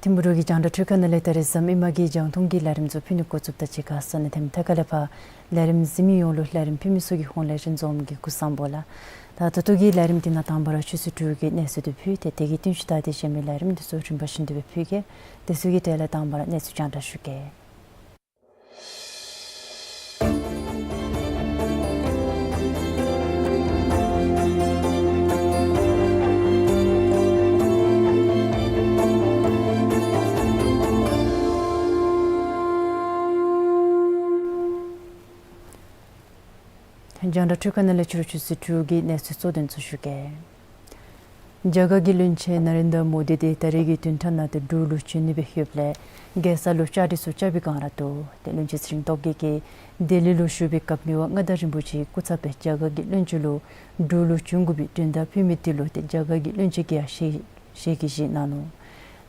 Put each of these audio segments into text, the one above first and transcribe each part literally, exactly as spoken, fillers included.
ཐིམ་ཕུ་རུ་གི་རྒྱང་བསྒྲགས་འཕྲུལ་ཁང་ནང་ལས་ད་རེས་ཟམ་ཨིན་མ་གི་རྒྱང་མཐོང་གི་ལས་རིམ་ཚུ་ཕུལ་ནི་འགོ་བཙུགསཔ་ད་གཅིག་ཁར་ས་གནས་དེ་མཐའ་ཁ་ལས་ཕར་ལས་རིམ་གཟིགས་མི་ཡོངས་ལུ་ལས་རིམ་ཕུལ་མི་ཚུ་གི་ཧོངས་ལས་ཞལ་འཛོམས་ཀྱི་སྐུ་གཟུགས་བཟང་པོ་ལགས། ད་ད་ལྟོ་གི་ལས་རིམ་འདི་ནང་དང་པ་ར་ཆོས་སྲིད་དྲུག་གི་གནས་ཚུལ་འདི་ཕུལ་ཏེ་དེ་གི་བསྟུན་ཞུ་ད་དེ་གཞན་མི་ལས་རིམ་འདི་ཚུ་རིམ་པ་བཞིན་དུ་སྦེ་ཕུལ་གེ། དེ་ཚུ་གི་གྲས་ལས་དང་པ་ར་གནས་ཚུལ་རྒྱང་བསྒྲགས་ཞུ་གེ། རྒྱང་བསྒྲགས་འཕྲུལ་ཁང་ནང་ལས་ཕྱི་རུ་ཆོས་སྲིད་དྲུག་གི་གནས་ཚུལ་གཙོ་དོན་ཚུ་ཞུ་གེ། རྒྱ་གར་གྱི་བློན་ཆེན་ན་རེན་དྲ་མོ་དི་དེ་ད་རེས་ཀྱི་བདུན་ཕྲག་ནང་ཏེ་འབྲུག་ལུ་བྱོན་ནི་སྦེ་ཡོདཔ་ལས་རྒྱལ་ས་ལུ་བཅའ་སྒྲིག་ཚུ་རྐྱབ་པའི་བསྒང་ར་འདུག། ཏེ་བློན་ཆེན་ཚེ་རིང་སྟོབས་རྒྱས་ཀྱིས་ལྡི་ལི་ལུ་བཞུགས་པའི་སྐབས་མི་དབང་མངའ་བདག་རིན་པོ་ཆེའི་སྐུ་ཚབ་སྦེ་རྒྱ་གར་གྱི་བློན་ཆེན་ལུ་འབྲུག་ལུ་བྱོན་དགོ་པའི་མགྲོན་བརྡ་ཕུལ་མི་དེ་ལུ་ཏེ་རྒྱ་གར་གྱི་བློན་ཆེན་གྱིས་ཡང་ཞལ་ཞལ་གྱིས་བཞེས་གནང་ནུག།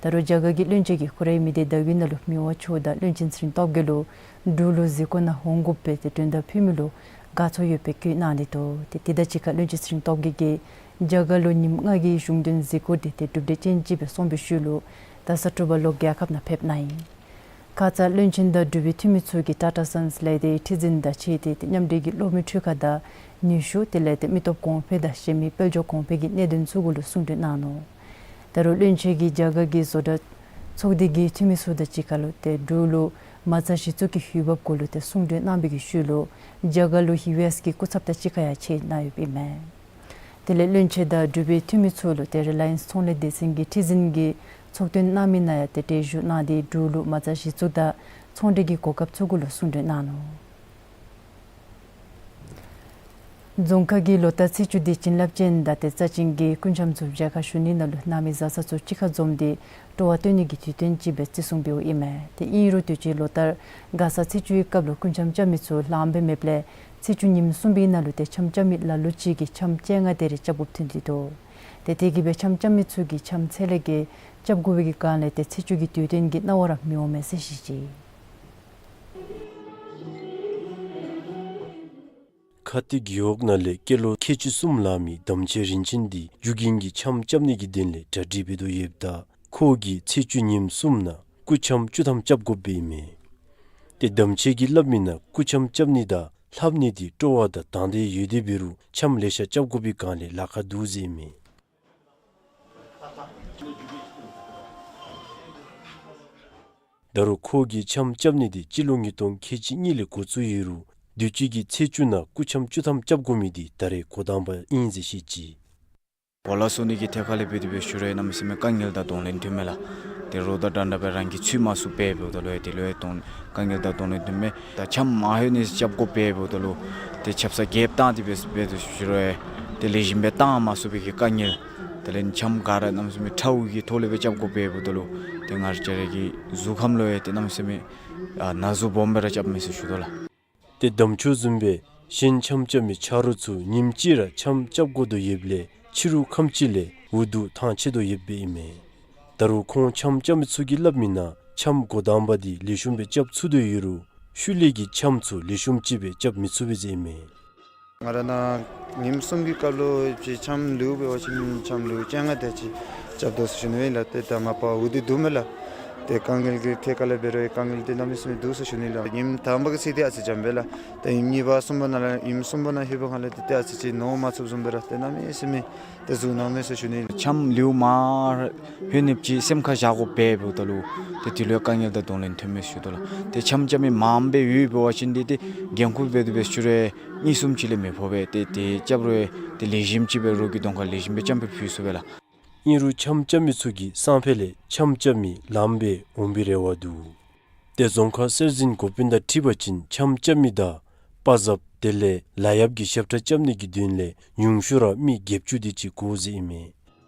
ད་རུང་རྒྱ་གར་གྱི་བློན་ཆེན་གྱིས་ཁོ་རའི་མི་སྡེ་བརྡ་བརྒྱུད་ནང་ལུ་མི་དབང་མཆོག་དང་བློན་ཆེན་ཚེ་རིང་སྟོབས་རྒྱས་ལུ་འབྲུག་ལུ་གཟིགས་སྐོར་ནང་འོང་དགོ་པའི་ཏེ་མགྲོན་བརྡ་ཕུལ་མི་ལུ་དགའ་ཚོར་ཡོད་པའི་སྐུལ་གནང་སྟེ་འདུག། ཏེ་དེ་དང་གཅིག་ཁར་བློན་ཆེན་ཚེ་རིང་སྟོབས་རྒྱས་ཀྱིས་རྒྱ་གར་ལུ་ཉིནམ་ལྔ་གི་གཞུང་དོན་གཟིགས་སྐོར་འདི་ཏེ་གྲུབ་འབྲས་ཅན་ཅིག་སྦེ་སོང་བའི་ཤུལ་ལུ་ད་ས་དྲོ་པ་ལོག་རྒྱལ་ཁབ་ནང་ཕེབས་གནང་ཡི། ཁ་ཙ་བློན་ཆེན་དང་འབྲུག་པའི་འཐུས་མི་ཚུ་གིས་ཊ་ཊ་སཱནསི་ལས་སྡེའི་ཁྲི་འཛིན་དང་གཅིག་ཁར་ཏེ་མཉམ་འབྲེལ་གྱི་གློག་མེ་འཕྲུལ་ཁང་དང་ནུས་ཤུགས་དེ་ལས་ཏེ་མི་སྟོབས་གོང་འཕེལ་དང་གཞན་མི་དཔལ་འབྱོར་གོང་འཕེལ་གྱི་གནད་དོན་ཚུ་གུ་ལུ་གསུང་གྲོས་གནང་ནུག། ད་རུང་བློན་ཆེན་གྱིས་རྒྱ་གར་གྱི་བཟོ་གྲྭ་ཚོགས་སྡེ་གི་འཐུས་མི་ཚུ་དང་གཅིག་ཁར་ལུ་ཏེ་འབྲུག་ལུ་མ་རྩ་གཞི་བཙུགས་ཀྱི་འོས་འབབ་གུ་ལུ་ཏེ་གསུང་གྲོས་གནང་བའི་གི་ཤུལ་ལུ་རྒྱ་གར་ལུ་ཡུ་ཨེསི་གི་སྐུ་ཚབ་དང་གཅིག་ཁར་ཡང་ཕྱད་གནང་ཡོདཔ་ཨིན་མས། དེ་ལས་བློན་ཆེན་དང་འབྲུག་པའི་འཐུས་མི་ཚུ་ལུ་ཏེ་རི་ལ་ཡནསི་ཚོང་ལས་སྡེ་ཚན་གྱི་ཁྲི་འཛིན་གྱིས་ཚོགས་ཐུན་གནང་མི་ནང་ཡང་ཏེ་གྲལ་བཞུགས་གནང་སྟེ་འབྲུག་ལུ་མ་རྩ་གཞི་བཙུགས་དང་ཚོང་འབྲེལ་གྱི་གོ་སྐབས་ཚུ་གུ་ལུ་གསུང་གྲོས་གནང་ནུག། རྫོང་ཁག་གི་ལོ་ལྟར་ཚེས་བཅུ་འདི་བྱིན་རླབས་ཅན་དང་ཏེ་རྩ་ཅན་གྱི་སྐུ་འཆམ་ཚུ་མཇལ་ཁ་ཞུ་ནི་ནང་ལུ་ནང་མི་བཟའ་ཚང་ཚུ་གཅིག་ཁར་འཛོམས་ཏེ་སྤྲོ་བ་སྟོན་ནི་གི་དུས་སྟོན་ཅིག་སྦེ་བརྩི་སྲུང་འབདཝ་ཨིན་མས། ཏེ་ཨིན་རུང་དུས་ཅི་ལོ་ལྟར་མགར་ས་ཚེས་བཅུའི་སྐབས་ལུ་སྐུ་འཆམ་རྐྱབ་མི་ཚུ་ལངམ་སྦེ་མེདཔ་ལས་ཚེས་བཅུ་ཉིནམ་གསུམ་པའི་ནང་ལུ་ཏེ་འཆམ་རྐྱབ་མི་ལ་ལུ་ཅིག་གིས་འཆམ་བཅོ་ལྔ་དེ་རེ་རྐྱབ་དགོཔ་ཐོན་ཏེ་འདུག། ཏེ་དེ་གིས་སྦེ་འཆམ་རྐྱབ་མི་ཚུ་གིས་འཆམ་ཚད་ལས་བརྒལ་རྐྱབ་དགོ་པའི་གི་སྒང་ལས་ཏེ་ཚེས་བཅུ་གི་དུས་སྟོན་གྱི་སྣང་བ་ར་མི་འོང་མས་ཟེར་བཤད་ཅི། ཁ་ཏིག་གི་འོག་ནང་ལས་སྐྱེས་ལོ་ཁལ་གཅིག་གསུམ་ལང་མི་དམ་ཆོས་རིན་ཆེན་འདི་རྒྱུ་རྐྱེན་གྱིས་འཆམ་རྐྱབ་ནི་གི་དོན་ལས་གྲ་སྒྲིག་འབད་དོ་ཡོདཔ་ད་ཁོ་གིས་ཚེས་བཅུ་ཉིནམ་གསུམ་ནང་སྐུ་འཆམ་བཅུ་ཐམ་རྐྱབ་དགོཔ་ཨིན་མས། ཏེ་དམ་ཆོས་ཀྱིས་སླབ་མི་ནང་སྐུ་འཆམ་རྐྱབ་ནི་དང་ལྷབ་ནི་འདི་སྤྲོ་བ་དང་དང་འདོད་ཡོད་དེ་འབད་རུང་འཆམ་ལེ་ཤ་རྐྱབ་དགོ་པའི་སྒང་ལས་ལཱ་ཁག་འདུག་ཟེར་ཨིན་མས། ད་རུང་ཁོ་གིས་འཆམ་རྐྱབ་ནི་འདི་སྤྱི་ལོ་ཉིས་སྟོང་ཁལ་གཅིག་གཉིས་ལས་འགོ་བཙུགས་ཡོད་རུང་དུས་ཅི་གི་ཚེས་བཅུ་ནང་སྐུ་འཆམ་བཅུ་ཐམ་རྐྱབ་དགོ་མི་འདི་ད་རེས་འགོ་དང་པ་ཨིན་ཟེར་བཤད་ཅི། གོ་ལ་བཟོ་ནི་གི་ཐད་ཁ་ལས་འབད་དེ་འབད་ཞུ་རུང་གནམ་མེད་ས་མེད་དཀའ་ངལ་དང་གདོང་ལེན་ཐོནམ་མས་ལགས། ཏེ་རོགས་དང་འདྲ་འདྲ་སྦེ་རང་གིས་ཚུད་མ་ཚུགས་པས་འབདཝ་ད་ལུ་ཡང་དེ་ལུ་ཡང་གདོང་དཀའ་ངལ་དང་གདོང་ལེན་ཐོནམ་མས། ད་འཆམ་མ་ལྷོད་ནི་རྐྱབ་དགོ་པས་འབདཝ་ད་ལུ་ཏེ་ཆབ་གསང་རྐྱབ་བཏང་སྟེ་འབད་འབད་དེ་འབད་ཞུ་རུང་ཡང་ཏེ་ལེགས་ཤོམ་སྦེ་བཏང་མ་ཚུགས་པའི་གི་དཀའ་ངལ། དེ་ལས་འཆམ་ག་ར་གནམ་མེད་ས་མེད་ཁྲའུ་གི་ཐོག་ལས་སྦེ་རྐྱབ་དགོ་པས་འབདཝ་ད་ལུ་ཏེ་ང་བཅས་ར་གི་གཟུགས་ཁམས་ལུ་ཡང་ཏེ་གནམ་མེད་ས་མེད་ཨ་ན་ཟུག་སྦོམ་སྦེ་ར་རྐྱབ་མས་ཟེར་ཞུ་དོ་ལགས། ཏེ་དམ་ཆོས་བཟུམ་སྦེ་ གཞན་འཆམ་རྐྱབ་མི་ཆ་རོགས་ཚུ་ཉིནམ་གཅིག་ར་འཆམ་རྐྱབ་དགོ་དོ་ཡོདཔ་ལས་ཕྱི་རུ་ཁམས་ཅིག་ལས་འུ་སྡུག་ཐང་ཆད་དོ་ཡོདཔ་ཨིན་མས། ད་རུང་ཁོང་འཆམ་རྐྱབ་མི་ཚུ་གིས་སླབ་མི་ནང་འཆམ་འགོ་དང་པ་འདི་ལེགས་ཤོམ་སྦེ་རྐྱབ་ཚུགས་དོ་ཡོད་རུང་ཤུལ་ལས་ཀྱི་འཆམ་ཚུ་ལེགས་ཤོམ་ཅིག་སྦེ་རྐྱབ་མི་ཚུགས་པས་ཟེར་ཨིན་མས། ང་ར་ནཱ་ཉིནམ་གསུམ་གྱི་སྐབས་ལུ་ཅིག་འཆམ་ལེའུ་འབད་བ་ཅིན་འཆམ་ལེའུ་བཅོ་ལྔ་དེ་ཅིག་རྐྱབ་དོ་ཟེར་ཞུ་ནི་ལགས། ཏེ་ད་མ་པ་འུ་སྡུག་འདུག་མས་ལགས། ཏེ་དཀའ་ངལ་གྱི་ཐད་ཁར་ལས་འབད་རུང་དཀའ་ངལ་འདི་གནམ་མེད་ས་མེད་འདུག་ཟེར་ཞུ་ནི་ལགས། ཉིནམ་དང་པ་གི་ཚེ་འདི་ཨ་ཙི་འཇམ་པས་ལགས། ཏེ་ཉིནམ་གཉིས་པ་གསུམ་པ་ནང་ལས་ཉིནམ་གསུམ་པ་ནང་ལྷོད་པའི་སྒང་ལས་ཏེ་ཏེ་ཨ་ཙི་ཅིག་ནོར་མ་ཚུགསཔ་བཟུམ་སྦེ་ར་ཏེ་གནམ་མེད་ས་མེད་ཏེ་ཟུག་ནང་མས་ཟེར་ཞུ་ནི་ལགས། འཆམ་ལེའུ་མར་ལྷོད་ནི་ཅིག་སེམས་ཁར་བཞག་དགོཔ་འབདཝ་ད་ལུ་ཏེ་དེ་ལུ་དཀའ་ངལ་དང་གདོང་ལེན་ཐོནམ་མས་ཟེར་ཞུ་དོ་ལགས། ཏེ་འཆམ་རྐྱབ་མི་མངམ་སྦེ་ཡོད་འབད་བ་ཅིན་འདི་ཏེ་འགན་ཁུར་འབད་དེ་འབད་ཞུ་རུང་གཉིས་གསུམ་ཅིག་ལས་མི་ཕོག་པས། ཏེ་དེ་རྐྱབ་རུང་ཏེ་ལེགས་ཤོམ་ཅིག་སྦེ་རོགས་ཀྱི་གདོང་ཁར་ལེགས་ཤོམ་སྦེ་འཆམ་སྦེ་ཕུལ་ཚུགས་པས་ལགས། ཨིན་རུང་འཆམ་རྐྱབ་མི་ཚུ་གིས་སང་ཕོད་ལས་འཆམ་རྐྱབ་མི་ལངམ་སྦེ་འོང་པའི་རེ་བ་འདུག། ཏེ་རྫོང་ཁག་སྲོལ་འཛིན་འགོ་དཔོན་དང་འཁྲིལ་བ་ཅིན་འཆམ་རྐྱབ་མི་དང་དཔའ་གཟབ་དེ་ལས་ལཱ་གཡབ་ཀྱི་ཞབས་ཁྲ་རྐྱབ་ནི་གི་དོན་ལས་ཉུང་ཤོས་ར་མི་བརྒྱད་ཅུ་དེ་ཅིག་དགོ་ཟེར་ཨིན་མས།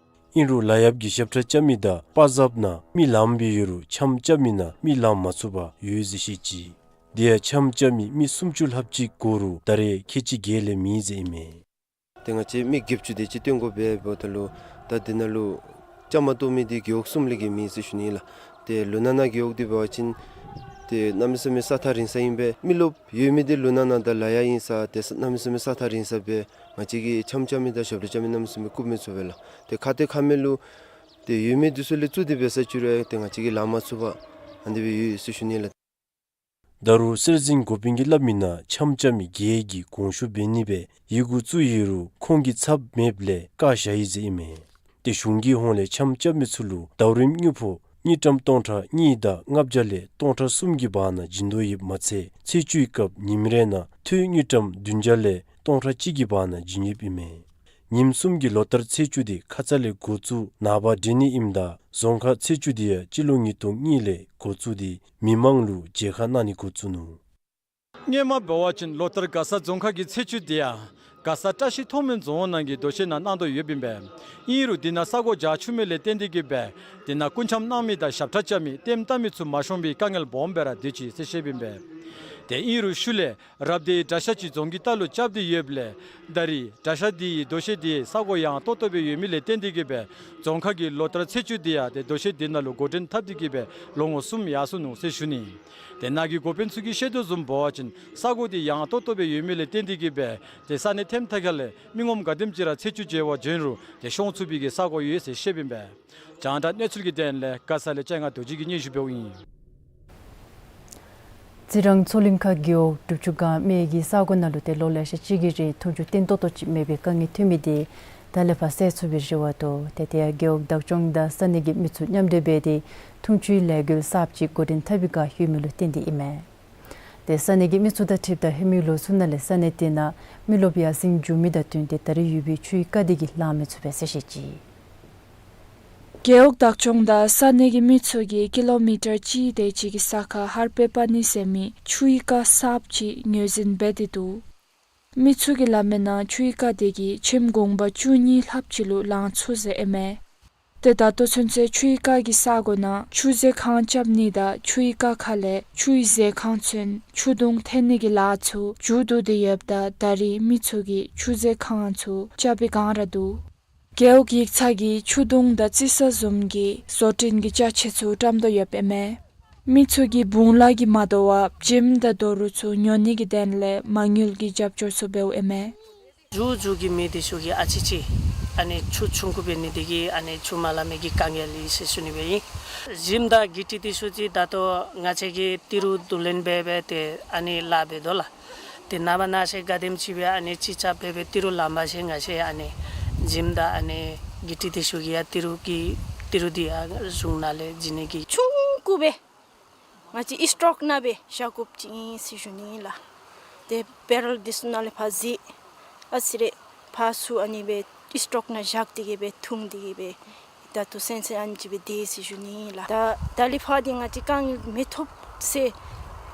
ཨིན་རུང་ལཱ་གཡབ་ཀྱི་ཞབས་ཁྲ་རྐྱབ་མི་དང་དཔའ་གཟབ་ནང་མི་ལངམ་སྦེ་ཡོད་རུང་འཆམ་རྐྱབ་མི་ནང་མི་ལང་མ་ཚུགས་པར་ཡོད་ཟེར་བཤད་ཅི། དེ་ཡང་འཆམ་རྐྱབ་མི་མི་སུམ་ཅུ་ལྷགཔ་ཅིག་དགོ་རུང་ད་རེས་ཁལ་གཅིག་བརྒྱད་ལས་མེད་ཟེར་ཨིན་མས། ཏེ་ང་བཅས་མི་བརྒྱད་ཅུ་དེ་ཅིག་བཏོན་དགོ་པས་འབདཝ་ད་ལུ་ད་དེ་ནང་ལུ་བཅའ་མར་གཏོགས་མི་འདི་རྒེད་འོག་གསུམ་ལས་བརྒལ་མེད་ཟེར་ཞུ་ནི་ལགས། ཏེ་ལུང་ནག་ནང་རྒེད་འོག་འདི་འབད་བ་ཅིན་ཏེ་གནམ་མེད་ས་མེད་ས་ཐག་རིང་ས་ཨིན་པས། མི་རློབས་ཡོད་མི་འདི་ལུང་ནག་ནང་དང་ལ་ཡ་ཨིན་ས་ཏེ་ས་གནམ་མེད་ས་མེད་ས་ཐག་རིང་ས་སྦེ་ང་བཅས་ཀྱིས་འཆམ་རྐྱབ་མི་དང་ཞབས་ཁྲ་རྐྱབ་མི་གནམ་མེད་ས་མེད་བཀུག་མི་ཚུགས་པས་ལགས། ཏེ་ཁ་ཏེ་ཁ་མེད་ལུ་ཏེ་ཡོད་མི་འདི་ཚུ་ལས་བཙུགས་ཏེ་འབད་ས་ཅིག་རུང་ཏེ་ང་བཅས་ཀྱིས་ལང་མ་ཚུགས་པར་ཨ་ནི་སྦེ་ཡོད་ཟེར་ཞུ་ནི་ལགས། ད་རུང་སྲོལ་འཛིན་འགོ་དཔོན་གྱིས་སླབ་མི་ནང་འཆམ་རྐྱབ་མི་བརྒྱད་ཀྱིས་གོང་ཞུ་འབད་ནི་སྦེ་ཡི་གུ་བཙུགས་ཡོད་རུང་ཁོང་གི་ཚབ་མེདཔ་ལས་བཀག་བཞག་ཡི་ཟེར་ཨིན་མས། ཏེ་གཞུང་གི་ཧོངས་ལས་འཆམ་རྐྱབ་མི་ཚུ་ལུ་ཟླཝ་རིམ་དངུལ་ཕོགས་དངུལ་ཀྲམ་སྟོང་ཕྲག་གཉིས་དང་ལྔ་བརྒྱ་ལས་སྟོང་ཕྲག་གསུམ་གྱི་བར་ན་བྱིན་དོ་ཡོདཔ་མ་ཚད་ཚེས་བཅུའི་སྐབས་ཉིནམ་རེ་ནང་ཐོ་དངུལ་ཀྲམ་བདུན་བརྒྱ་ལས་སྟོང་ཕྲག་གཅིག་གི་བར་ན་བྱིན་ཡོདཔ་ཨིན་མས། ཉིནམ་གསུམ་གྱི་ལོ་ལྟར་ཚེས་བཅུ་འདི་ཁ་ཙ་ལས་འགོ་བཙུགས་ནངས་པ་འདྲེན་ནི་ཨིནམ་ད་རྫོང་ཁག་ཚེས་བཅུ་འདི་ཡང་སྤྱི་ལོ་ཉིས་སྟོང་གཉིས་ལས་འགོ་བཙུགས་ཏེ་མི་མང་ལུ་མཇལ་ཁ་གནང་ནི་འགོ་བཙུགས་ནུག། སྔོན་མ་འབད་བ་ཅིན་ལོ་ལྟར་མགར་ས་རྫོང་ཁག་གི་ཚེས་བཅུ་འདི་ཡང་མགར་ས་བཀྲ་ཤིས་མཐོང་སྨོན་རྫོང་ནང་གི་རྡོ་གཞིས་ནང་གནང་དོ་ཡོདཔ་ཨིན་པས། ཨིན་རུང་འདི་ནང་ས་གོ་རྒྱགས་ཆོག་མི་ལས་བརྟེན་ཏེ་གིས་སྦེ་འདི་ནང་སྐུ་འཆམ་གནང་མི་དང་ཞབས་ཁྲ་རྐྱབ་མི་ལྟདམོ་བལྟ་མི་ཚུ་མ་ཤོང་པའི་དཀའ་ངལ་སྦོམ་སྦེ་ར་སྡོད་ཅི་ཟེར་བཤདཔ་ཨིན་པས། ཏེ་ཨིན་རུང་ཤུལ་ལས་རབ་སྡེའི་གྲྭ་ཤག་ཅིག་རྫོང་གི་ལྟག་ལུ་རྐྱབ་སྟེ་ཡོདཔ་ལས་ད་རེས་གྲྭ་ཤག་འདི་གི་རྡོ་གཞིས་འདི་ས་གོ་ཡངས་ཏོག་ཏོ་སྦེ་ཡོད་མི་ལས་བརྟེན་ཏེ་གིས་སྦེ་རྫོང་ཁག་གིས་ལོ་ལྟར་ཚེས་བཅུ་འདི་ཡང་ཏེ་རྡོ་གཞིས་འདི་ནང་ལུ་འགོ་འདྲེན་འཐབ་སྟེ་གིས་སྦེ་ལོ་ངོ་གསུམ་ཡར་སོ་ནུག་ཟེར་ཞུ་ནི། ཏེ་ནཱ་གི་འགོ་དཔོན་ཚུ་གིས་བཤད་དོ་བཟུམ་འབད་བ་ཅིན་ས་གོ་འདི་ཡངས་ཏོག་ཏོ་སྦེ་ཡོད་མི་ལས་བརྟེན་ཏེ་གིས་སྦེ་ཏེ་ས་གནས་ཐེམ་ཐ་ཁ་ལས་མི་ངོམ་ག་དེམ་ཅིག་ར་ཚེས་བཅུ་མཇལ་བར་བྱོན་རུང་ཏེ་ཤོང་ཚུགས་པའི་གི་ས་གོ་ཡོད་ཟེར་བཤདཔ་ཨིན་པས། རྒྱང་བསྒྲགས་གནས་ཚུལ་གྱི་དོན་ལས་མགར་ས་ལས་ལྕང་ང་རྡོ་རྗེ་གིས་སྙན་ཞུ་འབདཝ་ཨིན། རྩི་རང་མཚོ་གླིང་ཁ་རྒེད་འོག་དྲུག་ཅུ་སྒང་སྨད་ཀྱི་ས་གོ་ནང་ལུ་ཏེ་ལོ་ལེ་ཤ་ཅིག་གི་རིང་འཐུང་ཆུ་བརྟན་ཏོག་ཏོ་ཅིག་མེད་པའི་དཀའ་ངལ་ཐོན་མི་དེ་ད་ལས་ཕར་སེལ་ཚུགས་པའི་རེ་བ་འདུག། ཏེ་དེ་ཡང་རྒེད་འོག་བདག་སྐྱོང་དང་ས་གནས་ཀྱི་མི་ཚུ་མཉམ་འབྲེལ་འབད་དེ་འཐུང་ཆུའི་ལས་འགུལ་གསརཔ་ཅིག་འགོ་འདྲེན་འཐབ་པའི་བསྒང་ལྷོད་མི་ལུ་བརྟེན་ཏེ་ཨིན་མས། ཏེ་ས་གནས་ཀྱི་མི་ཚུ་དང་འཁྲིལཝ་ད་ལྷོད་མི་ལོ་ཚུ་ནང་ལས་ས་གནས་དེ་ནང་མི་རློབས་ཡར་སེང་འགྱོ་མི་དང་བསྟུན་ཏེ་ད་རེས་ཡོད་པའི་ཆུའི་རྐ་དེ་གིས་ལང་མི་ཚུགས་པས་ཟེར་བཤད་ཅི། རྒེད་འོག་བདག་སྐྱོང་དང་ས་གནས་ཀྱི་མི་ཚུ་གིས་ཀི་ལོ་མི་ཊར་གཅིག་དེ་ཅིག་གི་ས་ཁར་ཧར་པེ་པ་ནི་ཟེར་མི་ཆུའི་རྐ་གསརཔ་ཅིག་ངོས་འཛིན་འབད་དེ་འདུག། མི་ཚུ་གིས་སླབ་མིའི་ནང་ཆུའི་རྐ་དེ་གིས་ཁྱིམ་གུང་པ་བཅུ་གཉིས་ལྷགཔ་ཅིག་ལུ་ལང་ཚུགས་ཟེར་ཨིན་མས། ཏེ་ད་ལྟོ་ཚུན་ཚོད་ཆུའི་རྐ་གི་ས་གོ་ནང་ཆུ་ཟོས་ཁང་རྐྱབ་ནི་དང་ཆུའི་རྐ་ཁ་ལས་ཆུའི་ཟོས་ཁང་ཚུན་ཆུ་དུང་འཐེན་ནི་གི་ལཱ་ཚུ་མཇུག་བསྡུ་སྟེ་ཡོདཔ་ད་ད་རེས་མི་ཚུ་གིས་ཆུ་ཟོས་ཁང་ཚུ་རྐྱབ་པའི་བསྒང་ར་འདུག། རྒེད་འོག་ཡིག་ཚང་གིས་ཆུ་དུང་དང་རྩི་ས་བཟུམ་གྱི་བཟོ་སྐྲུན་གྱི་ཅ་ཆས་ཚུ་བཀྲམ་དོ་ཡོདཔ་ཨིན་མས། མི་ཚུ་གིས་བུང་ལ་གིས་མ་དོ་བར་བྱེམ་དང་དོ་རུང་ཚུ་ཉོ་ནི་གི་དོན་ལས་མ་དངུལ་གྱི་རྒྱབ་སྐྱོར་ཚུ་འབདཝ་ཨིན་མས། མཇུག་མཇུག་གི་མི་དེ་ཚུ་གིས་ཨ་ཙི་ཅིག་ཨ་ནི་ཆུ་ཆུང་ཀུ་འབད་ནི་དེ་གིས་ཨ་ནི་ཆུ་མ་ལང་མི་གི་དཀའ་ངལ་ཡོད་ཟེར་ཞུ་ནི་སྦེ་ཨིན། བྱེམ་དང་གི་ཏི་དེ་ཚུ་ཅིག་ད་ལྟོ་ང་བཅས་ཀྱིས་ཏི་རུ་བསྡུ་ལེན་འབད་འབད་དེ་ཨ་ནི་ལཱ་འབད་དོ་ལགས། ཏེ་ནངས་པ་གནངས་ཚེ་ག་དེམ་ཅིག་སྦེ་ཨ་ནི་ཅིག་ཅར་འབད་འབད་ཏི་རུ་ལངམ་ཚེ་ང་བཅས་ཨ་ནི་བྱེམ་དང་ཨ་ནི་གི་ཏི་དེ་ཚུ་གིས་ཡང་ཏི་རུ་གི་ཏི་རུ་དེ་ཡང་གཞུང་ནང་ལས་བྱིན་ནི་གི་ཆུང་ཀུ་སྦེ་ང་བཅས་ཨིསི་ཊོག་ནང་སྦེ་བཞག་དགོཔ་ཅིག་ཨིན་ཟེར་ཞུ་ནི་ལགས། ཏེ་བེ་རེལ་དེ་ཚུ་ནང་ལས་ཕར་བཞེས་ཨ་ཙི་རེ་ཕར་ཚུར་ཨ་ནི་སྦེ་ཨིསི་ཊོག་ནང་བཞག་སྟེ་གིས་སྦེ་འཐུང་སྟེ་གིས་སྦེ་ད་ལྟོ་ཚུན་ཚོད་ཨ་ནི་ཅིག་སྦེ་སྡོད་ཡི་ཟེར་ཞུ་ནི་ལགས། ད་ད་ལས་ཕར་འདི་ང་བཅས་དཀའ་ངལ་མི་ཐོབ་ཟེར་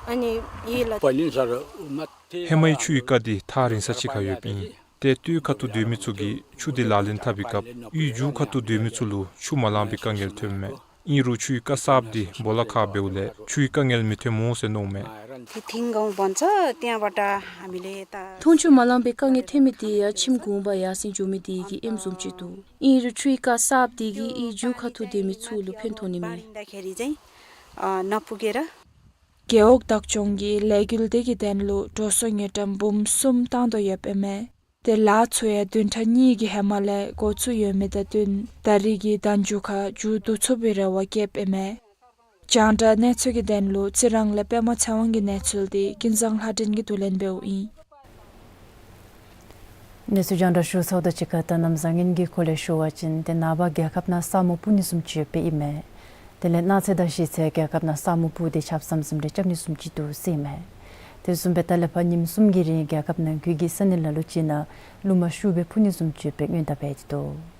ཨ་ནི་ཡོད་ལགས། ཧེ་མའི་ཆུའི་རྐ་འདི་ཐག་རིང་ས་ཅིག་ཁར་ཡོདཔ་ཨིན། ཏེ་སྟོད་ཁ་ཐུག་སྡོད་མི་ཚུ་གིས་ཆུ་འདི་ལག་ལེན་འཐབ་པའི་སྐབས་གཡུས་མཇུག་ཁ་ཐུག་སྡོད་མི་ཚུ་ལུ་ཆུ་མ་ལང་པའི་དཀའ་ངལ་ཐོནམ་མས། ཨིན་རུང་ཆུའི་རྐ་གསརཔ་འདི་སྦོ་ལོགས་ཁར་འབདཝ་ལས་ཆུའི་དཀའ་ངལ་མི་ཐོན་སྨོ་ཟེར་མནོཝ་མས། ཐིང་གོང་བོན་ཚ་ཏིང་བ་ཏ་ཨ་མི་ལེ་ཏ། འཐུང་ཆུ་མ་ལང་པའི་དཀའ་ངལ་ཐོན་མི་དེ་ཡང་ཁྱིམ་གུང་པ་ཡར་སེང་འགྱོ་མི་དེ་གིས་ཨེམ་བཟུམ་ཅིག་འདུག། ཨིན་རུང་འཕྲུལ་ཁང་གསརཔ་དེ་གིས་ཨི་རྒྱུ་ཁ་ཐུག་སྡོད་མི་ཚུ་ལུ་ཕན་ཐོགས་ནི་མས། རྒེད་འོག་བདག་སྐྱོང་གིས་ལས་འགུལ་དེ་གི་དོན་ལུ་འགྲོ་སོང་དངུལ་ཀྲམ་འབུམ་གསུམ་བཏང་དོ་ཡོདཔ་ཨིན་མས། དེ་ལཱ་ཚུ་ཡང་བདུན་ཕྲག་གཉིས་ཀྱི་ཧེ་མ་ལས་འགོ་བཙུགས་ཡོད་མི་དང་བསྟུན་ད་རིས་ཀྱི་ཟླཝ་མཇུག་ཁར་མཇུག་བསྡུ་ཚུགས་པའི་རེ་བ་བསྐྱེདཔ་ཨིན་མས། རྒྱང་བསྒྲགས་གནས་ཚུལ་གྱི་དོན་ལུ་རྩི་རང་ལས་པདྨ་ཚེ་དབང་གི་གནས་ཚུལ་དེ་ཀུན་བཟང་ལྷ་སྒྲོན་གྱིས་བསྡུ་ལེན་འབདཝ་ཨིན། གནས་ཚུལ་རྒྱང་བསྒྲགས་ཞུ་ཚརཝ་དང་གཅིག་ཁར་ད་གནམ་བཟང་ངན་གྱི་སྐོར་ལས་ཞུ་བ་ཅིན་ཏེ་ནངས་པ་རྒྱལ་ཁབ་ནང་ས་སྨུག་སྤུབ་ནི་བཟུམ་ཅིག་ཡོདཔ་ཨིན་མས། དེ་ལས་གནངས་ཚེ་དང་གཞེས་ཚེ་རྒྱལ་ཁབ་ནང་ས་སྨུག་སྤུབ་སྟེ་ཆརཔ་ཟམ་ཟིམ་རེ་རྐྱབ་ནི་བཟུམ་ཅིག་འདུག་ཟེར་ཨིན་མས། དེ་བཟུམ་སྦེ་ད་ལས་ཕར་ཉིནམ་གསུམ་གྱི་རིང་རྒྱལ་ཁབ་ནང་ཁུལ་གྱི་ས་གནས་ལ་ལུ་ཅིག་ནང་རླུང་མ་ཤུགས་སྦེ་འཕུ་ནི་བཟུམ་ཅིག་ཡོདཔ་སྦེ་སྔོན་བརྡ་འབད་དེ་འདུག།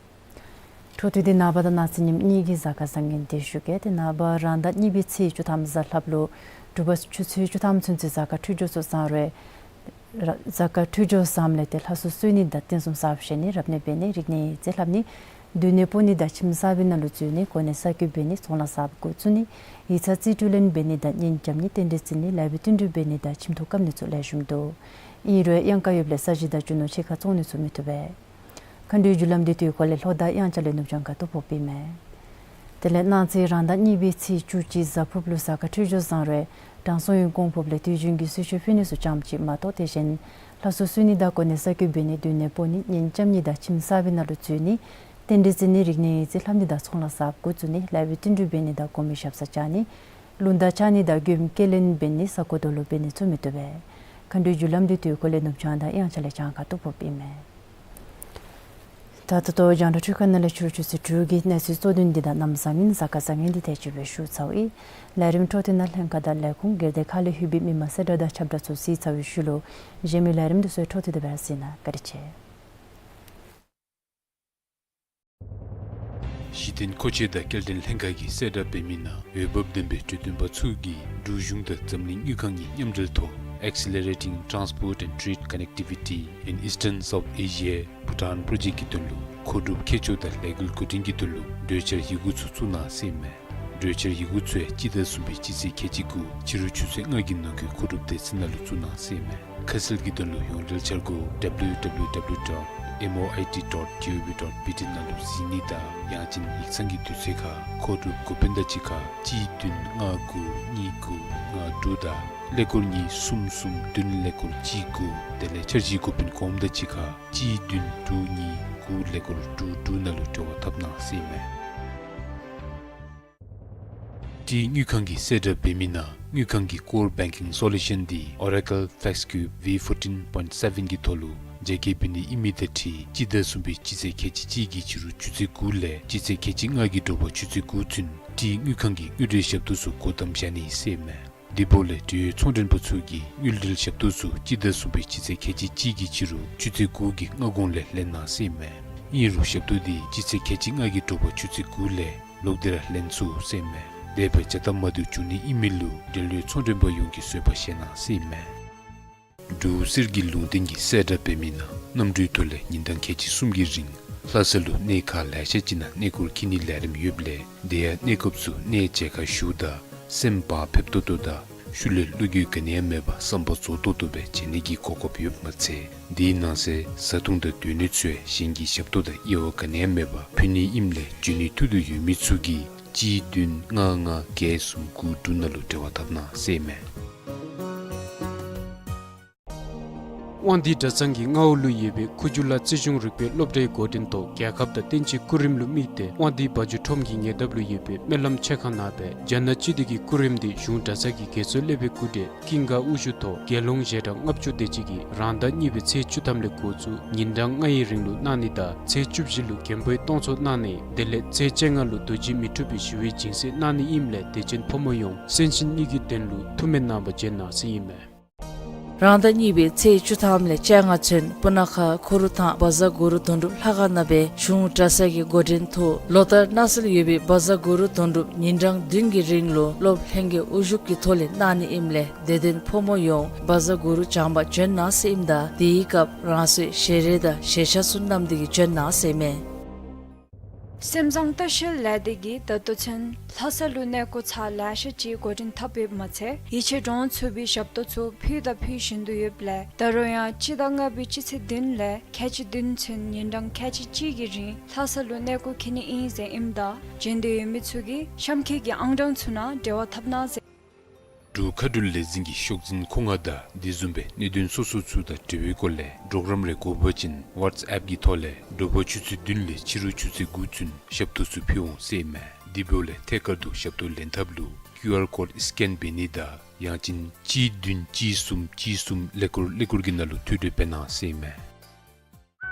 འཕྲོ་མཐུད་དེ་ནངས་པ་དང་གནངས་ཚེ་ཉིནམ་གཉིས་ཀྱི་གཟའ་སྐར་བཟང་ངན་དེ་ཞུ་གེ། ཏེ་ནངས་པ་རང་ཟླ་གཉིས་པའི་ཚེས་བཅུ་ཐམ་གཟའ་ལྷགཔ་ལུ་དྲོ་པ་ཆུ་ཚོད་བཅུ་ཐམ་ཚུན་ཚོད་གཟའ་སྐར་འཕྲོད་སྦྱོར་ཚུ་བཟང་རུང་གཟའ་སྐར་འཕྲོད་སྦྱོར་བཟངམ་ལས་ཏེ་ལྷ་སྲུང་གསོལ་ནི་དང་རྟེན་གསུམ་གསརཔ་བཞེངས་ནི་རབ་གནས་འབད་ནི་རིག་གནས་ཡིག་རྩིས་ལྷབ་ནི་སྡོད་གནས་སྤོ་ནི་དང་ཁྱིམ་གསར་པའི་ནང་ལུ་འཛུལ་ནི་གོ་གནས་གསར་བསྐོ་འབད་ནི་ཚོང་ལཱ་གསརཔ་འགོ་བཙུགས་ནི་ཡིག་ཚང་རྩིས་སྤྲོད་ལེན་འབད་ནི་དང་གཉེན་རྐྱབ་ནི་རྟེན་འབྲེལ་བརྩི་ནི་ལཱ་འབད་བསྟུན་གྲོས་འབད་ནི་དང་ཁྱིམ་ཐོག་བཀབ་ནི་ཚུ་ལེགས་ཤོམ་འདུག། ཨིན་རུང་གཡང་ཁ་ཡོདཔ་ལས་ས་གཞི་དང་རྒྱུ་ནོར་ཕྱི་ཁར་བཙོང་ནི་ཚུ་མི་བཏུབ་པས། མཁའ་འགྲོའི་རྒྱུ་ལམ་འདི་དུས་འཁོར་ལས་ལྷོ་དང་དབྱངས་འཆར་ལས་ནུབ་བྱང་ཁ་ཐུག་ཕོགཔ་ཨིན་མས། དེ་ལས་གནངས་ཚེ་རང་ཟླ་གཉིས་པའི་ཚེས་བཅུ་གཅིག་གཟའ་ཕུརཔ་ལུ་གཟའ་སྐར་འཕྲོད་སྦྱོར་བཟང་རུང་དྲང་སྲོང་ཡོན་གོང་ཕོགཔ་ལས་དུས་རྒྱུན་གྱི་གསོལ་མཆོད་ཕུལ་ནི་ཚུ་ཙམ་ཅིག་མ་གཏོགས་དེ་བཞིན་ལྷ་སྲུང་གསོལ་ནི་དང་གོ་གནས་གསར་བསྐོ་འབད་ནི་སྡོད་གནས་སྤོ་ནི་གཉེན་རྐྱབ་ནི་དང་ཁྱིམ་གསར་པའི་ནང་ལུ་འཛུལ་ནི་རྟེན་འབྲེལ་བརྩི་ནི་རིག་གནས་ཡིག་རྩིས་ལྷབ་ནི་དང་ཚོང་ལཱ་གསརཔ་འགོ་བཙུགས་ནི་ལཱ་འབད་བསྟུན་གྲོས་འབད་ནི་དང་གོང་མའི་ཞབས་སར་བཅར་ནི་ལུང་བསྟན་བཅར་ནི་དང་མགྱོནམ་སྐྱེལ་ལེན་འབད་ནི་ས་རྐོ་རྡོ་སློག་འབད་ནི་ཚུ་མི་བཏུབ་པས། མཁའ་འགྲོའི་རྒྱུ་ལམ་འདི་དུས་འཁོར་ལས་ནུབ་བྱང་དང་དབྱངས་འཆར་ལས་བྱང་ཁ་ཐུག་ཕོགཔ་ཨིན་མས། ད་ད་ལྟོ་རྒྱང་བསྒྲགས་འཕྲུལ་ཁང་ནང་ལས་ཕྱི་རུ་ཆུ་ཚོད་དྲུག་གི་གནས་ཚུལ་གཙོ་དོན་འདི་དང་གནམ་བཟང་ངན་གཟའ་སྐར་བཟང་ངན་འདི་དེ་ཅིག་སྦེ་ཞུ་ཚརཝ་ཨིན། ལས་རིམ་འཕྲོ་མཐུད་ནང་ལྷན་ཁག་དང་ལས་ཁུངས་སྒེར་སྡེ་ཁག་ལས་ལྷོད་པའི་མི་མང་གསལ་བསྒྲགས་དང་ཁྱབ་བསྒྲགས་ཚུ་གཟིགས་ཚར་བའི་ཤུལ་ལུ་གཞན་མི་ལས་རིམ་འདི་ཚུ་འཕྲོ་མཐུད་དེ་སྦེ་ར་གཟིགས་གནང་། བཀའ་དྲིན་ཆེ། གཞི་རྟེན་མཁོ་ཆས་དང་སྐྱེལ་འདྲེན་ལྷན་ཁག་གིས་གསལ་བསྒྲགས་འབད་མི་ནང་འོས་འབབ་ལྡན་པའི་གྲོས་སྟོན་པ་ཚུ་གིས་འབྲུག་གཞུང་དང་འཛམ་གླིང་དངུལ་ཁང་གི་མཉམ་འབྲེལ་ཐོག Accelerating Transport and Trade Connectivity in Eastern South Asia Bhutan Project གི་དོན་ལུ་མཁོ་སྒྲུབ་མཁས་མཆོག་དང་ལས་འགུལ་འགོ་འདྲེན་གྱི་དོན་ལུ་གྲོས་འཆར་ཡི་གུ་ཚུ་བཙུགས་གནང་ཟེར་ཨིན་མས། གྲོས་འཆར་ཡི་གུ་ཚུ་ཡང་སྤྱི་ཟླ་གསུམ་པའི་སྤྱི་ཚེས་ཁལ་གཅིག་དགུ་ཕྱི་རུ་ཆུ་ཚོད་ལྔ་གི་ནང་འཁོད་མཁོ་སྒྲུབ་སྡེ་ཚན་ནང་ལུ་བཙུགས་གནང་ཟེར་ཨིན་མས། ཁ་གསལ་གྱི་དོན་ལུ་ཡོངས་འབྲེལ་འཆར་སྒོ་W W W dot M O I T dot G O V dot B T ནང་ལུ་གཟིགས་ནི་དང་ཡང་ཅིན་ཡིག་ཚང་གི་དུས་ཚོད་ཁར་མཁོ་སྒྲུབ་འགོ་དཔོན་དང་གཅིག་ཁར་གཅིག་བདུན་ལྔ་དགུ་གཉིས་དགུ་ལྔ་དྲུག་དང་ཀླད་ཀོར་གཉིས་གསུམ་གསུམ་བདུན་ཀླད་ཀོར་གཅིག་དགུ། དེ་ལས་འཆར་གཞིའི་འགོ་དཔོན་གོངམ་དང་གཅིག་ཁར་གཅིག་བདུན་དྲུག་གཉིས་དགུ་ཀླད་ཀོར་དྲུག་དྲུག་ནང་ལུ་འབྲེལ་བ་འཐབ་གནང་ཟེར་ཨིན་མས། ཏི་དངུལ་ཁང་གིས་གསལ་བསྒྲགས་འབད་མི་ནང་དངུལ་ཁང་གི་Core Banking Solution འདི་Oracle FlexCube V fourteen point seven གི་ཐོག་ལུ་རྒྱ་སྐྱེད་འབད་ནི་ཨིན་མི་དང་འཁྲིལ་སྤྱི་ཟླ་གསུམ་པའི་སྤྱི་ཚེས་ཁལ་གཅིག་གཅིག་གི་ཕྱི་རུ་ཆུ་ཚོད་དགུ་ལས་སྤྱི་ཚེས་ཁལ་གཅིག་ལྔ་གི་དྲོ་པ་ཆུ་ཚོད་དགུ་ཚུན་ཏི་དངུལ་ཁང་གི་དངུལ་འབྲེལ་ཞབས་ཏོག་ཚུ་སྒོ་བསྡམ་བཞག་ནི་ཟེར་ཨིན་མས། དེ་འབདཝ་ལས་འབྲེལ་ཡོད་ཚོང་མགྲོན་པ་ཚུ་གིས་དངུལ་འབྲེལ་ཞབས་ཏོག་ཚུ་སྤྱི་ཟླ་གསུམ་པའི་སྤྱི་ཚེས་ཁལ་གཅིག་གཅིག་གི་ཕྱི་རུ་ཆུ་ཚོད་དགུ་གི་སྔ་གོང་ལས་ལེན་གནང་ཟེར་ཨིན་མས། ཨིན་རུང་ཞབས་ཏོག་འདི་སྤྱི་ཚེས་ཁལ་གཅིག་ལྔ་གི་དྲོ་པ་ཆུ་ཚོད་དགུ་ལས་ལོག་སྟེ་ར་ལེན་ཚུགས་ཟེར་ཨིན་མས། དེ་སྦེ་བྱ་སྟབས་མ་བདེཝ་བྱུང་ནི་ཨིན་མི་ལུ་འབྲེལ་ཡོད་ཚོང་མགྲོན་པ་ཡོངས་ཀྱིས་བཟོད་པ་བཞེས་གནང་ཟེར་ཨིན་མས། འབྲུག་གསེར་གྱི་ལུང་བསྟན་གྱིས་གསལ་བསྒྲགས་འབད་མི་ནང་གནམ་གྲུའི་ཐོག་ལས་ཉིན་གྲངས་ཁལ་གཅིག་གསུམ་གྱི་རིང་ལྷ་ས་ལུ་གནས་ཁག་ལེ་ཤ་ཅིག་ནང་གནས་སྐོར་འཁྱིད་ནིའི་ལས་རིམ་ཡོདཔ་ལས་དེ་ཡང་གནས་སྐབས་སུ་གནས་མཇལ་ཁ་ཞུཝ་ད་སེམས་བག་ཕེབས་ཏོག་ཏོ་དང་ཤུལ་ལས་བློ་འགྱོད་ག་ནི་ཡང་མེད་པར་བསམ་པ་རྫོགས་ཏོག་ཏོ་སྦེ་མཇལ་ནི་གི་གོ་སྐབས་ཡོདཔ་མ་ཚད་དེའི་ནང་གསེས་བཟའ་འཐུང་དང་སྡོད་གནས་ཚུ་ཡང་གཞན་གྱི་ཞབས་ཏོག་དང་དབྱེ་བ་ག་ནི་ཡང་མེད་པར་ཕུལ་ནི་ཨིནམ་ལས་འབྱོན་ནི་ཐུགས་འདོད་ཡོད་མི་ཚུ་གིས་གཅིག་བདུན་ལྔ་ལྔ་བརྒྱད་གསུམ་དགུ་དྲུག་ནང་ལུ་འབྲེལ་བ་འཐབ་གནང་ཟེར་ཨིན་མས། དབང་འདུས་གྲྭ་ཚང་གི་མངའ་འོག་ལུ་ཡོད་པའི་ཁུ་བྱུག་ལ་རྩིས་གཞུང་རིག་པའི་སློབ་གྲྭའི་འགོ་འདྲེན་ཐོག་རྒྱལ་ཁབ་དང་བསྟན་སྤྱིའི་སྐུ་རིམ་ལུ་དམིགས་ཏེ་དབང་འདུས་བ་ཕྱུགས་ཁྲོམ་གྱི་ཉེ་འདབས་ལུ་ཡོད་པའི་སྨོན་ལམ་མཆོད་ཁང་ནང་སྦེ་རྒྱ་ནག་སྤྱི་འཐུས་ཀྱི་སྐུ་རིམ་འདི་གཞུང་གྲྭ་ཚང་གི་དགེ་ཚུལ་སློབ་དཔོན་སྐུ་བགྲེས་ཀུན་དགའ་དབུ་བཞུགས་ཐོག་རྒྱལ་ཡོངས་རྗེས་འབྲང་ལྔ་བཅུ་དེ་ཅིག་གིས་རང་ཟླ་གཉིས་པའི་ཚེས་བཅུ་ཐམ་ལས་འགོ་བཙུགས་ཉིན་གྲངས་ལྔའི་རིང་ལུ་གནང་ནི་དང་ཚེས་བཅུ་བཞི་ལུ་མགོན་པོའི་སྟོང་ཚོགས་གནང་ནི་དེ་ལས་ཚེས་བཅོ་ལྔ་ལུ་རྡོ་རྗེ་མི་འཁྲུགས་པའི་ཞི་བའི་སྦྱིན་སྲེག་གནང་ནི་ཨིནམ་ལས་དད་ཅན་ཕོ་མོ་ཡོངས་གསན་ཞིནམ་ལས་ཀྱི་དོན་ལུ་ཐུགས་སྨོན་གནང་བར་བྱོན་གནང་ཟེར་ཨིན་མས། རང་ཟླ་གཉིས་པའི་ཚེས་བཅུ་ཐམ་ལས་བཅོ་ལྔ་ཚུན་སྤུ་ན་ཁ་ཁོ་རུ་ཐང་བཛྲ་གུ་རུ་དོན་གྲུབ་ལྷ་ཁང་ནང་སྦེ་གཞུང་གྲྭ་ཚང་གི་འགོ་འདྲེན་ཐོག་ལོ་ལྟར་གནང་སྲོལ་ཡོད་པའི་བཛྲ་གུ་རུ་དོན་གྲུབ་ཉིན་གྲངས་བདུན་གྱི་རིང་ལུ་སློབ་ལྷན་རྒྱས་དབུ་བཞུགས་ཀྱི་ཐོག་ལས་གནང་ནི་ཨིནམ་ལས་དད་ལྡན་ཕོ་མོ་ཡོངས་བཛྲ་གུ་རུ་བགྱང་པར་བྱོན་གནང་ཟེར་ཨིནམ་ད་དེའི་སྐབས་རང་སོའི་ཞལ་རས་དང་ཞལ་ཆས་ཚུ་བསྣམས་ཏེ་གིས་བྱོན་གནང་ཟེར་ཨིན་མས། སེམས་བཟང་ལྟ་བཤལ་ལས་སྡེ་གིས་ད་ལྟོ་ཚུན་ལྷ་ས་ལུ་གནས་སྐོར་ཚར་ལེ་ཤ་ཅིག་འགོ་འདྲེན་འཐབ་ཡོདཔ་མ་ཚད་ཡིད་ཆེས་འདྲོངས་ཚུགས་པའི་ཞབས་ཏོག་ཚུ་ཕུལ་དང་ཕུལ་བཞིན་དུ་ཡོདཔ་ལས་ད་རུང་ཡང་སྤྱི་ཟླ་ལྔ་པའི་སྤྱི་ཚེས་བདུན་ལས་ཁལ་གཅིག་བདུན་ཚུན་ཉིན་གྲངས་ཁལ་གཅིག་གཅིག་གི་རིང་ལྷ་ས་ལུ་གནས་སྐོར་འཁྱིད་ནི་ཨིན་ཟེར་ཨིནམ་ད་བྱོན་འདོད་ཡོད་མི་ཚུ་གིས་གཤམ་འཁོད་ཀྱི་ཨང་གྲངས་ཚུ་ནང་འབྲེལ་བ་འཐབ་གནང་ཟེར། འབྲུག་མཁའ་འགྲུལ་ལས་འཛིན་གྱི་ཤོག་འཛིན་ཁོ་ང་དང་དེ་བཟུམ་སྦེ་གནད་དོན་སོ་སོ་ཚུ་དང་འབྲེལ་བའི་སྐོར་ལས་གྲོགས་རམ་རེ་དགོ་པ་ཅིན་ཝཊས་ཨེཔ་གི་ཐོག་ལས་དྲོ་པ་ཆུ་ཚོད་བདུན་ལས་ཕྱི་རུ་ཆུ་ཚོད་དགུ་ཚུན་ཞབས་ཏོག་ཚུ་ཕུལ་འོང་ཟེར་ཨིན་མས། དེ་འབདཝ་ལས་ཐད་ཀར་དུ་ཞབས་ཏོག་ལེན་ཐབས་ལུ་ཀིའུ་ཨར་ཀོཌ་སི་ཀེན་འབད་ནི་དང་ཡང་ཅིན་གཅིག་བདུན་གཅིག་གསུམ་གཅིག་གསུམ་ཀླད་ཀོར་ཀླད་ཀོར་གྱི་ནང་ལུ་ཐོ་འགོད་འབད་གནང་ཟེར་ཨིན་མས།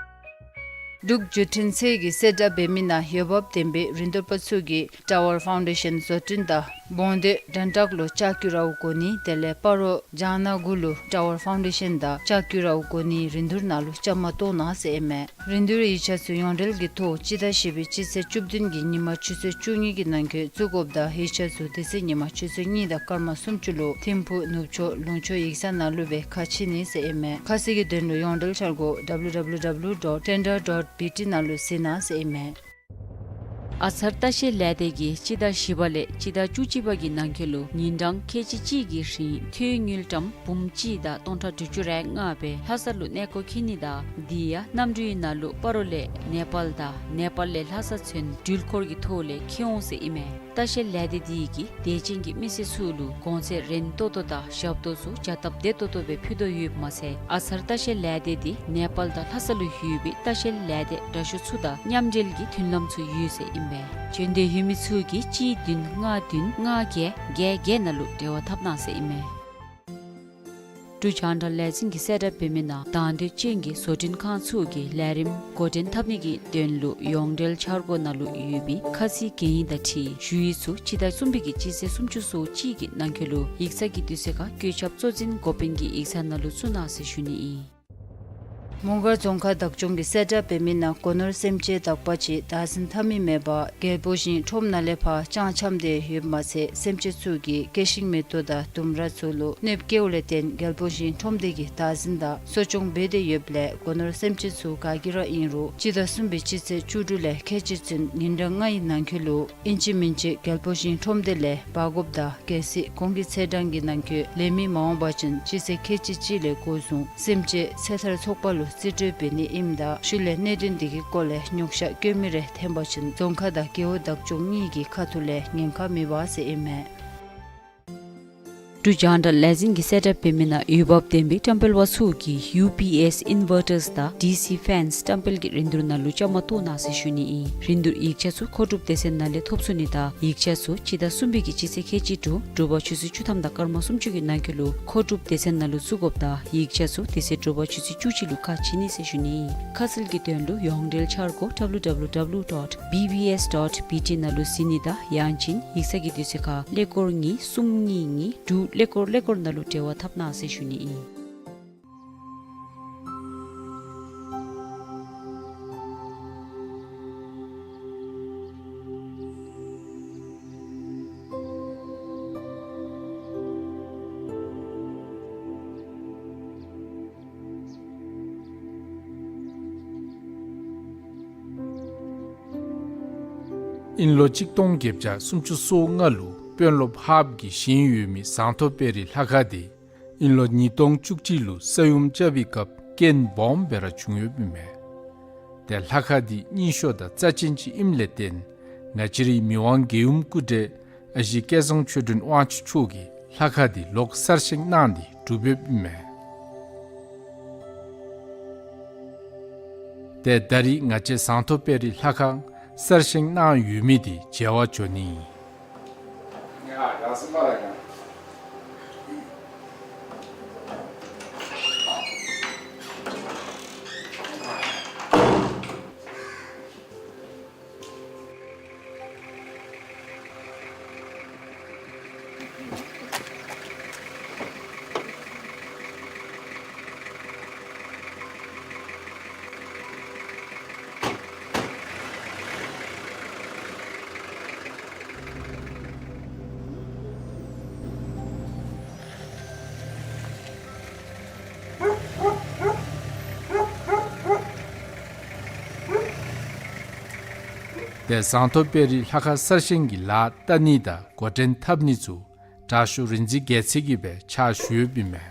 འབྲུག་བརྒྱུད་འཕྲིན་ཚད་ཀྱི་གསལ་བསྒྲགས་འབད་མི་ནང་འོས་འབབ་ལྡན་པའི་རིན་བསྡུར་པ་ཚུ་གིས་ཊ་ཝར་ཕའུན་ཌེ་ཤཱན་བཟོ་སྐྲུན་དང་བོང་སྟོད་དན་ཊག་ལུ་ལྕགས་ཀྱུ་ར་བ་བཀོ་ནི་དེ་ལས་སྤ་རོ་ལྗང་ནག་དགུ་ལུ་ཊ་ཝར་ཕའུན་ཌེ་ཤཱན་དང་ལྕགས་ཀྱུ་ར་བ་བཀོ་ནིའི་རིན་བསྡུར་ནང་ལུ་བཅའ་མར་གཏོགས་གནང་ཟེར་ཨིན་མས། རིན་བསྡུར་ཡིག་ཆ་ཚུ་ཡོངས་འབྲེལ་གྱི་ཐོག་སྤྱི་ཟླ་བཞི་པའི་སྤྱི་ཚེས་བཅུ་བདུན་གྱི་ཉིན་མ་ཆུ་ཚོད་བཅུ་གཉིས་ཀྱི་ནང་འཁོད་བཙུགས་དགོཔ་དང་ཡིག་ཆ་ཚུ་དེ་ཚེ་ཉིན་མ་ཆུ་ཚོད་གཉིས་དང་སྐར་མ་སུམ་ཅུ་ལུ་ཐིམ་ཕུག་ནུབ་ཕྱོགས་ལུང་ཕྱོགས་ཡིག་ཚང་ནང་ལུ་སྦེ་ཁ་ཕྱེ་ནི་ཟེར་ཨིན་མས། ཁ་གསལ་གྱི་དོན་ལུ་ཡོངས་འབྲེལ་འཆར་སྒོ་W W W dot tender dot B T ནང་ལུ་གཟིགས་གནང་ཟེར་ཨིན་མས། ཨ་ཚར་ལྟ་བཤལ་ལས་སྡེ་གིས་སྤྱི་ཟླ་བཞི་པ་ལས་སྤྱི་ཟླ་བཅུ་གཅིག་པ་གི་ནང་འཁོད་ལུ་ཉིན་གྲངས་ཁལ་གཅིག་གཅིག་གི་རིང་ཐོན་དངུལ་ཀྲམ་འབུམ་གཅིག་དང་སྟོང་ཕྲག་དྲུག་ཅུ་རེ་ལྔ་སྦེ་ལྷ་ས་ལུ་གནས་སྐོར་འཁྱིད་ནི་དང་དེ་ཡང་གནམ་གྲུའི་ནང་ལུ་སྤ་རོ་ལས་ནེ་པཱལ་དང་ནེ་པཱལ་ལས་ལྷ་ས་ཚུན་འགྲུལ་འཁོར་གྱི་ཐོག་ལས་འཁྱིད་འོང་ཟེར་ཨིན་མས། ལྟ་བཤལ་ལས་སྡེ་དེ་གིས་དད་ཅན་གྱི་མི་སེར་ཚུ་ལུ་གོང་ཚད་རན་ཏོག་ཏོ་དང་ཞབས་ཏོག་ཚུ་བྱ་སྟབས་བདེ་ཏོག་ཏོ་སྦེ་ཕུལ་དོ་ཡོདཔ་མ་ཚད་ཨ་ཚར་ལྟ་བཤལ་ལས་སྡེ་དེ་ནེ་པཱལ་དང་ལྷ་ས་ལུ་ཡོད་པའི་ལྟ་བཤལ་ལས་སྡེ་འདྲ་ཤོས་ཚུ་དང་མཉམ་འབྲེལ་གྱི་མཐུན་ལམ་ཚུ་ཡོད་ཟེར་ཨིན་པས། བྱོན་འདོད་ཡོད་མི་ཚུ་གིས་གཅིག་བདུན་ལྔ་བདུན་ལྔ་བརྒྱད་བརྒྱད་བརྒྱད་ནང་ལུ་འབྲེལ་བ་འཐབ་གནང་ཟེར་ཨིན་མས། འབྲུག་རྒྱང་བསྒྲགས་ལས་འཛིན་གྱིས་གསལ་བསྒྲགས་འབད་མི་ནང་དང་འདོད་ཅན་གྱི་བཟོ་སྐྲུན་ཁང་ཚུ་གིས་ལས་རིམ་འགོ་འདྲེན་འཐབ་ནི་གི་དོན་ལུ་ཡོངས་འབྲེལ་འཆར་སྒོ་ནང་ལུ་ཡོད་པའི་ཁ་ཚིག་གན་ཡིག་དང་འཁྲིལ་ཞུ་ཡིག་ཚུ་སྤྱི་ཟླ་གསུམ་པའི་གི་སྤྱི་ཚེས་སུམ་ཅུ་སོ་གཅིག་གི་ནང་འཁོད་ལུ་ཡིག་ཚང་གི་དུས་ཚོད་ཁར་བཀོད་ཁྱབ་གཙོ་འཛིན་འགོ་དཔོན་གྱི་ཡིག་ཚང་ནང་ལུ་བཙུགས་གནང་ཟེར་ཞུ་ནི་ཨིན། མོང་སྒར་རྫོང་ཁག་བདག་སྐྱོང་གིས་གསལ་བསྒྲགས་འབད་མི་ནང་སྒོ་ནོར་སེམས་ཅན་དག་པ་ཅིག་བདག་འཛིན་འཐབ་མི་མེད་པར་རྒྱལ་པོ་ཞིང་ཁྲོམ་ནང་ལས་ཕར་བཅང་འཁྱམས་ཏེ་ཡོདཔ་མ་ཚད་སེམས་ཅན་ཚུ་གིས་སྐྱེ་ཤིང་མེ་ཏོག་དང་ལྡུམ་ར་ཚུ་ལུ་གནོདཔ་བཀལཝ་ལས་བརྟེན་རྒྱལ་པོ་ཞིང་ཁྲོམ་སྡེ་གིས་བདག་འཛིན་དང་གསོ་སྐྱོང་འབད་དེ་ཡོདཔ་ལས་སྒོ་ནོར་སེམས་ཅན་ཚུ་ག་གིས་ར་ཨིན་རུང་སྤྱི་ཟླ་གསུམ་པའི་སྤྱི་ཚེས་བཅུ་དྲུག་ལས་ཁལ་གཅིག་ཚུན་ཉིན་གྲངས་ལྔའི་ནང་འཁོད་ལུ་ཨིན་ཅི་མིན་ཅི་རྒྱལ་པོ་ཞིང་ཁྲོམ་སྡེ་ལས་འབག་དགོཔ་དང་གལ་སྲིད་གོང་གི་ཚེས་གྲངས་ཀྱི་ནང་འཁོད་ལེན་མི་མ་འོང་པ་ཅིན་སྤྱི་ཚེས་ཁལ་གཅིག་གཅིག་ལས་འགོ་བཟུང་སེམས་ཅན་ཚེ་ཐར་ཚོགས་པ་ལུ་རྩིས་སྤྲོད་འབད་ནི་ཨིནམ་ད་ཤུལ་ལས་གནད་དོན་དེ་གི་སྐོར་ལས་ཉོགས་བཤད་བཀོད་མི་རེ་འཐོན་པ་ཅིན་རྫོང་ཁག་དང་རྒེད་འོག་བདག་སྐྱོང་གཉིས་ཀྱི་ཁ་ཐུག་ལས་ཉེན་ཁ་མེད་པ་ཟེར་ཨིན་མས། འབྲུག་རྒྱང་བསྒྲགས་ལས་འཛིན་གྱིས་གསལ་བསྒྲགས་འབད་མི་ནང་འོས་འབབ་ལྡན་པའི་བཀྲམ་སྤེལ་པ་ཚུ་གིས་ཡུ་པི་ཨེསི་ཨིན་ཝར་ཊརསི་དང་ཌི་སི་ཕེནསི་བཀྲམ་སྤེལ་གྱི་རིན་བསྡུར་ནང་ལུ་བཅའ་མར་གཏོགས་གནང་ཟེར་ཞུ་ནི་ཨིན། རིན་བསྡུར་ཡིག་ཆ་ཚུ་མཁོ་སྒྲུབ་སྡེ་ཚན་ནང་ལས་ཐོབ་ཚུགས་ནི་དང་ཡིག་ཆ་ཚུ་སྤྱི་ཟླ་གསུམ་པའི་གི་སྤྱི་ཚེས་ཁལ་གཅིག་དྲུག་དྲོ་པ་ཆུ་ཚོད་བཅུ་ཐམ་དང་སྐར་མ་སུམ་ཅུ་གི་ནང་འཁོད་ལུ་མཁོ་སྒྲུབ་སྡེ་ཚན་ནང་ལུ་བཙུགས་དགོཔ་དང་ཡིག་ཆ་ཚུ་དེ་ཚེ་དྲོ་པ་ཆུ་ཚོད་བཅུ་གཅིག་ལུ་ཁ་ཕྱེ་ནི་ཟེར་ཞུ་ནི་ཨིན། ཁ་གསལ་གྱི་དོན་ལུ་ཡོངས་འབྲེལ་འཆར་སྒོ་W W W dot B B S dot B T ནང་ལུ་གཟིགས་ནི་དང་ཡང་ཅིན་ཡིག་ཚང་གི་དུས་ཚོད་ཁར་ཀླད་ཀོར་གཉིས་གསུམ་གཉིས་གཉིས་དྲུག་ཀླད་ཀོར་ཀླད་ཀོར་ནང་ལུ་འབྲེལ་བ་འཐབ་གནང་ཟེར་ཞུ་ནི་ཨིན། ཨིན་ལོ་གཅིག་སྟོང་བརྒྱད་བརྒྱ་སུམ་ཅུ་སོ་ལྔ་ལུ་དཔོན་སློབ་ཧཱཔ་གིས་བཞེངས་ཡོད་མི་ཟངས་མཐོ་དཔལ་རི་ལྷ་ཁང་དེ་ཨིན་ལོ་ཉིས་སྟོང་བཅུ་གཅིག་ལུ་ས་ཡོམ་རྐྱབ་པའི་སྐབས་རྐྱེན་སྦོམ་སྦེ་ར་བྱུང་ཡོདཔ་ཨིན་མས། ཏེ་ལྷ་ཁང་འདི་རྙིང་ཤོས་དང་རྩ་ཅན་ཅིག་ཨིནམ་ལས་བརྟེན་ང་བཅས་རའི་མི་དབང་རྒྱལ་ཡུམ་སྐུ་བགྲེས་ཨ་ཞེ་སྐལ་བཟང་ཆོས་སྒྲོན་དབང་ཕྱུག་མཆོག་གིས་ལྷ་ཁང་འདི་ལོག་གསར་བཞེངས་གནང་སྟེ་གྲུབ་ཡོདཔ་ཨིན་མས། ཏེ་ད་རིས་ང་བཅས་ཟངས་མཐོ་དཔལ་རི་ལྷ་ཁང་གསར་བཞེངས་གནང་ཡོད་མི་འདི་མཇལ་བར་འགྱོ་ནི་ཨིན། ཏེ་ཟངས་མདོག་དཔལ་རི་ལྷ་ཁང་གསར་བཞེངས་ཀྱི་ལཱ་བསྟར་ནི་དང་འགོ་འདྲེན་འཐབ་ནི་ཚུ་དྲག་ཤོས་རིག་འཛིན་རྒྱལ་མཚན་གྱིས་སྦེ་ཕྱག་ཞུ་ཡོདཔ་ཨིན་མས།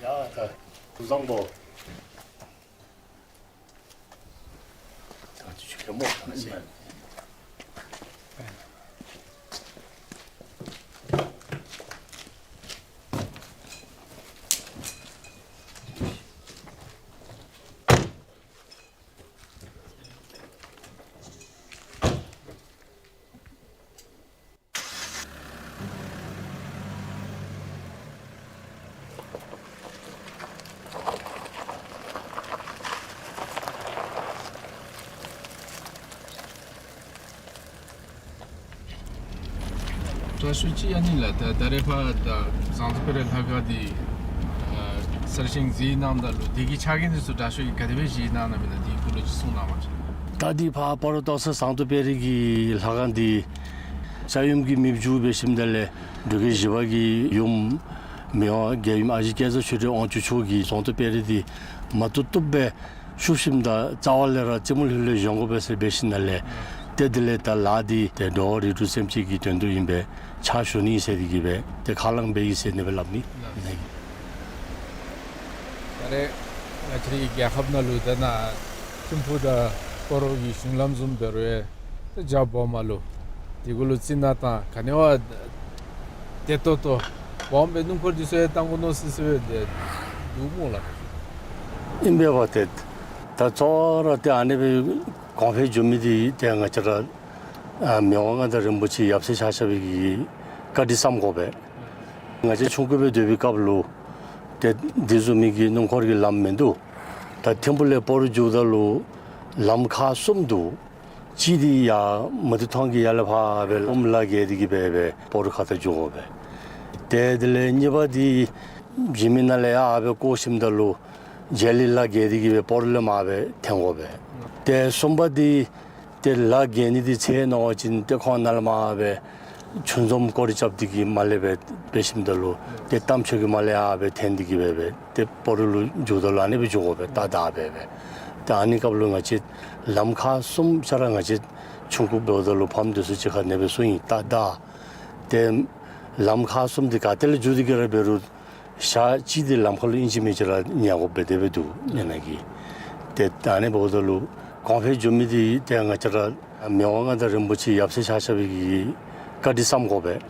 ཡ་ད་སྐུ་གཟུགས་བཟང་པོ། དྲག་ཤོས་ཅིག་ཨ་ནི་ལགས། ད་ད་རེས་ཕར་ད་ཟངས་མདོག་དཔལ་རི་ལྷ་ཁང་འདི་ཨ་གསར་བཞེངས་མཛད་གནངམ་ད་ལུ་དེ་གི་ཕྱག་འགན་འདི་ཚུ་དྲག་ཤོས་ཀྱིས་ག་དེ་སྦེ་བཞེས་གནང་གནངམ་ཨིན་ན་དེའི་སྐོར་ལུ་ཅིག་གསུང་གནང་བ་ཅིན། ད་འདི་ཕར་སྤ་རོ་སྟག་ཚང་ཟངས་མདོག་དཔལ་རི་གི་ལྷ་ཁང་འདི་ས་ཡོམ་གྱིས་མེདཔ་བཅུག་འབད་ཞིནམ་ད་ལས་འབྲུག་རྒྱལ་བཞི་པ་གི་ཡུམ་མི་དབང་རྒྱལ་ཡུམ་ཨ་ཞེ་སྐལ་བཟང་ཆོས་སྒྲོན་དབང་ཕྱུག་མཆོག་གིས་ཟངས་མདོག་དཔལ་རི་འདི་མ་བཏུབ་བཏུབ་སྦེ་བཤུབ་ཞིནམ་ད་རྩ་བ་ལས་ར་རྩེ་མོ་ལྷོད་ལྷོད་བཞེངས་དགོ་པས་ཟེར་འབད་ཞིནམ་ལས། ཏེ་དེ་ལས་ད་ལཱ་འདི་ཏེ་འགྲོ་བ་རིགས་དྲུག་སེམས་ཅན་གྱི་དོན་དུ་ཨིན་པས། ཕྱག་ཞུ་ནི་ཟེར་ཏེ་གིས་སྦེ་ཏེ་ཁས་བླངས་འབད་ཡི་ཟེར་ཨ་ནི་སྦེ་སླབ་ནི་ཨིན། ད་རེས་ང་བཅས་རའི་རྒྱལ་ཁབ་ནང་ལུ་ད་ནཱ་ཐིམ་ཕུག་དང་སྤ་རོ་གི་གཞུང་ལམ་བཟུམ་འབད་རུང་ཡང་ཏེ་རྒྱ་སྦོམ་ལུ་དེ་གུ་ལུ་རྩི་ནག་དང་ག་ནི་བ་བདེ་ཏོག་ཏོ་སྦོམ་སྦེ་སྣུམ་འཁོར་འདི་ཚུ་ཡང་བཏང་དགོ་མནོ་སི་སི་སྦེ་འདུག་སྨོ་ལགས། ཨིན་པས་པ། ཏེ་ད་གཙོ་བོ་ར་ཏེ་ཨ་ནི་སྦེ་གོང་འཕེལ་འགྱོ་མི་འདི་ཏེ་ང་བཅས་ར་ཨ་མི་དབང་མངའ་བདག་རིན་པོ་ཆེ་ཡབ་སྲས་ཆ་ཁྱབ་ཀྱི་བཀའ་དྲིན་བསམ་དགོ་པས། ང་བཅས་ཆུང་ཀུ་སྦེ་སྡོད་པའི་སྐབས་ལུ་ཏེ་འདི་བཟུམ་མའི་གི་སྣུམ་འཁོར་གྱི་ལམ་མིན་འདུག། ད་ཐིམ་ཕུག་ལས་སྤ་རོ་འགྱོཝ་ད་ལུ་ལམ་ཁག་གསུམ་འདུག། གཅིག་འདི་ཡར་མུ་ཏིག་ཐང་གི་ཡར་ལས་ཕར་སྦེ་ལྷོདམ་ལ་བརྒལ་ཏེ་གིས་སྦེ་སྦེ་སྤ་རོ་ཁ་ཐུག་འགྱོ་དགོ་པས། ཏེ་དེ་ལས་གཉིས་པ་འདི་འཇིགས་མེད་ནང་ལས་ཡར་སྦེ་བསྐོར་ཞིནམ་ད་ལུ་རྗེས་ལུ་ལ་བརྒལ་ཏེ་གིས་སྦེ་སྤ་རོ་ལས་མར་སྦེ་འཐེན་དགོ་པས། ཏེ་གསུམ་པ་འདི་ཏེ་ལ་བརྒལ་ནི་འདི་ཚེ་ནོར་བ་ཅིན་ཏེ་ཁོང་ནཱ་ལས་མར་སྦེ་ཆུ་འཛོམས་སྐོར་ར་རྐྱབ་སྟེ་གིས་མར་ལས་སྦེ་འབད་ཞིནམ་ད་ལུ་ཏེ་རྟ་མཆོག་གི་མར་ལས་ཡར་སྦེ་འཐེན་ཏེ་གིས་སྦེ་སྦེ་ཏེ་སྤ་རོ་ལུ་འགྱོཝ་ད་ལུ་ཨ་ནི་སྦེ་འགྱོ་དགོ་པས། ཏ་ཏ་སྦེ་སྦེ། ཏེ་ཨ་ནི་སྐབས་ལུ་ང་བཅས་ལམ་ཁག་གསུམ་ཆ་ར་ང་བཅས་ཆུང་ཀུ་འབདཝ་ད་ལུ་ཕམ་འདི་ཚུ་གཅིག་ཁར་ཨ་ནི་སྦེ་གསུངས་ཡི། ཏ་ཏ། ཏེ་ལམ་ཁག་གསུམ་འདི་ག་ཏེ་ལས་འགྱོ་སྟེ་གིས་ར་འབད་རུང་ཞག་གཅིག་འདི་ལམ་ཁ་ལུ་ཨིན་ཅི་མིན་ཅི་ར་ཉལ་དགོཔ་སྦེ་དེ་སྦེ་འདུག་ཨ་ནི་གི། ཏེ་ད་ཨ་ནི་འབདཝ་ད་ལུ་གོང་འཕེལ་འགྱོ་མི་འདི་ཏེ་ང་བཅས་ར་མི་དབང་མངའ་བདག་རིན་པོ་ཆེ་ཡབ་སྲས་ཆ་ཁྱབ་ཀྱི་བཀའ་དྲིན་བསམ་དགོ་པས།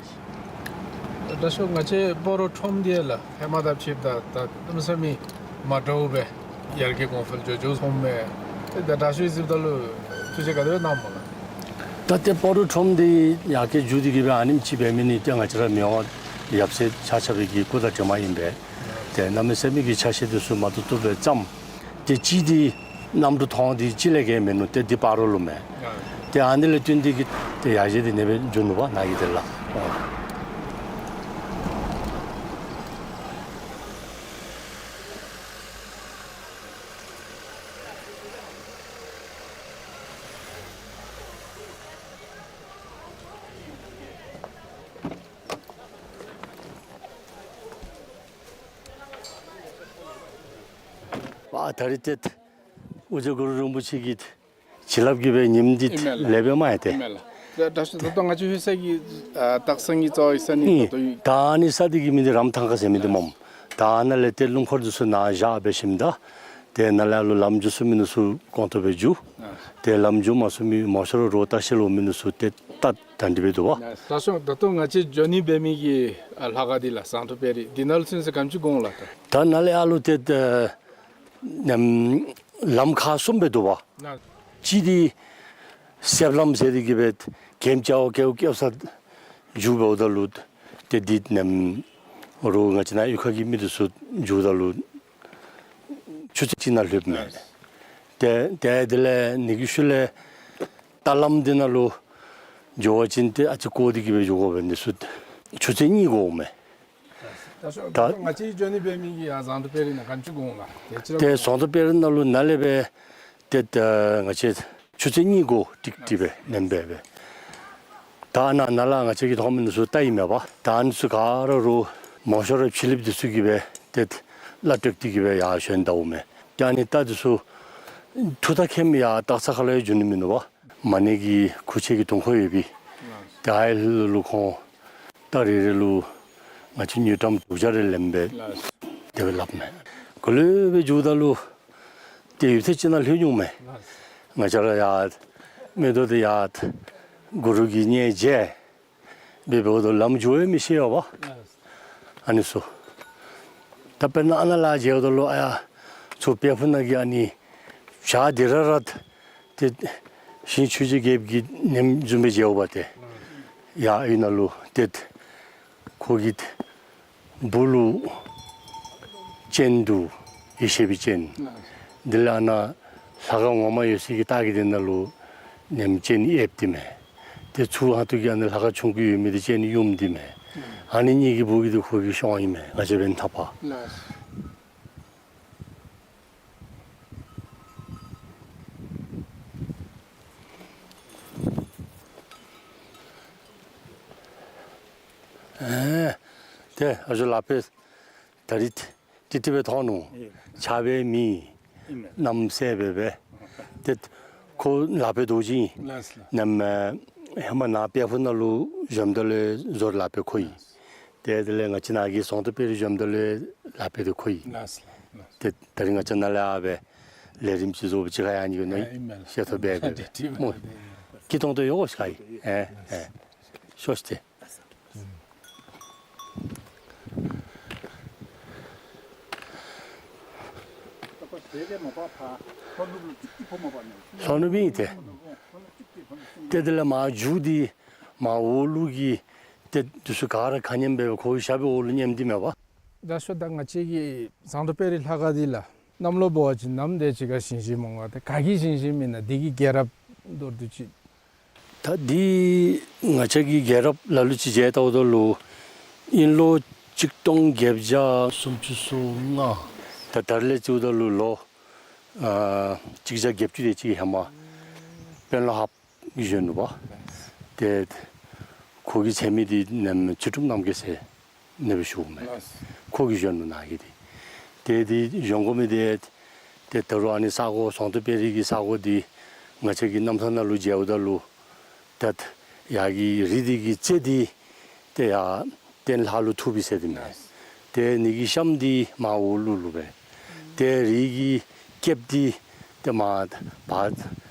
དྲག་ཤོས་ང་བཅས་སྤ་རོ་ཁྲོམ་འདི་ལགས་ཧེ་མ་དང་ཕྱདཔ་ད་ད་གནམ་མེད་ས་མེད་མ་འདྲཝ་སྦེ་ཡར་རྒྱས་གོང་འཕེལ་འགྱོ་འགྱོཝ་སོངམ་མས། ཏེ་ད་དྲག་ཤོས་གཟིགསཔ་ད་ལུ་ཐུགས་རྗེ་ག་དེ་སྦེ་གནངམ་སྨོ་ལགས། ད་ཏེ་སྤ་རོ་ཁྲོམ་འདི་ཡར་རྒྱས་འགྱོ་སྟེ་གིས་སྦེ་ཨ་ནེམ་ཅིག་འབད་མི་ནི་ཏེ་ང་བཅས་ར་མི་དབང་ཡབ་སྲས་ཆ་ཁྱབ་ཀྱི་སྐུ་དང་གྲིབ་མ་ཨིན་པས། ཏེ་གནམ་མེད་ས་མེད་ཀྱི་ཆ་ཤས་འདི་ཚུ་མ་བཏུབ་བཏུབ་སྦེ་བརྩམས། ཏེ་གཅིག་འདི་གནམ་གྲུ་ཐོག་འདི་གཅིག་ལས་བརྒལ་མིན་ནུག། ཏེ་འདི་སྤ་རོ་ལུ་མས། ཏེ་ཨ་ནི་ལས་བརྟེན་ཏེ་གིས་ཏེ་ཡར་རྒྱས་འདི་ཨ་ནེ་སྦེ་འགྱོ་ནུག་པ་ནཱ་གི་འདི་ལགས། པ་ད་རིས་ཏེ་ཨོ་རྒྱན་གུ་རུ་རིན་པོ་ཆེ་གི་བྱིན་རླབས་ཀྱིས་སྦེ་ཉིནམ་འདི་ཨིན་མས་ལགས། ལེགས་པས་མས་ཏེ། ཨིན་མས་ལགས། ད་ད་ད་ལྟོ་ང་བཅས་ལྷོད་ས་གི་ཨ་སྟག་ཚང་གི་རྩ་བའི་ས་གནས་ཨིན། ད་ལྟོ་ཨིན། ད་ཨ་ནི་ས་འདི་གི་མིང་འདི་རམ་ཐང་ཁ་ཟེར་མི་འདི་སྨོ། ད་ཨ་ནཱ་ལས་ཏེ་སྣུམ་འཁོར་འདི་ཚུ་ནཱ་བཞག་འབད་ཞིནམ་ད་ཏེ་ནཱ་ལས་ཨ་ལུ་ལམ་འགྱོ་ཚུགས་མི་འདི་ཚུ་གོང་ཏོག་སྦེ་འགྱོ། ཏེ་ལམ་འགྱོ་མ་ཚུགས་མི་མང་ཤོས་ར་རོགས་ལྟ་བཤལ་འོང་མི་འདི་ཚུ་ཏེ་ད་ད་འདི་སྦེ་འདུག་པ། ད་ལྟོ་ད་ལྟོ་ང་བཅས་འགྱོ་ནི་འབད་མི་གི་ཨ་ལྷ་ཁང་འདི་ལགས་ཟངས་མདོག་དཔལ་རི་འདི་ནང་ལུ་ཚུན་ཚོད་ག་དེམ་ཅིག་འགོར་འོང་ལགས། ད་ད་ནཱ་ལས་ཨ་ལུ་ཏེ་ད་ནམ་ལམ་ཁག་གསུམ་སྦེ་འདུག་པ། ན། གཅིག་འདི་གསེབ་ལམ་ཟེར་ཏེ་གིས་སྦེ་གེམ་ཅ་བ་ཀེའུ་ཀེའུ་ས་འགྱོ་འབདཝ་ད་ལུ་ཏེ་འདི་ནམ་རོགས་ང་བཅས་ནཱ་གཡུས་ཁ་གི་མི་འདི་ཚུ་འགྱོཝ་ད་ལུ་ཆུ་ཚོད་གཅིག་ནང་ལྷོདཔ་མས། ཏེ་ཏེ་དེ་ལས་ཨ་ནི་གི་ཤུལ་ལས་རྟ་ལམ་འདི་ནང་ལུ་འགྱོ་བ་ཅིན་ཏེ་ཨ་ཙི་བསྐོར་ཏེ་གིས་སྦེ་འགྱོ་དགོ་པས། འདི་ཚུ་ཆུ་ཚོད་གཉིས་འགོརཝ་མས། ད་ད་ང་བཅས་འགྱོ་ནི་འབད་མི་གི་ཨ་ཟངས་མདོག་དཔལ་རི་ནང་ག་དེམ་ཅིག་འགོར་འོང་ལགས། ཏེ་ཟངས་མདོག་དཔལ་རི་ནང་ལུ་ནཱ་ལས་སྦེ་ཏེ་ད་ང་བཅས་ཆུ་ཚོད་གཉིས་འགོར་ཏིག་ཏིག་སྦེ་ཨ་ནེམ་སྦེ་སྦེ། ད་ནཱ་ནཱ་ལས་ང་བཅས་ཀྱིས་མཐོང་མི་འདི་ཚུ་རྟ་ཨིན་མས་པ། ད་ཨ་ནི་ཚུ་ག་ར་རོགས་མང་ཤོས་ར་ཕྱི་གླིངཔ་འདི་ཚུ་གིས་སྦེ་ཏེ་གླ་སྤྲོད་དེ་གིས་སྦེ་ཡར་ཞོན་ད་འོང་མས། ཏེ་ཨ་ནི་རྟ་འདི་ཚུ་ཐུག་ད་ཁེམ་ཡར་སྟག་ཚང་ཁ་ལས་འགྱོ་ནི་མིན་ནུག་པ། མ་ཎི་གི་ཁུར་ཆེན་གྱི་དུང་འཁོར་ཡོད་པས། ཏེ་ཨའི་ལུ་ཁོང་རྟ་རེ་རེ་ལུ་ང་བཅས་དངུལ་ཀྲམ་དྲུག་བརྒྱ་རེ་ལེན་པས། དེ་སྦེ་སླབ་མས། ག་ལུ་སྦེ་འགྱོཝ་ད་ལུ་ཏེ་ཡུདཔ་ཐེངས་ཅིག་ནང་ལྷོད་འོང་མས། ང་བཅས་ར་ཡར་མིག་ཏོ་འདི་ཡར་གུ་རུ་གི་སྙན་མཇལ་སྦེ་འབདཝ་ད་ལམ་འགྱོ་ཡང་མི་ཤེས་པས། ཨ་ནི་ཚུ། ད་དཔེར་ན་ཨ་ནཱ་ལས་མཇལཝ་ད་ལུ་ཨ་ཡར་ཚུར་དཔལ་ཕུག་ནང་གི་ཨ་ནི་བྱག་འདི་ར་ར་ཏེ་ཞིང་ཆོས་རྗེ་རྒྱལཔོ་གི་ནེམ་བཟུམ་སྦེ་མཇལཝ་ད་ཏེ་ཡར་ཨའི་ནང་ལུ་ཏེ་ཁོ་གི་སྦུག་ལུ་སྤྱན་འདུག། ཡེ་ཤེས་པའི་སྤྱན། དེ་ལས་ཨ་ནཱ་ལྷ་ཁང་ངོ་མ་ཡོད་སའི་གི་ལྟག་གི་དེ་ནང་ལུ་ནེམ་སྤྱན་ཡེབ་སྟེ་མས། ཏེ་ཚུར་ཧ་ཏུ་གི་ཨ་ནཱ་ལྷ་ཁང་ཆུང་ཀུ་ཡོད་མི་དེ་སྤྱན་ཡུམ་སྟེ་མས། ཨ་ནི་གཉིས་ཀྱི་སྦུག་གི་དེ་ཁོ་གི་ཤོང་ཨིན་མས། ང་བཅས་འབདན་ཐག་པ། ཨེ་ཏེ་ཨ་ཞོ་ལག་པས་ད་རིས་ཏིག་ཏིག་སྦེ་ཐོན་ནུག། ཨེ་ཆགས་པའི་མི་ཨིན་མས། གནམ་སེརཔོ་སྦེ་སྦེ། ཏེ་ཁོ་ལག་པའི་རྡོ་རྗེ་ཨིན། ལགས་ལགས། ནམ་ཧེ་མ་ནཱ་དཔལ་ཕུག་ནང་ལུ་བཞོནམ་ད་ལུ་བཟོ་ལག་པའི་ཁོ་ཨིན། ལགས། ཏེ་དེ་ལས་ང་བཅས་ནཱ་གི་ཟངས་མདོག་དཔལ་རི་བཞོནམ་ད་ལུ་ལག་པའི་དེ་ཁོ་ཨིན། ལགས་ལགས་ལགས། ཏེ་ད་རིས་ང་བཅས་ནཱ་ལས་ཡར་སྦེ་ལས་རིམ་ཅིག་བཟོ་བ་ཅིག་ཁར་ཡང་ཨ་ནི་ཨིན་མས། ཤེས་ཐོབ་སྦེ་སྦེ་ལགས། སྨོ། ཁྱེད་ཏོང་ཏོ་ཡོད་གོ་ཤ་ཨིན། ཨེ་ཨེ། ཤོག་ཤིག་ཏེ། ལྷོ་ནུབ་ཨིན་ཏེ། ཏེ་དེ་ལས་མར་མཇུག་འདི་མར་འོག་ལུ་གི་ཏེ་འདི་ཚུ་ག་ར་ཁ་མཉམ་སྦེ་ཁོ་གི་ཞབས་པའི་འོག་ལུ་མཉམ་སྟེ་མས་པ། ད་ཤོ་ད་ང་བཅས་ཀྱི་ཟངས་མདོག་དཔལ་རི་ལྷ་ཁང་འདི་ལགས་གནམ་ལོ་འབད་བ་ཅིན་ནམ་དེ་ཅིག་ཁར་བཞེངས་བཞེངསམ་འོང་ག། ཏེ་ག་གིས་བཞེངས་བཞེངསམ་ཨིན་ན། འདི་གི་རྒྱལ་རབས་མདོར་བསྡུས་ཅིག། ད་འདི་ང་བཅས་ཀྱི་རྒྱལ་རབས་ལ་ལུ་ཅིག་མཇལ་བལྟཝ་ད་ལུ་དབྱིན་ལོ་གཅིག་སྟོང་བརྒྱད་བརྒྱ་སུམ་ཅུ་སོ་ལྔ། ད་ད་རིས་ལས་བརྩིཝ་ད་ལུ་ལོ་ཨ་གཅིག་བརྒྱ་བརྒྱད་ཅུ་དེ་ཅིག་ཧེ་མ་དཔོན་སློབ་ཧཱཔ་གིས་བཞོན་ནུག་པ། ཏེ་ཁོ་གི་མཚན་མི་འདི་ནམ་ཚུལ་ཁྲིམས་རྣམ་རྒྱལ་ཟེར་ཨ་ནི་སྦེ་ཞུཝ་མས། ལགས། ཁོ་གིས་བཞོན་ནུག་ནཱ་གི་འདི། ཏེ་འདི་བཞོན་དགོ་མི་འདི་ཏེ་ད་རུང་ཨ་ནི་ས་གོ་ཟངས་མདོག་དཔལ་རི་གི་ས་གོ་འདི་ང་བཅས་ཀྱི་རྣམ་ཐར་ནང་ལུ་མཇལཝ་ད་ལུ་ད་ཡར་གྱི་རི་འདི་གི་རྩེ་འདི་ཏེ་ཡར་སྟེང་ལྷ་ལུ་ཐུག་པས་ཟེར་ཏེ་མས། ལགས། ཏེ་ཨ་ནི་གི་གཤམ་འདི་མར་འོག་ལུ་ལུ་སྦེ། ཏེ་རི་གི་སྐེདཔ་འདི་ཏེ་མར་བར་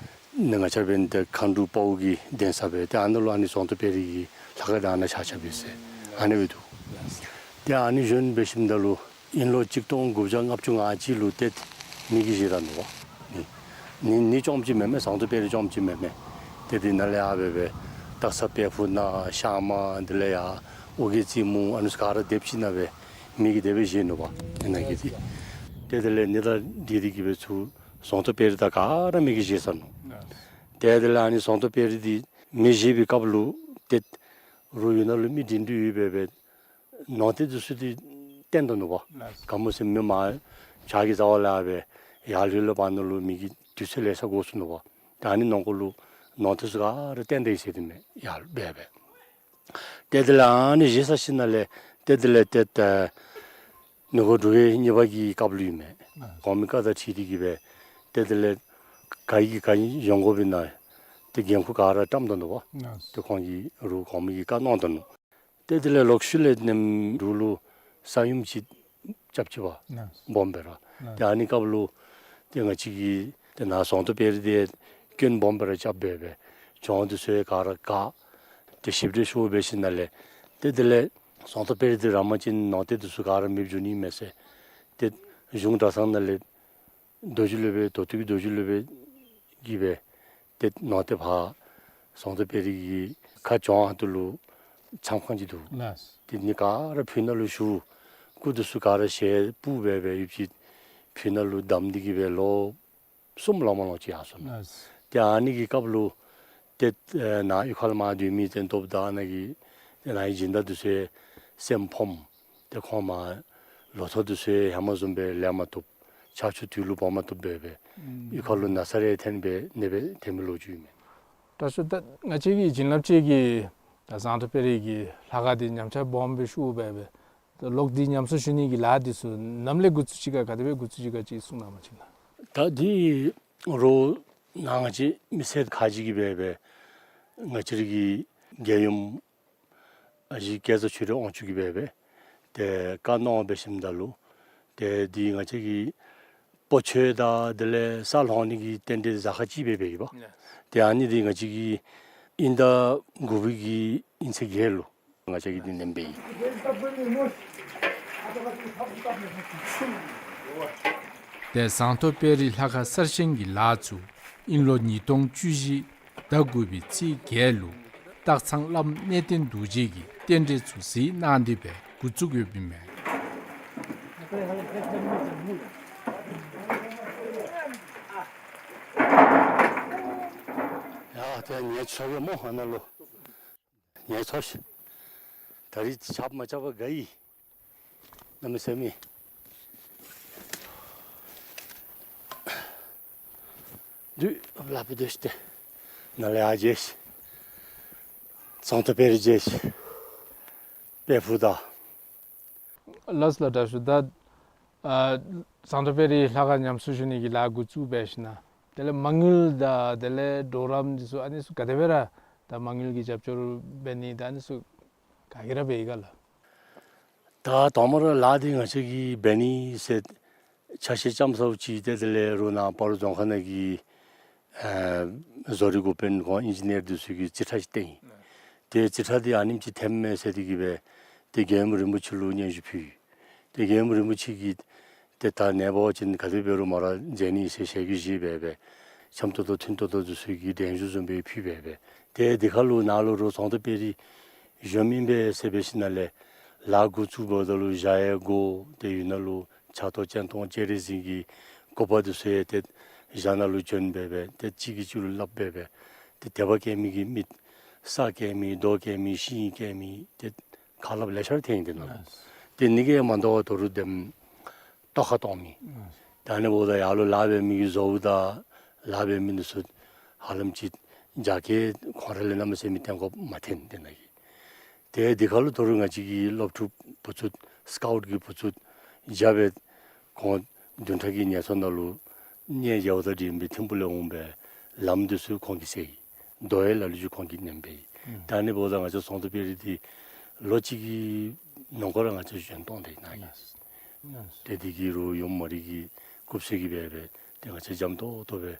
ནི་ང་བཅས་འབདན་ཏེ་མཁའ་འགྲོ་དཔའ་བོ་གི་གདན་ས་སྦེ་ཏེ་ཨ་ནཱ་ལུ་ཨ་ནི་ཟངས་མདོག་དཔལ་རི་གི་ལྷ་ཁང་འདི་ཨ་ནཱ་ཆགས་ཆགསཔ་ཨིན་ཟེར་ཨ་ནི་སྦེ་འདུག། ཏེ་ཨ་ནི་བཞོན་འབད་ཞིནམ་ད་ལུ་དབྱིན་ལོ་གཅིག་སྟོང་དགུ་བརྒྱ་ལྔ་བཅུ་ང་གཅིག་ལུ་ཏེ་མེ་གིས་བཞེས་ད་ནུག་པ། ནི་ནི་ནི་རྐྱངམ་ཅིག་མེན་མས། ཟངས་མདོག་དཔལ་རི་རྐྱངམ་ཅིག་མེན་མས། ཏེ་འདི་ནང་ལས་ཡར་སྦེ་སྦེ་སྟག་ཚང་དཔལ་ཕུག་ནང་ཤར་མར་འདི་ལས་ཡར་ཨོ་རྒྱན་རྩེ་མོ་ཨ་ནི་ཚུ་ག་ར་སྡེབ་ཅིག་ནང་སྦེ་མེ་གིས་དེ་སྦེ་བཞེས་ནུག་པ། ཨ་ནཱ་གི་འདི། ཏེ་དེ་ལས་ཨ་ནི་དང་འཁྲིལ་ཏེ་གི་སྦེ་ཚུར་ཟངས་མདོག་དཔལ་རི་དང་ག་ར་མེ་གིས་བཞེས་ཚར་ནུག། ཏེ་དེ་ལས་ཨ་ནི་ཟངས་མདོག་དཔལ་རི་འདི་མེ་བཞེས་པའི་སྐབས་ལུ་ཏེ་རོགས་ཡུལ་ནང་ལུ་མི་འདྲེན་འདྲེན་ཡོད་པས་སྦེ་ནོར་རྟེན་འདི་ཚུ་འདི་བཏོན་ད་ནུག་པ། ག་སྨོ་ཟེར་མི་མར་བྱག་གི་རྩ་བ་ལས་སྦེ་ཡར་ལྷོད་ལྷོདཔ་ནང་ལུ་མི་གི་དུས་ཚོད་ལེ་ཤ་འགོར་སོ་ནུག་པ། ད་ཨ་ནི་ནང་འཁོད་ལུ་ནོར་རྟེན་ཚུ་ག་ར་བཏོན་ད་ཡི་ཟེར་ཏེ་མས། ཡར་སྦེ་སྦེ། ཏེ་དེ་ལས་ཨ་ནི་བཞེས་ཚར་ཞིནམ་ལས་ཏེ་དེ་ལས་ཏེ་ད་ནུབ་སྒོ་འབྲུག་རྒྱལ་གཉིས་པ་གི་སྐབས་ལུ་ཨིན་མས། ཨ་གོང་མའི་བཀའ་དང་འཁྲིལ་ཏེ་གི་སྦེ་ཏེ་དེ་ལས་ག་གིས་ག་ཨིན་བཞེངས་དགོཔ་ཨིན་ན་ཏེ་འགན་ཁུར་ག་ར་བཀྲམ་ད་ནུག་པ། ཨ་ཏེ་ཁོང་གིས་རོགས་གོང་མ་གིས་བཀའ་གནང་ད་ནུག། ཏེ་དེ་ལས་ལོག་ཤུལ་ལས་ནེམ་འབྲུག་ལུ་ས་ཡོམ་ཅིག་རྐྱབ་ཅི་པ། ལགས། སྦོམ་སྦེ་ར། ལགས། ཏེ་ཨ་ནི་སྐབས་ལུ་ཏེ་ང་བཅས་ཀྱི་ཏེ་ནཱ་ཟངས་མདོག་དཔལ་རི་འདི་སྐྱོན་སྦོམ་སྦེ་ར་རྐྱབ་སྦེ་སྦེ་གྱོང་འདི་ཚུ་ག་ར་བཀག། ཏེ་ཞིབ་འགྲེམས་ཤོར་འབད་ཞིནམ་ལས་ཏེ་དེ་ལས་ཟངས་མདོག་དཔལ་རི་འདི་ར་མ་ཅིན་ནང་རྟེན་འདི་ཚུ་ག་ར་མེདཔ་འགྱོ་ནི་མས་ཟེར། ཏེ་གཞུང་གྲྭ་ཚང་ནང་ལས་རྡོ་རྗེ་སློབ་དཔོན་མདོ་སྟོད་ཀྱི་རྡོ་རྗེ་སློབ་དཔོན་གྱིས་སྦེ་ཏེ་ནང་རྟེན་ཕར་ཟངས་མདོག་དཔལ་རི་གི་ཁ་གྱོང་ཧོངས་ལུ་ཆང་ཁང་ཅིག་འདུག། ལགས། ཏེ་ཨ་ནི་ག་ར་ཕུ་ནང་ལུ་ཞུ། སྐུ་འདི་ཚུ་ག་ར་ཞལ་སྤུབས་སྦེ་སྦེ་ཡུདཔ་ཅིག་ཕུ་ནང་ལུ་བསྡམས་ཏེ་གི་སྦེ་ལོ་གསུམ་ལང་མ་ལོང་ཅིག་ཡར་སོ་ནུག། ལགས། ཏེ་ཨ་ནི་གི་སྐབས་ལུ་ཏེ་ཨེ་ནཱ་གཡུས་ཁ་ལུ་མར་སྡོད་མི་ཏེ་མདོ་དང་ནཱ་གི་ཏེ་ནཱ་གི་སྦྱིན་བདག་འདི་ཚུ་སེམས་ཕམ། ཏེ་ཁོང་མར་ལོ་ཐོག་འདི་ཚུ་ཧེ་མ་བཟུམ་སྦེ་ལེན་མ་བཏུབ། ཆར་ཆུ་དུས་ལུ་འབབ་མ་བཏུབ་སྦེ་སྦེ་ཨུམ་གཡུས་ཁ་ལུ་ན་ཚ་རེ་ཐོན་སྦེ་ནདཔ་ཐོན་མི་ལོ་རྒྱུས་ཨིན་མས། དྲག་ཤོས་ད་ང་བཅས་ཀྱི་བྱིན་རླབས་ཅན་གྱི་ད་ཟངས་མདོག་དཔལ་རི་གི་ལྷ་ཁང་འདི་ཉམས་ཆག་སྦོམ་སྦེ་ཤོར་སྦེ་སྦེ་ད་ལོག་འདི་ཉམས་གསོ་ཞུ་ནི་གི་ལཱ་འདི་ཚུ་ནམ་ལས་འགོ་བཙུགས་ཅི་ག་ག་དེ་སྦེ་འགོ་བཙུགས་ཅི་ག་ཅིག་གསུང་གནང་བ་ཅིན་ལགས། ད་འདི་རོགས་ ནཱ་ང་བཅས་མི་སེར་ཁག་ཅིག་གིས་འབད་འབད་ང་བཅས་རའི་གི་རྒྱལ་ཡུམ་ཨ་ཞེ་སྐལ་བཟང་ཆོས་སྒྲོན་དབང་ཕྱུག་གིས་འབད་འབད་ཏེ་བཀའ་གནང་འབད་ཞིནམ་ད་ལུ་ཏེ་འདི་ང་བཅས་ཀྱི་སྤོ་ཆོས་དང་དེ་ལས་ས་སློང་ནི་གི་རྟེན་འབྲེལ་གཟའ་ཁ་ཅིག་སྦེ་འབད་ཡི་པ། ཏེ་ཨ་ནི་འདི་ང་བཅས་ཀྱི་དབྱིན་ཟླ་དགུ་པའི་གི་དབྱིན་ཚེས་བརྒྱད་ལུ་ང་བཅས་ཀྱིས་འདི་ནེམ་འབད་ཡི། ཏེ་ཟངས་མདོག་དཔལ་རི་ལྷ་ཁང་གསར་བཞེངས་ཀྱི་ལཱ་ཚུ་དབྱིན་ལོ་ཉིས་སྟོང་བཅུ་བཞི་ཟླ་དགུ་པའི་ཚེས་བརྒྱད་ལུ་སྟག་ཚང་བླམ་གནས་བརྟན་རྡོ་རྗེ་གིས་རྟེན་འབྲེལ་ཚུ་གཟིགས་གནང་སྟེ་འབད་འགོ་བཙུགས་ཡོདཔ་ཨིན་མས། ཡ་ཏེ་ངལ་འཚོ་གེ་སྨོ་ཨ་ནཱ་ལུ། ངལ་འཚོ་ཤིག། ད་རིས་ཆརཔ་མ་རྐྱབ་པར་དགའ་ཡི། གནམ་མེད་ས་མེད། དུས་ལ་ཕུད་དེ་ཤི་སྟེ་ནཱ་ལས་ཡར་མཇལ་ཤིག། ཟངས་མདོག་དཔལ་རི་མཇལ་ཤིག། དཔལ་ཕུག་དང་། ལགས་ལགས། དྲག་ཤོས་ད་ཨ་ཟངས་མདོག་དཔལ་རི་ལྷ་ཁང་ཉམས་གསོ་ཞུ་ནི་གི་ལཱ་འགོ་བཙུགས་འབད་ཞིནམ་ལས་དེ་ལས་མ་དངུལ་དང་དེ་ལས་གྲོགས་རམ་འདི་ཚུ་ཨ་ནི་ཚུ་ག་དེ་སྦེ་ར་ད་མ་དངུལ་གྱི་རྒྱབ་སྐྱོར་འབད་ནི་ད་ཨ་ནི་ཚུ་ག་གིས་ར་འབད་ཡི་ག་ལགས། ད་དང་པ་ར་ལཱ་འདི་ང་བཅས་ཀྱིས་འབད་ནི་ཟེར་ཆ་ཤས་ཙམ་ཚརཝ་ཅིག་ཏེ་དེ་ལས་རུང་ནཱ་སྤ་རོ་རྫོང་ཁག་ནང་གི་ཨ་བཟོ་རིག་འགོ་དཔོན་ཁོང་ཨིན་ཇི་ནིར་འདི་ཚུ་གིས་རྩིས་ཁྲ་ཅིག་བཏོན་ཡི། ཏེ་རྩིས་ཁྲ་འདི་ཨ་ནེམ་ཅིག་འཐེནམ་མས་ཟེར་ཏེ་གིས་འབད་ཏེ་རྒྱལ་ཡུམ་རིན་པོ་ཆེ་ལུ་སྙན་ཞུ་ཕུལ་ཡི། ཏེ་རྒྱལ་ཡུམ་རིན་པོ་ཆེ་གིས་ཏེ་ད་ནངས་པ་ཅིན་ག་དེ་འབད་རུང་མ་ར་མཛད་ནི་ཟེར་ཞལ་གྱིས་བཞེས་འབད་འབད་འཆམ་ཏོག་ཏོ་མཐུན་ཏོག་ཏོ་འདི་ཚུ་གི་གདན་ཞུ་བཟུམ་སྦེ་ཕུལ་འབད་འབད་ཏེ་དེ་ཁར་ལུ་ནཱ་ལུ་རུང་ཟངས་མདོག་དཔལ་རི་གཞོནམ་ཨིན་པས་ཟེར་འབད་ཞིནམ་ལས་ལཱ་འགོ་བཙུགས་འབདཝ་ད་ལུ་བཞག་ཡས་སྒོ་ཏེ་ཡོད་ནཱ་ལུ་ཕྱག་ཏོ་སྤྱན་སྟོང་སྤྱན་རས་གཟིགས་ཀྱི་སྐུ་པར་འདི་ཚུ་ཡང་ཏེ་བཞག་ནཱ་ལུ་བྱོན་འབད་འབད་ཏེ་གཅིག་གིས་གཅིག་ལུ་སླབ་འབད་འབད་ཏེ་དད་པ་བསྐྱེད་མི་གི་མི་ས་བསྐྱེད་མི་རྡོ་བསྐྱེད་མི་ཤིང་བསྐྱེད་མི་ཏེ་ཁ་སླབ་ལེ་ཤ་ར་ཐོན་ཡི་དེ་ནང་ལུ། ལགས། ཏེ་ཨ་ནི་གིས་མ་དོ་བར་དོ་རུང་དེམ་ཏོག་ཁ་གཏོང་མི། ལགས། ད་ཨ་ནི་འབདཝ་ད་ཡར་ལུ་ལཱ་འབད་མི་གི་བཟོ་བོ་དང་ལཱ་འབད་མི་འདི་ཚུ་ཧ་ལམ་ཅིག་རྒྱ་སྐྱེད་ཁོང་ར་ལས་གནམ་མེད་ས་མེད་གཏན་དགོཔ་མ་ཐོན་དེ་ནང་གི། ཏེ་དེ་ཁར་ལུ་དོ་རུང་ང་བཅས་ཀྱི་སློབ་ཕྲུག་བུ་ཚུ་སི་ཀའུཊ་གི་བུ་ཚུ་རྒྱབ་སྦེ་ཁོང་བདུན་ཕྲག་གི་ཉེན་ཚོགས་ནང་ལུ་གནས་མཇལཝ་དང་འབྲེལ་བའི་ཐིམ་ཕུ་ལས་འོང་སྦེ་ལམ་འདི་ཚུ་ཁོང་གིས་བསལ་ཡི། རྡོ་ཡང་ལ་ལུ་ཅིག་ཁོང་གིས་ནེམ་འབད་ཡི། ཨུམ། ད་ཨ་ནི་འབདཝ་ད་ང་བཅས་ཟངས་མདོག་དཔལ་རི་འདི་ལོ་གཅིག་གི་ནང་འཁོད་ར་ང་བཅས་བཞེངས་གཏང་དེ་ནང་གི། ལགས། ལགས། ཏེ་དེ་གིས་རུང་ཡུམ་མ་རིག་གི་སྐུ་ཚེ་གི་འབད་འབད་ཏེ་ང་བཅས་འཇམ་ཏོང་ཏོ་སྦེ་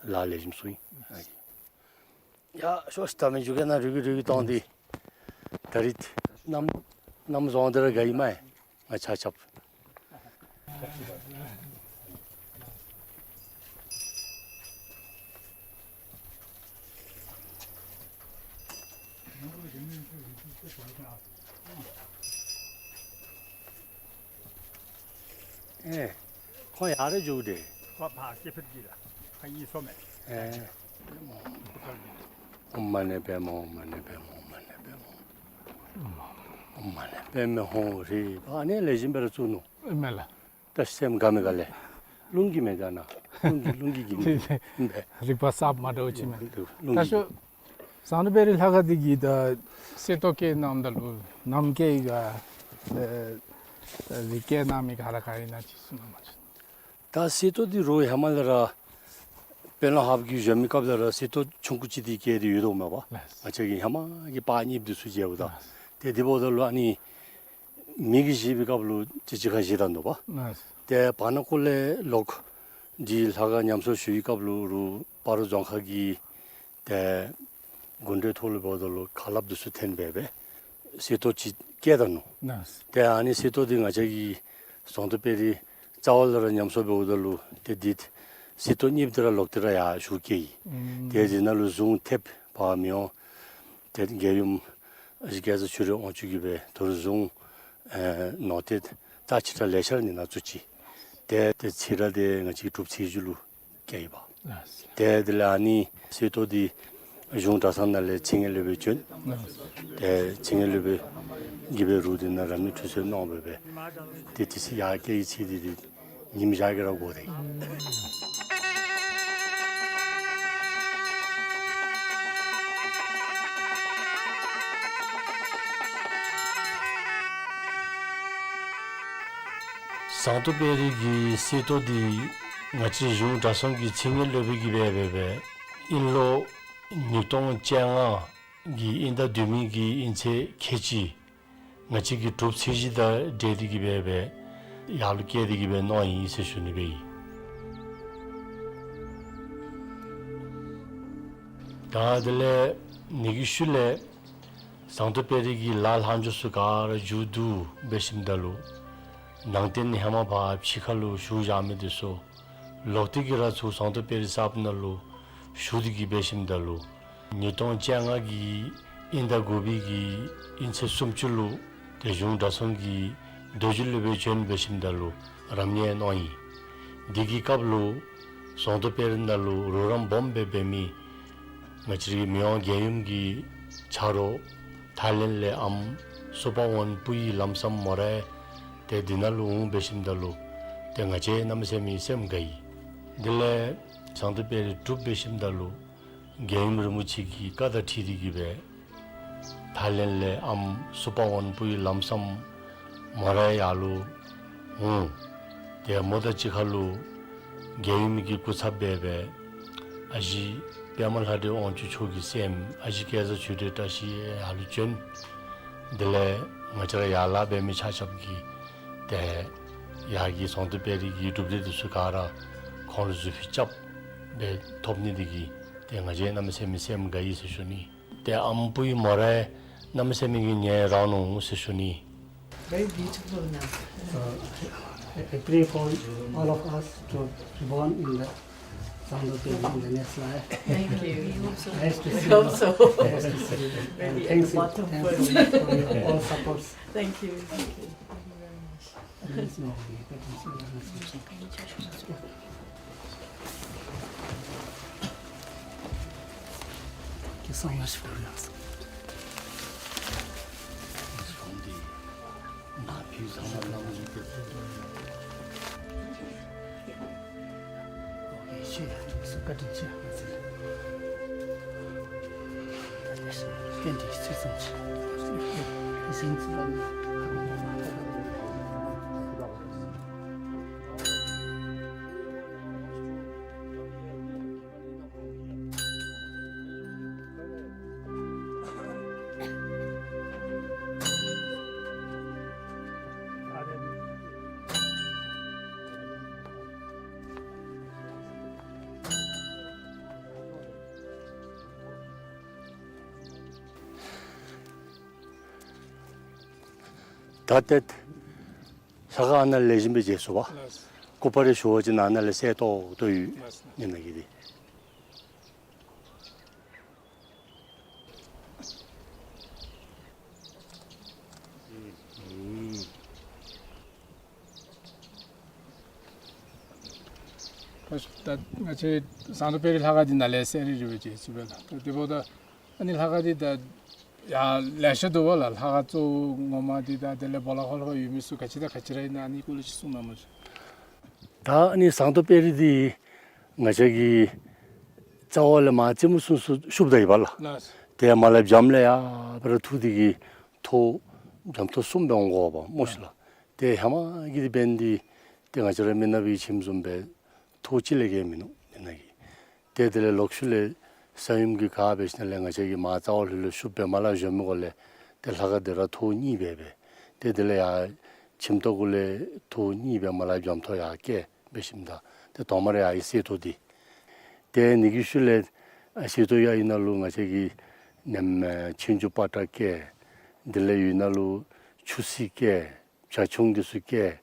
ལཱ་ལེགས་ཤོམ་ཚུགས་ཡི། ཡ་ཤོག་ཤིག། ད་མི་འགྱོ་གེ་ན། རུལ་གི་རུལ་གི་གཏང་སྟེ། ད་རིས་གནམ་གནམ་བཟང་དེ་ར་དགའ་ཡི་མས། ང་ཆ་ཁྱབ། ཨེ། ཁོང་ཡར་ར་འགྱོ་དེ། ཁོ་ཕར་སྐྱེ་འཕེལ་གྱི་ལ། ཁོ་གཉིས་སོ་མེད། ཨེ། ཨོཾ་མ་ཎི་པདྨེ་ཧཱུྃ། མ་ཎི་པདྨེ་ཧཱུྃ། མ་ཎི་པདྨེ་ཧཱུྃ། ཨོཾ་མ་ཎི་པདྨེ་ཧཱུྃ་རེད། ཨ་ནི་ལེགས་ཤོམ་སྦེ་ར་བཙུགས་ནུག། ཨེ་མས་ལགས། ད་སེམས་དགའ་མི་དགའ་ལས། རླུང་གིས་མེན་ད་ན། རླུང་གིས་རླུང་གིས་གིས་མེན། རིག་པ་གསརཔ་མ་འདྲཝ་ཅིག་མས། རླུང་གིས། ད་ཤོག། ཟངས་མདོག་དཔལ་རི་ལྷ་ཁང་འདི་གི་ད་གསེར་ཏོག་བཀལ་གནངམ་ད་ལུ་ནམ་བཀལ་ཡི་ག། ཨེ་ཨེ་རིགས་བཀལ་གནང་མི་ག་ར་ག་ཨིན་ན་ཅིག་གསུང་གནང་བ་ཅིན། ད་གསེར་ཏོག་འདི་རུང་ཧེ་མ་ལས་ར་དཔོན་སློབ་ཧཱཔ་གི་གཞོནམ་གྱི་སྐབས་ལས་ར་གསེར་ཏོག་ཆུང་ཀུ་ཅིག་འདི་བཀལ་ཏེ་ཡོད་དོ་མས་པ། ལགས། ང་བཅས་ཀྱི་ཧེ་མ་གི་པར་གཉིས་འདི་ཚུ་མཇལཝ་ད། ལགས། ཏེ་འདི་འབདཝ་ད་ལུ་ཨ་ནི་མི་གིས་བཞེས་པའི་སྐབས་ལུ་ཅིག་ཅིག་ཁར་བཞེས་ད་ནུག་པ། ལགས། ཏེ་བར་ན་ཀོ་ལས་ལོག་འདི་ལྷ་ཁང་ཉམས་གསོ་ཞུ་བའི་སྐབས་ལུ་རུང་སྤ་རོ་རྫོང་ཁག་གི་ཏེ་དགོན་སྡེ་ཐོག་ལུ་འབདཝ་ད་ལུ་ཁ་སླབ་འདི་ཚུ་འཐེན་འབད་འབད་གསེར་ཏོག་ཅིག་བཀལ་ད་ནུག། ལགས། ཏེ་ཨ་ནི་གསེར་ཏོག་འདི་ང་བཅས་ཀྱི་ཟངས་མདོག་དཔལ་རི་རྩ་བ་ལས་ར་ཉམས་གསོ་འབདཝ་ད་ལུ་ཏེ་འདི་གསེར་ཏོག་གཉིས་འདི་ར་ལོག་སྟེ་ར་ཡར་ཞུ་བསྐྱལ་ཡི། ཨུམ། ཏེ་འདི་ནང་ལུ་གཟུངས་ཐེབས་བར་མི་འོང་། ཏེ་རྒྱལ་ཡུམ་ཨ་ཞེ་སྐལ་བཟང་ཆོས་སྒྲོན་དབང་ཕྱུག་གིས་འབད་དོ་རུང་གཟུངས་ཨེ་ནོར་ཏེ་རྩ་ཆེ་དྲགས་ལེ་ཤ་ར་ནི་ནང་བཙུགས་ཅི། ཏེ་ཏེ་ཚེ་རབས་འདི་ང་བཅས་ཀྱི་གྲུབ་ཚེས་བཅུ་ལུ་བསྐྱལ་ཡི་པ། ལགས། ཏེ་དེ་ལས་ཨ་ནི་གསེར་ཏོག་འདི་གཞུང་གྲྭ་ཚང་ནང་ལས་ཚེ་སྔོན་སློབ་དཔོན་བྱོན། ལགས། ཏེ་ཚེ་སྔོན་སློབ་དཔོན་གྱིས་འབད་རུང་འདི་ནང་ར་མི་ཁྲུས་གསོལ་གནང་འབད་འབད་ཏེ་དེ་ཚེ་ཡར་བསྐྱལ་ཡི་ཚེ་འདི་འདི་ཉིམ་ཞག་གི་ར་འགོར་ཏེ། ཟངས་མདོག་དཔལ་རི་གི་གསེར་ཏོག་འདི་ ང་བཅས་གཞུང་གྲྭ་ཚང་གི་ཚིག་ངན་སློབ་དཔོན་གྱིས་འབད་འབད་འབད་ཨིན་ལོ་ཉིས་སྟོང་བཅོ་ལྔ་གི་དབྱིན་ཟླ་བདུན་མའི་གི་དབྱིན་ཚེས་ཁལ་གཅིག་ང་བཅས་ཀྱི་གྲུབ་ཚེས་གཞི་དང་འབྲེལ་ཏེ་གིས་འབད་འབད་ཡར་ལུ་བསྐྱལ་ཏེ་གིས་འབད་གནང་ཡི་ཟེར་ཞུ་ནི་སྦེ་ཨིན། ད་དེ་ལས་ཨ་ནི་གི་ཤུལ་ལས་ཟངས་མདོག་དཔལ་རི་གི་ལ་ལྷག་འཕྲོ་ཚུ་ག་ར་མཇུག་བསྡུ་འབད་ཞིནམ་ད་ལུ་ནང་རྟེན་ཧེ་མ་ཕར་ཕྱི་ཁ་ལུ་བཞུགས་བཞག་མི་དེ་ཚུ་ལོག་སྟེ་གིས་ར་ཚུར་ཟངས་མདོག་དཔལ་རི་གསརཔ་ནང་ལུ་བཞུགས་ཏེ་གིས་འབད་ཞིནམ་ད་ལུ་ཉིས་སྟོང་བཅོ་ལྔ་གི་དབྱིན་ཟླ་དགུ་པའི་གི་དབྱིན་ཚེས་སུམ་ཅུ་ལུ་ཏེ་གཞུང་གྲྭ་ཚང་གི་རྡོ་རྗེ་སློབ་དཔོན་བྱོན་འབད་ཞིནམ་ད་ལུ་རབ་གནས་གནང་ཡི། དེ་གི་སྐབས་ལུ་ཟངས་མདོག་དཔལ་རི་ནང་ལུ་རོགས་རམ་སྦོམ་སྦེ་འབད་མི་ང་བཅས་རའི་མི་དབང་རྒྱལ་ཡུམ་གྱི་ཆ་རོགས་ཐའི་ལེནཌ་ལས་ཨམ་སུ་པ་ཝན་པུའི་ལམ་སམ་མོ་རའི་ཏེ་འདི་ནང་ལུ་འོང་འབད་ཞིནམ་ད་ལུ་ཏེ་ང་བཅས་གནམ་མེད་ས་མེད་སེམས་དགའ་ཡི། དེ་ལས་ཟངས་མདོག་དཔལ་རི་གྲུབ་འབད་ཞིནམ་ད་ལུ་རྒྱལ་ཡུམ་རིན་པོ་ཆེ་གི་བཀའ་དང་འཁྲིལ་ཏེ་གིས་འབད་ཐའི་ལེནཌ་ལས་ཨམ་སུ་པ་ཝན་པུའི་ལམ་སམ་མོ་རའི་ཡར་ལུ་འོང་། ཏེ་མོ་དང་གཅིག་ཁར་ལུ་རྒྱལ་ཡུམ་གྱི་སྐུ་ཚབ་སྦེ་འབད་ཨ་ཞེ་པདྨ་ལྷ་འདྲེ་དབང་ཕྱུག་མཆོག་གི་སྲསམོ་ཨ་ཞེ་སྐལ་བཟང་ཆོས་སྒྲོན་བཀྲ་ཤིས་ཡར་ལུ་བྱོན། དེ་ལས་ང་བཅས་ར་ཡར་ལཱ་འབད་མི་ཆ་ཁྱབ་ཀྱིས་ཏེ་ཡར་གྱི་ཟངས་མདོག་དཔལ་རི་གི་གྲུབ་འབྲས་དེ་ཚུ་ག་ར་ཁོང་ལུ་གཟུགས་ཕུད་རྐྱབ་སྦེ་ཐོབ་ནི་དེ་གིས་ཏེ་ང་བཅས་གནམ་མེད་ས་མེད་སེམས་དགའ་ཡི་ཟེར་ཞུ་ནི། ཏེ་ཨམ་པུའི་མོ་རའི་གནམ་མེད་ས་མེད་ཀྱི་ཉེ་རང་ནུག་ཟེར་ཞུ་ནི། Very beautiful now. So, I, I pray for all of us to be born in the Zangdo Peri in the next life. Thank you. We hope so. Nice to see you. We hope so. Nice to see you. And maybe at the bottom first. Thanks, thanks for your all supports. Thank you. Thank you. Thank you very much. ད་ཏེ་ལྷ་ཁང་ནང་ལས་བཞིན་པའི་རྗེས་སུ་བ། ལགས། སྐུ་པར་རེ་ཞུ་བ་ཅིན་ནཱ་ལས་གསལ་ཏོག་ཏོ་ཡོད། ལགས། ཨིན་ན་གི་དེ། ད་ང་བཅས་ཟངས་མདོག་དཔལ་རི་ལྷ་ཁང་འདི་ནཱ་ལས་གསལ་རི་རི་སྦེ་མཇལ་ཚུགས་པས་ལགས། ད་དེ་འབདཝ་ད་ཨ་ནི་ལྷ་ཁང་འདི་ད་ཡར་ལེ་ཤ་འདུག་པ་ལགས། ལྷ་ཁང་གཙོ་བོ་ངོ་མ་འདི་དང་དེ་ལས་སྦོ་ལོགས་ཁར་ལྷོད་ཡོད་མི་ཚུ་ག་ཅི་དང་ག་ཅི་ར་ཨིན་ན་ཨ་ནི་སྐོར་ལས་ཅིག་གསུང་གནང་མ་ཞུ། ད་ཨ་ནི་ཟངས་མདོག་དཔལ་རི་འདི་ང་བཅས་ཀྱི་རྩ་བ་ལས་མར་རྩེ་མོ་ཚུན་ཚོད་ཤུབ་ད་ཡོདཔ་ལགས། ལགས། ཏེ་མར་ལས་བྱམས་ལས་ཡར་སྦེ་ར་འཐུ་སྟེ་གིས་ཐོག་བྱམས་ཐོག་གསུམ་སྦེ་འོང་དགོཔ་སྨོ་ཤིག་ལགས། ཏེ་ཧེ་མ་གི་དེ་འབདན་འདི་ཏེ་ང་བཅས་ར་མི་ནག་པའི་ཁྱིམ་བཟུམ་སྦེ་ཐོག་གཅིག་ལས་བརྒལ་མིན་ནུག་ཨིན་ན་གི། ཏེ་དེ་ལས་ལོག་ཤུལ་ལས་ས་ཡོམ་གྱིས་ག་འབད་ཞིནམ་ལས་ང་བཅས་ཀྱིས་མར་རྩ་བ་ལྷོད་ལྷོད་ཤུབ་སྦེ་མར་ལས་བཞོན་མི་གུ་ལས་ཏེ་ལྷ་ཁང་འདི་ར་ཐོག་གཉིས་སྦེ་འབད། ཏེ་དེ་ལས་ཡར་ཁྱིམ་ཐོག་གུ་ལས་ཐོག་གཉིས་སྦེ་མར་ལས་བྱམས་ཐོག་ཡར་བསྐྱལ་འབད་ཞིནམ་ད་ཏེ་དོང་མར་ཡར་གསེར་ཏོག་འདི། ཏེ་ཨ་ནི་གི་ཤུལ་ལས་ཨ་གསེར་ཏོག་ཡར་ཡོད་ནང་ལུ་ང་བཅས་ཀྱིས་ནེམ་ཆོས་འབྱུང་པ་ཏྲ་བསྐྱལ། དེ་ལས་ཡོད་ནང་ལུ་ཆུ་སྲིན་བསྐྱལ། བྱ་ཁྱུང་འདི་ཚུ་བསྐྱལ།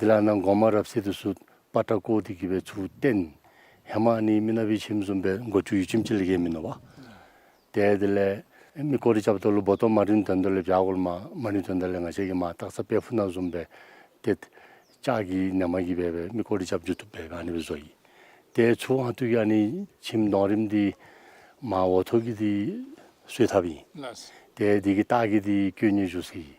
དེ་ལས་ཨ་ནཱ་སྒོ་མང་རབ་གསལ་འདི་ཚུ་པ་ཏྲ་བརྐོ་སྟེ་གིས་སྦེ་ཚུར་བཏོན། ཧེ་མ་ཨ་ནི་མི་ནག་པའི་ཁྱིམ་བཟུམ་སྦེ་སྒོ་ཅུང་ཡུད་ཙམ་ཅིག་ལས་བརྒལ་མིན་ནུག་པ། ཏེ་དེ་ལས་མི་སྐོར་ར་རྐྱབ་ད་ལུ་སྦོ་ཏོ་མ་རིམ་དོན་དག་ལས་བྱ་གོལ་མ་མ་རིམ་དོན་དག་ལས་ང་བཅས་ཀྱིས་མར་སྟག་ཚང་དཔལ་ཕུག་ནང་བཟུམ་སྦེ་ཏེ་ལྕགས་ཀྱི་ནེམ་གིས་སྦེ་སྦེ་མི་སྐོར་ར་རྐྱབ་འགྱོ་བཏུབ་སྦེ་སྦེ་ཨ་ནི་སྦེ་བཟོ་ཡི། ཏེ་ཚུར་ཨ་ཐུག་གི་ཨ་ནི་ཁྱིམ་དོང་རིམ་འདི་མར་འོག་ཐོག་གི་འདི་གསོལ་ཐབ་ཨིན། ལགས། ཏེ་འདི་གི་ལྟག་གི་འདི་དཀོན་གཉེར་བཞུགས་ས་ཨིན།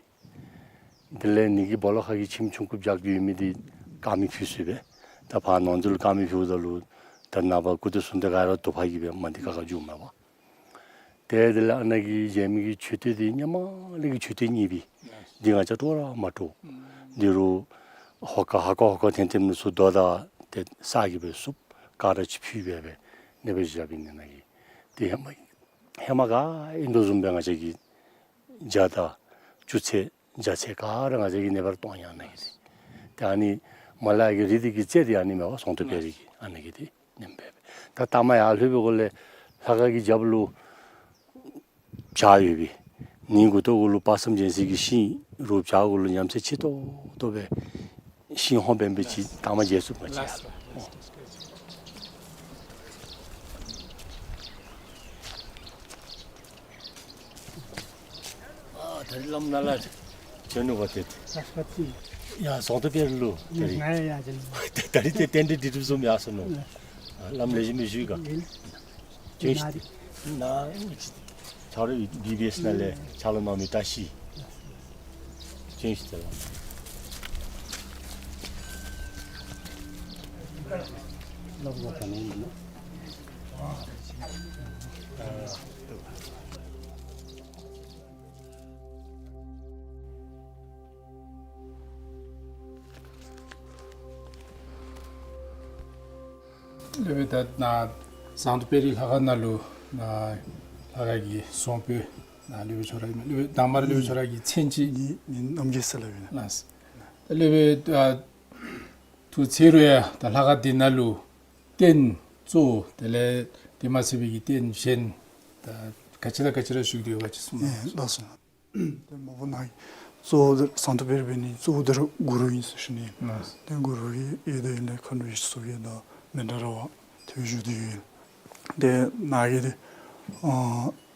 དེ་ལས་ཨ་ནི་གི་སྦོ་ལོགས་ཁ་གི་ཁྱིམ་ཆུང་ཀུ་བརྒྱབ་ཡོད་མི་འདི་དཀར་མེ་ཕུལ་ས་སྦེ། ད་ཕར་ནང་འཛུལ་དཀར་མེ་ཕུལཝ་ད་ལུ་ད་ནངས་པ་སྐུ་ཚེ་སྲུང་སྟེ་ག་ར་དུ་པ་གིས་སྦེ་མ་འདི་ཁ་ཁ་འགྱོཝ་མས་པ། ཏེ་དེ་ལས་ཨ་ནཱ་གི་མཇལ་མི་གི་མཆོད་རྟེན་འདི་སྔོན་མ་ལས་ཀྱི་མཆོད་རྟེན་རྙིངམ་ཨིན། འདི་ང་བཅས་སྤྲོ་ར་མ་སྤྲོ། འདི་རུ་ཧོ་ཀ་ཧ་ཀ་ཧོ་ཀ་འཐེན་འཐེནམ་ཚུ་རྡོ་དང་ ཏེ་ས་གི་སྦེ་བསུབ་ག་ར་ཅིག་ཕུལ་སྦེ་སྦེ་ཨ་ནི་སྦེ་བཞགཔ་ཨིན་ན་གི། ཏེ་ཧེ་མ་ཧེ་མ་ག་ཨིན་དོ་བཟུམ་སྦེ་ང་བཅས་ཀྱི་བརྒྱ་དང་བཅུ་ཚེས་བརྒྱ་ཚེས་ག་ར་ང་བཅས་ཀྱིས་ཨ་ནི་སྦེ་གཏོང་ཡི་ཨ་ནི་གི་ཏེ། ཏེ་ཨ་ནི་མ་ལ་ཡ་གི་རི་འདི་གི་རྩེ་འདི་ཨ་ནི་མས་པ་ཟོང་དོ་དཔལ་རི་གི་ཨ་ནི་གི་ཏེ་ཨིན་པས། ད་ལྟ་མ་ཡར་ལྷོད་པའི་སྒང་ལས་ལྷ་ཁང་གི་རྒྱབ་ལུ་བྱག་ཡོད་པས། ནི་མགུ་ཏོ་གུ་ལུ་དཔག་བསམ་རྒྱལ་མཚན་གྱི་ཤིང་རུ་བྱག་གུ་ལུ་ཉམས་སད་ཆེ་ཏོག་ཏོ་སྦེ་ཤིང་ཧོང་འབད་འབད་ཅིག་ལྟ་མ་མཇལ་ཚུགས་མ་མཇལ། ཨ་ད་རིས་བླམ་ནཱ་ལས་བྱོན་ནུག་པ་ཏེ། ཡ་ཟོང་དོ་དཔལ་རི་ལུ་ད་རིས། ད་རིས་ཏེ་རྟེན་འབྲེལ་འགྲིག་གྲུབ་བཟུམ་ཡར་སོང་ནུག། ཨ་བླམ་ལེགས་ཤོམ་སྦེ་བཞུགས་ག། ཅིག་ནཱ་ཆ་རོགས་བི་བི་ཨེསི་ནང་ལས་ཕྱག་ལཱ་གནང་མི་བཀྲ་ཤིས་ཅིག་ཟེར་ལགས། སློབ་དཔོན་ད་ནཱ་ཟོང་དོ་དཔལ་རི་ལྷ་ཁང་ནང་ལུ་ནཱ་ལྷ་ཁང་གི་ཟོང་པོ་ནཱ་སློབ་དཔོན་ཁྱོད་ར་ཨིན་མས། སློབ་དཔོན་དང་པ་ར་སློབ་དཔོན་ཁྱོད་ར་གི་མཚན་ཅིག། ངེའི་མིང་རྣམ་རྒྱལ་ཟེར་སླབ་ཨིན། ལགས། ད་སློབ་དཔོན་ཨ་ཐུགས་ཚེ་རུ་ཡང་ད་ལྷ་ཁང་འདི་ནང་ལུ་རྟེན་གཙོ་བོ་དེ་ལས་དེ་མ་ཚད་པའི་གི་རྟེན་གཞན་ད་ག་ཅི་དང་ག་ཅི་ར་བཞུགས་ཏེ་ཡོད་ག་ཅིག་གསུངས་གནང་། ལགས་སོ། ཏེ་མ་པ་ནཱ་གཙོ་བོ་འདི་ཟོང་དོ་དཔལ་རི་འབད་ནི་གཙོ་བོ་འདི་ར་གུ་རུ་ཨིན་ཟེར་ཞུ་ནི། ལགས། ཏེ་གུ་རུ་གི་ཡོད་དེ་ཨིན་ལས་མཁའ་འགྲོ་ཡེ་ཤེས་མཚོ་རྒྱལ་དང་མནྡ་ར་བ་ཏེ་བཞུགས་ཏེ་ཡོད། ཏེ་ནཱ་གི་ཏེ་ཨ་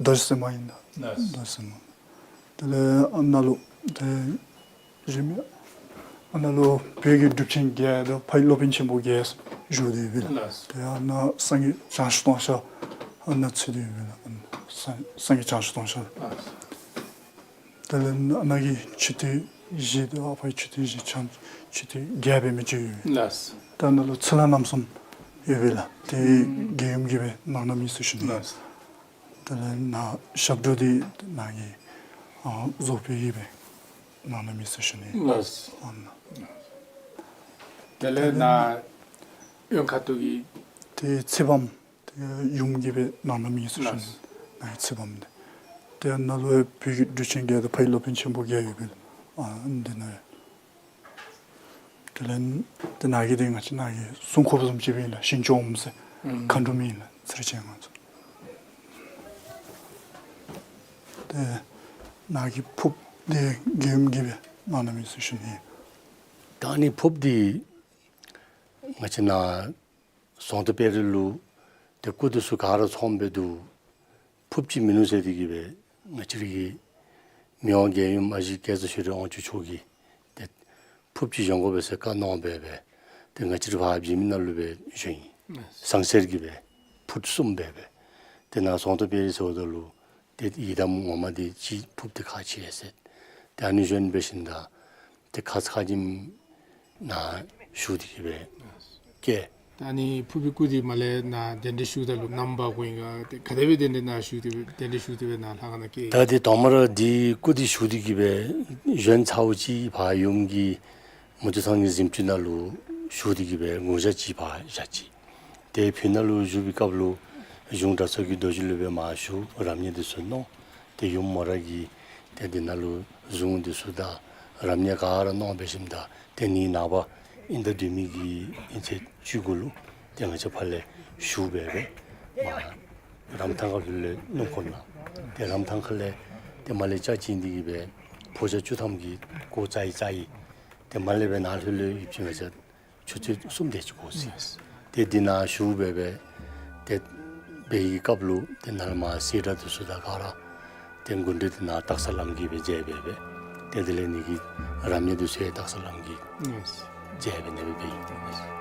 རྡོ་རྗེ་སེམས་དཔའ་ཨིན་ད། ལགས། རྡོ་རྗེ་སེམས་དཔའ། དེ་ལས་ཨ་ནཱ་ལུ་ཏེ་གཞན་མི་ཨ་ནཱ་ལུ་བོད་ཀྱི་གྲུབ་ཆེན་བརྒྱད་དང་ཕ་ཡི་སློབ་དཔོན་ཆེན་པོ་བརྒྱད་བཞུགས་ཏེ་ཡོད་པས་ལགས། ལགས། ཏེ་ཨ་ནཱ་སངས་རྒྱས་བྱང་ཆུབ་སྟོང་ཤར་ཨ་ནཱ་ཚུད་དེ་ཡོད་པས་ལགས། སངས་སངས་རྒྱས་བྱང་ཆུབ་སྟོང་ཤར། ལགས། དེ་ལས་ཨ་ནཱ་གི་མཆོད་རྟེན་བཞི་དང་ཨ་ཕ་གི་མཆོད་རྟེན་བཞི་ཕྱག་མཆོད་རྟེན་བརྒྱད་འབད་མི་ཅིག་ཡོད། ལགས། ད་ནཱ་ལུ་ཚུར་ལྷག་རྣམ་གསུམ་ཡོད་པས་ལགས། ཏེ་ཨུམ་རྒྱལ་ཡུམ་གྱིས་སྦེ་གནང་གནངམ་ཨིན་ཟེར་ཞུ་ནི། ལགས། དེ་ལས་ནཱ་ཞབས་དྲུང་འདི་ནཱ་གི་ཨ་བཟོ་དཔོན་གྱིས་སྦེ་གནང་གནངམ་ཨིན་ཟེར་ཞུ་ནི། ལགས། ཨ་ནཱ། དེ་ལས་ནཱ་གཡོན་ཁ་ཐུག་གི་ཏེ་ཚེ་བམ་ཏེ་ཡུམ་གྱིས་སྦེ་གནང་གནངམ་ཨིན་ཟེར་ཞུ་ནི། ལགས། ནཱ་གི་ཚེ་བམ་འདི། ཏེ་ནཱ་ལུ་བོད་ཀྱི་གྲུབ་ཆེན་བརྒྱད་དང་ཕ་ཡི་སློབ་དཔོན་ཆེན་པོ་བརྒྱད་ཡོད་པས་ལགས། ཨ་འདི་ནང་། དེ་ལས་ཏེ་ནཱ་གི་ཏེ་ང་བཅས་ནཱ་གི་སྲུང་འཁོརཔ་བཟུམ་ཅིག་སྦེ་ཨིན་ལགས། ཞིང་སྐྱོང་འོགམ་ཟེར་ཨུམ་མཁའ་འགྲོམ་ཨིན་ལགས། ཚེ་རིང་ཅན་ང་ཚོ། ཏེ་ནཱ་གི་ཕོརཔ་འདི་རྒྱལ་ཡུམ་གྱིས་སྦེ་གནང་གནངམ་ཨིན་ཟེར་ཞུ་ནི། ད་ཨ་ནི་ཕོརཔ་འདི་ང་བཅས་ནཱ་ཟོང་དོ་དཔལ་རི་ལུ་ཏེ་སྐུ་འདི་ཚུ་ག་ར་ཚངམ་སྦེ་འདུག། ཕོརཔ་ཅིག་མིན་ནུག་ཟེར་ཏེ་གིས་སྦེ་ང་བཅས་ར་གི་མི་དབང་རྒྱལ་ཡུམ་ཨ་ཞེ་སྐལ་བཟང་ཆོས་སྒྲོན་དབང་ཕྱུག་མཆོག་གིས་ཏེ་ཕོརཔ་ཅིག་བཞེངས་དགོ་པས་ཟེར་བཀའ་གནང་སྦེ་སྦེ་ཏེ་ང་བཅས་ར་ཕར་བྱེ་མི་ནང་ལུ་སྦེ་བཞེངས་ཡི། ཟངས་གསེར་གྱི་སྦེ་ཕུཊ་གསུམ་སྦེ་སྦེ། ཏེ་ནཱ་ཟོང་དོ་དཔལ་རི་ཟེརཝ་ད་ལུ་ཏེ་ཡི་དམ་ངོ་མ་འདི་ཅིག་ཕོརཔ་འདི་ཁག་ཆེ་ཟེར། ཏེ་ཨ་ནི་བཞེངས་འབད་ཞིནམ་ད་ཏེ་ཁ་ཙ་ཁ་ཉིནམ་ནཱ་ཞུགས་ཏེ་གིས་སྦེ་བསྐྱལ། ད་ཨ་ནི་ཕོར་པའི་སྐུ་འདི་མར་ལས་ནཱ་གདན་འདྲེན་ཞུཝ་ད་ལུ་ནམ་འབག་དགོ་ཨིན་ག། ཏེ་ག་དེ་སྦེ་གདན་འདྲེན་ནཱ་ཞུ་སྟེ་སྦེ་གདན་འདྲེན་ཞུ་སྟེ་སྦེ་ནཱ་ལྷ་ཁང་ནང་བསྐྱལ། ད་ཏེ་དང་པ་ར་འདི་སྐུ་འདི་ཞུགས་ཏེ་གིས་སྦེ་བཞེངས་ཚརཝ་ཅིག་ཕར་ཡུམ་གྱི་མུ་ཏིག་ཚང་གི་གཟིམ་ཅུང་ནང་ལུ་ཞུགས་ཏེ་གིས་སྦེ་དགུང་ཞག་ཅིག་ཕར་བཞག་ཅི། ཏེ་ཕུ་ནང་ལུ་བཞུགས་པའི་སྐབས་ལུ་གཞུང་གྲྭ་ཚང་གི་རྡོ་རྗེ་སློབ་དཔོན་མར་བཞུགས། རབ་གནས་འདི་ཚུ་གནང་། ཏེ་ཡུམ་མོ་ར་གིས་ཏེ་འདི་ནང་ལུ་གཟུངས་འདི་ཚུ་དང་རབ་གནས་ག་ར་གནང་འབད་ཞིནམ་ད་ཏེ་ནི་ནངས་པ་ཨིན་ཟླ་བདུན་པའི་གི་ཨིན་ཚེས་བཅུ་དགུ་ལུ་ཏེ་ང་བཅས་ཕར་ལས་ཞུ་སྦེ་སྦེ་མར་རམ་ཐང་ཁ་ལུ་ལས་སྣུམ་འཁོར་ནང་ཏེ་རམ་ཐང་ཁ་ལས་ཏེ་མར་ལས་ལྕགས་བྱིན་ཏེ་གིས་སྦེ་ཕོ་རྒྱས་བཅུ་ཐམ་གྱིས་གོ་ཙ་ཡི་ཙ་ཡི། ཏེ་མར་ལས་སྦེ་ནཱ་ལྷོད་ལྷོད་ཡུདཔ་ཅིག་ང་བཅས་ཆུ་ཚོད་གསུམ་དེ་ཅིག་འགོར་ཅི། ཏེ་འདི་ནང་ཞུ་སྦེ་སྦེ་ཏེ་འབད་བའི་སྐབས་ལུ་ཏེ་ནཱ་ལས་མར་གསེར་སྒྲོམ་འདི་ཚུ་དང་ག་ར་ཏེ་མགུ་འདྲེན་འདི་ནཱ་སྟག་ཚང་བླམ་གིས་སྦེ་མཇལ་སྦེ་སྦེ་ཏེ་དེ་ལས་ནི་གི་རབ་གནས་འདི་ཚུ་ཡང་སྟག་ཚང་བླམ་གིས་མཇལ་སྦེ་ཨ་ནེ་སྦེ་འབད་ཡི།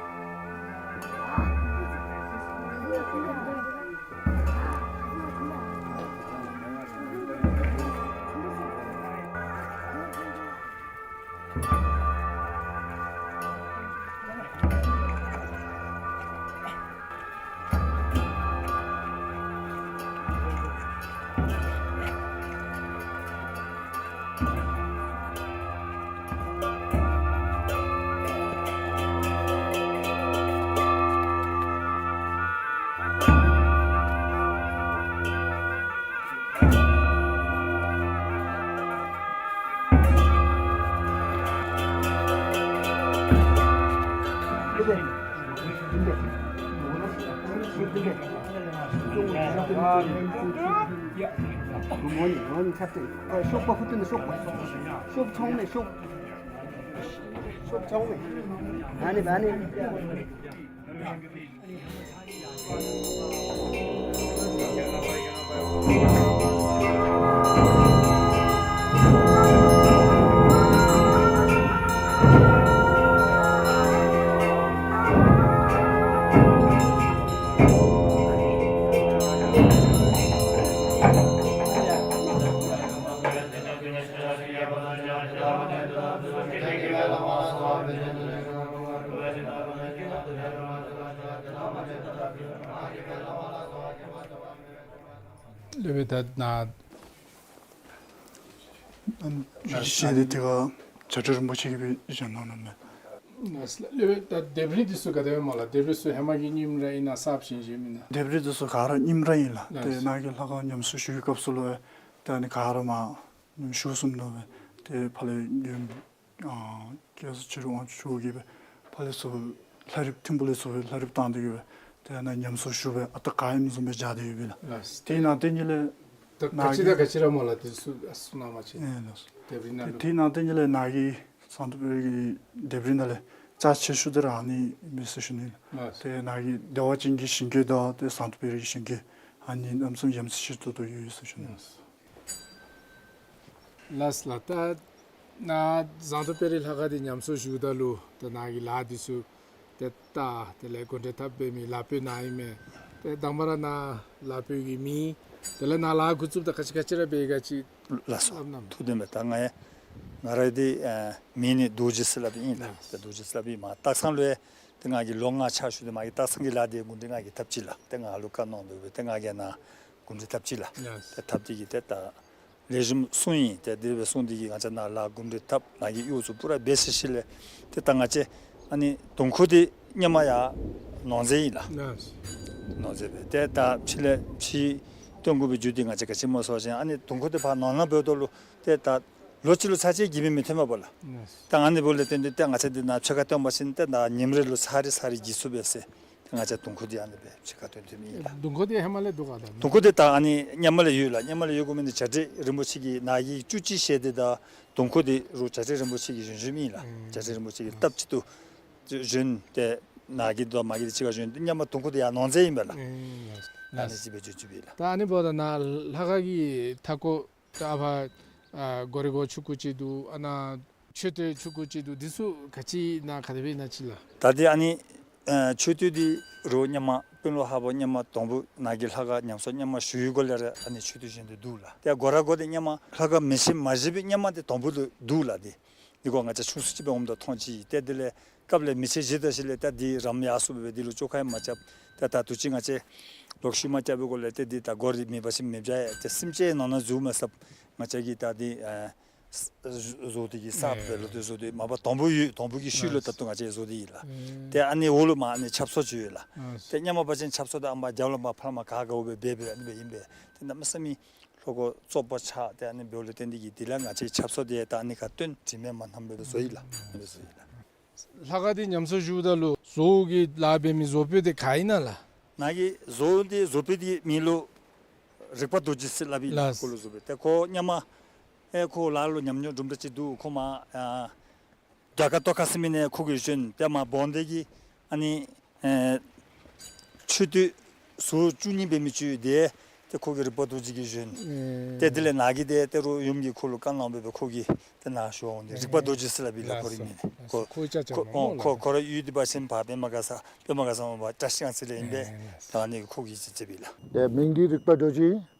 སློབ་དཔོན་ད་ན་ཨ་ཤེས་ཏེ་དེ་ག་བྱ་བྲལ་རིན་པོ་ཆེ་གིས་སྦེ་བཞེངས་གནང་ནུག་མས། ལགས་སོ། སློབ་དཔོན་ད་ལྡེབས་རིས་འདི་ཚུ་ག་དེ་སྦེ་སྨོ་ལགས། ལྡེབས་རིས་ཚུ་ཧེ་མ་གི་རྙིང་ར་ཨིན་ན་གསརཔ་བཞེངས་བཞེངསམ་ཨིན་ན། ལྡེབས་རིས་འདི་ཚུ་ག་ར་རྙིང་ར་ཨིན་ལགས། ལགས་སོ། ཏེ་ནཱ་གི་ལྷ་ཁང་ཉམས་གསོ་ཞུ་བའི་སྐབས་སུ་ལུ་ཏེ་ཨ་ནི་ག་ར་མར་ཉམས་གསོ་ཞུ་སོངམ་ད་སྦེ་ཏེ་ཕར་ལས་ཡུམ་ཨ་སྐྱབས་སུ་མཆི་རུ་དབང་ཕྱུག་གིས་སྦེ་ཕར་ལས་ཚུར་ལྷ་རིཔ་ཐིམ་ཕུག་ལས་ཚུར་སྦེ་ལྷ་རིཔ་བཏང་སྟེ་གིས་སྦེ་ཏེ་ཨ་ནཱ་ཉམས་གསོ་ཞུ་སྦེ་ཨ་རྟག་ག་ཨིནམ་བཟུམ་སྦེ་སྦྱར་ཏེ་ཡོད་པས་ལགས། ལགས། དེ་ནང་དེ་ཉིད་ལས་ད་ག་ནཱ་ཅི་གི་དང་ག་ཅི་ར་སྨོ་ལགས། དེ་ཚུ་ཨ་གསུང་གནང་བ་ཅིན། ཨེ་ལགས་སོ། ལྡེབས་རིས་ནང་ལུ། དེ་ནང་དེ་ཉིད་ལས་ནཱ་གི་ཟངས་མདོག་དཔལ་རི་གི་ལྡེབས་རིས་ནང་ལས་རྩ་ཆེ་ཤོས་འདི་ར་ཨ་ནི་མས་ཟེར་ཞུ་ནི་ལགས། ལགས། ཏེ་ནཱ་གི་བདེ་བ་ཅན་གྱི་ཞིང་བཀོད་དང་ཏེ་ཟངས་མདོག་དཔལ་རི་གི་ཞིང་བཀོད་ཨ་ནི་གནམ་མེད་ས་མེད་ཡ་མཚན་ཆེ་ཏོག་ཏོ་ཡོད་ཟེར་ཞུ་ནི་ལགས། ལགས་ལགས། ད་ནཱ་ཟངས་མདོག་དཔལ་རི་ལྷ་ཁང་འདི་ཉམས་གསོ་ཞུཝ་ད་ལུ་ད་ནཱ་གི་ལཱ་འདི་ཚུ་ཏེ་ད་དེ་ལས་གོ་འདྲེན་འཐབ་འབད་མི་ལ་ཕུག་ནཱ་ཨིན་མས། ཏེ་དང་པ་ར་ནཱ་ལ་ཕུག་གི་མིང་དེ་ལས་ནཱ་ལཱ་འགོ་བཙུགསཔ་ད་ག་ཅི་ག་ཅི་ར་འབད་ག་ཅི། ལགས་སོ། སླབ་གནང་། ཐུགས་བདེན་པས། ད་ང་ཡང་ང་ར་འདི་ཨ་མིང་ནི་རྡོ་རྗེ་ཟེར་སླབ་ཨིན་ལགས། ལགས། ཏེ་རྡོ་རྗེ་ཟེར་སླབ་ཨིན་མས། སྟག་ཚང་ལུ་ཡང་ཏེ་ང་གིས་ལོ་ལྔ་ཕྱག་ཞུ་སྟེ་མ་གི་སྟག་ཚང་གི་ལཱ་འདི་གོ་འདྲེན་ང་གིས་འཐབ་ཅི་ལགས། ཏེ་ང་ལུ་བཀའ་གནང་དོ་སྦེ་ཏེ་ང་གིས་ནཱ་གོ་འདྲེན་འཐབ་ཅི་ལགས། ལགས། ཏེ་འཐབ་སྟེ་གིས་ཏེ་ད་ལེགས་ཤོམ་སོང་ཡི། ཏེ་དེ་སྦེ་སོང་སྟེ་གིས་ང་བཅས་ནཱ་ལཱ་གོ་འདྲེན་འཐབ་ནཱ་གི་གཡོག་ཚུ་པུ་ར་འབད་ཚར་ཞིནམ་ལས་ཏེ་ད་ང་བཅས་ཨ་ནི་དུང་ཁོག་འདི་སྔོན་མ་ཡར་ནོར་རྫས་ཨིན་ལགས། ལགས། ནོར་རྫས་སྦེ་ཏེ་ད་ཕྱི་ལས་ཕྱི་བཏོན་དགོ་པའི་རྒྱུ་འདི་ང་བཅས་ག་ཅི་སྨོ་ཟེར་བ་ཅིན་ཨ་ནི་དུང་ཁོག་འདི་ཕར་ནོར་ནང་འབདཝ་ད་ལུ་ཏེ་ད་ལོ་གཅིག་ལུ་ཚར་གཅིག་གིས་སྦེ་མི་ཐོན་པས་ལགས། ལགས། ད་ཨ་ནི་འབདཝ་ལས་བརྟེན་ཏེ་ཏེ་ང་བཅས་འདི་ནཱ་ཕྱེད་ཀ་བཏོན་པ་ཅིན་ཏེ་ད་ཉིནམ་རེ་ལུ་ཚར་རེ་ཚར་རེ་བརྒྱུད་ཚུགས་པས་ཟེར། ང་བཅས་དུང་ཁོག་འདི་ཨ་ནི་སྦེ་ཕྱེད་ཀ་བཏོན་བཏོནམ་ཨིན་ལགས། དུང་ཁོག་འདི་ཧེ་མ་ལས་འདུག་ག་ད། དུང་ཁོག་འདི་ད་ཨ་ནི་སྔོན་མ་ལས་ཡོད་ལགས། སྔོན་མ་ལས་ཡོད་དགོ་མི་འདི་བྱ་བྲལ་རིན་པོ་ཆེ་གིས་ནཱ་གི་བཅུ་གཅིག་ཞལ་འདི་དང་དུང་ཁོག་འདི་རུ་བྱ་བྲལ་རིན་པོ་ཆེ་གིས་བཞེངས་བཞེངསམ་ཨིན་ལགས། ཨུམ། བྱ་བྲལ་རིན་པོ་ཆེ་གིས་ཨུམ་སྟབས་གཅིག་ཏུ་བཞེངས་ཏེ་ནཱ་གི་དང་མ་གི་འདི་གཅིག་ཁར་བཞེངས་ཏེ་སྔོན་མ་དུང་ཁོག་འདི་ཡར་ནོར་རྫས་ཨིན་པས་ལགས། ཨུམ། ཨ་ནི་ཅིག་སྦེ་བརྗོད་བཅུགཔ་ཨིན་ལགས། ད་ཨ་ནི་འབདཝ་ད་ནཱ་ལྷ་ཁང་གི་མཐའ་སྐོར་ད་ཨ་ཕར་ཨ་སྒོ་རའི་སྒོ་ཆུང་ཀུ་ཅིག་འདུག། ཨ་ནཱ་མཆོད་རྟེན་ཆུང་ཀུ་ཅིག་འདུག། འདི་ཚུ་ག་ཅི་ཨིན་ན་ག་དེ་སྦེ་ཨིན་ན་ཅིག་ལགས། ད་འདི་ཨ་ནི་ཨ་མཆོད་རྟེན་འདི་རུ་སྔོན་མ་དཔོན་སློབ་ཧ་པོ་སྔོན་མ་དང་པོ་ནཱ་གི་ལྷ་ཁང་ཉམས་གསོ་སྔོན་མ་ཞུ་བའི་སྒོ་ལས་ར་ཨ་ནི་མཆོད་རྟེན་བཞེངས་ཏེ་འདུག་ལགས། ཏེ་སྒོ་ར་སྒོ་འདི་སྔོན་མ་ལྷ་ཁང་མེ་ཤིང་མ་བཞེངས་པའི་སྔོན་མ་འདི་དང་པོ་ལུ་འདུག་ལགས། འདི་འདི་སྒོ་ང་བཅས་ཆུང་སུ་ཅིག་སྦེ་འོངམ་ད་མཐོང་ཅི། ཏེ་དེ་ལས་སྐབས་ལས་མེ་ཤིང་བཞེངས་ད་ཞིནམ་ལས་ད་འདི་རམ་ཡར་སོངམ་སྦེ་འདི་ལུ་བཅོ་ཁ་ཡང་མ་རྐྱབ། ཏེ་ད་དུས་ཅི་ང་བཅས་ལོག་ཤུལ་མ་རྐྱབ་པའི་སྒོ་ལས་ཏེ་འདི་ད་སྒོ་ར་མེད་པ་ཅིན་མེདཔ་བྱ་ཡི། ཏེ་སེམས་ཅན་ནང་ན་འཛུལ་མ་ཚུགསཔ་ང་བཅས་ཀྱིས་ད་འདི་ཨ་བཟོ་སྟེ་གིས་གསརཔ་སྦེ་ལོག་སྟེ་བཟོ་སྟེ་མ་པ་དང་པོ་ཡོད་དང་པོ་གི་ཤུལ་ལུ་ད་ལྟོ་ང་བཅས་བཟོ་སྟེ་ཡོད་ལགས། ཨུམ། ཏེ་ཨ་ནི་འོག་ལུ་མར་ཨ་ནི་ཆབ་གསང་ཅིག་ཡོད་ལགས། ཨུམ། ཏེ་སྔོན་མ་འབད་བ་ཅིན་ཆབ་གསང་འདི་ཨ་མར་རྒྱབ་ལུ་མར་ཕར་མར་ག་དགའཝ་སྦེ་འབད་འབད་ཨ་ནི་སྦེ་ཨིན་པས། ཏེ་གནམ་མེད་ས་མེད་ལྷོ་སྒོ་བཙོག་པ་ཆགས། ཏེ་ཨ་ནི་འབདཝ་ལས་བརྟེན་ཏེ་གིས་དེ་ལས་ང་བཅས་ཆབ་གསང་འདི་ད་ཨ་ནི་ཁར་བཏོན་དྲི་མེད་མ་ཉམས་པར་སྦེ་བཟོ་ཡི་ལགས། ཨ་ནི་སྦེ་བཟོ་ཡི་ལགས། ལྷ་ཁང་འདི་ཉམས་གསོ་ཞུཝ་ད་ལུ་བཟོ་གི་ལཱ་འབད་མི་བཟོ་པོ་འདི་ག་ཨིན་ན་ལགས། ནཱ་གི་བཟོ་འདི་བཟོ་པོ་འདི་མིང་ལུ་རིག་པ་རྡོ་རྗེ་ཟེར་སླབ་ཨིན་ལགས། ལགས། ཁོ་ལུ་བཟོ་སྦེ། ཏེ་ཁོ་སྔོན་མ་ཨེ་ཁོ་ལཱ་ལུ་ཉམས་མྱོང་དུམ་གྲ་ཅིག་འདུག། ཁོ་མར་ཨ་རྒྱ་གར་ཏོག་ཁ་ཟེར་མི་ནང་ཁོ་གིས་བཞོན། ཏེ་མར་འབངས་འདི་གིས་ཨ་ནི་ཨེ་མཆོད་རྟེན་ཟུར་བཅུ་གཉིས་འབད་མི་ཅིག་འདི་ཏེ་ཁོ་གིས་རིག་པ་རྡོ་རྗེ་གིས་བཞོན། ཨེ། ཏེ་དེ་ལས་ནཱ་གི་འདི་ཏེ་རུ་ཡུམ་གྱིས་ཁོ་ལུ་བཀའ་གནང་སྦེ་ཁོ་གིས་ཏེ་ནཱ་བཞོ་འོང་། ཏེ་རིག་པ་རྡོ་རྗེ་ཟེར་སླབ་ཨིན་ལགས། ཁོ་རའི་མིང་ཨ་ནི་ལགས། ཁོ་ཁོ་ཁོ་ཁོ་ར་ཡུལ་འདི་འབད་བ་ཅིན་ཕར་པདྨ་དགའ་ས་པདྨ་དགའ་ས་མར་བཀྲ་ཤིས་སྒང་ཚུ་ལས་ཨིན་པས། ཨེ་ལགས། ད་ཨ་ནི་ཁོ་གིས་ཅིག་ཅིག་སྦེ་ལགས། ཏེ་མིང་འདི་རིག་པ་རྡོ་རྗེ།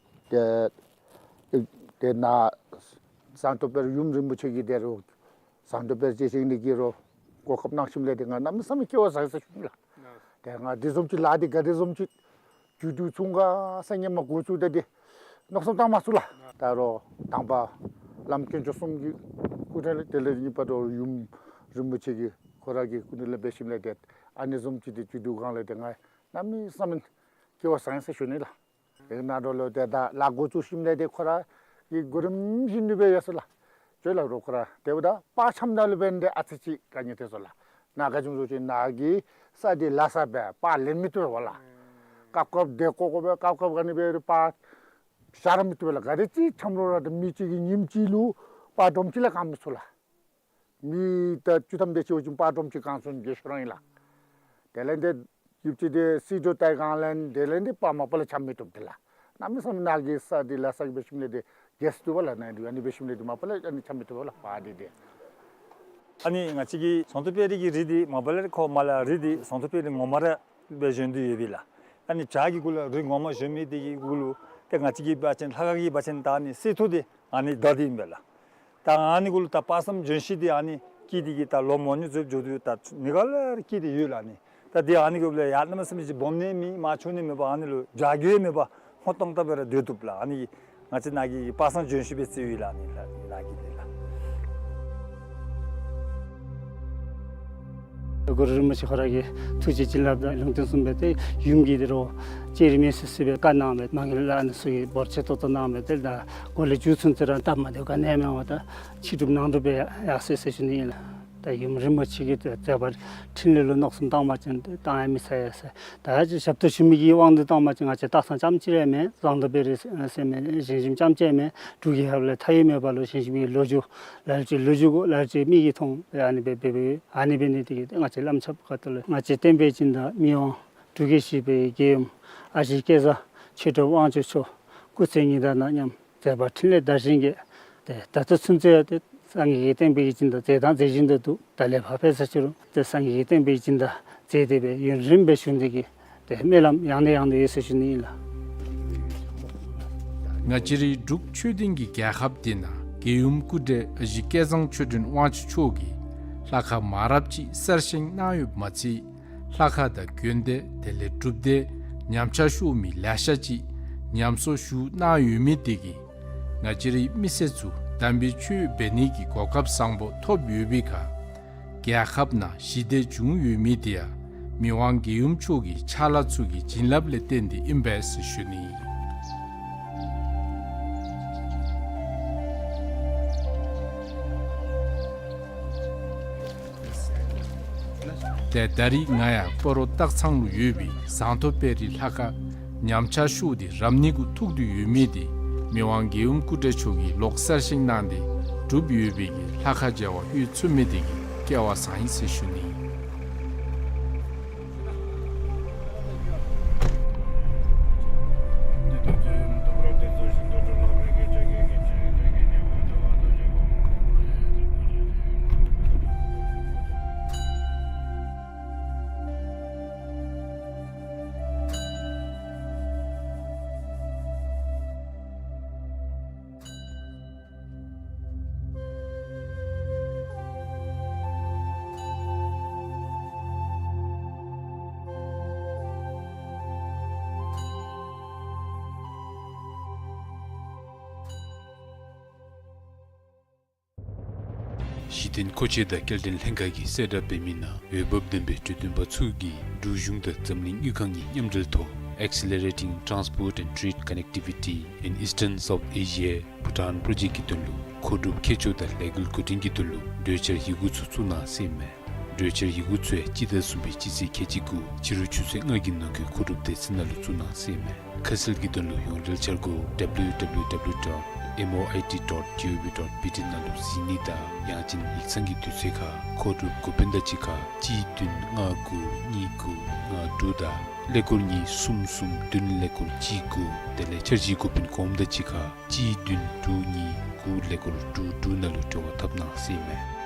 ཏེ་ཏེ་ནཱ་ཟངས་མདོག་དཔལ་ཡུམ་རིན་པོ་ཆེ་གི་འདི་རུ་ཟངས་མདོག་དཔལ་རྗེ་བཞེངས་ནི་གི་རུ་གོ་སྐབས་གནང་ཞིནམ་ལས་ཏེ་ང་གནམ་མེད་ས་མེད་སྐལ་བ་བཟང་ཡི་ཟེར་ཞུ་ལགས། ཏེ་ང་འདི་བཟུམ་ཅིག་ལཱ་འདི་ག་དེ་བཟུམ་ཅིག་མཇུག་བསྡུ་ཚུགས་ག་ཟེར་སྔོན་མ་འགོ་བཙུགས་ད་འདི་མནོ་བསམ་བཏང་མ་ཚུགས་ལགས། ད་རུང་དང་པ་བླམ་དཀོན་མཆོག་གསུམ་གྱི་སྐུ་དྲིན་ལས་དེ་ལས་གཉིས་པ་ད་རུང་ཡུམ་རིན་པོ་ཆེ་གི་ཁོ་ར་གི་སྐུ་དྲིན་ལས་འབད་ཞིནམ་ལས་ཏེ་ཨ་ནི་བཟུམ་ཅིག་འདི་མཇུག་བསྡུ་གང་ལས་ཏེ་ང་གནམ་མེད་ས་མེད་སྐལ་བ་བཟང་ཡི་ཟེར་ཞུ་ནི་ལགས། ཨེ་ནཱ་འགྱོ་ལོ་ཏེ་ད་ལཱ་འགོ་བཙུགས་ཞིནམ་ལས་ཏེ་ཁོ་ར་གི་གོ་རིམ་བཞིན་དུ་སྦེ་ཡར་སོང་ལགས། ཅོག་ལགས་རོགས་ཁོ་ར་ཏེ་འབདཝ་ད་པར་འཆམ་ནང་ལུ་འབད་ནི་འདི་ཨ་ཙི་ཅིག་དཀའ་ངལ་ཐོན་སོང་ལགས། ནཱ་ག་ཅི་སྨོ་ཟེར་བ་ཅིན་ནཱ་གི་ས་འདི་ལ་ས་སྦེ་པར་ལེན་མི་བཏུབ་པས་ལགས། སྐབས་སྐབས་དེ་ཀོ་ཀོ་སྦེ་སྐབས་སྐབས་ག་ནི་སྦེ་ར་པར་བཞག་ར་མི་བཏུབ་པས་ལགས། ག་དེ་ཅིག་འཁྱམས་རུང་ར་ད་མི་གཅིག་གིས་ཉིནམ་གཅིག་ལུ་པར་སྒྲོམ་གཅིག་ལས་བཀང་མི་ཚུགས་ལགས། མི་ད་བཅུ་ཐམ་དེ་ཅིག་འབད་བ་ཅིན་པར་སྒྲོམ་གཅིག་བཀང་ཚུགས་ནི་གི་ཤུལ་ར་ཨིན་ལགས། དེ་ལས་འདི་ཡུདཔ་ཅིག་འདི་སིལ་གྲོ་བཏབ་བཀང་ལས་དེ་ལས་འདི་པར་མ་པ་ལས་འཁྱམས་མི་བཏུབ་འདི་ལགས། གནམ་མེད་ས་མེད་ནཱ་གི་ས་འདི་ལ་ས་གི་འབད་ཞིནམ་ལས་འདི་རྒྱས་སུ་བཏུབ་པས་ལགས། ནཱ་འདི་ཨ་ནི་འབད་ཞིནམ་ལས་འདི་མ་པ་ལས་ཨ་ནི་འཁྱམས་མི་བཏུབ་པས་ལགས་པར་འདི་འདི། ཨ་ནི་ང་བཅས་ཀྱི་ཟངས་མདོག་དཔལ་རི་གི་རི་འདི་མ་པ་ལས་ཁོ་མར་ལས་རི་འདི་ཟངས་མདོག་དཔལ་རི་ངོ་མ་ར་སྦེ་བཞེངས་ཏེ་ཡོད་པས་ལགས། ཨ་ནི་བྱག་གི་གུ་ལུ་རི་ངོ་མ་བཞེངས་མི་འདི་གི་གུ་ལུ་ཏེ་ང་བཅས་ཀྱི་འབད་བ་ཅིན་ལྷ་ཁང་གི་འབད་བ་ཅིན་ད་ཨ་ནི་གསེར་ཐུར་འདི་ཨ་ནི་བདའ་སྟེ་ཨིན་པས་ལགས། ད་ཨ་ནི་གུ་ལུ་ད་དཔག་བསམ་ལྗོན་ཤིང་འདི་ཨ་ནི་སྐྱེས་ཏེ་གིས་ད་ལོ་མང་ཉུང་ཚུན་འགྱོ་དོ་ད་ནི་ག་ལས་ར་སྐྱེས་ཏེ་ཡོད་ལགས། ཨ་ནི་ད་འདི་ཨ་ནི་གུ་ལུ་ཡར་གནམ་མེད་ས་མེད་ཅིག་སྦོམ་ནི་མེད་མར་ཆུང་ནི་མེད་པར་ཨ་ནི་ལུ་བྱ་རྒོད་མེད་པར་སྔོ་ཏོག་ཏོ་སྦེ་ར་སྡོད་བཏུབ་ལགས། ཨ་ནི་ང་བཅས་ནཱ་གི་དཔག་བསམ་ལྗོན་ཤིང་སྦེ་བརྩིཝ་ཨིན་ལགས། ཨ་ནི་ལགས་ནཱ་གི་འདི་ལགས། གུ་རུ་རིན་པོ་ཆེ་ཁོ་ར་གི་ཐུགས་རྗེ་བྱིན་རླབས་དང་ལུང་བསྟན་གསུངས་སྦེ་ཏེ་ཡུམ་གྱིས་ཏེ་རོགས་ཅི་རིགས་མེད་སི་སི་སྦེ་བཀའ་གནང་སྦེ་མ་གི་ལས་ཨ་ནི་ཚུ་གིས་འབོར་ཆེ་ཏོག་ཏོ་གནང་སྦེ་ཏེ་ད་གོ་ལེ་མཇུག་ཚུན་ཚོད་ར་སྟབས་མ་བདེཝ་ག་ནི་ཡང་མེད་པར་ད་ཕྱི་སྒྲུབ་ནང་སྒྲུབ་སྦེ་ཡར་སོ་ཡི་ཟེར་ཞུ་ནི་ཨིན་ལགས། ད་ཡུམ་རིན་པོ་ཆེ་གི་མཛད་པ་འཕྲིན་ལས་ལུ་མནོ་བསམ་བཏང་བ་ཅིན་ཏེ་བཏང་ཡང་མི་ཚར་ཡི་ཟེར། ད་ཞབས་ཏོག་ཞུ་མི་གི་དབང་དུ་བཏང་བ་ཅིན་ང་བཅས་སྟག་ཚང་རྐྱངམ་གཅིག་ར་མེན། ཟངས་མདོག་དཔལ་རི་ཟེར་མི་ཞིང་ཁྱིམ་རྐྱངམ་གཅིག་མེན། འབྲུག་གི་ཧཱཔ་ལས་མཐའ་ཡས་མེད་པ་ལུ་ཞིང་ཁྱིམ་གྱི་ལོ་རྒྱུས་ལ་ལུ་ཅིག་ལོ་རྒྱུས་གུ་ལ་ལུ་ཅིག་མིག་གིས་མཐོང་སྦེ་ཨ་ནི་སྦེ་འབད་འབདཝ་ཨ་ནི་འབད་ནི་དེ་གིས་ཏེ་ང་བཅས་བླམ་ཆོསཔ་ཁ་ཐུག་ལས་ང་བཅས་བསྟན་པའི་སྦྱིན་བདག་མི་དབང་འབྲུག་རྒྱལ་བཞི་པའི་རྒྱལ་ཡུམ་ཨ་ཞེ་སྐལ་བཟང་ཆོས་གྲགས་དབང་ཕྱུག་མཆོག་སྐུ་ཚེ་ཉི་ཟླ་ནང་མཉམ་མཛད་པ་འཕྲིན་ལས་དར་ཞིང་རྒྱས། ཏེ་ད་ལྟོ་ཚུན་ཚོད་ཡང་ཏེ་སངས་རྒྱས་ཀྱི་བསྟན་པའི་སྦྱིན་བདག་མཛད་དང་མཛད་བཞིན་དུ་འདུག། ད་ལས་ཕར་འབད་ས་ཅི་རུང་ཏེ་སངས་རྒྱས་ཀྱི་བསྟན་པའི་སྦྱིན་བདག་མཛད་དེ་སྦེ་ཡུན་རིངམོ་སྦེ་བཞུགས་ནི་གི་ཏེ་སྨོན་ལམ་ཡང་ནས་ཡང་དུ་ཡོད་ཟེར་ཞུ་ནི་ཨིན་ལགས། ང་བཅས་རའི་འབྲུག་ཆོས་ལྡན་གྱི་རྒྱལ་ཁབ་འདི་ནང་རྒྱལ་ཡུམ་སྐུ་བགྲེས་ཨ་ཞེ་སྐལ་བཟང་ཆོས་སྒྲོན་དབང་ཕྱུག་མཆོག་གིས་ལྷ་ཁང་མང་རབས་ཅིག་གསར་བཞེངས་གནང་ཡོདཔ་མ་ཚད་ལྷ་ཁང་དང་དགོན་སྡེ་དེ་ལས་སྒྲུབ་སྡེ་ཉམས་ཆག་ཤོར་མི་ལེ་ཤ་ཅིག་ཉམས་གསོ་ཞུ་གནང་ཡོད་མི་དེ་གིས་ང་བཅས་རའི་མི་སེར་ཚུ་དམ་པའི་ཆོས་འབད་ནི་གི་གོ་སྐབས་བཟང་པོ་ཐོབ་ཡོད་པའི་ཁར་རྒྱལ་ཁབ་ནང་ཞི་བདེ་བྱུང་ཡོད་མི་དེ་ཡང་མི་དབང་རྒྱལ་ཡུམ་མཆོག་གི་ཕྱག་ལཱ་ཚུ་གི་བྱིན་རླབས་ལས་བརྟེན་ཏེ་ཨིན་པས་ཟེར་ཞུ་ནི། ཏེ་ད་རིས་ང་ཡང་སྤ་རོ་སྟག་ཚང་ལུ་ཡོད་པའི་ཟངས་མདོག་དཔལ་རི་ལྷ་ཁང་ཉམས་ཆག་ཤོར་ཏེ་རབ་གནས་གུ་ཐུག་སྟེ་ཡོད་མི་དེ་མི་དབང་རྒྱལ་ཡུམ་སྐུ་བགྲེས་མཆོག་གིས་ལོག་གསར་བཞེངས་གནང་སྟེ་གྲུབ་ཡོད་པའི་གི་ལྷ་ཁང་མཇལ་བར་ལྷོད་ཚུགས་མི་དེ་གིས་སྐལ་བ་བཟང་ཡི་ཟེར་ཞུ་ནི། གཞི་རྟེན་མཁོ་ཆས་དང་སྐྱེལ་འདྲེན་ལྷན་ཁག་གིས་གསལ་བསྒྲགས་འབད་མི་ནང་འོས་འབབ་ལྡན་པའི་གྲོས་སྟོན་པ་ཚུ་གིས་འབྲུག་གཞུང་དང་འཛམ་གླིང་དངུལ་ཁང་གི་མཉམ་འབྲེལ་ཐོག་Accelerating Transport and Trade Connectivity in Eastern South Asia Bhutan Project གི་དོན་ལུ་མཁོ་སྒྲུབ་མཁས་མཆོག་དང་ལས་འགུལ་འགོ་འདྲེན་གྱི་དོན་ལུ་གྲོས་འཆར་ཡི་གུ་ཚུ་བཙུགས་གནང་ཟེར་ཨིན་མས། གྲོས་འཆར་ཡི་གུ་ཚུ་ཡང་སྤྱི་ཟླ་གསུམ་པའི་སྤྱི་ཚེས་ཁལ་གཅིག་དགུ་ཕྱི་རུ་ཆུ་ཚོད་ལྔ་གི་ནང་འཁོད་མཁོ་སྒྲུབ་སྡེ་ཚན་ནང་ལུ་བཙུགས་གནང་ཟེར་ཨིན་མས། ཁ་གསལ་གྱི་དོན་ལུ་ཡོངས་འབྲེལ་འཆར་སྒོ་W W W dot M O I T dot G O V dot B T ནང་ལུ་གཟིགས་ནི་དང་ཡང་ཅིན་ཡིག་ཚང་གི་དུས་ཚོད་ཁར་མཁོ་སྒྲུབ་འགོ་དཔོན་དང་གཅིག་ཁར་གཅིག་བདུན་ལྔ་དགུ་གཉིས་དགུ་ལྔ་དྲུག་དང་ཀླད་ཀོར་གཉིས་གསུམ་གསུམ་བདུན་ཀླད་ཀོར་གཅིག་དགུ། དེ་ལས་འཆར་གཞིའི་འགོ་དཔོན་གོངམ་དང་གཅིག་ཁར་གཅིག་བདུན་དྲུག་གཉིས་དགུ་ཀླད་ཀོར་དྲུག་དྲུག་ནང་ལུ་འབྲེལ་བ་འཐབ་གནང་ཟེར་ཨིན་མས།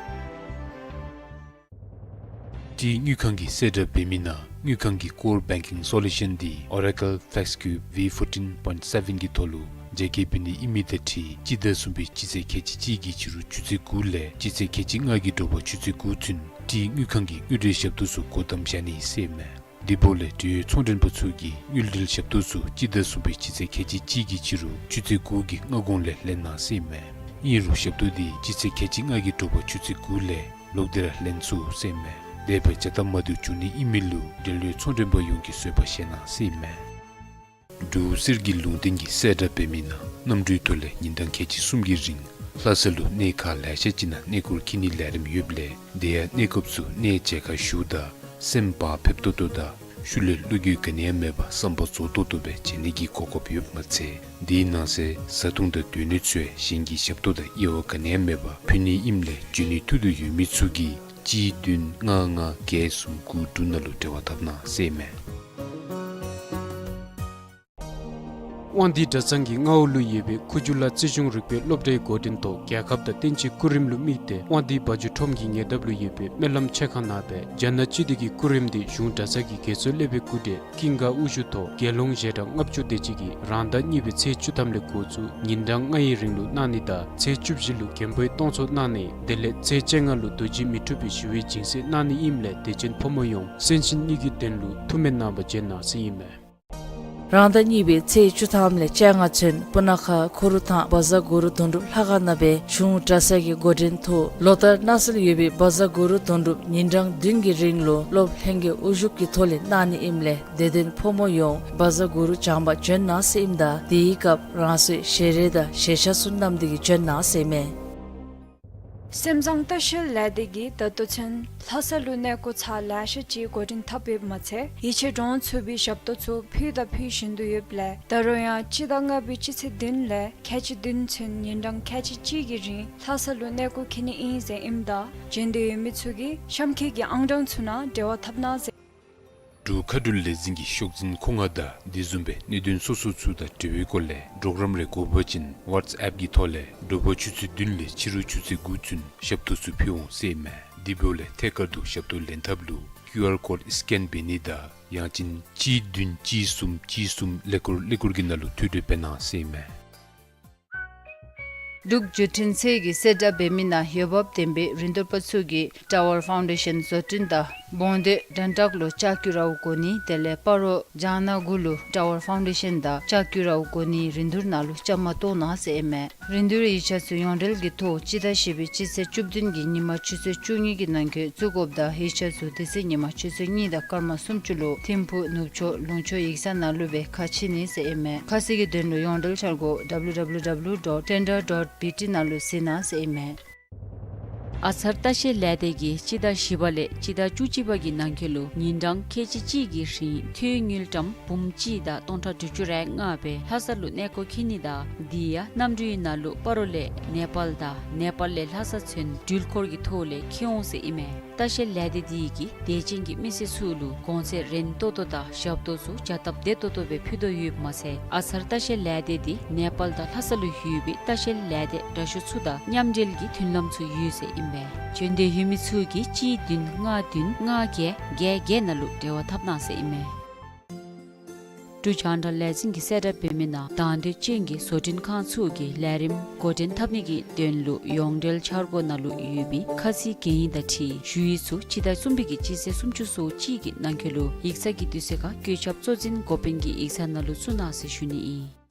ཏི་དངུལ་ཁང་གིས་གསལ་བསྒྲགས་འབད་མི་ནང་དངུལ་ཁང་གི་Core Banking Solution འདི་Oracle FlexCube V fourteen point seven གི་ཐོག་ལུ་རྒྱ་སྐྱེད་འབད་ནི་ཨིན་མི་དང་འཁྲིལ་སྤྱི་ཟླ་གསུམ་པའི་སྤྱི་ཚེས་ཁལ་གཅིག་གཅིག་གི་ཕྱི་རུ་ཆུ་ཚོད་དགུ་ལས་སྤྱི་ཚེས་ཁལ་གཅིག་ལྔ་གི་དྲོ་པ་ཆུ་ཚོད་དགུ་ཚུན་ཏི་དངུལ་ཁང་གི་དངུལ་འབྲེལ་ཞབས་ཏོག་ཚུ་སྒོ་བསྡམ་བཞག་ནི་ཟེར་ཨིན་མས། དེ་འབདཝ་ལས་འབྲེལ་ཡོད་ཚོང་མགྲོན་པ་ཚུ་གིས་དངུལ་འབྲེལ་ཞབས་ཏོག་ཚུ་སྤྱི་ཟླ་གསུམ་པའི་སྤྱི་ཚེས་ཁལ་གཅིག་གཅིག་གི་ཕྱི་རུ་ཆུ་ཚོད་དགུ་གི་སྔ་གོང་ལས་ལེན་གནང་ཟེར་ཨིན་མས། ཨིན་རུང་ཞབས་ཏོག་འདི་སྤྱི་ཚེས་ཁལ་གཅིག་ལྔ་གི་དྲོ་པ་ཆུ་ཚོད་དགུ་ལས་ལོག་སྟེ་ར་ལེན་ཚུགས་ཟེར་ཨིན་མས། དེ་སྦེ་བྱ་སྟབས་མ་བདེཝ་བྱུང་ནི་ཨིན་མི་ལུ་འབྲེལ་ཡོད་ཚོང་མགྲོན་པ་ཡོངས་ཀྱིས་བཟོད་པ་བཞེས་གནང་ཟེར་ཨིན་མས། འབྲུག་གསེར་གྱི་ལུང་བསྟན་གྱིས་གསལ་བསྒྲགས་འབད་མི་ནང་གནམ་གྲུའི་ཐོག་ལས་ཉིན་གྲངས་ཁལ་གཅིག་གསུམ་གྱི་རིང་ ལྷ་ས་ལུ་གནས་ཁག་ལེ་ཤ་ཅིག་ནང་གནས་སྐོར་འཁྱིད་ནིའི་ལས་རིམ་ཡོདཔ་ལས་དེ་ཡང་གནས་སྐབས་སུ་གནས་མཇལ་ཁ་ཞུཝ་ད་སེམས་བག་ཕེབས་ཏོག་ཏོ་དང་ཤུལ་ལས་བློ་འགྱོད་ག་ནི་ཡང་མེད་པར་བསམ་པ་རྫོགས་ཏོག་ཏོ་སྦེ་མཇལ་ནི་གི་གོ་སྐབས་ཡོདཔ་མ་ཚད་དེའི་ནང་གསེས་བཟའ་འཐུང་དང་སྡོད་གནས་ཚུ་ཡང་གཞན་གྱི་ཞབས་ཏོག་དང་དབྱེ་བ་ག་ནི་ཡང་མེད་པར་ཕུལ་ནི་ཨིནམ་ལས་འབྱོན་ནི་ཐུགས་འདོད་ཡོད་མི་ཚུ་གིས་གཅིག་བདུན་ལྔ་ལྔ་བརྒྱད་གསུམ་དགུ་དྲུག་ནང་ལུ་འབྲེལ་བ་འཐབ་གནང་ཟེར་ཨིན་མས། དབང་འདུས་གྲྭ་ཚང་གི་མངའ་འོག་ལུ་ཡོད་པའི་ཁུ་བྱུག་ལ་རྩིས་གཞུང་རིག་པའི་སློབ་གྲྭའི་འགོ་འདྲེན་ཐོག་རྒྱལ་ཁབ་དང་བསྟན་སྤྱིའི་སྐུ་རིམ་ལུ་དམིགས་ཏེ་དབང་འདུས་བ་ཕྱུགས་ཁྲོམ་གྱི་ཉེ་འདབས་ལུ་ཡོད་པའི་སྨོན་ལམ་ཆེ་ཁང་ནང་སྦེ་རྒྱ་ནག་སྤྱི་མདོས་ཀྱི་སྐུ་རིམ་འདི་གཞུང་གྲྭ་ཚང་གི་དགེ་ཚུལ་སློབ་དཔོན་སྐུ་བགྲེས་ཀུན་དགའ་དབུ་བཞུགས་ཐོག་དགེ་སློང་ཞལ་གྲངས་ལྔ་བཅུ་དེ་ཅིག་གིས་རང་ཟླ་གཉིས་པའི་ཚེས་བཅུ་ཐམ་ལས་འགོ་བཙུགས་ཉིན་གྲངས་ལྔ་ཡི་རིང་ལུ་གནང་ནི་དང་ཚེས་བཅུ་བཞི་ལུ་མགོན་པོའི་གཏོང་ཚོགས་གནང་ནི་དེ་ལས་ཚེས་བཅོ་ལྔ་ལུ་རྡོ་རྗེ་མི་འཁྲུགས་པའི་ཞི་བའི་སྦྱིན་སྲེག་གནང་ནི་ཨིནམ་ལས་དད་ཅན་ཕོ་མོ་ཡོངས་གསན་ཞིནམ་ལས་ཀྱི་དོན་ལུ་ཐུགས་སྨོན་གནང་བར་བྱོན་གནང་ཟེར་ཨིན་མས། རང་ཟླ་གཉིས་པའི་ཚེས་བཅུ་ཐམ་ལས་བཅོ་ལྔ་ཚུན་སྤུ་ན་ཁ་ཁོ་རུ་ཐང་བཛྲ་གུ་རུ་དོན་གྲུབ་ལྷ་ཁང་ནང་སྦེ་གཞུང་གྲྭ་ཚང་གི་འགོ་འདྲེན་ཐོག་ལོ་ལྟར་གནང་སྲོལ་ཡོད་པའི་བཛྲ་གུ་རུ་དོན་གྲུབ་ཉིན་གྲངས་བདུན་གྱི་རིང་ལུ་སློབ་ལྷན་རྒྱས་དབུ་བཞུགས་ཀྱི་ཐོག་ལས་གནང་ནི་ཨིནམ་ལས་དད་ལྡན་ཕོ་མོ་ཡོངས་བཛྲ་གུ་རུ་བགྲང་པར་བྱོན་གནང་ཟེར་ཨིནམ་ད་དེའི་སྐབས་རང་སོའི་ཞལ་རས་དང་ཞལ་ཆས་ཚུ་བསྣམས་ཏེ་གིས་བྱོན་གནང་ཟེར་ཨིན་མས། སེམས་བཟང་ལྟ་བཤལ་ལས་སྡེ་གིས་ད་ལྟོ་ཚུན་ལྷ་ས་ལུ་གནས་སྐོར་ཚར་ལེ་ཤ་ཅིག་འགོ་འདྲེན་འཐབ་ཡོདཔ་མ་ཚད་ཡིད་ཆེས་འདྲོངས་ཚུགས་པའི་ཞབས་ཏོག་ཚུ་ཕུལ་དང་ཕུལ་བཞིན་དུ་ཡོདཔ་ལས་ད་རུང་ཡང་སྤྱི་ཟླ་ལྔ་པའི་སྤྱི་ཚེས་བདུན་ལས་ཁལ་གཅིག་བདུན་ཚུན་ཉིན་གྲངས་ཁལ་གཅིག་གཅིག་གི་རིང་ལྷ་ས་ལུ་གནས་སྐོར་འཁྱིད་ནི་ཨིན་ཟེར་ཨིནམ་ད་འབྱོན་འདོད་ཡོད་མི་ཚུ་གིས་གཤམ་འཁོད་ཀྱི་ཨང་གྲངས་ཚུ་ནང་འབྲེལ་བ་འཐབ་གནང་ཟེར། འབྲུག་མཁའ་འགྲུལ་ལས་འཛིན་གྱི་ཤོག་འཛིན་མཁོ་མངགས་དང་དེ་བཟུམ་སྦེ་གནད་དོན་སོ་སོ་ཚུ་དང་འབྲེལ་བའི་སྐོར་ལས་གྲོགས་རམ་རེ་དགོ་པ་ཅིན་ཝཊས་ཨེཔ་གི་ཐོག་ལས་དྲོ་པ་ཆུ་ཚོད་བདུན་ལས་ཕྱི་རུ་ཆུ་ཚོད་དགུ་ཚུན་ཞབས་ཏོག་ཚུ་ཕུལ་འོང་ཟེར་ཨིན་མས། དེ་འབདཝ་ལས་ཐད་ཀར་དུ་ཞབས་ཏོག་ལེན་ཐབས་ལུ་ཀིའུ་ཨར་ཀོཌ་སི་ཀེན་འབད་ནི་དང་ཡང་ཅིན་གཅིག་བདུན་གཅིག་གསུམ་གཅིག་གསུམ་ཀླད་ཀོར་ཀླད་ཀོར་གྱི་ནང་ལུ་ཐོ་འགོད་འབད་གནང་ཟེར་ཨིན་མས། འབྲུག་བརྒྱུད་འཕྲིན་ཚད་ཀྱིས་གསལ་བསྒྲགས་འབད་མི་ནང་འོས་འབབ་ལྡན་པའི་རིན་བསྡུར་པ་ཚུ་གིས་ཊ་ཝར་ཕའུན་ཌེ་ཤཱན་བཟོ་སྐྲུན་དང་བོང་སྟོད་དོན་ཁྲ་ལུ་ལྕགས་ཀྱུ་ར་བ་དགོ་ནི་དེ་ལས་སྤ་རོ་ལྗང་ནག་དགུ་ལུ་ཊ་ཝར་ཕའུན་ཌེ་ཤཱན་དང་ལྕགས་ཀྱུ་ར་བ་དགོ་ནིའི་རིན་བསྡུར་ནང་ལུ་བཅའ་མར་གཏོགས་གནང་ཟེར་ཨིན་མས། རིན་བསྡུར་ཡིག་ཆ་ཚུ་ཡོངས་འབྲེལ་གྱི་ཐོག་སྤྱི་ཟླ་བཞི་པའི་སྤྱི་ཚེས་བཅུ་བདུན་གྱི་ཉིན་མ་ཆུ་ཚོད་བཅུ་གཉིས་ཀྱི་ནང་འཁོད་བཙུགས་དགོཔ་དང་ཡིག་ཆ་ཚུ་དེ་ཚེ་ཉིན་མ་ཆུ་ཚོད་གཉིས་དང་སྐར་མ་སུམ་ཅུ་ལུ་ཐིམ་ཕུག་ནུབ་ཕྱོགས་ལུང་ཕྱོགས་ཡིག་ཚང་ནང་ལུ་སྦེ་ཁ་ཕྱེ་ནི་ཟེར་ཨིན་མས། ཁ་གསལ་གྱི་དོན་ལུ་ཡོངས་འབྲེལ་འཆར་སྒོ་ཌབ་ལུ་ཌབ་ལུ་ཌབ་ལུ་ཌོཊ་ཊེན་ཌར་ཌོཊ་བི་ཊི་ནང་ལུ་གཟིགས་གནང་ཟེར་ཨིན་མས། ཨ་ཚར་ལྟ་བཤལ་ལས་སྡེ་གིས་སྤྱི་ཟླ་བཞི་པ་ལས་སྤྱི་ཟླ་བཅུ་གཅིག་པ་གི་ནང་འཁོད་ལུ་ཉིན་གྲངས་ཁལ་གཅིག་གཅིག་གི་རིང་ཐོན་དངུལ་ཀྲམ་འབུམ་གཅིག་དང་སྟོང་ཕྲག་དྲུག་ཅུ་རེ་ལྔ་སྦེ་ལྷ་ས་ལུ་གནས་སྐོར་འཁྱིད་ནི་དང་དེ་ཡང་གནམ་གྲུའི་ནང་ལུ་སྤ་རོ་ལས་ནེ་པཱལ་དང་ནེ་པཱལ་ལས་ལྷ་ས་ཚུན་འགྲུལ་འཁོར་གྱི་ཐོག་ལས་འཁྱིད་འོང་ཟེར་ཨིན་མས། ལྟ་བཤལ་ལས་སྡེ་དེ་གིས་དད་ཅན་གྱི་མི་སེར་ཚུ་ལུ་གོང་ཚད་རན་ཏོག་ཏོ་དང་ཞབས་ཏོག་ཚུ་བྱ་སྟབས་བདེ་ཏོག་ཏོ་སྦེ་ཕུལ་དོ་ཡོདཔ་མ་ཚད་ཨ་ཚར་ལྟ་བཤལ་ལས་སྡེ་འདི་ནེ་པཱལ་དང་ལྷ་ས་ལུ་ཡོད་པའི་ལྟ་བཤལ་ལས་སྡེ་འདྲ་ཤོས་ཚུ་དང་མཉམ་འབྲེལ་གྱི་མཐུན་ལམ་ཚུ་ཡོད་ཟེར་ཨིན་པས། འབྱོན་འདོད་ཡོད་མི་ཚུ་གིས་གཅིག་བདུན་ལྔ་བདུན་ལྔ་བརྒྱད་བརྒྱད་བརྒྱད་ནང་ལུ་འབྲེལ་བ་འཐབ་གནང་ཟེར་ཨིན་མས། འབྲུག་རྒྱང་བསྒྲགས་ལས་འཛིན་གྱིས་གསལ་བསྒྲགས་འབད་མི་ནང་དང་འདོད་ཅན་གྱི་བཟོ་སྐྲུན་ཁང་ཚུ་གིས་ལས་རིམ་འགོ་འདྲེན་འཐབ་ནི་གི་དོན་ལུ་ཡོངས་འབྲེལ་འཆར་སྒོ་ནང་ལུ་ཡོད་པའི་ཁ་ཚིག་གན་ཡིག་དང་འཁྲིལ་ཞུ་ཡིག་ཚུ་སྤྱི་ཟླ་གསུམ་པའི་གི་སྤྱི་ཚེས་སུམ་ཅུ་སོ་གཅིག་གི་ནང་འཁོད་ལུ་ཡིག་ཚང་གི་དུས་ཚོད་ཁར་བཀོད་ཁྱབ་གཙོ་འཛིན་འགོ་དཔོན་གྱི་ཡིག་ཚང་ནང་ལུ་བཙུགས་གནང་ཟེར་ཞུ་ནི་ཨིན།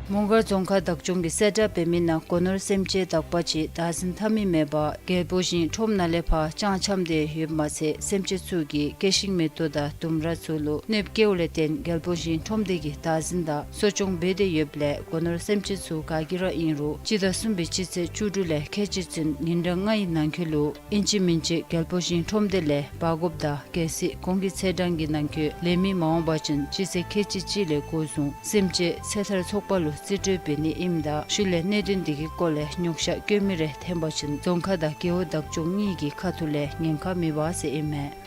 མོང་སྒར་རྫོང་ཁག་བདག་སྐྱོང་གིས་གསལ་བསྒྲགས་འབད་མི་ནང་སྒོ་ནོར་སེམས་ཅན་དག་པ་ཅིག་བདག་འཛིན་འཐབ་མི་མེད་པར་རྒྱལ་པོ་ཞིང་ཁྲོམ་ནང་ལས་ཕར་ལྕང་འཁྱམས་ཏེ་ཡོདཔ་མ་ཚད་སེམས་ཅན་ཚུ་གི་སྐྱེ་ཤིང་མེ་ཏོག་དང་ལྡུམ་ར་ཚུ་ལུ་གནོདཔ་བཀལཝ་ལས་བརྟེན་རྒྱལ་པོ་ཞིང་ཁྲོམ་སྡེ་གིས་བདག་འཛིན་དང་གསོ་སྐྱོང་འབད་དེ་ཡོདཔ་ལས་སྒོ་ནོར་སེམས་ཅན་ཚུ་ག་གིས་ར་ཨིན་རུང་སྤྱི་ཟླ་གསུམ་པའི་སྤྱི་ཚེས་བཅུ་དྲུག་ལས་ཁལ་གཅིག་ཚུན་ཉིན་གྲངས་ལྔའི་ནང་འཁོད་ལུ་ཨིན་ཅི་མིན་ཅི་རྒྱལ་པོ་ཞིང་ཁྲོམ་སྡེ་ལས་འབག་དགོཔ་དང་གལ་སྲིད་གོང་གི་ཚེས་གྲངས་ཀྱི་ནང་འཁོད་ལེན་མི་མ་འོང་པ་ཅིན་སྤྱི་ཚེས་ཁལ་གཅིག་གཅིག་ལས་འགོ་བཟུང་སེམས་ཅན་ཚེ་ཐར་ཚོགས་པ་ལུ་རྩིས་སྤྲོད་འབད་ནི་ཨིནམ་ད་ཤུལ་ལས་གནད་དོན་དེ་གི་སྐོར་ལས་ཉོགས་བཤད་བཀོད་མི་རེ་འཐོན་པ་ཅིན་རྫོང་ཁག་དང་རྒེད་འོག་བདག་སྐྱོང་གཉིས་ཀྱི་ཁ་ཐུག་ལས་ཉེན་ཁ་མེད་པ་ཟེར་ཨིན་མས།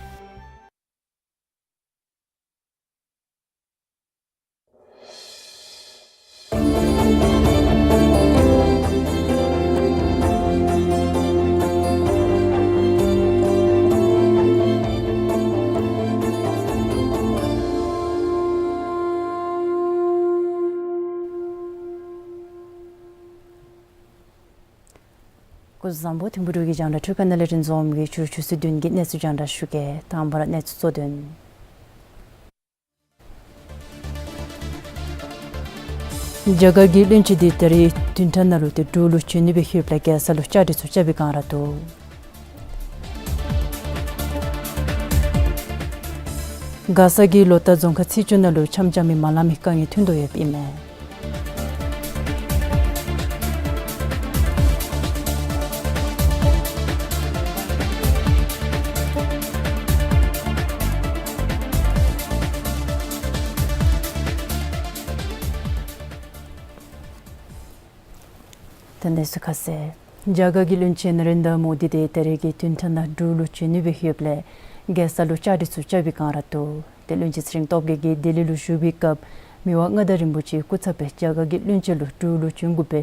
སྐུ་གཟུགས་བཟང་པོ། ཐིམ་ཕུག་འབྲུག་གི་རྒྱང་བསྒྲགས་འཕྲུལ་ཁང་ནང་ལས་རིན་འཛོམས་ཀྱིས་ཕྱི་རུ་ཆུ་ཚོད་བདུན་གྱི་གནས་ཚུལ་རྒྱང་བསྒྲགས་ཞུ་གེ། དང་པ་ར་གནས་ཚུལ་གཙོ་དོན། རྒྱ་གར་གྱི་བློན་ཆེན་འདི་ད་རིས་བདུན་ཕྲག་ནང་ལུ་ཏེ་འབྲུག་ལུ་བྱོན་ནི་སྦེ་ཡོདཔ་ལས་རྒྱལ་ས་ལུ་བཅའ་སྒྲིག་ཚུ་རྐྱབ་པའི་སྒང་ར་འདུག། མགར་ས་གི་ལོ་ལྟར་རྫོང་ཁག་ཚེས་བཅུ་ནང་ལུ་འཆམ་འཆམ་མི་མ་ལང་མི་དཀའ་ངལ་ཐོན་དོ་ཡོདཔ་ཨིན་མས། ཏེ་གནས་ཚུལ་ཁ་གསལ། རྒྱ་གར་གྱི་བློན་ཆེན་ནཱ་རེནྡྲ་མོ་དི་དེ་ད་རེས་ཀྱི་བདུན་ཕྲག་ནང་འབྲུག་ལུ་བྱོན་ནི་སྦེ་ཡོདཔ་ལས་རྒྱལ་ས་ལུ་བཅའ་སྒྲིག་ཚུ་རྐྱབ་པའི་བསྒང་ར་འདུག། ཏེ་བློན་ཆེན་ཚེ་རིང་སྟོབས་རྒྱས་ཀྱིས་ལྡི་ལི་ལུ་བཞུགས་པའི་སྐབས་མི་དབང་མངའ་བདག་རིན་པོ་ཆེའི་སྐུ་ཚབ་སྦེ་རྒྱ་གར་གྱི་བློན་ཆེན་ལུ་འབྲུག་ལུ་བྱོན་དགོ་པའི་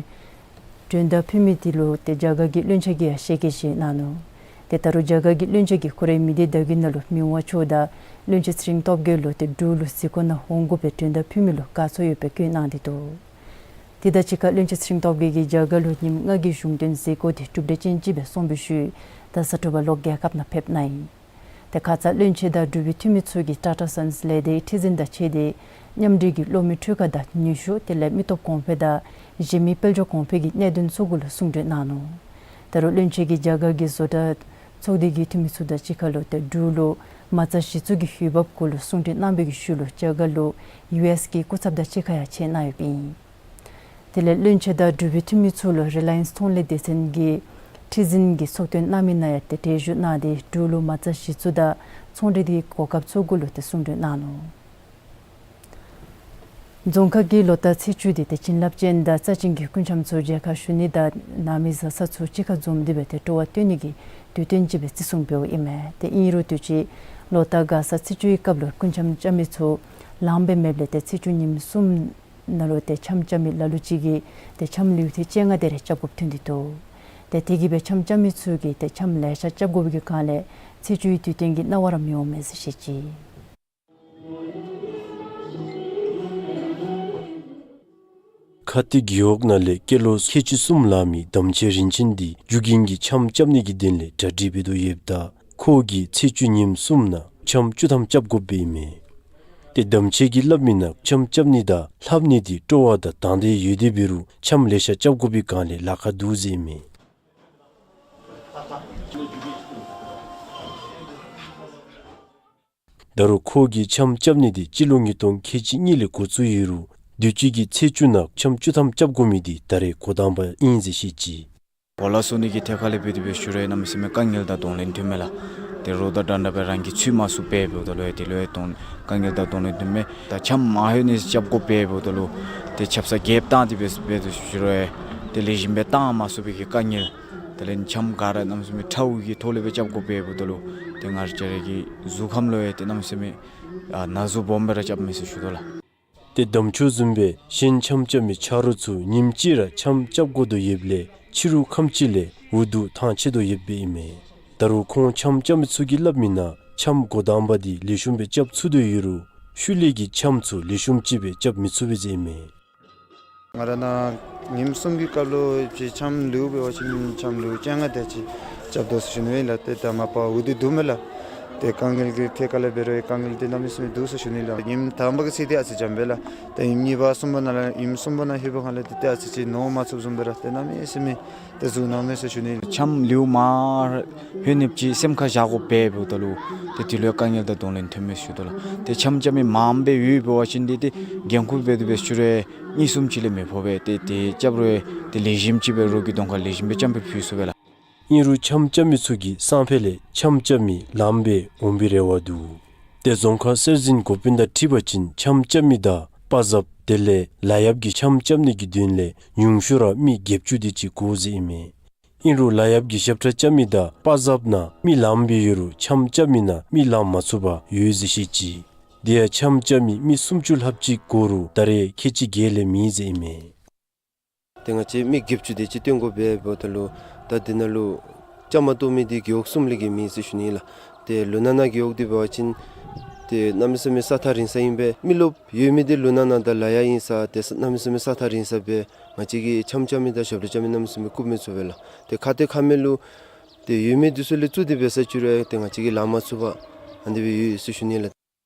མགྲོན་བརྡ་ཕུལ་མི་དེ་ལུ་ཏེ་རྒྱ་གར་གྱི་བློན་ཆེན་གྱིས་ཡང་ཞལ་གྱིས་བཞེས་གནང་ནུག། ཏེ་ད་རུང་རྒྱ་གར་གྱི་བློན་ཆེན་གྱིས་ཁོ་རའི་མི་སྡེ་བརྡ་བརྒྱུད་ནང་ལུ་མི་དབང་མཆོག་དང་བློན་ཆེན་ཚེ་རིང་སྟོབས་རྒྱས་ལུ་ཏེ་འབྲུག་ལུ་གཟིགས་སྐོར་ནང་འོང་དགོ་པའི་མགྲོན་བརྡ་ཕུལ་མི་ལུ་དགའ་ཚོར་ཡོད་པའི་སྐྱོན་གནང་སྟེ་འདུག། དེ་དང་གཅིག་ཁར་བློན་ཆེན་ཚེ་རིང་སྟོབས་རྒྱས་ཀྱིས་རྒྱ་གར་ལུ་ཉིནམ་ལྔ་གི་གཞུང་དོན་མཛད་སྒོ་དེ་གྲུབ་འབྲས་ཅན་ཅིག་སྦེ་སོང་བའི་ཤུལ་ད་གཟའ་གྲུབ་པ་ལོག་རྒྱལ་ཁབ་ནང་ཕེབས་གནང་ཡི། ཏེ་ཁ་ཙ་བློན་ཆེན་དང་འབྲུག་པའི་འཐུས་མི་ཚུ་གིས་ཊ་ཊ་སཱནསི་ལས་སྡེའི་ཁྲི་འཛིན་དང་ཕྱད་དེ་མཉམ་འབྲེལ་གྱི་གློག་མེ་འཕྲུལ་ཁང་དང་ནུས་ཤུགས་དེ་ལས་མི་སྟོབས་གོང་འཕེལ་དང་གཞན་མི་དཔལ་འབྱོར་གོང་འཕེལ་གྱི་གནད་དོན་ཚུ་གུ་ལུ་གསུང་གྲོས་གནང་ནུག། ད་རུང་བློན་ཆེན་གྱིས་རྒྱ་གར་གྱི་བཟོ་གྲྭ་ཚོགས་སྡེ་གི་འཐུས་མི་ཚུ་དང་གཅིག་ཁར་ལུ་ཏེ་འབྲུག་ལུ་མ་རྩ་གཞི་བཙུགས་ཀྱི་འོས་འབབ་གུ་ལུ་གསུང་གྲོས་གནང་བའི་ཤུལ་ལུ་རྒྱ་གར་ལུ་ཡུ་ཨེསི་གི་སྐུ་ཚབ་དང་གཅིག་ཁར་ཡང་ཕྱད་གནང་ཡོདཔ་ཨིན། དེ་ལས་བློན་ཆེན་དང་འབྲུག་པའི་འཐུས་མི་ཚུ་ལུ་རི་ལ་ཡནསི་ཚོང་ལས་སྡེ་ཚན་གྱི་ཁྲི་འཛིན་གྱིས་ཚོགས་ཐུན་གནང་མི་ནང་ཡང་ཏེ་གྲལ་བཞུགས་གནང་སྟེ་འབྲུག་ལུ་མ་རྩ་གཞི་བཙུགས་དང་ཚོང་འབྲེལ་གྱི་གོ་སྐབས་ཚུ་གུ་ལུ་ཏེ་གསུང་གྲོས་གནང་ནུག། རྫོང་ཁག་གི་ལོ་བསྟར་ཚེས་བཅུ་དེ་ཏེ་བྱིན་རླབས་ཅན་དང་རྩ་ཅན་གྱི་སྐུ་འཆམ་ཚུ་མཇལ་ཁ་ཞུ་ནི་དང་ནང་མི་བཟའ་ཚང་ཚུ་གཅིག་ཁར་འཛོམས་ཏེ་སྦེ་ཏེ་སྤྲོ་བ་སྟོན་ནི་གི་དུས་སྟོན་ཅིག་སྦེ་བརྩི་སྲུང་འབདཝ་ཨིན་མས། ཏེ་ཨིན་རུང་དུས་ཅི་ལོ་བསྟར་མགར་ས་ཚེས་བཅུའི་སྐབས་ལུ་སྐུ་འཆམ་རྐྱབ་མི་ཚུ་ལངམ་སྦེ་མེདཔ་ལས་ཏེ་ཚེས་བཅུ་ཉིནམ་གསུམ་ནང་ལུ་ཏེ་འཆམ་རྐྱབ་མི་ལ་ལུ་ཅིག་གིས་ཏེ་འཆམ་ལེའུ་ཐེངས་བཅོ་ལྔ་དེ་རེ་རྐྱབ་དགོཔ་ཐོན་ཏེ་འདུག། ཏེ་དེ་གིས་སྦེ་འཆམ་རྐྱབ་མི་ཚུ་གིས་ཏེ་འཆམ་ལེ་ཤ་རྐྱབ་དགོ་པའི་གི་སྒང་ལས་ཚེས་བཅུའི་དུས་སྟོན་གྱི་སྣང་བ་ར་མི་འོང་མས་ཟེར་བཤད་ཅི། ཁ་ཏི་རྒེད་འོག་ནང་ལས་སྐྱེས་ལོ་ཁལ་གཅིག་གསུམ་ལང་མི་དམ་ཆོས་རིན་ཆེན་འདི་རྒྱུ་རྐྱེན་གྱིས་འཆམ་རྐྱབ་ནི་གི་དོན་ལས་གྲ་སྒྲིག་འབད་དོ་ཡོདཔ་ད་ཁོ་གིས་ཚེས་བཅུ་ཉིནམ་གསུམ་ནང་འཆམ་བཅུ་ཐམ་རྐྱབ་དགོཔ་ཨིན་མས། ཏེ་དམ་ཆོས་ཀྱིས་སླབ་མི་ནང་འཆམ་རྐྱབ་ནི་དང་ལྷབ་ནི་འདི་སྤྲོ་བ་དང་དང་འདོད་ཡོད་དེ་འབད་རུང་འཆམ་ལེ་ཤ་རྐྱབ་དགོ་པའི་སྒང་ལས་ལཱ་ཁག་འདུག་ཟེར་ཨིན་མས། ད་རུང་ཁོ་གིས་འཆམ་རྐྱབ་ནི་འདི་སྤྱི་ལོ་ཉིས་སྟོང་ཁལ་གཅིག་གཉིས་ལས་འགོ་བཙུགས་ཡོད་རུང་དུས་ཅི་གི་ཚེས་བཅུ་ནང་འཆམ་བཅུ་ཐམ་རྐྱབ་དགོ་མི་འདི་ད་རེས་འགོ་དང་པ་ཨིན་ཟེར་བཤད་ཅི། གོ་ལ་བཟོ་ནི་གི་ཐད་ཁར་ལས་འབད་དེ་འབད་ཞུ་རུང་གནམ་མེད་ས་མེད་དཀའ་ངལ་དང་གདོང་ལེན་ཐོན་མས་ལགས། ཏེ་རོགས་དང་འདྲ་འདྲ་སྦེ་རང་གིས་ཚུད་མ་ཚུགས་པས་འབདཝ་ད་ལུ་ཏེ་ལུ་ཡང་དཀའ་ངལ་དང་གདོང་ལེན་ཐོན་མས། ད་འཆམ་མ་ལྷོད་ནི་རྐྱབ་དགོ་པས་འབདཝ་ད་ལུ་ཏེ་ཆབ་གསང་རྒྱབ་བཏང་སྟེ་འབད་འབད་དེ་ཞུ་རུང་ཏེ་ལེགས་ཤོམ་སྦེ་བཏང་མ་ཚུགས་པའི་གི་དཀའ་ངལ། དེ་ལས་འཆམ་ག་ར་གནམ་མེད་ས་མེད་ཁྲའུ་གི་ཐོག་ལས་སྦེ་རྐྱབ་དགོ་པས་འབདཝ་ད་ལུ་ཏེ་ང་བཅས་ར་གི་གཟུགས་ཁམས་ལུ་ཡང་ཏེ་གནམ་མེད་ས་མེད་ཨ་ན་ཟུག་སྦོམ་སྦེ་ར་རྐྱབ་མས་ཟེར་ཞུ་དོ་ལགས། ཏེ་དམ་ཆོས་བཟུམ་སྦེ་གཞན་འཆམ་རྐྱབ་མི་ཆ་རོགས་ཚུ་ཉིནམ་གཅིག་ར་འཆམ་རྐྱབ་དགོ་དོ་ཡོདཔ་ལས་ཕྱི་རུ་ཁམས་ཅིག་ལས་འུ་སྡུག་ཐང་ཆད་དོ་ཡོདཔ་ཨིན་མས། ད་རུང་ཁོང་འཆམ་རྐྱབ་མི་ཚུ་གིས་སླབ་མི་ནང་འཆམ་འགོ་དང་པ་འདི་ལེགས་ཤོམ་སྦེ་རྐྱབ་ཚུགས་དོ་ཡོད་རུང་ཤུལ་ལས་ཀྱི་འཆམ་ཚུ་ལེགས་ཤོམ་ཅིག་སྦེ་རྐྱབ་མི་ཚུགས་པས་ཟེར་ཨིན་མས། ང་ར་ནཱ་ཉིནམ་གསུམ་གྱི་སྐབས་ལུ་ཅིག་འཆམ་ལེའུ་འབད་བ་ཅིན་འཆམ་ལེའུ་བཅོ་ལྔ་དེ་ཅིག་རྐྱབ་དོ་ཟེར་ཞུ་ནི་ལགས། ཏེ་ད་མ་པ་འུ་སྡུག་འདུག་མས་ལགས། ཏེ་དཀའ་ངལ་གྱི་ཐད་ཁར་ལས་འབད་རུང་དཀའ་ངལ་འདི་གནམ་མེད་ས་མེད་འདུག་ཟེར་ཞུ་ནི་ལགས། ཉིནམ་དང་པ་གི་ཚེ་འདི་ཨ་ཙི་འཇམ་པས་ལགས། ཏེ་ཉིནམ་གཉིས་པ་གསུམ་པ་ནང་ལས་ཉིནམ་གསུམ་པ་ནང་ལྷོད་པའི་སྒང་ལས་ཏེ་ཏེ་ཨ་ཙི་ཅིག་ནོར་མ་ཚུགསཔ་བཟུམ་སྦེ་ར་ཏེ་གནམ་མེད་ས་མེད་ཏེ་ཟུག་ནང་མས་ཟེར་ཞུ་ནི་ལགས། འཆམ་ལེའུ་མ་ལྷོད་ནི་ཅིག་སེམས་ཁར་བཞག་དགོ་པས་འབདཝ་ད་ལུ་ཏེ་དེ་ལུ་ཡང་དཀའ་ངལ་དང་གདོང་ལེན་ཐོན་མས་ཟེར་ཞུ་དོ་ལགས། ཏེ་འཆམ་རྐྱབ་མི་མངམ་སྦེ་ཡོད་འབད་བ་ཅིན་འདི་ཏེ་འགན་ཁུར་འབད་དེ་འབད་ཞུ་རུང་གཉིས་གསུམ་ཅིག་ལས་མི་ཕོག་པས། ཏེ་དེ་རྐྱབ་རུང་ཏེ་ལེགས་ཤོམ་ཅིག་སྦེ་རོགས་ཀྱི་གདོང་ཁར་ལེགས་ཤོམ་སྦེ་འཆམ་སྦེ་ཕུལ་ཚུགས་པས་ལགས། ཨིན་རུང་འཆམ་རྐྱབ་མི་ཚུ་གིས་སང་ཕོད་ལས་འཆམ་རྐྱབ་མི་ལངམ་སྦེ་འོང་པའི་རེ་བ་འདུག། ཏེ་རྫོང་ཁག་སྲོལ་འཛིན་འགོ་དཔོན་དང་འཁྲིལ་བ་ཅིན་འཆམ་རྐྱབ་མི་དང་དཔའ་གཟབ་དེ་ལས་ལག་གཡབ་ཀྱི་འཆམ་རྐྱབ་ནི་གི་དོན་ལས་ཉུང་ཤོས་ར་མི་བརྒྱད་ཅུ་དེ་ཅིག་དགོ་ཟེར་ཨིན་མས། ཨིན་རུང་ལག་གཡབ་ཀྱི་ཞབས་ཁྲ་རྐྱབ་མི་དང་དཔའ་གཟབ་ནང་མི་ལངམ་སྦེ་ཡོད་རུང་འཆམ་རྐྱབ་མི་ནང་མི་ལང་མ་ཚུགས་པར་ཡོད་ཟེར་བཤད་ཅི། དེ་ཡང་འཆམ་རྐྱབ་མི་མི་སུམ་ཅུ་ལྷགཔ་ཅིག་དགོ་རུང་ད་རེས་ཁལ་གཅིག་བརྒྱད་ལས་མེད་ཟེར་ཨིན་མས། ཏེ་ང་བཅས་མི་བརྒྱད་ཅུ་དེ་ཅིག་བཏོན་དགོ་པས་འབདཝ་ད་ལུ་ད་དེ་ནང་ལུ་བཅའ་མར་གཏོགས་མི་འདི་རྒེད་འོག་གསུམ་ལས་བརྒལ་མེད་ཟེར་ཞུ་ནི་ལགས། ཏེ་ལུང་ནག་ནང་རྒེད་འོག་འདི་འབད་བ་ཅིན་ཏེ་གནམ་མེད་ས་མེད་ས་ཐག་རིང་ས་ཨིན་པས། མི་རློབས་ཡོད་མི་འདི་ལུང་ནག་ནང་དང་ལ་ཡག་ཨིན་ས་ཏེ་ས་གནམ་མེད་ས་མེད་ས་ཐག་རིང་ས་སྦེ་ང་བཅས་ཀྱིས་འཆམ་རྐྱབ་མི་དང་ཞབས་ཁྲ་རྐྱབ་མི་གནམ་མེད་ས་མེད་བཀུག་མི་ཚུགས་པས་ལགས། ཏེ་ཁ་ཏེ་ཁ་མེད་ལུ་ཏེ་ཡོད་མི་འདི་ཚུ་ལས་བཙུགས་ཏེ་འབད་ས་ཅིག་རུང་ཏེ་ང་བཅས་ཀྱིས་ལང་མ་ཚུགས་པར་ཨ་ནི་སྦེ་ཡོད་ཟེར་ཞུ་ནི་ལགས།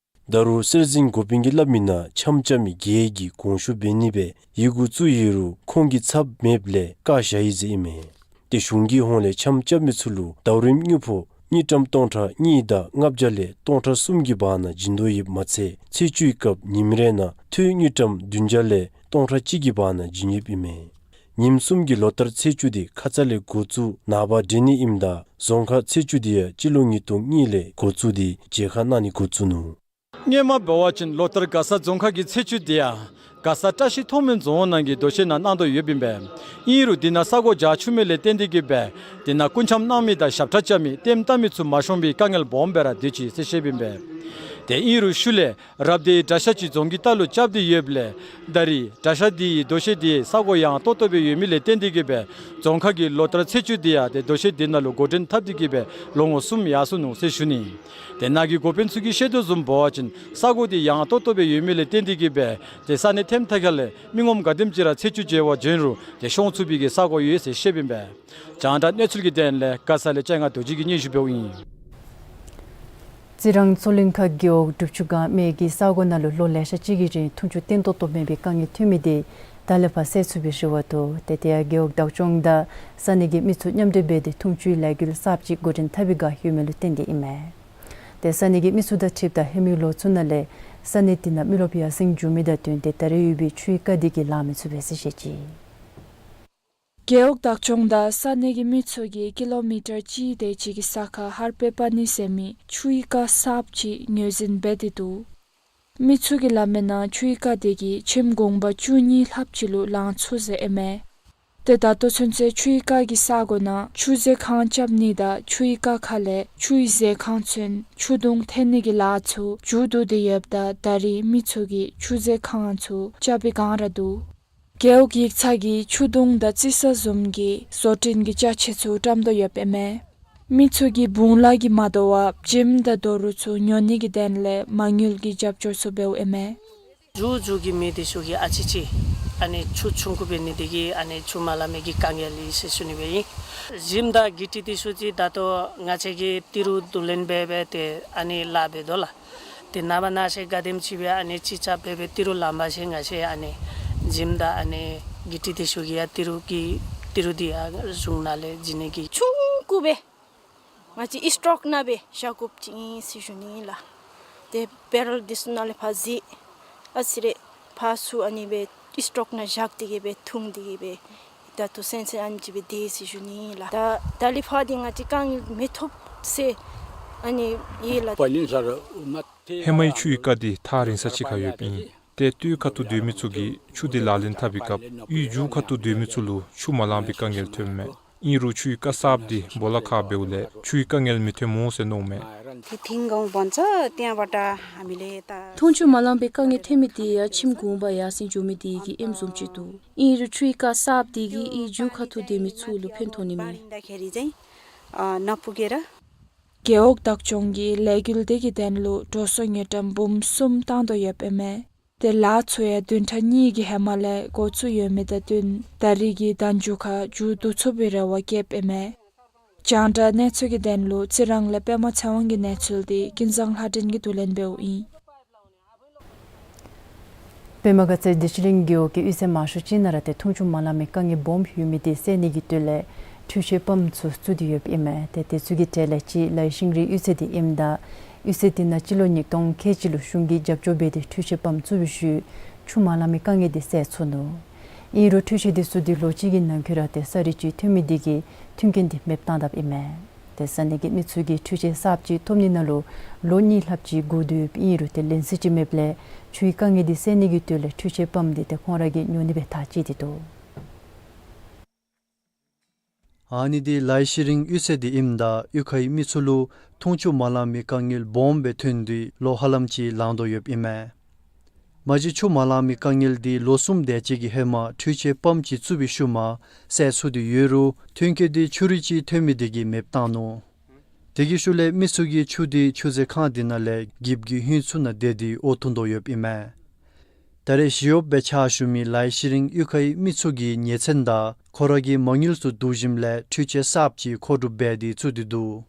ད་རུང་སྲོལ་འཛིན་འགོ་དཔོན་གྱིས་སླབ་མི་ནང་འཆམ་རྐྱབ་མི་བརྒྱད་ཀྱིས་གོང་ཞུ་འབད་ནི་སྦེ་ཡི་གུ་བཙུགས་ཡོད་རུང་ཁོང་གི་ཚབ་མེདཔ་ལས་བཀག་བཞག་ཡི་ཟེར་ཨིན་མས། ཏེ་གཞུང་གི་ཧོངས་ལས་འཆམ་རྐྱབ་མི་ཚུ་ལུ་ཟླཝ་རིམ་དངུལ་ཕོགས་དངུལ་ཀྲམ་སྟོང་ཕྲག་གཉིས་དང་ལྔ་བརྒྱ་ལས་སྟོང་ཕྲག་གསུམ་གྱི་བར་ན་བྱིན་དོ་ཡོདཔ་མ་ཚད་ཚེས་བཅུའི་སྐབས་ཉིནམ་རེ་ནང་ཐོ་དངུལ་ཀྲམ་བདུན་བརྒྱ་ལས་སྟོང་ཕྲག་གཅིག་གི་བར་ན་བྱིན་ཡོདཔ་ཨིན་མས། ཉིནམ་གསུམ་གྱི་ལོ་བསྟར་ཚེས་བཅུ་འདི་ཁ་ཙ་ལས་འགོ་བཙུགས་ནངས་པ་འདྲེན་ནི་ཨིནམ་ད་རྫོང་ཁག་ཚེས་བཅུ་འདི་ཡང་སྤྱི་ལོ་ཉིས་སྟོང་གཉིས་ལས་འགོ་བཙུགས་ཏེ་མཇལ་ཁ་གནང་ནི་འགོ་བཙུགས་ནུག། སྔོན་མ་འབད་བ་ཅིན་ལོ་བསྟར་མགར་ས་རྫོང་ཁག་གི་ཚེས་བཅུ་འདི་ཡང་ མགར་ས་བཀྲ་ཤིས་མཐོང་སྨོན་རྫོང་ནང་གི་རྡོ་གཞིས་ནང་གནང་དོ་ཡོདཔ་ཨིན་པས། ཨིན་རུང་དེ་ནང་ས་གོ་རྒྱ་ཆུང་མི་ལས་བརྟེན་ཏེ་གིས་སྦེ་དེ་ནང་སྐུ་འཆམ་གནང་མི་དང་ཞབས་ཁྲ་རྐྱབ་མི་ལྟདམོ་བལྟ་མི་ཚུ་མ་ཤོང་པའི་དཀའ་ངལ་སྦོམ་སྦེ་ར་སྡོད་ཅི་ཟེར་བཤདཔ་ཨིན་པས། ཏེ་ཨིན་རུང་ཤུལ་ལས་རབ་སྡེའི་གྲྭ་ཤག་ཅིག་རྫོང་གི་ལྟག་ལུ་རྐྱབ་སྟེ་ཡོདཔ་ལས་ད་རེས་གྲྭ་ཤག་དེའི་རྡོ་གཞིས་དེ་ས་གོ་ཡངས་ཏོག་ཏོ་སྦེ་ཡོད་མི་ལས་བརྟེན་ཏེ་གིས་སྦེ་རྫོང་ཁག་གི་ལོ་བསྟར་ཚེས་བཅུ་དེ་ཡང་ཏེ་རྡོ་གཞིས་དེ་ནང་ལུ་འགོ་འདྲེན་འཐབ་སྟེ་གིས་སྦེ་ལོ་ངོ་གསུམ་ཡར་སོ་ནུག་ཟེར་ཞུ་ནི། ཏེ་ནཱ་གི་འགོ་དཔོན་ཚུ་གིས་བཤད་དོ་བཟུམ་འབད་བ་ཅིན་ས་གོ་དེ་ཡངས་ཏོག་ཏོ་སྦེ་ཡོད་མི་ལས་བརྟེན་ཏེ་གིས་སྦེ་ཏེ་ས་གནས་ཐེམ་ཐ་ཁ་ལས་མི་ངོམ་ག་དེམ་ཅིག་ར་ཚེས་བཅུ་མཇལ་བར་བྱོན་རུང་ཏེ་ཤོང་ཚུགས་པའི་གི་ས་གོ་ཡོད་ཟེར་བཤདཔ་ཨིན་པས། རྒྱང་བསྒྲགས་གནས་ཚུལ་གྱི་དོན་ལས་མགར་ས་ལས་སྤྱན་སྔ་རྡོ་རྗེ་གིས་སྙན་ཞུ་འབདཝ་ཨིན། རྩི་རང་མཚོ་གླིང་ཁ་རྒེད་འོག་དྲུག་ཅུ་གང་མེད་ཀྱི་ས་གོ་ནང་ལུ་ལོ་ལེ་ཤ་ཅིག་གི་རིང་འཐུང་ཆུ་བརྟན་ཏོག་ཏོ་མེད་པའི་དཀའ་ངལ་ཐོན་མི་དེ་ད་ལས་ཕར་སེལ་ཚུགས་པའི་རེ་བ་འདུག། ཏེ་དེ་ཡང་རྒེད་འོག་བདག་སྐྱོང་དང་ས་གནས་ཀྱི་མི་ཚུ་མཉམ་འབྲེལ་འབད་དེ་འཐུང་ཆུའི་ལས་འགུལ་གསརཔ་ཅིག་འགོ་འདྲེན་འཐབ་པའི་བསྒང་ཡོད་མི་ལུ་བརྟེན་ཏེ་ཨིན་མས། ཏེ་ས་གནས་ཀྱི་མི་ཚུ་དང་འཁྲིལཝ་ད་ཧེ་མའི་ལོ་ཚུ་ནང་ལས་ས་གནས་དེ་ནང་མི་རློབས་ཡར་སེང་འགྱོ་མི་དང་བསྟུན་ཏེ་ད་རེས་ཡོད་པའི་ཆུའི་རྐ་དེ་གིས་ལང་མི་ཚུགས་པས་ཟེར་བཤད་ཅི། རྒེད་འོག་བདག་སྐྱོང་དང་ས་གནས་ཀྱི་མི་ཚུ་གིས་ཀི་ལོ་མི་ཊར་གཅིག་དེ་ཅིག་གི་ས་ཁར་ཧར་པེ་པ་ནི་ཟེར་མི་ཆུའི་རྐ་གསརཔ་ཅིག་ངོས་འཛིན་འབད་དེ་འདུག། མི་ཚུ་གིས་སླབ་མིའི་ནང་ཆུའི་རྐ་དེ་གིས་ཁྱིམ་གུང་པ་བཅུ་གཉིས་ལྷགཔ་ཅིག་ལུ་ལང་ཚུགས་ཟེར་ཨིན་མས། ཏེ་ད་ལྟོ་ཚུན་ཚོད་ཆུའི་རྐ་གི་ས་གོ་ནང་ཆུ་ཟོས་ཁང་རྐྱབ་ནི་དང་ཆུའི་རྐ་ཁ་ལས་ཆུའི་ཟོས་ཁང་ཚུན་ཆུ་དུང་འཐེན་ནི་གི་ལཱ་ཚུ་མཇུག་བསྡུ་སྟེ་ཡོདཔ་ད་ད་རེས་མི་ཚུ་གིས་ཆུ་ཟོས་ཁང་ཚུ་རྐྱབ་པའི་བསྒང་ར་འདུག། རྒེད་འོག་ཡིག་ཚང་གིས་ཆུ་དུང་དང་རྩི་ས་བཟུམ་གྱི་བཟོ་སྐྲུན་གྱི་ཅ་ཆས་ཚུ་བཀྲམ་དོ་ཡོདཔ་ཨིན་མས། མི་ཚུ་གིས་བུང་ལ་གིས་མ་དོ་བར་བྱེམ་དང་དོ་རུང་ཚུ་ཉོ་ནི་གི་དོན་ལས་མ་དངུལ་གྱི་རྒྱབ་སྐྱོར་ཚུ་འབདཝ་ཨིན་མས། མཇུག་མཇུག་གི་མི་དེ་ཚུ་གིས་ཨ་ཙི་ཅིག་ཨ་ནི་ཆུ་ཆུང་ཀུ་འབད་ནི་དེ་གིས་ཨ་ནི་ཆུ་མ་ལང་མི་གི་དཀའ་ངལ་ཡོད་ཟེར་ཞུ་ནི་སྦེ་ཨིན། བྱེམ་དང་གི་ཊི་དེ་ཚུ་ཅིག་ད་ལྟོ་ང་བཅས་ཀྱིས་ཏི་རུ་བསྡུ་ལེན་འབད་འབད་དེ་ཨ་ནི་ལཱ་འབད་དོ་ལགས། ཏེ་ནངས་པ་གནངས་ཚེ་ག་དེམ་ཅིག་སྦེ་ཨ་ནི་ཅིག་རྐྱབ་འབད་འབད་ཏི་རུ་ལངམ་ཅིག་ང་བཅས་ཨ་ནི་བྱེམ་དང་ཨ་ནི་གི་ཊི་དེ་ཚུ་གི་ཡང་ཏི་རུ་གི་ཏི་རུ་དེ་ཡང་གཞུང་ནང་ལས་བྱིན་ནི་གི་ཆུང་ཀུ་སྦེ་ང་བཅས་ཨིས་ཊོག་ནང་སྦེ་བཞག་དགོཔ་ཅིག་ཨིན་ཟེར་ཞུ་ནི་ལགས། ཏེ་བེ་རེལ་དེ་ཚུ་ནང་ལས་ཕར་བཟེད་ཨ་ཙི་རེ་ཕར་ཚུར་ཨ་ནི་སྦེ་ཨིས་ཊོག་ནང་བཞག་སྟེ་གིས་སྦེ་འཐུང་སྟེ་གིས་སྦེ་ད་ལྟོ་ཚུན་ཚོད་ཨ་ནི་ཅིག་སྦེ་སྡོད་ཟེར་ཞུ་ནི་ལགས། ད་ད་ལས་ཕར་འདི་ང་བཅས་དཀའ་ངལ་མི་ཐོབ་ཟེར་ཨ་ནི་ཡོད་ལགས། ཧེ་མའི་ཆུའི་རྐ་དེ་ཐག་རིང་ས་ཅིག་ཁར་ཡོདཔ་ཨིན། ཏེ་སྟོད་ཁ་ཐུག་སྡོད་མི་ཚུ་གིས་ཆུ་དེ་ལག་ལེན་འཐབ་པའི་སྐབས་གཡུས་མཇུག་ཁ་ཐུག་སྡོད་མི་ཚུ་ལུ་ཆུ་མ་ལང་པའི་དཀའ་ངལ་ཐོནམ་མས། ཨིན་རུང་ཆུའི་རྐ་གསརཔ་དེ་སྦོ་ལོགས་ཁར་འབདཝ་ལས་ཆུའི་དཀའ་ངལ་མི་ཐོན་སྨོ་ཟེར་མནོཝ་མས། ཏེ་ཐིང་གོང་བན་ཚ་ཏེ་བ་ཏ་ཨ་མི་ལེ་ད་འཐུང་ཆུ་མ་ལང་པའི་དཀའ་ངལ་ཐོན་མི་དེ་ཡང་ཁྱིམ་གུང་པ་ཡར་སེང་འགྱོ་མི་དེ་གིས་ཨིནམ་བཟུམ་ཅིག་འདུག། ཨིན་རུང་ཆུའི་རྐ་གསརཔ་དེ་གིས་གཡུས་མཇུག་ཁ་ཐུག་སྡོད་མི་ཚུ་ལུ་ཕན་ཐོགས་ནི་མས། ཨ་ནག་པོ་གེ་ར། རྒེད་འོག་བདག་སྐྱོང་གིས་ལས་འགུལ་དེ་གི་དོན་ལུ་འགྲོ་སོང་དངུལ་ཀྲམ་འབུམ་གསུམ་བཏང་དོ་ཡོདཔ་ཨིན་མས། ཏེ་ལཱ་ཚུ་ཡང་བདུན་ཕྲག་གཉིས་ཀྱི་ཧེ་མ་ལས་འགོ་བཙུགས་ཡོད་མི་དང་བསྟུན་ད་རེས་ཀྱི་ཟླ་མཇུག་ཁར་མཇུག་བསྡུ་ཚུགས་པའི་རེ་བ་བསྐྱེདཔ་ཨིན་མས། རྒྱང་བསྒྲགས་གནས་ཚུལ་གྱི་དོན་ལུ་རྩི་རང་ལས་པདྨ་ཚེ་དབང་གི་གནས་ཚུལ་དེ་ཀུན་བཟང་ལྷ་སྒྲོན་གྱིས་བསྡུ་ལེན་འབདཝ་ཨིན། པདྨ་དགའ་ཚལ་བདེ་ཆེན་གླིང་རྒེད་འོག་གི་གཡུས་ཚན་མང་ཤོས་ཅིག་ནང་ར་ཏེ་འཐུང་ཆུ་མ་ལང་མི་དཀའ་ངལ་སྦོམ་ཡོད་མི་དེ་སེལ་ནི་གི་དོན་ལས་འཕྲུལ་ཆས་པམཔ་ཚུ་བཙུགས་ཏེ་ཡོདཔ་ཨིན་མས། ཏེ་དེ་ཚུ་གི་གྲས་ལས་གཅིག་ལའི་ཤིང་རི་གཡུས་ཚན་དེ་ཨིནམ་ད་གཡུས་ཚན་དེ་ནང་སྤྱི་ལོ་ཉིས་སྟོང་ཁལ་གཅིག་ལུ་གཞུང་གིས་རྒྱབ་སྐྱོར་འབད་དེ་འཕྲུལ་ཆས་པམཔ་བཙུགས་པའི་ཤུལ་ཆུ་མ་ལང་མི་དཀའ་ངལ་དེ་སེལ་ཚུགས་ནུག། ཨིན་རུང་འཕྲུལ་ཆས་དེ་བཙུགས་ཏེ་ལོ་གཅིག་གི་ནང་འཁོད་ར་ཏེ་ས་རུད་ཅིག་ཐོན་མི་དེ་གིས་མཐུན་རྐྱེན་དེ་མེདཔ་བཏང་དཔ་ཨིན་མས། ཏེ་ས་གནས་ཀྱི་མི་ཚུ་གིས་འཕྲུལ་ཆས་གསརཔ་ཅིག་ཐོབ་ནི་ནང་ལུ་ལོ་གཉིས་ལྷགཔ་ཅིག་འགོར་དོ་ཡོདཔ་ཨིན་རུང་ཏེ་ལན་གསེས་ཅིག་མེདཔ་ལས་ཆུའི་དཀའ་ངལ་དེ་སེལ་ནི་གི་དོན་ལས་འཕྲུལ་ཆས་པམཔ་དེ་ཏེ་ཁོང་ར་གིས་ཉོ་ནི་སྦེ་ཐག་བཅད་དེ་འདུག། ཨ་ནི་དེ་ལའི་ཤིང་རི་གཡུས་ཚན་དེ་ཨིནམ་ད་གཡུས་ཁའི་མི་ཚུ་ལུ་འཐུང་ཆུ་མ་ལང་མི་དཀའ་ངལ་སྦོམ་སྦེ་ཐོན་ཏེ་ལོ་ཧ་ལམ་ཅིག་ལང་དོ་ཡོདཔ་ཨིན་མས། མ་གཞི་ཆུ་མ་ལང་མི་དཀའ་ངལ་དེ་ལོ་གསུམ་དེ་ཅིག་གི་ཧེ་མ་འཕྲུལ་ཆས་པམཔ་ཅིག་བཙུགས་པའི་ཤུལ་མ་སེལ་ཚུགས་ཏེ་ཡོད་རུང་མཐུན་རྐྱེན་དེ་ཆུ་རུད་ཅིག་ཐོན་མི་དེ་གིས་མེདཔ་བཏང་ནུག། དེ་གི་ཤུལ་ལས་མི་ཚུ་གིས་ཆུ་དེ་ཆུ་ཟོས་ཁང་དེ་ནང་ལས་འགྱིབ་ཀྱི་ཧུན་ཚུ་ནང་བསྡད་དེ་འོ་འཐུང་དོ་ཡོདཔ་ཨིན་མས། ད་རེས་ཞི་གཡོགཔ་སྦེ་ཕྱག་ཞུ་མི་ལའི་ཤིང་རི་གཡུས་ཁའི་མི་ཚུ་གིས་ཉེ་ཚན་དང་ཁོ་ར་གི་མ་དངུལ་ཚུ་བསྡུ་ཞིནམ་ལས་འཕྲུལ་ཆས་གསརཔ་ཅིག་མཁོ་སྒྲུབ་འབད་དེ་བཙུགས་ཏེ་འདུག།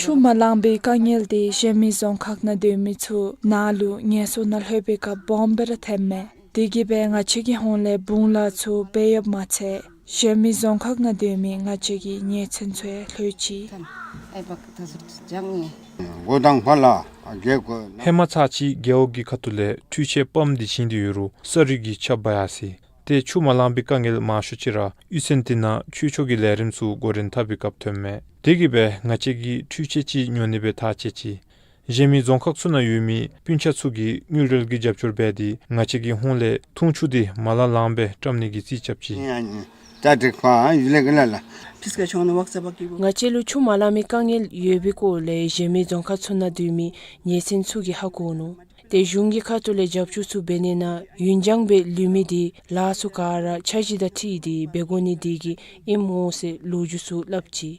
ཆུ་མ་ལང་པའི་དཀའ་ངལ་དེ་གཞན་མི་རྫོང་ཁག་ནང་སྡོད་མི་ཚུ་ནང་ལུ་ངལ་གསོ་ནང་ལྷོད་པའི་སྐབས་སྦོམ་སྦེ་ར་ཐོནམ་མས། དེ་གིས་སྦེ་ང་བཅས་ཀྱི་ཧོངས་ལས་བུང་ལ་ཚུ་འབད་ཡོདཔ་མ་ཚད་གཞན་མི་རྫོང་ཁག་ནང་སྡོད་མི་ང་བཅས་ཀྱི་ཉེ་ཚན་ཚུ་ཡང་ལྷོད་ཅི། ཧེ་མ་ཚར་གཅིག་རྒེད་འོག་གི་ཁ་ཐུག་ལས་འཕྲུལ་ཆས་པམཔ་དེ་བྱིན་ཏེ་ཡོད་རུང་ས་རུད་ཀྱིས་ཁྱབ་འབག་ཡར་སོ་ཡི། ཏེ་ཆུ་མ་ལང་པའི་དཀའ་ངལ་མང་ཤོས་ཅིག་ར་གཡུས་ཚན་དེ་ནང་ཆོས་ཕྱོགས་ཀྱི་ལས་རིམ་ཚུ་འགོ་འདྲེན་འཐབ་པའི་སྐབས་ཐོནམ་མས། དེ་གིས་སྦེ་ང་བཅས་ཀྱིས་འཕྲུལ་ཆས་ཅིག་ཉོ་ནི་སྦེ་ཐག་བཅད་ཅི། གཞན་མི་རྫོང་ཁག་ཚུ་ནང་ཡོད་མི་སྤུན་ཆ་ཚུ་གིས་དངུལ་འབྲེལ་གྱི་རྒྱབ་སྐྱོར་འབད་དེ་ང་བཅས་ཀྱི་ཧོངས་ལས་འཐུང་ཆུ་དེ་མ་ལང་ལངམ་སྦེ་བཀྲམ་ནི་གི་རྩིས་རྐྱབ་ཅི། ང་བཅས་ལུ་ཆུ་མ་ལང་མི་དཀའ་ངལ་ཡོད་པའི་སྐོར་ལས་གཞན་མི་རྫོང་ཁག་ཚུ་ནང་སྡོད་མི་ཉེ་ཚན་ཚུ་གིས་ཧ་གོ་ནུག། ཏེ་གཞུང་གི་ཁ་ཐུག་ལས་རྒྱབ་སྐྱོར་ཚུ་འབད་ནི་ནང་ཡུན་འགྱངས་སྦེ་ལུས་མི་དེ་ལཱ་ཚུ་ག་ར་འཆར་གཞི་དང་འཁྲིལ་ཏེ་འབད་དགོ་ནི་དེ་གིས་ཨིནམ་འོང་ཟེར་ལོ་རྒྱུས་ཚུ་སླབ་ཅི།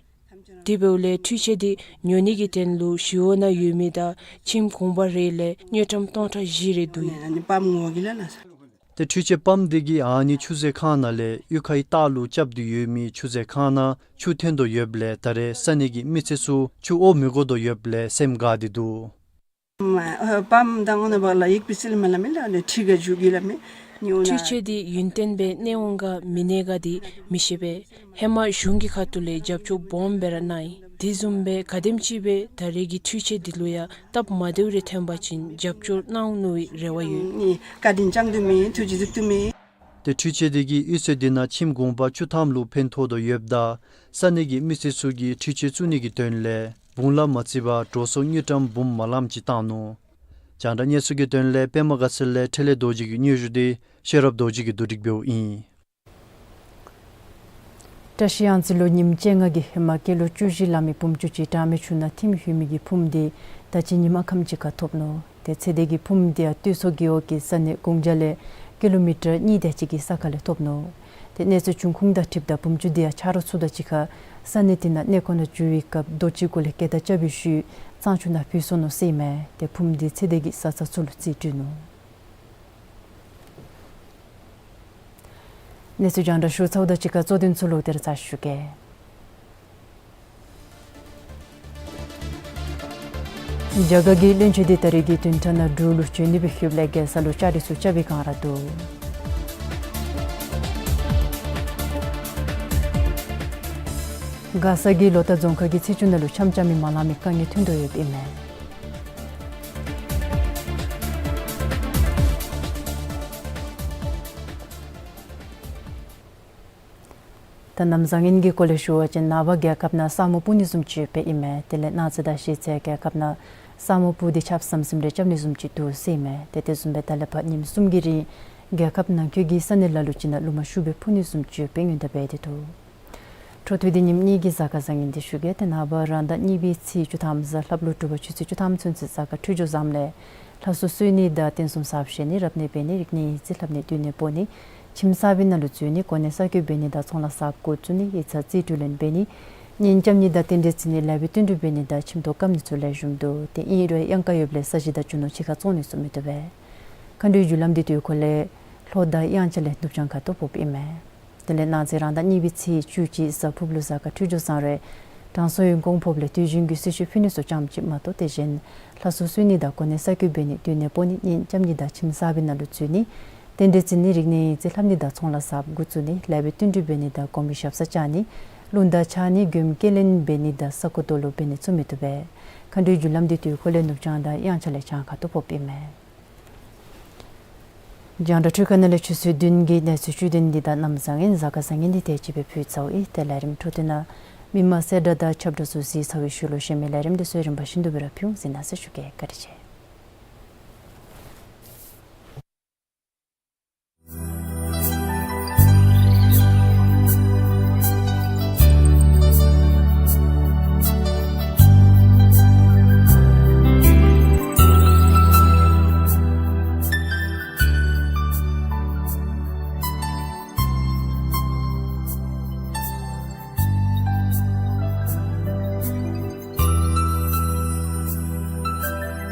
དེ་འབདཝ་ལས་འཕྲུལ་ཆས་དེ་ཉོ་ནི་གི་དོན་ལུ་ཞི་གཡོག་ནང་ཡོད་མི་དང་ཁྱིམ་གུང་པ་རེ་ལས་དངུལ་ཀྲམ་སྟོང་ཕྲག་བཞི་རེ་བསྡུ་ཡི། ཏེ་འཕྲུལ་ཆས་པམཔ་དེ་གིས་ཨ་ནི་ཆུ་ཟད་ཁང་ནང་ལས་གཡུས་ཁའི་ལྟག་ལུ་རྐྱབ་སྟེ་ཡོད་མི་ཆུ་ཟད་ཁང་ནང་ཆུ་ཐོན་དོ་ཡོདཔ་ལས་ད་རེས་ས་གནས་ཀྱི་མི་སེར་ཚུ་ཆུ་དབོ་མི་དགོ་དོ་ཡོདཔ་ལས་སེམས་དགའ་སྟེ་འདུག། འཕྲུལ་ཆས་དེ་ཡུན་བརྟན་སྦེ་གནས་འོང་ག་མི་གནས་ག་དེ་མི་ཤེས་པས། ཧེ་མ་གཞུང་གི་ཁ་ཐུག་ལས་རྒྱབ་སྐྱོར་སྦོམ་སྦེ་ར་གནང་ཡི། དེ་བཟུམ་སྦེ་ག་དེམ་ཅིག་སྦེ་ད་རེས་ཀྱི་འཕྲུལ་ཆས་དེ་ལུ་ཡང་སྟབས་མ་བདེཝ་རེ་ཐོན་པ་ཅིན་རྒྱབ་སྐྱོར་གནང་ནི་རེ་བ་ཡོད། ཏེ་འཕྲུལ་ཆས་དེ་གིས་གཡུས་ཚན་དེ་ནང་ཁྱིམ་གུང་པ་བཅུ་ཐམ་ལུ་ཕན་ཐོགས་དོ་ཡོདཔ་ད་ས་གནས་ཀྱི་མི་སེར་ཚུ་གིས་འཕྲུལ་ཆས་བཙུགས་ནི་གི་དོན་ལས་བུང་ལ་མ་བརྩི་བར་འགྲོ་སོང་དངུལ་ཀྲམ་འབུམ་མ་ལངམ་ཅིག་བཏང་ནུག། རྒྱང་བསྒྲགས་གནས་ཚུལ་གྱི་དོན་ལས་པདྨ་དགའ་ཚལ་ལས་འཕྲིན་ལས་རྡོ་རྗེ་གི་སྙན་ཞུ་དེ་ཤེས་རབ་རྡོ་རྗེ་གིས་བསྡུ་སྒྲིག་འབདཝ་ཨིན། བཀྲ་ཤིས་གཡང་རྩེ་ལུ་ཉིནམ་བཅོ་ལྔ་གི་ཧེ་མ་སྐྱེས་ལོ་བཅུ་བཞི་ལང་མི་བུམོ་ཅིག་གྲངས་མེད་ཆུ་ནང་ཐིམ་ལྷོད་མི་གི་ཕུངམ་དེ་ད་ཅི་ཉིནམ་ཁམས་ཅིག་ཁར་ཐོབ་ནུག། ཏེ་ཚེ་འདས་ཀྱི་ཕུངམ་དེ་ཡང་སྟོད་མཚོ་རྒེད་འོག་གི་ས་གནས་གུང་རྒྱལ་ལས་ཀི་ལོ་མི་ཊར་གཉིས་དེ་ཅིག་གི་ས་ཁ་ལས་ཐོབ་ནུག། ཏེ་གནས་ཚུལ་བྱུང་ཁུངས་དང་འཁྲིལཝ་ད་བུམོ་ཅིག་དེ་ཡང་ཆ་རོགས་ཚུ་དང་གཅིག་ཁར་ས་གནས་དེ་ནང་གནས་སྐོར་ནང་འགྱོ་བའི་སྐབས་རྡོ་ཅིག་གུ་ལས་སྐད་བརྡ་རྐྱབ་པའི་ཤུལ་གཙང་ཆུ་ནང་བུད་སོང་ནུག་ཟེར་ཨིན་མས། ཏེ་ཕུངམ་དེ་ཚེ་འདས་ཀྱི་བཟའ་ཚང་ཚུ་ལུ་རྩིས་སྤྲོད་ནུག། གནས་ཚུལ་རྒྱང་བསྒྲགས་ཞུ་ཚརཝ་དང་གཅིག་ཁར་གཙོ་དོན་ཚུ་ལོག་སྟེ་ར་ཞུ་གེ། རྒྱ་གར་གྱི་བློན་ཆེན་དེ་ད་རེས་ཀྱི་བདུན་ཕྲག་ནང་འབྲུག་ལུ་བྱོན་ནི་སྦེ་ལྷོདཔ་ལས་རྒྱལ་ས་ལུ་བཅའ་སྒྲིག་ཚུ་རྐྱབ་པའི་བསྒང་ར་འདུག། མགར་ས་གི་ལོ་ཐར་རྫོང་ཁག་གི་ཚེས་བཅུ་ནང་ལུ་འཆམ་རྐྱབ་མི་མ་ལང་མི་དཀའ་ངལ་ཐོན་དོ་ཡོདཔ་ཨིན་མས། ད་གནམ་བཟང་ངན་གྱི་སྐོར་ལས་ཞུ་བ་ཅིན་ནངས་པ་རྒྱལ་ཁབ་ནང་ས་སྨུག་སྤུབ་ནི་བཟུམ་ཅིག་ཡོདཔ་ཨིན་མས། དེ་ལས་གནངས་ཚེ་དང་གཞེས་ཚེ་རྒྱལ་ཁབ་ནང་ས་སྨུག་སྤུབ་སྟེ་ཆརཔ་ཟམ་ཟིམ་རེ་རྐྱབ་ནི་བཟུམ་ཅིག་འདུག་ཟེར་ཨིན་མས། ཏེ་དེ་བཟུམ་སྦེ་ད་ལས་ཕར་ཉིནམ་གསུམ་གྱི་རིང་རྒྱལ་ཁབ་ནང་འཁོད་ཀྱི་ས་གནས་ལ་ལུ་ཅིག་ནང་རླུང་མ་ཤུགས་སྦེ་འཕུ་ནི་བཟུམ་ཅིག་ཡོདཔ་སྔོན་བརྡ་འབད་དེ་འདུག། འཕྲོ་མཐུད་དེ་ཉིནམ་གཉིས་ཀྱི་གཟའ་སྐར་བཟང་ངན་དེ་ཞུ་གེ། ཏེ་ནངས་པ་རང་ཟླ་གཉིས་པའི་ཚེས་བཅུ་ཐམ་གཟའ་ལྷགཔ་ལུ་དྲོ་པ་ཆུ་ཚོད་བཅུ་ཐམ་ཚུན་ཚོད་གཟའ་སྐར་འཕྲོད་སྦྱོར་བཟངམ་ལས་ལྷ་གསོལ་གསོལ་ནི་དང་རྟེན་གསུམ་གསརཔ་བཞེངས་ནི་རབ་གནས་འབད་ནི་རིག་གནས་ཡིག་རྩིས་ལྷབ་ནི་སྡོད་གནས་སྤོ་ནི་ཁྱིམ་གསར་པའི་ནང་ལུ་འཛུལ་ནི་གོ་གནས་གསར་བསྐོ་འབད་ནི་དང་ཚོང་ལཱ་གསརཔ་འགོ་བཙུགས་ནི་ཡིག་ཚང་རྩིས་སྤྲོད་ལེན་འབད་ནི་གཉེན་རྐྱབ་ནི་དང་རྟེན་འབྲེལ་བརྩི་ནི་ལེགས་པའི་བསྟུན་གྲོས་འབད་ནི་དང་ཁྱིམ་ཐོག་བཀབ་ནི་ཚུ་ལེགས་ཤོམ་འདུག། ཏེ་ཨིན་རུང་གཡང་ཀ་ཡོདཔ་ལས་ས་གཞི་དང་རྒྱུ་ནོར་ཕྱི་ཁར་བཙོང་ནི་ཚུ་མི་བཏུབ་པས། མཁའ་འགྲོའི་རྒྱུ་ལམ་འདི་དུས་འཁོར་ལས་ལྷོ་དང་དབྱངས་འཆར་ལས་ནུབ་བྱང་ཁ་ཐུག་ཕོགཔ་ཨིན་མས། དེ་ལས་གནངས་ཚེ་རང་ཟླ་གཉིས་པའི་ཚེས་བཅུ་གཅིག་གཟའ་ཕུརབུ་ལུ་གཟའ་སྐར་འཕྲོད་སྦྱོར་བཟང་རུང་དྲང་སྲོང་ཡོན་གོང་ཕོགཔ་ལས་དུས་རྒྱུན་གྱི་གསོལ་མཆོད་ཕུལ་ནི་ཚུ་ཙམ་ཅིག་མ་གཏོགས་དེ་བཞིན་ལྷ་གསོལ་གསོལ་ནི་དང་གོ་གནས་གསར་བསྐོ་འབད་ནི་སྡོད་གནས་སྤོ་ནི་གཉེན་རྐྱབ་ནི་དང་ཁྱིམ་གསར་པའི་ནང་ལུ་འཛུལ་ནི་རྟེན་འབྲེལ་བརྩི་ནི་རིག་གནས་ཡིག་རྩིས་ལྷབ་ནི་དང་ཚོང་ལཱ་གསརཔ་འགོ་བཙུགས་ནི་ལེགས་པའི་བསྟུན་གྲོས་འབད་ནི་དང་དགོན་པའི་ཞབས་སར་བཅར་ནི་རླུང་རྟ་འཕྱར་ནི་མགྱོནམ་སྐྱེལ་ལེན་འབད་ནི་དང་ས་རྐོ་རྡོ་སློག་འབད་ནི་ཚུ་མི་བཏུབ་པས། མཁའ་འགྲོའི་རྒྱུ་ལམ་འདི་དུས་འཁོར་ལས་ནུབ་བྱང་དང་དབྱངས་འཆར་ལས་བྱང་ཁ་ཐུག་ཕོགཔ་ཨིན་མས། རྒྱང་བསྒྲགས་འཕྲུལ་ཁང་ནང་ལས་ཆུ་ཚོད་བདུན་གྱི་གནས་ཚུལ་བཅུད་དོན་འདི་དང་གནམ་བཟང་ངན་གཟའ་སྐར་བཟང་ངན་འདི་དེ་ཅིག་སྦེ་ཕུལ་ཚརཝ་ཨིན། ཏེ་ལས་རིམ་འཕྲོ་མཐུད་ནང་མི་མང་གསལ་བསྒྲགས་དང་ཁྱབ་བསྒྲགས་ཚུ་གཟིགས་ཚར་བའི་ཤུལ་ལུ་གཞན་མི་ལས་རིམ་དེ་ཚུ་རིམ་པ་བཞིན་དུ་སྦེ་ར་ཕུལ་འོང་གཟིགས་གནང་ཟེར་ཞུ་གེ། བཀའ་དྲིན་ཆེ།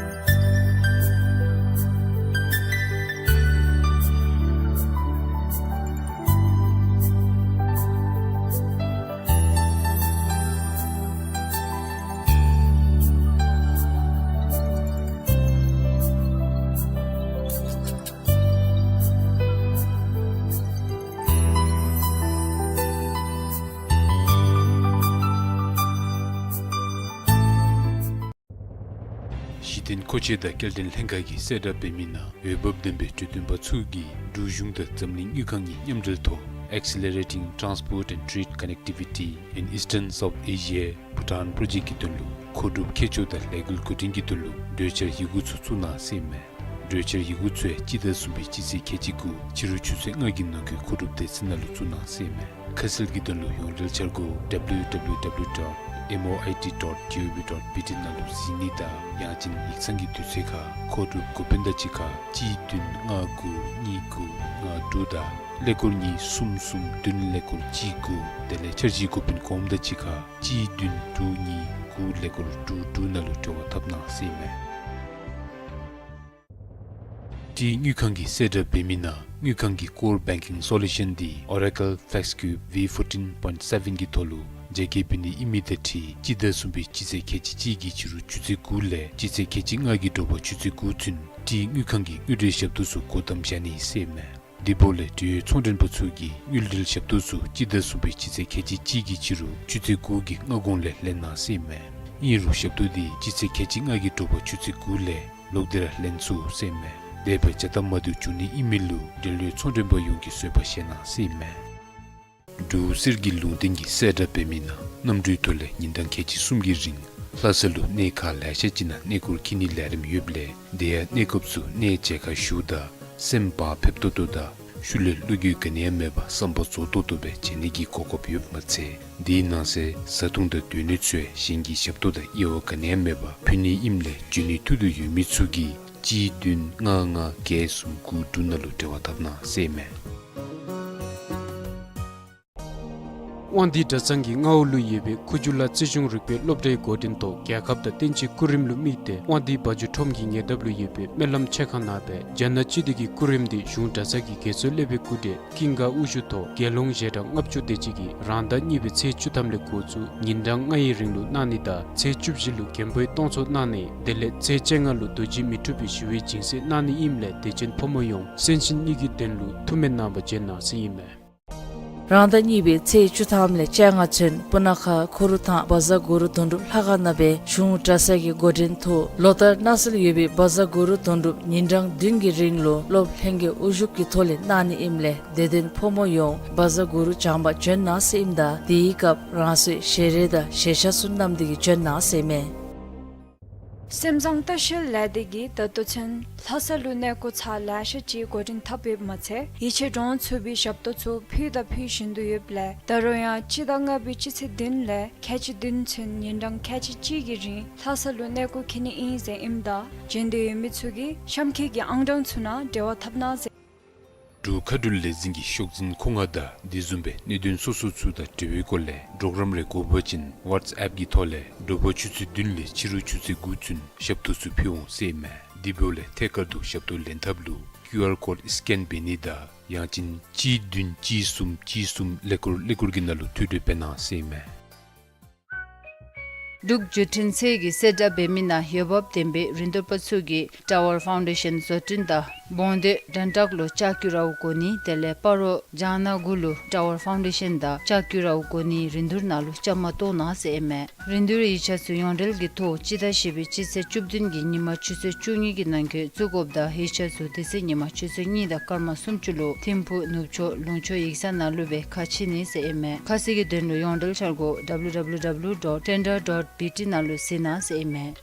གཞི་རྟེན་མཁོ་ཆས་དང་སྐྱེལ་འདྲེན་ལྷན་ཁག་གིས་གསལ་བསྒྲགས་འབད་མི་ནང་འོས་འབབ་ལྡན་པའི་གྲོས་སྟོན་པ་ཚུ་གིས་འབྲུག་གཞུང་དང་འཛམ་གླིང་དངུལ་ཁང་གཉིས་མཉམ་འབྲེལ་ཐོག་ Accelerating Transport and Trade Connectivity in Eastern South Asia Bhutan Project གི་དོན་ལུ་མཁོ་སྒྲུབ་མཁས་མཆོག་དང་ལས་འགུལ་འགོ་འདྲེན་གྱི་དོན་ལུ་གྲོས་འཆར་ཡི་གུ་ཚུ་བཙུགས་གནང་ཟེར་ཨིན་མས། གྲོས་འཆར་ཡི་གུ་ཚུ་ཡང་སྤྱི་ཟླ་གསུམ་པའི་སྤྱི་ཚེས་ཁལ་གཅིག་དགུ་ཕྱི་རུ་ཆུ་ཚོད་ལྔ་གི་ནང་འཁོད་མཁོ་སྒྲུབ་སྡེ་ཚན་ནང་ལུ་བཙུགས་གནང་ཟེར་ཨིན་མས། ཁ་གསལ་གྱི་དོན་ལུ་ཡོངས་འབྲེལ་འཆར་སྒོ་W W W dot M O I T dot G O V dot B T ནང་ལུ་གཟིགས་ནི་དང་ཡང་ཅིན་ཡིག་ཚང་གི་དུས་ཚོད་ཁར་མཁོ་སྒྲུབ་འགོ་དཔོན་དང་གཅིག་ཁར་གཅིག་བདུན་ལྔ་དགུ་གཉིས་དགུ་ལྔ་དྲུག་དང་ཀླད་ཀོར་གཉིས་གསུམ་གསུམ་བདུན་ཀླད་ཀོར་གཅིག་དགུ་དེ་ལས་འཆར་གཞིའི་འགོ་དཔོན་གོངམ་དང་གཅིག་ཁར་གཅིག་བདུན་དྲུག་གཉིས་དགུ་ཀླད་ཀོར་དྲུག་དྲུག་ནང་ལུ་འབྲེལ་བ་འཐབ་གནང་ཟེར་ཨིན་མས། འབྲི་དངུལ་ཁང་གི་གསལ་བསྒྲགས་འབད་མི་ནང་དངུལ་ཁང་གི་Core Banking Solution འདི་Oracle FlexCube V fourteen point seven གི་ཐོག་ལུ་རྒྱ་སྐྱེད་འབད་ནི་ཨིན་མི་དང་འཁྲིལ་སྤྱི་ཟླ་གསུམ་པའི་སྤྱི་ཚེས་ཁལ་གཅིག་གཅིག་གི་ཕྱི་རུ་ཆུ་ཚོད་དགུ་ལས་སྤྱི་ཚེས་ཁལ་གཅིག་ལྔ་གི་དྲོ་པ་ཆུ་ཚོད་དགུ་ཚུན་འབྲི་དངུལ་ཁང་གི་དངུལ་འབྲེལ་ཞབས་ཏོག་ཚུ་སྒོ་བསྡམ་བཞག་ནི་ཟེར་ཨིན་མས། དེ་འབདཝ་ལས་འབྲེལ་ཡོད་ཚོང་མགྲོན་པ་ཚུ་གིས་དངུལ་འབྲེལ་ཞབས་ཏོག་ཚུ་སྤྱི་ཟླ་གསུམ་པའི་སྤྱི་ཚེས་ཁལ་གཅིག་གཅིག་གི་ཕྱི་རུ་ཆུ་ཚོད་དགུ་གི་སྔ་གོང་ལས་ལེན་གནང་ཟེར་ཨིན་མས། ཨིན་རུང་ཞབས་ཏོག་འདི་སྤྱི་ཚེས་ཁལ་གཅིག་ལྔ་གི་དྲོ་པ་ཆུ་ཚོད་དགུ་ལས་ལོག་སྟེ་ར་ལེན་ཚུགས་ཟེར་ཨིན་མས། དེ་སྦེ་བྱ་སྟབས་མ་བདེཝ་འབྱུང་ནི་ཨིན་མི་ལུ་འབྲེལ་ཡོད་ཚོང་མགྲོན་པ་ཡོངས་ཀྱིས་བཟོད་པ་བཞེས་གནང་ཟེར་ཨིན་མས། འབྲུག་གསེར་གྱི་ལུང་བསྟན་གྱི་གསལ་བསྒྲགས་འབད་མི་ནང་གནམ་གྲུའི་ཐོག་ལས་ཉིན་གྲངས་ཁལ་གཅིག་གསུམ་གྱི་རིང་ལྷ་ས་ལུ་གནས་ཁག་ལེ་ཤ་ཅིག་ནང་གནས་སྐོར་འཁྱིད་ནིའི་ལས་རིམ་ཡོདཔ་ལས་དེ་ཡང་གནས་སྐབས་སུ་གནས་མཇལ་ཁ་ཞུཝ་ད་སེམས་བག་ཕེབས་ཏོག་ཏོ་དང་ཤུལ་ལས་བློ་འགྱོད་ག་ནི་ཡང་མེད་པར་བསམ་པ་རྫོགས་ཏོག་ཏོ་སྦེ་མཇལ་ནི་གི་གོ་སྐབས་ཡོདཔ་མ་ཚད་དེའི་ནང་གསེས་བཟའ་འཐུང་དང་སྡོད་གནས་ཚུ་ཡང་གཞན་གྱི་ཞབས་ཏོག་དང་དབྱེ་བ་ག་ནི་ཡང་མེད་པར་ཕུལ་ནི་ཨིནམ་ལས་འབྱོན་ནིའི་ཐུགས་འདོད་ཡོད་མི་ཚུ་གིས་གཅིག་བདུན་ལྔ་ལྔ་བརྒྱད་གསུམ་དགུ་དྲུག་ནང་ལུ་འབྲེལ་བ་འཐབ་གནང་ཟེར་ཨིན་མས། དབང་འདུས་གྲྭ་ཚང་གི་མངའ་འོག་ལུ་ཡོད་པའི་ཁུ་བྱུག་ལ་རྩིས་གཞུང་རིག་པའི་སློབ་གྲྭའི་འགོ་འདྲེན་ཐོག་རྒྱལ་ཁབ་དང་བསྟན་སྤྱིའི་སྐུ་རིམ་ལུ་དམིགས་ཏེ་དབང་འདུས་བ་འཇོ་ཁྲོམ་གྱི་ཉེ་འདབས་ལུ་ཡོད་པའི་སྨོན་ལམ་ཆེ་ཁང་ནང་སྦེ་རྒྱ་ནག་སྤྱི་འདུས་ཀྱི་སྐུ་རིམ་འདི་གཞུང་གྲྭ་ཚང་གི་དགེ་ཚུལ་སློབ་དཔོན་སྐུ་བགྲེས་ཀུན་དགའ་དབུ་བཞུགས་ཐོག་དགེ་སློང་ཞལ་གྲངས་ལྔ་བཅུ་དེ་ཅིག་གིས་རང་ཟླ་གཉིས་པའི་ཚེས་བཅུ་ཐམ་ལས་འགོ་བཙུགས་ཉིན་གྲངས་ལྔ་ཡི་རིང་ལུ་གནང་ནི་དང་ཚེས་བཅུ་བཞི་ལུ་མགོན་པོའི་གཏོང་ཚོགས་གནང་ནི་དེ་ལས་ཚེས་བཅོ་ལྔ་ལུ་རྡོ་རྗེ་མི་འཁྲུགས་པའི་ཞི་བའི་སྦྱིན་སྲེག་གནང་ནི་ཨིནམ་ལས་དད་ཅན་ཕོ་མོ་ཡོངས་སེམས་ཅན་གཉིས་ཀྱི་དོན་ལུ་ཐུགས་སྨོན་གནང་བར་འབྱོན་གནང་ཟེར་ཨིན་མས། རང་ཟླ་གཉིས་པའི་ཚེས་བཅུ་ཐམ་ལས་བཅོ་ལྔ་ཚུན་སྤུ་ན་ཁ་ཁུ་རུ་ཐང་བཛྲ་གུ་རུ་དོན་གྲུབ་ལྷ་ཁང་ནང་སྦེ་གཞུང་གྲྭ་ཚང་གི་འགོ་འདྲེན་ཐོག་ལོ་ལྟར་གནང་སྲོལ་ཡོད་པའི་བཛྲ་གུ་རུ་དོན་གྲུབ་ཉིན་གྲངས་བདུན་གྱི་རིང་ལུ་སློབ་ལྷན་རྒྱས་དབུ་བཞུགས་ཀྱི་ཐོག་ལས་གནང་ནི་ཨིནམ་ལས་དད་ལྡན་ཕོ་མོ་ཡོངས་བཛྲ་གུ་རུ་བགྱང་པར་འབྱོན་གནང་ཟེར་ཨིནམ་ད་དེའི་སྐབས་རང་སོའི་ཞལ་རས་དང་ཞལ་ཆས་ཚུ་བསྣམས་ཏེ་གིས་འབྱོན་གནང་ཟེར་ཨིན་མས། སེམས་བཟང་ལྟ་བཤལ་ལས་སྡེ་གིས་ད་ལྟོ་ཚུན་ལྷ་ས་ལུ་གནས་སྐོར་ཚར་ལེ་ཤ་ཅིག་འགོ་འདྲེན་འཐབ་ཡོདཔ་མ་ཚད་ཡིད་ཆེས་འདྲོངས་ཚུགས་པའི་ཞབས་ཏོག་ཚུ་ཕུལ་དང་ཕུལ་བཞིན་དུ་ཡོདཔ་ལས་ད་རུང་ཡང་སྤྱི་ཟླ་ལྔ་པའི་སྤྱི་ཚེས་བདུན་ལས་ཁལ་གཅིག་བདུན་ཚུན་ཉིན་གྲངས་ཁལ་གཅིག་གཅིག་གི་རིང་ལྷ་ས་ལུ་གནས་སྐོར་འཁྱིད་ནི་ཨིན་ཟེར་ཨིནམ་ད་འབྱོན་འདོད་ཡོད་མི་ཚུ་གིས་གཤམ་འཁོད་ཀྱི་ཨང་གྲངས་ཚུ་ནང་འབྲེལ་བ་འཐབ་གནང་ཟེར། འབྲུག་མཁའ་འགྲུལ་ལས་འཛིན་གྱི་ཤོག་འཛིན་ཁོ་ང་དང་དེ་བཟུམ་སྦེ་གནད་དོན་སོ་སོ་ཚུ་དང་འབྲེལ་བའི་སྐོར་ལས་གྲོགས་རམ་རེ་དགོ་པ་ཅིན་ཝཊས་ཨེཔ་གི་ཐོག་ལས་དྲོ་པ་ཆུ་ཚོད་བདུན་ལས་ཕྱི་རུ་ཆུ་ཚོད་དགུ་ཚུན་ཞབས་ཏོག་ཚུ་ཕུལ་འོང་ཟེར་ཨིན་མས། དེ་འབདཝ་ལས་ཐད་ཀར་དུ་ཞབས་ཏོག་ལེན་ཐབས་ལུ་ཀིའུ་ཨར་ཀོཌ་སི་ཀེན་འབད་ནི་དང་ཡང་ཅིན་གཅིག་བདུན་གཅིག་གསུམ་གཅིག་གསུམ་ཀླད་ཀོར་ཀླད་ཀོར་གྱི་ནང་ལུ་ཐོ་འགོད་འབད་གནང་ཟེར་ཨིན་མས། འབྲུག་བརྒྱུད་འཕྲིན་ཚད་ཀྱི་གསལ་བསྒྲགས་འབད་མི་ནང་འོས་འབབ་ལྡན་པའི་རིན་བསྡུར་པ་ཚུ་གིས་ཊ་ཝར་ཕའུན་ཌེ་ཤཱན་བཟོ་སྐྲུན་དང་བོང་སྟོད་དོན་གྲུབ་ལུ་ལྕགས་ཀྱུ་ར་བ་དགོ་ནི་དེ་ལས་སྤ་རོ་ལྕང་ནག་གུ་ལུ་ཊ་ཝར་ཕའུན་ཌེ་ཤཱན་དང་ལྕགས་ཀྱུ་ར་བ་དགོ་ནི་རིན་བསྡུར་ནང་ལུ་བཅའ་མར་གཏོགས་གནང་ཟེར་ཨིན་མས། རིན་བསྡུར་ཡིག་ཆ་ཚུ་ཡོངས་འབྲེལ་གྱི་ཐོག་སྤྱི་ཟླ་བཞི་པའི་སྤྱི་ཚེས་བཅུ་བདུན་གྱི་ཉིན་མ་ཆུ་ཚོད་བཅུ་གཉིས་ཀྱི་ནང་འཁོད་བཙུགས་དགོཔ་དང་ཡིག་ཆ་ཚུ་དེ་ཚེ་ཉིན་མ་ཆུ་ཚོད་གཉིས་དང་སྐར་མ་སུམ་ཅུ་ལུ་ཐིམ་ཕུག་ནུབ་ཕྱོགས་ལུང་ཕྱོགས་ཡིག་ཚང་ནང་ལུ་སྦེ་ཁ་ཕྱེ་ནི་ཟེར་ཨིན་མས། ཁ་གསལ་གྱི་དོན་ལུ་ཡོངས་འབྲེལ་འཆར་སྒོ་W W W dot tender dot B T ནང་ལུ་གཟིགས་གནང་ཟེར་ཨིན་མས།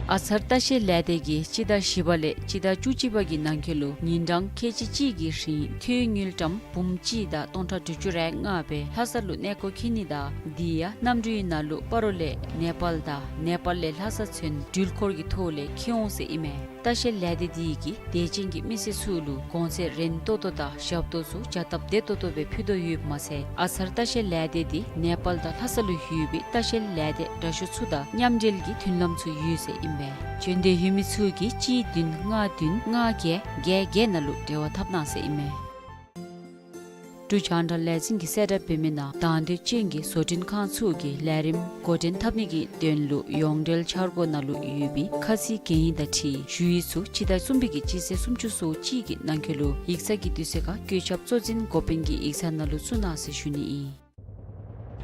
ཨ་ཚར་ལྟ་བཤལ་ལས་སྡེ་གིས་སྤྱི་ཟླ་བཞི་པ་ལས་སྤྱི་ཟླ་བཅུ་གཅིག་པ་གི་ནང་འཁོད་ལུ་ཉིན་གྲངས་ཁལ་གཅིག་གཅིག་གི་རིང་ཐོན་དངུལ་ཀྲམ་འབུམ་གཅིག་དང་སྟོང་ཕྲག་དྲུག་ཅུ་རེ་ལྔ་སྦེ་ལྷ་ས་ལུ་གནས་སྐོར་འཁྱིད་ནི་དང་དེ་ཡང་གནམ་གྲུའི་ནང་ལུ་སྤ་རོ་ལས་ནེ་པཱལ་དང་ནེ་པཱལ་ལས་ལྷ་ས་ཚུན་འགྲུལ་འཁོར་གྱི་ཐོག་ལས་འཁྱིད་འོང་ཟེར་ཨིན་མས། ལྟ་བཤལ་ལས་སྡེ་འདི་གིས་དད་ཅན་གྱི་མི་སེར་ཚུ་ལུ་གོང་ཚད་རན་ཏོག་ཏོ་དང་ཞབས་ཏོག་ཚུ་བྱ་སྟབས་བདེ་ཏོག་ཏོ་སྦེ་ཕུལ་དོ་ཡོདཔ་མ་ཚད་ཨ་ཚར་ལྟ་བཤལ་ལས་སྡེ་འདི་ནེ་པཱལ་དང་ལྷ་ས་ལུ་ཡོད་པའི་ལྟ་བཤལ་ལས་སྡེ་འདྲ་ཤོས་ཚུ་དང་མཉམ་འབྲེལ་གྱི་མཐུན་ལམ་ཚུ་ཡོད་ཟེར་ཨིན་པས། འབྱོན་འདོད་ཡོད་མི་ཚུ་གིས་གཅིག་བདུན་ལྔ་བདུན་ལྔ་བརྒྱད་བརྒྱད་བརྒྱད་ནང་ལུ་འབྲེལ་བ་འཐབ་གནང་ཟེར་ཨིན་མས། འབྲུག་རྒྱང་བསྒྲགས་ལས་འཛིན་གྱི་གསལ་བསྒྲགས་འབད་མི་ནང་དང་འདོད་ཅན་གྱི་བཟོ་སྐྲུན་ཁང་ཚུ་གིས་ལས་རིམ་འགོ་འདྲེན་འཐབ་ནི་གི་དོན་ལུ་ཡོངས་འབྲེལ་འཆར་སྒོ་ནང་ལུ་ཡོད་པའི་ཁ་ཚིག་གན་ཡིག་དང་འཁྲིལ་ཞུ་ཡིག་ཚུ་སྤྱི་ཟླ་གསུམ་པའི་གི་སྤྱི་ཚེས་སུམ་ཅུ་སོ་གཅིག་གི་ནང་འཁོད་ལུ་ཡིག་ཚང་གི་དུས་ཚོད་ཁར་བཀོད་ཁྱབ་གཙོ་འཛིན་འགོ་དཔོན་གྱི་ཡིག་ཚང་ནང་ལུ་བཙུགས་གནང་ཟེར་ཞུ་ནི་ཨིན།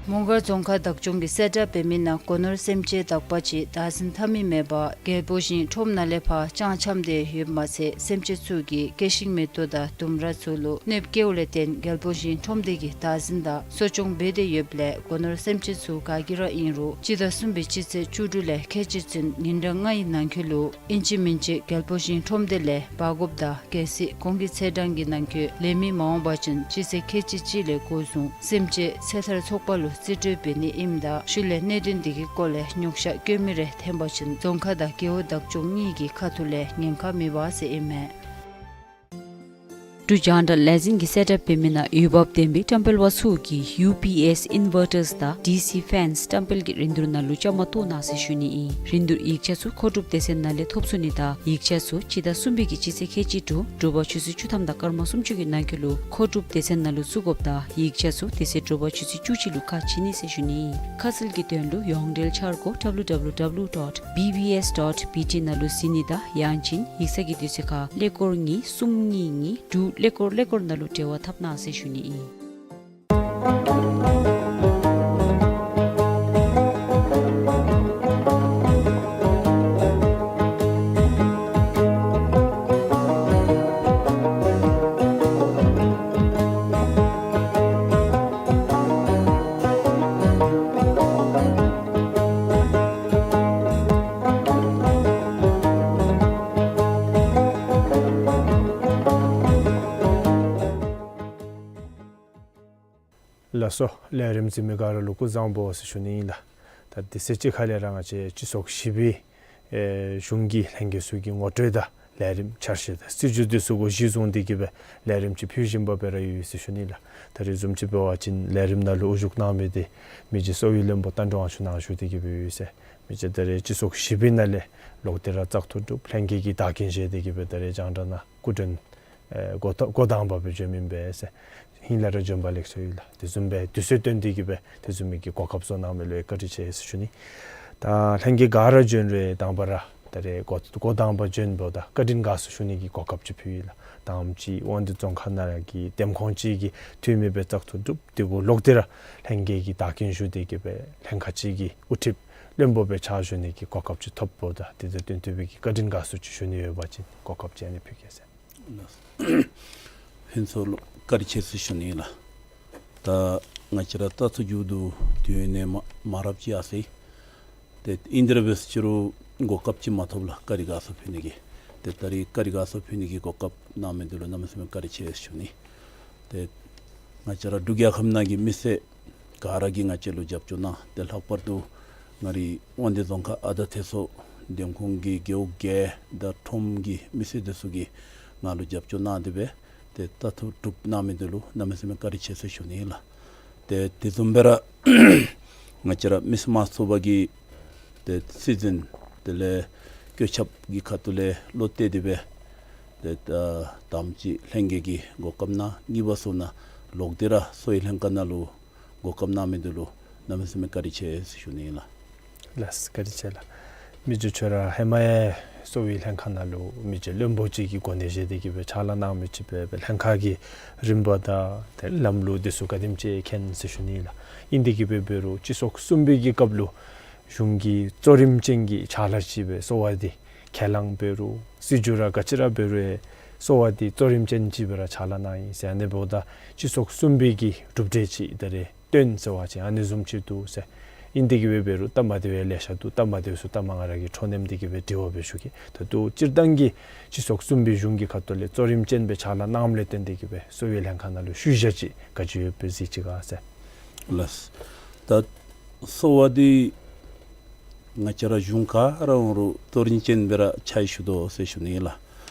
མོང་སྒར་རྫོང་ཁག་བདག་སྐྱོང་གིས་གསལ་བསྒྲགས་འབད་མི་ནང་སྒོ་ནོར་སེམས་ཅན་དག་པ་ཅིག་བདག་འཛིན་འཐབ་མི་མེད་པར་རྒྱལ་པོ་ཞིང་ཁྲོམ་ནང་ལས་ཕར་ལྕང་འཁྱམས་ཏེ་ཡོདཔ་མ་ཚད་སེམས་ཅན་ཚུ་གིས་སྐྱེ་ཤིང་མེ་ཏོག་དང་ལྡུམ་ར་ཚུ་ལུ་གནོདཔ་བཀལཝ་ལས་བརྟེན་རྒྱལ་པོ་ཞིང་ཁྲོམ་སྡེ་གིས་བདག་འཛིན་དང་གསོ་སྐྱོང་འབད་དེ་ཡོདཔ་ལས་སྒོ་ནོར་སེམས་ཅན་ཚུ་ག་གིས་ར་ཨིན་རུང་སྤྱི་ཟླ་གསུམ་པའི་སྤྱི་ཚེས་བཅུ་དྲུག་ལས་ཁལ་གཅིག་ཚུན་ཉིན་གྲངས་ལྔའི་ནང་འཁོད་ལུ་ཨིན་ཅི་མིན་ཅི་རྒྱལ་པོ་ཞིང་ཁྲོམ་སྡེ་ལས་འབག་དགོཔ་དང་གལ་སྲིད་གོང་གི་ཚེས་གྲངས་ཀྱི་ནང་འཁོད་ལེན་མི་མ་འོང་པ་ཅིན་སྤྱི་ཚེས་ཁལ་གཅིག་གཅིག་ལས་འགོ་བཟུང་སེམས་ཅན་ཚེ་ཐར་ཚོགས་པ་ལུ་རྩིས་སྤྲོད་འབད་ནི་ཨིནམ་ད་ཤུལ་ལས་གནད་དོན་འདི་གི་སྐོར་ལས་ཉོགས་བཤད་བཀོད་མི་རེ་འཐོན་པ་ཅིན་རྫོང་ཁག་དང་རྒེད་འོག་བདག་སྐྱོང་གཉིས་ཀྱི་ཁ་ཐུག་ལས་ཉེན་ཁ་མེད་པས་ཟེར་ཨིན་མས། འབྲུག་རྒྱང་བསྒྲགས་ལས་འཛིན་གྱིས་གསལ་བསྒྲགས་འབད་མི་ནང་འོས་འབབ་ལྡན་པའི་བཀྲམ་སྤེལ་པ་ཚུ་གིས་ཡུ་པི་ཨེསི་ཨིན་ཝར་ཊརསི་དང་ཌི་སི་ཕེནསི་བཀྲམ་སྤེལ་གྱི་རིན་བསྡུར་ནང་ལུ་བཅའ་མར་གཏོགས་གནང་ཟེར་ཞུ་ནི་ཨིན། རིན་བསྡུར་ཡིག་ཆ་ཚུ་མཁོ་སྒྲུབ་སྡེ་ཚན་ནང་ལས་ཐོབ་ཚུགས་ནི་དང་ཡིག་ཆ་ཚུ་སྤྱི་ཟླ་གསུམ་པའི་གི་སྤྱི་ཚེས་ཁལ་གཅིག་དྲུག་དྲོ་པ་ཆུ་ཚོད་བཅུ་ཐམ་དང་སྐར་མ་སུམ་ཅུ་གི་ནང་འཁོད་ལུ་མཁོ་སྒྲུབ་སྡེ་ཚན་ནང་ལུ་བཙུགས་དགོཔ་དང་ཡིག་ཆ་ཚུ་དེ་ཚེ་དྲོ་པ་ཆུ་ཚོད་བཅུ་གཅིག་ལུ་ཁ་ཕྱེ་ནི་ཟེར་ཞུ་ནི་ཨིན། ཁ་གསལ་གྱི་དོན་ལུ་ཡོངས་འབྲེལ་འཆར་སྒོ་W W W dot B B S dot B T ནང་ལུ་གཟིགས་ནི་དང་ཡང་ཅིན་ཡིག་ཚང་གི་དུས་ཚོད་ཁར་ཀླད་ཀོར་གཉིས་གསུམ་གཉིས་གཉིས་དྲུག་ཀླད་ཀོར་ཀླད་ཀོར་ནང་ལུ་འབྲེལ་བ་འཐབ་གནང་ཟེར་ཞུ་ནི་ཨིན། ལགས་སོ། ལས་རིམ་གཟིགས་མི་ག་ར་ལུ་སྐུ་གཟུགས་བཟང་པོ་ཟེར་ཞུ་ནི་ཨིན་ལགས། ད་དེ་ཚེ་གཅིག་ཁ་ལས་ར་ང་བཅས་སྤྱི་ཚོགས་བཞི་པའི་ཨེ་གཞུང་གི་ལྷན་རྒྱས་ཚུ་གི་ངོ་སྤྲོད་དང་ལས་རིམ་འཆར་གཞི་དང་སྲིད་བྱུས་དེ་ཚུ་གུ་གཞི་བཟུང་སྟེ་གི་སྦེ་ལས་རིམ་ཅིག་ཕུལ་བཞིན་པ་སྦེ་ར་ཡོད་ཟེར་ཞུ་ནི་ལགས། ད་རེས་བཟུམ་ཅིག་འབད་བ་ཅིན་ལས་རིམ་ནང་ལུ་དབུ་བཞུགས་གནང་མི་དེ་མི་རྗེ་གསོ་བའི་བློན་པོ་རྟ་མགྲིན་དབང་ཕྱུག་ནཱ་བཞུགས་ཏེ་གི་སྦེ་ཡོད་ཟེར། མི་རྗེ་ད་རེས་སྤྱི་ཚོགས་བཞི་པའི་ནང་ལས་ལོག་སྟེ་ར་བཙག་འཐུ་གྲུབ་ལྷན་རྒྱས་ཀྱི་བདག་རྐྱེན་བཞེས་ཏེ་གི་སྦེ་ད་རེས་རྒྱང་བསྒྲགས་ནང་སྐུ་མགྲོན་ཨེ་འགོ་ད་འགོ་དང་པ་སྦེ་བྱོན་མི་ཨིན་པས་ཟེར། ཧིང་ལས་ར་བྱོན་པ་ལེགས་སོ་ཡོད་ལགས། དེ་བཟུམ་སྦེ་དུས་ཚོད་བཏོན་ཏེ་གི་སྦེ་དེ་བཟུམ་མའི་གི་གོ་སྐབས་བཟོ་གནང་མི་ལུ་ཡང་བཀའ་དྲིན་ཆེ་ཟེར་ཞུ་ནི། ད་ལྷན་རྒྱས་ག་ར་བྱོན་རུང་དང་པ་ར་ད་རེས་འགོ་འགོ་དང་པ་བྱོན་འབདཝ་ད་བཀའ་དྲིན་དགའ་ཚོར་ཞུ་ནི་གི་གོ་སྐབས་ཅིག་ཕུལ་ཡི་ལགས། དང་པ་ཅིག་དབང་འདུས་རྫོང་ཁག་ནང་གི་འདེམས་ཁོངས་ཅིག་གི་འཐུས་མི་སྦེ་བཙག་འཐུ་གྲུབ། དེ་གུ་ལོག་སྟེ་ར་ལྷན་རྒྱས་ཀྱི་བདག་རྐྱེན་ཞུ་སྟེ་གི་སྦེ་ལྷན་ཁག་ཅིག་གི་དབུ་ཁྲིདཔ་བློན་པོ་སྦེ་ཕྱག་ཞུ་ནི་གི་གོ་སྐབས་ཅིག་ཐོབ་འབདཝ་ད་དེ་དང་བསྟུན་ཏེ་སྦེ་གི་བཀའ་དྲིན་དགའ་ཚོར་ཅིག་ཞུ་ནི་ཡོད་པ་ཅིན་གོ་སྐབས་ཅིག་ཨ་ནི་ཕུལ་གེ་ཟེར། ཕུན་ཚོགས་ལུ་བཀའ་དྲིན་ཆེ་ཟེར་ཞུ་ནི་ལགས། ད་ང་བཅས་ར་བཙག་འཐུ་མཇུག་བསྡུ་དུས་ཡུན་ནི་མ་མ་རབས་ཅིག་ཡར་སོ་ཡི། ཏེ་ཨིན་དེ་ར་འབད་ཟེར་ཅི་རུང་གོ་སྐབས་ཅིག་མ་ཐོབ་ལགས། བཀའ་དྲིན་དགའ་ཚོར་ཕུལ་ནི་གི། ཏེ་ད་རིས་བཀའ་དྲིན་དགའ་ཚོར་ཕུལ་ནི་གི་གོ་སྐབས་གནང་མི་འདི་ལུ་གནམ་མེད་ས་མེད་བཀའ་དྲིན་ཆེ་ཟེར་ཞུ་ནི། ཏེ་ང་བཅས་ར་འབྲུག་རྒྱལ་ཁབ་ནང་གི་མི་སེར་ག་ར་གིས་ང་བཅས་ལུ་རྒྱབ་སྐྱོར་གནང་། ཏེ་ལྷག་པར་དུ་ང་རའི་དབང་འདུས་རྫོང་ཁག་ཨ་དར་ཐེ་སོ་འདེམས་ཁོངས་ཀྱི་རྒེད་འོག་བརྒྱད་དང་ཁྲོམ་གྱི་མི་སེར་དེ་ཚུ་གིས་ང་ལུ་རྒྱབ་སྐྱོར་གནང་སྟེ་སྦེ་ཏེ་བཙག་འཐུ་གྲུབ་གནང་མི་འདི་ལུ་གནམ་མེད་ས་མེད་བཀའ་དྲིན་ཆེ་ཟེར་ཞུ་ནི་ཨིན་ལགས། ཏེ་དེ་བཟུམ་སྦེ་ར་ང་བཅས་ར་མི་སེར་དམངས་གཙོ་འཐུས་མི་གི་ཏེ་སྲིད་འཛིན་དེ་ལས་བཀོད་ཁྱབ་ཀྱི་ཁ་ཐུག་ལས་བློ་གཏད་དེ་སྦེ་ཏེ་ད་དང་པ་ཅིག་ལྷན་རྒྱས་ཀྱི་གོ་སྐབས་གནང་། གཉིས་པ་ཚུ་ནང་ལོག་སྟེ་ར་གསོ་བའི་ལྷན་ཁག་ནང་ལུ་གོ་སྐབས་གནང་མི་འདི་ལུ་གནམ་མེད་ས་མེད་བཀའ་དྲིན་ཆེ་ཟེར་ཞུ་ནི་ཨིན་ལགས། ལགས་སོ། བཀའ་དྲིན་ཆེ་ལགས། མི་རྗེ་ཁྱོད་ར་ཧེ་མ་ཡང་གསོ་བའི་ལྷན་ཁག་ནང་ལུ་མི་རྗེ་བློན་པོ་ཅིག་གི་གོ་གནས་བཞེས་ཏེ་གི་སྦེ་ཕྱག་ལཱ་གནང་མི་ཅིག་སྦེ་སྦེ་ལྷན་ཁག་གི་རིམ་པ་དང་ཏེ་ལམ་ལུགས་དེ་ཚུ་ག་དེམ་ཅིག་མཁྱེན་ཟེར་ཞུ་ནི་ལགས། ཨིན་དེ་གི་སྦེ་འབད་རུང་སྤྱི་ཚོགས་གསུམ་པའི་གི་སྐབས་ལུ་གཞུང་གི་གཙོ་རིམ་ཅན་གྱི་ཕྱག་ལཱ་ཅིག་སྦེ་གསོ་བ་འདི་ཁས་བླངས་འབད་རུང་སྲིད་བྱུས་ར་ག་ཅི་ར་འབད་རུང་ཡང་གསོ་བ་འདི་གཙོ་རིམ་ཅན་ཅིག་སྦེ་ར་ཕྱག་ལཱ་གནང་ཡི་ཟེར། ཨ་ནི་འབདཝ་ད་སྤྱི་ཚོགས་གསུམ་པའི་གི་གྲུབ་འབྲས་ཅིག་ད་རེས་བཏོན་ཟེར་བ་ཅིན་ཨ་ནི་བཟུམ་ཅིག་འདུག་ཟེར། ཨིན་དེ་གི་སྦེ་འབད་རུང་སྟབས་མ་བདེཝ་ཡང་ལེ་ཤ་འདུག། སྟབས་མ་བདེཝ་ཚུ་ད་མ་ང་ར་གིས་འཕྲོ་མཉམ་དེ་གི་སྦེ་དྲི་བ་སྦེ་ཞུ་གེ། ད་ལྟོ་སྤྱིར་བཏང་གི་སྤྱི་ཚོགས་གསུམ་པའི་གཞུང་གི་ཁ་ཐུག་ལས་གཙོ་རིམ་ཅན་སྦེ་ཕྱག་ལཱ་གནངམ་ལས་བརྟེན་དེ་གི་སྦེ་གསོ་བའི་ལྷན་ཁག་ནང་ལུ་ཤུལ་བཞག་ཅིག་ག་ཅི་ཡོདཔ་སྦེ་གཟིགས་ཅི་ག་ཟེར། ལགས། ད་གསོ་བ་འདི་ང་བཅས་ར་གཞུང་ག་ར་འོང་རུང་གཙོ་རིམ་ཅན་སྦེ་ར་ཕྱག་ཞུ་དོ་ཟེར་ཞུ་ནི་ལགས།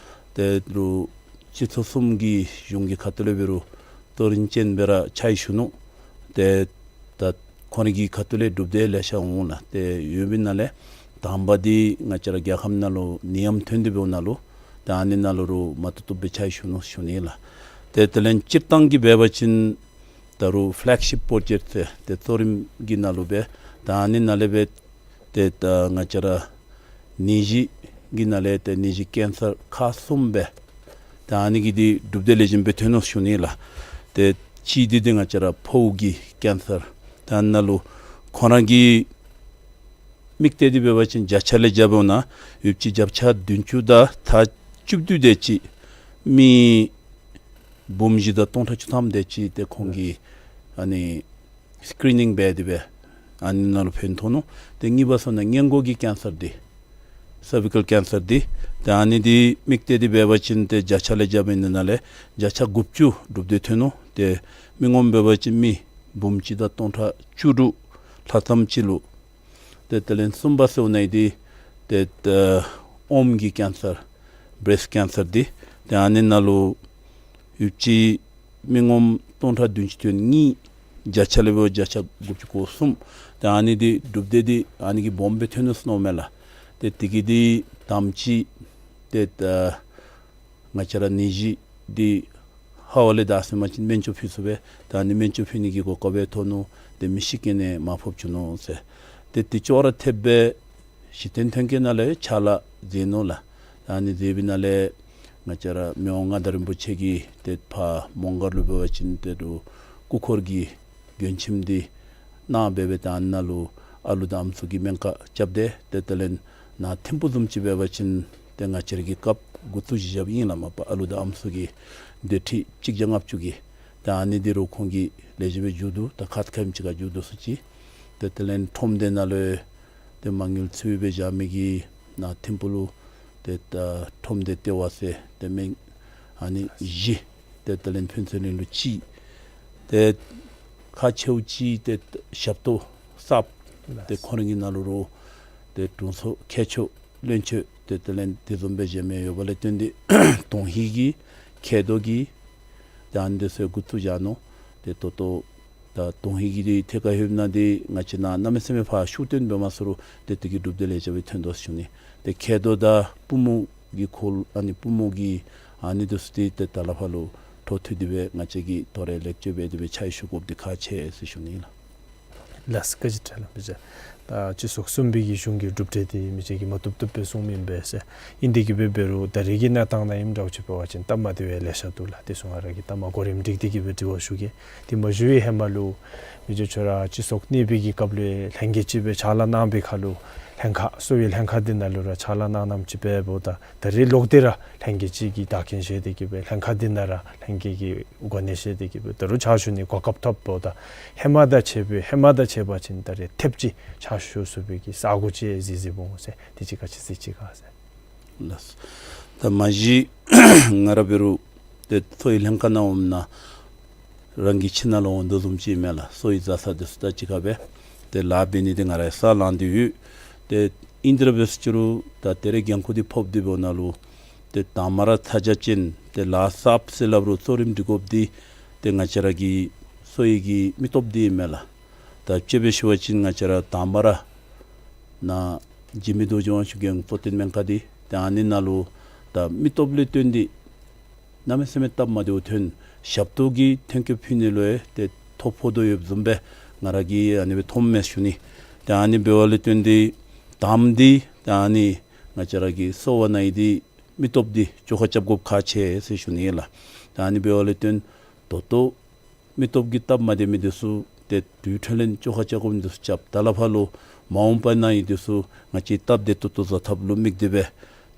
ཏེ་རུང་སྤྱི་ཚོགས་གསུམ་གྱི་གཞུང་གི་ཁ་ཐུག་ལས་འབད་རུང་གཙོ་རིམ་ཅན་སྦེ་ར་ཕྱག་ཞུ་ནུག། ཏེ་ད་ཁོང་རའི་གི་ཁ་ཐུག་ལས་གྲུབ་འབྲས་ལེ་ཤ་འོང་ལགས། ཏེ་ཡོད་པའི་ནང་ལས་དང་པ་འདི་ང་བཅས་ར་རྒྱལ་ཁབ་ནང་ལུ་ནད་ཡམས་ཐོན་ཏེ་འབདཝ་ནང་ལུ་ཏེ་ཨ་ནི་ནང་ལུ་རུང་མ་བཏུབ་བཏུབ་སྦེ་ཕྱག་ཞུ་ནུག་ཞུ་ནི་ལགས། ཏེ་དེ་ལས་སྤྱིར་བཏང་གི་འབད་བ་ཅིན་ད་རུང་ཕེ་ལེག་ཤིཔ་པྲོ་ཇེཀཊ་ཟེར་ཏེ་གཙོ་རིམ་གྱི་ནང་ལུ་སྦེ་ད་ཨ་ནི་ནང་ལས་སྦེ་ཏེ་ད་ང་བཅས་ར་ནད་གཞི་གི་ནང་ལས་ཏེ་ནད་གཞི་ཀེན་སར་ཁག་གསུམ་སྦེ་ད་ཨ་ནི་གི་འདི་གྲུབ་འབྲས་ལེགས་ཤོམ་སྦེ་ཐོན་ནུག་ཞུ་ནི་ལགས། ཏེ་གཅིག་འདི་འདི་ང་བཅས་ར་ཕོཝ་གི་ཀེན་སར། ད་ནཱ་ལུ་ཁོང་ར་གི་དམིགས་གཏད་འདི་འབད་བ་ཅིན་བརྒྱ་ཆ་ལས་རྐྱབ་འོང་ན་ཡོདཔ་ཅིག་བརྒྱ་ཆ་བདུན་ཅུ་དང་ཐ་བཅུ་བདུན་དེ་ཅིག་མི་འབུམ་བཞི་དང་སྟོང་ཕྲག་བཅུ་ཐམ་དེ་ཅིག་ཏེ་ཁོང་གིས་ཨ་ནི་སི་ཀི་རི་ནིང་འབད་དེ་སྦེ་ཨ་ནི་ནང་ལུ་ཕན་ཐོགས་ནུག། ཏེ་གཉིས་པ་སོང་ན་སྔས་མགོ་གི་ཀེན་སར་འདི་སར་བི་ཀལ་ཀེན་སར་འདི་ཏེ་ཨ་ནི་འདི་དམིགས་གཏད་འདི་འབད་བ་ཅིན་ཏེ་བརྒྱ་ཆ་ལས་རྐྱབ་ཨིན་ནི་ནང་ལས་བརྒྱ་ཆ་དགུ་བཅུ་གྲུབ་སྟེ་ཐོན་ནུག། ཏེ་མི་ངོམ་འབད་བ་ཅིན་མི་འབུམ་གཅིག་དང་སྟོང་ཕྲག་བཅུ་དྲུག་ལྷག་ཙམ་ཅིག་ལུ། ཏེ་དེ་ལས་གསུམ་པ་སོང་ན་འདི་ཏེ་ཨོམ་གྱི་ཀེན་སར་བེརེསཊ་ཀེན་སར་འདི་ཏེ་ཨ་ནི་ནང་ལུ་ཡོདཔ་ཅིག་མི་ངོམ་སྟོང་ཕྲག་བདུན་ཅུ་དོན་གཉིས། བརྒྱ་ཆ་ལས་འབད་བརྒྱ་ཆ་དགུ་བཅུ་གོ་གསུམ། ཏེ་ཨ་ནི་འདི་གྲུབ་སྟེ་འདི་ཨ་ནི་གིས་སྦོམ་སྦེ་ཐོན་ནུག་ཟེར་མནོཝ་མས་ལགས། ཏེ་དེ་གི་འདི་དང་པ་ཅིག་ཏེ་ད་ང་བཅས་ར་ནད་གཞི་འདི་ཧ་ལས་ད་ཟེར་བ་ཅིན་སྨན་བཅོས་ཕུལ་ཚུགས་པས། ད་ཨ་ནི་སྨན་བཅོས་ཕུལ་ནི་གི་གོ་སྐབས་ཐོབ་ནུག། ཏེ་མི་ཤི་རྐྱེན་ནི་མ་ཕོགཔ་བྱུང་ནུག་ཟེར། ཏེ་དེ་ཅོག་ར་འཐདཔ་སྦེ་གཞི་རྟེན་ཐོན་སྐྱེད་ནང་ལས་ཕྱག་ལཱ་མཛད་ནུག་ལགས། ད་ཨ་ནི་མཛད་པའི་ནང་ལས་ང་བཅས་ར་མི་དབང་མངའ་བདག་རིན་པོ་ཆེ་གིས་ཏེ་ཕར་མོང་སྒར་ལུ་འབད་བ་ཅིན་ཏེ་རུ་སྐུ་འཁོར་གྱི་མགྲོན་ཁྱིམ་འདི་གནང་སྦེ་སྦེ་ད་ཨ་ནཱ་ལུ་ཨ་ལུ་དང་ཨམ་སྲུ་གི་སྨན་ཁང་རྐྱབ་སྟེ་ཏེ་དེ་ལས་ནཱ་ཐིམ་ཕུ་བཟུམ་ཅིག་འབད་བ་ཅིན་ཏེ་ང་བཅས་ར་གི་སྐབས་འགོ་བཙུགས་བཞགཔ་ཨིན་ལགས། མ་པ་ཨ་ལུ་དང་ཨམ་སྲུ་གི་སྡོད་ཁྲི་གཅིག་བརྒྱ་ལྔ་བཅུ་གི་ད་ཨ་ནི་འདི་རུ་ཁོང་གིས་ལེགས་ཤོམ་སྦེ་མཇུག་བསྡུ་ད་ཁ་ཙ་ཁ་ཉིནམ་ཅིག་ཁར་མཇུག་བསྡུ་སོང་ཅི། ཏེ་དེ་ལས་ཁྲོམ་སྡེ་ནང་ལུ་ཏེ་མ་དངུལ་འཚོལ་སྦེ་བཞག་མི་གི་ནཱ་ཐིམ་ཕུ་ལུ་ཏེ་ད་ཁྲོམ་སྡེ་ལྟེ་བ་ཟེར་ཏེ་མི་ཨ་ནི་བཞི། ཏེ་དེ་ལས་ཕུན་ཚོགས་གླིང་ལུ་གཅིག། ཏེ་ཁག་ཆེཝ་ཅིག་ཏེ་ཞབས་ཏོག་གསརཔ་ཏེ་ཁོང་ར་གི་ནང་ལུ་རུང་ཏེ་དྲུང་འཚོ་མཁས་མཆོག་བློན་ཆེན་ཏེ་དེ་ལས་དེ་བཟུམ་སྦེ་གཞན་མི་ཡོདཔ་ལས་བརྟེན་ཏེ་དོན་ཧིང་གི་མཁལ་རྡོག་གི་ཏེ་ཨ་ནི་འདི་ཚུ་འགོ་བཙུགས་བཞག་ནུག། ཏེ་ད་ལྟོ་ད་དོན་ཧིང་གི་འདི་ཐད་ཁར་ལྷོདཔ་ད་འདི་ང་བཅས་ནཱ་གནམ་མེད་ས་མེད་ཕར་ཤུགས་བཏོན་འབད་མ་ཚུགས་རུང་ཏེ་དེ་གི་གྲུབ་འབྲས་ལེགས་ཤོམ་སྦེ་ཐོན་དོ་ཟེར་ཞུ་ནི། ཏེ་མཁལ་རྡོག་དང་པུས་མོ་གི་ཁོག་ཨ་ནི་པུས་མོ་གི་ཨ་ནི་འདི་ཚུ་འདི་ཏེ་ད་ལས་ཕར་ལུ་འཕྲོ་མཐུད་དེ་སྦེ་ང་བཅས་ཀྱིས་ད་རེས་ལེགས་བཅོས་འབད་དེ་སྦེ་ཕྱག་ཞུ་དགོཔ་འདི་ཁག་ཆེ་ཟེར་ཞུ་ནི་ལགས། ལགས་སོ། བཀའ་དྲིན་ཆེ་ལགས། མི་རྗེ་ད་སྤྱི་ཚོགས་གསུམ་པའི་གི་གཞུང་གི་གྲུབ་འབྲས་འདི་མི་རྗེ་གིས་མ་བཏུབ་བཏུབ་སྦེ་གསུངམ་ཨིན་པས་ཟེར། ཨིན་དེ་གིས་འབད་འབད་རུང་ད་རེས་ཀྱི་གནས་སྟངས་ནང་ཨིནམ་འདྲཝ་ཅིག་འབད་བ་ཅིན་སྟབས་མ་བདེཝ་ལེ་ཤ་འདུག་ལགས། དེ་ཚུ་ང་ར་གིས་ད་མ་གོ་རིམ་སྒྲིག་སྟེ་གིས་སྦེ་དྲི་བ་ཞུ་གེ། དེ་མ་ཞུ་བའི་ཧེ་མ་ལུ་མི་རྗེ་ཁྱོད་ར་སྤྱི་ཚོགས་གཉིས་པའི་གི་སྐབས་ལུ་ལྷན་རྒྱས་ཅིག་སྦེ་ཕྱག་ལཱ་གནང་བའི་ཁར་ལུ་ལྷན་ཁག་གསོ་བའི་ལྷན་ཁག་འདི་ནང་ལུ་ར་ཕྱག་ལཱ་གནང་གནངམ་ཅིག་འབདཝ་ད་ད་རེས་ལོག་སྟེ་ར་ལྷན་རྒྱས་ཅིག་གི་བདག་རྐྱེན་བཞེས་ཏེ་གིས་སྦེ་ལྷན་ཁག་འདི་ནང་ར་ལྷན་རྒྱས་ཀྱི་གོ་གནས་བཞེས་ཏེ་གིས་སྦེ་ད་རུང་ཕྱག་ཞུ་ནི་གོ་སྐབས་ཐོབ་འབདཝ་ད་ཧེ་མ་དང་ཕྱད་པའི་ཧེ་མ་དང་ཕྱད་པ་ཅིན་ད་རེས་ཐེབས་ཅིག་ཕྱག་ཞུ་ཚུགས་པའི་གི་ས་གོ་ཅིག་གཟིགས་གཟིགསཔ་འོང་ཟེར། དེ་ཅིག་ག་ཅི་གཟིགས་ཅི་ག་ཟེར། ལགས། ད་མ་གཞི་ང་ར་འབད་རུང་ཏེ་གསོ་བའི་ལྷན་ཁག་ནང་འོངམ་ད་རང་གི་ཁྱིམ་ནང་ལུ་འོང་དོ་བཟུམ་ཅིག་མས་ལགས། གསོ་བའི་བཟའ་ཚང་འདི་ཚུ་དང་གཅིག་ཁར་སྦེ་ཏེ་ལཱ་འབད་ནི་འདི་ང་ར་ཡང་ས་ལངས་ཏེ་ཡོད། ཏེ་ཨིན་དེ་ར་འབད་ཟེར་ཅི་རུང་ད་ད་རེས་འགན་ཁུར་འདི་ཕོགཔ་འདི་འབདཝ་ད་ལུ་ཏེ་དང་པ་ར་ཚ་གྱང་ཅན་ཏེ་ལཱ་གསརཔ་ཟེར་སླབ་རུང་གཙོ་རིམ་སྒྲིག་དགོཔ་འདི་ཏེ་ང་བཅས་ར་གི་གསོ་བའི་གི་མི་སྟོབས་འདི་ཨིན་མས་ལགས། ད་དཔྱེ་སྦེ་ཞུ་བ་ཅིན་ང་བཅས་ར་དང་པ་ར་ནཱ་འཇིགས་མེད་རྡོ་རྗེ་དབང་ཕྱུག་རྒྱལ་ཡོངས་གཙོ་བསྟེན་སྨན་ཁང་འདི་ཏེ་ཨ་ནི་ནང་ལུ་ད་མི་སྟོབས་ལས་བརྟེན་ཏེ་གནམ་མེད་ས་མེད་སྟབས་མ་བདེཝ་ཐོན། ཞབས་ཏོག་གི་ཐོན་སྐྱེད་ཕུལ་ནི་ལུ་ཡང་ཏེ་ཐོ་ཕོག་དོ་ཡོདཔ་བཟུམ་སྦེ་ང་ར་གིས་ཨ་ནི་སྦེ་མཐོངམ་མས་ཞུ་ནི། ཏེ་ཨ་ནི་འབདཝ་ལས་བརྟེན་ཏེ་དང་པ་འདི་ཏེ་ཨ་ནི་ང་བཅས་ར་གི་གསོ་བ་ནང་ཡོད་འདི་མི་སྟོབས་འདི་བཅོ་ཁ་རྐྱབ་དགོཔ་ཁག་ཆེ་ཟེར་ཞུ་ནི་ལགས། ཏེ་ཨ་ནི་འབདཝ་ལས་བརྟེན་ད་ལྟོ་མི་སྟོབས་ཀྱི་སྟབས་མ་བདེ་མི་འདི་ཚུ་ཏེ་དུས་ཐོག་ལས་བཅོ་ཁ་རྐྱབ་དགོ་མི་འདི་ཚུ་རྐྱབ། ད་ལས་ཕར་ལུ་མ་འོངས་པ་ནང་ཡོད་འདི་ཚུ་ང་བཅས་སྟབས་བདེ་ཏོག་ཏོ་བཟོ་ཐབས་ལུ་དམིགས་ཏེ་སྦེ་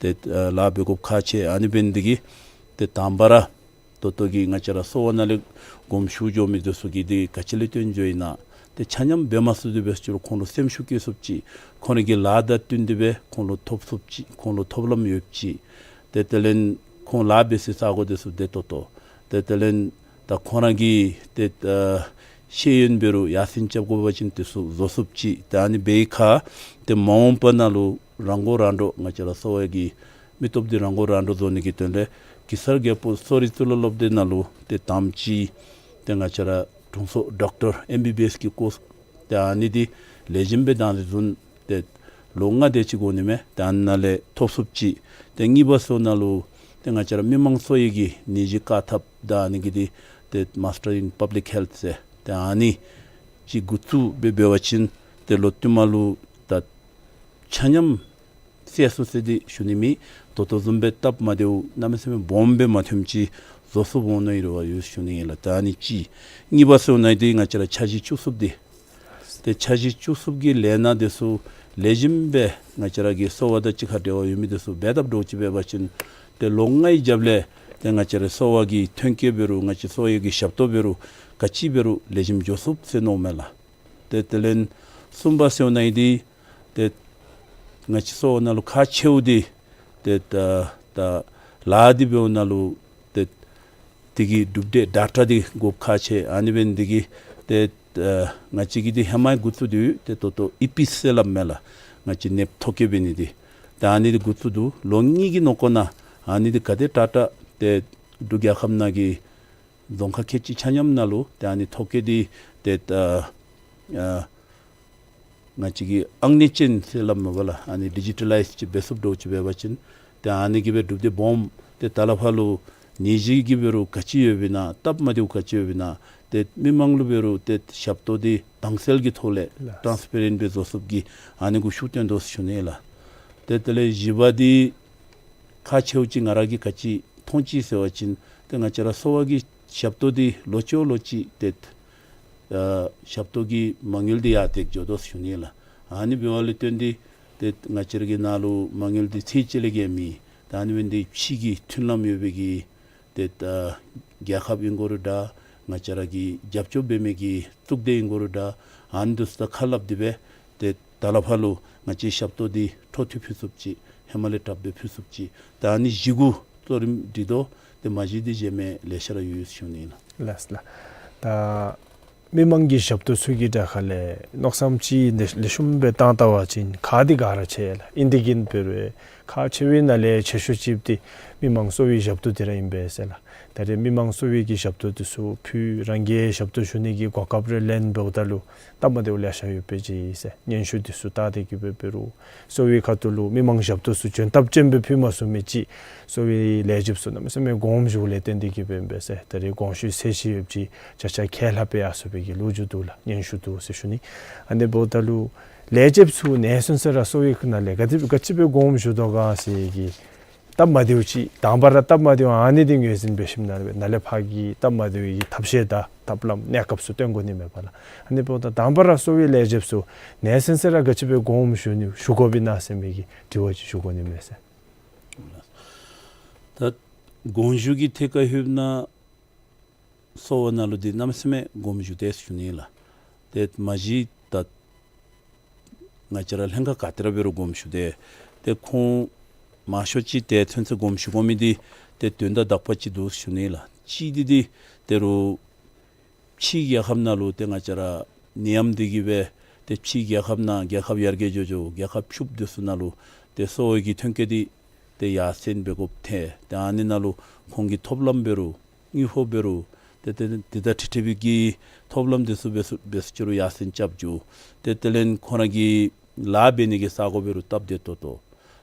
ཏེ་ལཱ་འབད་དགོཔ་ཁག་ཆེ། ཨ་ནི་འབད་ནི་འདི་གིས་ཏེ་དང་པ་ར་ད་ལྟོ་གི་ང་བཅས་ར་གསོ་བ་ནང་ལས་དགོངསམ་ཞུ་འགྱོ་མི་འདི་ཚུ་གིས་འདི་ག་ཅི་ལས་བརྟེན་འགྱོཝ་ཨིན་ན། ཏེ་ཆ་མཉམ་འབད་མ་ཚུགས་ཏེ་འབད་ཟེར་ཅི་རུང་ཁོང་ལུ་སེམས་ཤུགས་བསྐྱེད་ཚུགསཔ་ཅིག་ཁོང་ར་གི་ལཱ་དང་བསྟུན་ཏེ་སྦེ་ཁོང་ལུ་ཐོབ་ཚུགསཔ་ཅིག་ཁོང་ལུ་ཐོབ་ལམ་ཡོདཔ་ཅིག་ཏེ་དེ་ལས་ཁོང་ལཱ་འབད་སའི་ས་གོ་འདི་ཚུ་བདེ་ཏོག་ཏོ་ཏེ་དེ་ལས་ད་ཁོང་ར་གི་ཏེ་ཤེས་ཡོན་འབད་རུང་ཡར་སེང་རྐྱབ་དགོ་པ་ཅིན་འདི་ཚུ་བཟོ་ཚུགསཔ་ཅིག་ཏེ་ཨ་ནི་འབད་བའི་ཁར་ཏེ་མ་འོངས་པ་ནང་ལུ་རང་མགོ་རང་འདྲོངས་ང་བཅས་ར་གསོ་བ་གི་མི་སྟོབས་འདི་རང་མགོ་རང་འདྲོངས་བཟོ་ནི་གི་དོན་ལས་གེ་སར་རྒྱལ་པོ་གསོ་རིག་གཙུག་ལག་སློབ་སྡེ་ནང་ལུ་ཏེ་དང་པ་ཅིག་ཏེ་ང་བཅས་ར་དྲུང་འཚོ་ཌོག་ཊར་ཨེམ་བི་བི་ཨེསི་གི་ཀོརསི་ཏེ་ཨ་ནི་འདི་ལེགས་ཤོམ་སྦེ་དང་འདོད་བཟུམ་ཏེ་ལོ་ལྔ་དེ་ཅིག་འགོར་ནི་མས། ཏེ་ཨ་ནཱ་ལས་ཐོབ་ཚུགསཔ་ཅིག། ཏེ་གཉིས་པ་སོང་ནང་ལུ་ཏེ་ང་བཅས་ར་མི་མང་གསོ་བའི་གི་ནད་གཞི་བཀག་ཐབས་དང་ཨ་ནི་གི་འདི་ཏེ་Master in Public Health ཟེར་ཏེ་ཨ་ནི་ཅིག་འགོ་བཙུགས་སྦེ་འབད་བ་ཅིན་ཏེ་ལོ་བསྟུད་མར་ལུ་ད་ཆ་མཉམ་སེལ་ཚུགས་ཟེར་འདི་ཞུ་ནི་མེད། ད་ལྟོ་བཟུམ་སྦེ་སྟབས་མ་བདེཝ་གནམ་མེད་ས་མེད་སྦོམ་སྦེ་མ་ཐོནམ་ཅིག་བཟོ་ཚུགསཔ་འོང་ནི་ཨིན་རུང་ཡོད་ཞུ་ནི་ཨིན་ལགས། ད་ཨ་ནི་གཅིག། གཉིས་པ་སོང་ནང་འདི་ང་བཅས་ར་འཆར་གཞི་བཅུ་གསུམ་འདི་ ཏེ་འཆར་གཞི་བཅུ་གསུམ་གྱི་ལས་སྣ་འདི་ཚུ་ལེགས་ཤོམ་སྦེ་ང་བཅས་ར་གི་གསོ་བ་དང་གཅིག་ཁར་འབྲེལ་བ་ཡོད་མི་འདི་ཚུ་འབད་འཐབ་འགྱོ་ཅི་འབད་བ་ཅིན་ཏེ་ལོ་ལྔའི་རྒྱབ་ལས་ཏེ་ང་བཅས་ར་གསོ་བ་གི་ཐོན་སྐྱེད་འབད་རུང་ང་བཅས་གསོ་བའི་གི་ཞབས་ཏོག་འབད་རུང་ག་ཅི་འབད་རུང་ལེགས་ཤོམ་འགྱོ་ཚུགས་ཟེར་མནོཝ་མས་ལགས། ཏེ་དེ་ལས་གསུམ་པ་ཟེར་ནི་འདི་ཏེ་ང་བཅས་གསོ་བ་ནང་ལུ་ཁག་ཆེཝ་འདི་ཏེ་ད་ད་ལཱ་འདི་འབདཝ་ནང་ལུ་ཏེ་དེ་གི་གྲུབ་འབྲས་ཌེ་ཊ་འདི་དགོཔ་ཁག་ཆེ། ཨ་ནི་འབད་ནི་འདི་གིས་ཏེ་ཨ་ང་བཅས་ཀྱིས་འདི་ཧེ་མ་འགོ་བཙུགས་ཏེ་ཡོད། ཏེ་ད་ལྟོ་ཨི་པི་ཟེར་སླབ་མས་ལགས། ང་བཅས་ནདཔ་ཐོ་བཀོད་འབད་ནི་འདི། ཏེ་ཨ་ནི་འདི་འགོ་བཙུགས་འདུག། ལོ་གཉིས་ཀྱི་ནང་འཁོད་ནང་ཨ་ནི་འདི་ག་དེ་དྲག་དྲག་ཏེ་འབྲུག་རྒྱལ་ཁབ་ནང་གི་རྫོང་ཁག་ཁལ་གཅིག་ཆ་མཉམ་ནང་ལུ་ཏེ་ཨ་ནི་ཐོ་བཀོད་འདི་ཏེ་ཨ་ཨ་ང་བཅས་ཀྱིས་ཨང་གནས་ཅན་ཟེར་སླབ་མས་པ་ལགས། ཨ་ནི་ཌི་ཇི་ཊ་ལའིཛ་ཅིག་འབད་ཚུགསཔ་འདྲཝ་ཅིག་འབད་བ་ཅིན་ཏེ་ཨ་ནི་གིས་འབད་གྲུབ་འབྲས་སྦོམ། ཏེ་ད་ལས་ཕར་ལུ་ནད་གཞི་གིས་འབད་རུང་ག་ཅི་ཡོདཔ་ཨིན་ན་སྟབས་མ་བདེཝ་ག་ཅི་ཡོདཔ་ཨིན་ན་ཏེ་མི་མང་ལུ་འབད་རུང་ཏེ་ཞབས་ཏོག་འདི་དྭངས་གསལ་གྱི་ཐོག་ལས་ལགས། ཊཱནསི་པེ་རེནཊ་སྦེ་བཟོ་ཚུགསཔ་གི་ཨ་ནི་གུ་ཤུགས་བཏོན་དོ་ཟེར་ཞུ་ནི་ལགས། ཏེ་དེ་ལས་བཞི་པ་འདི་ཁག་ཆེཝ་ཅིག་ང་ར་གིས་ག་ཅི་མཐོང་ཅི་ཟེར་བ་ཅིན་ཏེ་ང་བཅས་ར་གསོ་བ་གི་ཞབས་ཏོག་འདི་ལོ་གཅིག་ལོ་གཅིག་ཏེ་ཨ་ཞབས་ཏོག་གི་མ་དངུལ་འདི་ཡར་འདེགས་འགྱོ་དོ་ཟེར་ཞུ་ནི་ལགས། ཨ་ནི་འབདཝ་ལས་བརྟེན་ཏེ་ཏེ་ང་བཅས་ར་གི་ནང་ལུ་མ་དངུལ་འདི་ཚད་ཅིག་ལས་བརྒལ་མེད། ད་ཨ་ནི་འབད་ནི་འདི་ཕྱི་གི་མཐུན་ལམ་ཡོད་པའི་གི་ཏེ་ད་རྒྱལ་ཁབ་ཨིན་དགོ་རུང་འདྲ་ང་བཅས་ར་གི་རྒྱབ་སྐྱོར་འབད་མི་གི་གཙུག་སྡེ་ཨིན་དགོ་རུང་འདྲ་ཨ་ནི་འདི་ཚུ་དང་ཁ་སླབ་སྟེ་སྦེ་ཏེ་ད་ལས་ཕར་ལུ་ང་བཅས་ཞབས་ཏོག་འདི་འཕྲོ་མཐུད་ཕུལ་ཚུགསཔ་ཅིག་ཧེ་མ་ལས་དྲགཔ་སྦེ་ཕུལ་ཚུགསཔ་ཅིག། ད་ཨ་ནི་བཞི་གུ་གཙོ་རིམ་སྒྲིག་དོ། ཏེ་མ་གཞི་འདི་གཞན་མི་ལེ་ཤ་ར་ཡོད་ཟེར་ཞུ་ནི་ལགས། ལགས་ལགས། ད་མི་མང་གི་ཞབས་ཏོག་ཚུ་གི་གྲས་ཁ་ལས་མནོ་བསམ་ཅིག་ལེགས་ལེགས་ཤོམ་སྦེ་བཏང་བལྟ་བ་ཅིན་ཁག་འདི་ག་ར་ཆེ་ལགས། ཨིན་ཏེ་གིས་འབད་རུང་ཁག་ཆེ་བའི་ནང་ལས་ཆེ་ཤོས་ཅིག་འདི་མི་མང་གསོ་བའི་ཞབས་ཏོག་འདི་ར་ཨིན་པས་ཟེར་ལགས། ད་རེས་མི་མང་གསོ་བའི་གི་ཞབས་ཏོག་འདི་ཚུ་ཕུལ་རང་གིས་ཞབས་ཏོག་ཞུ་ནི་གི་གོ་སྐབས་རེ་ལེན་འབདཝ་ད་ལུ་སྟབས་མ་བདེཝ་ལེ་ཤ་ཡོད་པས་ཅིག་ཟེར་སྙན་ཞུ་འདི་ཚུ་བལྟ་སྟེ་གིས་འབད་འབད་རུང་གསོ་བའི་ཁ་ཐུག་ལུ་མི་མང་ཞབས་ཏོག་ཚུ་འཇོན་ཐངས་ཅན་སྦེ་ཕུལ་མ་ཚུགས་མི་ཅིག་གསོ་བའི་ལས་བྱེདཔ་ཚུ་གནམ་མེད་ས་མེད་དགོངསམ་ཞུཝ་ལས་བརྟེན་ཏེ་གིས་འབད་འབད་ཟེར་ད་རེས་དགོངས་ཞུའི་ཚད་གཞི་ཡོདཔ་ཅིག་ཆ་ཆ་ཁས་ལེན་འབད་ཡར་སོང་བའི་གི་ལོ་རྒྱུས་འདུག་ལགས། སྙན་ཞུ་འདུག་ཟེར་ཞུ་ནི། ཨ་ནི་འབདཝ་ད་ལུ་ལས་བྱེདཔ་ཚུ་ནད་སོང་ས་ར་གསོ་བའི་ཁ་ནང་ལས་ག་དེ་ག་ཅི་སྦེ་དགོངསམ་ཞུ་དོ་ག་ཟེར་གི་སྟབས་མ་བདེཝ་ཅིག་དང་པ་ར་སྟབས་མ་བདེཝ་ཨ་ནི་འདི་ངོས་འཛིན་འབད་ཞིནམ་ལས་ནཱ་ལས་ཕར་གྱི་སྟབས་མ་བདེཝ་གི་ཐབས་ཤེས་དང་ཐབས་ལམ་གནས་སྐབས་ཚུ་སྟོན་དགོ་ནི་མས་པ་ལགས། ཨ་ནི་འབདཝ་ད་དང་པ་ར་གསོ་བའི་ལས་བྱེདཔ་ཚུ་ནད་སོང་ས་ར་ག་ཅི་སྦེ་དགོངསམ་ཞུ་ནི་ཞུ་དགོཔ་ཨིན་ན་ཟེར་མི་གི་དྲི་བ་ཅིག་ཞུ་དགོ་ནི་མས་ཟེར། ད་དགོངས་ཞུ་གི་ཐད་ཁར་ལྷོདཔ་ད་གསོ་བ་ནང་ལུ་འདི་གནམ་མེད་ས་མེད་དགོངསམ་ཞུ་དེས་ཞུ་ནི་ལགས། ཏེ་མ་གཞི་ད་ང་བཅས་ར་ལྷན་ཁག་ག་ཏེ་ར་འབད་རུང་དགོངསམ་ཞུ་དེས། ཏེ་ཁོང་མང་ཤོས་ཅིག་ཏེ་ཚུན་ཚོད་དགོངསམ་ཞུ་དགོ་མི་འདི་ཏེ་དོན་དག་དག་པ་ཅིག་འདུག་ཞུ་ནི་ལགས། གཅིག་འདི་འདི་ད་རུང་ཕྱིའི་རྒྱལ་ཁབ་ནང་ལུ་ཏེ་ང་བཅས་ར་ནད་ཡམས་འདི་གིས་འབད་ཏེ་ཕྱིའི་རྒྱལ་ཁབ་ནང་རྒྱལ་ཁབ་ཡར་རྒྱས་འགྱོ་འགྱོ་རྒྱལ་ཁབ་ཕྱུགཔོ་འདི་ཚུ་ནང་ལུ་ཏེ་གསོ་བའི་གི་ཐོན་སྐྱེད་འདི་ཏེ་ཡར་སེང་འབད་དགོཔ་ཐལ། ཏེ་ཨ་ནི་ནང་ལུ་ཁོང་གི་ཐོབ་ལམ་འབད་རུང་དངུལ་ཕོགས་འབད་རུང་ཏེ་ཏེ་དེ་དང་འཁྲིལ་འཁྲིལ་བའི་གི་ཐོབ་ལམ་འདི་ཚུ་འབད་ཚུ་འབད་ཚུགས་རུང་ཡར་སེང་རྐྱབ་འགྱོ། ཏེ་དེ་ལས་ཁོང་ར་གི་ལཱ་འབད་ནི་གི་ས་གོ་འབད་རུང་སྟབས་བདེ་ཏོག་ཏོ།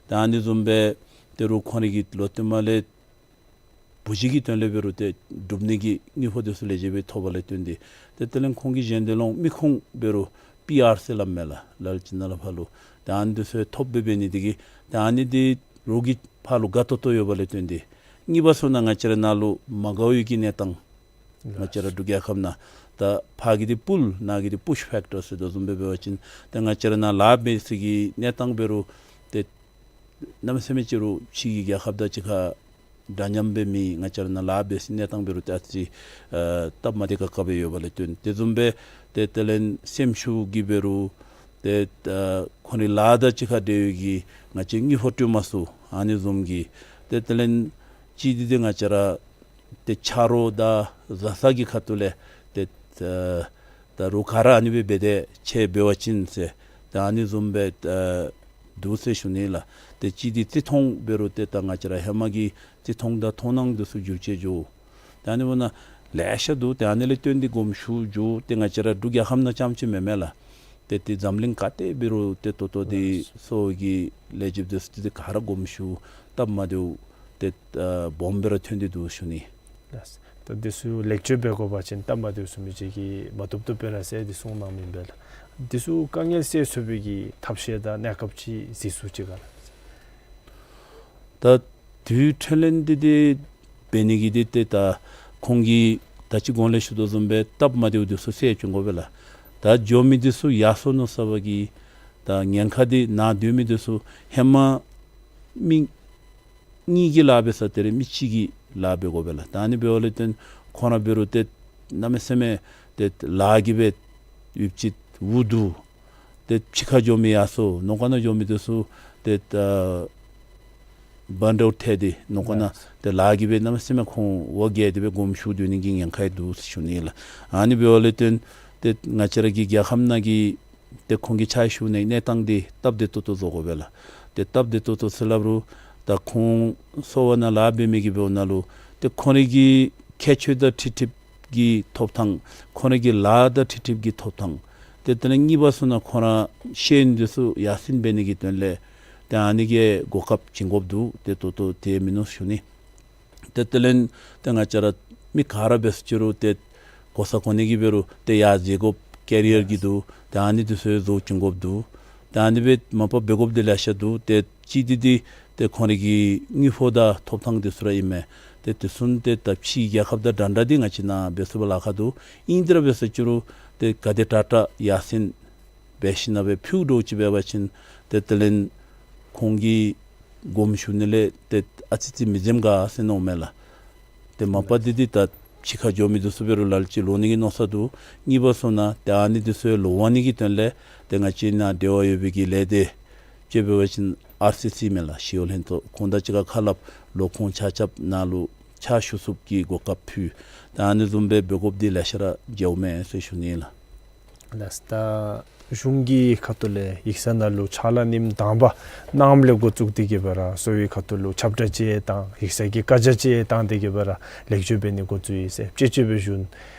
ཏེ་ཨ་ནི་བཟུམ་སྦེ་ད་རུང་ཁོང་ར་གི་ལོག་སྟེ་མར་ལས་བུ་གཞི་གི་དོན་ལས་འབད་རུང་ཏེ་སྒྲུབ་ནི་གི་དངུལ་ཕོགས་འདི་ཚུ་ལེགས་ཤོམ་སྦེ་ཐོབ་པ་ལས་བརྟེན་ཏེ་ཏེ་དེ་ལས་ཁོང་གི་གཞན་དོན་ལུ་མི་ཁུངས་འབད་རུང་པི་ཨར་ཟེར་སླབ་མས་ལགས། ལ་ལུ་ཅིག་ནཱ་ལས་ཕར་ལུ་ཏེ་ཨ་ནི་འདི་ཚུ་ཐོབ་སྦེ་འབད་ནི་འདི་གིས་ཏེ་ཨ་ནི་འདི་རོགས་ཀྱི་ཕར་ལུ་དགའ་ཏོག་ཏོ་ཡོད་པ་ལས་བརྟེན་ཏེ་གཉིས་པ་ཚུ་ནང་ང་བཅས་ར་ནཱ་ལུ་མ་དགའ་བའི་གི་གནས་སྟངས་ང་བཅས་ར་འབྲུག་རྒྱལ་ཁབ་ནང་ད་ཕར་གྱི་འདི་པུལ་ནཱ་གི་འདི་པུཤ་ཕེཀ་ཊར་ཟེར་དོ་བཟུམ་སྦེ་འབད་བ་ཅིན་ཏེ་ང་བཅས་ར་ནཱ་ལཱ་འབད་ས་གི་གནས་སྟངས་འབད་རུང་ཏེ་གནམ་མེད་ས་མེད་ཅིག་རུང་ཕྱི་གི་རྒྱལ་ཁབ་དང་གཅིག་ཁར་འདྲ་མཉམ་སྦེ་མེད། ང་བཅས་ར་ནཱ་ལཱ་འབད་ས་གནས་སྟངས་འབད་རུང་ཏེ་ཨ་ཙི་ཨ་སྟབས་མ་བདེ་ཁག་ཁ་སྦེ་ཡོད་པ་ལས་བརྟེན་དེ་བཟུམ་སྦེ་ཏེ་དེ་ལས་སེམས་ཤུགས་ཀྱིས་འབད་རུང་ཏེ་ཨ་ཁོང་རའི་ལཱ་དང་གཅིག་ཁར་འབྲེལ་བའི་གི་ང་བཅས་དངུལ་ཕོགས་སྤྲོད་མ་ཚུགས། ཨ་ནི་བཟུམ་གྱི་ཏེ་དེ་ལས་གཅིག་འདི་ཏེ་ང་བཅས་ར་ཏེ་ཆ་རོགས་དང་བཟའ་ཚང་གི་ཁ་ཐུག་ལས་ཏེ་ཨ་ད་རོགས་ག་ར་ཨ་ནི་སྦེ་འབད་དེ་ཁྱེད་འབད་བ་ཅིན་ཟེར་ད་ཨ་ནི་བཟུམ་སྦེ་ཨ་འདུག་ཟེར་ཞུ་ནི་ལགས། ཏེ་གཅིག་འདི་བརྩི་མཐོང་འབད་རུང་ཏེ་ད་ང་བཅས་ར་ཧེ་མ་གི་བརྩི་མཐོང་དང་མཐོང་སྣང་འདི་ཚུ་འགྱུར་བཅོས་འགྱོ། ད་ཨ་ནི་འབདཝ་ད་ལེ་ཤ་འདུག། ཏེ་ཨ་ནི་ལས་བརྟེན་ཏེ་དགོངསམ་ཞུ་འགྱོ། ཏེ་ང་བཅས་ར་འབྲུག་རྒྱལ་ཁབ་ནང་རྐྱངམ་ཅིག་མེན་མས་ལགས། ཏེ་ཏེ་འཛམ་གླིང་ག་ཏེ་འབད་རུང་ཏེ་ད་ལྟོ་འདི་གསོ་བའི་གི་ལས་བྱེདཔ་འདི་ཚུ་ཏེ་ག་ར་དགོངསམ་ཞུ་སྟབས་མ་བདེཝ་ཏེ་ཨ་སྦོམ་སྦེ་ར་ཐོན་ཏེ་འདུག་ཞུ་ནི། ལགས། ད་འདི་ཚུ་ལེགས་བཅོས་འབད་དགོ་པ་ཅིན་སྟབས་མ་བདེཝ་བཟུམ་མའི་ཅིག་གིས་མ་བཏུབ་བཏུབ་སྦེ་ར་ཟེར་འདི་གསུངས་གནང་མི་ཨིན་པས་ལགས། འདི་ཚུ་དཀའ་ངལ་སེལ་ཚུགས་པའི་གི་ཐབས་ཤེས་དང་གནས་སྐབས་ཅིག་གཟིགས་ཚུགས་ཅི་ག་ལགས། ད་དུས་ཐོན་ལས་འདི་འདི་འབད་ནི་གི་འདི་ཏེ་ད་ཁོང་གིས་ད་ཅི་གོང་ལས་ཞུ་དོ་བཟུམ་སྦེ་སྟབས་མ་བདེཝ་འདི་ཚུ་སེལ་བཅུག་དགོ་པས་ལགས། ད་འགྱོ་མི་འདི་ཚུ་ཡར་སོ་ནུག་ཟེར་བ་གི་ད་ཉེན་ཁ་འདི་ནཱ་སྡོད་མི་འདི་ཚུ་ཧེ་མ་མི་གཉིས་ཀྱིས་ལཱ་འབད་ས་དེ་རེ་མི་གཅིག་གིས་ལཱ་འབད་དགོ་པས་ལགས། ད་ཨ་ནི་འབདཝ་ལས་བརྟེན་ཁོང་ར་འབད་རུང་ཏེ་གནམ་མེད་ས་མེད་ཏེ་ལཱ་གིས་སྦེ་ཡུདཔ་ཅིག་འུ་སྡུག། ཏེ་ཕྱི་ཁར་འགྱོ་མི་ཡར་སོ་ནང་ཁར་ནང་འགྱོ་མི་འདི་ཚུ་ཏེ་ཨ་བར་ཌན་ཨའུཊ་ཐལ་ཏེ་ནང་ཁར་ནང་ཏེ་ལཱ་གིས་སྦེ་གནམ་མེད་ས་མེད་ཁོང་འོ་བརྒྱལ་ཏེ་སྦེ་དགོངསམ་ཞུ་སྡོད་ནི་གི་ཉེན་ཁ་ཡང་འདུག་ཟེར་ཞུ་ནི་ལགས། ཨ་ནི་འབདཝ་ལས་བརྟེན་ཏེ་ང་བཅས་ར་གི་རྒྱལ་ཁབ་ནང་གི་ཏེ་ཁོང་གི་ཕྱག་ཞུ་ནིའི་གནས་སྟངས་འདི་སྟབས་བདེ་ཏོག་ཏོ་བཟོ་དགོ་པས་ལགས། ཏེ་སྟབས་བདེ་ཏོག་ཏོ་ཟེར་སླབ་རུང་ད་ཁོང་གསོ་བ་ནང་ལཱ་འབད་མི་གིས་འབདཝ་ནང་ལུ་ཏེ་ཁོང་རའི་གི་ཁྱད་ཆོས་དང་འཁྲིལ་འཁྲིལཝ་གི་ཐོབ་ཐངས་ཁོང་རའི་གི་ལཱ་དང་འཁྲིལ་འཁྲིལཝ་གི་ཐོབ་ཐངས་ཏེ་དེ་ལས་གཉིས་པ་ཚུ་ནང་ཁོང་ར་ཤེས་ཡོན་འདི་ཚུ་ཡར་སེང་འབད་ནི་གི་དོན་ལས་ཏེ་ཨ་ནི་གི་གོ་སྐབས་བྱིན་དགོཔ་འདུག། ཏེ་ད་ལྟོ་ཏེ་མིན་ནུག་ཞུ་ནི། ཏེ་དེ་ལས་ཏེ་ང་བཅས་ར་མི་ག་ར་འབད་ཟེར་ཅི་རུང་ཏེ་གོ་ས་གོ་ནི་གི་འབད་རུང་ཏེ་ཡར་འཛེགས་དགོཔ་ཀེ་རི་ཡར་གི་འདུག། ཏེ་ཨ་ནི་འདི་ཚུ་ཡང་བཟོ་བྱིན་དགོཔ་འདུག། ཏེ་ཨ་ནི་སྦེ་མ་པ་འབད་དགོཔ་འདི་ལེ་ཤ་འདུག། ཏེ་གཅིག་འདི་འདི་ཏེ་ཁོང་རའི་གི་དངུལ་ཕོགས་དང་ཐོབ་ཐངས་འདི་ཚུ་ར་ཨིན་མས། ཏེ་དེ་ཚུ་ཏེ་ད་ཕྱིའི་རྒྱལ་ཁབ་དང་འདྲན་འདྲ་འདི་ང་བཅས་ནཱ་འབད་ཚུགས་པའི་ལཱ་ཁག་འདུག། ཨིན་ཏེ་ར་འབད་ཟེར་ཅི་རུང་ཏེ་ག་དེ་དྲག་དྲག་ཡར་སེང་འབད་ཞིནམ་ལས་ཕུལཝ་འདྲཝ་ཅིག་འབད་བ་ཅིན་ཏེ་དེ་ལས་ཁོང་གིས་དགོངསམ་ཞུ་ནི་ལས་ཏེ་ཨ་ཙི་ཙི་མི་འཛེམ་ག་ཟེར་མནོཝ་མས་ལགས། ཏེ་མ་པ་འདི་འདི་ད་ཕྱི་ཁར་འགྱོ་མི་འདི་ཚུ་འབད་རུང་ལ་ལུ་ཅིག་ལོག་ནི་གི་མནོ་ས་འདུག། གཉིས་པ་ཚུ་ནང་ཏེ་ཨ་ནི་འདི་ཚུ་ལོག་འོང་ནི་གི་དོན་ལས་ཏེ་ང་བཅས་ནཱ་འབྲེལ་བ་ཡོད་པའི་གི་ལས་སྡེ་ཅིག་འབད་བ་ཅིན་ཨར་སི་སི་མས་ལགས། ཞི་གཡོག་ལྷན་ཚོགས། ཁོང་དང་གཅིག་ཁར་ཁ་སླབ་ལོག་ཁོང་ཆ་ཁྱབ་ནཱ་ལུ་ཕྱག་ཞུ་ཚུགསཔ་གི་གོ་སྐབས་ཕུལ། ད་ཨ་ནི་བཟུམ་སྦེ་འབད་དགོཔ་འདི་ལེ་ཤ་ར་མཇལཝ་མས་ཟེར་ཞུ་ནི་ལགས། ལགས། ད་གཞུང་གི་ཁ་ཐུག་ལས་ཡིག་ཚང་ནང་ལུ་ཕྱག་ལཱ་ཉིནམ་དང་པ་གནངམ་ལས་འགོ་བཙུགས་ཏེ་གི་སྦེ་ར་གསོ་བའི་ཁ་ཐུག་ལུ་ཁྱབ་བསྒྲགས་ཅིག་དང་ཡིག་ཚང་གི་བཀའ་རྒྱ་ཅིག་བཏང་སྟེ་གི་སྦེ་ར་ལེགས་བཅོས་འབད་ནི་འགོ་བཙུགས་ཡི་ཟེར་དཔྱེ་བཅད་སྦེ་ཞུ་ནི།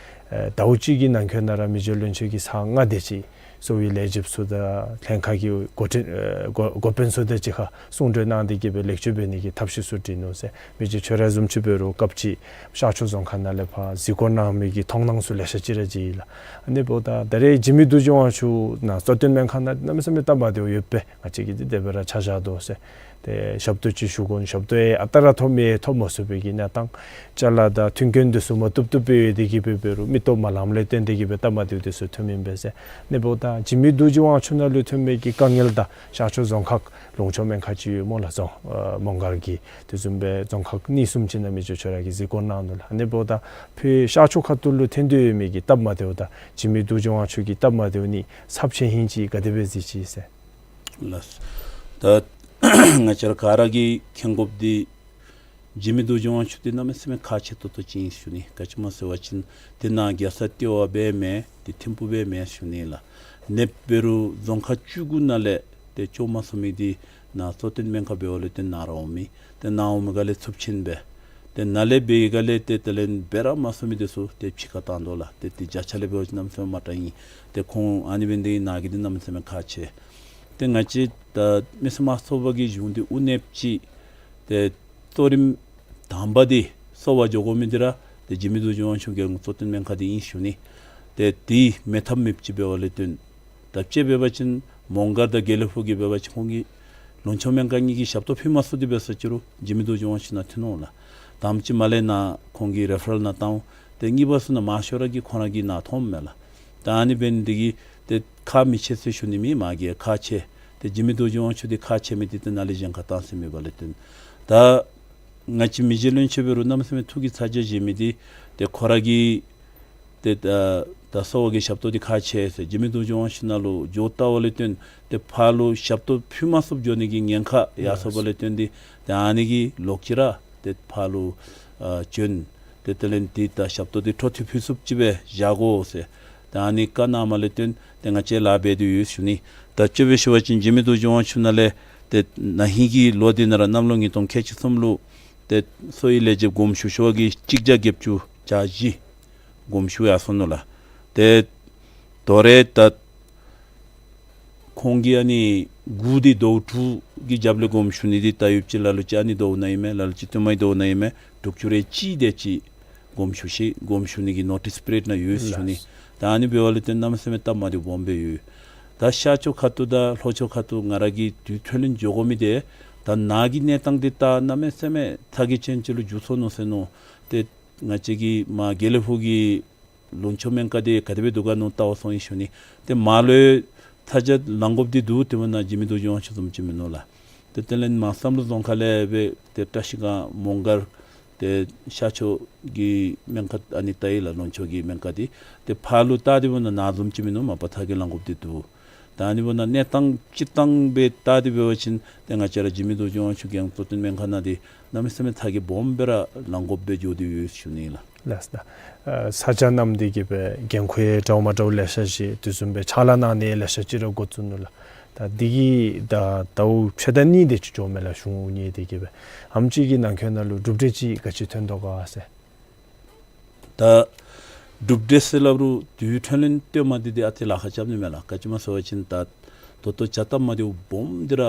ཨེ་ཟླཝ་གཅིག་གི་ནང་འཁོད་ནང་ར་མི་རྗེ་བློན་ཆེན་གྱིས་ཚར་ལྔ་དེ་ཅིག་གསོ་བའི་ལས་བྱེདཔ་ཚུ་དང་ལྷན་ཁག་གི་འགོ་འདྲེན་ཨེ་འགོ་འགོ་དཔོན་ཚུ་དང་གཅིག་ཁར་གསུང་གྲོས་གནང་སྟེ་གི་སྦེ་ལེགས་བཅོས་འབད་ནི་གི་ཐབས་ཤེས་ཚུ་བྲིས་ནུག་ཟེར། མི་རྗེ་ཁྱོད་ར་བཟུམ་ཅིག་འབད་རུང་སྐབས་ཅིག་ཤར་ཕྱོགས་རྫོང་ཁག་ནང་ལས་ཕར་གཟིགས་སྐོར་གནང་མི་གི་མཐོང་སྣང་ཚུ་ལེ་ཤ་ཅིག་ར་མཇལ་ཡི་ལགས། ཨ་ནི་འབདཝ་ད་ད་རེས་འཇིགས་མེད་རྡོ་རྗེ་དབང་ཕྱུག་ནཱ་གཙོ་བསྟེན་སྨན་ཁང་ནང་གནམ་མེད་ས་མེད་སྟབས་མ་བདེཝ་ཡོདཔ་སྦེ་ང་བཅས་ཀྱིས་འདི་དེ་སྦེ་ར་ཆ་བཞག་དོ་ཟེར། ཏེ་ཞབས་ཏོག་ཅིག་ཞུ་དགོ་ནི་ཞབས་ཏོག་ཡང་ཨ་རྟག་ར་ཐོབ་མི་ཐོབ་མ་ཚུགས་པའི་གི་གནས་སྟངས། ཅ་ལ་དང་མཐུན་རྐྱེན་འདི་ཚུ་མ་བཏུབ་བཏུབ་སྦེ་ཡོད་དེ་གི་སྦེ་འབད་རུང་མིག་ཏོ་མ་ལངམ་ལས་བརྟེན་ཏེ་གི་སྦེ་སྟབས་མ་བདེཝ་འདི་ཚུ་ཐོནམ་ཨིན་པས་ཟེར། ཨ་ནི་འབདཝ་ད་འཇིགས་མེད་རྡོ་རྗེ་དབང་ཕྱུག་ནང་ལུ་ཐོན་མི་གི་དཀའ་ངལ་དང་ཤར་ཕྱོགས་རྫོང་ཁག་ལུང་ཕྱོགས་སྨན་ཁང་ཅིག་ཡོད་སྨོ་ལགས། རྫོང་ཨ་མོང་སྒར་གྱི་དེ་བཟུམ་སྦེ་རྫོང་ཁག་གཉིས་གསུམ་ཅིག་ནང་མི་རྗེ་ཁྱོད་ར་གིས་གཟིགས་སྐོར་གནང་ནུག་ལགས། ཨ་ནི་འབདཝ་ད་ཕར་ཤར་ཕྱོགས་ཁ་ཐུག་ལུ་ཐོན་ཏེ་ཡོད་མི་གི་སྟབས་མ་བདེཝ་དང་འཇིགས་མེད་རྡོ་རྗེ་དབང་ཕྱུག་གི་སྟབས་མ་བདེཝ་གཉིས་ཚབས་ཆེ་ཧིང་ཅིག་ག་དེ་སྦེ་གཟིགས་ཅི་ཟེར། ལགས། ད་ང་བཅས་ར་ག་ར་གིས་མཁྱེན་དགོཔ་འདི་འཇིགས་མེད་རྡོ་རྗེ་དབང་ཕྱུག་འདི་གནམ་མེད་ས་མེད་ཁག་ཆེ་ཏོག་ཏོ་ཅིག་ཨིན་ཞུ་ནི། ག་ཅི་སྨོ་ཟེར་བ་ཅིན་འདི་ནཱ་རྒྱལ་ས་ལྟེ་བ་སྦེ་མེན། འདི་ཐིམ་ཕུག་སྦེ་མེན་ཞུ་ནི་ལགས། ཨ་ནི་འབད་རུང་རྫོང་ཁག་བཅུ་དགུ་ནང་ལས་ཏེ་བཅོ་མ་སོང་མི་འདི་ནཱ་གཙོ་བསྟེན་སྨན་ཁང་འབདཝ་ལས་ཏེ་ནཱ་ར་འོང་མི། ཏེ་ནཱ་འོང་མི་ག་ལས་ཚབས་ཆེན་སྦེ་ཏེ་ནཱ་ལས་འབད་བའི་ག་ལས་ཏེ་དེ་ལས་འབད་ར་མ་ཚུགས་མི་འདི་ཚུ་ཏེ་ཕྱི་ཁར་བཏང་དོ་ལགས། ཏེ་འདི་བརྒྱ་ཆ་ལས་འབད་བ་ཅིན་གནམ་མེད་ས་མེད་མ་དྲག་ཨིན། ཏེ་ཁོང་ཨ་ནི་འབད་ནི་འདི་ནཱ་གི་འདི་གནམ་མེད་ས་མེད་ཁག་ཆེ། ཏེ་ང་བཅས་ད་མི་སེར་དམངས་གཙོ་པ་གི་གཞུང་འདི་དབུ་བརྙེས་ཅི། ཏེ་གཙོ་རིམ་དང་པ་འདི་གསོ་བར་འགྱོ་དགོ་མི་འདི་ར་ཏེ་འཇིགས་མེད་རྡོ་རྗེ་དབང་ཕྱུག་རྒྱལ་ཡོངས་གཙོ་བསྟེན་སྨན་ཁང་འདི་ཨིན་ཞུ་ནི། ཏེ་འདི་མེད་ཐབས་མེདཔ་ཅིག་འབད་བ་ལས་བརྟེན། ད་དཔྱེ་འབད་བ་ཅིན་མོང་སྒར་དང་དགེ་ལེགས་ཕུག་གི་འབད་བ་ཅིན་ཁོང་གིས་ལུང་ཕྱོགས་སྨན་ཁང་གཉིས་ཀྱི་ཞབས་ཏོག་ཕུལ་མ་ཚུགས་ཏེ་འབད་ཟེར་ཅི་རུང་འཇིགས་མེད་རྡོ་རྗེ་དབང་ཕྱུག་ནཱ་ཐོན་འོང་ལགས། དེམ་ཅིག་མ་ལས་ནཱ་ཁོང་གིས་རེ་ཕ་རཱལ་ནཱ་བཏང་འོང་། ཏེ་གཉིས་པ་ཚུ་ནང་མང་ཤོས་ར་གིས་ཁོང་ར་གིས་ནཱ་ཐོནམ་མས་ལགས། ད་ཨ་ནི་འབད་ནི་འདི་གིས་ཏེ་ཁག་མི་ཆེ་ཟེར་ཞུ་ནི་མེན། མ་གི་ཁག་ཆེ། ཏེ་འཇིགས་མེད་རྡོ་རྗེ་དབང་ཕྱུག་འདི་ཁག་ཆེ་མི་འདི་ཏེ་ནཱ་ལས་གཞན་ཁར་བཏང་ས་མེད་པ་ལས་བརྟེན། ད་ང་བཅས་མི་རྗེ་བློན་ཆེན་འབད་རུང་གནམ་མེད་ས་མེད་ཐུགས་ཀྱི་ཚ་གྱང་བཞེས་མི་འདི་ཏེ་ཁོ་ར་གིས་ཏེ་ད་ད་གསོ་བ་གི་ཞབས་ཏོག་འདི་ཁག་ཆེ་ཟེར་འཇིགས་མེད་རྡོ་རྗེ་དབང་ཕྱུག་ནཱ་ལུ་འགྱོ་བལྟཝ་ལས་བརྟེན་ཏེ་ཕར་ལུ་ཞབས་ཏོག་ཕུལ་མ་ཚུགསཔ་འགྱོ་ནི་གི་ཉེན་ཁ་ཡར་སོངམ་ལས་བརྟེན་ཏེ་ཏེ་ཨ་ནི་གིས་ལོག་ཅི་ར་ཏེ་ཕར་ལུ་ཨ་བྱོན། ཏེ་དེ་ལས་འདི་ད་ཞབས་ཏོག་འདི་འཕྲོ་མཐུད་ཕུལ་ཚུགསཔ་ཅིག་སྦེ་བཞག་དགོ་ཟེར། ཏེ་ཨ་ནི་བཀའ་གནངམ་ལས་བརྟེན་ཏེ་ང་བཅས་ལཱ་འབད་དེ་ཡོད་ཞུ་ནི། ད་དཔྱེ་སྦེ་ཞུ་བ་ཅིན་འཇིགས་མེད་རྡོ་རྗེ་དབང་ཕྱུག་ནཱ་ལས་ཏེ་ན་ཧིང་གི་ལོ་འདི་ནང་ར་གནམ་ལོ་ཉིས་སྟོང་ཁལ་གཅིག་གསུམ་ལུ་ཏེ་གསོ་བའི་ལས་བྱེདཔ་དགོངསམ་ཞུ་ཞུ་བ་གིས་གཅིག་བརྒྱ་བརྒྱད་ཅུ་གྱ་བཞི་དགོངསམ་ཞུ་ཡར་སོ་ནུག་ལགས། ཏེ་དོ་རུང་ད་ཁོང་གིས་ཨ་ནི་དགུ་འདི་ཟླཝ་དྲུག་གི་རྒྱབ་ལས་དགོངསམ་ཞུ་ནི་འདི་ད་ཡུདཔ་ཅིག་ལ་ལུ་ཅིག་ཨ་ནི་ཟླཝ་ནང་ཨིན་མས། ལ་ལུ་ཅིག་སྟོན་མའི་ཟླཝ་ནང་ཨིན་མས། དྲུག་ཅུ་རེ་གཅིག་དེ་ཅིག་དགོངསམ་ཞུ་ཤིག་དགོངསམ་ཞུ་ནི་གི་ནོ་ཊིས་པི་རི་ཡཌ་ནང་ཡོད་ཞུ་ནི། ལགས། ད་ཨ་ནི་འབདཝ་ལས་བརྟེན་གནམ་མེད་ས་མེད་སྟབས་མ་བདེཝ་སྦོམ་སྦེ་ཡོད། ད་ཤར་ཕྱོགས་ཁ་ཐུག་དང་ལྷོ་ཕྱོགས་ཁ་ཐུག་ང་ར་གིས་དུས་ཐོག་ལུ་འགྱོ་དགོ་མི་འདི་ད་ནཱ་གི་གནས་སྟངས་འདི་ད་གནམ་མེད་ས་མེད་ཚ་གྱང་ཅན་ཅིག་ལུ་འགྱུར་སོ་ནུག་ཟེར་མནོ། ཏེ་ང་བཅས་ཀྱི་མར་དགེ་ལེགས་ཕུག་གི་ ལུང་ཕྱོགས་སྨན་ཁང་འདི་ག་དེ་སྦེ་འདུག་ག་མནོ་བལྟ་བར་སོང་ཡི་ཞུ་ནི། ཏེ་མར་ལུ་ཚ་གྱང་ལང་དགོཔ་འདི་འདུག། དེ་འབདཝ་ད་འཇིགས་མེད་རྡོ་རྗེ་དབང་ཕྱུག་བཟུམ་ཅིག་མིན་ནུག་ལགས། ཏེ་དེ་ལས་མར་བསམ་གྲུབ་རྫོང་ཁག་ལས་སྦེ་ཏེ་བཀྲིས་སྒང་མོང་སྒར་ཏེ་ཤར་ཕྱོགས་ཀྱི་སྨན་ཁང་ཨ་ནི་བལྟ་ཡི་ལགས། ལུང་ཕྱོགས་ཀྱི་སྨན་ཁང་འདི། ཏེ་ཕར་ལུ་བལྟ་སྟེ་འབདཝ་ད་ནཱ་བཟུམ་ཅིག་མིན་ནུག། མ་པ་ཚ་གྱང་ལང་དགོཔ་འདི་འདུག། ད་ཨ་ནི་འབདཝ་ད་གནས་སྟངས་སྤྱིར་བཏང་སྦེ་བལྟ་སྟེ་འབད་བ་ཅིན་ཏེ་ང་བཅས་ར་འཇིགས་མེད་རྡོ་རྗེ་དབང་ཕྱུག་རྒྱལ་ཡོངས་གཙོ་བསྟེན་སྨན་ཁང་ནང་འདི་གནམ་མེད་ས་མེད་ཚ་གྱང་སྦོམ་སྦེ་ར་ལང་དགོཔ་སྦེ་འགྱོ་སྟེ་ཡོད་ཞུ་ནི་ལགས། ལགས་སོ། ཨ་ས་ཆ་གནམ་འདི་གིས་སྦེ་འགན་ཁུར་ཡང་འདྲཝ་མ་འདྲཝ་ལེ་ཤ་ཅིག་དེ་བཟུམ་སྦེ་ཕྱག་ལཱ་གནང་ནི་ལེ་ཤ་ཅིག་ར་འགོ་བཙུགས་ནུག་ལགས། ད་འདི་གིས་ད་ཟླཝ་ཕྱེད་དང་གཉིས་དེ་ཅིག་འགྱོཝ་མས་ལགས། གཞུང་གཉེར་ཏེ་གིས་སྦེ་ཨ་ནེམ་ཅིག་གི་ནང་འཁོད་ནང་ལུ་གྲུབ་འབྲས་ཅིག་ག་ཅི་ཐོན་དོ་ག་ཟེར། ད་གྲུབ་འབྲས་ཟེར་སླབ་རུང་དུས་ཐོན་ལན་སྟོནམ་འདི་འདི་ཨ་ཙི་ལཱ་ཁག་རྐྱབ་ནི་མས་ལགས། ག་ཅི་སྨོ་ཟེར་བ་ཅིན་ད་ད་ལྟོ་བྱ་སྟབས་མ་བདེཝ་སྦོམ་འདི་ར་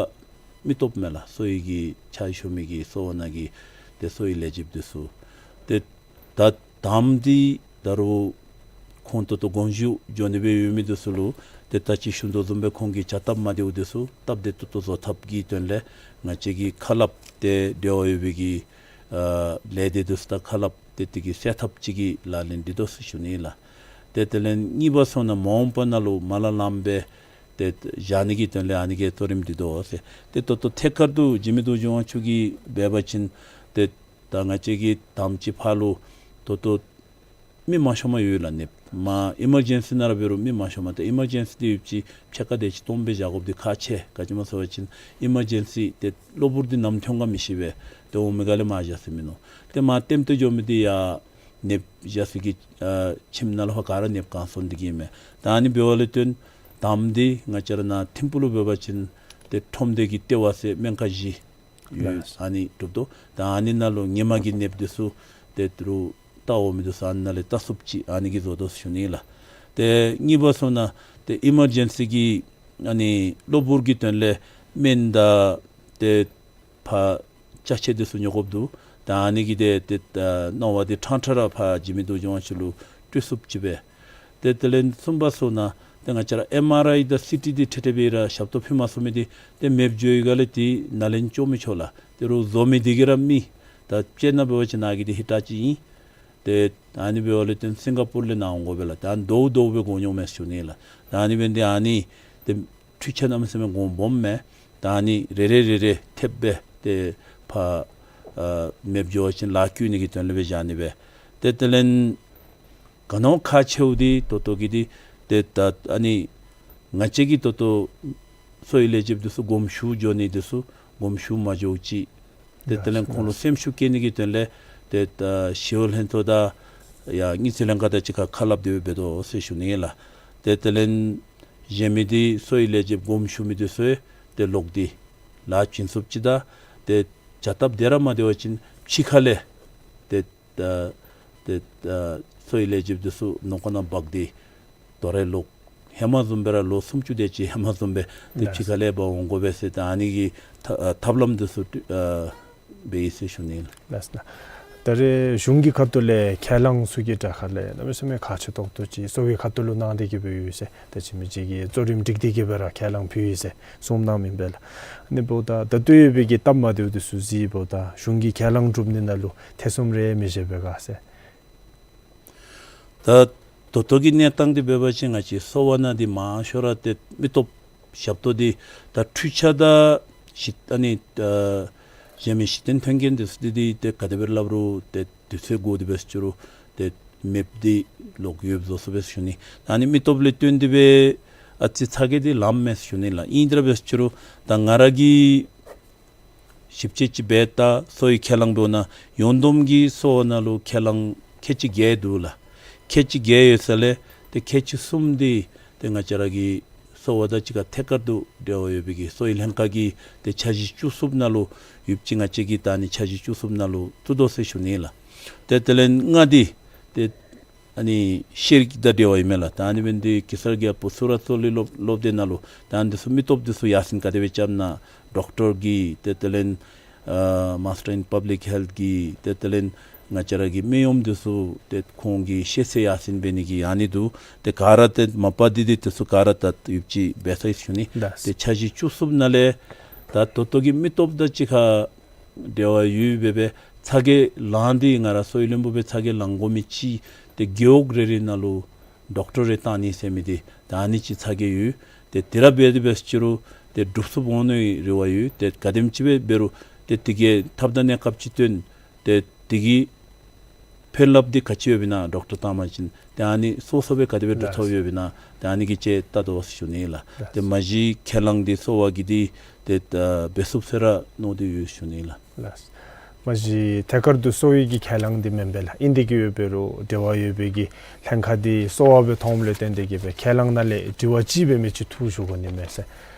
མི་སྟོབས་མས་ལགས། གསོ་བའི་གི་ཕྱག་ཞུ་མི་གི་གསོ་བ་ནང་གི་ཏེ་གསོ་བའི་ལས་བྱེདཔ་འདི་ཚུ། ཏེ་ད་དམ་འདི་ད་རུང་ཁོང་ད་ལྟོ་དགོངས་ཞུ་འགྱོ་ནི་སྦེ་ཡོད་མི་འདི་ཚུ་ལུ་ཏེ་ད་ཅི་ཞུ་དོ་བཟུམ་སྦེ་ཁོང་གི་བྱ་སྟབས་མ་བདེཝ་འདི་ཚུ་སྟབས་བདེ་ཏོག་ཏོ་བཟོ་ཐབས་ཀྱི་དོན་ལས་ང་བཅས་ཀྱི་ཁ་སླབ་ཏེ་འབྲེལ་བ་ཡོད་པའི་གི་ཨ་ལས་སྡེ་འདི་ཚུ་དང་ཁ་སླབ་སྟེ་དེ་གི་སེལ་ཐབས་ཅིག་གི་ལག་ལེན་འདི་དོ་ཟེར་ཞུ་ནི་ལགས། ཏེ་དེ་ལས་གཉིས་པ་སོང་ན་མ་འོངས་པ་ནང་ལུ་མ་ལ་ལངམ་སྦེ་ཏེ་བཞག་ནི་གི་དོན་ལས་ཨ་ནི་གི་གཙོ་རིམ་འདི་དོ་ཟེར། ཏེ་ད་ལྟོ་ཐད་ཀར་དུ་འཇིགས་མེད་རྡོ་རྗེ་དབང་ཕྱུག་གིས་འབད་བ་ཅིན་ཏེ་ད་ང་བཅས་ཀྱི་དམ་ཅིག་ཕར་ལུ་ད་ལྟོ་མི་མང་ཤོས་མ་ཡོད་ལགས། ནདཔ་མར་ཨི་མར་ཇེན་སི་ནང་ར་འབད་རུང་མི་མང་ཤོས་མ། ཏེ་ཨི་མར་ཇེན་སི་འདི་ཡོདཔ་ཅིག་ཕྱེད་ཀ་དེ་ཅིག་སྟོངམ་སྦེ་བཞག་དགོཔ་འདི་ཁག་ཆེ། ག་ཅི་སྨོ་ཟེར་བ་ཅིན་ཨི་མར་ཇེན་སི་ཏེ་གློ་བུར་འདི་ནམ་ཐོན་ག་མི་ཤེས་པས། ཏེ་འོང་མི་ག་ལས་མར་བཞག་ས་མིན་ནུག། ཏེ་མར་ལྟེམ་སྟེ་འགྱོ་མི་འདི་ཡར་ནདཔ་བཞག་ས་གི་ཨ་ཁྱིམ་ནང་ལུ་ཕར་ག་ར་ནདཔ་གང་སོང་འདི་གིས་མས། ད་ཨ་ནི་འབདཝ་ལས་བརྟེན་དམ་འདི་ང་བཅས་ར་ནཱ་ཐིམ་ཕུག་ལུ་འབད་བ་ཅིན་ཏེ་ཁྲོམ་སྡེ་གི་ལྟེ་བ་ཟེར་སྨན་ཁང་བཞི་ཡོད། ལགས། ཨ་ནི་གྲུབ་དོ། ད་ཨ་ནི་ནང་ལུ་ཧེ་མ་གི་ནདཔ་འདི་ཚུ་ཏེ་ད་རུང་བལྟ་འོང་མི་འདི་ཚུ་ཨ་ནི་ནང་ལས་བལྟ་ཚུགསཔ་ཅིག་ཨ་ནི་གིས་བཟོ་དོ་ཟེར་ཞུ་ནི་ལགས། ཏེ་གཉིས་པ་སོང་ན་ཏེ་ཨི་མར་ཇེན་སི་གི་ཨ་ནི་གློ་བུར་གྱི་དོན་ལས་སྨན་དང་ཏེ་ཕར་ཅ་ཆས་འདི་ཚུ་ཉོ་དགོཔ་འདུག། ད་ཨ་ནི་གི་ཏེ་ཏེ་ཨ་མནོ་བ་འདི་ཕྲང་ཕྲང་ར་ཕར་འཇིགས་མེད་རྡོ་རྗེ་དབང་ཕྱུག་ལུ་སྤྲོད་ཚུགསཔ་ཅིག་སྦེ། ཏེ་དེ་ལས་གསུམ་པ་སོང་ན་ཏེ་ང་བཅས་ར་ཨེམ་ཨར་ཨའི་དང་སི་ཊི་འདི་ཁྲིག་ཁྲི་སྦེ་ར་ཞབས་ཏོག་ཕུལ་མ་ཚུགས་མི་འདི་ཏེ་མེདཔ་འགྱོ་ཡི་ག་ལས་ཏེ་ནཱ་ལེན་ཅོག་མི་ཆོད་ལགས། ཏེ་རོགས་བཟོ་མི་འདི་གིས་ར་མེད། ད་དཔྱེ་ནང་འབད་བ་ཅིན་ནཱ་གི་འདི་ཧི་ཊ་ཅིག་ཨིན། ཏེ་ཨ་ནི་འབདཝ་ལས་བརྟེན་སིང་ག་པུར་ལས་ནཱ་འོང་དགོ་པས་ལགས། ད་ཨ་ནི་དོ་དོ་སྦེ་གོ་མྱོངམ་མས་ཞུ་ནི་ལགས། ད་ཨ་ནི་འབདན་ཏེ་ཨ་ནི་ཏེ་འཕྲུལ་ཆས་གནམ་མེད་ས་མེད་གོང་སྦོམ་མས། ད་ཨ་ནི་རེ་རེ་རེ་རེ་ཐེབས་སྦེ་ཏེ་ཕར་ཨ་མེདཔ་འགྱོ་བ་ཅིན་ལཱ་བཀོད་ནི་གི་དོན་ལས་སྦེ་བཞག་ནི་སྦེ། ཏེ་དེ་ལས་ག་ནི་བ་ཁག་ཆེཝ་འདི་ད་ལྟོ་གི་འདི་ཏེ་ད་ཨ་ནི་ང་བཅས་ཀྱི་ད་ལྟོ་གསོ་བའི་ལས་བྱེདཔ་འདི་ཚུ་དགོངསམ་ཞུ་འགྱོ་ནི་འདི་ཚུ་དགོངསམ་ཞུ་མ་འགྱོཝ་ཅིག། ཏེ་དེ་ལས་ཁོང་ལུ་སེམས་ཤུགས་བསྐྱེད་ནི་གི་དོན་ལས་ཏེ་ད་ཞི་གཡོག་ལྷན་ཚོགས་དང་ཡར་དངུལ་རྩིས་ལྷན་ཁག་དང་གཅིག་ཁར་ཁ་སླབ་སྟེ་འབད་དོ་ཟེར་ཞུ་ནི་ལགས། ཏེ་དེ་ལས་གཞན་མི་འདི་གསོ་བའི་ལས་བྱེདཔ་དགོངསམ་ཞུ་མི་འདི་ཚུ་ཏེ་ལོག་སྟེ་ལཱ་བྱིན་ཚུགསཔ་ཅིག་དང་ཏེ་བྱ་སྟབས་བདེ་ར་མ་བདེ་བ་ཅིན་ཕྱི་ཁ་ལས་ཏེ་ད་ཏེ་ད་གསོ་བའི་ལས་བྱེདཔ་འདི་ཚུ་ནང་འཁོད་ནང་འབག་སྟེ་དོ་རུང་ལོག། ཧེ་མ་བཟུམ་སྦེ་ར་ལོ་སུམ་ཅུ་དེ་ཅིག་ཧེ་མ་བཟུམ་སྦེ་ཏེ་ལགས། ཕྱི་ཁ་ལས་འབག་འོང་དགོ་པས་ཟེར་ད་ཨ་ནི་གི་ཐབས་ཨ་ཐབས་ལམ་འདི་ཚུ་ཨ་འབད་ཡི་ཟེར་ཞུ་ནི་ལགས། ལགས་སོ། ད་རེས་གཞུང་གི་ཁ་ཐུག་ལས་ཁས་བླངས་ཚུ་གི་དྲག་ཁ་ལས་གནམ་མེད་ས་མེད་ཁག་ཆེ་ཏོག་ཏོ་ཅིག་གསོ་བའི་ཁ་ཐུག་ལུ་གནང་སྟེ་གིས་འབད་ཡོད་ཟེར། ད་ཅི་མི་ཅིག་གིས་གཙོ་རིམ་སྒྲིག་སྟེ་གིས་སྦེ་ར་ཁས་བླངས་ཕུལ་ཡི་ཟེར་གསུངམ་གནང་མི་ཨིན་པས་ལགས། ཨ་ནི་འབདཝ་ད་ད་ལྟོ་ཡོད་པའི་གི་སྟབས་མ་བདེཝ་འདི་ཚུ་གཟིགས་འབདཝ་ད་གཞུང་གི་ཁས་བླངས་སྒྲུབ་ནི་ནང་ལུ་ཐེ་ཚོམ་རེ་མི་བཞེས་པས་ག་ཟེར། ད་ད་ལྟོ་གི་གནས་སྟངས་འདི་འབད་བ་ཅིན་ང་བཅས་གསོ་བ་ནང་འདི་མང་ཤོས་ར་ཏེ་མི་སྟོབས་ཞབས་ཏོག་འདི་ད་འཕྲུལ་ཆས་དང་གཞི་ཨ་ནི་ཨ་གཞན་མི་གཞི་རྟེན་མཐུན་རྐྱེན་འདི་ཚུ་འདི་འདི་ཏེ་ག་དེ་སྦེ་སླབ་རུང་ཏེ་དུས་ཚོད་འགོར་ཏེ་འབད་ཟེར་རུང་ཏེ་མེདཔ་འདི་ལོག་ཡོདཔ་བཟོ་ཚུགས་པས་ཞུ་ནི། ད་ཨ་ནི་མི་སྟོབས་ལས་བརྟེན་ཏེ་སྦེ་ཨ་ཙི་ཚ་གྱང་འདི་ལངམ་མས་ཞུ་ནི་ལགས། ཨིན་དེ་ར་འབད་ཟེར་རུང་ད་ང་ར་གིས་ཞིབ་དཔྱད་ཅིག་འབད་ད་གསོ་བའི་ཁས་བླངས་འབདཝ་ད་ཡོངས་བསྡོམས་ཀྱི་གསོ་བ་ནང་ལུ་ཁས་བླངས་ཁལ་གཅིག་བརྒྱད་འདུག་ལགས། ཁལ་གཅིག་བརྒྱད་ཡོད་ས་ལས་ཏེ་ཁལ་གཅིག་གསུམ་འདི་ཏེ་ང་བཅས་ར་གི་གསོ་བ་དང་གཅིག་ཁར་ཐད་ཀར་དུ་འབྲེལ་བ་ཡོད་པའི་གི་གསོ་བའི་ལྷན་ཁག་གི་ཏེ་འཆར་གཞི་བཅུ་གསུམ་ནང་ལུ་ཡོདཔ་ཅིག་ང་བཅས་ཀྱིས་ད་ཨ་ནི་འཆར་གཞི་བཅུ་གསུམ་ནང་ལུ་བཙུགས་དོ་ཟེར་ཞུ་ནི་ལགས། ཏེ་དེ་ལས་ལྔ་འདི་ཏེ་ཨ་ནི་ཤེར་གྱི་དང་འབྲེལ་བ་ཨིན་མས་ལགས། ད་ཨ་ནི་འབདན་ཏེ་གེ་སར་རྒྱལ་པོ་སུ་ར་ཙོ་ལི་སློབ་སློབ་སྡེ་ནང་ལུ་ད་ཨ་ནི་འདི་ཚུ་མི་སྟོབས་འདི་ཚུ་ཡར་སེང་ག་དེ་སྦེ་རྐྱབ་ན་ཌོག་ཊར་གི་ཏེ་དེ་ལས་ཨ་Master in Public Health གི་ཏེ་དེ་ལས་ང་བཅས་ར་གི་སྨན་གཡོགམ་འདི་ཚུ་ཏེ་ཁོང་གི་ཤེས་ཚད་ཡར་སེང་འབད་ནི་གི་ཨ་ནི་འདུག། ཏེ་ག་ར་ཏེ་མ་པ་འདི་འདི་འདི་ཚུ་ག་ར་ད་ཡོདཔ་ཅིག་འབད་ཚར་ཡི་ཞུ་ནི། ལགས། ཏེ་འཆར་གཞི་བཅུ་གསུམ་ནང་ལས་ད་ད་ལྟོ་གི་མི་སྟོབས་དང་གཅིག་ཁར་འབྲེལ་བ་ཡོད་པའི་སྦེ་ཚ་གྱང་ལང་སྟེ་ང་ར་གསོ་བའི་བློན་པོ་སྦེ་ཚ་གྱང་ལང་དགོ་མི་ཅིག་ ཏེ་རྒེད་འོག་རེ་རེ་ནང་ལུ་ཌོག་ཊར་རེ་བཏང་ནི་ཟེར་མི་འདི་ད་ཨ་ནི་ཅིག་ཚ་གྱང་ཡོད། ཏེ་དེ་ར་འབད་དེ་འབད་ཟེར་རུང་ཏེ་འགྲུབ་ཚུགས་འོང་ནི་རེ་བ་ཡོད། ཏེ་ག་དེམ་ཅིག་སྦེ་འབད་རུང་ཏེ་དེ་གི་ཐབས་དང་གནས་སྐབས་ཅིག་སྟོན། ཏེ་དེ་གི་ཕན་རླབས་འདི་ག་ཅི་ཡོདཔ་ཨིན་ན་ཌོག་ཊར་བཏང་པ་ཅིན་ཏེ་ཨ་ནི་སོ་སོ་སྦེ་ག་དེ་སྦེ་འགྲུབ་ཐོབ་ཡོདཔ་ཨིན་ན་ཏེ་ཨ་ནི་གི་ཅིག་བལྟ་དོ་ཟེར་ཞུ་ནི་ཨིན་ལགས། ཏེ་མ་གཞི་ཁས་བླངས་འདི་གསོ་བ་གི་འདི་ཏེ་ད་འབད་ཚུགས་ཟེར་ར་མནོ་སྟེ་ཡོད་ཞུ་ནི་ཨིན་ལགས། ལགས། མ་གཞི་ཐད་ཀར་དུ་གསོ་བའི་གི་ཁས་བླངས་འདི་མེན་པས་ལགས། ཨིན་དེ་གི་ཡོད་འབད་རུང་འབྲེལ་བ་ཡོད་པའི་གི་ལྷན་ཁག་འདི་གསོ་བ་སྦེ་མཐོངམ་ལས་བརྟེན་ཏེ་གི་སྦེ་ཁས་བླངས་ནང་ལས་དྲི་བ་ཅིག་འབད་མི་ཅིག་འཐུ་ཞུ་དགོ་ནི་མས་ཟེར།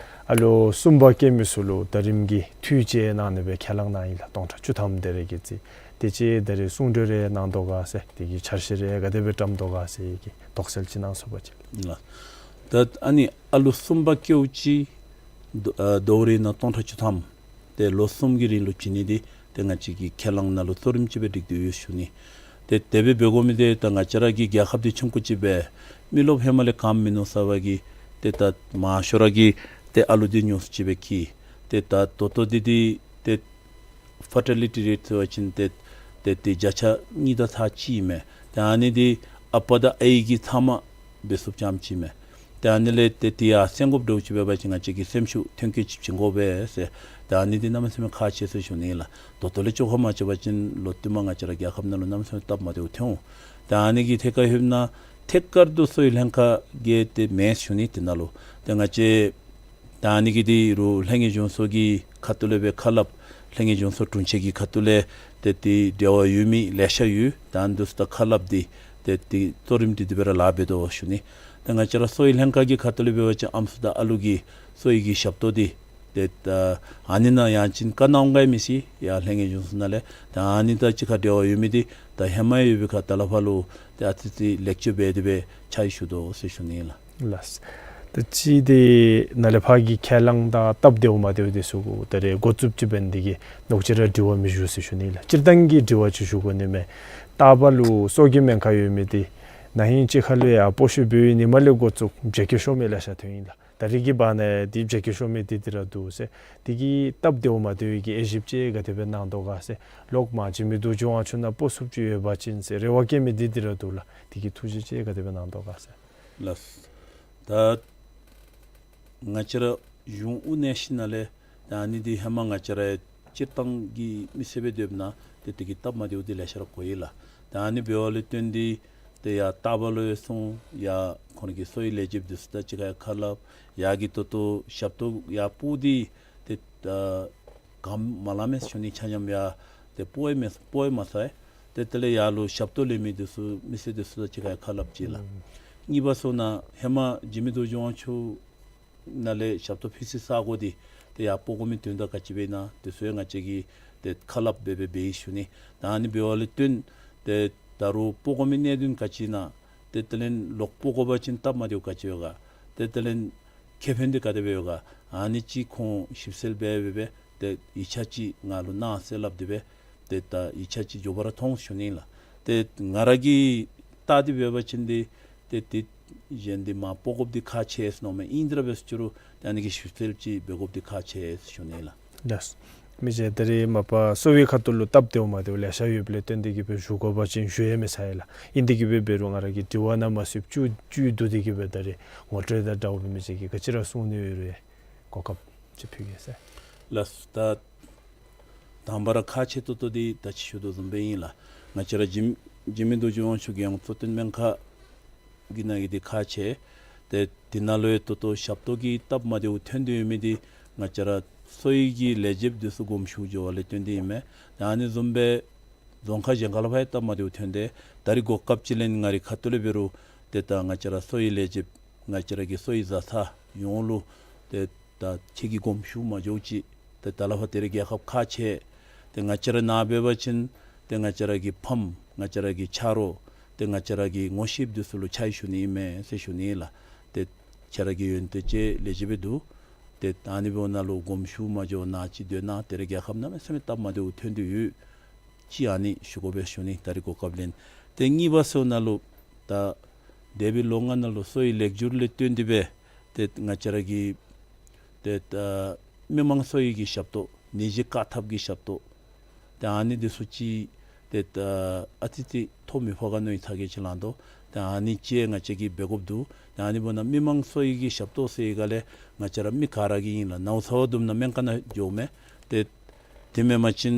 ཨ་ལོ་གསུམ་པ་སྐྱེ་མི་ཚུ་ལུ་ད་རིམ་གྱི་འཐུས་ཅིག་གནང་ནི་སྦེ་ཁས་བླངས་གནང་ཡི་ལགས། སྟོང་ཕྲག་བཅུ་ཐམ་དེ་རེ་གི་རྩིས། དེ་ཅིག་ད་རེས་གསུང་གྲོས་རེ་གནང་དོ་ག་ཟེར། དེ་གི་འཆར་གཞི་རེ་ག་དེ་སྦེ་བཀྲམ་དོ་ག་ཟེར་གྱི་དོགས་སེལ་ཅིག་གནང་ཚུགས་པ་ཅིན། ལགས། ད་ཨ་ནི་ཨ་ལོ་གསུམ་པ་སྐྱེཝ་ཅིག་ད་ཨ་ཟླཝ་རེ་ནང་སྟོང་ཕྲག་བཅུ་ཐམ། ཏེ་ལོ་གསུམ་གྱི་རིང་ལུ་བྱིན་ནི་འདི་ཏེ་ང་བཅས་ཀྱི་ཁས་བླངས་ནང་ལུ་གཙོ་རིམ་ཅིག་སྦེ་སྒྲིག་སྟེ་ཡོད་ཞུ་ནི། ཏེ་དེ་སྦེ་འབད་དགོ་མི་འདི་ད་ང་བཅས་ར་གི་རྒྱལ་ཁབ་འདི་ཆུང་ཀུ་ཅིག་སྦེ་མི་རློབས་ཧེ་མ་ལས་གངམ་མིན་ནུག་ཟེར་བ་གིས་ཏེ་ད་མང་ཤོས་ར་གིས་ཏེ་ཨ་ལོ་འདི་ཉུང་སུ་ཅིག་སྦེ་སྐྱེ། ཏེ་ད་ད་ལྟོ་འདི་འདི་ཏེ་ཕར་ཊི་ལི་ཊི་རེཊ་ཟེར་བ་ཅིན་ཏེ་ཏེ་ཏེ་བརྒྱ་ཆ་གཉིས་དང་ཚག་གཅིག་ཨིན་མས། ཏེ་ཨ་ནི་འདི་ཨ་པ་དང་ཨའི་གི་ཚབ་མ་འབད་ཚུགསཔ་ཙམ་ཅིག་ཨིན་མས། ཏེ་ཨ་ནི་ལས་ཏེ་ཏེ་ཡར་སེང་དགོཔ་འདྲཝ་ཅིག་འབད་བ་ཅིན་ང་བཅས་ཀྱི་སེམས་ཤུགས་ཐོན་སྐྱེད་ཅིག་བྱིན་དགོ་པས་ཟེར། ཏེ་ཨ་ནི་འདི་གནམ་མེད་ས་མེད་ཁག་ཆེ་ཟེར་ཞུ་ནི་ལགས། ད་ལྟོ་ལས་བཅོ་ཁ་མ་རྐྱབ་པ་ཅིན་ལོག་སྟེ་མར་ང་བཅས་ར་རྒྱལ་ཁབ་ནང་ལུ་གནམ་མེད་ས་མེད་སྟབས་མ་བདེཝ་ཐོན་འོང་། ཏེ་ཨ་ནི་གི་ཐད་ཁར་ལྷོདཔ་ད་ཐད་ཀར་དུ་གསོ་བའི་ལྷན་ཁག་གིས་ཏེ་མེན་ཞུ་ནི་དེ་ནང་ལུ་ཏེ་ང་བཅས་ད་ཨ་ནི་གི་འདི་རུ་ལྷན་རྒྱས་གཞུང་ཚོགས་ཀྱི་ཁ་ཐུག་ལས་སྦེ་ཁ་སླབ། ལྷན་རྒྱས་གཞུང་ཚོགས་དྲུང་ཆེན་གྱི་ཁ་ཐུག་ལས་ཏེ་ཏེ་འབྲེལ་བ་ཡོད་མི་ལེ་ཤ་ཡོད། ད་ཨ་ནི་འདི་ཚུ་དང་ཁ་སླབ་སྟེ་ཏེ་ཏེ་གཙོ་རིམ་འདི་དེ་སྦེ་ར་ལཱ་འབད་དོ་ཞུ་ནི། ཏེ་ང་བཅས་ར་གསོ་བའི་ལྷན་ཁག་གི་ཁ་ཐུག་ལས་འབད་བ་ཅིན་ཨམ་སྲུ་དང་ཨ་ལུ་གི་གསོ་བའི་གི་ཞབས་ཏོག་འདི་ཏེ་ད་ཨ་ནི་ནང་ཡང་ཅིན་བཀའ་གནང་འོང་ག་མི་ཤེས། ཡར་ལྷན་རྒྱས་གཞུང་ཚོགས་ནང་ལས་ད་ཨ་ནི་དང་གཅིག་ཁར་འབྲེལ་བ་ཡོད་མི་འདི་ད་ཧེ་མ་ཡོད་པའི་ཁར་ད་ལས་ཕར་ལུ་ཏེ་ཨ་ཙི་ཙི་ལེགས་བཅོས་འབད་དེ་སྦེ་ཕྱག་ཞུ་དོ་ཟེར་ཞུ་ནི་ལགས། ལགས། ད་ཅི་འདི་ནཱ་ལས་ཕར་གྱི་ཁས་བླངས་དང་སྟབས་བདེཝ་མ་བདེཝ་འདི་ཚུ་གུ་ད་རེས་འགོ་བཙུགསཔ་ཅིག་འབད་ནི་འདི་གིས་ལོག་ཅི་ར་དྲི་བ་མི་ཞུ་ཟེར་ཞུ་ནི་ལགས། སྤྱིར་བཏང་གི་དྲི་བ་ཅིག་ཞུ་དགོ་ནི་མས། རྟག་པར་ལུ་གསོ་བའི་གི་སྨན་ཁང་ཡོད་མི་འདི་ན་ཧིང་ཅིག་ཁར་ལུ་ཡང་སྤོ་བཤུད་འབད་བའི་ཉིནམ་ལས་འགོ་བཙུགས་བརྗེ་བཀོད་ཤོར་མི་ལེ་ཤ་ཐོན་ཡི་ལགས། ད་རེས་ཀྱི་བར་ན་འདི་བརྗེ་བཀོད་ཤོར་མི་འདི་འདི་ར་འདུག་ཟེར། འདི་གི་སྟབས་བདེཝ་མ་བདེཝ་གི་དབྱེ་ཞིབ་ཅིག་ག་དེ་སྦེ་གནང་དོ་ག་ཟེར། ལོག་མར་འཇིགས་མེད་རྡོ་རྗེ་དབང་ཕྱུག་ནང་སྤོ་ཚུགསཔ་ཅིག་ཡོད་པ་ཅིན་ཟེར་རེ་བ་བསྐྱེད་མི་འདི་འདི་ར་འདུག་ལགས། འདི་གི་ཐུགས་བཞེད་ཅིག་ག་དེ་སྦེ་གནང་དོ་ག་ཟེར། ལགས། ད་ང་བཅས་ར་གཞུང་དབུ་གནས་ཞིནམ་ལས་ད་ཨ་ནི་འདི་ཧེ་མ་ང་བཅས་ར་སྤྱིར་བཏང་གི་མི་སེར་སྦེ་སྡོདཔ་ད་ཏེ་དེ་གི་སྟབས་མ་བདེཝ་འདི་ལེ་ཤ་ར་གོ་ཡི་ལགས། ད་ཨ་ནི་འབདཝ་ལས་བརྟེན་ཏེ་ཏེ་ཡར་རྟག་པར་ལུ་ཡང་སོང་ཡར་ཁོང་གི་གསོ་བའི་ལས་བྱེདཔ་འདི་ཚུ་དང་གཅིག་ཁར་ཡང་ཁ་སླབ། ཡར་གྱི་ད་ལྟོ་ཞབས་ཏོག་ཡར་སྤོ་སྟེ་ཏེ་ད་ག་མ་ལང་མས་ཞུ་ནི་ཆ་མཉམ་ཡང་ཏེ་སྤོ་ཡི་མས་སྤོ་ཡི་མ་ཚར། ཏེ་དེ་ལས་ཡར་ལུ་ཞབས་ཏོག་ལེན་མི་འདི་ཚུ་མི་སེར་འདི་ཚུ་དང་གཅིག་ཁར་ཡང་ཁ་སླབ་ཅི་ལགས། ཨུམ། གཉིས་པ་སོང་ན་ཧེ་མ་འཇིགས་མེད་རྡོ་རྗེ་དབང་ཕྱུག་ནང་ལས་ཞབས་ཏོག་ཕུལ་སའི་ས་གོ་འདི་ཏེ་ཡར་སྤོ་དགོ་མི་དོན་དག་ག་ཅི་སྦེ་ཨིན་ན་འདི་ཚུ་ཡང་ང་བཅས་ཀྱིས་ཏེ་ཁ་སླབ་འབད་འབད་འབད་ཡི་ཞུ་ནི། ད་ཨ་ནི་འབདཝ་ལས་བརྟེན་ཏེ་ད་རུང་སྤོ་དགོ་མི་གནད་དོན་ག་ཅི་ཨིན་ན་ཏེ་དེ་ལས་ལོག་སྤོ་དགོ་པ་ཅིན་སྟབས་མ་བདེཝ་ག་ཅི་ཡོད་ག། ཏེ་དེ་ལས་ཁེ་ཕན་འདི་ག་དེ་སྦེ་ཡོད་ག། ཨ་ནི་ཅིག་ཁོང་ཞིབ་འཚོལ་འབད་འབད་འབད་ཏེ་ཡིག་ཆ་ཅིག་ང་ལུ་གནང་ཟེར་སླབ་སྟེ་འབད་ཏེ་ད་ཡིག་ཆ་ཅིག་མགྱོགས་པ་ར་ཐོན་ཞུ་ནི་ལགས། ཏེ་ང་ར་གིས་བལྟ་སྟེ་འབད་བ་ཅིན་འདི་ཏེ་དེ་གཞན་འདི་མར་སྤོ་དགོཔ་འདི་ཁག་ཆེ་ཟེར་མནོཝ་མས། ཨིན་དེ་ར་འབད་ཟེར་རུང་ཏེ་ཨ་ནི་གི་ཞིབ་འཚོལ་ཅིག་འབད་དགོཔ་འདི་ཁག་ཆེ་ཟེར་ཞུ་ནི་ལགས། ལགས། མི་རྗེ་ད་རེས་མ་པ་གསོ་བའི་ཁ་ཐུག་ལུ་སྟབས་བདེཝ་མ་བདེཝ་ལེ་ཤ་ཡོདཔ་ལས་བརྟེན་ཏེ་གི་སྦེ་ཞུ་དགོ་པ་ཅིན་ཞུ་ཡང་མི་ཚར་ཡི་ལགས། ཨིན་དེ་གི་སྦེ་འབད་རུང་ང་ར་གི་དྲི་བ་ནང་མ་ཚུདཔ་བཅུད་བཅུད་བསྡུ་སྟེ་གི་སྦེ་ད་རེས་ངོ་སྤྲོད་དང་འདྲཝ་སྦེ་མི་རྗེ་གིས་ག་ཅི་ར་གསུང་ནི་ཡོད་རུང་གོ་སྐབས་ཅིག་ཕུལ་གེ་ཟེར། ལགས། ད་དང་པ་ར་ཁག་ཆེ་ཏོག་ཏོ་འདི་ད་ཅི་ཞུ་དོ་བཟུམ་སྦེ་ཨིན་ལགས། ང་བཅས་ར་འཇིགས་འཇིགས་མེད་རྡོ་རྗེ་དབང་ཕྱུག་རྒྱལ་ཡོངས་གཙོ་བསྟེན་སྨན་ཁང་གི་ནང་གི་འདི་ཁག་ཆེ། ཏེ་དེ་ནང་ལུ་ཡང་ད་ལྟོ་ཞབས་ཏོག་གི་སྟབས་མ་བདེཝ་ཐོན་ཏེ་ཡོད་མི་འདི་ང་བཅས་ར་གསོ་བའི་གི་ལས་བྱེདཔ་འདི་ཚུ་དགོངསམ་ཞུ་འགྱོ་བ་ལས་བརྟེན་ཏེ་ཨིན་མས། ད་ཨ་ནི་བཟུམ་སྦེ་རྫོང་ཁག་གཞན་ཁ་ལུ་ཕར་ཡང་སྟབས་མ་བདེཝ་ཐོན་ཏེ་ད་རེས་གོ་སྐབས་ཅིག་ལེན་ང་རའི་ཁ་ཐུག་ལས་འབད་རུང་ཏེ་ད་ང་བཅས་ར་གསོ་བའི་ལས་བྱེདཔ་ང་བཅས་ར་གི་གསོ་བའི་བཟའ་ཚང་ཡོངས་ལུ་ཏེ་ད་ཁྱེད་ཀྱིས་དགོངསམ་ཞུ་མ་འགྱོ་ཅིག། ཏེ་ད་ལས་ཕར་ད་རེས་རྒྱལ་ཁབ་ཁག་ཆེ། ཏེ་ང་བཅས་ར་ནཱ་འབད་བ་ཅིན་ཏེ་ང་བཅས་ར་གི་ཕམ་ང་བཅས་ར་གི་ཆ་རོགས་ཏེ་ང་བཅས་ར་གི་ངོ་ཤེསཔ་འདི་ཚུ་ལུ་ཕྱག་ཞུ་ནི་ཨིན་མས་ཟེར་ཞུ་ནི་ལགས། ཏེ་ཁྱེད་ར་གི་ཡོན་ཏན་ཅིག་ལེགས་ཤོམ་སྦེ་འདུག། ཏེ་ད་ཨ་ནི་འབདཝ་ད་ལུ་དགོངསམ་ཞུ་མ་འགྱོ་ནཱ་ཅིག་སྡོད་གནང་། ད་རེས་རྒྱལ་ཁབ་གནམ་མེད་ས་མེད་སྟབས་མ་བདེཝ་ཐོན་ཏེ་ཡོད། ཅིག་ཨ་ནི་ཞུ་དགོ་པས་ཞུ་ནི། ད་རེས་གོ་སྐབས་ལེན། ཏེ་གཉིས་པ་སོང་ན་ལུ་ད་འདས་པའི་ལོ་ལྔ་ནང་ལུ་གསོ་བའི་ལེགས་སྒྱུར་ལས་བརྟེན་ཏེ་སྦེ་ཏེ་ང་བཅས་ར་གི་ཏེ་ད་མི་མང་གསོ་བའི་གི་ཞབས་ཏོག་ནད་གཞི་བཀག་ཐབས་ཀྱི་ཞབས་ཏོག་ཏེ་ཨ་ནི་འདི་ཚུ་ཅིག་ ཏེ་ད་ཨ་ཙི་ཙི་ཐོ་མི་ཕོག་ག་མནོ་བའི་ཐག་གིས་ཅིག་ལང་དོ། ཏེ་ཨ་ནི་ཅིག་ང་བཅས་ཀྱིས་འབད་དགོཔ་འདུག། ཏེ་ཨ་ནི་འབདཝ་ད་མི་མང་གསོ་བའི་གི་ཞབས་ཏོག་ཟེར་བའི་སྒང་ལས་ང་བཅས་ར་མི་ག་ར་གིས་ཨིན་ལགས་ནཝ་ཚཝ་བཟུམ་ནང་སྨན་ཁང་ནང་འགྱོཝ་མས། ཏེ་དེ་མེན་པ་ཅིན་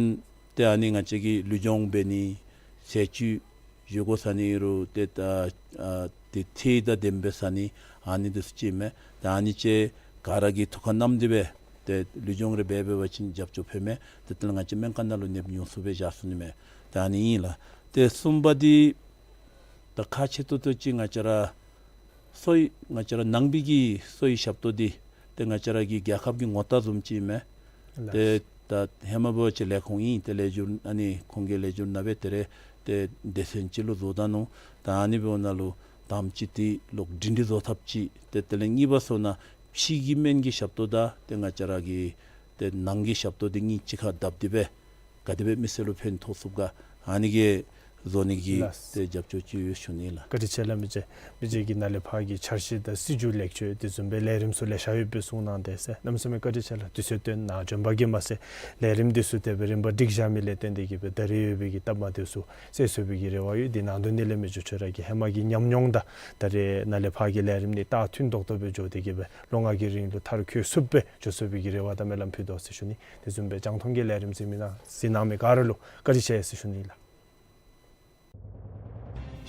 ཏེ་ཨ་ནི་ང་བཅས་ཀྱིས་ལུས་སྦྱོང་འབད་ནི་ཟས་བཅུད་བཞེས་སྒོ་ཟ་ནི་རུང་ཏེ་ད་ཨ་ཏེ་ཚད་དང་ལྡནམ་སྦེ་ཟ་ནི་ཨ་ནི་འདི་ཚུ་ཅིག་མས། ཏེ་ཨ་ནི་ཅིག་ག་ར་གིས་ཐུགས་ཁར་བསྣམས་ཏེ་སྦེ་ཏེ་ལུས་སྦྱོང་རེ་འབད་འབད་བ་ཅིན་རྒྱབ་སྐྱོར་ཕན་མས། ཏེ་དེ་ལས་ང་བཅས་སྨན་ཁང་ནང་ལུ་ནདཔ་ཉུང་སུ་སྦེ་བཞག་ཚུགས་ནི་མས། ཏེ་ཨ་ནི་ཨིན་ལགས། ཏེ་གསུམ་པ་འདི་ད་ཁག་ཆེ་ཏོག་ཏོ་ཅིག་ང་བཅས་ར་གསོ་བའི་ང་བཅས་ར་ནང་པའི་གི་གསོ་བའི་ཞབས་ཏོག་འདི་ཏེ་ང་བཅས་ར་གི་རྒྱལ་ཁབ་ཀྱི་ངོ་རྟགས་བཟུམ་ཅིག་མས། ཏེ་ད་ཧེ་མ་འབད་བ་ཅིན་ལས་ཁུངས་ཨིན། ཏེ་ལས་སྒྱུར་ཨ་ནི་ཁོང་གིས་ལས་སྒྱུར་ནང་སྦེ་ཏེ་རེ་ཏེ་སྡེ་ཚན་ཅིག་ལུ་བཟོ་ད་ནུག། ད་ཨ་ནི་འབདཝ་ད་ལུ་དང་པ་ཅིག་འདི་ལོག་སྒྲིང་སྒྲི་བཟོ་ཐབས་ཅིག། ཏེ་དེ་ལས་གཉིས་པ་སོང་ན་ཕྱི་གི་སྨན་གྱི་ཞབས་ཏོག་དང་ཏེ་ང་བཅས་ར་གི་ཏེ་ནང་གི་ཞབས་ཏོག་འདི་གཉིས་གཅིག་ཁར་བསྡེབས་ཏེ་སྦེ་ག་དེ་སྦེ་མི་སེར་ལུ་ཕན་ཐོགས་ཚུགས་ག་ཨ་ནི་གི་བཟོ་ནི་གི་ལགས། ཏེ་རྒྱབ་སྐྱོར་ཅིག་ཡོད་ཞུ་ནི་ལགས། བཀའ་དྲིན་ཆེ་ལགས། མི་རྗེ་མི་རྗེ་གིས་ནཱ་ལས་ཕར་གྱི་འཆར་གཞི་དང་སྲིད་བྱུས་ལེགས་བཅོས་དེ་བཟུམ་སྦེ་ལས་རིམ་ཚུ་ལེ་ཤ་ཡོདཔ་སྦེ་གསུངས་གནང་སྟེ་ཟེར་གནམ་མེད་ས་མེད་བཀའ་དྲིན་ཆེ་ལགས། དུས་ཚོད་བཏོན་གནང་བྱོན་པ་གིས་མ་ཚད་ལས་རིམ་འདི་ཚུ་དེ་སྦེ་རིམ་པ་སྒྲིག་བཞག་མི་ལས་བརྟེན་ཏེ་གིས་སྦེ་ད་རེས་ཡོད་པའི་གི་སྟབས་མ་བདེཝ་ཚུ་སེལ་ཚུགས་པའི་གི་རེ་བ་ཡོད། དེ་ནང་དོན་འདི་ལས་མི་རྗེ་ཁྱོད་ར་གི་ཧེ་མ་གི་ཉམས་མྱོང་དང་ད་རེས་ནཱ་ལས་ཕར་གྱི་ལས་རིམ་འདི་ད་མཐུན་ཏོག་ཏོ་སྦེ་འགྱོ་སྟེ་གིས་སྦེ་ལོ་ལྔ་གི་རིང་ལུ་མཐར་འཁྱོལ་ཚུགསཔ་སྦེ་འགྱོ་ཚུགས་པའི་གི་རེ་བ་དང་སྨོན་ལམ་ཕུལ་དོ་ཟེར་ཞུ་ནི། དེ་བཟུམ་སྦེ་རྒྱང་མཐོང་གི་ལས་རིམ་གཟིགས་མི་ནང་གཟིགས་གནང་མི་ག་ར་ལུ་བཀའ་དྲིན་ཆེ་ཟེར་ཞུ་ནི་ལགས།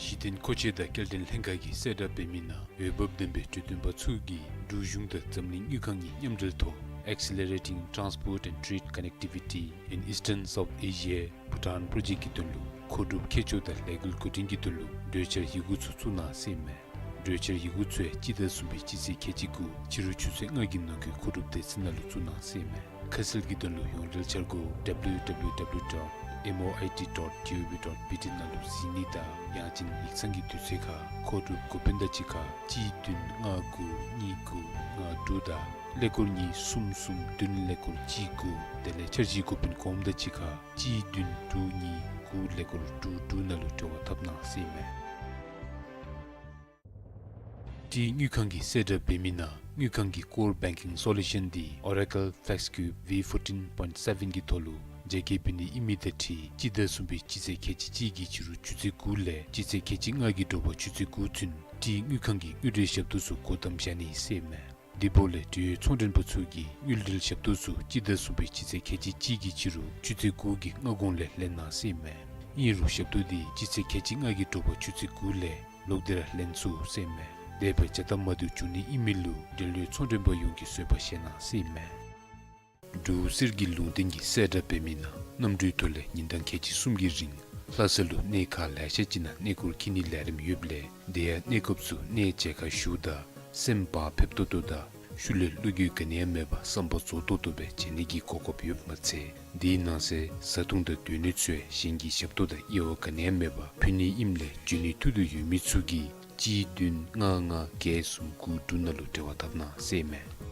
གཞི་རྟེན་མཁོ་ཆས་དང་སྐྱེལ་འདྲེན་ལྷན་ཁག་གིས་གསལ་བསྒྲགས་འབད་མི་ནང་འོས་འབབ་ལྡན་པའི་གྲོས་སྟོན་པ་ཚུ་གིས་འབྲུག་གཞུང་དང་འཛམ་གླིང་དངུལ་ཁང་གཉིས་མཉམ་འབྲེལ་ཐོག་Accelerating Transport and Trade Connectivity in Eastern South Asia Bhutan Project གི་དོན་ལུ་མཁོ་སྒྲུབ་མཁས་མཆོག་དང་ལས་འགུལ་འགོ་འདྲེན་གྱི་དོན་ལུ་གྲོས་འཆར་ཡི་གུ་ཚུ་བཙུགས་གནང་ཟེར་ཨིན་མས། གྲོས་འཆར་ཡི་གུ་ཚུ་ཡང་སྤྱི་ཟླ་གསུམ་པའི་སྤྱི་ཚེས་ཁལ་གཅིག་དགུ་ཕྱི་རུ་ཆུ་ཚོད་ལྔ་གི་ནང་འཁོད་མཁོ་སྒྲུབ་སྡེ་ཚན་ནང་ལུ་བཙུགས་གནང་ཟེར་ཨིན་མས། ཁ་གསལ་གྱི་དོན་ལུ་ཡོངས་འབྲེལ་འཆར་སྒོ་W W W dot M O I T dot G O V dot B T ནང་ལུ་གཟིགས་ནི་དང་ཡང་ཅིན་ཡིག་ཚང་གི་དུས་ཚོད་ཁར་མཁོ་སྒྲུབ་འགོ་དཔོན་དང་གཅིག་ཁར་གཅིག་བདུན་ལྔ་དགུ་གཉིས་དགུ་ལྔ་དྲུག་དང་ཀླད་ཀོར་གཉིས་གསུམ་གསུམ་བདུན་ཀླད་ཀོར་གཅིག་དགུ། དེ་ལས་འཆར་གཞིའི་འགོ་དཔོན་གོངམ་དང་གཅིག་ཁར་གཅིག་བདུན་དྲུག་གཉིས་དགུ་ཀླད་ཀོར་དྲུག་དྲུག་ནང་ལུ་འབྲེལ་བ་འཐབ་གནང་ཟེར་ཨིན་མས། ཏི་དངུལ་ཁང་གིས་གསལ་བསྒྲགས་འབད་མི་ནང་དངུལ་ཁང་གི་Core Banking Solution འདི་Oracle FlexCube V fourteen point seven གི་ཐོག་ལུ་རྒྱ་སྐྱེད་འབད་ནི་ཨིན་མི་དང་འཁྲིལ་སྤྱི་ཟླ་གསུམ་པའི་སྤྱི་ཚེས་ཁལ་གཅིག་གཅིག་གི་ཕྱི་རུ་ཆུ་ཚོད་དགུ་ལས་སྤྱི་ཚེས་ཁལ་གཅིག་ལྔ་གི་དྲོ་པ་ཆུ་ཚོད་དགུ་ཚུན་ཏི་དངུལ་ཁང་གི་དངུལ་འབྲེལ་ཞབས་ཏོག་ཚུ་སྒོ་བསྡམ་བཞག་ནི་ཟེར་ཨིན་མས། དེ་འབདཝ་ལས་འབྲེལ་ཡོད་ཚོང་མགྲོན་པ་ཚུ་གིས་དངུལ་འབྲེལ་ཞབས་ཏོག་ཚུ་སྤྱི་ཟླ་གསུམ་པའི་སྤྱི་ཚེས་ཁལ་གཅིག་གཅིག་གི་ཕྱི་རུ་ཆུ་ཚོད་དགུ་གི་སྔ་གོང་ལས་ལེན་གནང་ཟེར་ཨིན་མས། ཨིན་རུང་ཞབས་ཏོག་འདི་སྤྱི་ཚེས་ཁལ་གཅིག་ལྔ་གི་དྲོ་པ་ཆུ་ཚོད་དགུ་ལས་ལོག་སྟེ་ར་ལེན་ཚུགས་ཟེར་ཨིན་མས། དེ་སྦེ་བྱ་སྟབས་མ་བདེཝ་བྱུང་ནི་ཨིན་མི་ལུ་འབྲེལ་ཡོད་ཚོང་མགྲོན་པ་ཡོངས་ཀྱིས་བཟོད་པ་བཞེས་གནང་ཟེར་ཨིན་མས། འབྲུག་གསེར་གྱི་ལུང་བསྟན་གྱིས་གསལ་བསྒྲགས་འབད་མི་ནང་གནམ་གྲུའི་ཐོག་ལས་ཉིན་གྲངས་ཁལ་གཅིག་གསུམ་གྱི་རིང་ལྷ་ས་ལུ་གནས་ཁག་ལེ་ཤ་ཅིག་ནང་གནས་སྐོར་འཁྱིད་ནིའི་ལས་རིམ་ཡོདཔ་ལས་དེ་ཡང་གནས་སྐབས་སུ་གནས་མཇལ་ཁ་ཞུཝ་ད་སེམས་བག་ཕེབས་ཏོག་ཏོ་དང་ཤུལ་ལས་བློ་འགྱོད་ག་ནི་ཡང་མེད་པར་བསམ་པ་རྫོགས་ཏོག་ཏོ་སྦེ་མཇལ་ནི་གི་གོ་སྐབས་ཡོདཔ་མ་ཚད་དེའི་ནང་གསེས་བཟའ་འཐུང་དང་སྡོད་གནས་ཚུ་ཡང་གཞན་གྱི་ཞབས་ཏོག་དང་དབྱེ་བ་ག་ནི་ཡང་མེད་པར་ཕུལ་ནི་ཨིནམ་ལས་འབྱོན་ནིའི་ཐུགས་འདོད་ཡོད་མི་ཚུ་གིས་གཅིག་བདུན་ལྔ་ལྔ་བརྒྱད་གསུམ་དགུ་དྲུག་ནང་ལུ་འབྲེལ་བ་འཐབ་གནང་ཟེར་ཨིན་མས།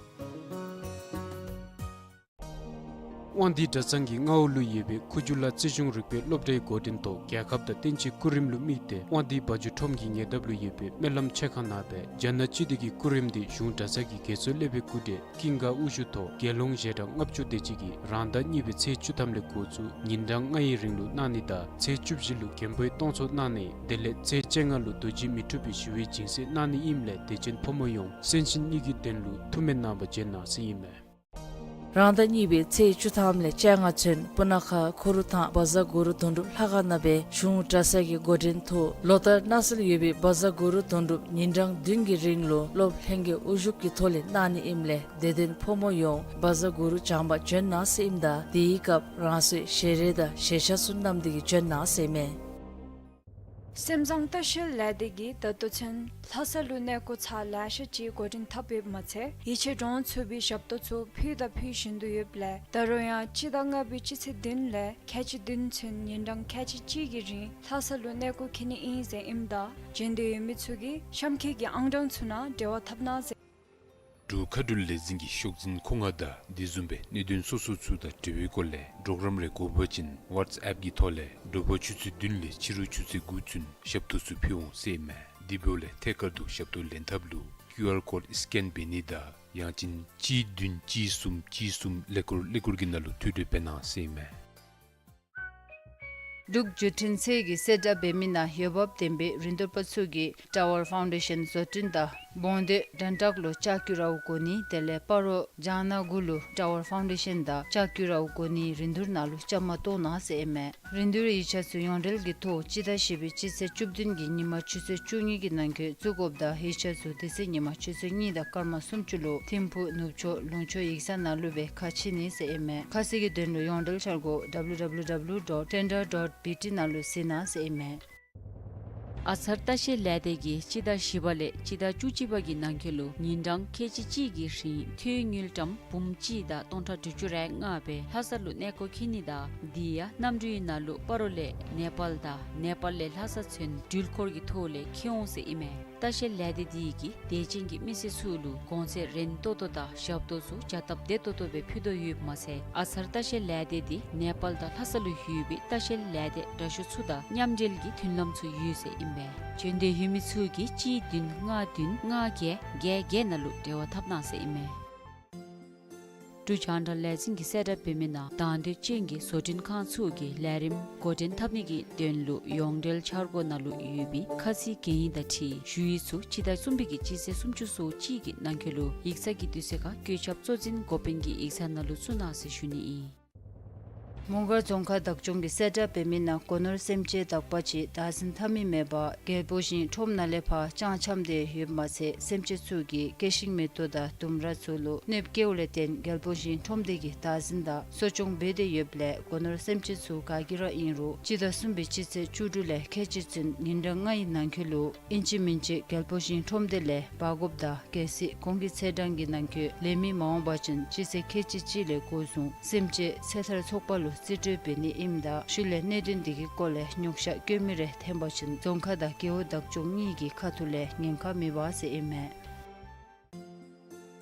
དབང་འདུས་གྲྭ་ཚང་གི་མངའ་འོག་ལུ་ཡོད་པའི་ཁུ་བྱུག་ལ་རྩིས་གཞུང་རིག་པའི་སློབ་གྲྭའི་འགོ་འདྲེན་ཐོག་རྒྱལ་ཁབ་དང་བསྟན་སྤྱིའི་སྐུ་རིམ་ལུ་དམིགས་ཏེ་དབང་འདུས་བ་འཇོ་ཁྲོམ་གྱི་ཉེ་འདབས་ལུ་ཡོད་པའི་སྨོན་ལམ་ཆོས་ཁང་ནང་སྦེ་རྒྱ་ནག་སྤྱི་འཐུས་ཀྱི་སྐུ་རིམ་འདི་གཞུང་གྲྭ་ཚང་གི་དགེ་ཚུལ་སློབ་དཔོན་སྐུ་བགྲེས་ཀུན་དགའ་དབུ་བཞུགས་ཐོག་དགེ་སློང་ཞལ་གྲངས་ལྔ་བཅུ་དེ་ཅིག་གིས་རང་ཟླ་གཉིས་པའི་ཚེས་བཅུ་ཐམ་ལས་འགོ་བཙུགས་ཉིན་གྲངས་ལྔ་ཡི་རིང་ལུ་གནང་ནི་དང་ཚེས་བཅུ་བཞི་ལུ་རྒན་པོའི་སྟོང་ཚོགས་གནང་ནི་དེ་ལས་ཚེས་བཅོ་ལྔ་ལུ་རྡོ་རྗེ་མི་འཁྲུགས་པའི་ཞི་བའི་སྦྱིན་སྲེག་གནང་ནི་ཨིནམ་ལས་དད་ཅན་ཕོ་མོ་ཡོངས་གསན་ཞིནམ་ལས་ཀྱི་དོན་ལུ་ཐུགས་སྨོན་གནང་བར་བྱོན་གནང་ཟེར་ཨིན་མས། རང་ཟླ་གཉིས་པའི་ཚེས་བཅུ་ཐམ་ལས་བཅོ་ལྔ་ཚུན་སྤུ་ན་ཁ་ཁོ་རུ་ཐང་བཛྲ་གུ་རུ་དོན་གྲུབ་ལྷ་ཁང་ནང་སྦེ་གཞུང་གྲྭ་ཚང་གི་འགོ་འདྲེན་ཐོག་ལོ་ལྟར་གནང་སྲོལ་ཡོད་པའི་བཛྲ་གུ་རུ་དོན་གྲུབ་ཉིན་གྲངས་བདུན་གྱི་རིང་ལུ་སློབ་ལྷན་རྒྱས་དབུ་བཞུགས་ཀྱི་ཐོག་ལས་གནང་ནི་ཨིནམ་ལས་དད་ལྡན་ཕོ་མོ་ཡོངས་བཛྲ་གུ་རུ་བགྱང་པར་བྱོན་གནང་ཟེར་ཨིནམ་ད་དེའི་སྐབས་རང་སོའི་ཞལ་རས་དང་ཞལ་ཆས་ཚུ་བསྣམས་ཏེ་གིས་བྱོན་གནང་ཟེར་ཨིན་མས། སེམས་བཟང་ལྟ་བཤལ་ལས་སྡེ་གིས་ད་ལྟོ་ཚུན་ལྷ་ས་ལུ་གནས་སྐོར་ཚར་ལེ་ཤ་ཅིག་འགོ་འདྲེན་འཐབ་ཡོདཔ་མ་ཚད་ཡིད་ཆེས་འདྲོངས་ཚུགས་པའི་ཞབས་ཏོག་ཚུ་ཕུལ་དང་ཕུལ་བཞིན་དུ་ཡོདཔ་ལས་ད་རུང་ཡང་སྤྱི་ཟླ་ལྔ་པའི་སྤྱི་ཚེས་བདུན་ལས་ཁལ་གཅིག་བདུན་ཚུན་ཉིན་གྲངས་ཁལ་གཅིག་གཅིག་གི་རིང་ལྷ་ས་ལུ་གནས་སྐོར་འཁྱིད་ནི་ཨིན་ཟེར་ཨིནམ་ད་འབྱོན་འདོད་ཡོད་མི་ཚུ་གིས་གཤམ་འཁོད་ཀྱི་ཨང་གྲངས་ཚུ་ནང་འབྲེལ་བ་འཐབ་གནང་ཟེར། འབྲུག་མཁའ་འགྲུལ་ལས་འཛིན་གྱི་ཤོག་འཛིན་མཁོ་མངགས་དང་དེ་བཟུམ་སྦེ་གནད་དོན་སོ་སོ་ཚུ་དང་འབྲེལ་བའི་སྐོར་ལས་གྲོགས་རམ་རེ་དགོ་པ་ཅིན་ཝཊས་ཨེཔ་གི་ཐོག་ལས་དྲོ་པ་ཆུ་ཚོད་བདུན་ལས་ཕྱི་རུ་ཆུ་ཚོད་དགུ་ཚུན་ཞབས་ཏོག་ཚུ་ཕུལ་འོང་ཟེར་ཨིན་མས། དེ་འབདཝ་ལས་ཐད་ཀར་དུ་ཞབས་ཏོག་ལེན་ཐབས་ལུ་ཀིའུ་ཨར་ཀོཌ་སི་ཀེན་འབད་ནི་དང་ཡང་ཅིན་གཅིག་བདུན་གཅིག་གསུམ་གཅིག་གསུམ་ཀླད་ཀོར་ཀླད་ཀོར་གྱི་ནང་ལུ་ཐོ་འགོད་འབད་གནང་ཟེར་ཨིན་མས། འབྲུག་བརྒྱུད་འཕྲིན་ཚད་ཀྱི་གསལ་བསྒྲགས་འབད་མི་ནང་འོས་འབབ་ལྡན་པའི་རིན་བསྡུར་པ་ཚུ་གིས་ཊ་ཝར་ཕའུན་ཌེ་ཤཱན་བཟོ་སྐྲུན་དང་བོང་སྟོད་དོན་ཁྲ་ལུ་ལྕགས་ཀྱུ་ར་བ་གོ་ནི་དེ་ལས་སྤ་རོ་ལྕང་ནག་དགུ་ལུ་ཊ་ཝར་ཕའུན་ཌེ་ཤཱན་དང་ལྕགས་ཀྱུ་ར་བ་གོ་ནིའི་རིན་བསྡུར་ནང་ལུ་བཅའ་མར་གཏོགས་གནང་ཟེར་ཨིན་མས། རིན་བསྡུར་ཡིག་ཆ་ཚུ་ཡོངས་འབྲེལ་གྱི་ཐོག་སྤྱི་ཟླ་བཞི་པའི་སྤྱི་ཚེས་བཅུ་བདུན་གྱི་ཉིན་མ་ཆུ་ཚོད་བཅུ་གཉིས་ཀྱི་ནང་འཁོད་བཙུགས་དགོཔ་དང་ཡིག་ཆ་ཚུ་དེ་ཚེ་ཉིན་མ་ཆུ་ཚོད་གཉིས་དང་སྐར་མ་སུམ་ཅུ་ལུ་ཐིམ་ཕུག་ནུབ་ཕྱོགས་ལུང་ཕྱོགས་ཡིག་ཚང་ནང་ལུ་སྦེ་ཁ་ཕྱེ་ནི་ཟེར་ཨིན་མས། ཁ་གསལ་གྱི་དོན་ལུ་ཡོངས་འབྲེལ་འཆར་སྒོ་W W W dot tender dot B T ནང་ལུ་གཟིགས་གནང་ཟེར་ཨིན་མས། ཨ་ཚར་ལྟ་བཤལ་ལས་སྡེ་གིས་སྤྱི་ཟླ་བཞི་པ་ལས་སྤྱི་ཟླ་བཅུ་གཅིག་པ་གི་ནང་འཁོད་ལུ་ཉིན་གྲངས་ཁལ་གཅིག་གཅིག་གི་རིང་ཐོན་དངུལ་ཀྲམ་འབུམ་གཅིག་དང་སྟོང་ཕྲག་དྲུག་ཅུ་རེ་ལྔ་སྦེ་ལྷ་ས་ལུ་གནས་སྐོར་འཁྱིད་ནི་དང་དེ་ཡང་གནམ་གྲུའི་ནང་ལུ་སྤ་རོ་ལས་ནེ་པཱལ་དང་ནེ་པཱལ་ལས་ལྷ་ས་ཚུན་འགྲུལ་འཁོར་གྱི་ཐོག་ལས་འཁྱིད་འོང་ཟེར་ཨིན་མས། ལྟ་བཤལ་ལས་སྡེ་དེ་གིས་དད་ཅན་གྱི་མི་སེར་ཚུ་ལུ་གོང་ཚད་རན་ཏོག་ཏོ་དང་ཞབས་ཏོག་ཚུ་བྱ་སྟབས་བདེ་ཏོག་ཏོ་སྦེ་ཕུལ་དོ་ཡོདཔ་མ་ཚད་ཨ་ཚར་ལྟ་བཤལ་ལས་སྡེ་དེ་ནེ་པཱལ་དང་ལྷ་ས་ལུ་ཡོད་པའི་ལྟ་བཤལ་ལས་སྡེ་འདྲ་ཤོས་ཚུ་དང་མཉམ་འབྲེལ་གྱི་མཐུན་ལམ་ཚུ་ཡོད་ཟེར་ཨིན་པས། བྱོན་འདོད་ཡོད་མི་ཚུ་གིས་གཅིག་བདུན་ལྔ་བདུན་ལྔ་བརྒྱད་བརྒྱད་བརྒྱད་ནང་ལུ་འབྲེལ་བ་འཐབ་གནང་ཟེར་ཨིན་མས། འབྲུག་རྒྱང་བསྒྲགས་ལས་འཛིན་གྱིས་གསལ་བསྒྲགས་འབད་མི་ནང་དང་འདོད་ཅན་གྱི་བཟོ་སྐྲུན་ཁང་ཚུ་གིས་ལས་རིམ་འགོ་འདྲེན་འཐབ་ནི་གི་དོན་ལུ་ཡོངས་འབྲེལ་འཆར་སྒོ་ནང་ལུ་ཡོད་པའི་ཁ་ཚིག་གན་ཡིག་དང་འཁྲིལ་ཞུ་ཡིག་ཚུ་སྤྱི་ཟླ་གསུམ་པའི་གི་སྤྱི་ཚེས་སུམ་ཅུ་སོ་གཅིག་གི་ནང་འཁོད་ལུ་ཡིག་ཚང་གི་དུས་ཚོད་ཁར་བཀོད་ཁྱབ་གཙོ་འཛིན་འགོ་དཔོན་གྱི་ཡིག་ཚང་ནང་ལུ་བཙུགས་གནང་ཟེར་ཞུ་ནི་ཨིན། མོང་སྒར་རྫོང་ཁག་བདག་སྐྱོང་གིས་གསལ་བསྒྲགས་འབད་མི་ནང་སྒོ་ནོར་སེམས་ཅན་དག་པ་ཅིག་བདག་འཛིན་འཐབ་མི་མེད་པར་རྒྱལ་པོ་ཞིང་ཁྲོམ་ནང་ལས་ཕར་ལྕང་འཁྱམས་ཏེ་ཡོདཔ་མ་ཚད་སེམས་ཅན་ཚུ་གིས་སྐྱེ་ཤིང་མེ་ཏོག་དང་ལྡུམ་ར་ཚུ་ལུ་གནོདཔ་བཀལཝ་ལས་བརྟེན་རྒྱལ་པོ་ཞིང་ཁྲོམ་སྡེ་གིས་བདག་འཛིན་དང་གསོ་སྐྱོང་འབད་དེ་ཡོདཔ་ལས་སྒོ་ནོར་སེམས་ཅན་ཚུ་ག་གིས་ར་ཨིན་རུང་སྤྱི་ཟླ་གསུམ་པའི་སྤྱི་ཚེས་བཅུ་དྲུག་ལས་ཁལ་གཅིག་ཚུན་ཉིན་གྲངས་ལྔའི་ནང་འཁོད་ལུ་ཨིན་ཅི་མིན་ཅི་རྒྱལ་པོ་ཞིང་ཁྲོམ་སྡེ་ལས་འབག་དགོཔ་དང་གལ་སྲིད་གོང་གི་ཚེས་གྲངས་ཀྱི་ནང་འཁོད་ལེན་མི་མ་འོང་པ་ཅིན་སྤྱི་ཚེས་ཁལ་གཅིག་གཅིག་ལས་འགོ་བཟུང་སེམས་ཅན་ཚེ་ཐར་ཚོགས་པ་ལུ་རྩིས་སྤྲོད་འབད་ནི་ཨིནམ་ད་ཤུལ་ལས་གནད་དོན་དེ་གི་སྐོར་ལས་ཉོགས་བཤད་བཀོད་མི་རེ་འཐོན་པ་ཅིན་རྫོང་ཁག་དང་རྒེད་འོག་བདག་སྐྱོང་གཉིས་ཀྱི་ཁ་ཐུག་ལས་ཉེན་ཁ་མེད་པ་ཟེར་ཨིན་མས།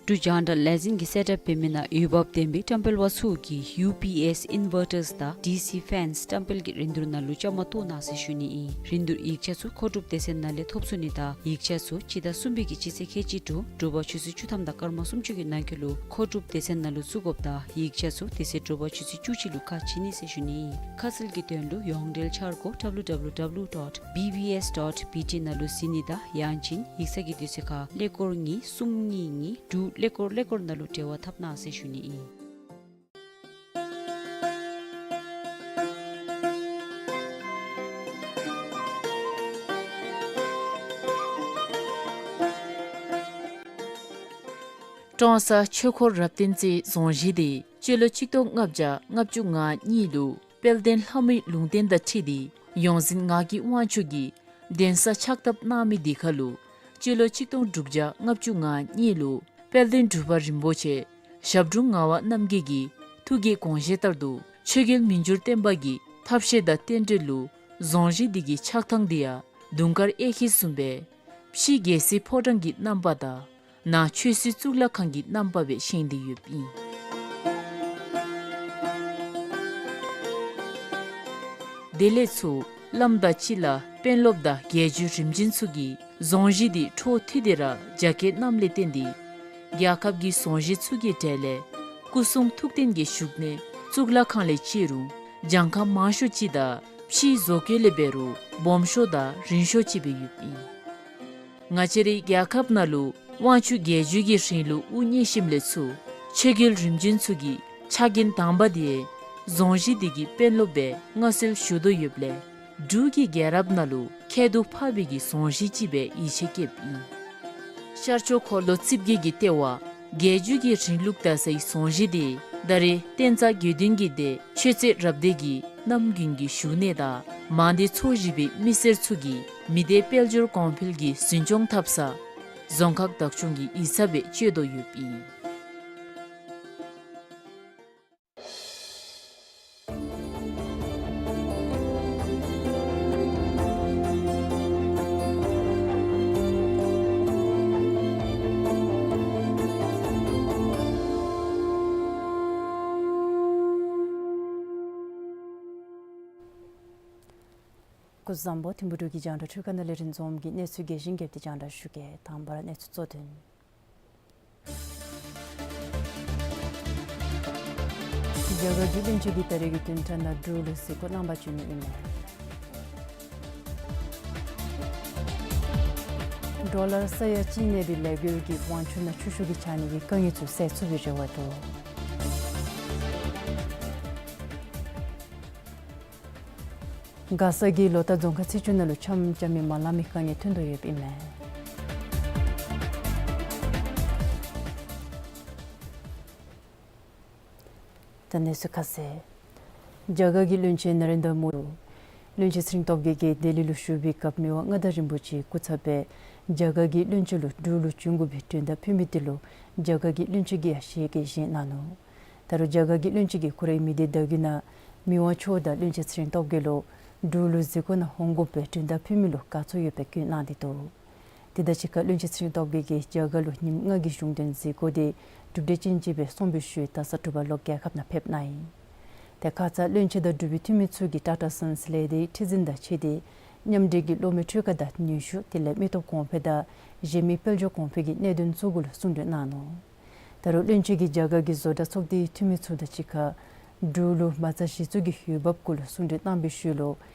འབྲུག་རྒྱང་བསྒྲགས་ལས་འཛིན་གྱིས་གསལ་བསྒྲགས་འབད་མི་ནང་འོས་འབབ་ལྡན་པའི་བཀྲམ་སྤེལ་པ་ཚུ་གིས་ཡུ་པི་ཨེསི་ཨིན་ཝར་ཊརསི་དང་ཌི་སི་ཕེནསི་བཀྲམ་སྤེལ་གྱི་རིན་བསྡུར་ནང་ལུ་བཅའ་མར་གཏོགས་གནང་ཟེར་ཞུ་ནི་ཨིན། རིན་བསྡུར་ཡིག་ཆ་ཚུ་མཁོ་སྒྲུབ་སྡེ་ཚན་ནང་ལས་ཐོབ་ཚུགས་ནི་དང་ཡིག་ཆ་ཚུ་སྤྱི་ཟླ་གསུམ་པའི་གི་སྤྱི་ཚེས་ཁལ་གཅིག་དྲུག་དྲོ་པ་ཆུ་ཚོད་བཅུ་ཐམ་དང་སྐར་མ་སུམ་ཅུ་གི་ནང་འཁོད་ལུ་མཁོ་སྒྲུབ་སྡེ་ཚན་ནང་ལུ་བཙུགས་དགོཔ་དང་ཡིག་ཆ་ཚུ་དེ་ཚེ་དྲོ་པ་ཆུ་ཚོད་བཅུ་གཅིག་ལུ་ཁ་ཕྱེ་ནི་ཟེར་ཞུ་ནི་ཨིན། ཁ་གསལ་གྱི་དོན་ལུ་ཡོངས་འབྲེལ་འཆར་སྒོ་W W W dot B B S dot B T ནང་ལུ་གཟིགས་ནི་དང་ཡང་ཅིན་ཡིག་ཚང་གི་དུས་ཚོད་ཁར་ཀླད་ཀོར་གཉིས་གསུམ་གཉིས་གཉིས་དྲུག་ཀླད་ཀོར་ཀླད་ཀོར་ནང་ལུ་འབྲེལ་བ་འཐབ་གནང་ཟེར་ཞུ་ནི་ཨིན། ཀྲོང་གསར་ཆོས་འཁོར་རབ་བརྟན་རྩེའི་རྫོང་གཞིས་དེ་སྤྱི་ལོ་ཆིག་སྟོང་ལྔ་བརྒྱ་ལྔ་བཅུ་ང་གཉིས་ལུ་དཔལ་ལྡན་ལྷ་མོའི་ལུང་བསྟན་དང་འཁྲིལ་ཏེ་ཡོངས་འཛིན་ངག་གི་དབང་ཕྱུག་གིས་གདན་ས་ཕྱག་བཏབ་གནང་མི་དེ་ཁར་ལུ་སྤྱི་ལོ་ཆིག་སྟོང་དྲུག་བརྒྱ་ལྔ་བཅུ་ང་གཉིས་ལུ་དཔལ་ལྡན་འབྲུག་པ་རིན་པོ་ཆེ་ཞབས་དྲུང་ངག་དབང་རྣམ་རྒྱལ་གྱི་ཐུགས་ཀྱི་དགོངས་བཞེད་ལྟར་དུ་ཆོས་རྒྱལ་མི་འགྱུར་བརྟན་པ་གི་ཐབས་ཤེས་དང་རྟེན་འབྲེལ་ལུ་རྫོང་གཞིས་དེ་གི་ཆགས་ཐངས་དེ་ཡང་དུང་དཀར་གཡས་འཁྱིལ་བཟུམ་སྦེ་ཕྱི་རྒྱལ་སྲིད་ཕོ་བྲང་གི་རྣམ་པ་དང་ནང་ཆོས་སྲིད་གཙུག་ལག་ཁང་གི་རྣམ་པ་སྦེ་བཞེངས་ཏེ་ཡོདཔ་ཨིན། དེ་ལས་ཚུར་བླམ་དང་སྤྱི་བླ་དཔོན་སློབ་དང་རྒྱལ་བརྒྱུད་རིམ་བྱོན་ཚུ་གིས་རྫོང་གཞིས་དེ་འཕྲོ་མཐུད་དེ་ར་རྒྱ་སྐྱེད་གནངམ་ལས་བརྟེན་ཏེ་རྒྱལ་ཁབ་ཀྱི་རྫོང་གཞིས་ཚུ་གི་གྲས་ལས་སྐུ་གསུང་ཐུགས་རྟེན་གྱི་བཞུགས་གནས་གཙུག་ལག་ཁང་ལས་བརྩི་རུང་གྱངས་ཁ་མང་ཤོས་ཅིག་དང་ཕྱིའི་བཟོ་བཀོད་ལས་འབད་རུང་སྦོམ་ཤོས་དང་རིང་ཤོས་ཅིག་སྦེ་ཡོདཔ་ཨིན། ང་བཅས་རའི་རྒྱལ་ཁབ་ནང་ལུ་དབང་ཕྱུག་རྒྱལ་བརྒྱུད་ཀྱི་རིང་ལུགས་དབུ་བརྙེས་ཞིནམ་ལས་ཚུར་ཆོས་རྒྱལ་རིམ་བྱོན་ཚུ་གི་ཕྱག་འགན་དང་པ་དེ་རྫོང་གཞིས་དེ་གི་དཔོན་སློབ་སྦེ་མངའ་གསོལ་ཞུ་དོ་ཡོདཔ་ལས་འབྲུག་གི་རྒྱལ་རབས་ནང་ལུ་ཁྱད་དུ་འཕགས་པའི་གི་རྫོང་གཞིས་ཅིག་སྦེ་ཡིད་ཆེས་བསྐྱེདཔ་ཨིན། ཤར་ཕྱོགས་འཁོར་ལོ་རྩིབས་བརྒྱད་ཀྱི་ལྟེ་བ་རྒྱལ་བརྒྱུད་ཀྱི་རིང་ལུགས་དར་སའི་རྫོང་གཞིས་དེ་ད་རེས་བསྟན་རྩ་དགེ་འདུན་གྱི་སྡེ་ཆོས་རྩེ་རབ་སྡེ་གི་རྣམ་རྒྱུན་གྱི་བཞུགས་གནས་དང་མང་སྡེ་ཚོ་བཞི་པའི་མི་སེར་ཚུ་གིས་མི་སྡེ་དཔལ་འབྱོར་གོང་འཕེལ་གྱི་འཛིན་སྐྱོང་འཐབ་ས་རྫོང་ཁག་བདག་སྐྱོང་གི་ཡིག་ཚང་སྦེ་སྤྱོད་དོ་ཡོདཔ་ཨིན། སྐུ་གཟུགས་བཟང་པོ། ཐིམ་ཕུ་འབྲུག་གི་རྒྱང་བསྒྲགས་འཕྲུལ་ཁང་ནང་ལས་རིན་འཛོམས་ཀྱིས་གནས་ཚུལ་རྒྱས་ཤིང་རྒྱས་པ་དེ་རྒྱང་བསྒྲགས་ཞུ་གེ། དང་པ་ར་གནས་ཚུལ་གཙོ་དོན། རྒྱ་གར་བརྒྱུད་འཕྲིན་ཁང་གིས་ད་རེས་ཀྱི་བདུན་ཕྲག་ནང་འབྲུག་ལུ་གཟིགས་སྐོར་གནང་པར་བྱོན་ནི་ཨིན་མས། ཌོ་ལར་ས་ཡ་གཅིག་གནས་པའི་ལས་འགུལ་གྱིས་ཝང་ཆུ་ནང་ཆུ་ཤུགས་ཀྱིས་ཆགས་ནི་གི་དཀའ་ངལ་ཚུ་སེལ་ཚུགས་པའི་རེ་བ་འདུག། མགར་ས་གི་ལོ་ལྟ་རྫོང་ཁག་ཚེས་བཅུ་ནང་ལུ་འཆམ་རྐྱབ་མི་མ་ལང་མི་དཀའ་ངལ་ཐོན་དོ་ཡོདཔ་ཨིན་མས། ད་གནས་ཚུལ་ཁ་གསལ། རྒྱ་གར་གྱི་བློན་ཆེན་ན་རེན་དྲ་མོ་བློན་ཆེན་ཚེ་རིང་སྟོབས་རྒྱས་ཀྱིས་ལྡི་ལི་ལུ་བཞུགས་པའི་སྐབས་མི་དབང་མངའ་བདག་རིན་པོ་ཆེའི་སྐུ་ཚབ་སྦེ་རྒྱ་གར་གྱི་བློན་ཆེན་ལུ་འབྲུག་ལུ་བྱོན་དགོ་པའི་མགྲོན་བརྡ་ཕུལ་མི་དེ་ལུ་རྒྱ་གར་གྱི་བློན་ཆེན་གྱིས་ཡང་ཞལ་གྱིས་བཞེས་གནང་ནུག། ད་རུང་རྒྱ་གར་གྱི་བློན་ཆེན་གྱིས་ཁོ་རའི་མི་སྡེ་བརྡ་བརྒྱུད་ནང་མི་དབང་མཆོག་དང་བློན་ཆེན་ཚེ་རིང་སྟོབས་རྒྱས་ལུ་འབྲུག་ལུ་གཟིགས་སྐོར་ནང་འོང་དགོ་པའི་མགྲོན་བརྡ་ཕུལ་མི་ལུ་དགའ་ཚོར་ཡོད་པའི་སྐྱོན་གནང་སྟེ་འདུག། དེ་དང་གཅིག་ཁར་བློན་ཆེན་ཚེ་རིང་སྟོབས་རྒྱས་ཀྱིས་རྒྱ་གར་ལུ་ཉིནམ་ལྔ་གི་གཞུང་དོན་གཟིགས་སྐོར་དེ་གྲུབ་འབྲས་ཅན་ཅིག་སྦེ་སོང་བའི་ཤུལ་ད་ས་དྲོ་པ་ལོག་རྒྱལ་ཁབ་ནང་ཕེབས་གནང་ཡི། དེ་ཁ་ཙ་བློན་ཆེན་དང་འབྲུག་པའི་འཐུས་མི་ཚུ་གིས་ཊ་ཊ་སཱནསི་ལས་སྡེའི་ཁྲི་འཛིན་དང་ཕྱད་དེ་མཉམ་འབྲེལ་གྱི་གློག་མེ་འཕྲུལ་ཁང་དང་ནུས་ཤུགས་དེ་ལས་མི་སྟོབས་གོང་འཕེལ་དང་གཞན་མི་དཔལ་འབྱོར་གོང་འཕེལ་གྱི་གནད་དོན་ཚུ་གུ་ལུ་གསུང་གྲོས་གནང་ནུག། ད་རུང་བློན་ཆེན་གྱིས་རྒྱ་གར་གྱི་བཟོ་གྲྭ་ཚོགས་སྡེའི་འཐུས་མི་ཚུ་དང་གཅིག་ཁར་འབྲུག་ལུ་མ་རྩ་གཞི་བཙུགས་ཀྱི་འོས་འབབ་གུ་ལུ་གསུང་གྲོས་གནང་བའི་ཤུལ་ལུ་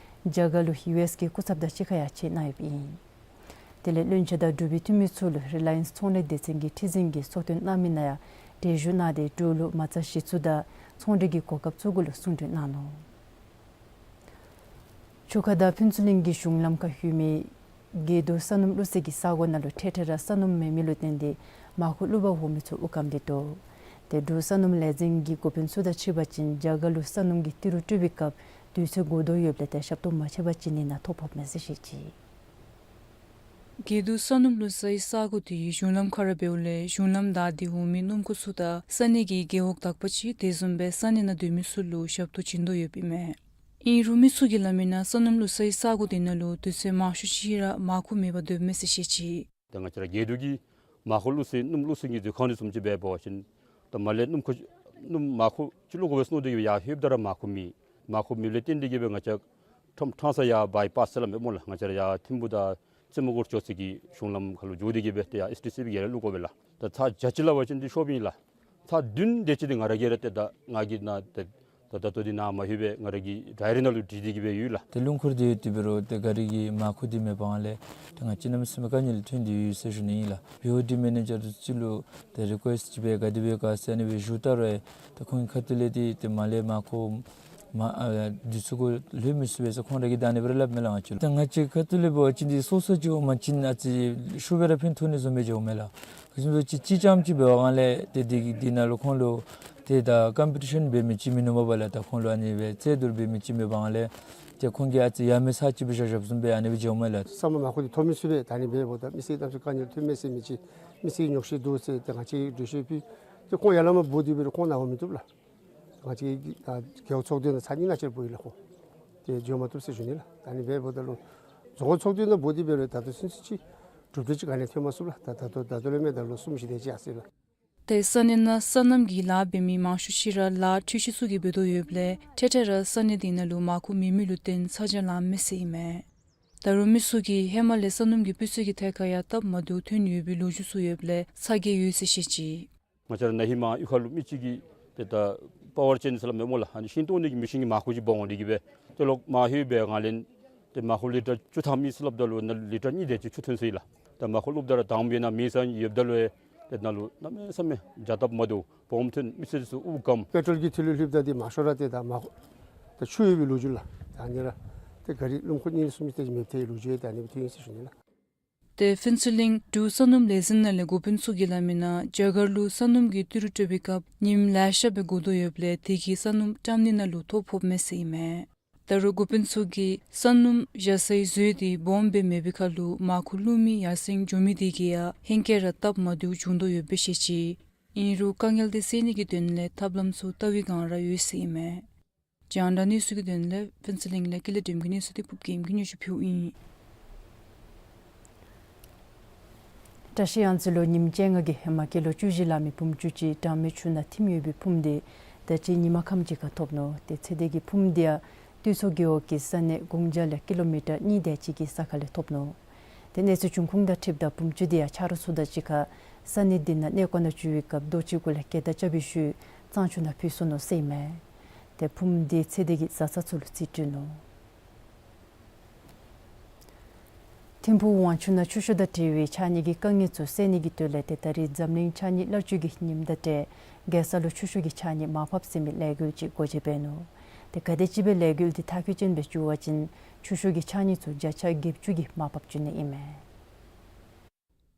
རྒྱ་གར་ལུ་ཡུ་ཨེསི་གི་སྐུ་ཚབ་དང་གཅིག་ཁར་ཡང་ཕྱད་གནང་ཡོདཔ་ཨིན། དེ་ལས་བློན་ཆེན་དང་འབྲུག་པའི་འཐུས་མི་ཚུ་ལུ་རི་ལ་ཡནསི་ཚོང་ལས་སྡེ་ཚན་གྱི་ཁྲི་འཛིན་གྱིས་ཚོགས་ཐུན་གནང་མི་ནང་ཡང་གྲལ་བཞུགས་གནང་སྟེ་འབྲུག་ལུ་མ་རྩ་གཞི་བཙུགས་དང་ཚོང་འབྲེལ་གྱི་གོ་སྐབས་ཚུ་གུ་ལུ་གསུང་གྲོས་གནང་ནུག། ཆུ་ཁ་དང་ཕུན་ཚོགས་གླིང་གི་གཞུང་ལམ་ཁར་ཡོད་མི་དགེ་འདུན་ས་སྣུམ་བླུག་ས་གི་ས་གོ་ནང་ལུ་འཕྲལ་འཕྲལ་ར་ས་སྣུམ་མེད་མི་ལུ་བརྟེན་ཏེ་མར་ཁུ་བླུག་པར་འོང་མི་ཚུ་དབུགས་སྐམ་སྟེ་འདུག། དེ་འབྲུག་ས་སྣུམ་ལས་འཛིན་གྱི་འགོ་དཔོན་ཚུ་དང་ཕྱད་པ་ཅིན་རྒྱ་གར་ལུ་ས་སྣུམ་གྱི་ཏི་རུ་སྤྲོད་པའི་སྐབས་དུས་ཚོད་འགོར་དོ་ཡོདཔ་ལས་ཏེ་ཞབས་ཏོག་མ་ཕྱད་པ་ཅིན་ནི་ནང་ཐོ་ཕོགཔ་མས་ཟེར་བཤད་ཅི། དགེ་འདུན་ས་སྣུམ་བླུག་སའི་ས་གོ་དེ་གཞུང་ལམ་ཁར་འབདཝ་ལས་གཞུང་ལམ་བདའ་སྟེ་འོང་མི་སྣུམ་འཁོར་ཚུ་དང་ས་གནས་ཀྱི་རྒེད་འོག་དག་པ་ཅིག་དེ་བཟུམ་སྦེ་ས་གནས་ནང་སྡོད་མི་ཚུ་ལུ་ཞབས་ཏོག་བྱིན་དོ་ཡོདཔ་ཨིན་མས། ཨིན་རུང་མི་ཚུ་གིས་སླབ་མི་ནང་ས་སྣུམ་བླུག་སའི་ས་གོ་དེ་ནང་ལུ་དུས་ཚོད་མང་ཤོས་ཅིག་ར་མར་ཁུ་མེད་པར་སྡོདཔ་མས་ཟེར་བཤད་ཅི། ད་ང་བཅས་ར་དགེ་འདུན་གྱི་མར་ཁུ་བླུག་ས་སྣུམ་བླུག་ས་གི་མཛོད་ཁང་འདི་བཟུམ་ཅིག་འབད་བ་ཅིན་ད་མར་ལས་སྣུམ་འཁོར་སྣུམ་མར་ཁུ་ཅིག་བླུག་དགོ་པས་མནོ་སྟེ་གིས་ཡར་ལྷོདཔ་ད་ར་མར་ཁུ་མེད། མར་ཁུ་མེདཔ་ལས་བརྟེན་ཏེ་གིས་སྦེ་ང་བཅས་ཁྲོམ་ཁྲང་ས་ཡར་བའི་པཱསི་ཟེར་སླབ་མས་སྨོ་ལགས། ང་བཅས་ར་ཡར་ཐིམ་ཕུག་དང་རྩེ་མོ་གུ་འགྱོ་ས་གི་གཞུང་ལམ་ཁ་ལུ་འགྱོ་སྟེ་གིས་སྦེ་ཏེ་ཡར་ཨེསི་ཌི་སི་པི་གི་ཡར་ལས་བླུག་དགོ་པས་ལགས། ད་ཚར་བརྒྱ་ཅིག་སླབ་པ་ཅིན་འདི་ཤོརཝ་ཨིན་ལགས། ཚར་བདུན་དེ་ཅིག་འདི་ང་ར་གིས་ར་ཏེ་ད་ང་གིས་ནཱ་ཏེ་ད་ད་ལྟོ་འདི་ནཱ་མ་ལྷོད་པར་ང་ར་གི་ཌའི་རི་ནང་ལུ་བྲིས་ཏེ་གིས་སྦེ་ཡོད་ལགས། ཏེ་སྣུམ་འཁོར་འདི་ཡོད་དེ་འབད་རུང་ཏེ་ག་ར་གིས་མར་ཁུ་འདི་མེད་པའི་སྒང་ལས་ཏེ་ང་བཅས་གནམ་མེད་ས་མེད་དཀའ་ངལ་ཐོན་ཏེ་ཡོད་ཟེར་ཞུ་ནི་ཨིན་ལགས། བི་ཨོ་ཌི་མེ་ནེ་ཇར་ཚུ་ལུ་ཏེ་རི་ཀུ་ཨེསཊ་ཅིག་འབད་ག་དེ་སྦེ་ག་ཟེར་ཨ་ནི་སྦེ་ཞུ་བལྟ་རུང་ཏེ་ཁོང་གི་ཁ་ཐུག་ལས་འདི་ཏེ་མར་ལས་མར་ཁུ་མར་ཨ་འདི་ཚུ་གུ་ལྷོད་མི་ཚུགས་པས་ཟེར་ཁོང་ར་གིས་ད་ཨ་ནི་སྦེ་ར་སླབ་མས་ལགས། ང་བཅས་ལུ་ཏེ་ང་བཅས་ཁ་ཐུག་ལས་འབད་བ་ཅིན་འདི་སོ་སོ་ཅིག་འོང་པ་ཅིན་ཨ་ཙི་ཤུགས་སྦེ་ར་ཕན་ཐོགས་ནི་བཟུམ་སྦེ་ཅིག་འོང་མས་ལགས། ག་ཅི་སྨོ་ཅིག་གཅིག་རྐྱངམ་ཅིག་འབད་བའི་སྒང་ལས་ཏེ་འདི་འདི་ནང་ལུ་ཁོང་ལུ་ཏེ་ད་ཀམ་པི་ཊི་ཤཱན་འབད་མི་ཅིག་མིན་ནུག་མས་པ་ལགས། ད་ཁོང་ལུ་ཨ་ནི་སྦེ་རྩོད་བསྡུར་འབད་མི་ཅིག་མེད་པའི་སྒང་ལས་ཏེ་ཁོང་གིས་ཨ་ཙི་ཡ་མེད་ཚ་ཅིག་སྦེ་བཞག་བཞགཔ་བཟུམ་སྦེ་ཨ་ནི་སྦེ་འགྱོཝ་མས་ལགས། ས་མར་མར་ཁུ་འདི་ཐོབ་མི་ཚུགས་པས། ད་ཨ་ནི་འབདཝ་ད་མི་སེར་གནམ་མེད་ས་མེད་དཀའ་ངལ་ཐོན་མས་ཟེར་མི་ཅིག་མི་སེར་གྱི་ཉོགས་བཤད་འདུག་ཟེར་ཏེ་ང་བཅས་འགྲེལ་བཤད་ཕུལ། ཏེ་ཁོང་ཡར་ལས་མར་འབོ་སྟེ་འབད་རུང་ཁོང་ནཱ་འོང་མི་བཏུབ་ལགས། ང་བཅས་ཨ་རྒེད་འོག་ཚོགས་སྡེ་ནང་ཚར་གཉིས་ནང་ཅིག་འབོ་ཡི་ལགས་ཁོང་། ཏེ་འགྱོ་མ་བཏུབ་ཟེར་ཞུ་ནི་ལགས། ད་ཨ་ནི་འབདཝ་ད་ལུ་རྫོང་ཁག་ཚོགས་སྡེ་ནང་འབོ་སྟེ་འབད་རུང་ད་ལྟོ་ཚུན་ཚོད་ཅིག་གྲུབ་འབྲས་ཅིག་ག་ནི་ཡང་ཐོན་མ་ཚུགས་ལགས། ད་ད་ལྟོ་ད་ལྟོ་ལས་མེན་ད་ལོ་གསུམ་བཞི་དེ་ཅིག་ཡར་སོ་ཡི་ལགས། ཏེ་ས་གནས་ནང་སོ་ནམ་གྱི་ལཱ་འབད་མི་མང་ཤོས་ཅིག་ར་ལཱ་འཕྲུལ་ཆས་ཚུ་གིས་འབད་དོ་ཡོདཔ་ལས་འཕྲལ་འཕྲལ་ར་ས་གནས་དེ་ནང་ལུ་མར་ཁུ་མེད་མི་ལུ་བརྟེན་ཚ་གྱང་ལངམ་མས་ཟེར་ཨིན་མས། ད་རུང་མི་ཚུ་གིས་ཧེ་མ་ལས་སོ་ནམ་གྱི་སྤུས་ཚད་ཀྱི་ཐད་ཁར་ཡང་སྟབས་མ་བདེཝ་ཐོན་ཡོད་པའི་ལོ་རྒྱུས་ཚུ་ཡོདཔ་ལས་ཚ་གྱང་ཡོད་ཟེར་བཤད་ཅི། ང་བཅས་ར་ནཱ་ཧེ་མ་གཡུས་ཁ་ལུ་མི་ཅིག་གིས་ཏེ་ད་པ་ཝར་ཅེན་ཟེར་སླབ་མས་སྨོ་ལགས། ཨ་ནི་ཤིང་བཏོག་ནི་གི་མེ་ཤིན་གྱི་མར་ཁུ་ཅིག་འབག་འོང་སྟེ་གིས་སྦེ་ཏེ་ལོག་མར་ལྷོད་པའི་སྒང་ལས་ཏེ་མར་ཁུ་ལི་ཊར་བཅུ་ཐམ་ཨིན་ཟེར་སླབ་ད་ལུ་ནཱ་ལི་ཊར་གཉིས་དེ་ཅིག་ཆུ་ཐོན་སོ་ཡི་ལགས། ཏེ་མར་ཁུ་བླུགཔ་ད་ར་དྭངས་མེད་ནང་མེ་ཟེར་ཡོདཔ་ད་ལུ་ཏེ་ནཱ་ལུ་གནམ་མེད་ས་མེད་བྱ་སྟབས་མ་བདེཝ་སྦོམ་ཐོན། མི་སེར་ཚུ་དབུགས་སྐམ། པེ་ཊོལ་གྱི་ཐིལ་ལུ་ལྷོདཔ་ད་འདི་མར་ཤོར་ར་ཏེ་ད་མར་ཁུ་ད་ཆུ་ཡོད་པའི་ལོ་རྒྱུས་ལགས། ད་ཨ་ནི་ར་ཏེ་ག་རི་སྣུམ་འཁོར་གཉིས་གསུམ་ཅིག་ཏེ་མེདཔ་ཐལ་བའི་ལོ་རྒྱུས་ཡང་ད་ཨ་ནི་སྦེ་ཐོན་ཡི་ཟེར་ཞུ་ནི་ལགས། ཏེ་ཕུན་ཚོགས་གླིང་འབྲུག་ས་སྣུམ་ལས་འཛིན་ནང་ལས་འགོ་དཔོན་ཚུ་གིས་སླབ་མི་ནང་རྒྱ་གར་ལུ་ས་སྣུམ་གྱི་ཏི་རུ་སྤྲོད་པའི་སྐབས་ཉིནམ་ལེ་ཤ་སྦེ་འགོར་དོ་ཡོདཔ་ལས་དེ་གིས་ས་སྣུམ་བཀྲམ་ནི་ནང་ལུ་ཐོ་ཕོགཔ་མས་ཟེར་ཨིན་མས། ད་རུང་འགོ་དཔོན་ཚུ་གིས་ས་སྣུམ་བཞག་སའི་མཛོད་དེ་སྦོམ་སྦེ་མེད་པའི་ཁར་ལུ་མར་ཁུ་བླུག་མི་ཡར་སེང་འགྱོ་མི་དེ་གིས་ཡང་ཧེང་སྐལ་ར་སྟབས་མ་བདེཝ་བྱུང་དོ་ཡོདཔ་སྦེ་བཤད་ཅི། ཨིན་རུང་དཀའ་ངལ་དེ་སེལ་ནི་གི་དོན་ལས་ཐབས་ལམ་ཚུ་བལྟ་བའི་བསྒང་ར་ཡོད་ཟེར་ཨིན་མས། རྒྱང་བསྒྲགས་གནས་ཚུལ་གྱི་དོན་ལས་ཕུན་ཚོགས་གླིང་ལས་ཀུན་ལེགས་སྒྲོལམ་གྱི་གནས་ཚུལ་དེ་ཕུརཔ་རྒྱལམོ་གིས་སྙན་ཞུ་ཕུལཝ་ཨིན། བཀྲིས་གཡང་རྩེ་ལུ་ཉིནམ་བཅོ་ལྔ་གི་ཧེ་མ་སྐྱེས་ལོ་བཅུ་བཞི་ལང་མི་བུམོ་བཅུ་གཅིག་གྲང་མོའི་ཆུ་ནང་ཐིམ་ཡོད་པའི་ཕུངམ་དེ་ད་ཅི་ཉིན་མ་ཁམས་ཅིག་ཁར་ཐོབ་ནུག། ཏེ་ཚེ་འདས་ཀྱི་ཕུངམ་དེ་ཡང་སྟོད་མཚོ་རྒེད་འོག་གི་ས་གནས་གུང་ཇ་ལས་ཀི་ལོ་མི་ཊར་གཉིས་དེ་ཅིག་གི་ས་ཁ་ལས་ཐོབ་ནུག། ཏེ་གནས་ཚུལ་བྱུང་ཁུངས་དང་འཁྲིལཝ་ད་བུམོ་བཅུ་དེ་ཡང་ཆ་རོགས་ཚུ་དང་གཅིག་ཁར་ས་གནས་དེ་ནང་གནས་སྐོར་ནང་འགྱོ་བའི་སྐབས་རྡོ་ཅིག་གུ་ལས་སྐྱེལ་བརྡ་རྐྱབ་པའི་ཤུལ་གཙང་ཆུ་ནང་བུད་སོ་ནུག་ཟེར་ཨིན་མས། ཏེ་ཕུངམ་དེ་ཚེ་འདས་ཀྱི་བཟའ་ཚང་ཚུ་ལུ་རྩིས་སྤྲོད་ནུག། ཐིམ་ཕུག་ཝང་ཆུ་ནང་ཆུ་ཤོག་དང་འབྲེལ་བའི་ཕྱགས་སྙིགས་ཀྱི་དཀའ་ངལ་ཚུ་སེལ་ནི་གི་དོན་ལས་ཏེ་ད་རིས་འཛམ་གླིང་ཕྱགས་སྙིགས་གླར་སྤྱོད་ཀྱི་ཉིནམ་དང་འབྲེལ་རྒྱལ་ས་ལུ་ཆུ་ཤོག་གི་ཕྱགས་སྙིགས་མར་ཕབ་ཟེར་མི་ལས་འགུལ་ཅིག་སྒོ་འབྱེད་འབད་ནུག། ཏེ་ག་དེམ་ཅིག་སྦེ་ལས་འགུལ་འདི་མཐར་འཁྱོལ་ཅན་སྦེ་འགྱུར་བ་ཅིན་ཆུ་ཤོག་གི་ཕྱགས་སྙིགས་ཚུ་བརྒྱ་ཆ་བརྒྱད་ཅུ་གིས་མར་ཕབ་འགྱོ་ནི་ཨིན་མས།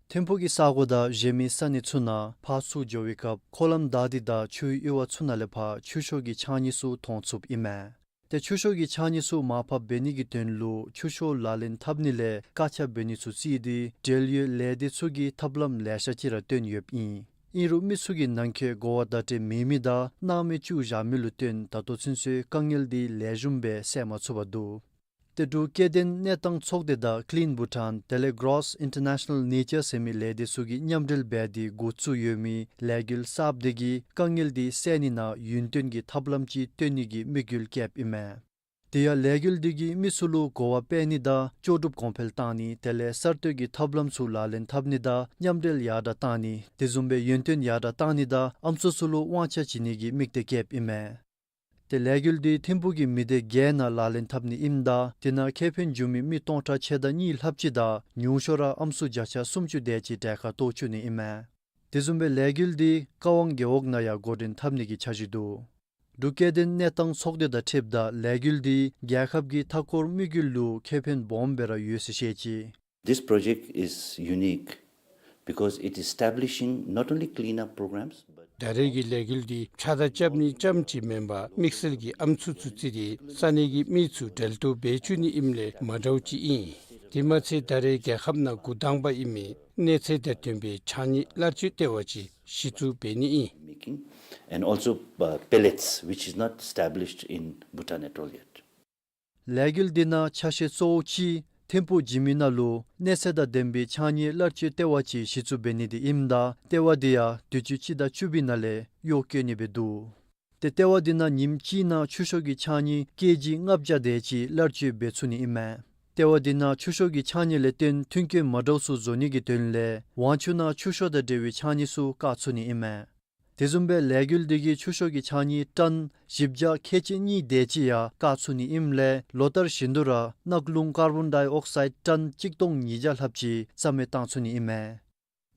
ཐིམ་ཕུག་གི་ས་གོ་དང་གཞན་མི་ས་གནས་ཚུ་ནང་ཕར་ཚུར་འགྱོ་བའི་སྐབས་འཁོར་ལམ་བདའ་སྟེ་དང་ཆུའི་གཡུར་བ་ཚུ་ནང་ལས་ཕར་ཆུ་ཤོག་གི་ཕྱགས་སྙིགས་ཚུ་མཐོང་ཚུགསཔ་ཨིན་མས། ཏེ་ཆུ་ཤོག་གི་ཕྱགས་སྙིགས་ཚུ་མར་ཕབ་འབད་ནི་གི་དོན་ལུ་ཆུ་ཤོག་ལག་ལེན་འཐབ་ནི་ལས་བཀག་ཆ་འབད་ནི་ཚུ་བརྩིས་ཏེ་འབྲེལ་ཡོད་ལས་སྡེ་ཚུ་གིས་ཐབས་ལམ་ལེ་ཤ་ཅིག་ར་སྟོན་ཡོདཔ་ཨིན། ཨིན་རུང་མི་ཚུ་གི་ནང་འཁོད་གོ་བ་བརྡ་སྤྲོད་མེད་མི་དང་སྣང་མེད་བཅུག་བཞག་མི་ལུ་བརྟེན་ད་ལྟོ་ཚུན་ཚོད་དཀའ་ངལ་འདི་ལེགས་ཤོམ་སྦེ་སེལ་མ་ཚུགས་པར་འདུག། ཏེ་འབྲུག་སྐྱེ་ལྡན་གནས་སྟངས་ཚོགས་སྡེ་དང་Clean Bhutan དེ་ལས་Gross International Nature ཟེར་མི་ལས་སྡེ་ཚུ་གིས་མཉམ་འབྲེལ་འབད་དེ་འགོ་བཙུགས་ཡོད་མི་ལས་འགུལ་གསརཔ་དེ་གིས་དཀའ་ངལ་འདི་སེལ་ནི་ནང་ཡུན་བརྟན་གྱི་ཐབས་ལམ་ཅིག་སྟོན་ནི་གི་དམིགས་ཡུལ་བསྐྱེདཔ་ཨིན་མས། དེ་ཡང་ལས་འགུལ་འདི་གིས་མི་ཚུ་ལུ་གོ་བ་སྤེལ་ནི་དང་ལྕོགས་གྲུབ་གོང་འཕེལ་བཏང་ནི་དེ་ལས་གསར་གཏོད་ཀྱི་ཐབས་ལམ་ཚུ་ལག་ལེན་འཐབ་ནི་དང་མཉམ་འབྲེལ་ཡར་དྲག་བཏང་ནི་དེ་བཟུམ་སྦེ་ཡུན་བརྟན་ཡར་དྲག་བཏང་ནི་དང་ཨམ་སྲུ་ཚུ་ལུ་དབང་ཆ་བྱིན་ནི་གི་དམིགས་གཏད་བསྐྱེདཔ་ཨིན་མས། ཏེ་ལས་འགུལ་འདི་ཐིམ་ཕུག་གི་མི་སྡེ་བརྒྱད་ནང་ལག་ལེན་འཐབ་ནི་ཨིནམ་ད་དེ་ནང་ཁེ་ཕན་འབྱུང་མི་མི་སྟོང་ཕྲག་ཕྱེད་དང་གཉིས་ལྷགཔ་ཅིག་དང་ཉུང་ཤོས་ར་ཨམ་སྲུ་བརྒྱ་ཆ་སུམ་ཅུ་དེ་ཅིག་གྲལ་ཁར་གཏོགས་བཅུག་ནི་ཨིན་མས། དེ་བཟུམ་སྦེ་ལས་འགུལ་འདི་ཀ་ཝང་རྒེད་འོག་ནང་ཡང་འགོ་འདྲེན་འཐབ་ནི་གི་འཆར་གཞི་འདུག། འབྲུག་སྐྱེ་ལྡན་གནས་སྟངས་ཚོགས་སྡེ་དང་འཁྲིལཝ་ད་ལས་འགུལ་འདི་རྒྱལ་ཁབ་ཀྱི་མཐའ་འཁོར་དམིགས་ཡུལ་ལུ་ཁེ་ཕན་སྦོམ་སྦེ་ར་ཡོད་ཟེར་བཤད་ཅི། This project is unique because it is establishing not only clean-up programs, but ད་རེས་ཀྱི་ལས་འགུལ་འདི་ཕྱགས་བདའ་རྐྱབ་ནི་རྐྱངམ་ཅིག་མེན་པར་དམིགས་བསལ་གྱི་ཨམ་སྲུ་ཚུ་བརྩིས་ཏེ་ས་གནས་ཀྱི་མི་ཚུ་འབྲེལ་གཏོགས་འབད་བཅུག་ནི་ཨིནམ་ལས་མ་འདྲཝ་ཅིག་ཨིན། དེ་མ་ཚད་ད་རེས་རྒྱལ་ཁབ་ནང་འགོ་དང་པ་ཨིན་མི་གནས་ཚད་དང་ལྡན་པའི་ཕྱགས་སྙིགས་གླར་སྤྱོད་ལྟེ་བ་ཅིག་གཞི་བཙུགས་འབད་ནི་ཨིན། Making and also, uh, pellets, which is not established in Bhutan at all yet. ལས་འགུལ་འདི་ནང་ཆ་ཤས་གཙོ་བོ་ཅིག་ཐིམ་ཕུག་འཇིགས་མེད་ནང་ལུ་གནས་ཚད་དང་ལྡན་པའི་ཕྱགས་སྙིགས་གླར་སྤྱོད་ལྟེ་བ་ཅིག་གཞི་བཙུགས་འབད་ནི་འདི་ཨིནམ་ད་ལྟེ་བ་འདི་ཡང་དུས་ཅི་སྤྱི་ཟླ་བཅུ་པའི་ནང་ལས་གཡོག་བཀོལ་ནི་སྦེ་འདུག། ཏེ་ལྟེ་བ་འདི་ནང་ཉིནམ་གཅིག་ནང་ཆུ་ཤོག་གི་ཕྱགས་སྙིགས་ཀེ་ཇི་ལྔ་བརྒྱ་དེ་ཅིག་གླར་སྤྱོད་འབད་ཚུགས་ནི་ཨིན་མས། ལྟེ་བ་འདི་ནང་ཆུ་ཤོག་གི་ཕྱགས་སྙིགས་ལས་བརྟེན་མཐུན་རྐྱེན་མ་འདྲཝ་ཚུ་བཟོ་ནི་གི་དོན་ལས་ཝང་ཆུ་ནང་ཆུ་ཤོག་དང་འབྲེལ་བའི་ཕྱགས་སྙིགས་ཚུ་བཀག་ཚུགས་ནི་ཨིན་མས། དེ་བཟུམ་སྦེ་ལས་འགུལ་འདི་གིས་ཆུ་ཤོག་གི་ཕྱགས་སྙིགས་ཊཱན་བཞི་བརྒྱ་ཁལ་གཅིག་གཉིས་དེ་ཅིག་ཡང་བཀག་ཚུགས་ནི་ཨིནམ་ལས་ལོ་ལྟར་བཞིན་དུ་ར་གནག་རླུང་ཀར་བོན་ཌའི་ཨོག་སའིཌ་ཊཱན་གཅིག་སྟོང་ཉིས་བརྒྱ་ལྷགཔ་ཅིག་རྩ་མེད་བཏང་ཚུགས་ནི་ཨིན་མས།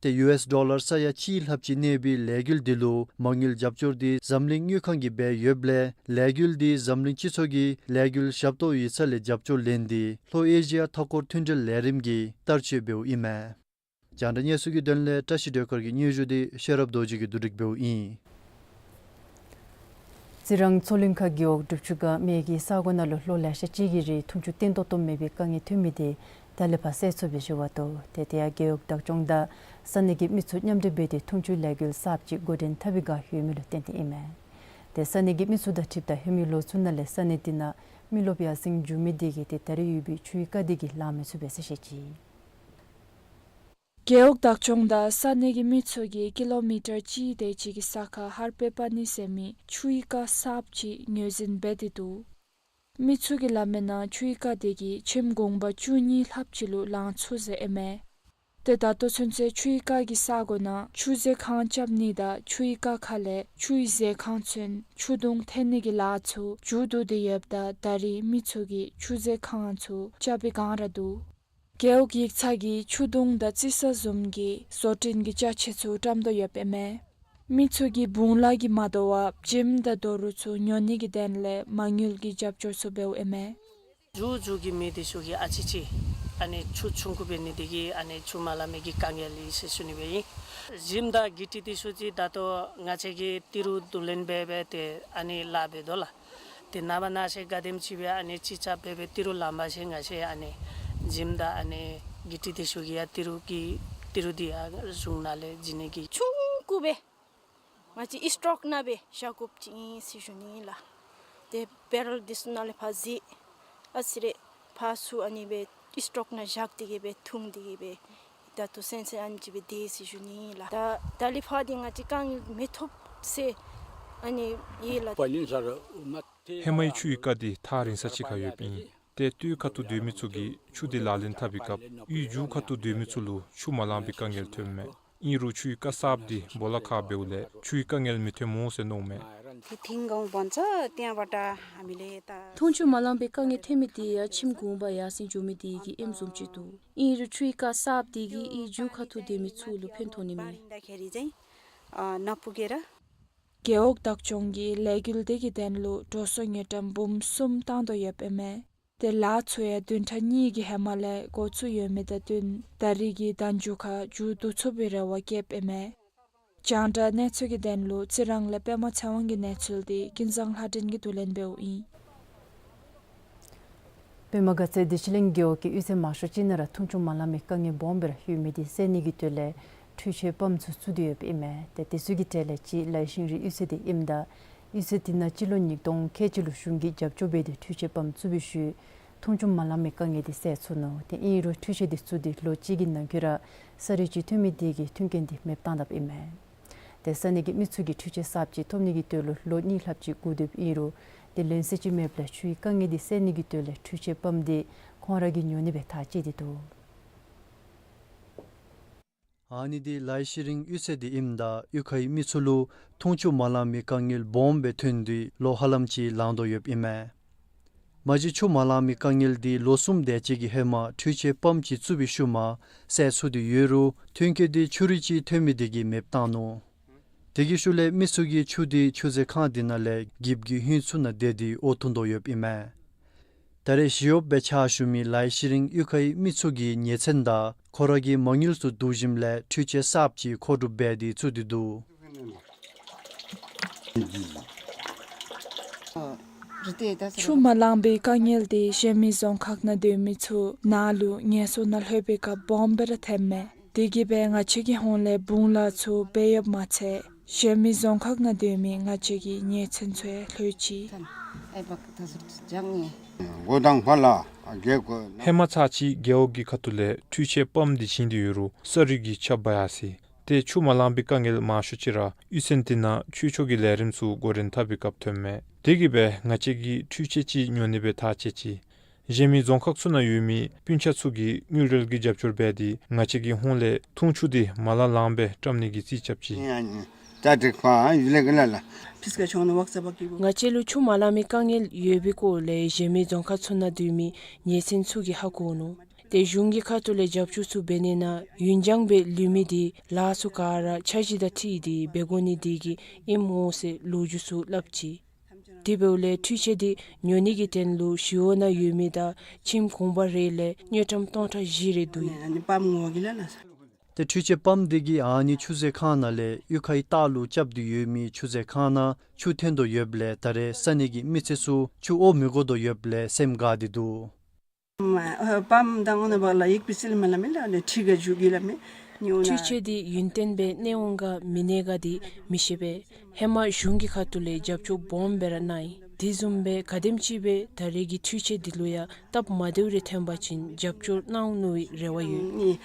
ཏེ་ཡུ་ཨེསི་ཌོ་ལར་ས་ཡ་གཅིག་ལྷགཔ་ཅིག་གནས་པའི་ལས་འགུལ་འདི་ལུ་མ་དངུལ་རྒྱབ་སྐྱོར་འདི་འཛམ་གླིང་དངུལ་ཁང་གིས་འབད་ཡོདཔ་ལས་ལས་འགུལ་འདི་འཛམ་གླིང་སྤྱི་ཚོགས་ཀྱིས་ལས་འགུལ་ཞབས་ཏོག་ཡིག་ཚང་ལས་རྒྱབ་སྐྱོར་ལེན་ཏེ་ལྷོ་ཨེ་ཤི་ཡ་མཐའ་འཁོར་མཐུན་འབྲེལ་ལས་རིམ་གྱིས་བསྟར་སྤྱོད་འབདཝ་ཨིན་མས། རྒྱང་བསྒྲགས་གནས་ཚུལ་གྱི་དོན་ལས་བཀྲ་ཤིས་སྒྲོལ་དཀར་གྱི་སྙན་ཞུ་འདི་ཤེས་རབ་རྡོ་རྗེ་གིས་བསྡུ་སྒྲིག་འབདཝ་ཨིན། རྩི་རང་མཚོ་གླིང་ཁ་རྒེད་འོག་དྲུག་ཅུ་ག་མེ་གིས་ས་གོ་ནང་ལུ་ལོ་ལེ་ཤ་ཅིག་གི་རིང་འཐུང་ཆུ་བརྟན་ཏོག་ཏོ་མེད་པའི་དཀའ་ངལ་ཐོན་མི་དེ་ད་ལས་ཕར་སེལ་ཚུགས་པའི་ཞུ་བ་འདུག། ཏེ་དེ་ཡང་རྒེད་འོག་བདག་སྐྱོང་དང་ས་གནས་ཀྱི་མི་ཚུ་མཉམ་འབྲེལ་འབད་དེ་འཐུང་ཆུའི་ལས་འགུལ་གསརཔ་ཅིག་འགོ་འདྲེན་འཐབ་པའི་བསྒང་ཡོད་མི་ལུ་བརྟེན་ཏེ་ཨིན་མས། ཏེ་ས་གནས་ཀྱི་མི་ཚུ་དང་འཁྲིལཝ་ད་ཧེ་མའི་ལོ་ཚུ་ནང་ལས་ས་གནས་དེ་ནང་མི་རློབས་ཡར་སེང་འགྱོ་མི་དེ་གིས་ཏེ་ད་རེས་ཡོད་པའི་ཆུའི་རྐ་དེ་གིས་ལང་མི་ཚུགས་པས་ཟེར་བཤད་ཅི། རྒེད་འོག་བདག་སྐྱོང་དང་ས་གནས་ཀྱི་མི་ཚུ་གིས་ཀི་ལོ་མི་ཊར་གཅིག་དེ་ཅིག་གི་ས་ཁར་ཧར་པེ་པ་ནི་ཟེར་མི་ཆུའི་རྐ་གསརཔ་ཅིག་ངོས་འཛིན་འབད་དེ་འདུག། མི་ཚུ་གིས་སླབ་མིའི་ནང་ཆུའི་རྐ་དེ་གིས་ཁྱིམ་གུང་པ་བཅུ་གཉིས་ལྷགཔ་ཅིག་ལུ་ལང་ཚུགས་ཟེར་ཨིན་མས། ཏེ་ད་ལྟོ་ཚུན་ཚོད་ཆུའི་རྐ་གི་ས་གོ་ནང་ཆུ་ཟས་ཁང་རྐྱབ་ནི་དང་ཆུའི་རྐ་ཁ་ལས་ཆུའི་ཟས་ཁང་ཚུན་ཆུ་དུང་འཐེན་ནི་གི་ལཱ་ཚུ་མཇུག་བསྡུ་སྟེ་ཡོདཔ་ད་ད་རེས་མི་ཚུ་གིས་ཆུ་ཟས་ཁང་ཚུ་རྐྱབ་པའི་བསྒང་ར་འདུག། རྒེད་འོག་ཡིག་ཚང་གིས་ཆུ་དུང་དང་རྩི་ས་བཟུམ་གྱི་བཟོ་སྐྲུན་གྱི་ཅ་ཆས་ཚུ་བཀྲམ་དོ་ཡོདཔ་ཨིན་མས། མི་ཚུ་གིས་བུང་ལ་གིས་མ་དོ་བར་བྱེམ་དང་དོ་རུང་ཚུ་ཉོ་ནི་གི་དོན་ལས་མ་དངུལ་གྱི་རྒྱབ་སྐྱོར་ཚུ་འབདཝ་ཨིན་མས། མཇུག་མཇུག་གི་མི་དེ་ཚུ་གིས་ཨ་ཙི་ཅིག་ཨ་ནི་ཆུ་ཆུང་ཀུ་འབད་ནི་དེ་གིས་ཨ་ནི་ཆུ་མ་ལང་མི་གི་དཀའ་ངལ་ཡོད་ཟེར་ཞུ་ནི་སྦེ་ཨིན། བྱེམ་དང་གི་ཊི་དེ་ཚུ་ཅིག་ད་ལྟོ་ང་བཅས་ཀྱིས་ཏི་རུ་བསྡུ་ལེན་འབད་འབད་དེ་ཨ་ནི་ལཱ་འབད་དོ་ལགས། དེ་ནངས་པ་གནངས་ཚེ་ག་དེམ་ཅིག་སྦེ་ཨ་ནི་ཅིག་ཅར་འབད་འབད་ཏི་རུ་ལང་པ་ཅིན་ང་བཅས་ཨ་ནི་བྱེམ་དང་ཨ་ནི་གི་ཊི་དེ་ཚུ་གིས་ཡང་ཏི་རུ་གི་ཏི་རུ་དེ་ཡང་གཞུང་ནང་ལས་བྱིན་ནི་གི་ཆུང་ཀུ་སྦེ་ང་བཅས་ཨིསི་ཊོག་ནང་སྦེ་བཞག་དགོཔ་ཅིག་ཨིན་ཟེར་ཞུ་ནི་ལགས། ཏེ་བེ་རེལ་དེ་ཚུ་ནང་ལས་ཕར་བཟེད་ཨ་ཙི་རེ་ཕར་ཚུར་ཨ་ནི་སྦེ་ཨིསི་ཊོག་ནང་བཞག་སྟེ་གི་སྦེ་འཐུང་སྟེ་གི་སྦེ་ད་ལྟོ་ཚུན་ཚོད་ཨ་ནི་ཅིག་སྦེ་སྡོད་ཟེར་ཞུ་ནི་ལགས། ད་ད་ལས་ཕར་འདི་ང་བཅས་དཀའ་ངལ་མི་ཐོབ་ཟེར་ཨ་ནི་ཡོད་ལགས། ཧེ་མའི་ཆུའི་རྐ་འདི་ཐག་རིང་ས་ཅིག་ཁར་ཡོདཔ་ཨིན། ཏེ་སྟོད་ཁ་ཐུག་སྡོད་མི་ཚུ་གིས་ཆུ་འདི་ལག་ལེན་འཐབ་པའི་སྐབས་གཡུས་མཇུག་ཁ་ཐུག་སྡོད་མི་ཚུ་ལུ་ཆུ་མ་ལང་པའི་དཀའ་ངལ་ཐོནམ་མས། ཨིན་རུང་ཆུའི་རྐ་གསརཔ་འདི་སྦོ་ལོགས་ཁར་འབདཝ་ལས་ཆུའི་དཀའ་ངལ་མི་ཐོན་སྨོ་ཟེར་མནོཝ་མས། དེ་ཐིང་གོང་བོན་ཚ་ཏིང་བ་ཏ་ཨ་མི་ལེ་ད། འཐུང་ཆུ་མ་ལང་པའི་དཀའ་ངལ་ཐོན་མི་དེ་ཡང་ཁྱིམ་གུང་པ་ཡར་སེང་འགྱོ་མི་དེ་གིས་ཨིནམ་བཟུམ་ཅིག་འདུག། ཨིན་རུང་ཆུའི་རྐ་གསརཔ་དེ་གིས་ཨི་རྒྱུག་ཁ་ཐུག་སྡོད་མི་ཚུ་ལུ་ཕན་ཐོགས་ནི་མས། ཨ་ན་པུ་གེ་ར། རྒེད་འོག་བདག་སྐྱོང་གིས་ལས་འགུལ་དེ་གི་དོན་ལུ་གྲོ་སོ་དངུལ་ཀྲམ་འབུམ་གསུམ་བཏང་དོ་ཡོདཔ་ཨིན་མས། དེ་ལཱ་ཚུ་ཡང་བདུན་ཕྲག་གཉིས་ཀྱི་ཧེ་མ་ལས་འགོ་བཙུགས་ཡོད་མི་དང་བསྟུན་ད་རེས་ཀྱི་ཟླཝ་མཇུག་ཁར་མཇུག་བསྡུ་ཚུགས་པའི་རེ་བ་བསྐྱེདཔ་ཨིན་མས། རྒྱང་བསྒྲགས་གནས་ཚུལ་གྱི་དོན་ལུ་རྩི་རང་ལས་པདྨ་ཚེ་དབང་གི་གནས་ཚུལ་དེ་ཀུན་བཟང་ལྷ་སྒྲོན་གྱིས་བསྡུ་ལེན་འབདཝ་ཨིན། པདྨ་དགའ་ཚལ་བདེ་ཆེན་གླིང་རྒེད་འོག་གི་གཡུས་ཚན་མང་ཤོས་ཅིག་ནང་ར་འཐུང་ཆུ་མ་ལང་མི་དཀའ་ངལ་སྦོམ་སྦེ་ར་ཡོད་མི་དེ་སེལ་ནི་གི་དོན་ལས་འཕྲུལ་ཆས་པམཔ་ཚུ་བཙུགས་ཏེ་ཡོདཔ་ཨིན་མས། ཏེ་དེ་ཚུ་གི་གྲས་ལས་གཅིག་ལའི་ཤིང་རི་གཡུས་ཚན་དེ་ཨིནམ་ད་གཡུས་ཚན་དེ་ནང་སྤྱི་ལོ་ཉིས་སྟོང་ཁལ་གཅིག་ལུ་གཞུང་གིས་རྒྱབ་སྐྱོར་འབད་དེ་འཕྲུལ་ཆས་པམཔ་བཙུགས་པའི་ཤུལ་འཐུང་ཆུ་མ་ལང་མི་དཀའ་ངལ་དེ་སེལ་ཚུགས་ནུག། ཏེ་ཨིན་རུང་འཕྲུལ་ཆས་དེ་བཙུགས་ཏེ་ལོ་གཅིག་གི་ནང་འཁོད་ར་ས་རུད་ཅིག་ཐོན་མི་དེ་གིས་མཐུན་རྐྱེན་དེ་མེདཔ་བཏང་དཔ་ཨིན་མས། ཏེ་ས་གནས་ཀྱི་མི་ཚུ་གིས་འཕྲུལ་ཆས་གསརཔ་ཅིག་ཐོབ་ནི་གི་དོན་ལུ་ལོ་གཉིས་ལྷགཔ་ཅིག་སྒུག་སྡོདཔ་ཨིན་རུང་དེ་ལན་གསལ་ཅིག་མེདཔ་ལས་ཆུའི་དཀའ་ངལ་དེ་སེལ་ནི་གི་དོན་ལས་འཕྲུལ་ཆས་པམཔ་དེ་ཁོང་ར་གིས་ཉོ་ནི་སྦེ་ཐག་བཅད་དེ་འདུག། ཨ་ནི་དེ་ལའི་ཤིང་རི་གཡུས་ཚན་དེ་ཨིནམ་ད་གཡུས་ཁའི་མི་ཚུ་ལུ་འཐུང་ཆུ་མ་ལང་མི་དཀའ་ངལ་སྦོམ་སྦེ་ཐོན་ཏེ་ལོ་ཧ་ལམ་ཅིག་ལང་དོ་ཡོདཔ་ཨིན་མས། མ་གཞི་ཆུ་མ་ལང་མི་དཀའ་ངལ་དེ་ལོ་གསུམ་དེ་ཅིག་གི་ཧེ་མ་འཕྲུལ་ཆས་པམཔ་ཅིག་བཙུགས་པའི་ཤུལ་མ་སེལ་ཚུགས་ཏེ་ཡོད་རུང་མཐུན་རྐྱེན་དེ་ཆུ་རུད་ཅིག་ཐོན་མི་དེ་གིས་མེདཔ་བཏང་ནུག། དེ་གི་ཤུལ་ལས་མི་ཚུ་གིས་ཆུ་དེ་ཆུ་མཛོད་ཁང་དེ་ནང་ལས་འགྱིབ་ཀྱི་ཧུན་ཚུ་ནང་བསྡད་དེ་འོ་འཐུང་དོ་ཡོདཔ་ཨིན་མས། ད་རེས་ཞི་གཡོགཔ་སྦེ་ཕྱག་ཞུ་མི་ལའི་ཤིང་རི་གཡུས་ཁའི་མི་ཚུ་གིས་ཉེ་ཚན་དང་ཁོ་ར་གི་མ་དངུལ་ཚུ་བསྡུ་ཞིནམ་ལས་འཕྲུལ་ཆས་གསརཔ་ཅིག་མཁོ་སྒྲུབ་འབད་དེ་བཙུགས་ཏེ་འདུག། ཆུ་མ་ལང་པའི་དཀའ་ངལ་དེ་གཞན་མི་རྫོང་ཁག་ནང་སྡོད་མི་ཚུ་ནཱ་ལུ་ངལ་གསོ་ནང་ལྷོད་པའི་སྐབས་སྦོམ་སྦེ་ར་ཐོནམ་མས། དེ་གིས་སྦེ་ང་བཅས་ཀྱི་ཧོངས་ལས་བུང་ལ་ཚུ་འབད་ཡོདཔ་མ་ཚད་གཞན་མི་རྫོང་ཁག་ནང་སྡོད་མི་ང་བཅས་ཀྱི་ཉེ་ཚན་ཚུ་ཡང་ལྷོད་ཅི། ཧེ་མ་ཚར་ཅིག་རྒེད་འོག་གི་ཁ་ཐུག་ལས་འཕྲུལ་ཆས་པམཔ་དེ་བྱིན་ཏེ་ཡོད་རུང་ས་རུད་ཀྱིས་ཁྱབ་འབག་ཡར་སོ་ཡི། ཏེ་ཆུ་མ་ལང་པའི་དཀའ་ངལ་མང་ཤོས་ཅིག་ར་གཡུས་ཚན་དེ་ནང་ཆོས་ཕྱོགས་ཀྱི་ལས་རིམ་ཚུ་འགོ་འདྲེན་འཐབ་པའི་སྐབས་ཐོནམ་མས། དེ་གིས་སྦེ་ང་བཅས་ཀྱིས་འཕྲུལ་ཆས་ཅིག་ཉོ་ནི་སྦེ་ཐག་བཅད་ཅི། གཞན་མི་རྫོང་ཁག་ཚུ་ནང་ཡོད་མི་སྤུན་ཆ་ཚུ་གིས་དངུལ་འབྲེལ་གྱི་རྒྱབ་སྐྱོར་འབད་དེ་ང་བཅས་ཀྱི་ཧོངས་ལས་འཐུང་ཆུ་དེ་མ་ལང་ལངམ་སྦེ་བཀྲམ་ནི་གི་རྩིས་རྐྱབ་ཅི། ང་བཅས་ལུ་ཆུ་མ་ལང་མི་དཀའ་ངལ་ཡོད་པའི་སྐོར་ལས་གཞན་མི་རྫོང་ཁག་ཚུ་ནང་སྡོད་མི་ཉེ་ཚན་ཚུ་གིས་ཧ་གོ་ནུག། ཏེ་གཞུང་གི་ཁ་ཐུག་ལས་རྒྱབ་སྐྱོར་ཚུ་འབད་ནི་ནང་ཡུན་འགྱངས་སྦེ་ལུས་མི་དེ་ལཱ་ཚུ་ག་ར་འཆར་གཞི་དང་འཁྲིལ་ཏེ་འབད་དགོ་ནི་དེ་གིས་ཨིནམ་འོང་ཟེར་ལོ་རྒྱུས་ཚུ་སླབ་ཅི། དེ་འབདཝ་ལས་འཕྲུལ་ཆས་དེ་ཉོ་ནི་གི་དོན་ལུ་ཞི་གཡོག་ནང་ཡོད་མི་དང་ཁྱིམ་གུང་པ་རེ་ལས་དངུལ་ཀྲམ་སྟོང་ཕྲག་བཞི་རེ་བསྡུ་ཡི། ཏེ་འཕྲུལ་ཆས་པམཔ་དེ་གིས་ཨ་ནི་ཆུ་མཛོད་ཁང་ནང་ལས་གཡུས་ཁའི་ལྟག་ལུ་རྐྱབ་སྟེ་ཡོད་མི་ཆུ་མཛོད་ཁང་ནང་ཆུ་ཐོན་དོ་ཡོདཔ་ལས་ད་རེས་ས་གནས་ཀྱི་མི་སེར་ཚུ་ཆུ་དབོར་མི་དགོ་དོ་ཡོདཔ་ལས་སེམས་དགའ་སྟེ་འདུག། འཕྲུལ་ཆས་དེ་ཡུན་བརྟན་སྦེ་གནས་འོང་ག་མི་གནས་ག་དེ་མི་ཤེས་པས། ཧེ་མ་གཞུང་གི་ཁ་ཐུག་ལས་རྒྱབ་སྐྱོར་སྦོམ་སྦེ་ར་གནང་ཡི། དེ་བཟུམ་སྦེ་ག་དེམ་ཅིག་སྦེ་ད་རེས་ཀྱི་འཕྲུལ་ཆས་དེ་ལུ་ཡང་སྟབས་མ་བདེཝ་རེ་ཐོན་པ་ཅིན་རྒྱབ་སྐྱོར་གནང་ནུག་པའི་རེ་བ་ཡོད།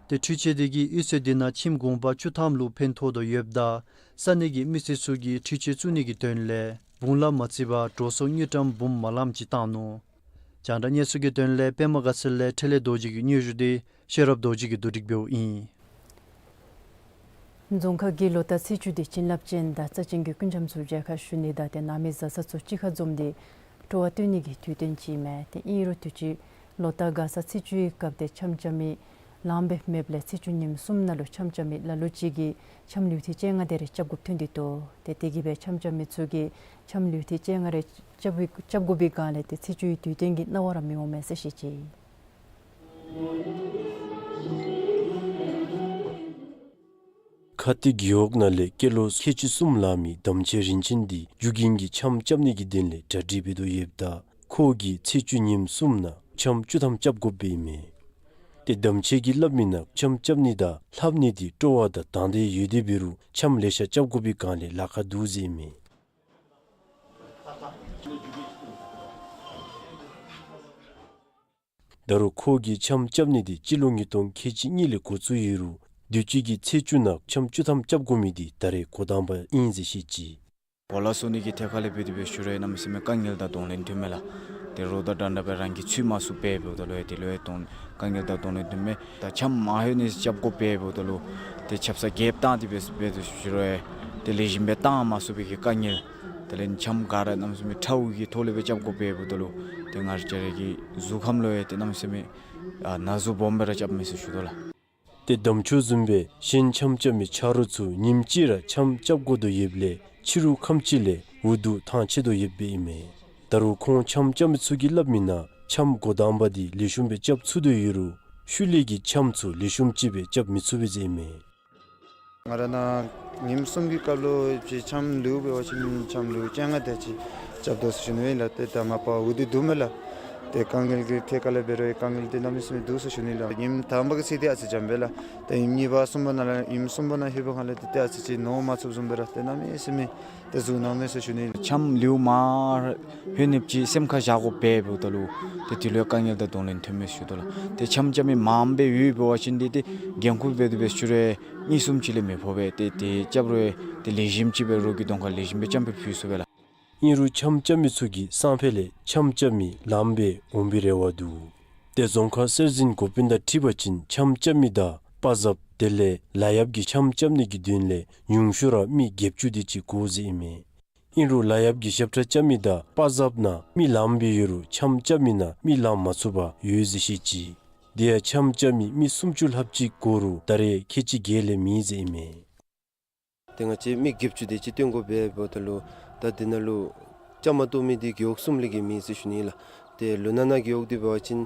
ཏེ་འཕྲུལ་ཆས་དེ་གིས་གཡུས་ཚན་དེ་ནང་ཁྱིམ་གུང་པ་བཅུ་ཐམ་ལུ་ཕན་ཐོགས་དོ་ཡོདཔ་ད་ས་གནས་ཀྱི་མི་སེར་ཚུ་གིས་འཕྲུལ་ཆས་བཙུགས་ནི་གི་དོན་ལས་བུང་ལཱ་མ་བརྩིས་པར་འགྲོ་སོང་དངུལ་ཀྲམ་འབུམ་མ་ལངམ་ཅིག་བཏང་ནུག། རྒྱང་བསྒྲགས་གནས་ཚུལ་གྱི་དོན་ལས་པདྨ་དགའ་ཚལ་ལས་འཕྲིན་ལས་རྡོ་རྗེ་གི་སྙན་ཞུ་དེ་ཤེས་རབ་རྡོ་རྗེ་གིས་བསྡུ་སྒྲིག་འབདཝ་ཨིན། རྫོང་ཁག་གིས་ལོ་བསྟར་ཚེས་བཅུ་དེ་བྱིན་རླབས་ཅན་དང་རྩ་ཅན་གྱི་རྐུན་འཇམ་ཚུ་མཇལ་ཁ་ཞུ་ནི་དང་ཏེ་ནང་མི་བཟའ་ཚང་ཚུ་གཅིག་ཁར་འཛོམས་ཏེ་སྤྲོ་བ་སྟོན་ནི་གི་དུས་སྟོན་ཅིག་ཨིན་མས། ཏེ་ཨིན་རུང་དུས་ཅི་ལོ་བསྟར་མགར་ས་ཚེས་བཅུའི་སྐབས་ཏེ་འཆམ་རྐྱབ་མི་ལངམ་སྦེ་མེདཔ་ལས་ཚེས་བཅུ་ཉིནམ་གསུམ་ནང་ལུ་འཆམ་རྐྱབ་མི་ལ་ལུ་ཅིག་གིས་འཆམ་ལུས་ཐེངས་བཅོ་ལྔ་དེ་རེ་རྐྱབ་དགོཔ་ཐོན་ཏེ་འདུག། ཏེ་དེ་གིས་སྦེ་འཆམ་རྐྱབ་མི་ཚུ་གིས་འཆམ་ལུས་ཐེངས་བཅོ་ལྔ་རེ་རྐྱབ་རྐྱབ་དགོ་པའི་སྒང་ལས་ཏེ་ཚེས་བཅུའི་དུས་སྟོན་གྱི་སྣང་བ་ར་མི་འོང་མས་ཟེར་བཤད་ཅི། ཁ་ཏི་རྒེད་འོག་ནང་ལས་སྐྱེས་ལོ་ཁལ་གཅིག་གསུམ་ལང་མི་དམ་ཆོས་རིན་ཆེན་འདི་རྒྱུ་རྐྱེན་གྱིས་འཆམ་རྐྱབ་ནི་གི་དོན་ལས་གྲ་སྒྲིག་འབད་དོ་ཡོདཔ་ད་ཁོ་གིས་ཚེས་བཅུ་ཉིནམ་གསུམ་ནང་འཆམ་བཅུ་ཐམ་རྐྱབ་དགོཔ་ཨིན་མས། ཏེ་དམ་ཆོས་ཀྱིས་སླབ་མི་ནང་འཆམ་རྐྱབ་ནི་དང་ལྷབ་ནི་འདི་སྤྲོ་བ་དང་དང་འདོད་ཡོད་དེ་འབད་རུང་འཆམ་ལེ་ཤ་རྐྱབ་དགོ་པའི་སྒང་ལས་ལཱ་ཁག་འདུག་ཟེར་ཨིན་མས། ད་རུང་ཁོ་གིས་འཆམ་རྐྱབ་ནི་འདི་སྤྱི་ལོ་ཉིས་སྟོང་ཁལ་གཅིག་གཉིས་ལས་འགོ་བཙུགས་ཡོད་རུང་དུས་ཅི་གི་ཚེས་བཅུ་ནང་འཆམ་བཅུ་ཐམ་རྐྱབ་དགོ་མི་འདི་ད་རེས་འགོ་དང་པ་ཨིན་ཟེར་བཤད་ཅི། གོ་ལ་བཟོ་ནི་གི་ཐད་ཁར་ལས་འབད་དེ་འབད་ཞུ་རུང་གནམ་མེད་ས་མེད་དཀའ་ངལ་དང་གདོང་ལེན་ཐོནམ་མས་ལགས། ཏེ་རོགས་དང་འདྲ་འདྲ་སྦེ་རང་གིས་ཚུད་མ་ཚུགས་པས་འབདཝ་ད་ལུ་ཡང་དེ་ལུ་ཡང་གདོང་དཀའ་ངལ་དང་གདོང་ལེན་ཐོནམ་མས། ད་འཆམ་མ་ལྷོད་ནི་རྐྱབ་དགོ་པས་འབདཝ་ད་ལུ་ཏེ་ཆབ་གསང་རྒྱབ་བཏང་སྟེ་འབད་འབད་དེ་ཞུ་རུང་ ཏེ་ལེགས་ཤོམ་སྦེ་བཏང་མ་ཚུགས་པའི་གི་དཀའ་ངལ། དེ་ལས་ཆམ་ག་ར་གནམ་མེད་ས་མེད་ཁྲའུ་གི་ཐོག་ལས་སྦེ་རྐྱབ་དགོཔ་འབདཝ་ད་ལུ་ཏེ་ང་བཅས་ར་གི་གཟུགས་ཁམས་ལུ་ཡང་ཏེ་གནམ་མེད་ས་མེད་ཨ་ན་ཟུག་སྦོམ་སྦེ་ར་རྐྱབ་མས་ཟེར་ཞུ་དོ་ལགས། ཏེ་དམ་ཆོས་བཟུམ་སྦེ་གཞན་ཆམ་རྐྱབ་མི་ཆ་རོགས་ཚུ་ཉིནམ་གཅིག་ར་ཆམ་རྐྱབ་དགོ་དོ་ཡོདཔ་ལས་ཕྱི་རུ་ཁམས་ཅིག་ལས་འུ་སྡུག་ཐང་ཆད་དོ་ཡོདཔ་ཨིན་མས། ད་རུང་ཁོང་ཆམ་རྐྱབ་མི་ཚུ་གིས་སླབ་མི་ནང་ཆམ་འགོ་དང་པ་འདི་ལེགས་ཤོམ་སྦེ་རྐྱབ་ཚུགས་དོ་ཡོད་རུང་ཤུལ་ལས་ཀྱི་ཆམ་ཚུ་ལེགས་ཤོམ་ཅིག་སྦེ་རྐྱབ་མི་ཚུགས་པས་ཟེར་ཨིན་མས། ང་ར་ནཱ་ཉིནམ་གསུམ་གྱི་སྐབས་ལུ་ཅིག་ཆམ་ལེའུ་འབད་བ་ཅིན་ཆམ་ལེའུ་བཅོ་ལྔ་དེ་ཅིག་རྐྱབ་དོ་ཟེར་ཞུ་ནི་ལགས། ཏེ་ད་མ་པ་འུ་སྡུག་འདུག་མས་ལགས། ཏེ་དཀའ་ངལ་གྱི་ཐད་ཁར་ལས་འབད་རུང་དཀའ་ངལ་འདི་གནམ་མེད་ས་མེད་འདུག་ཟེར་ཞུ་ནི་ལགས། ཉིནམ་དང་པ་གི་ཚེ་འདི་ཨ་ཙི་འཇམ་པས་ལགས། ཏེ་ཉིནམ་གཉིས་པ་གསུམ་པ་ནང་ལས་ཉིནམ་གསུམ་པ་ནང་ལྷོད་པའི་སྒང་ལས་ཏེ་ཏེ་ཨ་ཙི་ཅིག་ནོར་མ་ཚུགསཔ་བཟུམ་སྦེ་ར་ཏེ་གནམ་མེད་ས་མེད་ཏེ་ཟུག་ནང་མས་ཟེར་ཞུ་ནི་ལགས། ཆམ་ལེའུ་མར་ལྷོད་ནི་ཅིག་སེམས་ཁར་བཞག་དགོཔ་འབདཝ་ད་ལུ་ཏེ་དེ་ལུ་དཀའ་ངལ་དང་གདོང་ལེན་ཐོནམ་མས་ཟེར་ཞུ་དོ་ལགས། ཏེ་ཆམ་རྐྱབ་མི་མངམ་སྦེ་ཡོད་པ་ཅིན་འདི་ཏེ་འགན་ཁུར་འབད་དེ་འབད་ཞུ་རུང་གཉིས་གསུམ་ཅིག་ལས་མི་ཕོག་པས། ཏེ་དེ་རྐྱབ་རུང་ཏེ་ལེགས་ཤོམ་ཅིག་སྦེ་རོགས་ཀྱི་གདོང་ཁར་ལེགས་ཤོམ་སྦེ་ཆམ་སྦེ་ཕུད་ཚུགས་པས་ལགས། ཨིན་རུང་ཆམ་རྐྱབ་མི་ཚུ་གིས་སང་ཕོད་ལས་ཆམ་རྐྱབ་མི་ལངམ་སྦེ་འོང་པའི་རེ་བ་འདུག། ཏེ་རྫོང་ཁག་སྲོལ་འཛིན་འགོ་དཔོན་དང་འཁྲིལ་བ་ཅིན་ཆམ་རྐྱབ་མི་དང་པ་ཟབ་དེ་ལས་ལ་ཡབ་ཀྱི་ཆམ་རྐྱབ་ནི་གི་དོན་ལས་ཉུང་ཤོས་ར་མི་བརྒྱད་ཅུ་དེ་ཅིག་དགོ་ཟེར་ཨིན་མས། ཨིན་རུང་ལ་ཡབ་ཀྱི་ཞབས་ཁྲ་རྐྱབ་མི་དང་པ་ཟབ་ནང་མི་ལངམ་སྦེ་ཡོད་རུང་ཆམ་རྐྱབ་མི་ནང་མི་ལང་མ་ཚུགས་པར་ཡོད་ཟེར་བཤད་ཅི། དེ་ཡང་ཆམ་རྐྱབ་མི་མི་སུམ་ཅུ་ལྷགཔ་ཅིག་དགོ་རུང་ད་རེས་ཁལ་གཅིག་བརྒལ་ལས་མེད་ཟེར་ཨིན་མས། ཏེ་ང་བཅས་མི་བརྒྱད་ཅུ་དེ་ཅིག་བཏོན་དགོ་པས་འབདཝ་ད་ལུ་ད་དེ་ནང་ལུ་བཅའ་མར་གཏོགས་མི་འདི་རྒེད་འོག་གསུམ་ལས་བརྒལ་མེད་ཟེར་ཞུ་ནི་ལགས། ཏེ་ལུང་ནག་ནང་རྒེད་འོག་འདི་འབད་བ་ཅིན་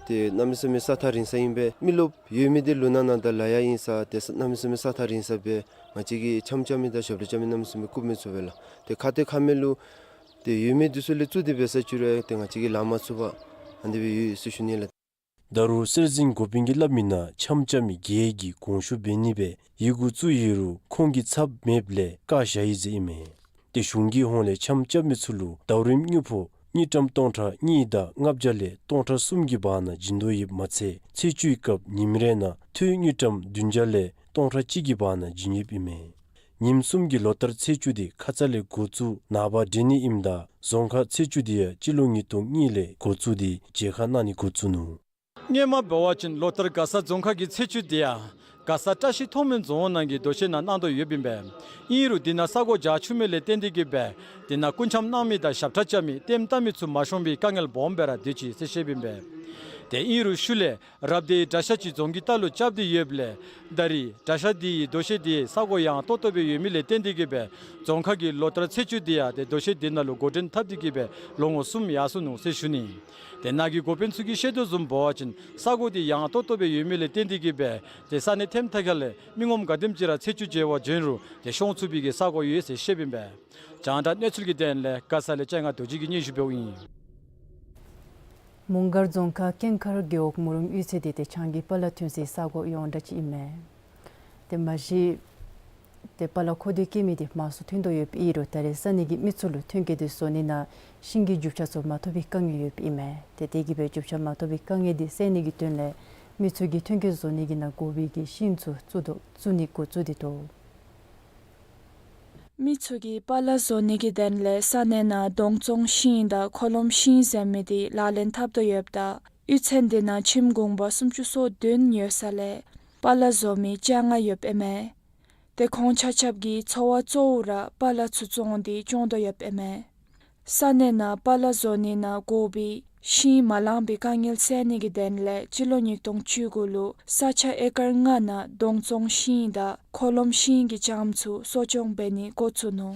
ཏེ་གནམ་མེད་ས་མེད་ས་ཐག་རིང་ས་ཨིན་པས། མི་རློབས་ཡོད་མི་འདི་ལུང་ནག་ནང་དང་ལ་ཡ་ཨིན་ས་ཏེ་ས་གནམ་མེད་ས་མེད་ས་ཐག་རིང་ས་སྦེ་ང་བཅས་ཀྱིས་ཆམ་རྐྱབ་མི་དང་ཞབས་ཁྲ་རྐྱབ་མི་གནམ་མེད་ས་མེད་བཀུག་མི་ཚུགས་པས་ལགས། ཏེ་ཁ་ཏེ་ཁ་མེད་ལུ་ཏེ་ཡོད་མི་འདི་ཚུ་ལས་བཙུགས་ཏེ་འབད་ས་ཅིག་རུང་ཏེ་ང་བཅས་ཀྱིས་ལང་མ་ཚུགས་པར་ཨ་ནི་སྦེ་ཡོད་ཟེར་ཞུ་ནི་ལགས། ད་རུང་སྲོལ་འཛིན་འགོ་དཔོན་གྱིས་སླབ་མི་ནང་ཆམ་རྐྱབ་མི་བརྒྱད་ཀྱིས་གོང་ཞུ་འབད་ནི་སྦེ་ཡི་གུ་བཙུགས་ཡོད་རུང་ཁོང་གི་ཚབ་མེདཔ་ལས་བཀག་བཞག་ཡི་ཟེར་ཨིན་མས། ཏེ་གཞུང་གི་ཧོངས་ལས་ཆམ་རྐྱབ་མི་ཚུ་ལུ་ཟླཝ་རིམ་དངུལ་ཕོགས་དངུལ་ཀྲམ་སྟོང་ཕྲག་གཉིས་དང་ལྔ་བརྒྱ་ལས་སྟོང་ཕྲག་གསུམ་གྱི་བར་ན་བྱིན་དོ་ཡོདཔ་མ་ཚད་ཚེས་བཅུའི་སྐབས་ཉིནམ་རེ་ནང་འཐུས་དངུལ་ཀྲམ་བདུན་བརྒྱ་ལས་སྟོང་ཕྲག་གཅིག་གི་བར་ན་བྱིན་ཡོདཔ་ཨིན་མས། ཉིནམ་གསུམ་གྱི་ལོ་ལྟར་ཚེས་བཅུ་འདི་ཁ་ཙ་ལས་འགོ་བཙུགས་ནངས་པ་འབྲེལ་ནི་ཨིནམ་ད་རྫོང་ཁག་ཚེས་བཅུ་འདི་ཡང་སྤྱི་ལོ་ཉིས་སྟོང་གཉིས་ལས་འགོ་བཙུགས་ཏེ་མཇལ་ཁ་གནང་ནི་འགོ་བཙུགས་ནུག། སྔོན་མ་འབད་བ་ཅིན་ལོ་ལྟར་མགར་ས་རྫོང་ཁག་གི་ཚེས་བཅུ་འདི་ཡང་མགར་ས་བཀྲ་ཤིས་མཐོང་སྨོན་རྫོང་ནང་གི་རྡོ་གཞས་ནང་གནང་དོ་ཡོདཔ་ཨིན་པས། ཨིན་རུང་འདི་ནང་ས་གོ་རྒྱ་ཆུང་མི་ལས་བརྟེན་ཏེ་གིས་སྦེ་འདི་ནང་སྐུ་འཆམ་གནང་མི་དང་ཞབས་ཁྲ་རྐྱབ་མི་ལྟདམོ་བལྟ་མི་ཚུ་མ་ཤོང་པའི་དཀའ་ངལ་སྦོམ་སྦེ་ར་སྡོད་ཅི་ཟེར་བཤདཔ་ཨིན་པས། ཏེ་ཨིན་རུང་ཤུལ་ལས་རབ་སྡེའི་གྲྭ་ཤག་ཅིག་རྫོང་གི་ལྟག་ལུ་རྐྱབ་སྟེ་ཡོདཔ་ལས་ད་རེས་གྲྭ་ཤག་འདི་གི་རྡོ་གཞས་འདི་ས་གོ་ཡངས་ཏོག་ཏོ་སྦེ་ཡོད་མི་ལས་བརྟེན་ཏེ་གིས་སྦེ་རྫོང་ཁག་གི་ལོ་ལྟར་ཚེས་བཅུ་འདི་ཡང་ཏེ་རྡོ་གཞས་འདི་ནང་ལུ་འགོ་འདྲེན་འཐབ་སྟེ་གིས་སྦེ་ལོ་ངོ་གསུམ་ཡར་སོ་ནུག་ཟེར་ཞུ་ནི། ཏེ་ནཱ་གི་འགོ་དཔོན་ཚུ་གིས་བཤད་དོ་བཟུམ་འབད་བ་ཅིན་ས་གོ་འདི་ཡངས་ཏོག་ཏོ་སྦེ་ཡོད་མི་ལས་བརྟེན་ཏེ་གིས་སྦེ་ཏེ་ས་གནས་ལྟདམོ་བལྟ་ཁ་ལས་མི་ངོམ་ག་དེམ་ཅིག་ར་ཚེས་བཅུ་མཇལ་བར་བྱོན་རུང་ཏེ་ཤོང་ཚུགས་པའི་གི་ས་གོ་ཡོད་ཟེར་བཤདཔ་ཨིན་པས། རྒྱང་བསྒྲགས་གནས་ཚུལ་གྱི་དོན་ལས་མགར་ས་ལས་ལྕང་ང་རྡོ་རྗེ་གིས་སྙན་ཞུ་འབདཝ་ཨིན། མོང་སྒར་རྫོང་ཁག་ཀེང་མཁར་རྒེད་འོག་མུ་རུམ་གཡུས་ཚན་འདི་ཏེ་ཆང་གི་པ་ལ་ཐོན་སའི་ས་གོ་ཡོངས་གྲགས་ཅིག་ཨིན་མས། ཏེ་མ་གཞི་ཏེ་པ་ལ་མཁོ་འདོད་བསྐྱེད་མི་འདི་མང་སུ་ཐོན་དོ་ཡོདཔ་ཨིན་རུང་ད་རེས་ས་གནས་ཀྱི་མི་ཚུ་ལུ་ཐོན་སྐྱེད་འདི་བཟོ་ནི་ནང་ཤིང་གི་རྒྱུ་ཆ་ཚུ་མ་ཐོབ་པའི་དཀའ་ངལ་ཡོདཔ་ཨིན་མས། ཏེ་དེ་གིས་སྦེ་རྒྱུ་ཆ་མ་ཐོབ་པའི་དཀའ་ངལ་འདི་སེལ་ནི་གི་དོན་ལས་མི་ཚུ་གིས་ཐོན་སྐྱེད་བཟོ་ནི་གི་ནང་དགོ་པའི་གི་ཤིང་ཚུ་བཙུགས་དོ་བཙུགས་ནི་འགོ་བཙུགས་ཏེ་འདུག། མི་ཚུ་གིས་པ་ལ་བཟོ་ནི་གི་དོན་ལས་ས་གནས་ནང་སྡོང་བཙོང་ཤིང་དང་འཁོར་ལོམ་ཤིང་ཟེར་མི་འདི་ལག་ལེན་འཐབ་དོ་ཡོདཔ་ད་གཡུས་ཚན་འདི་ནང་ཁྱིམ་གུང་པ་སུམ་ཅུ་སོ་བདུན་ཡོད་ས་ལས་པ་ལ་བཟོ་མི་བཅོ་ལྔ་ཡོདཔ་ཨིན་མས། ཏེ་ཁོང་ཆ་ཁྱབ་ཀྱི་འཚོ་བ་གཙོ་བོ་ར་པ་ལ་ཚུ་བཙོང་སྟེ་སྐྱོང་དོ་ཡོདཔ་ཨིན་མས། ས་གནས་ནང་པ་ལ་བཟོ་ནི་ནང་དགོ་པའི་ཤིང་མ་ལང་པའི་དཀའ་ངལ་སེལ་ནི་གི་དོན་ལས་སྤྱི་ལོ་ཉིས་སྟོང་བཅུ་དགུ་ལུ་ས་ཆ་ཨེ་ཀར་ལྔ་ནང་སྡོང་བཙོང་ཤིང་དང་འཁོར་ལོམ་ཤིང་གི་ལྕངམ་ཚུ་གསོ་སྐྱོང་འབད་ནི་འགོ་བཙུགས་ནུག།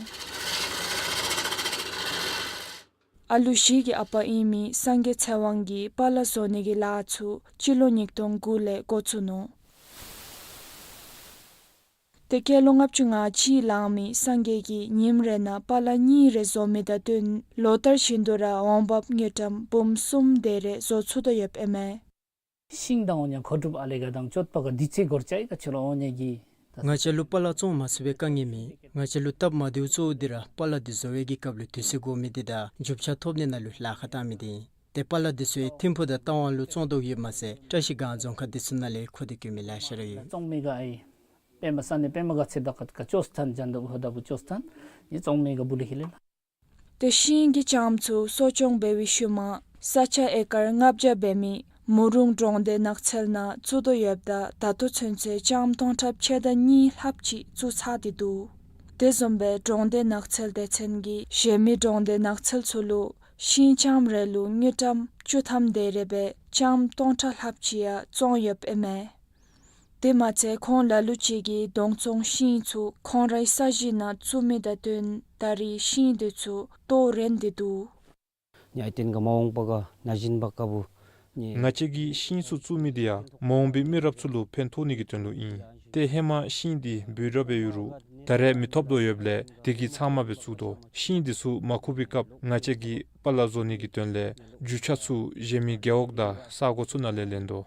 ཨ་ལུ་བཞི་གི་ཨ་པ་ཨིན་མི་སངས་རྒྱས་ཚེ་དབང་གིས་པ་ལ་བཟོ་ནི་གི་ལཱ་ཚུ་སྤྱི་ལོ་ཉིས་སྟོང་དགུ་ལས་འགོ་བཙུགས་ནུག། ཏེ་སྐྱེས་ལོ་ལྔ་བཅུ་ང་གཅིག་ལང་མི་སངས་རྒྱས་ཀྱིས་ཉིནམ་རེ་ནང་པ་ལ་གཉིས་རེ་བཟོ་མི་དང་བསྟུན་ལོ་ལྟར་བཞིན་དུ་ར་འོང་འབབ་དངུལ་ཀྲམ་འབུམ་གསུམ་དེ་རེ་བཟོ་ཚུགས་དོ་ཡོདཔ་ཨིན་མས། ཤིང་དང་འོང་ཉ་མཁོ་སྒྲུབ་ཨ་ལེ་ག་དང་གཅོད་པ་ག་དུས་ཚོད་འགོར་ཅི་ག་ཅི་ལོ་འོང་ཉ་གི། ང་བཅས་ལུ་པ་ལ་བཙོང་མ་ཚུགས་པའི་དཀའ་ངལ་མེད། ང་བཅས་ལུ་སྟབས་མ་བདེཝ་གཙོ་བོ་འདི་ར་པ་ལ་འདི་བཟོ་བའི་གི་སྐབས་ལུ་དུས་ཚོད་འགོར་མི་འདི་དང་རྒྱུ་ཆ་ཐོབ་ནི་ནང་ལུ་ལཱ་ཁག་བཏང་མི་འདི་ཨིན། ཏེ་པ་ལ་འདི་ཚུ་ཡང་ཐིམ་ཕུ་དང་རྟ་དབང་ལུ་བཙོང་དོ་ཡོདཔ་མ་ཚད་བཀྲ་ཤིས་སྒང་རྫོང་ཁག་འདི་ཚུ་ནང་ལས་མཁོ་འདོད་བསྐྱེད་མི་ལེ་ཤ་ར་ཡོད། བཙོང་མི་ག་ཨའི་པདྨ་ས་གནས་པདྨ་ག་ཚེ་དག་ག་ཅོས་ཐན་ཇན་དབ་ཧོ་དབ་བུ་ཅོས་ཐན་ནི་བཙོང་མི་ག་བུ་ལི་ཧི་ལེ་ལ། ཏེ་ཤིང་གི་ལྕངམ་ཚུ་གསོ་སྐྱོང་འབད་བའི་ཤུལ་མ་ས་ཆ་ཨེ་ཀར་ལྔ་བརྒྱ་འབད་མི་མུ་རུམ་གྲོང་སྡེ་ནགས་ཚལ་ནང་བཙུགས་དོ་ཡོདཔ་ད་ད་ལྟོ་ཚུན་ཚོད་ལྕངམ་སྟོང་ཕྲག་ཕྱེད་དང་གཉིས་ལྷགཔ་ཅིག་བཙུགས་ཚར་ཏེ་འདུག། དེ་བཟུམ་སྦེ་གྲོང་སྡེ་ནགས་ཚལ་སྡེ་ཚན་གྱིས་གཞན་མི་གྲོང་སྡེ་ནགས་ཚལ་ཚུ་ལུ་ཤིང་ལྕངམ་རེ་ལུ་དངུལ་ཀྲམ་བཅུ་ཐམ་དེ་རེ་སྦེ་ལྕངམ་སྟོང་ཕྲག་ལྷགཔ་ཅིག་ཡང་བཙོང་ཡོདཔ་ཨིན་མས། དེ་མ་ཚད་ཁོང་ལ་ལུ་ཅིག་གིས་གདོང་བཙོང་ཤིང་ཚུ་ཁོང་རའི་ས་གཞི་ནང་བཙུགས་མི་དང་བསྟུན་ད་རེས་ཤིང་དེ་ཚུ་ལྟོ་རན་ཏེ་འདུག། ང་བཅས་ཀྱིས་ཤིང་ཚུ་བཙུགས་མི་དེ་ཡང་མ་འོངས་པའི་མི་རབས་ཚུ་ལུ་ཕན་ཐོགས་ནི་གི་དོན་ལུ་ཨིན། ཏེ་ཧེ་མ་ཤིང་དེ་འབུད་ར་འབད་ཡོད་རུང་ད་རེས་མི་ཐོབ་དོ་ཡོདཔ་ལས་དེ་གིས་ཚང་མ་སྦེ་བཙུགས་དོ། ཤིང་དེ་ཚུ་མ་ཁུག་པའི་སྐབས་ང་བཅས་ཀྱིས་པ་ལ་བཟོ་ནི་གི་དོན་ལས་རྒྱུ་ཆ་ཚུ་གཞན་མི་རྒེད་འོག་དང་ས་གོ་ཚུ་ནང་ལས་ལེན་དོ།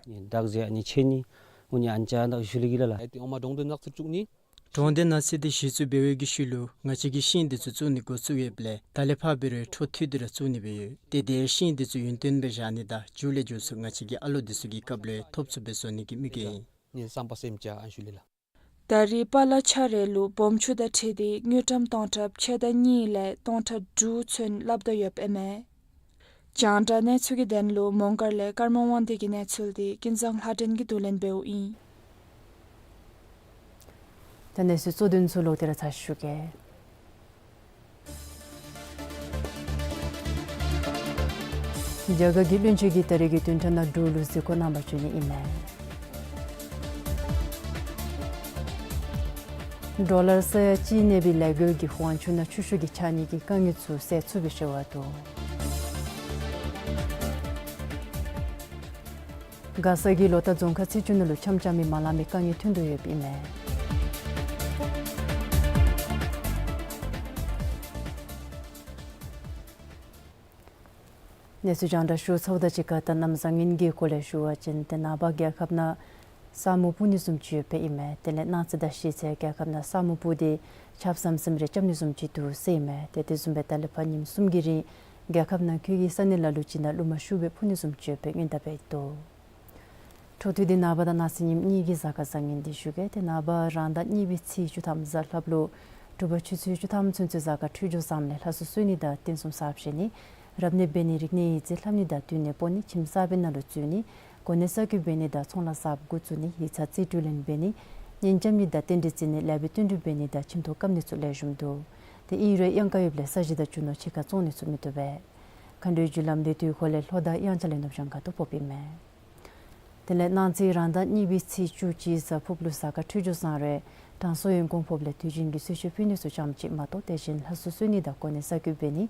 གྲོང་སྡེ་ནགས་ཚལ་དེ་གཞི་བཙུགས་འབད་བའི་གི་ཤུལ་ལུ་ང་བཅས་ཀྱིས་ཤིང་དེ་ཚུ་བཙུགས་ནི་འགོ་བཙུགས་ཡོདཔ་ལས་ད་ལས་ཕར་འབད་རུང་འཕྲོ་མཐུད་དེ་ར་བཙུགས་ནི་སྦེ་ཡོད། ཏེ་དེ་ཤིང་དེ་ཚུ་ཡུན་བརྟན་སྦེ་བཞག་ནི་དང་མཇུག་ལས་མཇུག་ཚུ་ང་བཅས་ཀྱི་ཨ་ལོ་དེ་ཚུ་གི་སྐབས་ལུ་ཐོབ་ཚུགསཔ་སྦེ་བཟོ་ནི་གི་དམིགས་ཡུལ་ཨིན། ད་རེས་པ་ལ་ཆ་རེ་ལུ་སྦོམ་ཆུང་དང་འཁྲིལ་ཏེ་དངུལ་ཀྲམ་སྟོང་ཕྲག་ཕྱེད་དང་གཉིས་ལས་སྟོང་ཕྲག་དྲུག་ཚུན་སླབ་དོ་ཡོདཔ་ཨིན་མས། རྒྱང་བསྒྲགས་གནས་ཚུལ་གྱི་དོན་ལུ་མོང་སྒར་ལས་ཀརྨ་དབང་འདུས་ཀྱི་གནས་ཚུལ་དེ་ཀུན་བཟང་ལྷ་སྒྲོན་གྱིས་བསྡུ་ལེན་འབདཝ་ཨིན། ད་གནས་ཚུལ་གཙོ་དོན་ཚུ་ལོག་སྟེ་ར་ཚར་ཞུ་གེ། རྒྱ་གར་གྱི་བློན་ཆེན་གྱིས་ད་རེས་ཀྱི་བདུན་ཕྲག་ནང་འབྲུག་ལུ་གཟིགས་སྐོར་གནང་བར་བྱོན་ནི་ཨིན་མས། ཌོ་ལར་ས་ཡ་གཅིག་གནས་པའི་ལས་འགུལ་གྱིས་ཧུའང་ཆུ་ནང་ཆུ་ཤུགས་ཀྱིས་འཁྱག་ནི་གི་དཀའ་ངལ་ཚུ་སེལ་ཚུགས་པའི་ཞུ་བ་འདུག། མགར་ས་གི་ལོ་ལྟར་རྫོང་ཁག་ཚེས་བཅུ་ནང་ལུ་འཆམ་འཆམ་མི་མ་ལང་མི་དཀའ་ངལ་ཐོན་དོ་ཡོདཔ་ཨིན་མས། གནས་ཚུལ་རྒྱང་བསྒྲགས་ཞུ་ཚརཝ་དང་གཅིག་ཁར་ད་གནམ་བཟང་ངན་གྱི་སྐོར་ལས་ཞུ་བ་ཅིན་ཏེ་ནངས་པ་རྒྱལ་ཁབ་ནང་ས་སྨུག་སྤུབ་ནི་བཟུམ་ཅིག་ཡོདཔ་ཨིན་མས། དེ་ལས་གནངས་ཚེ་དང་གཞེས་ཚེ་རྒྱལ་ཁབ་ནང་ས་སྨུག་སྤུབ་སྟེ་ཆརཔ་ཟམ་ཟིམ་རེ་རྐྱབ་ནི་བཟུམ་ཅིག་འདུག་ཟེར་ཨིན་མས། ཏེ་དེ་བཟུམ་སྦེ་ད་ལས་ཕར་ཉིནམ་གསུམ་གྱི་རིང་རྒྱལ་ཁབ་ནང་འཁོད་ཀྱི་ས་གནས་ལ་ལུ་ཅིག་ནང་རླུང་མ་ཤུགས་སྦེ་འཕུ་ནི་བཟུམ་ཅིག་ཡོདཔ་སྔོན་བརྡ་འབད་དོ། འཕྲོ་མཐུད་དེ་ནངས་པ་དང་གནངས་ཚེ་ཉིནམ་གཉིས་ཀྱི་གཟའ་སྐར་བཟང་ངན་དེ་ཞུ་གེ། ཏེ་ནངས་པ་རང་ཟླ་གཉིས་པའི་ཚེས་བཅུ་ཐམ་གཟའ་ལྷགཔ་ལུ་དྲོ་པ་ཆུ་ཚོད་བཅུ་ཐམ་ཚུན་ཚོད་གཟའ་སྐར་འཕྲོད་སྦྱོར་བཟངམ་ལས་ལྷ་གསོལ་གསོལ་ནི་དང་རྟེན་གསུམ་གསརཔ་བཞེངས་ནི་རབ་གནས་འབད་ནི་རིག་གནས་ཡིག་རྩིས་ལྷབ་ནི་དང་འདུལ་གནས་སྤོ་ནི་ཁྱིམ་གསར་པའི་ནང་ལུ་འཛུལ་ནི་གོ་གནས་གསར་བསྐོ་འབད་ནི་དང་ཚོང་ལཱ་གསརཔ་འགོ་བཙུགས་ནི་ཡིག་ཚང་རྩིས་སྤྲོད་ལེན་འབད་ནི་གཉེན་རྐྱབ་ནི་དང་རྟེན་འབྲེལ་བརྩི་ནི་ལེགས་པའི་བསྟུན་གྲོས་འབད་ནི་དང་ཁྱིམ་ཐོག་བཀབ་ནི་ཚུ་ལེགས་ཤོམ་འདུག། ཏེ་ཨིན་རུང་གཡང་ཁ་ཡོདཔ་ལས་ས་གཞི་དང་རྒྱུ་ནོར་ཕྱི་ཁར་བཙོང་ནི་ཚུ་མི་བཏུབ་པས། མཁའ་འགྲོའི་རྒྱུ་ལམ་འདི་དུས་འཁོར་ལས་ལྷོ་དང་དབྱངས་འཆར་ལས་ནུབ་བྱང་ཁ་ཐུག་ཕོགཔ་ཨིན་མས། དེ་ལས་གནངས་ཚེ་རང་ཟླ་གཉིས་པའི་ཚེས་བཅུ་གཅིག་གཟའ་ཕུརཔ་ལུ་གཟའ་སྐར་འཕྲོད་སྦྱོར་བཟང་རུང་དྲང་སྲོང་ཡོན་གོང་ཕོགཔ་ལས་དུས་རྒྱུན་གྱི་གསོལ་མཆོད་ཕུལ་ནི་ཚུ་ཙམ་ཅིག་མ་གཏོགས་དེ་བཞིན་ལྷ་གསོལ་གསོལ་ནི་དང་གོ་གནས་གསར་བསྐོ་འབད་ནི་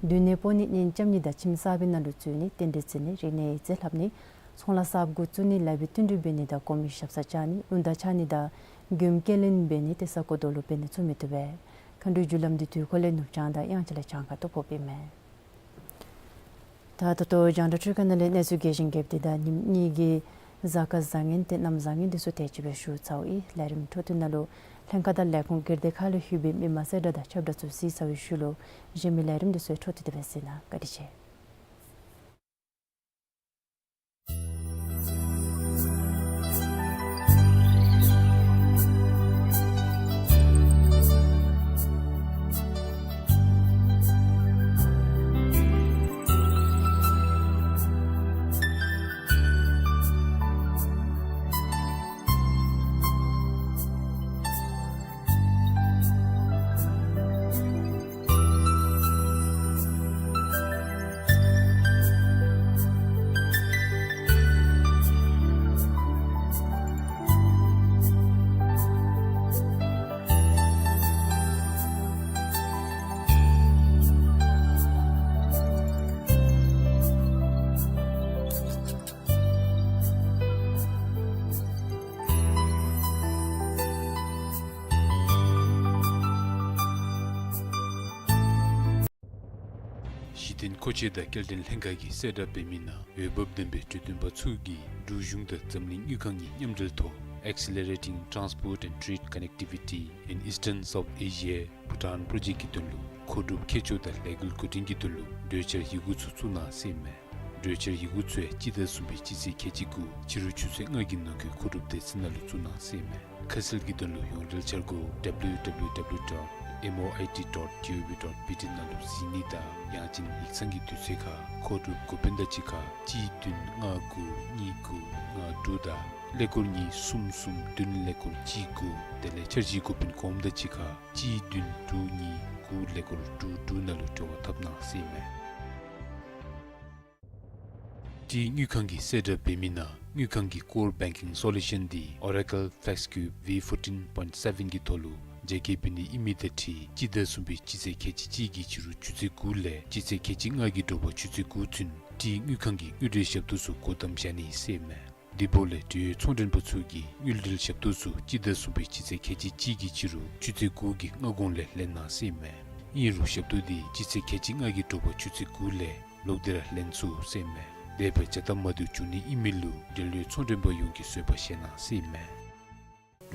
འདུལ་གནས་སྤོ་ནི་གཉེན་རྐྱབ་ནི་དང་ཁྱིམ་གསར་པའི་ནང་ལུ་འཛུལ་ནི་རྟེན་འབྲེལ་བརྩི་ནི་རིག་གནས་ཡིག་རྩིས་ལྷབ་ནི་ཚོང་ལཱ་གསརཔ་འགོ་བཙུགས་ནི་ལེགས་པའི་བསྟུན་གྲོས་འབད་ནི་དང་གོང་མའི་ཞབས་སར་བཅར་ནི་རླུང་རྟ་འཕྱར་ནི་དང་མགྱོནམ་སྐྱེལ་ལེན་འབད་ནི་ཏེ་ས་རྐོ་རྡོ་སློག་འབད་ནི་ཚུ་མི་བཏུབ་པས། མཁའ་འགྲོའི་རྒྱུ་ལམ་འདི་དུས་འཁོར་ལས་ནུབ་བྱང་དང་དབྱངས་འཆར་ལས་བྱང་ཁ་ཐུག་ཕོགཔ་ཨིན་མས། ད་ད་ལྟོ་རྒྱང་བསྒྲགས་འཕྲུལ་ཁང་ནང་ལས་གནས་ཚུལ་རྒྱས་ཤིང་རྒྱསཔ་འདི་དང་ཉིནམ་གཉིས་ཀྱི་གཟའ་སྐར་བཟང་ངན་ཏེ་གནམ་བཟང་ངན་འདི་ཚུ་དེ་ཅིག་སྦེ་ཞུ་ཚརཝ་ཨིན། ལས་རིམ་འཕྲོ་མཐུད་ནང་ལུ་ལྷན་ཁག་དང་ལས་ཁུངས་སྒེར་སྡེ་ཁག་ལས་ལྷོད་པའི་མི་མང་གསལ་བསྒྲགས་དང་ཁྱབ་བསྒྲགས་ཚུ་གཟིགས་ཚར་བའི་ཤུལ་ལུ་གཞན་མི་ལས་རིམ་འདི་ཚུ་འཕྲོ་མཐུད་དེ་སྦེ་གཟིགས་གནང་། བཀའ་དྲིན་ཆེ། གཞི་རྟེན་མཁོ་ཆས་དང་སྐྱེལ་འདྲེན་ལྷན་ཁག་གིས་གསལ་བསྒྲགས་འབད་མི་ནང་འོས་འབབ་ལྡན་པའི་འབྲུག་སྒྲོལ་མ་ཚུ་གིས་འབྲུག་གཞུང་དང་འཛམ་གླིང་དངུལ་ཁང་གཉིས་མཉམ་འབྲེལ་ཐོག Accelerating Transport and Trade Connectivity in Eastern South Asia Bhutan Project གི་དོན་ལུ་མཁོ་སྒྲུབ་མཁས་མཆོག་དང་ལས་འགུལ་འགོ་འདྲེན་གྱི་དོན་ལུ་གྲོས་འཆར་ཡི་གུ་ཚུ་བཙུགས་གནང་ཟེར་ཨིན་མས། གྲོས་འཆར་ཡི་གུ་ཚུ་ཡང་སྤྱི་ཟླ་གསུམ་པའི་སྤྱི་ཚེས་ཁལ་གཅིག་དགུ་ཕྱི་རུ་ཆུ་ཚོད་ལྔ་གི་ནང་འཁོད་མཁོ་སྒྲུབ་སྡེ་ཚན་ནང་ལུ་བཙུགས་གནང་ཟེར་ཨིན་མས། ཁ་གསལ་གྱི་དོན་ལུ་ཡོངས་འབྲེལ་འཆར་སྒོ་W W W dot M O I T dot G O V dot B T ནང་ལུ་གཟིགས་ནི་དང་ཡང་ཅིན་ཡིག་ཚང་གི་དུས་ཚོད་ཁར་མཁོ་སྒྲུབ་འགོ་དཔོན་དང་གཅིག་ཁར་གཅིག་བདུན་ལྔ་དགུ་གཉིས་དགུ་ལྔ་དྲུག་དང་ ཀླད་ཀོར་གཉིས་གསུམ་གསུམ་བདུན་ཀླད་ཀོར་གཅིག་དགུ། དེ་ལས་འཆར་གཞིའི་འགོ་དཔོན་གོངམ་དང་གཅིག་ཁར་གཅིག་བདུན་དྲུག་གཉིས་དགུ་ཀླད་ཀོར་དྲུག་དྲུག་ནང་ལུ་འབྲེལ་བ་འཐབ་གནང་ཟེར་ཨིན་མས། ཏེ་དངུལ་ཁང་གིས་གསལ་བསྒྲགས་འབད་མི་ནང་དངུལ་ཁང་གི་ཀོར་བེང་ཀིང་སོ་ལུ་ཤཱན་འདི་Oracle FlexCube V fourteen point seven གི་ཐོག་ལུ་མཇལ་ཁ་འབད་ནི་ཨིན་མི་དང་འཁྲིལ་སྤྱི་ཟླ་གསུམ་པའི་སྤྱི་ཚེས་ཁལ་གཅིག་གཅིག་གི་ཕྱི་རུ་ཆུ་ཚོད་དགུ་ལས་སྤྱི་ཚེས་ཁལ་གཅིག་ལྔ་གི་དྲོ་པ་ཆུ་ཚོད་དགུ་ཚུན་ཏེ་དངུལ་ཁང་གི་དངུལ་འབྲེལ་ཞབས་ཏོག་ཚུ་སྒོ་བསྡམ་བཞག་ནི་ཟེར་ཨིན་མས། དེ་འབདཝ་ལས་འབྲེལ་ཡོད་ཚོང་མགྲོན་པ་ཚུ་གིས་དངུལ་འབྲེལ་ཞབས་ཏོག་ཚུ་སྤྱི་ཟླ་གསུམ་པའི་སྤྱི་ཚེས་ཁལ་གཅིག་གཅིག་གི་ཕྱི་རུ་ཆུ་ཚོད་དགུ་གི་སྔ་གོང་ལས་ལེན་གནང་ཟེར་ཨིན་མས། ཨིན་རུང་ཞབས་ཏོག་འདི་སྤྱི་ཚེས་ཁལ་གཅིག་ལྔ་གི་དྲོ་པ་ཆུ་ཚོད་དགུ་ལས་ལོག་སྟེ་ར་ལེན་ཚུགས་ཟེར་ཨིན་མས། དེ་སྦེ་བྱ་ཐབས་མ་བཏུབ་བྱུང་ནི་ཨིན་མི་ལུ་འབྲེལ་ཡོད་ཚོང་མགྲོན་པ་ཡོངས་ཀྱིས་བཟོད་པ་བཞེས་གནང་ཟེར་ཨིན་མས།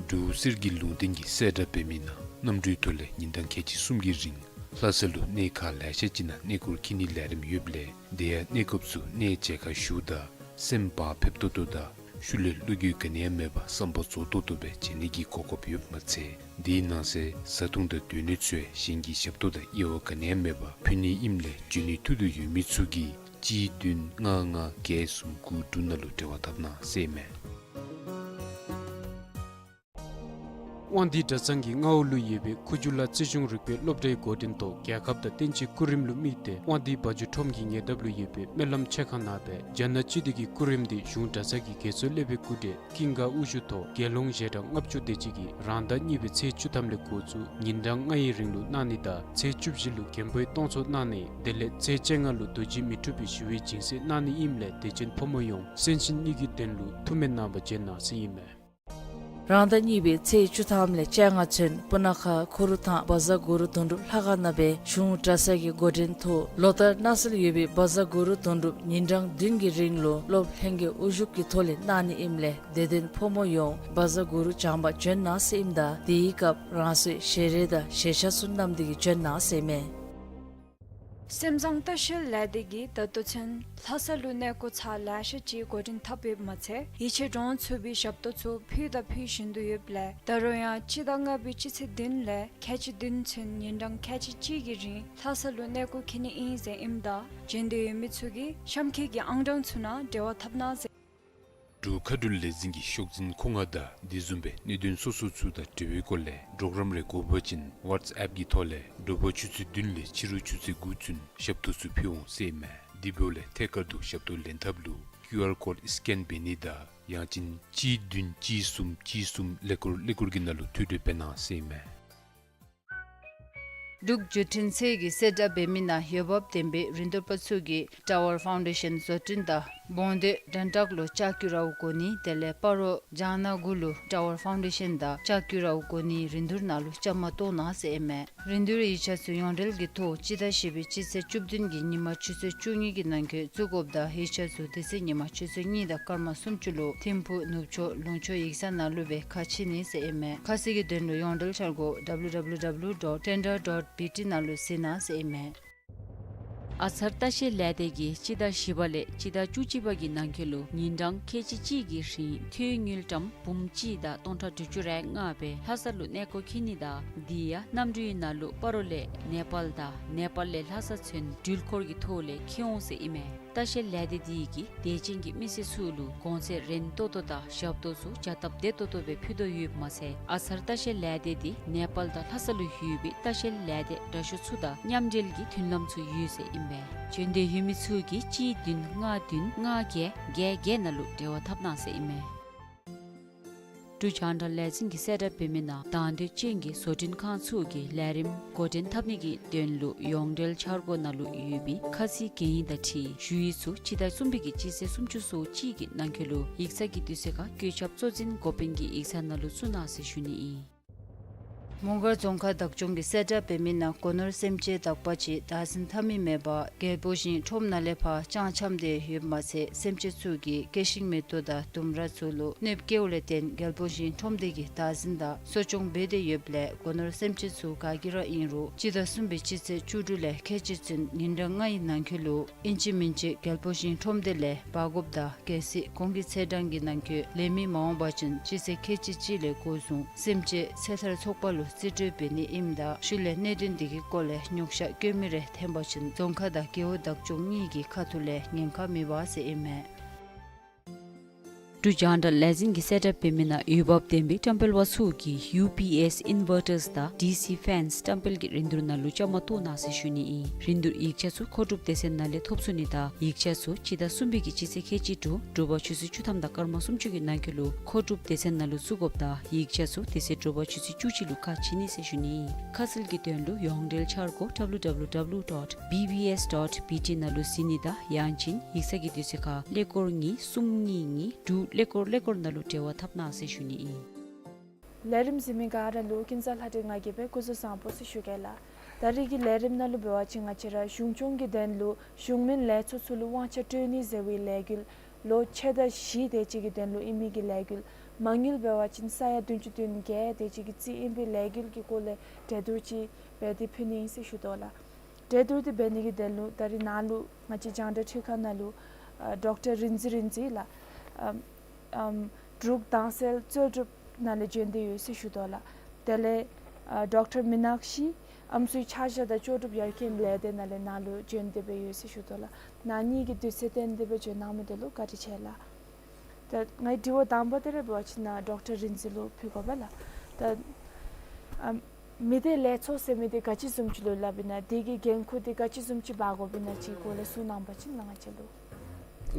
འབྲུག་གསེར་གྱི་ལུང་བསྟན་གྱིས་གསལ་བསྒྲགས་འབད་མི་ནང་གནམ་གྲུའི་ཐོག་ལས་ཉིན་གྲངས་ཁལ་གཅིག་གསུམ་གྱི་རིང་ལྷ་ས་ལུ་གནས་ཁག་ལེ་ཤ་ཅིག་ནང་གནས་སྐོར་འཁྱིད་ནིའི་ལས་རིམ་ཡོདཔ་ལས་དེ་ཡང་གནས་སྐབས་སུ་གནས་མཇལ་ཁ་ཞུཝ་ད་སེམས་བག་ཕེབས་ཏོག་ཏོ་དང་ཤུལ་ལས་བློ་འགྱོད་ག་ནི་ཡང་མེད་པར་བསམ་པ་རྫོགས་ཏོག་ཏོ་སྦེ་མཇལ་ནི་གི་གོ་སྐབས་ཡོདཔ་མ་ཚད་དེའི་ནང་གསེས་བཟའ་འཐུང་དང་སྡོད་གནས་ཚུ་ཡང་གཞན་གྱིས་ཞབས་ཏོག་དང་དབྱེ་བ་ག་ནི་ཡང་མེད་པར་ཕུལ་ནི་ཨིནམ་ལས་འབྱོན་ནིའི་ཐུགས་འདོད་ཡོད་མི་ཚུ་གིས་གཅིག་བདུན་ལྔ་ལྔ་བརྒྱད་གསུམ་དགུ་དྲུག་ནང་ལུ་འབྲེལ་བ་འཐབ་གནང་ཟེར་ཨིན་མས། དབང་འདུས་གྲྭ་ཚང་གི་མངའ་འོག་ལུ་ཡོད་པའི་ཁུ་བྱུག་ལ་རྩིས་གཞུང་རིག་པའི་སློབ་གྲྭའི་འགོ་འདྲེན་ཐོག་རྒྱལ་ཁབ་དང་བསྟན་སྤྱིའི་སྐུ་རིམ་ལུ་དམིགས་ཏེ་དབང་འདུས་བ་ཕྱུགས་ཁྲོམ་གྱི་ཉེ་འདབས་ལུ་ཡོད་པའི་སྨོན་ལམ་མཆོད་ཁང་ནང་སྦེ་རྒྱ་ནག་སྤྱི་འདུས་ཀྱི་སྐུ་རིམ་འདི་གཞུང་གྲྭ་ཚང་གི་དགེ་ཚུལ་སློབ་དཔོན་སྐུ་བགྲེས་ཀུན་དགའ་དབུ་བཞུགས་ཐོག་དགེ་སློང་ཞལ་གྲངས་ལྔ་བཅུ་དེ་ཅིག་གིས་རང་ཟླ་གཉིས་པའི་ཚེས་བཅུ་ཐམ་ལས་འགོ་བཙུགས་ཉིན་གྲངས་ལྔའི་རིང་ལུ་གནང་ནི་དང་ཚེས་བཅུ་བཞི་ལུ་རྒན་པོའི་གཏོང་ཚོགས་གནང་ནི་དེ་ལས་ཚེས་བཅོ་ལྔ་ལུ་རྡོ་རྗེ་མི་འཁྲུགས་པའི་ཞི་བའི་སྦྱིན་སྲེག་གནང་ནི་ཨིནམ་ལས་དད་ཅན་ཕོ་མོ་ཡོངས་གསན་ཞིནམ་ལས་ཀྱི་དོན་ལུ་ཐུགས་སྨོན་གནང་བར་འབྱོན་གནང་ཟེར་ཨིན་མས། རང་ཟླ་གཉིས་པའི་ཚེས་བཅུ་ཐམ་ལས་བཅོ་ལྔ་ཚུན་སྤུ་ན་ཁ་ཁུ་རུ་ཐང་བཛྲ་གུ་རུ་དོན་གྲུབ་ལྷ་ཁང་ནང་སྦེ་གཞུང་གྲྭ་ཚང་གི་འགོ་འདྲེན་ཐོག་ལོ་ལྟར་གནང་སྲོལ་ཡོད་པའི་བཛྲ་གུ་རུ་དོན་གྲུབ་ཉིན་གྲངས་བདུན་གྱི་རིང་ལུ་སློབ་ལྷན་རྒྱས་དབུ་བཞུགས་ཀྱི་ཐོག་ལས་གནང་ནི་ཨིནམ་ལས་དད་ལྡན་ཕོ་མོ་ཡོངས་བཛྲ་གུ་རུ་བགྱང་པར་འབྱོན་གནང་ཟེར་ཨིནམ་ད་དེའི་སྐབས་རང་སོའི་ཞལ་རས་དང་ཞལ་ཆས་ཚུ་བསྣམས་ཏེ་གིས་འབྱོན་གནང་ཟེར་ཨིན་མས། སེམས་བཟང་ལྟ་བཤལ་ལས་སྡེ་གིས་ད་ལྟོ་ཚུན་ལྷ་ས་ལུ་གནས་སྐོར་ཚར་ལེ་ཤ་ཅིག་འགོ་འདྲེན་འཐབ་ཡོདཔ་མ་ཚད་ཡིད་ཆེས་འདྲོངས་ཚུགས་པའི་ཞབས་ཏོག་ཚུ་ཕུལ་དང་ཕུལ་བཞིན་དུ་ཡོདཔ་ལས་ད་རུང་ཡང་སྤྱི་ཟླ་ལྔ་པའི་སྤྱི་ཚེས་བདུན་ལས་ཁལ་གཅིག་བདུན་ཚུན་ཉིན་གྲངས་ཁལ་གཅིག་གཅིག་གི་རིང་ལྷ་ས་ལུ་གནས་སྐོར་འཁྱིད་ནི་ཨིན་ཟེར་ཨིནམ་ད་འབྱོན་འདོད་ཡོད་མི་ཚུ་གིས་གཤམ་འཁོད་ཀྱི་ཨང་གྲངས་ཚུ་ནང་འབྲེལ་བ་འཐབ་གནང་ཟེར། འབྲུག་མཁའ་འགྲུལ་ལས་འཛིན་གྱི་ཤོག་འཛིན་ཁོ་ང་དང་དེ་བཟུམ་སྦེ་གནད་དོན་སོ་སོ་ཚུ་དང་འབྲེལ་བའི་སྐོར་ལས་གྲོགས་རམ་རེ་དགོ་པ་ཅིན་ཝཊས་ཨེཔ་གི་ཐོག་ལས་དྲོ་པ་ཆུ་ཚོད་བདུན་ལས་ཕྱི་རུ་ཆུ་ཚོད་དགུ་ཚུན་ཞབས་ཏོག་ཚུ་ཕུལ་འོང་ཟེར་ཨིན་མས། དེ་འབདཝ་ལས་ཐད་ཀར་དུ་ཞབས་ཏོག་ལེན་ཐབས་ལུ་ཀིའུ་ཨར་ཀོཌ་སི་ཀེན་འབད་ནི་དང་ཡང་ཅིན་གཅིག་བདུན་གཅིག་གསུམ་གཅིག་གསུམ་ཀླད་ཀོར་ཀླད་ཀོར་གྱི་ནང་ལུ་ཐོ་འགོད་འབད་གནང་ཟེར་ཨིན་མས། འབྲུག་བརྒྱུད་འཕྲིན་ཚད་ཀྱིས་གསལ་བསྒྲགས་འབད་མི་ནང་འོས་འབབ་ལྡན་པའི་རིན་བསྡུར་པ་ཚུ་གིས་ཊ་ཝར་ཕའུན་ཌེ་ཤཱན་བཟོ་སྐྲུན་དང་བོང་སྟོད་འགྲན་བསྡུར་ལུ་ལྕགས་ཀྱུ་ར་བ་དགོ་ནི་དེ་ལས་སྤ་རོ་ལྕང་ནག་གུ་ལུ་ཊ་ཝར་ཕའུན་ཌེ་ཤཱན་དང་ལྕགས་ཀྱུ་ར་བ་དགོ་ནི་རིན་བསྡུར་ནང་ལུ་བཅའ་མར་གཏོགས་གནང་ཟེར་ཨིན་མས། རིན་བསྡུར་ཡིག་ཆ་ཚུ་ཡོངས་འབྲེལ་གྱི་ཐོག་སྤྱི་ཟླ་བཞི་པའི་སྤྱི་ཚེས་བཅུ་བདུན་གྱི་ཉིན་མ་ཆུ་ཚོད་བཅུ་གཉིས་ཀྱི་ནང་འཁོད་བཙུགས་དགོཔ་ད་ཡིག་ཆ་ཚུ་དེ་ཚེ་ཉིན་མ་ཆུ་ཚོད་གཉིས་དང་སྐར་མ་སུམ་ཅུ་ལུ་ཐིམ་ཕུག་ནུབ་ཕྱོགས་ལུང་ཕྱོགས་ཡིག་ཚང་ནང་ལུ་སྦེ་ཁ་ཕྱེ་ནི་ཟེར་ཨིན་མས། ཁ་གསལ་གྱི་དོན་ལུ་ཡོངས་འབྲེལ་འཆར་སྒོ་ཌབ་ལུ་ཌབ་ལུ་ཌབ་ལུ་ཌོཊ་ཊེན་ཌར་ཌོཊ་བི་ཊི་ནང་ལུ་གཟིགས་གནང་ཟེར་ཨིན་མས། ཨ་ཚར་ལྟ་བཤལ་ལས་སྡེ་གིས་སྤྱི་ཟླ་བཞི་པ་ལས་སྤྱི་ཟླ་བཅུ་གཅིག་པ་གི་ནང་འཁོད་ལུ་ཉིན་གྲངས་ཁལ་གཅིག་གཅིག་གི་རིང་ཐོན་དངུལ་ཀྲམ་འབུམ་གཅིག་དང་སྟོང་ཕྲག་དྲུག་ཅུ་རེ་ལྔ་སྦེ་ལྷ་ས་ལུ་གནས་སྐོར་འཁྱིད་ནི་དང་དེ་ཡང་གནམ་གྲུའི་ནང་ལུ་སྤ་རོ་ལས་ནེ་པཱལ་དང་ནེ་པཱལ་ལས་ལྷ་ས་ཚུན་འགྲུལ་འཁོར་གྱི་ཐོག་ལས་འཁྱིད་འོང་ཟེར་ཨིན་མས། ལྟ་བཤལ་ལས་སྡེ་དེ་གིས་དད་ཅན་གྱི་མི་སེར་ཚུ་ལུ་གོང་ཚད་རན་ཏོག་ཏོ་དང་ཞབས་ཏོག་ཚུ་བྱ་སྟབས་བདེ་ཏོག་ཏོ་སྦེ་ཕུལ་དོ་ཡོདཔ་མ་ཚད་ཨ་ཚར་ལྟ་བཤལ་ལས་སྡེ་དེ་ནེ་པཱལ་དང་ལྷ་ས་ལུ་ཡོད་པའི་ལྟ་བཤལ་ལས་སྡེ་དྲག་ཤོས་ཚུ་དང་མཉམ་འབྲེལ་གྱི་མཐུན་ལམ་ཚུ་ཡོད་ཟེར་ཨིན་པས། འབྱོན་འདོད་ཡོད་མི་ཚུ་གིས་གཅིག་བདུན་ལྔ་བདུན་ལྔ་བརྒྱད་བརྒྱད་བརྒྱད་ནང་ལུ་འབྲེལ་བ་འཐབ་གནང་ཟེར་ཨིན་མས། འབྲུག་རྒྱང་བསྒྲགས་ལས་འཛིན་གྱིས་གསལ་བསྒྲགས་འབད་མི་ནང་དང་འདོད་ཅན་གྱི་བཟོ་སྐྲུན་ཁང་ཚུ་གིས་ལས་རིམ་འགོ་འདྲེན་འཐབ་ནི་གི་དོན་ལུ་ཡོངས་འབྲེལ་འཆར་སྒོ་ནང་ལུ་ཡོད་པའི་ཁ་ཚིག་གན་ཡིག་དང་འཁྲིལ་ཞུ་ཡིག་ཚུ་སྤྱི་ཟླ་གསུམ་པའི་གི་སྤྱི་ཚེས་སུམ་ཅུ་སོ་གཅིག་གི་ནང་འཁོད་ལུ་ཡིག་ཚང་གི་དུས་ཚོད་ཁར་བཀོད་ཁྱབ་གཙོ་འཛིན་འགོ་དཔོན་གྱི་ཡིག་ཚང་ནང་ལུ་བཙུགས་གནང་ཟེར་ཞུ་ནི་ཨིན། མོང་སྒར་རྫོང་ཁག་བདག་སྐྱོང་གིས་གསལ་བསྒྲགས་འབད་མི་ནང་སྒོ་ནོར་སེམས་ཅན་དག་པ་ཅིག་བདག་འཛིན་འཐབ་མི་མེད་པར་རྒྱལ་པོ་ཞིང་ཁྲོམ་ནང་ལས་ཕར་བཅང་འཁྱམས་ཏེ་ཡོདཔ་མ་ཚད་སེམས་ཅན་ཚུ་གིས་སྐྱེ་ཤིང་མེ་ཏོག་དང་ལྡུམ་ར་ཚུ་ལུ་གནོདཔ་བཀལཝ་ལས་བརྟེན་རྒྱལ་པོ་ཞིང་ཁྲོམ་སྡེ་གིས་བདག་འཛིན་དང་གསོ་སྐྱོང་འབད་དེ་ཡོདཔ་ལས་སྒོ་ནོར་སེམས་ཅན་ཚུ་ག་གིས་ར་ཨིན་རུང་སྤྱི་ཟླ་གསུམ་པའི་སྤྱི་ཚེས་བཅུ་དྲུག་ལས་ཁལ་གཅིག་ཚུན་ཉིན་གྲངས་ལྔའི་ནང་འཁོད་ལུ་ཨིན་ཅི་མིན་ཅི་རྒྱལ་པོ་ཞིང་ཁྲོམ་སྡེ་ལས་འབག་དགོཔ་དང་གལ་སྲིད་གོང་གི་ཚེས་གྲངས་ཀྱི་ནང་འཁོད་ལེན་མི་མ་འོང་པ་ཅིན་སྤྱི་ཚེས་ཁལ་གཅིག་གཅིག་ལས་འགོ་བཟུང་སེམས་ཅན་ཚེ་ཐར་ཚོགས་པ་ལུ་རྩིས་སྤྲོད་འབད་ནི་ཨིནམ་ད་ཤུལ་ལས་གནད་དོན་འདི་གི་སྐོར་ལས་ཉོགས་བཤད་བཀོད་མི་རེ་འཐོན་པ་ཅིན་རྫོང་ཁག་དང་རྒེད་འོག་བདག་སྐྱོང་གཉིས་ཀྱི་ཁ་ཐུག་ལས་ཉེན་ཁ་མེད་པ་ཟེར་ཨིན་མས། འབྲུག་རྒྱང་བསྒྲགས་ལས་འཛིན་གྱི་གསལ་བསྒྲགས་འབད་མི་ནང་འོས་འབབ་ལྡན་པའི་བཀྲམ་སྤེལ་བ་ཚུ་གིས་ཡུ་པི་ཨེསི་ཨིན་ཝར་ཊརསི་དང་ཌི་སི་ཕེནསི་བཀྲམ་སྤེལ་གྱི་རིན་བསྡུར་ནང་ལུ་བཅའ་མར་གཏོགས་གནང་ཟེར་ཞུ་ནི་ཨིན། རིན་བསྡུར་ཡིག་ཆ་ཚུ་མཁོ་སྒྲུབ་སྡེ་ཚན་ནང་ལས་ཐོབ་ཚུགས་ནི་དང་ཡིག་ཆ་ཚུ་སྤྱི་ཟླ་གསུམ་པའི་གི་སྤྱི་ཚེས་ཁལ་གཅིག་དྲུག་དྲོ་པ་ཆུ་ཚོད་བཅུ་ཐམ་དང་སྐར་མ་སུམ་ཅུ་གི་ནང་འཁོད་ལུ་མཁོ་སྒྲུབ་སྡེ་ཚན་ནང་ལུ་བཙུགས་དགོཔ་དང་ཡིག་ཆ་ཚུ་དེ་ཚེ་དྲོ་པ་ཆུ་ཚོད་བཅུ་གཅིག་ལུ་ཁ་ཕྱེ་ནི་ཟེར་ཞུ་ནི་ཨིན། ཁ་གསལ་གྱི་དོན་ལུ་ཡོངས་འབྲེལ་འཆར་སྒོ་W W W dot B B S dot B T ནང་ལུ་གཟིགས་ནི་དང་ཡང་ཅིན་ཡིག་ཚང་གི་དུས་ཚོད་ཁར་ཀླད་ཀོར་གཉིས་གསུམ་གཉིས་གཉིས་དྲུག་ཀླད་ཀོར་ཀླད་ཀོར་ནང་ལུ་འབྲེལ་བ་འཐབ་གནང་ཟེར་ཞུ་ནི་ཨིན། ལས་རིམ་གཟིགས་མི་ག་ར་ལུ་ཀུན་བཟང་ལྷ་སྒྲོན་ང་གིས་སྦེ་སྐུ་གཟུགས་བཟང་པོ་ཟེར་ཞུ་གེ་ལགས། ད་རེས་ཀྱི་ལས་རིམ་ནང་ལུ་འབད་བ་ཅིན་ང་བཅས་ར་གཞུང་སྐྱོང་གི་དོན་ལུ་གཞུང་མིན་ལས་ཚོགས་ཚུ་ལུ་དབང་ཆ་སྤྲོད་ནི་ཟེར་བའི་ལས་འགུལ་ལོ་ཕྱེད་དང་བཞི་དེ་ཅིག་གི་དོན་ལུ་ཨིན་མི་གི་ལས་འགུལ་མ་དངུལ་འབད་བ་ཅིན་ས་ཡ་བདུན་ཅུ་དོན་བརྒྱད་དེ་ཅིག་གིས་རྩིས་ཨིན་པའི་ལས་འགུལ་གྱི་སྐོར་ལས་གྲོས་བསྡུར་ཅིག་འབད་དེ་ཕུལ་ནི་ཨིན་ཟེར་ཞུ་དོ་ལགས། གྲོས་བསྡུར་དེ་འབད་ནི་གི་དོན་ལུ་ད་རེས་ནཱ་ལུ་ང་བཅས་རྒྱང་བསྒྲགས་ཁྲི་ཁང་ནང་ལུ་ཨ་ཌོག་ཊར་རིན་འཛིན་རིན་འཛིན་ལགས་ཨམ་ཨམ་འབྲུག་དྭངས་གསལ་རྩོལ་སྒྲུབ་ནང་ལས་བྱོན་ཏེ་ཡོད་ཟེར་ཞུ་དོ་ལགས། དེ་ལས་ཨ་ཌོག་ཊར་མི་ནག་ཤི་ཨམ་སྲུའི་ཆ་བཞག་དང་ལྕོགས་གྲུབ་ཡར་རྒྱས་ལས་སྡེ་ནང་ལས་ནཱ་ལུ་བྱོན་ཏེ་སྦེ་ཡོད་ཟེར་ཞུ་དོ་ལགས། ནཱ་གཉིས་ཀྱིས་དུས་ཚོད་བཏོན་ཏེ་སྦེ་བྱོན་གནང་མི་དེ་ལུ་བཀའ་དྲིན་ཆེ་ལགས། ད་ངེའི་དྲི་བ་དང་པ་དེ་ར་འབད་བ་ཅིན་ནཱ་ཌོག་ཊར་རིན་འཛིན་ལུ་ཕུལ་དགོ་པས་ལགས། ད་ཨམ་མི་སྡེ་ལས་ཚོགས་ཟེར་མི་འདི་ག་ཅི་བཟུམ་ཅིག་ལུ་སླབ་ཨིན་ན་དེ་གི་འགན་ཁུར་འདི་ག་ཅི་བཟུམ་ཅིག་འབག་དགོཔ་ཨིན་ན་ཅིག་སྐོར་ལས་གསུང་གནང་པ་ཅིན་ལགས་ང་བཅས་ལུ།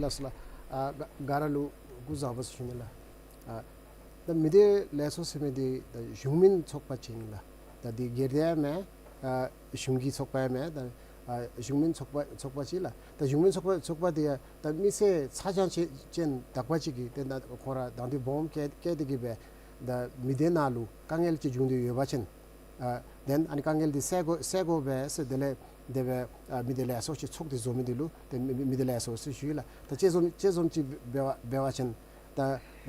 ལགས་སོ་ལགས། ཨ་ག་ག་ར་ལུ་སྐུ་གཟུགས་བཟང་པོ་ཟེར་ཞུ་ནི་ལགས། ཨ་ད་མི་སྡེ་ལས་ཚོགས་ཟེར་མི་འདི་ད་གཞུང་མིན་ཚོགས་པ་ཅིག་ཨིན་ལགས། ད་འདི་སྒེར་སྡེ་ཡང་མེན། ཨ་གཞུང་གི་ཚོགས་པ་ཡང་མེན། ད་ཨ་གཞུང་མིན་ཚོགས་པ་ཚོགས་པ་ཅིག་ལགས། ད་གཞུང་མིན་ཚོགས་པ་ཚོགས་པ་འདི་ཡང་ད་མི་སེར་ཚ་གྱང་ཅན་ཅན་དག་པ་ཅིག་གིས་ཏེ་ད་ཁོང་ར་དང་འདོད་སྦོམ་བསྐྱེད་བསྐྱེད་དེ་གིས་སྦེ་ད་མི་སྡེ་ནང་ལུ་དཀའ་ངལ་ཅིག་བྱུང་སྟེ་ཡོད་པ་ཅིན་ཨ་དེན་ཨ་ནི་དཀའ་ངལ་འདི་སེལ་དགོ་སེལ་དགོ་པས་ཟེར་དེ་ལས་དེ་སྦེ་ཨ་མི་སྡེ་ལས་ཚོགས་ཅིག་ཚོགས་ཏེ་བཟོ་མི་འདི་ལུ་ཏེ་མི་མི་མི་སྡེ་ལས་ཚོགས་ཟེར་ཞུ་ཡི་ལགས། ད་དཔྱད་རྩོམ་དཔྱད་རྩོམ་ཅིག་འབད་བ་འབད་བ་ཅིན་ད་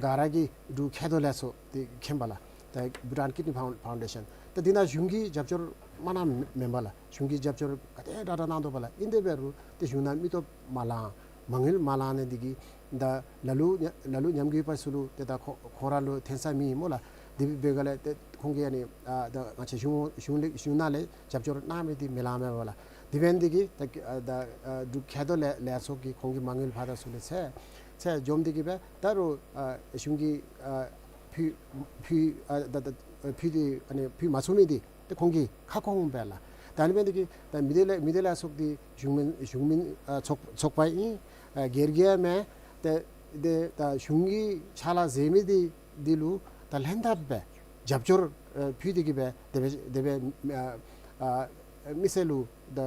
ག་ར་གིས་འབྲུག་མཁལ་རྡོག་ལས་ཚོགས་འདི་མཁྱེན་པས་ལགས། ད་Bhutan Kidney Found- Foundation ད་འདི་ནང་གཞུང་གི་རྒྱབ་སྐྱོར་མ་གནངམ་མེན་པས་ལགས། གཞུང་གི་རྒྱབ་སྐྱོར་ག་དེ་དྲག་དྲག་གནང་དོ་པས་ལགས། ཨིན་དེ་འབད་རུང་ཏེ་གཞུང་ནང་མི་སྟོབས་མ་ལང་མ་དངུལ་མ་ལང་ནི་འདི་གིས་ད་ལ་ལུ་ཉམས་ལ་ལུ་ཉམས་རྒུད་པ་ཚུ་ལུ་ཏེ་ད་ཁོ་ཁོང་ར་ལུ་འཐོན་ས་མེད་སྨོ་ལགས། དེ་འབད་ག་ལས་ཏེ་ཁོང་གིས་ཨ་ནི་ཨ་ད་ང་བཅས་གཞུང་གཞུང་ལས་གཞུང་ནང་ལས་རྒྱབ་སྐྱོར་གནང་མི་འདི་མི་ལང་མས་པ་ལགས། དེ་འབད་ནི་འདི་གིས་ད་ཨ་ད་ཨ་འབྲུག་མཁལ་རྡོག་ལས་ལས་ཚོགས་ཀྱིས་ཁོང་གི་མ་དངུལ་ཕར་དང་ཚུར་ལས་ཚད་ཚད་འཇོམས་ཏེ་གིས་སྦེ་ད་རུང་ཨ་གཞུང་གིས་ཨ་ཕུལ་ཕུལ་ཨ་ད་ད་ཕུལ་ཏེ་ཨ་ནི་ཕུལ་མ་ཚུགས་མི་འདི་ཏེ་ཁོང་གི་ཁ་སྐོང་པས་ལགས། ད་ཨ་ནི་འབད་ནི་འདི་གིས་ད་མི་སྡེ་ལས་མི་སྡེ་ལས་ཚོགས་འདི་གཞུང་མིན་གཞུང་མིན་ཨ་ཚོགས་ཚོགས་པ་ཨིན། ཨ་སྒེར་གྱི་ཡང་མེན། ཏེ་ཏེ་ད་གཞུང་གི་ཕྱག་ལཱ་མཛད་མི་འདི་འདི་ལུ་ད་ལྷན་ཐབས་སྦེ་རྒྱབ་སྐྱོར་ཨ་ཕུལ་ཏེ་གིས་སྦེ་དེ་སྦེ་དེ་སྦེ་ཨ་ཨ་མི་སེར་ལུ་ད་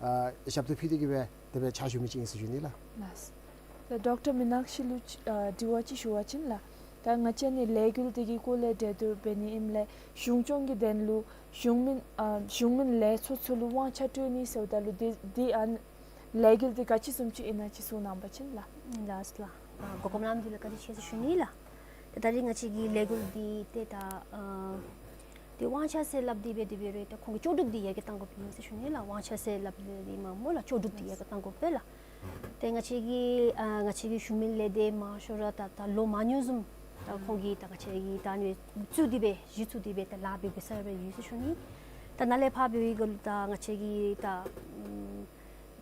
ཨ་ཞབས་ཏོག་ཕུལ་ཏེ་གིས་སྦེ་དེ་སྦེ་ཕྱག་ཞུ་མི་ཅིག་ཨིན་ཟེར་ཞུ་ནི་ལགས། ལགས། ད་ཌོག་ཊར་མི་ནག་ཤི་ལུ་ཨ་དྲི་བ་ཅིག་ཞུ་བ་ཅིན་ལགས། ད་ང་བཅས་ནི་ལས་འགུལ་འདི་གི་སྐོར་ལས་གྲོས་བསྡུར་འབད་ནི་ཨིནམ་ལས་གཞུང་སྐྱོང་གི་དོན་ལུ་གཞུང་མིན་ཨ་གཞུང་མིན་ལས་ཚོགས་ཚུ་ལུ་དབང་ཆ་སྤྲོད་ནི་ཟེརཝ་ད་ལུ་འདི་འདི་ཨ་ལས་འགུལ་འདི་ག་ཅི་བཟུམ་ཅིག་ཨིན་ན་ཅིག་གསུང་གནང་པ་ཅིན་ལགས། ལགས་ལགས། ཨ་གོ་སྐབས་གནང་མི་འདི་ལུ་བཀའ་དྲིན་ཆེ་ཟེར་ཞུ་ནི་ལགས། ཏེ་ད་རེས་ང་བཅས་ཀྱི་ལས་འགུལ་འདི་ཏེ་ད་ཨ་ཏེ་དབང་ཆ་ཟེར་སླབ་སྟེ་འབད་དེ་འབད་རུང་ཏེ་ཁོང་གི་ལྕོགས་གྲུབ་འདི་ཡར་རྒྱས་གཏང་དགོཔ་ཨིན་ཟེར་ཞུ་ནི་ལགས། དབང་ཆ་ཟེར་སླབ་སྟེ་འདི་མ་སྨོ་ལགས། ལྕོགས་གྲུབ་འདི་ཡར་རྒྱས་གཏང་དགོ་པས་ལགས། ཏེ་ང་བཅས་ཀྱི་ཨ་ང་བཅས་ཀྱི་གཞུང་མིན་ལས་སྡེ་མང་ཤོས་ར་ད་ད་ལོ་མང་ཉུང་བཟུམ་ད་ཁོང་གིས་ད་ང་བཅས་ཀྱི་ད་ཨ་ནི་བཙུགས་ཏེ་སྦེ་གཞི་བཙུགས་ཏེ་སྦེ་ད་ལཱ་འབད་འབད་ས་ར་སྦེ་ཡོད་ཟེར་ཞུ་ནི། ད་ནཱ་ལས་ཕར་འབད་བའི་སྒང་ལུ་ད་ང་བཅས་ཀྱི་ད་ཨམ་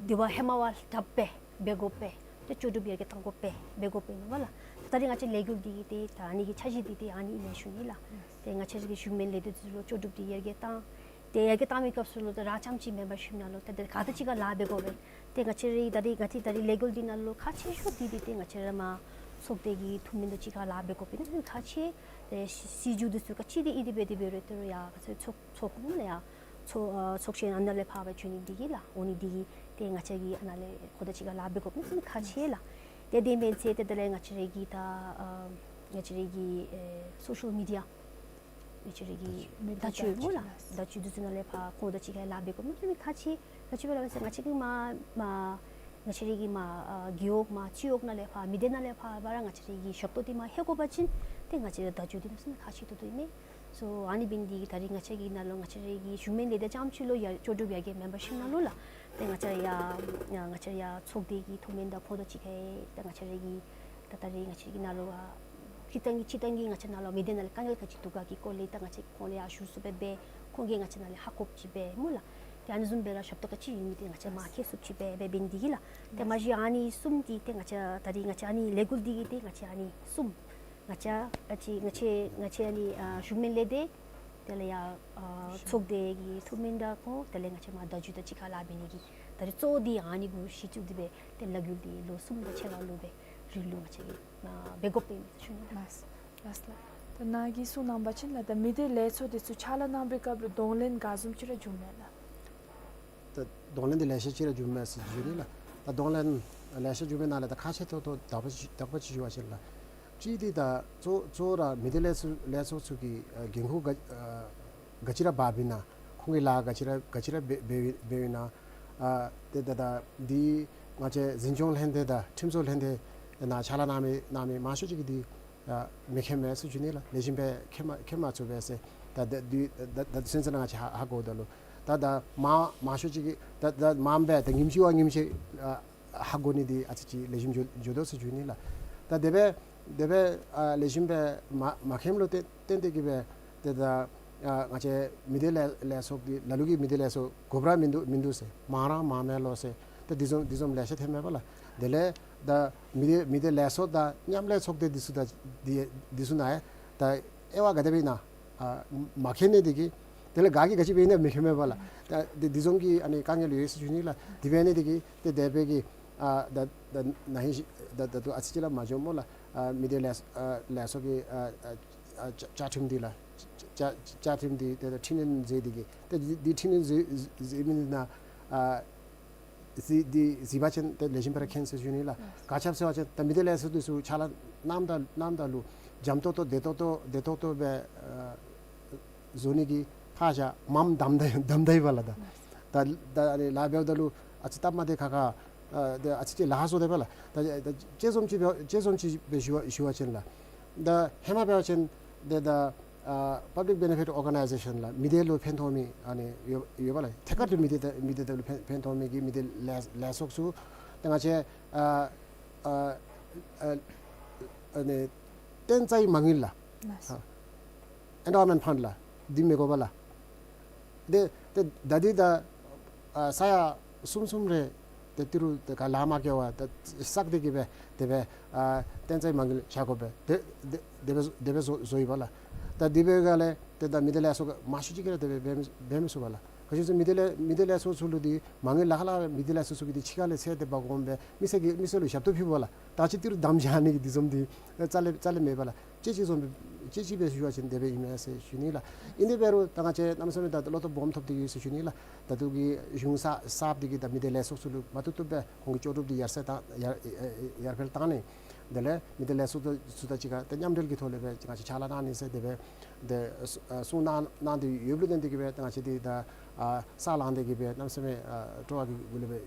འདི་བ་ཧེ་མ་བ་དྲགཔ་སྦེ་འབད་དགོ་པས། ཏེ་ལྕོགས་གྲུབ་ཡར་རྒྱས་གཏང་དགོ་པས། འབད་དགོ་པས་ཨིན་པ་ལགས། ད་རེས་ང་བཅས་ལས་འགུལ་འདི་གི་ཏེ་ད་ཨ་ནི་གི་འཆར་གཞི་འདི་ཏེ་ཨ་ནི་ཨིན་ཟེར་ཞུ་ནི་ལགས། ཏེ་ང་བཅས་ར་གི་གཞུང་མིན་ལས་སྡེ་ཚུ་ལུ་ལྕོགས་གྲུབ་འདི་ཡར་རྒྱས་གཏང་། ཏེ་ཡར་རྒྱས་གཏང་མི་སྐབས་སུ་ལུ་ཏེ་རང་རྐྱངམ་ཅིག་མེན་པར་གཞུང་ནང་ལུ་ཏེ་ཏེ་ག་དང་གཅིག་ཁར་ལཱ་འབད་དགོ་པས། ཏེ་ང་བཅས་ར་གི་ད་རེས་ང་བཅས་ད་རེས་ལས་འགུལ་འདི་ནང་ལུ་ཁག་ཆེ་ཤོས་འདི་འདི་ཏེ་ང་བཅས་ར་མར་ཚོགས་སྡེ་གི་འཐུས་མི་དང་གཅིག་ཁར་ལཱ་འབད་དགོ་པས་ན་ཁག་ཆེ། ཏེ་སྲིད་སྲིད་བྱུས་འདི་ཚུ་ག་ཅི་འདི་ཨིན་ཏེ་འབད་དེ་འབད་རུང་ཏེ་རུང་ཡར་ཚོགས་ཚོགས་ཚོགས་ནང་ལས་ཡར་ཚོགས་ཨ་ཚོགས་ཆེན་ཨ་ནཱ་ལས་ཕར་སྦེ་བྱོན་ནི་འདི་གིས་ལགས། འོང་ནི་འདི་གིས་ཏེ་ང་བཅས་ཀྱིས་ཨ་ནཱ་ལས་ཁོང་དང་གཅིག་ཁར་ལཱ་འབད་དགོ་པས་ན་ཁག་ཆེ་ལགས། ཏེ་དེ་མེན་ཚེ་ཏེ་དེ་ལས་ང་བཅས་ར་གི་ད་ཨ་ང་བཅས་ར་གི་ཨེ་སོ་ཤལ་མི་ཌི་ཡ་ང་བཅས་ར་གི་བརྡ་བརྡ་བརྒྱུད་སྤྱོད་སྨོ་ལགས། བརྡ་བརྒྱུད་འདི་ཚུ་ནང་ལས་ཕར་ཁོང་དང་གཅིག་ཁར་ལཱ་འབད་དགོ་པས་ན་ཁག་ཆེ། ཁག་ཆེ་སྦེ་སླབ་ཟེར་ང་བཅས་ཀྱིས་མར་མར་ང་བཅས་ར་གི་མར་ཨ་རྒེད་འོག་མར་སྤྱི་འོག་ནང་ལས་ཕར་མི་སྡེ་ནང་ལས་ཕར་ཕར་ར་ང་བཅས་ར་གི་ཞབས་ཏོག་འདི་མར་ལྷོད་དགོ་པ་ཅིན་ཏེ་ང་བཅས་ར་བརྡ་བརྒྱུད་འདི་ནང་ཚུ་ནང་ཁག་ཆེ་ཏོག་ཏོ་ཨིན་མས། སོ་ཨ་ནི་འབད་ནི་འདི་གིས་ད་རེས་ང་བཅས་ཀྱི་ནང་ལུ་ང་བཅས་ར་གི་གཞུང་མིན་ལས་སྡེ་རྐྱངམ་ཅིག་ལུ་ཡར་ལྕོགས་གྲུབ་ཡར་རྒྱས་མེན་པར་གཞུང་ནང་ལུ་ལགས། ཏེ་ང་བཅས་ཡར་ང་བཅས་ཡར་ཚོགས་སྡེ་གི་འཐུས་མི་དང་ཁོང་དང་གཅིག་ཁར་ད་ང་བཅས་ར་གི་ད་ད་རེས་ང་བཅས་ཀྱི་ནང་ལུ་ཨ་སྤྱིར་བཏང་གི་སྤྱིར་བཏང་གི་ང་བཅས་ནང་ལུ་མི་སྡེ་ནང་ལུ་དཀའ་ངལ་ག་ཅི་འདུག་ག་གི་སྐོར་ལས་ད་ང་བཅས་ཁོང་ལུ་ཡར་ཞུ་གསོ་འབད་འབད་ཁོང་གིས་ང་བཅས་ནང་ལས་ཧ་གོ་ཅིག་འབད་སྨོ་ལགས། ཨ་ནི་བཟུམ་སྦེ་ར་ཞབས་ཏོག་ག་ཅི་ཡོད་མི་འདི་ང་བཅས་མ་མཁྱེན་ཚུགསཔ་ཅིག་སྦེ་འབད་འབད་ནི་འདི་གིས་ལགས། ཏེ་མ་གཞི་ཨ་ནི་གསུམ་འདི་ཏེ་ང་བཅས་ད་རིས་ང་བཅས་ཨ་ནི་ལས་འགུལ་འདི་གིས་ཏེ་ང་བཅས་ཨ་ནི་གསུམ་ང་བཅས་ཨ་ཙི་ང་བཅས་ང་བཅས་ཨ་ནི་ཨ་གཞུང་མིན་ལས་སྡེ་དེ་ལས་ཡང་ཨ་ཚོགས་སྡེ་གི་ཐུགས་སྨོན་དང་ཁོང་དེ་ལས་ང་བཅས་མ་བརྡ་བརྒྱུད་དང་གཅིག་ཁར་ལཱ་འབད་ནི་གི་ད་རིས་གཙོ་བོ་འདི་ཨ་ནི་གུ་གཞི་བཙུགས་ཏེ་སྦེ་ཏེ་ལས་འགུལ་འདི་ལོ་གསུམ་དང་ཕྱེད་ཀ་ལུ་སྦེ་རིང་ལུ་ང་བཅས་ཀྱིས་ཨ་འབད་དགོཔ་ཨིན་མས་ཟེར་ཞུ་ནི་ལགས། ལགས་ལགས། ད་ནཱ་གིས་གསུངས་གནང་བ་ཅིན་ལགས་ད་མི་སྡེ་ལས་ཚོགས་འདི་ཚུ་ཕྱག་ལཱ་གནང་བའི་སྐབས་ལུ་གདོང་ལེན་ག་བཟུམ་ཅིག་ར་འབྱུངམ་མས་ལགས། ད་གདོང་ལེན་འདི་ལེ་ཤ་ཅིག་ར་འབྱུངམ་མས་ཟེར་ཞུ་ནི་ལགས། ད་གདོང་ལེན་ལེ་ཤ་འབྱུངམ་མའི་ནང་ལས་ད་ཁག་ཆེ་ཏོག་ཏོ་དག་པ་ཅིག་དག་པ་ཅིག་ཞུ་བ་ཅིན་ལགས། གཅིག་འདི་ད་གཙོ་གཙོ་བོ་ར་མི་སྡེ་ལས་ཚོགས་ལས་ཚོགས་ཚུ་གི་ཨ་འགན་ཁུར་ག་ཨ་ག་ཅི་ར་འབག་འབདཝ་ཨིན་ན་ཁོང་གི་ལཱ་ག་ཅི་ར་ག་ཅི་ར་འབད་འབདཝ་ཨིན་ན་ཨ་ཏེ་ད་ད་འདི་ང་བཅས་འཛིན་སྐྱོང་ལྷན་སྡེ་དང་ཁྲིམས་བཟོ་ལྷན་སྡེ་ནང་ཕྱག་ལཱ་གནང་མི་གནང་མི་མང་ཤོས་ཅིག་གིས་འདི་ཨ་མི་མཁྱེན་མས་ཟེར་ཞུ་ནི་ལགས། ལེགས་ཤོམ་སྦེ་མཁྱེན་མ་མཁྱེན་མ་ཚུགས་པས་ཟེར། ད་ད་འདི་ད་ད་ད་སེམས་ཅན་ང་བཅས་ཧ་ཧ་གོཝ་ད་ལུ་ད་ད་མ་མང་ཤོས་ཅིག་གིས་ད་ད་མངམ་སྦེ་ད་ཉིནམ་གཅིག་བ་ཉིནམ་གཅིག་ཨ་ཧ་གོ་ནི་འདི་ཨ་ཙི་ཅིག་ལེགས་ཤོམ་འགྱོ་འགྱོ་དོ་ཟེར་ཞུ་ནི་ལགས། ད་དེ་སྦེ་དེ་སྦེ་ཨ་ལེགས་ཤོམ་སྦེ་མ་མ་མཁྱེནམ་ལུ་བརྟེན་བརྟེན་ཏེ་གིས་སྦེ་ཏེ་ད་ཨ་ང་བཅས་མི་སྡེ་ལས་ལས་ཚོགས་འདི་ལ་ལུ་གིས་མི་སྡེ་ལས་ཚོགས་དགོཔ་ར་མིན་འདུག་མིན་འདུག་ཟེར་མང་ར་མང་མས་ལོ་ཟེར་ཏེ་འདི་བཟུམ་འདི་བཟུམ་ལེ་ཤ་ཐོནམ་མས་པ་ལགས། དེ་ལས་ད་མི་སྡེ་མི་སྡེ་ལས་ཚོགས་དང་མཉམ་ལས་ཚོགས་སྡེ་འདི་ཚུ་ད་འདི་འདི་ཚུ་ནང་ཡང་ད་དབྱེ་བ་ག་དེ་སྦེ་ཨིན་ན་ཨ་མ་མཁྱེན་ནི་འདི་གིས་དེ་ལས་ག་གིས་ག་ཅི་འབད་ཨིན་ན་མི་མཁྱེན་མས་པ་ལགས། ད་འདི་འདི་བཟུམ་གྱི་ཨ་ནི་དཀའ་ངལ་ཡོད་ཟེར་ཞུ་ནི་ལགས། དེ་འབད་ནི་འདི་གིས་ཏེ་དེ་སྦེ་གི་ཨ་ད་ད་ན་ཧིང་ཤི་ད་ད་ལྟོ་ཨ་ཙི་ཅིག་ར་མ་འགྱོཝ་སྨོ་ལགས། ཨ་མི་སྡེ་ལས་ཨ་ལས་ཚོགས་ཀྱི་ཨ་ཨ་ཨ་བཅའ་བཅའ་ཁྲིམས་འདི་ལགས། བཅའ་བཅའ་ཁྲིམས་འདི་ཏེ་ད་འཕྲི་སྣོན་མཛད་འདི་གིས་ཏེ་འདི་འདི་འཕྲི་སྣོན་མཛད་མཛད་མི་འདི་ནང་ཨ་གཟིགས་འདི་གཟིགས་པ་ཅིན་ཏེ་ལེགས་ཤོམ་སྦེ་ར་མཁྱེན་ཟེར་ཞུ་ནི་ལགས། ག་ཅི་སྦེ་ཟེར་བ་ཅིན་ད་མི་སྡེ་ལས་ཚོགས་འདི་ཚུ་ཕྱག་ལཱ་གནངམ་ད་གནངམ་ད་ལུ་འཇམ་ཏོག་ཏོ་བདེ་ཏོག་ཏོ་བདེ་ཏོག་ཏོ་སྦེ་ཨ་བཟོ་ནི་གི་ཕར་བཞག་མངམ་དམ་ད་དམ་ད་ཡི་པ་ལགས། ད་ད་ད་ཨ་ནི་ལཱ་འབདཝ་ད་ལུ་ཨ་ཙི་སྟབས་མ་བདེ་ཁག་ཁ་ཨ་ད་ཨ་ཙི་ཅིག་ལཱ་བཟོ་དེས་པ་ལགས། ད་ད་དཔྱེ་བཟུམ་ཅིག་སྦེ་དཔྱེ་བཟུམ་ཅིག་སྦེ་ཞུ་བ་ཞུ་བ་ཅིན་ལགས། ད་ཧེ་མ་འབད་བ་ཅིན་ཏེ་ད་ཨ་པབ་ལིཀ་བེ་ནེ་ཕིཊ་ཨོར་ག་ནའི་ཟེ་ཤཱན་ལགས། མི་སྡེ་ལུ་ཕན་ཐོགས་མི་ཨ་ནི་ཡོད་ཡོད་པ་ལགས། ཐད་ཀར་དུ་མི་སྡེ་དང་མི་སྡེ་དང་ལུ་ཕན་ཕན་ཐོགས་མི་གི་མི་སྡེ་ལས་ལས་ཚོགས་ཚུ་ཏེ་ང་བཅས་ཨ་ཨ་ཨ་ཨ་ནི་ཏེན་ཙའི་མ་དངུལ་ལགས། ཨེན་ཌོ་ཝར་མེནཊ་ཕཱནཌ་ལགས། འདི་མི་དགོ་པ་ལགས། ཏེ་ཏེ་ད་འདི་ད་ཨ་ས་ཡ་གསུམ་གསུམ་རེ་ཏེ་ཏི་རུ་ཏེ་ག་ལཱ་མ་འགྱོ་བར་ཏེ་བསགས་ཏེ་གིས་སྦེ་དེ་སྦེ་ཨ་ཏེན་ཙའི་མ་དངུལ་བཞག་དགོ་པས། ཏེ་དེ་དེ་སྦེ་དེ་སྦེ་བཟོ་བཟོ་ཡི་པ་ལགས། ད་དེ་སྦེ་ག་ལས་ཏེ་ད་མི་སྡེ་ལས་ཚོགས་མང་ཤོས་ཅིག་གིས་ར་དེ་སྦེ་འབད་མི་འབད་མི་ཚུགས་པ་ལགས། ག་ཅི་ཟེར་མི་སྡེ་ལས་མི་སྡེ་ལས་ཚོགས་ཚུ་ལུ་འདི་མ་དངུལ་ལཱ་ཁག་ལཱ་མི་སྡེ་ལས་ཚོགས་ཚུ་གིས་འདི་ཕྱི་ཁ་ལས་ཚད་དེ་འབག་འོང་སྦེ་མི་སེར་གྱི་མི་སེར་ལུ་ཞབས་ཏོག་ཕུལ་བ་ལགས། ད་ཅི་ཏི་རུ་དམ་བཞག་ནི་གི་འདི་བཟུམ་འདི་རྩ་ལས་རྩ་ལས་མེད་པ་ལགས། དཔྱེ་ཅིག་བཟུམ་དཔྱེ་ཅིག་སྦེ་ཞུ་བ་ཅིན་དེ་སྦེ་ཨིན་མས་ཟེར་ཞུ་ནི་ལགས། ཨིན་དེ་འབད་རུང་ད་ང་བཅས་གནམ་མེད་ས་མེད་ད་བློ་སྟོབས་སྦོམ་ཐོབ་སྟེ་ཡོད་ཟེར་ཞུ་ནི་ལགས། ད་ལྟོ་གི་གཞུང་གསར་གསརཔ་འདི་གིས་ད་མི་སྡེ་ལས་ཚོགས་ཚུ་ལུ་མ་བཏུབ་བཏུབ་སྦེ་ཁོང་གི་ལྕོགས་གྲུབ་འདི་ཡར་སེང་བཏང་ཡར་ཡར་འཕེལ་བཏང་ནི། དེ་ལས་མི་སྡེ་ལས་ཚོགས་ཚུ་དང་གཅིག་ཁར་ད་མཉམ་འབྲེལ་གྱི་ཐོག་ལས་སྦེ་ང་བཅས་ཕྱག་ལཱ་གནང་ནི་ཟེར་དེ་སྦེ་ཏེ་གསུང་གནང་གནང་སྟེ་ཡོདཔ་ལུ་བརྟེན་ཏེ་གིས་སྦེ་ད་ང་བཅས་འདི་ད་ཨ་ས་ལངས་ཏེ་གིས་སྦེ་གནམ་མེད་ས་མེད་ཨ་སྤྲོ་བ་གི་སྒོ་ལས་སྦེ་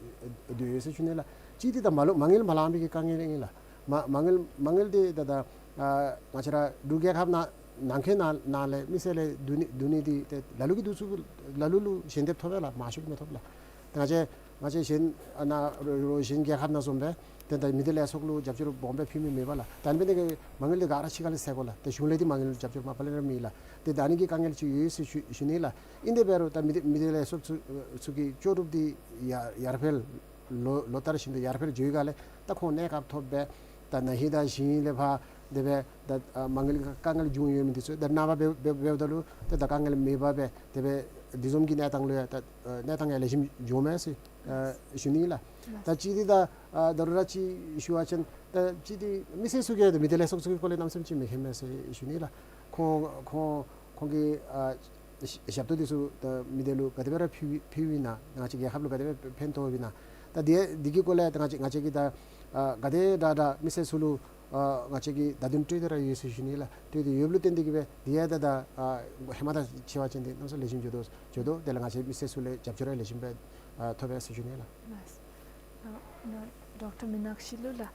སྡོད་ཡོད་ཟེར་ཞུ་ནི་ལགས། གཅིག་འདི་ད་མ་ལུ་མ་དངུལ་མ་ལང་པའི་གི་དཀའ་ངལ་ཨིན་ལགས། མ་མ་དངུལ་མ་དངུལ་འདི་ད་ད་ཨ་ང་བཅས་ར་འབྲུག་རྒྱལ་ཁབ་ནང་ནང་འཁོད་ནང་ནང་ལས་མི་སེར་ལས་བསྡུ་ནི་བསྡུ་ནི་འདི་ཏེ་ལ་ལུ་གིས་བསྡུ་ཚུགས། ལ་ལུ་ལུ་ཞལ་འདེབས་ཐོབ་པས་ལགས། མང་ཤོས་ཀྱིས་མི་ཐོབ་ལགས། ད་ང་བཅས་ང་བཅས་གཞན་ཨ་ནཱ་རོགས་རོགས་གཞན་རྒྱལ་ཁབ་ནང་བཟུམ་སྦེ་ཏེ་ད་མི་སྡེ་ལས་ཚོགས་ལུ་རྒྱབ་སྐྱོར་སྦོམ་སྦེ་ཕུལ་མི་མེད་པ་ལགས། ད་ཨ་ནི་འབད་ནི་དེ་གིས་མ་དངུལ་འདི་ག་ར་ཕྱི་ཁ་ལས་སེལ་དགོ་ལགས། ཏེ་གཞུང་ལས་འདི་མ་དངུལ་རྒྱབ་སྐྱོར་མ་པ་ལས་ར་མེད་ལགས། ཏེ་ད་ཨ་ནི་གི་དཀའ་ངལ་ཅིག་ཡོད་ཟེར་ཞུ་ཞུ་ནི་ལགས། ཨིན་དེ་འབད་རུང་ད་མི་སྡེ་མི་སྡེ་ལས་ཚོགས་ཚུ་ཚུ་གི་ལྕོགས་གྲུབ་འདི་ཡར་ཡར་འཕེལ་ལོ་ལོ་ལྟར་བཞིན་དུ་ཡར་འཕེལ་འགྱོ་བའི་སྒང་ལས་ད་ཁོང་གནས་སྐབས་ཐོབ་སྦེ་ད་ན་ཧིང་དང་ཞིང་ལས་ཕར་དེ་སྦེ་ད་ཨ་མ་དངུལ་དཀའ་ངལ་བྱུང་ཡོད་མི་འདི་ཚུ་ད་ནངས་པ་འབད་འབད་འབདཝ་ད་ལུ་ད་ད་དཀའ་ངལ་མེད་པར་སྦེ་དེ་སྦེ་འདི་བཟུམ་གྱི་གནས་སྟངས་ལུ་ཡང་ད་ཨ་གནས་སྟངས་ཡང་ལེགས་ཤོམ་འགྱོཝ་མས་ཟེར་ཨ་ཞུ་ནི་ལགས། ད་གཅིག་འདི་ད་ཨ་ད་རུང་ར་ཅིག་ཞུ་བ་ཅིན་ད་གཅིག་འདི་མི་སེར་ཚུ་གིས་ད་མི་སྡེ་ལས་ཚོགས་ཚུ་གི་སྐོར་ལས་གནམ་མེད་ས་མེད་ཅིག་མི་མཁྱེན་མས་ཟེར་ཞུ་ནི་ལགས། ཁོང་ཁོང་ཁོང་གིས་ཨ་ཞབས་ཞབས་ཏོག་འདི་ཚུ་ད་མི་སྡེ་ལུ་ག་དེ་སྦེ་ར་ཕུལ་ཕུལཝ་ཨིན་ན། ང་བཅས་རྒྱལ་ཁབ་ལུ་ག་དེ་སྦེ་ཕན་ཐོགས་ཨིན་ན། ད་འདི་འདི་གི་སྐོར་ལས་ད་ང་བཅས་ང་བཅས་ཀྱིས་ད་ཨ་ག་དེ་དྲག་དྲག་མི་སེར་ཚུ་ལུ་ཨ་ང་བཅས་ཀྱིས་བརྡ་དོན་སྤྲོད་དེ་ར་ཡོད་ཟེར་ཞུ་ནི་ལགས། སྤྲོད་དེ་ཡོདཔ་ལུ་བརྟེན་ཏེ་གིས་སྦེ་འདི་ཡང་ད་ད་ཨ་ཧེ་མ་དང་ཕྱད་པ་ཅིན་འདི་གནམ་མེད་ས་མེད་ལེགས་ཤོམ་འགྱོ་དོ་འགྱོ་དོ། དེ་ལས་ང་བཅས་མི་སེར་ཚུ་ལས་རྒྱབ་སྐྱོར་ར་ལེགས་ཤོམ་སྦེ་ཨ་ཐོབ་པས་ཟེར་ཞུ་ནི་ལགས། ལགས། ཨ་ན་ཌོག་ཊར་མི་ནག་ཤི་ལུ་ལགས།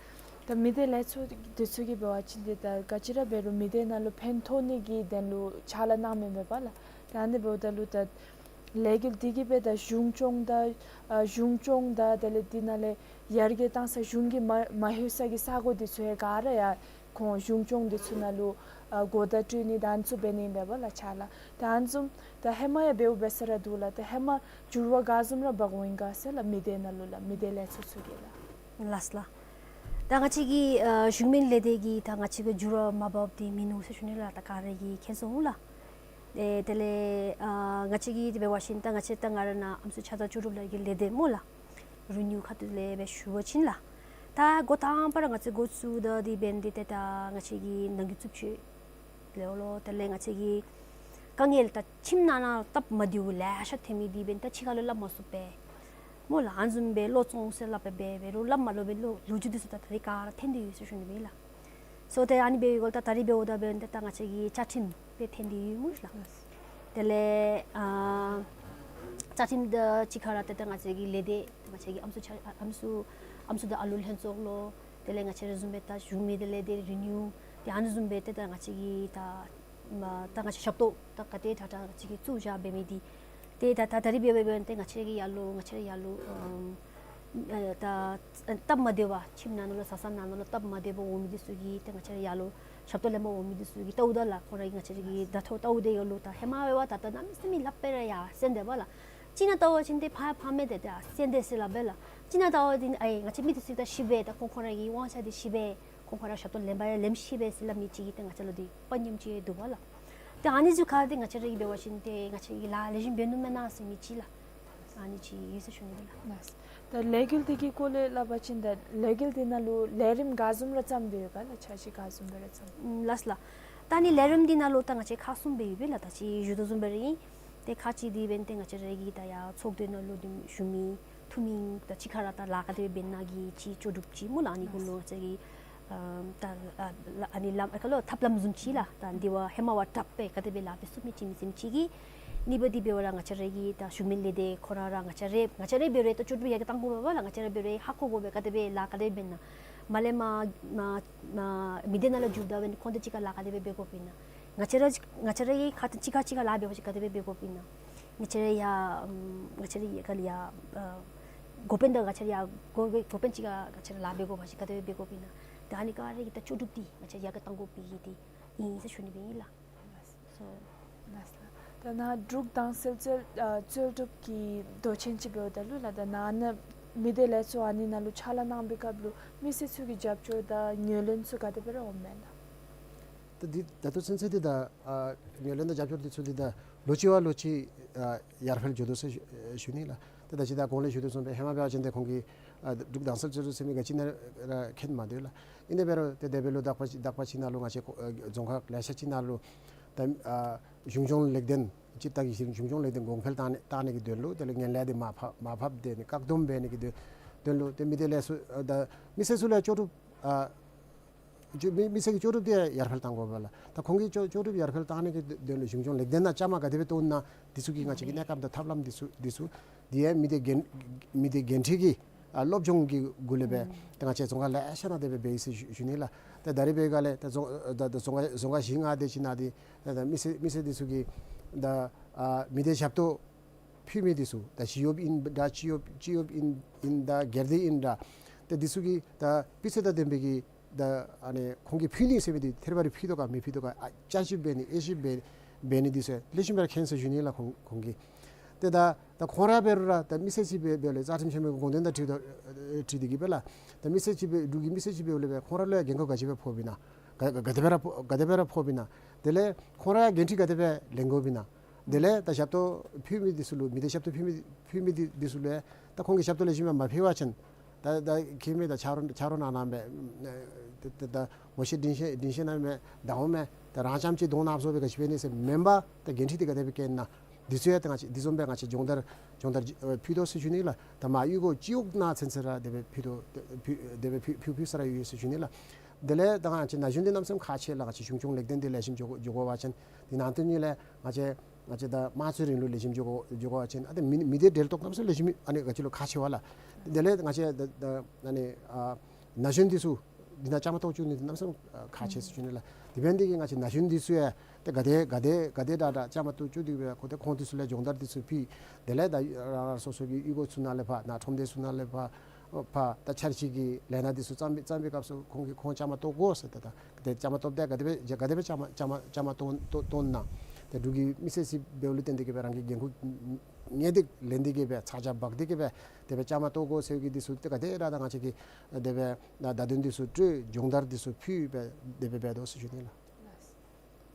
ད་མི་སྡེ་ལས་ཚོགས་འདི་ཚུ་གིས་འབད་བ་ཅིན་འདི་ད་ག་ཅི་ར་འབད་རུང་མི་སྡེ་ནང་ལུ་ཕན་ཐོགས་ནི་གི་དོན་ལུ་ཕྱག་ལཱ་གནང་མི་མེད་པ་ལགས། ད་ཨ་ནི་འབདཝ་ད་ལུ་ད་ལས་འགུལ་འདི་གིས་འབད་ད་གཞུང་སྐྱོང་དང་ཨ་གཞུང་སྐྱོང་དང་དེ་ལས་འདི་ནང་ལས་ཡར་རྒྱས་བཏང་ས་གཞུང་གིས་མ་མ་ལྷོད་ས་གི་ས་གོ་འདི་ཚུ་ཡང་ག་ར་ཡང་ ཁོང་གཞུང་སྐྱོང་འདི་ཚུ་ནང་ལུ་ཨ་གོ་བརྡ་སྤྲོད་ནི་ད་ཨ་ནི་ཚུ་འབད་ནི་ཨིན་པས་ལགས་ཕྱག་ལཱ། ད་ཨ་ནི་བཟུམ་ད་ཧེ་མ་ཡང་འབདཝ་འབད་ས་ར་འདུག་ལགས། ད་ཧེ་མ་འགྱུར་བ་ག་བཟུམ་ར་འབག་འོང་ཡི་ག་ཟེར་ལགས། མི་སྡེ་ནང་ལུ་ལགས། མི་སྡེ་ལས་ཚོགས་ཚུ་གིས་ལགས། ལགས་ལགས། ད་ང་བཅས་ཀྱི་ཨ་གཞུང་མིན་ལས་སྡེ་གིས་ད་ང་བཅས་ཀྱི་འགྱུར་བ་མ་འབགཔ་འདི་མིན་ནུག་ཟེར་ཞུ་ནི་ལགས། ད་ག་ར་གིས་མཁྱེན་སོང་ལགས། ཨེ་དེ་ལས་ཨ་ང་བཅས་ཀྱིས་དེ་འབད་བ་ཅིན་ད་ང་བཅས་ད་ང་ར་ནཱ་ཨམ་སྲུ་ཆ་ཚང་ལྕོགས་གྲུབ་ལགས་ཀྱི་ལས་སྡེ་སྨོ་ལགས། རི་ནིའུ་ཁ་ཐུག་ལས་སྦེ་ཞུ་བ་ཅིན་ལགས། ད་འགོ་དང་པ་ར་ང་བཅས་འགོ་བཙུགས་ད་འདི་འབད་ནི་འདི་ཏེ་ད་ང་བཅས་ཀྱི་ནང་འགན་རྩུབ་སྤྱོད་ལས་འོང་ལོ། དེ་ལས་ང་བཅས་ཀྱི་དཀའ་ངལ་ད་ཁྱིམ་ནང་ན་སྟབས་མ་བདེཝ་ལེ་ཤ་ཐོན་མི་འདི་འབདན་ད་ཕྱི་ཁ་ལུ་སླབ་མ་ཚུགས་པས་སྨོ་ལགས། ཨ་ནི་བཟུམ་སྦེ་བློ་བཙོང་ཟེར་སླབ་སྦེ་འབད་རུང་སླབ་མ་ལོ་པའི་ལོ་ལོ་རྒྱུས་འདི་ཚུ་ད་ད་རིས་ག་ར་ཐོན་ཏེ་ཡོད་ཟེར་ཞུ་ནི་ཨིན་ལགས། སོ་ཏེ་ཨ་ནི་འབད་བའི་སྐོར་ད་ད་རིས་འབདཝ་ད་འབདན་ཏེ་ད་ང་བཅས་ཀྱི་བཅའ་ཁྲིམས་སྦེ་ཐོན་ཏེ་ཡོད་སྨོ་ལགས། དེ་ལས་ཨ་བཅའ་ཁྲིམས་དང་གཅིག་ཁར་ཏེ་ད་ང་བཅས་ཀྱི་ལས་སྡེ་ང་བཅས་ཀྱི་ཨམ་སྲུ་ཆ་ཨམ་སྲུ་ཨམ་སྲུ་དང་ཨ་ལུ་ལྷན་ཚོགས་ལོ། དེ་ལས་ང་བཅས་ར་བཟུམ་སྦེ་ད་གཞུང་མིན་སྡེ་ལས་སྡེ་རི་ནིའུ་ཏེ་ཨ་ནི་བཟུམ་སྦེ་ཏེ་ད་ང་བཅས་ཀྱི་ད་མ་ད་ང་བཅས་ཞབས་ཏོག་ད་ག་དེ་དྲག་དྲག་ང་བཅས་ཀྱིས་བཙུགས་བཞག་འབད་མི་འདི་ཏེ་ད་ད་ད་རིས་འབད་བ་འབདན་ཏེ་ང་བཅས་ཀྱི་ཡར་ལུ་ང་བཅས་ར་ཡར་ལུ་ཨམ་ཨེ་ད་སྟབས་མ་བདེ་བ་ཁྱིམ་ནང་ན་ལུ་བཟའ་ཚང་ནང་ན་ལུ་སྟབས་མ་བདེ་བ་འོང་མི་འདི་ཚུ་གིས་ཏེ་ང་བཅས་ར་ཡར་ལུ་ཞབས་ཏོག་ལེན་པར་འོང་མི་འདི་ཚུ་གིས་བལྟཝ་ད་ལགས། ཁོང་ར་གིས་ང་བཅས་ར་གི་ད་ཐོ་བལྟཝ་ད་ཡར་ལུ་ད་ཧེ་མ་འབད་བ་ད་ལྟོ་གནམ་མེད་ས་མེད་ལྷག་སྦེ་ར་ཡར་སེང་དེས་པ་ལགས། གཅིག་ནང་བལྟ་བ་ཅིན་ཏེ་ཕ་ཕ་མེན་ཏེ་ད་སེང་དེས་ཟེར་སླབ་པས་ལགས། གཅིག་ནང་བལྟ་བ་ཅིན་ཨའི་ང་བཅས་མི་འདི་ཚུ་ད་ཤེས་པས། ད་ཁོང་ཁོང་ར་གི་དབང་ཆ་འདི་ཤེས་པས། ཁོང་ཁོང་ར་ཞབས་ཏོག་ལེན་པར་ལེན་ཤེས་པས་ཟེར་སླབ་མི་ཅིག་གིས་ཏེ་ང་བཅས་ལུ་འདི་དཔའ་ཉམས་ཅིག་འདུག་པ་ལགས། ཏེ་ཨ་ནི་ཚུ་ཁར་ཏེ་ང་བཅས་ར་གིས་འབད་བ་ཅིན་ཏེ་ང་བཅས་ཀྱིས་ལཱ་ལེགས་ཤོམ་འབད་ནུག་མེན་ན་ཟེར་མི་ཅིག་ལགས། ཨ་ནི་ཅིག་ཡོད་ཟེར་ཞུ་ནི་ལགས། ལགས། ད་ལས་འགུལ་འདི་གི་སྐོར་ལས་སླབ་པ་ཅིན་ད་ལས་འགུལ་འདི་ནང་ལུ་ལས་རིམ་ག་བཟུམ་ར་བརྩམས་ཏེ་ཡོད་ག་ལགས། འཆར་གཞི་ག་བཟུམ་སྦེ་ར་བརྩམས། ཨམ་ལགས་ལགས། ད་ཨ་ནི་ལས་རིམ་འདི་ནང་ལུ་ད་ང་བཅས་ཁག་གསུམ་སྦེ་ཡོད་པས་ལགས། ད་ཅི་ཞུ་དོ་བཟུམ་སྦེ་ར་ཨིན། ཏེ་ཁག་གཅིག་འདི་འབདན་ཏེ་ང་བཅས་ར་གི་ད་ཡར་ཚོགས་སྡེ་ནང་ལུ་འདི་ཞུ་མི་འཐུས་མི་ད་གཅིག་ཁར་ད་ལཱ་ག་དེ་སྦེ་འབད་ནི་གི་ཅིག་ལྕོགས་གྲུབ་ཅིག་སྨོ་ལགས། ཨ་ནི་གུ་ལུ་ང་བཅས་ཀྱིས་ཨ་ད་ཨ་ཨ་ནི་ལམ་ཨ་ཁ་ལོ་ཐབས་ལམ་བཟུམ་ཅིག་ལགས། ད་འདི་བ་ཧེ་མ་བ་དྲག་སྦེ་ག་དེ་སྦེ་ལཱ་འབད་ཚུགས་མི་ཅིག་མི་ཟེར་མི་ཅིག་གིས། གཉིས་པ་འདི་འབད་བ་ར་ང་བཅས་ར་གི་ད་གཞུང་མིན་ལས་སྡེ་ཁོ་ར་ར་ང་བཅས་ར་ང་བཅས་ར་འབད་རུང་ད་ལྕོགས་གྲུབ་ཡར་རྒྱས་བཏང་དགོ་པས་ལགས། ང་བཅས་ར་འབད་རུང་ཧ་གོ་དགོ་པས་ག་དེ་སྦེ་ལཱ་ག་དེ་སྦེ་འབད་ན། མར་ལས་མར་མར་མར་མི་སྡེ་ནང་ལུ་འགྱོཝ་ད་འབདན་ཁོང་དང་གཅིག་ཁར་ལཱ་ག་དེ་སྦེ་འབད་དགོཔ་ཨིན་ན། ང་བཅས་ར་ང་བཅས་ར་གིས་ཁ་ཐུག་གཅིག་ཁར་གཅིག་ཁར་ལཱ་འབད་བ་ཅིན་ག་དེ་སྦེ་འབད་དགོཔ་ཨིན་ན། ང་བཅས་ར་ཡར་ཨམ་ང་བཅས་ར་ཡར་ག་ལས་ཡར་ཨ་འགོ་དཔོན་དང་ང་བཅས་ར་ཡར་འགོ་འགོ་དཔོན་གཅིག་ཁར་ང་བཅས་ར་ལཱ་འབད་དགོ་པ་ཅིན་ག་དེ་སྦེ་འབད་དགོཔ་ཨིན་ན། ད་ཨ་ནི་ག་ར་གི་ད་ལྕོགས་གྲུབ་འདི་ང་བཅས་ཡར་རྒྱས་བཏང་དགོ་པའི་གི་འདི་ཨིན་ཟེར་ཞུ་ནི་སྦེ་ཨིན་ལགས། སོ། ལགས་ལགས། ད་ནཱ་འབྲུག་དྭངས་གསལ་རྩོད་ཨ་རྩོད་སྒྲུབ་ཀྱི་མདོ་ཆེན་ཅིག་འབདཝ་ད་ལུ་ལགས། ད་ནཱ་ནཱ་མི་སྡེ་ལས་ཚོགས་ཨ་ནི་ནང་ལུ་ཕྱག་ལཱ་གནང་བའི་སྐབས་ལུ་མི་སེར་ཚུ་གི་རྒྱབ་སྐྱོར་དང་ངོས་ལེན་ཚུ་ག་དེ་སྦེ་ར་འོངམ་མས་ལགས། ད་འདི་ད་ལྟོ་ཚུན་ཚོད་འདི་ད་ཨ་ངོས་ལེན་དང་རྒྱབ་སྐྱོར་འདི་ཚུ་འདི་ད་ལོ་གཅིག་བ་ལོ་གཅིག་ཨ་ཡར་འཕེལ་འགྱོ་དོ་ཟེར་ཞུ་ཞུ་ནི་ལགས། ད་ད་ཅི་ད་གོང་ལས་ཞུ་དོ་བཟུམ་སྦེ་ཧེ་མ་འབད་བ་ཅིན་ཏེ་ཁོང་གིས་ཨ་འབྲུག་དྭངས་གསལ་རྩོད་སྒྲུབ་ཟེར་མི་ག་ཅི་ནང་ར་མཁྱེན་མ་དོ་ལགས། ཨིན་ཏེ་འབད་རུང་ཏེ་དེ་འབད་ལུ་དག་པ་ཅིག་དག་པ་ཅིག་ནང་ལུ་ང་བཅས་ཨ་རྫོང་ཁག་ལེ་ཤ་ཅིག་ནང་ལུ་ད་ཨ་གཞུང་སྐྱོང་ལེགས་ལྡན་སྤྱིར་བཏང་གི་གཞུང་སྐྱོང་ལེགས་ལྡན་གོང་འཕེལ་བཏང་ནི་བཏང་ནི་གི་དོན་ལུ་དེ་ལས་ངན་ལྷད་འདི་མར་ཕབ་མར་ཕབ་སྡོད་ནི་བཀག་སྡོམ་འབད་ནི་གི་དོན་དོན་ལུ་ཏེ་མི་སྡེ་ལས་ཚོགས་ཨ་ད་མི་སེར་ཚུ་ལས་ལྕོགས་གྲུབ་ཨ་ལྕོགས་མི་མི་སེར་གྱི་ལྕོགས་གྲུབ་འདི་ཡར་འཕེལ་བཏང་དགོ་པས་ལགས། ད་ཁོང་གི་ལྕོགས་ལྕོགས་གྲུབ་ཡར་འཕེལ་བཏང་ནི་གི་དོན་ལུ་གཞུང་སྐྱོང་ལེགས་ལྡན་ནང་བཅའ་མར་ག་དེ་སྦེ་གཏོགས་ན་འདི་ཚུ་གི་ང་བཅས་ཀྱི་གནས་སྐབས་དང་ཐབས་ལམ་འདི་ཚུ་འདི་ཚུ་འདི་ཡང་མི་སྡེ་འགན་མི་སྡེ་འགན་འཁྲི་གི་ཨ་སློབ་སྦྱོང་གི་སྒོ་ལས་སྦེ་ཨུམ་ཏེ་ང་བཅས་རྫོང་ཁག་ལེ་ཤ་ནང་དེ་སྦེ་འབད་ཡི་ཟེར་ཞུ་ཞུ་ནི་ལགས། ཏེ་ད་རིས་འབད་ག་ལས་ད་རྫོང་ད་ད་རྫོང་ཁག་རྫོང་ཁག་བཞི་ལྔ་དེ་ཅིག་ནང་འདི་ད་ད་མི་སེར་མི་སེར་འདི་ཚུ་གིས་ད་ཨ་མི་སྡེ་ཞབས་ཏོག་ཕུལ་མི་འདི་ཚུ་ད་ཞི་གཡོགཔ་ཨིན་ད་སྤྱི་གཡོགཔ་སྤྱི་གཡོགཔ་ཨིན་ཨིན་ད་སྒེར་སྡེ་ཨིན་ད་ཏེ་འདི་ཚུ་གིས་ད་སྤུས་ཚད་དང་ལྡན་པའི་གི་ད་ཨ་ནི་ཁོང་གིས་ཕུལ་ནི་ཟེར་མི་འདི་ཐེར་པ་རེ་ཕུལ་དོ་ག་མི་ཕུལ་དོ་ག་ཨ་བསྐྱར་ཞིབ་འབད་ནི་དབྱེ་ཞིབ་འབད་འབད་ནི་འདི་ཚུ་ལེགས་ཤོམ་སྦེ་ར་མཁྱེན་ཟེར་ཞུ་ནི་ལགས། ཁོང་ཁོང་གིས་ཏེ་ད་ད་ཁོང་ར་འབད་རུང་ར་ད་མི་སེར་ཅིག་འབད་འབདཝ་ལས་རྩ་ཁྲིམས་ཆེན་མོའི་དགོངས་དོན་དང་འཁྲིལ་ཏེ་འཁྲིལ་ཏེ་གིས་སྦེ་ལགས། ད་མི་སེར་ཅིག་འབད་འབྲུག་གི་མི་སེར་ཅིག་འབདཝ་ལས་སྦེ་ཁོང་ར་ལུ་ཡང་འགན་ཁུར་ག་ཅི་སྦེ་ཕོགཔ་ཨིན་ན་ག་ག་ག་དེ་སྦེ་ར་ཕོག་ག་དེ་སྦེ་ར་ཕོགཔ་ཨིན་ན། དེ་ལས་ཁོང་ར་ཡང་འགན་འཁྲི་ག་དེ་སྦེ་ལེན་དགོཔ་ཨིན་ན། དེ་ལས་ད་ཞབས་ཏོག་ཕུལ་མི་འདི་ཚུ་ལུ་མི་སྡེ་ཞབས་ཏོག་ཕུལ་མི་ཕུལ་མི་འདི་འདི་ཚུ་ལུ་ཡང་ད་ཁོང་གིས་ཞབས་ཏོག་ལེགས་ཤོམ་སྦེ་མ་ཕུལ་བ་ཅིན་ད་ད་ཁྱིམ་མི་དང་ཆ་རོགས་ཆ་རོགས་གནང་གནངམ་སྦེ་ད་ད་ད་ངོ་ཤེས་འདྲིས་ཤེས་འདྲིས་ཤེས་གནངམ་སྦེ་ད་འོངམ་ད་རང་རྐྱངམ་གཅིག་གདོང་ནགཔོ་བཟོ་སྦེ་ག་ཅི་འབད་ནི་ཟེར་མེན་པར་ད་འགན་འཁྲི་འདི་ག་དེ་སྦེ་བཀལ་ན། འདི་ཚུ་ཡང་ད་ང་བཅས་འདི་བཟུམ་སྦེ་ང་བཅས་སྦྱོང་བརྡར་སྦྱོང་བརྡར་ཨེ་ཕུལ་དོ་ཟེར་ཞུ་ནི་ལགས། ད་མར་གཡུས་སྒོ་སྤྱི་འོག་ནང་ཚུན་ཚོད་ར་དེ་སྦེ་ཕུལ་དོ་ཕུལ་དེ་སྦེ་ཕུལ་ཕུལ་ཕུལ་ས་ར་ཡོད་ཟེར་ཞུ་ནི་ལགས། དེ་ལས་ད་ང་བཅས་ན་གཞོན་འདི་གནམ་མེད་ས་མེད་ཁག་ཆེ་ལགས། ང་བཅས་གཞུང་སྐྱོང་ལེགས་ལྡན་འདི་ལེགས་ཤོམ་འགྱོ་འགྱོ་དགོ་པ་ཅིན་འདི་ནང་དོན་ཉིད་ལས་ང་བཅས་ང་བཅས་ད་དམངས་གཙོའི་རིང་ལུགས་ལེགས་ཤོམ་འགྱོ་འགྱོ་དགོ་པ་ཅིན་ཨ་ད་མི་མི་སྡེ་འབྲེལ་གཏོགས་གནམ་མེད་ས་མེད་ལེགས་ཤོམ་ཨ་ནི་ག་ཅི་ལོ་ཁག་ཆེ་བས་ལགས། དེ་ལས་ང་བཅས་ད་ད་ཨ་ནི་ཨ་ན་གཞོན་འདི་ཚུ་འདི་ནང་བཅའ་མར་གཏོགས་བཅུག་ནི་འདི་གནམ་མེད་ས་མེད་ཁག་ཆེ་ཟེར་ཞུ་ནི་ལགས། དེ་འབད་ནི་འདི་གིས་ང་བཅས་ན་གཞོན་འདི་ཚུ་ཡང་ཏེ་ག་དེ་ག་དེ་ག་དེ་དྲག་དྲག་བཅའ་མར་གཏོགས་བཅུག་སྟེ་གིས་སྦེ་ཁོང་ཏེ་ཚུ་ལས་སྦྱོང་བརྡར་འདི་ཚུ་ཕུལ། དེ་ལས་ད་རང་རང་སོ་སོ་གི་གཡུས་སྒོ་ཚུ་ནང་ལས་ཕར་ནཱ་ཁྲོམ་སྡེ་ཚུ་ནང་ལས་ཕར་ ཕར་ད་འཆར་གཞི་གི་ལས་སྣ་འདི་ཚུ་བརྩམས་པའི་བརྩམས་པའི་སྐབས་སུ་ཁོང་གིས་ཁོང་བཅའ་མར་གཏོགས་དགོ་ཟེར། ད་ད་དེ་བཅའ་མར་གཏོགསཔ་ད་ག་དེ་སྦེ་ག་དེ་སྦེ་བཅའ་མར་བཅའ་མར་བཅའ་མར་གཏོགས་གཏོགས་གཏོགས་ན། ད་འབྲུག་གི་མི་སེར་ཅིག་འབདཝ་ལས་བརྟེན་ཏེ་གི་སྦེ་རང་གི་འགན་ཁུར་ངེས་ཏིག་ལེན་ཏེ་གི་སྦེ་ཚགས་ཆ་འབག་སྟེ་གི་སྦེ་དེ་སྦེ་བཅའ་མར་གཏོགས་དགོ་ཟེར་གི་འདི་ཚུ་ད་ག་དེ་ར་ད་ང་བཅས་ཀྱིས་དེ་སྦེ་ད་བརྡ་དོན་འདི་ཚུ་སྤྲོད། སྦྱོང་བརྡར་འདི་ཚུ་ཕུལ་སྦེ་དེ་སྦེ་འབད་དོ་ཟེར་ཞུ་ནི་ལགས། ལགས་སོ།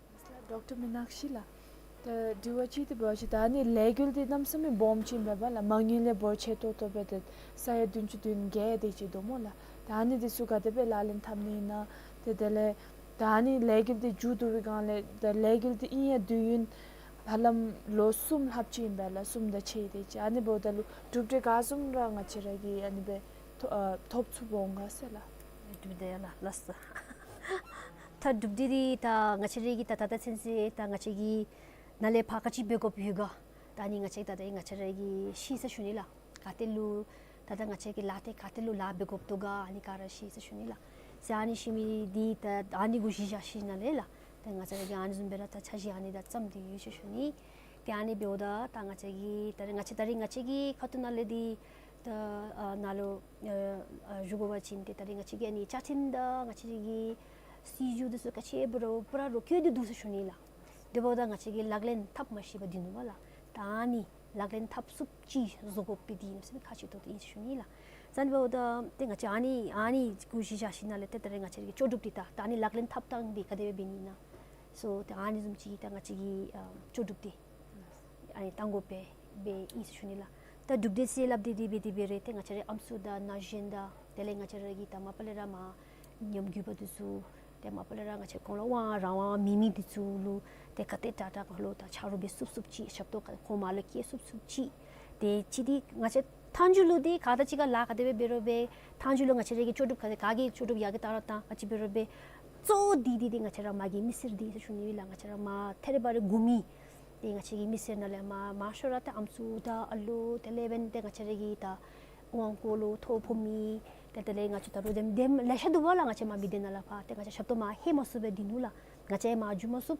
ལགས་སོ་ལགས། ཌོག་ཊར་མི་ནག་ཤི་ལགས། ད་དྲི་བ་ཅིག་འདི་འབད་བ་ཅིན་ད་ཨ་ནི་ལས་འགུལ་འདི་གནམ་མེད་ས་མེད་སྦོམ་ཅིག་ཨིན་པས་ལགས། མ་དངུལ་ལས་འབོར་ཆེ་ཏོག་ཏོ་སྦེ་ཏེ་ས་ཡ་བདུན་ཅུ་དོན་བརྒྱད་དེ་ཅིག་འདུག་སྨོ་ལགས། ད་ཨ་ནི་འདི་ཚུ་ག་དེ་སྦེ་ལག་ལེན་འཐབ་ནི་ཨིན་ན། ཏེ་དེ་ལས་ད་ཨ་ནི་ལས་འགུལ་འདི་མཇུག་བསྡུ་བའི་སྒང་ལས་ད་ལས་འགུལ་འདི་ཨིན་ཡ་དུས་ཡུན་ཧ་ལམ་ལོ་གསུམ་ལྷགཔ་ཅིག་ཨིན་པས་ལགས། གསུམ་དང་ཕྱེད་དེ་ཅིག། ཨ་ནི་འབདཝ་ད་ལུ་གྲུབ་འབྲས་ག་བཟུམ་ར་ང་བཅས་ར་གིས་ཨ་ནི་སྦེ་ཐོ་ཨ་ཐོབ་ཚུགསཔ་འོང་ག་ཟེར་ལགས། གྲུབ་འབྲས་ལགས། ལགས་སོ། ད་གྲུབ་འབྲས་འདི་ད་ང་བཅས་ར་གིས་ད་ད་ལྟོ་ཚུན་ཚོད་ད་ང་བཅས་ཀྱིས་ནཱ་ལས་ཕར་ག་ཅི་འབད་དགོཔ་ཡོད་ག། ད་ཨ་ནི་ང་བཅས་ད་ད་ང་བཅས་ར་གིས་ཤེས་ཟེར་ཞུ་ནི་ལགས། ག་ཏེ་ལུ་ད་ད་ང་བཅས་ཀྱི་ལཱ་འདི་ག་ཏེ་ལུ་ལཱ་འབད་དགོཔ་འདུག་ག། ཨ་ནི་ག་ར་ཤེས་ཟེར་ཞུ་ནི་ལགས། ཟེར་ཨ་ནི་ཤེས་མི་འདི་ད་ཨ་ནི་གུ་གཞི་བཞག་ཞིནམ་ལས་ལགས། ད་ང་བཅས་ར་གིས་ཨ་ནི་བཟུམ་སྦེ་ར་ད་འཆར་གཞི་ཨ་ནི་ད་བརྩམས་ཏེ་ཡོད་ཟེར་ཞུ་ནི། ཏེ་ཨ་ནི་འབདཝ་ད་ད་ང་བཅས་ཀྱི་ད་རེས་ང་བཅས་ད་རེས་ང་བཅས་ཀྱི་ཁ་ཐུག་ནང་ལས་འདི་ད་ཨ་ནཱ་ལུ་ཨ་ཨ་ཞུ་དགོ་པ་ཅིན་ཏེ་ད་རེས་ང་བཅས་ཀྱི་ཨ་ནི་བཅའ་ཁྲིམས་དང་ང་བཅས་ཀྱི་སྲིད་བྱུས་འདི་ཚུ་ག་ཅི་འབད་རུང་པུ་ར་རོ་བཀོད་དེ་འདུག་ཟེར་ཞུ་ནི་ལགས། དེ་འབདཝ་ད་ང་བཅས་ཀྱིས་ལག་ལེན་འཐབ་མ་ཤེས་པར་སྡོད་ནུག་པ་ལགས། ད་ཨ་ནི་ལག་ལེན་འཐབ་ཚུགསཔ་ཅིག་བཟོ་དགོཔ་འདི་ཨིན་ཟེར་ཁག་ཆེ་ཏོག་ཏོ་ཨིན་ཟེར་ཞུ་ནི་ལགས། ད་ཨ་ནི་འབདཝ་ད་ཏེ་ང་བཅས་ཨ་ནི་ཨ་ནི་གུ་གཞི་བཞག་ཞིནམ་ལས་ཏེ་ད་རེས་ང་བཅས་ཀྱི་ལྕོགས་གྲུབ་འདི་ད་ད་ཨ་ནི་ལག་ལེན་འཐབ་ཐངས་འདི་ག་དེ་སྦེ་འབད་ནི་ཨིན་ན། སོ་ཏེ་ཨ་ནི་བཟུམ་ཅིག་ད་ང་བཅས་ཀྱི་ཨ་ལྕོགས་གྲུབ་འདི་ཨ་ནི་བཏང་དགོཔ་སྦེ་ཨིན་ཟེར་ཞུ་ནི་ལགས། ད་གྲུབ་འབྲས་ཟེར་སླབ་སྟེ་འདི་འབད་དེ་འབད་རུང་ཏེ་ང་བཅས་རའི་ཨམ་སྲུ་དང་ན་གཞོན་དང་དེ་ལས་ང་བཅས་ར་གི་ད་མ་པ་ལས་ར་མར་ཉམས་རྒུད་པ་འདི་ཚུ་ཏེ་མ་པ་ལས་ར་ང་བཅས་ཁོང་ལུ་དབང་རང་དབང་མེད་མི་འདི་ཚུ་ལུ་ཏེ་ག་དེ་དྲག་དྲག་ཁོང་ལུ་ད་ཆ་རོགས་འབད་ཚུགས་ཚུགསཔ་ཅིག་ཞབས་ཏོག་ཁོང་མར་ལུ་བསྐྱལ་ཚུགས་ཚུགསཔ་ཅིག། ཏེ་ཅིག་འདི་ང་བཅས་མཐའ་མཇུག་ལུ་འདི་ག་དང་གཅིག་ཁར་ལཱ་ག་དེ་སྦེ་འབད་རུང་འབད་མཐའ་མཇུག་ལུ་ང་བཅས་ར་གི་ལྕོགས་གྲུབ་ག་དེ་ག་གི་ལྕོགས་གྲུབ་ཡར་གི་བཏང་རུང་བཏང་ག་ཅི་འབད་རུང་འབད་གཙོ་བོ་འདི་འདི་འདི་ང་བཅས་ར་མར་གྱི་མི་སེར་འདི་ཟེར་ཞུ་ནི་ལགས། ང་བཅས་ར་མར་ཐེ་རེ་བ་རེ་དགོ་མི་ཏེ་ང་བཅས་ཀྱི་མི་སེར་ནང་ལས་མར་མར་ཤོར་ར་ཏེ་ཨམ་སྲུ་དང་ཨ་ལོ་དེ་ལས་འབདན་ཏེ་ང་བཅས་ར་གི་ད་དབང་བསྐུར་ལུ་ཐོ་ཕོག་མི་ཏེ་དེ་ལས་ང་བཅས་ད་རུང་དེམ་དེམ་ལེ་ཤ་འདུག་པ་ལགས། ང་བཅས་མར་མི་སྡེ་ནང་ལས་ཕར་ཏེ་ང་བཅས་ཞབས་ཏོག་མར་ལྷོད་མ་ཚུགསཔ་སྦེ་སྡོད་ནུག་ལགས། ང་བཅས་མར་འགྱོ་མ་ཚུགས།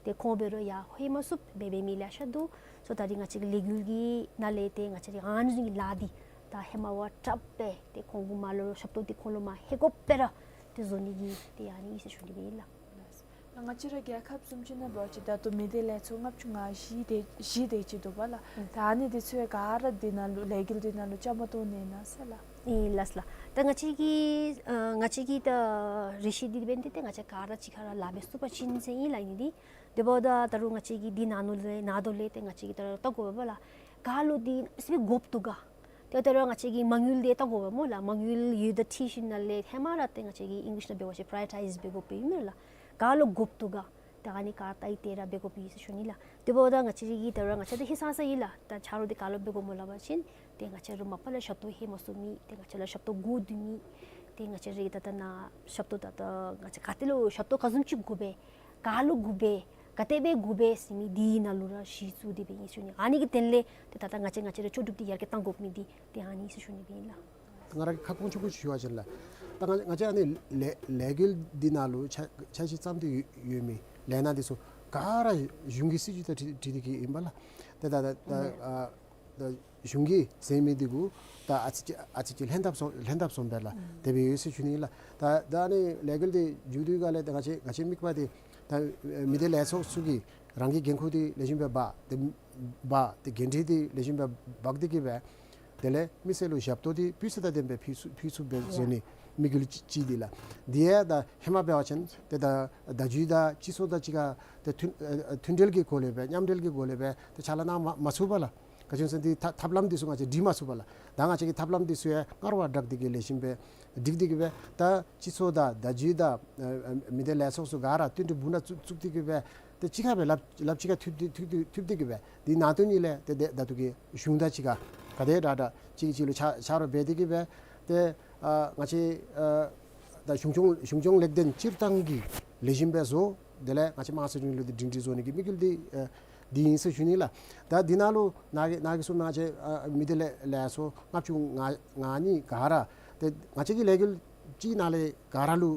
ཏེ་ཁོང་འབད་རུང་ཡར་ལྷོད་མ་ཚུགསཔ་སྦེ་འབད་མི་ལེ་ཤ་འདུག། སོ་ད་རེས་ང་བཅས་ཀྱི་ལས་འགུལ་གྱི་ནང་ལས་ཏེ་ང་བཅས་ར་ཨ་ནི་བཟུམ་གྱི་ལཱ་འདི་ད་ཧེ་མ་བ་དྲགཔ་སྦེ་ཏེ་ཁོང་གུ་མར་ལུ་ཞབས་ཏོག་འདི་ཁོང་ལུ་མར་ལྷོད་དགོཔ་སྦེ་ར་ཏེ་བཟོ་ནི་གི་ཏེ་ཨ་ནི་ཨིན་ཟེར་ཞུ་ནི་སྦེ་ཨིན་ལགས། ད་ང་བཅས་ར་རྒྱལ་ཁབ་བཟུམ་ཅིག་ནང་འབད་བ་ཅིན་ད་ལྟོ་མི་སྡེ་ལས་ཚོགས་ལྔ་བཅུ་ང་བཞི་དེ་བཞི་དེ་ཅིག་འདུག་པ་ལགས། ཨུམ། ད་ཨ་ནི་འདི་ཚུ་ཡང་ག་ར་འདི་ནང་ལུ་ལས་འགུལ་འདི་ནང་ལུ་བཅའ་མར་གཏོགས་ནི་ཨིན་ན་ཟེར་ལགས། ཨིན་ལགས་ལགས། ད་ང་བཅས་ཀྱི་ཨ་ང་བཅས་ཀྱི་ད་རེ་ཞིག་འདི་འབདན་འདི་ཏེ་ང་བཅས་ག་ར་གཅིག་ཁར་ར་ལཱ་འབད་ཚུགས་པ་ཅིན་ཟེར་ཨིན་ལགས་ཨ་ནི་འདི། དེ་འབདཝ་ད་ད་རུང་ང་བཅས་ཀྱིས་འདི་ནང་ལུ་ལས་ནང་དོ་ལས་ཏེ་ང་བཅས་ཀྱིས་ད་རུང་བལྟ་དགོ་པས་ལགས། ག་ལུ་འདི་ཨ་ཙི་སྦེ་དགོཔ་འདུག་ག། ཏེ་ད་རུང་ང་བཅས་ཀྱིས་མ་དངུལ་འདི་བལྟ་དགོ་པས་སྨོ་ལགས། མ་དངུལ་ཡོད་དང་འཁྲིལ་ཞིནམ་ལས་ཧེ་མ་ར་ཏེ་ང་བཅས་ཀྱིས་ཨིང་ལིཤ་ནང་འབད་བ་ཅིན་པ་རའི་ཡོ་ཊའིཛ་འབད་དགོཔ་ཨིན་མས་ལགས། ག་ལུ་དགོཔ་འདུག་ག། ཏེ་ཨ་ནི་ག་བལྟ་སྟེ་ར་འབད་དགོཔ་ཨིན་ཟེར་ཞུ་ནི་ལགས། དེ་འབདཝ་ད་ང་བཅས་ཀྱིས་ད་རུང་ང་བཅས་འདི་ཧིང་སངས་ས་ཨིན་ལགས། ད་ཆ་རོགས་འདི་ག་ལུ་འབད་དགོཔ་སྨོ་ལབ་པ་ཅིན་ཏེ་ང་བཅས་ར་མ་པ་ལས་ཞབས་ཏོག་ལྷོད་མ་ཚུགས་མི་ཏེ་ང་བཅས་ལུ་ཞབས་ཏོག་དགོ་སྡོད་མི་ཏེ་ང་བཅས་ར་གི་ད་ལྟོ་ནཱ་ཞབས་ཏོག་ད་ལྟོ་ང་བཅས་ག་ཏེ་ལུ་ཞབས་ཏོག་ག་བཟུམ་ཅིག་དགོ་པས། ག་ལུ་དགོ་པས། ག་དེ་སྦེ་དགོ་པས་ཟེར་མི་འདི་ནང་ལུ་ར་གཞི་བཙུགས་ཏེ་སྦེ་ཨིན་ཟེར་ཞུ་ནི། ཨ་ནི་གི་དོན་ལས་ཏེ་ད་ལྟོ་ང་བཅས་ང་བཅས་ར་ལྕོགས་གྲུབ་འདི་ཡར་རྒྱས་གཏང་དགོ་མི་འདི་ཏེ་ཨ་ནི་ཨིན་ཟེར་ཞུ་ནི་སྦེ་ཨིན་ལགས། ང་ར་གིས་ཁ་སྐོང་ཆུང་ཀུ་ཞུ་བ་ཅིན་ལགས། ད་ང་ང་བཅས་ཨ་ནི་ལས་ལས་འགུལ་འདི་ནང་ལུ་འཆར་འཆར་གཞི་བརྩམས་ཏེ་ཡོད་ཡོད་མི་ལས་སྣ་འདི་ཚུ་ག་ར་གཞུང་གི་སྲིད་བྱུས་དང་འཁྲིལ་འཁྲིལ་ཏེ་གི་ཨིན་པས་ལགས། ཏེ་ད་ད་ད་ཨ་ད་གཞུང་གིས་ཟེར་མི་འདི་གུ་ད་ཨ་ཙི་ཅིག་ཨ་ཙི་ཅིག་ལྷན་ཐབས་སོང་ལྷན་ཐབས་སོང་པས་ལགས། དེ་སྦེ་ཡོད་ཟེར་ཞུ་ནི་ལགས། ད་ད་ཨ་ནི་ལས་འགུལ་འདི་མཇུག་བསྡུ་ག་ལས་ད་ང་བཅས་ང་བཅས་དམིགས་པ་འདི་ད་མི་སྡེ་ལས་ཚོགས་ཚུ་གིས་རང་གི་འགན་ཁུར་འདི་ལེགས་ཤོམ་སྦེ་འབག་སྟེ་འབག་སྟེ་འགན་འཁྲི་འདི་ལེགས་ཤོམ་སྦེ་འབག་སྟེ་གི་སྦེ་དེ་ལས་མི་སེར་ལུ་ཞབས་ཏོག་འདི་སྤུས་ཚད་དང་ལྡནམ་སྦེ་ཕུལ་ཚུགས་ཕུལ་ཚུགསཔ་སྦེ་བཟོ་ནི་དམིགས་ཡུལ་ཅིག་ཅིག་འདི་ལགས། འདི་ཡང་ད་ཧེ་མ་འབད་བ་ཅིན་ཏེ་ད་བརྡ་བརྒྱུད་དང་སྤྱི་ཚོགས་དང་གཅིག་ཁར་ཏེ་མཐུན་ཨ་ཨ་མཐུན་འབྲེལ་གྱི་སྒོ་ལས་སྦེ་མཉམ་འབྲེལ་གྱི་སྒོ་ལས་སྦེ་ཏེ་ཕྱག་ལཱ་གནང་མ་མ་ཚུགས་པས་ལགས། ག་ཅི་སྨོ་ཟེར་ན་འདི་ཐབས་ཐབས་ལམ་འདི་ཚུ་ང་བཅས་སྒྲིག་མ་ཚུགས་པས་ལགས། ད་ང་བཅས་ཀྱིས་ཐབས་ལམ་འདི་ཚུ་ཡང་སྔར་བ་དྲག་སྟེ་གི་ལེགས་ཤོམ་སྦེ་སྒྲིག་སྟེ་གི་སྦེ་ད་སྤྱི་ཚོགས་དང་བརྡ་བརྒྱུད་དང་ཨ་ཨ་མི་སྡེ་ལས་ཚོགས་ཚུ་ག་ར་མཐུན་སྒྲིལ་འབུམ་སྒྲིལ་བཙུགས་བཙུགས་ཏེ་གི་སྦེ་ཏེ་གཅིག་ཁར་སྦེ་ལགཔ་ལགཔ་གཅིག་ཁར་མཐུད་དེ་མཐུད་དེ་མཐུད་དེ་གི་སྦེ་འདི་ནང་དོན་ཉིད་ལས་ཏེ་ཏེ་ད་ལྟོ་གི་གཞུང་དང་གཅིག་ཁར་ག་དེ་དྲག་དྲག་གཅིག་གིས་གཅིག་ལུ་ཕྱག་ཕྱག་རོགས་འབད་དེ་གི་སྦེ་ཏེ་ཨ་ང་བཅས་ཨ་ད་གཞུང་སྐྱོང་གཞུང་སྐྱོང་ལེགས་ལྡན་སྤྱིར་བཏང་གི་ལེགས་ཤོམ་སྦེ་བཟོ། དེ་ལས་ང་བཅས་དམངས་གཙོའི་རིང་ལུགས་འདི་སྒྲིང་སྒྲིང་བཟོ་ནི་གི་དམིགས་ཡུལ་འདི་ཨ་འདི་ཨིན་ཟེར་ཞུ་ནི་ལགས། ད་འདི་ནང་ལུ་ནཱ་གིས་ནཱ་གིས་གསུངས་མི་ང་བཅས་ཨ་མི་སྡེ་ལས་ལས་ཚོགས་ལྔ་བཅུ་ང་ང་གཉིས་ག་ར་ཏེ་ང་བཅས་ཀྱི་ལས་འགུལ་གཅིག་ནང་ལས་ག་ར་ལུ་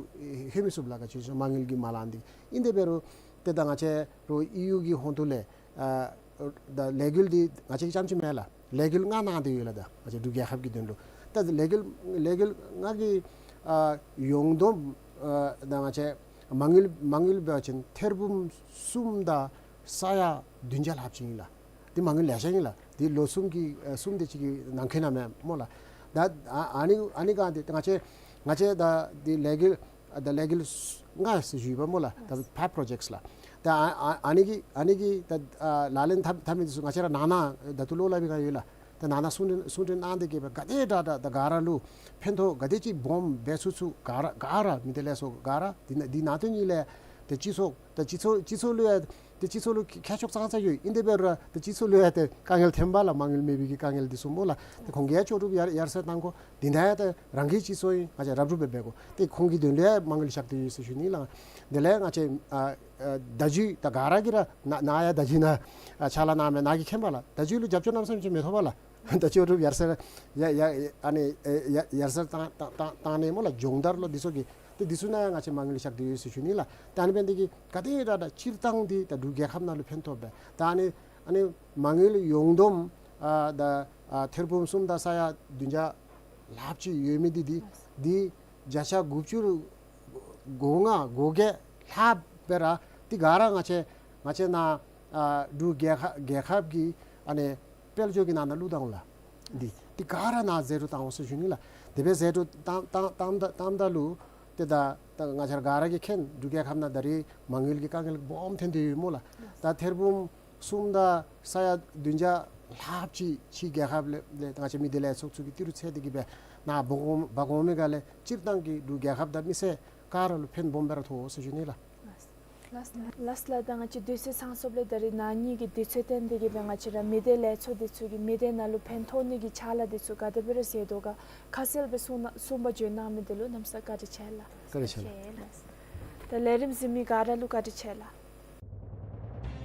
ལྷོད་མི་ཚུགས་ལགས། ག་ཅི་སྨོ་ཟེར་ན་མ་དངུལ་གྱི་མ་ལང་འདི་ཨིན། དེ་འབད་རུང་ཏེ་ད་ང་བཅས་རོགས་ཨི་ཡུ་གི་ཧོངས་ལས་ཨ་ད་ལས་འགུལ་འདི་ང་བཅས་རྐྱངམ་ཅིག་མེན་ལགས། ལས་འགུལ་ལྔ་གནང་སྟེ་ཡོད་ལགས། ད་ང་བཅས་འབྲུག་རྒྱལ་ཁབ་ཀྱི་དོན་ལུ། ད་ལས་འགུལ་ལས་འགུལ་ང་གིས་ཨ་ཡོངས་བསྡོམས་ཨ་ད་ང་བཅས་མ་དངུལ་མ་དངུལ་འབད་བ་ཅིན་ཐེར་འབུམ་གསུམ་དང་ས་ཡ་བདུན་བརྒྱ་ལྷགཔ་ཅིག་ཨིན་ལགས། འདི་མ་དངུལ་ལེ་ཤ་ཨིན་ལགས། འདི་ལོ་གསུམ་གྱི་ཨ་གསུམ་དེ་ཅིག་གི་ནང་འཁོད་ནང་མས་སྨོ་ལགས། ད་ཨ་ཨ་ནི་ཨ་ནི་ག་འདི་ང་བཅས་ང་བཅས་ད་འདི་ལས་འགུལ་ད་ལས་འགུལ་ལྔ་ཟེར་ཞུ་ཡི་པ་སྨོ་ལགས། ད་five projects ལགས། ད་ཨ་ཨ་ཨ་ནི་གི་ཨ་ནི་གི་ད་ཨ་ལག་ལེན་འཐབ་འཐབ་མི་འདི་ཚུ་ང་བཅས་ར་ནང་ན་ད་ལྟོ་ལོགས་ལ་སྦེ་ག་ཡོད་ལགས། ད་ནང་ན་གསུང་གྲོས་གསུང་གྲོས་གནང་སྟེ་གི་སྦེ་ག་དེ་དྲག་དྲག་ད་ག་ར་ལུ་ཕན་ཐོགས་ག་དེ་ཅིག་སྦོམ་འབད་ཚུགས་ཚུགས་ག་ར་ག་ར་མི་སྡེ་ལས་ཚོགས་ག་ར་འདི་ནང་འདི་ནང་དོན་ཉིད་ལས་ད་སྤྱི་ཚོགས་ད་སྤྱི་ཚོགས་སྤྱི་ཚོགས་ལུ་ཡང་ད་སྤྱི་ཚོགས་ལུ་ཁྱད་ཆོས་ཙང་ཙང་ཡོད། ཨིན་དེ་འབད་རུང་ད་སྤྱི་ཚོགས་ལུ་ཡང་ད་དཀའ་ངལ་ཐོན་པས་ལགས། མ་དངུལ་མེད་པའི་གི་དཀའ་ངལ་འདི་ཚུ་སྨོ་ལགས། ད་ཁོང་གིས་ཡང་ལྕོགས་གྲུབ་ཡར་ཡར་སེང་གཏང་དགོ། འདི་ནང་ཡང་ད་རང་གི་སྤྱི་ཚོགས་ཨིན། ང་བཅས་ར་སྤྲོད་འབད་འབད་དགོ། ཏེ་ཁོང་གི་དོན་ལུ་ཡང་མ་དངུལ་བཞག་སྟེ་ཡོད་ཟེར་ཞུ་ནི་ལགས། དེ་ལས་ང་བཅས་ཨ་ཨ་བརྡ་བརྒྱུད་ད་ག་ར་གིས་ར་ནཱ་ནཱ་ཡང་བརྡ་བརྒྱུད་ནང་ཨ་ཕྱག་ལཱ་གནང་མི་ནཱ་གིས་མཁྱེན་པས་ལགས། བརྡ་བརྒྱུད་ལུ་རྒྱབ་སྐྱོར་གནམ་མེད་ས་མེད་ཅིག་མི་ཐོབ་པས་ལགས། ད་ལྕོགས་གྲུབ་ཡར་སེང་ཡ་ཡ་ཨ་ནི་ཨེ་ཡ་ཡར་སེང་གཏང་གཏང་གཏང་གཏང་ནི་སྨོ་ལགས། སྦྱོང་བརྡར་ལོ་འདི་ཚུ་གི་ཏེ་འདི་ཚུ་ནང་ཡང་ང་བཅས་མ་དངུལ་བཞག་སྟེ་ཡོད་ཟེར་ཞུ་ནི་ལགས། ད་ཨ་ནི་འབད་ནི་དེ་གིས་ག་དེ་དྲག་དྲག་སྤྱིར་བཏང་འདི་ད་འབྲུག་རྒྱལ་ཁབ་ནང་ལུ་ཕན་ཐོགས་པས། ད་ཨ་ནི་ཨ་ནི་མ་དངུལ་ཡོངས་བསྡོམས་ཨ་ད་ཨ་ཐེར་འབུམ་གསུམ་དང་ས་ཡ་བདུན་བརྒྱ་ལྷགཔ་ཅིག་ཡོད་མི་འདི་འདི་འདི་བརྒྱ་ཆ་དགུ་བཅུ་གོ་ལྔ་གོ་བརྒྱད་ལྷགཔ་སྦེ་ར་འདི་ག་ར་ང་བཅས་ང་བཅས་ནཱ་ཨ་འབྲུག་རྒྱལ་ཁ་རྒྱལ་ཁབ་ཀྱི་ཨ་ནི་དཔལ་འབྱོར་གྱི་ནང་ན་བླུགས་བཏང་ལགས། འདི་འདི་ག་ར་ནཱ་ཟད་འགྲོ་བཏང་འོང་ཟེར་ཞུ་ནི་ལགས། དེ་སྦེ་ཟད་འགྲོ་བཏང་བཏང་བཏང་ད་བཏངམ་ད་ལུ་ཏེ་ད་ད་ང་བཅས་ར་ག་ར་གིས་མཁྱེན། འབྲུག་རྒྱལ་ཁབ་ནང་ད་རེས་མ་དངུལ་གྱི་དཀའ་ངལ་སྦོམ་ཐོན་ཏེ་ཡོད་སྨོ་ལགས། ད་ཐེར་འབུམ་གསུམ་དང་ས་ཡ་བདུན་བརྒྱ་ལྷགཔ་ཅིག་ཕྱི་རྒྱལ་ཁབ་ལས་ལས་ང་བཅས་མི་སྡེ་ལས་ཚོགས་ཚུ་གིས་ཏི་རུ་འཚོལ་ཏེ་གི་སྦེ་ནཱ་འབག་འོང་འབག་འོང་མི་ག་ལས་སྤྱིར་བཏང་གི་འབྲུག་རྒྱལ་ཁབ་དང་མི་སེར་ག་ར་ལུ་ཕན་སྦོམ་སྦེ་ར་ཐོགས་འོང་ཟེར་ཞུ་ནི་ལགས། ལགས་ལགས་ལགས་ལགས། ད་ང་བཅས་དུས་ཚོད་ཚང་སོངམ་ལས་ད་རེས་ནཱ་ངེ་གི་དུས་ཚོད་བཏོན་ཏེ་གི་སྦེ་ང་བཅས་ར་མི་སྡེ་ལས་ཚོགས་འདི་ཚུ་གིས་མི་སྡེ་ནང་ལུ་ཕན་ཐོགས་ནི་གི་ཕྱག་ལཱ་འདི་ཚུ་ག་དེ་སྦེ་ར་མཛད་དོ་ག་ཁ་གསལ་སྦེ་གསུང་གནང་གསུངམ་བརྗོད་གནང་མི་འདི་ལུ་གནམ་ས་བཀའ་དྲིན་ཆེ་ལགས། བཀའ་དྲིན་ཆེ་ལགས། ད་ལས་རིམ་གཟིགས་མི་ག་ར་ལུ་བཀའ་དྲིན་ཆེ་ལགས།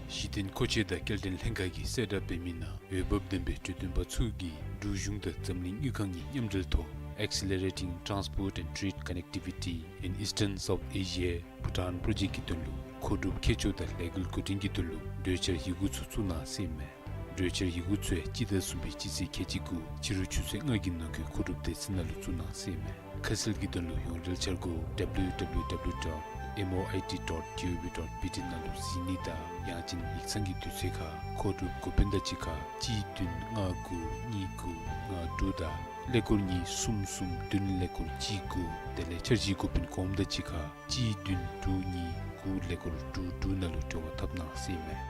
གཞི་རྟེན་མཁོ་ཆས་དང་སྐྱེལ་འདྲེན་ལྷན་ཁག་གིས་གསལ་བསྒྲགས་འབད་མི་ནང་འོས་འབབ་ལྡན་པའི་གྲོས་སྟོན་པ་ཚུ་གིས་འབྲུག་གཞུང་དང་འཛམ་གླིང་དངུལ་ཁང་གཉིས་མཉམ་འབྲེལ་ཐོག Accelerating Transport and Trade Connectivity in Eastern South Asia Bhutan Project གི་དོན་ལུ་མཁོ་སྒྲུབ་མཁས་མཆོག་དང་ལས་འགུལ་འགོ་འདྲེན་གྱི་དོན་ལུ་གྲོས་འཆར་ཡི་གུ་ཚུ་བཙུགས་གནང་ཟེར་ཨིན་མས། གྲོས་འཆར་ཡི་གུ་ཚུ་ཡང་སྤྱི་ཟླ་གསུམ་པའི་སྤྱི་ཚེས་ཁལ་གཅིག་དགུ་ཕྱི་རུ་ཆུ་ཚོད་ལྔ་གི་ནང་འཁོད་མཁོ་སྒྲུབ་སྡེ་ཚན་ནང་ལུ་བཙུགས་གནང་ཟེར་ཨིན་མས། ཁ་གསལ་གྱི་དོན་ལུ་ཡོངས་འབྲེལ་འཆར་སྒོ་W W W dot M O I T dot G O V dot B T ནང་ལུ་གཟིགས་ནི་དང་ཡང་ཅིན་ཡིག་ཚང་གི་དུས་ཚོད་ཁར་མཁོ་སྒྲུབ་འགོ་དཔོན་དང་གཅིག་ཁར་གཅིག་བདུན་ལྔ་དགུ་གཉིས་དགུ་ལྔ་དྲུག་དང་ཀླད་ཀོར་གཉིས་གསུམ་གསུམ་བདུན་ཀླད་ཀོར་གཅིག་དགུ། དེ་ལས་འཆར་གཞིའི་འགོ་དཔོན་གོངམ་དང་གཅིག་ཁར་གཅིག་བདུན་དྲུག་གཉིས་དགུ་ཀླད་ཀོར་དྲུག་དྲུག་ནང་ལུ་འབྲེལ་བ་འཐབ་གནང་ཟེར་ཨིན་མས།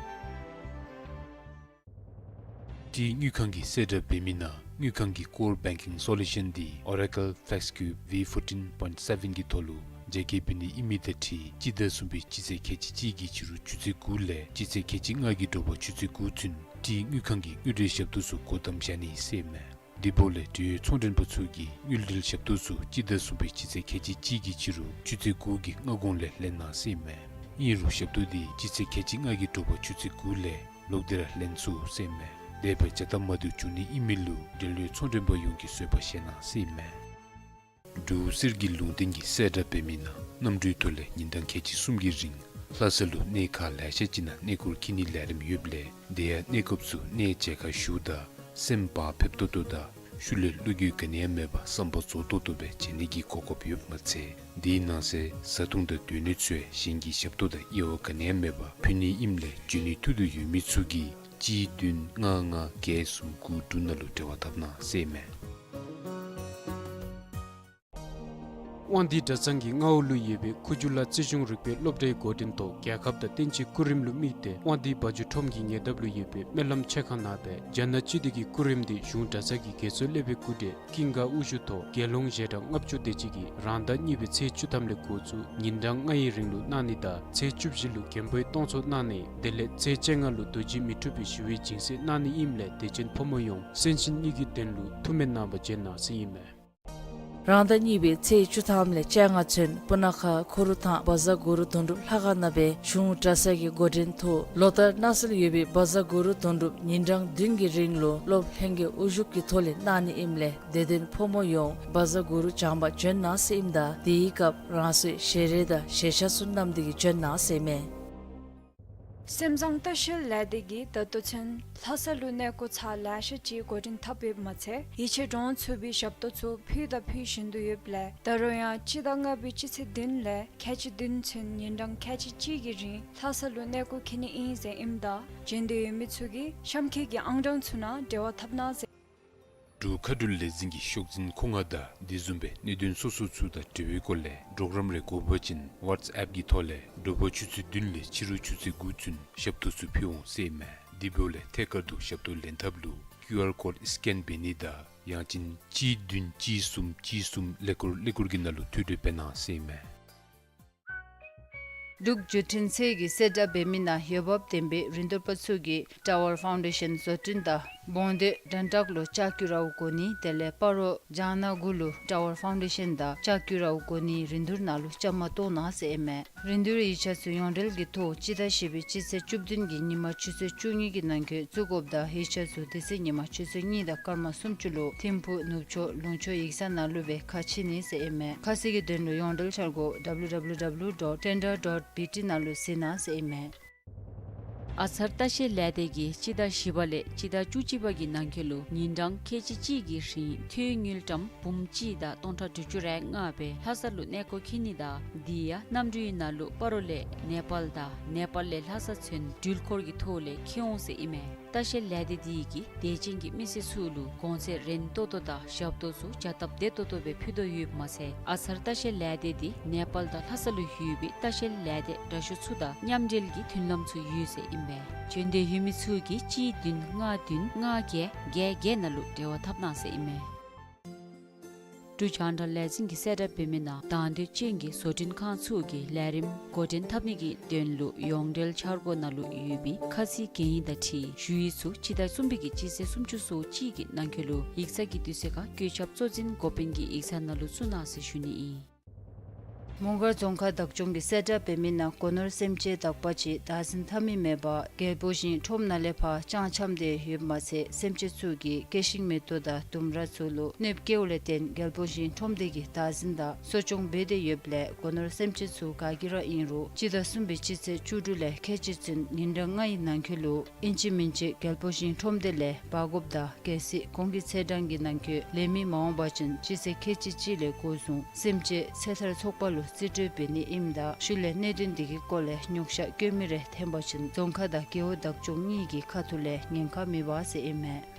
ཏི་དངུལ་ཁང་གིས་གསལ་བསྒྲགས་འབད་མི་ནང་དངུལ་ཁང་གི་Core Banking Solution འདི་Oracle FlexCube V fourteen point seven གི་ཐོག་ལུ་རྒྱ་སྐྱེད་འབད་ནི་ཨིན་མི་དང་འཁྲིལ་སྤྱི་ཟླ་གསུམ་པའི་སྤྱི་ཚེས་ཁལ་གཅིག་གཅིག་གི་ཕྱི་རུ་ཆུ་ཚོད་དགུ་ལས་སྤྱི་ཚེས་ཁལ་གཅིག་ལྔ་གི་དྲོ་པ་ཆུ་ཚོད་དགུ་ཚུན་ཏི་དངུལ་ཁང་གི་དངུལ་འབྲེལ་ཞབས་ཏོག་ཚུ་སྒོ་བསྡམ་བཞག་ནི་ཟེར་ཨིན་མས། དེ་འབདཝ་ལས་འབྲེལ་ཡོད་ཚོང་མགྲོན་པ་ཚུ་གིས་དངུལ་འབྲེལ་ཞབས་ཏོག་ཚུ་སྤྱི་ཟླ་གསུམ་པའི་སྤྱི་ཚེས་ཁལ་གཅིག་གཅིག་གི་ཕྱི་རུ་ཆུ་ཚོད་དགུ་གི་སྔ་གོང་ལས་ལེན་གནང་ཟེར་ཨིན་མས། ཨིན་རུང་ཞབས་ཏོག་འདི་སྤྱི་ཚེས་ཁལ་གཅིག་ལྔ་གི་དྲོ་པ་ཆུ་ཚོད་དགུ་ལས་ལོག་སྟེ་ར་ལེན་ཚུགས་ཟེར་ཨིན་མས། དེ་སྦེ་བྱ་ལྟ་མ་བཏུབ་བྱུང་ནི་ཨིན་མི་ལུ་འབྲེལ་ཡོད་ཚོང་མགྲོན་པ་ཡོངས་ཀྱིས་བཟོད་པ་བཞེས་གནང་ཟེར་ཨིན་མས། འབྲུག་གསེར་གྱི་ལུང་བསྟན་གྱིས་གསལ་བསྒྲགས་འབད་མི་ནང་གནམ་གྲུའི་ཐོག་ལས་ཉིན་གྲངས་ཁལ་གཅིག་གསུམ་གྱི་རིང་ལྷ་ས་ལུ་གནས་ཁག་ལེ་ཤ་ཅིག་ནང་གནས་སྐོར་འཁྱིད་ནིའི་ལས་རིམ་ཡོདཔ་ལས་དེ་ཡང་གནས་སྐབས་སུ་གནས་མཇལ་ཁ་ཞུཝ་ད་སེམས་བག་ཕེབས་ཏོག་ཏོ་དང་ཤུལ་ལས་བློ་འགྱོད་ག་ནི་ཡང་མེད་པར་བསམ་པ་རྫོགས་ཏོག་ཏོ་སྦེ་མཇལ་ནི་གི་གོ་སྐབས་ཡོདཔ་མ་ཚད་དེའི་ནང་གསེས་བཟའ་འཐུང་དང་སྡོད་གནས་ཚུ་ཡང་གཞན་གྱི་ཞབས་ཏོག་དང་དབྱེ་བ་ག་ནི་ཡང་མེད་པར་ཕུལ་ནི་ཨིནམ་ལས་འབྱོན་ནི་ཐུགས་འདོད་ཡོད་མི་ཚུ་གིས་གཅིག་བདུན་ལྔ་ལྔ་བརྒྱད་གསུམ་དགུ་དྲུག་ནང་ལུ་འབྲེལ་བ་འཐབ་གནང་ཟེར་ཨིན་མས། དབང་འདུས་གྲྭ་ཚང་གི་མངའ་འོག་ལུ་ཡོད་པའི་ཁུ་བྱུག་ལ་རྩིས་གཞུང་རིག་པའི་སློབ་གྲྭའི་འགོ་འདྲེན་ཐོག་རྒྱལ་ཁབ་དང་བསྟན་སྤྱིའི་སྐུ་རིམ་ལུ་དམིགས་ཏེ་དབང་འདུས་བ་ཕྱུགས་ཁྲོམ་གྱི་ཉེ་འདབས་ལུ་ཡོད་པའི་སྨོན་ལམ་ཆོས་ཁང་ནང་སྦེ་རྒྱ་ནག་སྤྱི་མདོས་ཀྱི་སྐུ་རིམ་འདི་གཞུང་གྲྭ་ཚང་གི་དགེ་ཚུལ་སློབ་དཔོན་སྐུ་བགྲེས་ཀུན་དགའ་དབུ་བཞུགས་ཐོག་དགེ་སློང་ཞལ་གྲངས་ལྔ་བཅུ་དེ་ཅིག་གིས་རང་ཟླ་གཉིས་པའི་ཚེས་བཅུ་ཐམ་ལས་འགོ་བཙུགས་ཉིན་གྲངས་ལྔའི་རིང་ལུ་གནང་ནི་དང་ཚེས་བཅུ་བཞི་ལུ་མགོན་པོའི་གཏོང་ཚོགས་གནང་ནི་དེ་ལས་ཚེས་བཅོ་ལྔ་ལུ་རྡོ་རྗེ་མི་འཁྲུགས་པའི་ཞི་བའི་སྦྱིན་སྲེག་གནང་ནི་ཨིནམ་ལས་དད་ཅན་ཕོ་མོ་ཡོངས་གསན་ཞིང་གཉིས་ཀྱི་དོན་ལུ་ཐུགས་སྨོན་གནང་བར་བྱོན་གནང་ཟེར་ཨིན་མས། རང་ཟླ་གཉིས་པའི་ཚེས་བཅུ་ཐམ་ལས་བཅོ་ལྔ་ཚུན་སྤུ་ན་ཁ་ཁོ་རུ་ཐང་བཛྲ་གུ་རུ་དོན་གྲུབ་ལྷ་ཁང་ནང་སྦེ་གཞུང་གྲྭ་ཚང་གི་འགོ་འདྲེན་ཐོག་ལོ་ལྟར་གནང་སྲོལ་ཡོད་པའི་བཛྲ་གུ་རུ་དོན་གྲུབ་ཉིན་གྲངས་བདུན་གྱི་རིང་ལུ་སློབ་ལྷན་རྒྱས་དབུ་བཞུགས་ཀྱི་ཐོག་ལས་གནང་ནི་ཨིནམ་ལས་དད་ལྡན་ཕོ་མོ་ཡོངས་བཛྲ་གུ་རུ་བགྱང་པར་བྱོན་གནང་ཟེར་ཨིནམ་ད་དེའི་སྐབས་རང་སོའི་ཞལ་རས་དང་ཞལ་ཆས་ཚུ་བསྣམས་ཏེ་གིས་བྱོན་གནང་ཟེར་ཨིན་མས། སེམས་བཟང་ལྟ་བཤལ་ལས་སྡེ་གིས་ད་ལྟོ་ཚུན་ལྷ་ས་ལུ་གནས་སྐོར་ཚར་ལེ་ཤ་ཅིག་འགོ་འདྲེན་འཐབ་ཡོདཔ་མ་ཚད་ཡིད་ཆེས་འདྲོངས་ཚུགས་པའི་ཞབས་ཏོག་ཚུ་ཕུལ་དང་ཕུལ་བཞིན་དུ་ཡོདཔ་ལས་ད་རུང་ཡང་སྤྱི་ཟླ་ལྔ་པའི་སྤྱི་ཚེས་བདུན་ལས་ཁལ་གཅིག་བདུན་ཚུན་ཉིན་གྲངས་ཁལ་གཅིག་གཅིག་གི་རིང་ལྷ་ས་ལུ་གནས་སྐོར་འཁྱིད་ནི་ཨིན་ཟེར་ཨིནམ་ད་བྱོན་འདོད་ཡོད་མི་ཚུ་གིས་གཤམ་འཁོད་ཀྱི་ཨང་གྲངས་ཚུ་ནང་འབྲེལ་བ་འཐབ་གནང་ཟེར། འབྲུག་མཁའ་འགྲུལ་ལས་འཛིན་གྱི་ཤོག་འཛིན་ཁོ་ང་དང་དེ་བཟུམ་སྦེ་གནད་དོན་སོ་སོ་ཚུ་དང་འབྲེལ་བའི་སྐོར་ལས་གྲོགས་རམ་རེ་དགོ་པ་ཅིན་ཝཊས་ཨེཔ་གི་ཐོག་ལས་དྲོ་པ་ཆུ་ཚོད་བདུན་ལས་ཕྱི་རུ་ཆུ་ཚོད་དགུ་ཚུན་ཞབས་ཏོག་ཚུ་ཕུལ་འོང་ཟེར་ཨིན་མས། དེ་འབདཝ་ལས་ཐད་ཀར་དུ་ཞབས་ཏོག་ལེན་ཐབས་ལུ་ཀིའུ་ཨར་ཀོཌ་སི་ཀེན་འབད་ནི་དང་ཡང་ཅིན་གཅིག་བདུན་གཅིག་གསུམ་གཅིག་གསུམ་ཀླད་ཀོར་ཀླད་ཀོར་གྱི་ནང་ལུ་ཐོ་འགོད་འབད་གནང་ཟེར་ཨིན་མས། འབྲུག་བརྒྱུད་འཕྲིན་ཚད་ཀྱི་གསལ་བསྒྲགས་འབད་མི་ནང་འོས་འབབ་ལྡན་པའི་རིན་བསྡུར་པ་ཚུ་གིས་ཊ་ཝར་ཕའུན་ཌེ་ཤཱན་བཟོ་སྐྲུན་དང་བོང་སྟོད་དྲན་རྟགས་ལུ་ལྕགས་ཀྱུ་ར་བ་དགོ་ནི་དེ་ལས་སྤ་རོ་ལྕང་ནག་གུ་ལུ་ཊ་ཝར་ཕའུན་ཌེ་ཤཱན་དང་ལྕགས་ཀྱུ་ར་བ་དགོ་ནི་རིན་བསྡུར་ནང་ལུ་བཅའ་མར་གཏོགས་གནང་ཟེར་ཨིན་མས། རིན་བསྡུར་ཡིག་ཆ་ཚུ་ཡོངས་འབྲེལ་གྱི་ཐོག་སྤྱི་ཟླ་བཞི་པའི་སྤྱི་ཚེས་བཅུ་བདུན་གྱི་ཉིན་མ་ཆུ་ཚོད་བཅུ་གཉིས་ཀྱི་ནང་འཁོད་བཙུགས་དགོཔ་དང་ཡིག་ཆ་ཚུ་དེ་ཚེ་ཉིན་མ་ཆུ་ཚོད་གཉིས་དང་སྐར་མ་སུམ་ཅུ་ལུ་ཐིམ་ཕུག་ནུབ་ཕྱོགས་ལུང་ཕྱོགས་ཡིག་ཚང་ནང་ལུ་སྦེ་ཁ་ཕྱེ་ནི་ཟེར་ཨིན་མས། ཁ་གསལ་གྱི་དོན་ལུ་ཡོངས་འབྲེལ་འཆར་སྒོ་W W W dot tender dot B T ནང་ལུ་གཟིགས་གནང་ཟེར་ཨིན་མས། ཨ་ཚར་ལྟ་བཤལ་ལས་སྡེ་གིས་སྤྱི་ཟླ་བཞི་པ་ལས་སྤྱི་ཟླ་བཅུ་གཅིག་པ་གི་ནང་འཁོད་ལུ་ཉིན་གྲངས་ཁལ་གཅིག་གཅིག་གི་རིང་ཐོན་དངུལ་ཀྲམ་འབུམ་གཅིག་དང་སྟོང་ཕྲག་དྲུག་ཅུ་རེ་ལྔ་སྦེ་ལྷ་ས་ལུ་གནས་སྐོར་འཁྱིད་ནི་དང་དེ་ཡང་གནམ་གྲུའི་ནང་ལུ་སྤ་རོ་ལས་ནེ་པཱལ་དང་ནེ་པཱལ་ལས་ལྷ་ས་ཚུན་འགྲུལ་འཁོར་གྱི་ཐོག་ལས་འཁྱིད་འོང་ཟེར་ཨིན་མས། ལྟ་བཤལ་ལས་སྡེ་དེ་གིས་དད་ཅན་གྱི་མི་སེར་ཚུ་ལུ་གོང་ཚད་རན་ཏོག་ཏོ་དང་ཞབས་ཏོག་ཚུ་བྱ་སྟབས་བདེ་ཏོག་ཏོ་སྦེ་ཕུལ་དོ་ཡོདཔ་མ་ཚད་ཨ་ཚར་ལྟ་བཤལ་ལས་སྡེ་དེ་ནེ་པཱལ་དང་ལྷ་ས་ལུ་ཡོད་པའི་ལྟ་བཤལ་ལས་སྡེ་འདྲ་ཤོས་ཚུ་དང་མཉམ་འབྲེལ་གྱི་མཐུན་ལམ་ཚུ་ཡོད་ཟེར་ཨིན་པས། བྱོན་འདོད་ཡོད་མི་ཚུ་གིས་གཅིག་བདུན་ལྔ་བདུན་ལྔ་བརྒྱད་བརྒྱད་བརྒྱད་ནང་ལུ་འབྲེལ་བ་འཐབ་གནང་ཟེར་ཨིན་མས། འབྲུག་རྒྱང་བསྒྲགས་ལས་འཛིན་གྱིས་གསལ་བསྒྲགས་འབད་མི་ནང་དང་འདོད་ཅན་གྱི་བཟོ་སྐྲུན་ཁང་ཚུ་གིས་ལས་རིམ་འགོ་འདྲེན་འཐབ་ནི་གི་དོན་ལུ་ཡོངས་འབྲེལ་འཆར་སྒོ་ནང་ལུ་ཡོད་པའི་ཁ་ཚིག་གན་ཡིག་དང་འཁྲིལ་ཞུ་ཡིག་ཚུ་སྤྱི་ཟླ་གསུམ་པའི་གི་སྤྱི་ཚེས་སུམ་ཅུ་སོ་གཅིག་གི་ནང་འཁོད་ལུ་ཡིག་ཚང་གི་དུས་ཚོད་ཁར་བཀོད་ཁྱབ་གཙོ་འཛིན་འགོ་དཔོན་གྱི་ཡིག་ཚང་ནང་ལུ་བཙུགས་གནང་ཟེར་ཞུ་ནི་ཨིན། མོང་སྒར་རྫོང་ཁག་བདག་སྐྱོང་གིས་གསལ་བསྒྲགས་འབད་མི་ནང་སྒོ་ནོར་སེམས་ཅན་དག་པ་ཅིག་བདག་འཛིན་འཐབ་མི་མེད་པར་རྒྱལ་པོ་ཞིང་ཁྲོམ་ནང་ལས་ཕར་ལྕང་འཁྱམས་ཏེ་ཡོདཔ་མ་ཚད་སེམས་ཅན་ཚུ་གིས་སྐྱེ་ཤིང་མེ་ཏོག་དང་ལྡུམ་ར་ཚུ་ལུ་གནོདཔ་བཀལཝ་ལས་བརྟེན་རྒྱལ་པོ་ཞིང་ཁྲོམ་སྡེ་གིས་བདག་འཛིན་དང་གསོ་སྐྱོང་འབད་དེ་ཡོདཔ་ལས་སྒོ་ནོར་སེམས་ཅན་ཚུ་ག་གིས་ར་ཨིན་རུང་སྤྱི་ཟླ་གསུམ་པའི་སྤྱི་ཚེས་བཅུ་དྲུག་ལས་ཁལ་གཅིག་ཚུན་ཉིན་གྲངས་ལྔའི་ནང་འཁོད་ལུ་ཨིན་ཅི་མིན་ཅི་རྒྱལ་པོ་ཞིང་ཁྲོམ་སྡེ་ལས་འབག་དགོཔ་དང་གལ་སྲིད་གོང་གི་ཚེས་གྲངས་ཀྱི་ནང་འཁོད་ལེན་མི་མ་འོང་པ་ཅིན་སྤྱི་ཚེས་ཁལ་གཅིག་གཅིག་ལས་འགོ་བཟུང་སེམས་ཅན་ཚེ་ཐར་ཚོགས་པ་ལུ་རྩིས་སྤྲོད་འབད་ནི་ཨིནམ་ད་ཤུལ་ལས་གནད་དོན་འདི་གི་སྐོར་ལས་ཉོགས་བཤད་བཀོད་མི་རེ་འཐོན་པ་ཅིན་རྫོང་ཁག་དང་རྒེད་འོག་བདག་སྐྱོང་གཉིས་ཀྱི་ཁ་ཐུག་ལས་ཉེན་ཁ་མེད་པ་ཟེར་ཨིན་མས།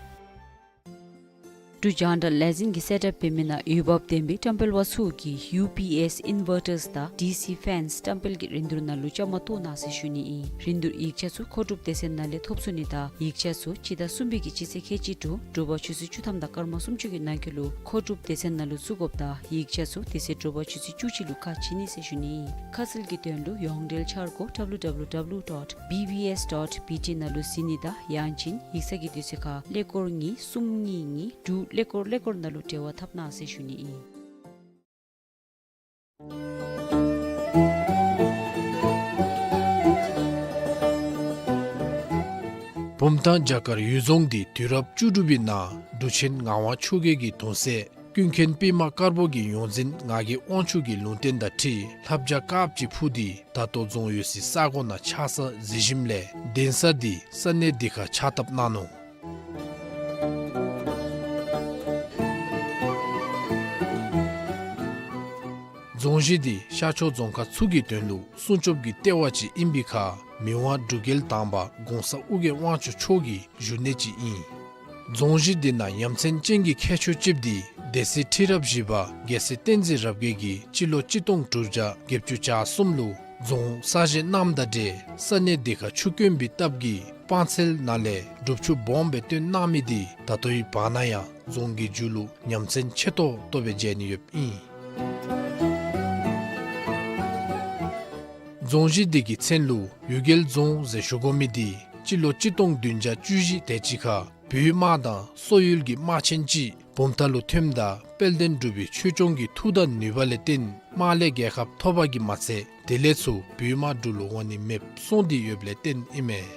འབྲུག་རྒྱང་བསྒྲགས་ལས་འཛིན་གྱིས་གསལ་བསྒྲགས་འབད་མི་ནང་འོས་འབབ་ལྡན་པའི་བཀྲམ་སྤེལ་པ་ཚུ་གིས་ཡུ་པི་ཨེསི་ཨིན་ཝར་ཊརསི་དང་ཌི་སི་ཕེནསི་བཀྲམ་སྤེལ་གྱི་རིན་བསྡུར་ནང་ལུ་བཅའ་མར་གཏོགས་གནང་ཟེར་ཞུ་ནི་ཨིན། རིན་བསྡུར་ཡིག་ཆ་ཚུ་མཁོ་སྒྲུབ་སྡེ་ཚན་ནང་ལས་ཐོབ་ཚུགས་ནི་དང་ཡིག་ཆ་ཚུ་སྤྱི་ཟླ་གསུམ་པའི་གི་སྤྱི་ཚེས་ཁལ་གཅིག་དྲུག་དྲོ་པ་ཆུ་ཚོད་བཅུ་ཐམ་དང་སྐར་མ་སུམ་ཅུ་གི་ནང་འཁོད་ལུ་མཁོ་སྒྲུབ་སྡེ་ཚན་ནང་ལུ་བཙུགས་དགོཔ་དང་ཡིག་ཆ་ཚུ་དེ་ཚེ་དྲོ་པ་ཆུ་ཚོད་བཅུ་གཅིག་ལུ་ཁ་ཕྱེ་ནི་ཟེར་ཞུ་ནི་ཨིན། ཁ་གསལ་གྱི་དོན་ལུ་ཡོངས་འབྲེལ་འཆར་སྒོ་W W W dot B B S dot B T ནང་ལུ་གཟིགས་ནི་དང་ཡང་ཅིན་ཡིག་ཚང་གི་དུས་ཚོད་ཁར་ཀླད་ཀོར་གཉིས་གསུམ་གཉིས་གཉིས་དྲུག་ཀླད་ཀོར་ཀླད་ཀོར་ནང་ལུ་འབྲེལ་བ་འཐབ་གནང་ཟེར་ཞུ་ནི་ཨིན། བུམ་ཐང་བྱ་དཀར་གཡུལ་རྫོང་འདི་དུས་རབས་བཅུ་དྲུག་པའི་ནང་འབྲུག་ཆེན་ངག་དབང་ཆོས་རྒྱལ་གྱི་གདུང་སྲས་ཀུན་མཁྱེན་པདྨ་དཀར་པོ་གི་ཡོངས་འཛིན་ངག་གི་དབང་ཕྱུག་གི་ལུང་བསྟན་དང་འཁྲིལ་ལྷ་བྱ་དཀརཔོ་ཅིག་འཕུར་ཏེ་ད་ལྟོ་རྫོང་ཡོད་སའི་ས་གོ་ནང་ཆགས་ས་གཟིགས་ཞིནམ་ལས་གདན་ས་འདི་ས་གནས་འདི་ཁར་ཕྱག་བཏབ་གནང་ནུག། རྫོང་གཞི་འདི་ཤར་ཕྱོགས་རྫོང་ཁག་ཚུ་གི་དོན་ལུ་སྲུང་སྐྱོབ་ཀྱི་ལྟེ་བ་ཅིག་ཨིན་པའི་ཁར་མི་དབང་འབྲུག་རྒྱལ་དང་པ་གོང་ས་ཨོ་རྒྱན་དབང་ཕྱུག་མཆོག་གི་བཞུགས་གནས་ཅིག་ཨིན། རྫོང་གཞི་འདི་ནང་ཡ་མཚན་ཅན་གྱི་ཁྱད་ཆོས་ཅིག་འདི་སྡེ་སྲིད་ཁྲི་རབས་བཞི་པ་རྒྱལ་སྲས་བསྟན་འཛིན་རབ་རྒྱས་ཀྱིས་སྤྱི་ལོ་གཅིག་སྟོང་དྲུག་བརྒྱ་བརྒྱད་ཅུ་གྱ་གསུམ་ལུ་རྫོང་གསར་བཞེངས་གནངམ་དང་འབྲེལ་ས་གནས་འདི་ཁར་ཆུ་དཀོན་པའི་སྟབས་ཀྱིས་སྤང་ཚལ་ནང་ལས་སྒྲུབ་ཆུ་སྦོམ་སྦེ་བཏོན་གནང་མི་འདི་ད་ལྟོའི་བར་ན་ཡང་རྫོང་གི་མཇུག་ལུ་ཡ་མཚན་ཆེ་ཏོག་ཏོ་སྦེ་མཇལ་ནི་ཡོདཔ་ཨིན། རྫོང་གཞི་འདི་གི་མཚན་ལུ་གཡུལ་རྒྱལ་རྫོང་ཟེར་ཞུ་དགོ་མི་འདི་སྤྱི་ལོ་གཅིག་སྟོང་བདུན་བརྒྱ་བཅུ་བཞི་དེ་ཅིག་ཁར་བོད་དམག་དང་སོག་ཡུལ་གྱི་དམག་ཆེན་ཅིག་བུམ་ཐང་ལུ་ཐོནམ་ད་དཔལ་ལྡན་འབྲུག་པའི་ཆོས་སྐྱོང་གི་མཐུ་དང་ནུས་པ་ལས་བརྟེན་དམག་ལས་རྒྱལ་ཁ་ཐོབ་པ་གིས་མ་ཚད་དེ་ལས་ཚུར་བོད་དམག་འབྲུག་ལུ་འོང་ནི་མེདཔ་སོང་སྟེ་ཡོདཔ་ལས་བརྟེན་ཨིན་མས།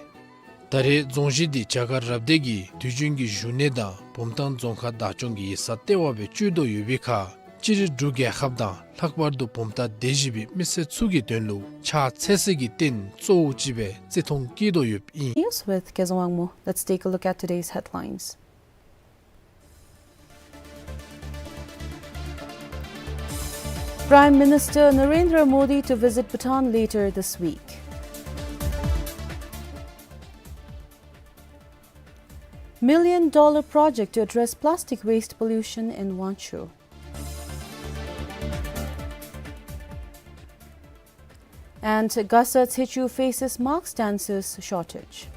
ད་རེས་རྫོང་གཞི་འདི་བྱ་དཀར་རབ་སྡེ་གི་དུས་རྒྱུན་གྱི་བཞུགས་གནས་དང་བུམ་ཐང་རྫོང་ཁག་བདག་སྐྱོང་གི་ཡིག་ཚང་ལྟེ་བ་སྦེ་སྤྱོད་དོ་ཡོད་པའི་ཁར་ སྤྱིར་འབྲུག་རྒྱལ་ཁབ་དང་ལྷག་པར་དུ་བུམ་ཐང་སྡེ་བཞི་པའི་མི་སེར་ཚུ་གི་དོན་ལུ་ཕྱག་འཚལ་སའི་རྟེན་གཙོ་བོ་ཅིག་སྦེ་བརྩི་མཐོང་བསྐྱེད་དོ་ཡོདཔ་ཨིན། News with Kezang Wangmo. Let's take a look at today's headlines. Prime Minister Narendra Modi to visit Bhutan later this week. Million dollar project to address plastic waste pollution in Wangchhu. And Gasa Tsechu faces mask dancers shortage.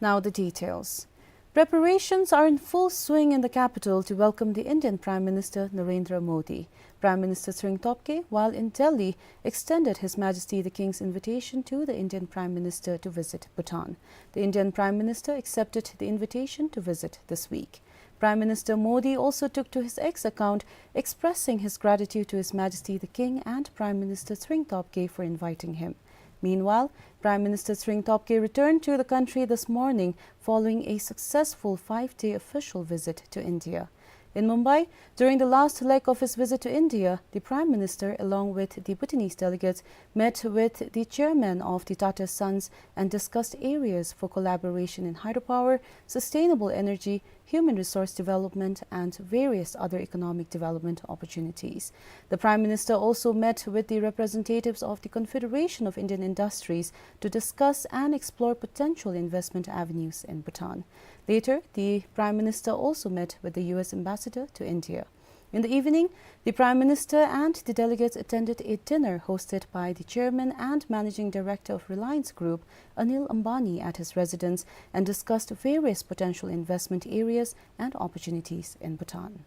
Now the details. Preparations are in full swing in the capital to welcome the Indian Prime Minister Narendra Modi. Prime Minister Tshering Tobgay, while in Delhi, extended His Majesty the King's invitation to the Indian Prime Minister to visit Bhutan. The Indian Prime Minister accepted the invitation to visit this week. Prime Minister Modi also took to his X account, expressing his gratitude to His Majesty the King and Prime Minister Tshering Tobgay for inviting him. Meanwhile, Prime Minister Tshering Tobgay returned to the country this morning following a successful five-day official visit to India. In Mumbai, during the last leg of his visit to India, the Prime Minister, along with the Bhutanese delegates, met with the chairman of the Tata Sons and discussed areas for collaboration in hydropower, sustainable energy, human resource development, and various other economic development opportunities. The Prime Minister also met with the representatives of the Confederation of Indian Industries to discuss and explore potential investment avenues in Bhutan. Later, the Prime Minister also met with the U S Ambassador to India. In the evening, the Prime Minister and the delegates attended a dinner hosted by the Chairman and Managing Director of Reliance Group, Anil Ambani, at his residence and discussed various potential investment areas and opportunities in Bhutan.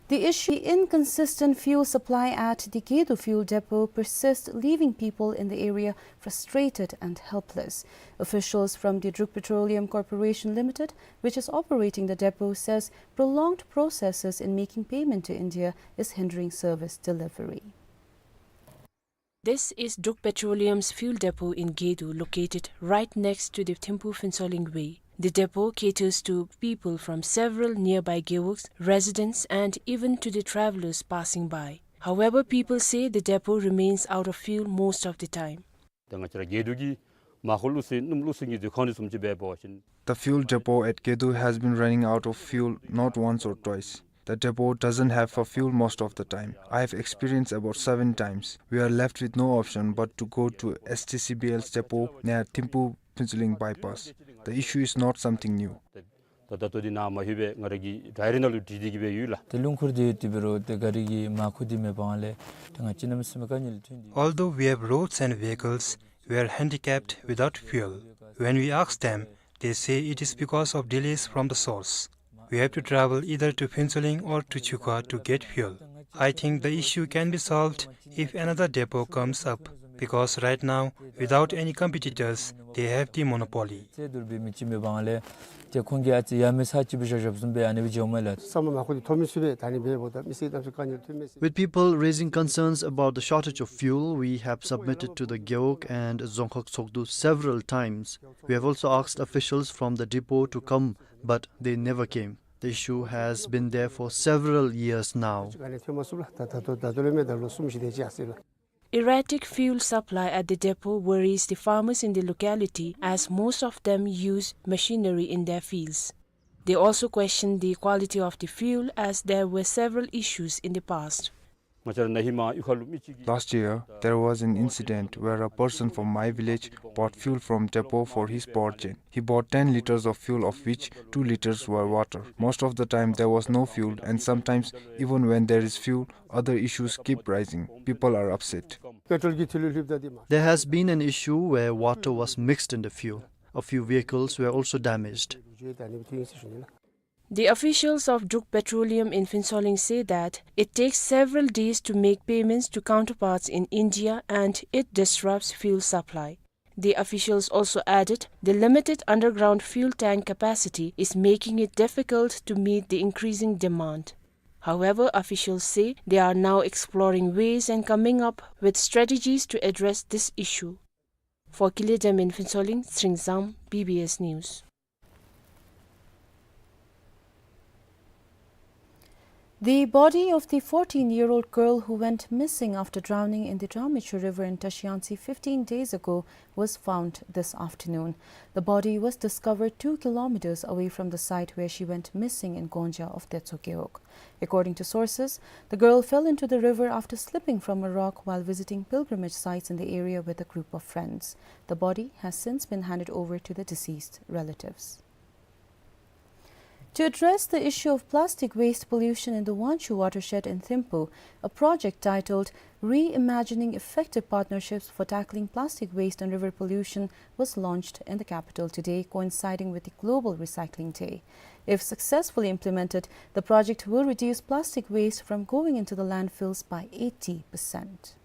The issue, the inconsistent fuel supply at the Gedo fuel depot persists, leaving people in the area frustrated and helpless. Officials from the Druk Petroleum Corporation Limited, which is operating the depot, says prolonged processes in making payment to India is hindering service delivery. This is Druk Petroleum's fuel depot in Gedo, located right next to the Thimphu Phuentsholing Way. The depot caters to people from several nearby gewogs, residents, and even to the travelers passing by. However, people say the depot remains out of fuel most of the time. ད་ང་བཅས་ར་གེ་དུ་གི་མར་ཁུ་བླུག་ས་སྣུམ་བླུག་ས་གི་དུ་ཁང་དེ་བཟུམ་ཅིག་སྦེ་འབད་བ་ཅིན། The fuel depot at Gedo has been running out of fuel not once or twice. The depot doesn't have a fuel most of the time. I have experienced about seven times. We are left with no option but to go to S T C B L's depot near Thimphu Phuentsholing bypass. The issue is not something new. ད་ད་ལྟོ་འདི་ནཱ་མ་ལྷོད་པའི་ང་ར་གི་ཌའི་རི་ནང་ལུ་བྲིས་ཏེ་གི་སྦེ་ཡོད་ལགས། ཏེ་ལུང་ཁུར་འདི་ཡོད་དེ་འབད་རུང་ཏེ་གཱ་རི་གི་མར་ཁུ་འདི་མེད་པ་ལས་ཏེ་ང་བཅས་གནམ་མེད་ས་མེད་དཀའ་ངལ་ཐོན་ཏེ། Although we have roads and vehicles, we are handicapped without fuel. When we ask them, they say it is because of delays from the source. We have to travel either to Phuentsholing or to Chuka to get fuel. I think the issue can be solved if another depot comes up, because right now, without any competitors, they have the monopoly. ཚད་མཐོ་བའི་མི་ཅིག་མེད་པ་ལས་ཏེ་ཁོང་གིས་ཨ་ཙི་ཡ་མེད་ས་ཅིག་སྦེ་བཞག་བཞགཔ་བཟུམ་སྦེ་ཨ་ནི་སྦེ་འགྱོཝ་མས་ལགས། ས་མར་མར་ཁུ་འདི་ཐོབ་མི་ཚུགས་པས། ད་ཨ་ནི་འབདཝ་ད་མི་སེར་གནམ་མེད་ས་མེད་དཀའ་ངལ་ཐོན་མས་ཟེར། With people raising concerns about the shortage of fuel, we have submitted to the Gewog and Dzongkhag Tshogdu several times. We have also asked officials from the depot to come, but they never came. The issue has been there for several years now. Erratic fuel supply at the depot worries the farmers in the locality, as most of them use machinery in their fields. They also question the quality of the fuel, as there were several issues in the past. Last year, there was an incident where a person from my village bought fuel from depot for his power chain. He bought ten liters of fuel, of which two liters were water. Most of the time, there was no fuel, and sometimes, even when there is fuel, other issues keep rising. People are upset. There has been an issue where water was mixed in the fuel. A few vehicles were also damaged. The officials of Druk Petroleum in Phuentsholing say that it takes several days to make payments to counterparts in India and it disrupts fuel supply. The officials also added the limited underground fuel tank capacity is making it difficult to meet the increasing demand. However, officials say they are now exploring ways and coming up with strategies to address this issue. For Kile Dem in Phuentsholing, Tsering Zam, B B S News. The body of the fourteen-year-old girl who went missing after drowning in the Drahmechhor River in Tashi Yangtse fifteen days ago was found this afternoon. The body was discovered two kilometers away from the site where she went missing in Gonja of Detso Gewog. According to sources, the girl fell into the river after slipping from a rock while visiting pilgrimage sites in the area with a group of friends. The body has since been handed over to the deceased relatives. To address the issue of plastic waste pollution in the Wangchhu watershed in Thimphu, a project titled Reimagining Effective Partnerships for Tackling Plastic Waste and River Pollution was launched in the capital today, coinciding with the Global Recycling Day. If successfully implemented, the project will reduce plastic waste from going into the landfills by eighty percent.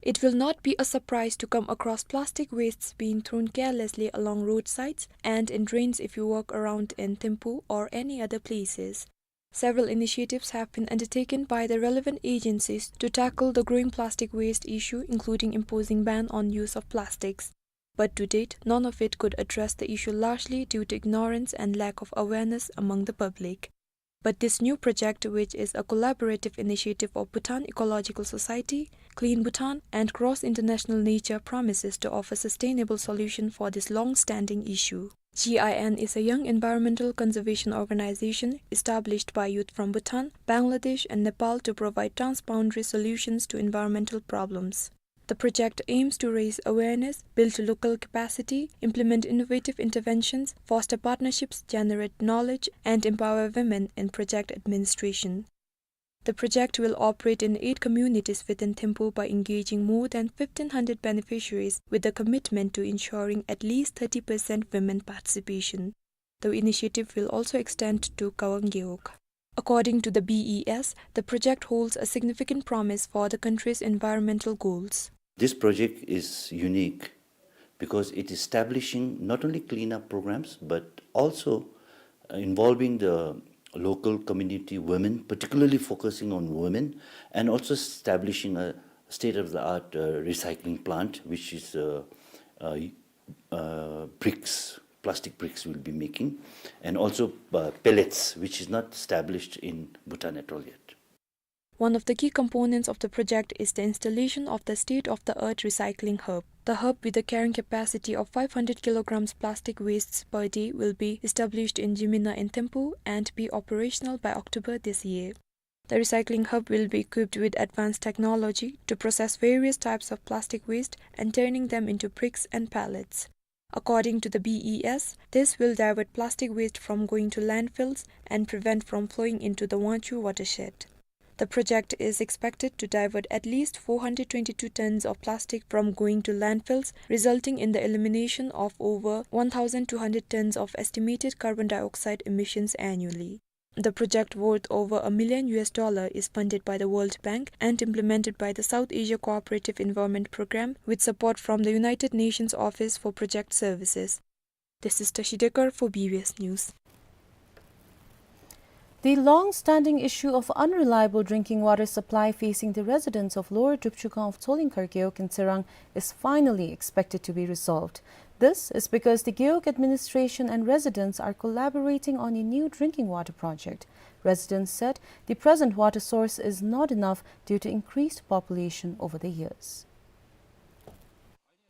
It will not be a surprise to come across plastic wastes being thrown carelessly along roadsides and in drains if you walk around in Thimphu or any other places. Several initiatives have been undertaken by the relevant agencies to tackle the growing plastic waste issue, including imposing ban on use of plastics. But to date, none of it could address the issue, largely due to ignorance and lack of awareness among the public. But this new project, which is a collaborative initiative of Bhutan Ecological Society, Clean Bhutan, and Cross International Nature, promises to offer sustainable solution for this long-standing issue. G I N is a young environmental conservation organization established by youth from Bhutan, Bangladesh, and Nepal to provide transboundary solutions to environmental problems. The project aims to raise awareness, build local capacity, implement innovative interventions, foster partnerships, generate knowledge, and empower women in project administration. The project will operate in eight communities within Thimphu by engaging more than fifteen hundred beneficiaries, with the commitment to ensuring at least thirty percent women participation. The initiative will also extend to Kawang Gewog. According to the B E S, the project holds a significant promise for the country's environmental goals. This project is unique because it is establishing not only cleanup programs, but also, uh, involving the local community women, particularly focusing on women, and also establishing a state-of-the-art, uh, recycling plant, which is, uh, uh, uh, bricks, plastic bricks we'll be making, and also, uh, pellets, which is not established in Bhutan at all yet. One of the key components of the project is the installation of the state-of-the-art recycling hub. The hub, with a carrying capacity of five hundred kilograms plastic wastes per day, will be established in Jimina in Thimphu and be operational by October this year. The recycling hub will be equipped with advanced technology to process various types of plastic waste and turning them into bricks and pallets. According to the B E S, this will divert plastic waste from going to landfills and prevent from flowing into the Wangchhu watershed. The project is expected to divert at least four hundred twenty-two tons of plastic from going to landfills, resulting in the elimination of over one thousand two hundred tons of estimated carbon dioxide emissions annually. The project, worth over a million U S dollar, is funded by the World Bank and implemented by the South Asia Cooperative Environment Programme, with support from the United Nations Office for Project Services. This is Tashi Dekar for B B S News. The long-standing issue of unreliable drinking water supply facing the residents of Lower Drupchugang of Tsolingkhar Gewog in Tsirang is finally expected to be resolved. This is because the Gewog administration and residents are collaborating on a new drinking water project. Residents said the present water source is not enough due to increased population over the years.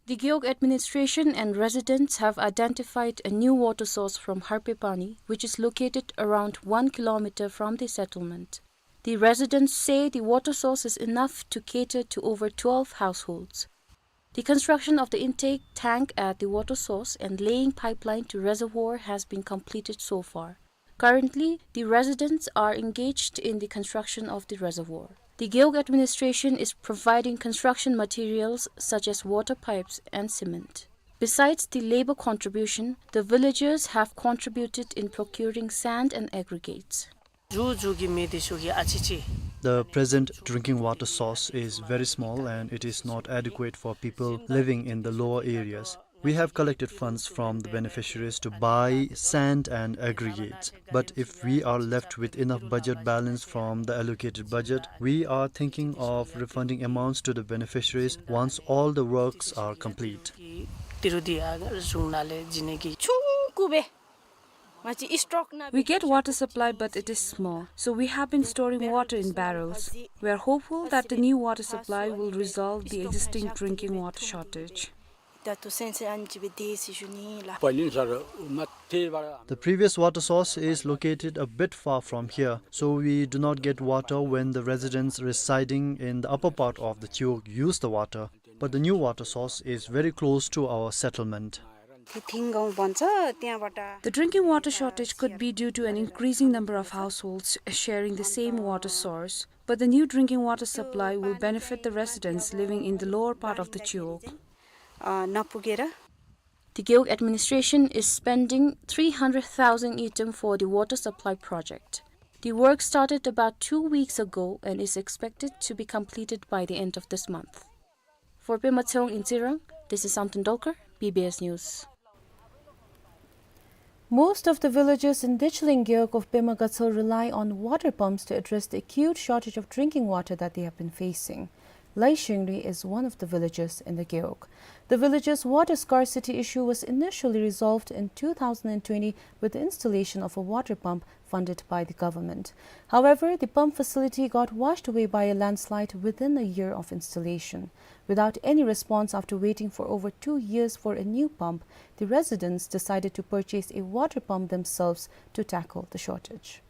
The Gewog administration and residents have identified a new water source from Harpepani, which is located around one kilometer from the settlement. The residents say the water source is enough to cater to over twelve households. The construction of the intake tank at the water source and laying pipeline to reservoir has been completed so far. Currently, the residents are engaged in the construction of the reservoir. The Gewog administration is providing construction materials such as water pipes and cement. Besides the labor contribution, the villagers have contributed in procuring sand and aggregates. ཇུ་ཇུ་གི་མི་དེ་ཚུ་གིས་ཨ་ཙི་ཅིག། The present drinking water source is very small and it is not adequate for people living in the lower areas. We have collected funds from the beneficiaries to buy sand and aggregates. But if we are left with enough budget balance from the allocated budget, we are thinking of refunding amounts to the beneficiaries once all the works are complete. ཏི་རུ་དི་ཡ་གཞུང་ནང་ལས་བྱིན་ནི་གི་ཆུང་ཀུ་སྦེ། We get water supply, but it is small, so we have been storing water in barrels. We are hopeful that the new water supply will resolve the existing drinking water shortage. The previous water source is located a bit far from here, so we do not get water when the residents residing in the upper part of the Chiwog use the water. But the new water source is very close to our settlement. The drinking water shortage could be due to an increasing number of households sharing the same water source, but the new drinking water supply will benefit the residents living in the lower part of the Chiwog. The Gewog administration is spending three hundred thousand ngultrum for the water supply project. The work started about two weeks ago and is expected to be completed by the end of this month. For Pema Tsewang in Tsirang, this is Samten Dolkar, B B S News. Most of the villages in Dicheling Gewog of Pema Gatshel rely on water pumps to address the acute shortage of drinking water that they have been facing. Laishingri is one of the villages in the Gewog. The village's water scarcity issue was initially resolved in two thousand and twenty with the installation of a water pump funded by the government. However, the pump facility got washed away by a landslide within a year of installation. Without any response after waiting for over two years for a new pump, the residents decided to purchase a water pump themselves to tackle the shortage.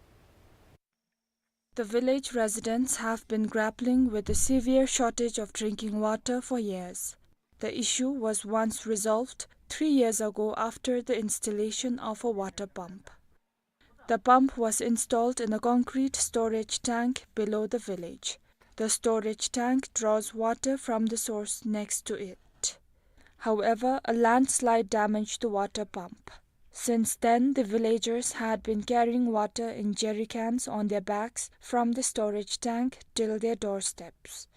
The village residents have been grappling with the severe shortage of drinking water for years. The issue was once resolved three years ago after the installation of a water pump. The pump was installed in a concrete storage tank below the village. The storage tank draws water from the source next to it. However, a landslide damaged the water pump. Since then, the villagers had been carrying water in jerry cans on their backs from the storage tank till their doorsteps.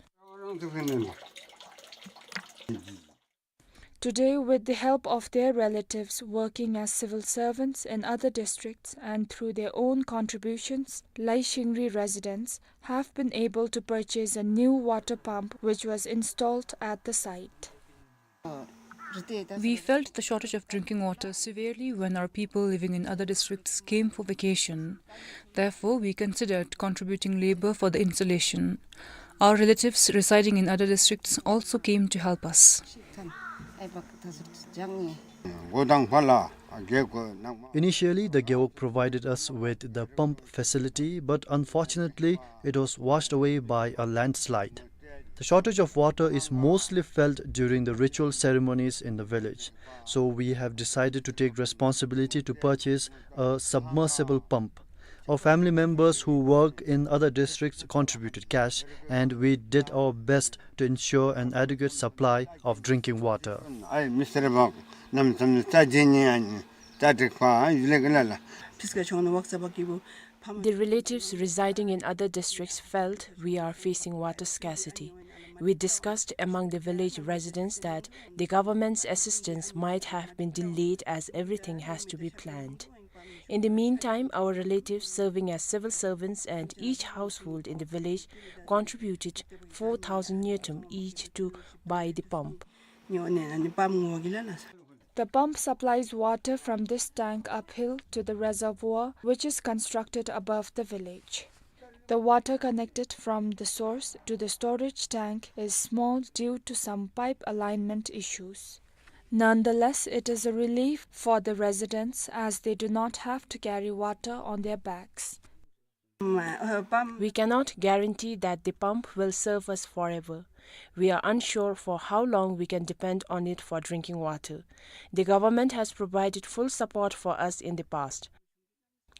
Today, with the help of their relatives working as civil servants in other districts and through their own contributions, Laishingri residents have been able to purchase a new water pump which was installed at the site. We felt the shortage of drinking water severely when our people living in other districts came for vacation. Therefore, we considered contributing labor for the installation. Our relatives residing in other districts also came to help us. Initially, the Gewog provided us with the pump facility, but unfortunately, it was washed away by a landslide. The shortage of water is mostly felt during the ritual ceremonies in the village, so we have decided to take responsibility to purchase a submersible pump. Our family members who work in other districts contributed cash, and we did our best to ensure an adequate supply of drinking water. The relatives residing in other districts felt we are facing water scarcity. We discussed among the village residents that the government's assistance might have been delayed as everything has to be planned. In the meantime, our relatives serving as civil servants and each household in the village contributed four thousand ngultrum each to buy the pump. The pump supplies water from this tank uphill to the reservoir, which is constructed above the village. The water connected from the source to the storage tank is small due to some pipe alignment issues. Nonetheless, it is a relief for the residents as they do not have to carry water on their backs. We cannot guarantee that the pump will serve us forever. We are unsure for how long we can depend on it for drinking water. The government has provided full support for us in the past.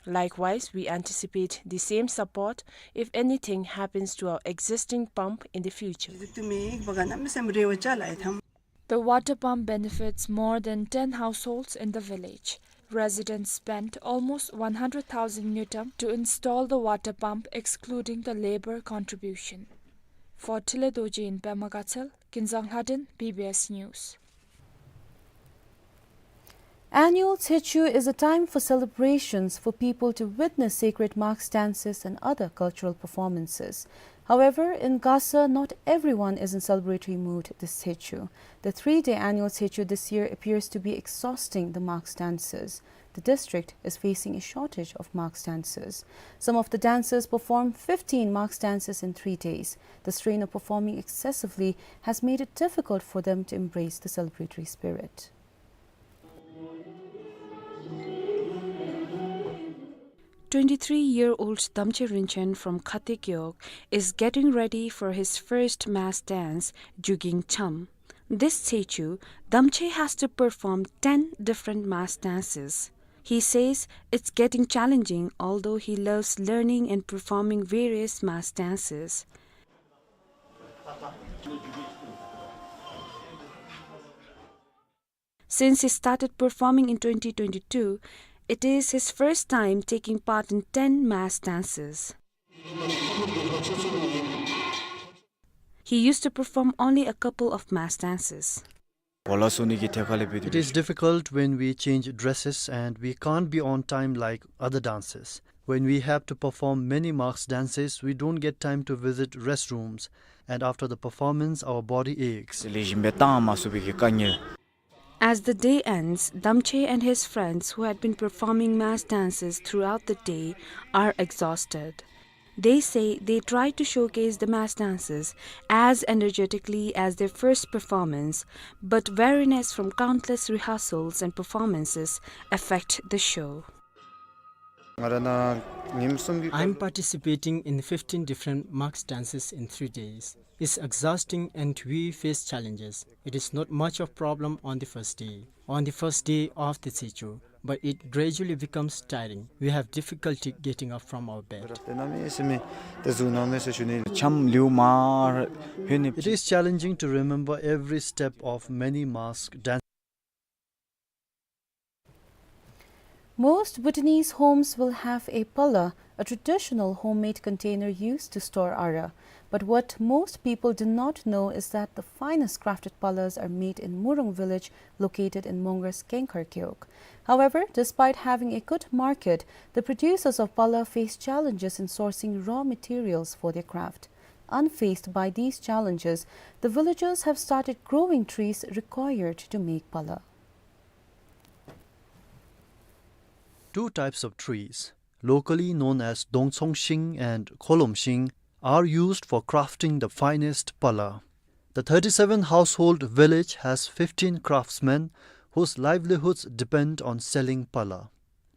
Likewise, we anticipate the same support if anything happens to our existing pump in the future. The water pump benefits more than ten households in the village. Residents spent almost one hundred thousand ngultrum to install the water pump, excluding the labor contribution. For Tile Dorji in Pema Gatshel, Kinzang Lhaden, B B S News. Annual Tshechu is a time for celebrations for people to witness sacred mask dances and other cultural performances. However, in Gasa, not everyone is in celebratory mood this Tsechu. The three-day annual Tsechu this year appears to be exhausting the mask dancers. The district is facing a shortage of mask dancers. Some of the dancers perform fifteen mask dances in three days. The strain of performing excessively has made it difficult for them to embrace the celebratory spirit. Twenty-three-year-old Damche Rinchen from Khate Gewog is getting ready for his first mask dance, Juging Cham. This Tsechu, Damche has to perform ten different mask dances. He says it's getting challenging, although he loves learning and performing various mask dances. Since he started performing in twenty twenty-two, it is his first time taking part in ten mask dances. He used to perform only a couple of mask dances. It is difficult when we change dresses and we can't be on time like other dancers. When we have to perform many mask dances, we don't get time to visit restrooms, and after the performance, our body aches. As the day ends, Damche and his friends who had been performing mask dances throughout the day are exhausted. They say they try to showcase the mask dances as energetically as their first performance, but weariness from countless rehearsals and performances affect the show. I'm participating in fifteen different mask dances in three days. It's exhausting and we face challenges. It is not much of problem on the first day, on the first day of the Tsechu, but it gradually becomes tiring. We have difficulty getting up from our bed. It is challenging to remember every step of many mask dances. Most Bhutanese homes will have a pala, a traditional homemade container used to store ara. But what most people do not know is that the finest crafted palas are made in Murung village, located in Mongrar's Kengkhar Gewog. However, despite having a good market, the producers of pala face challenges in sourcing raw materials for their craft. Unfazed by these challenges, the villagers have started growing trees required to make pala. Two types of trees, locally known as Dongtsongshing and Kholomshing, are used for crafting the finest pala. The thirty-seven household village has fifteen craftsmen whose livelihoods depend on selling pala.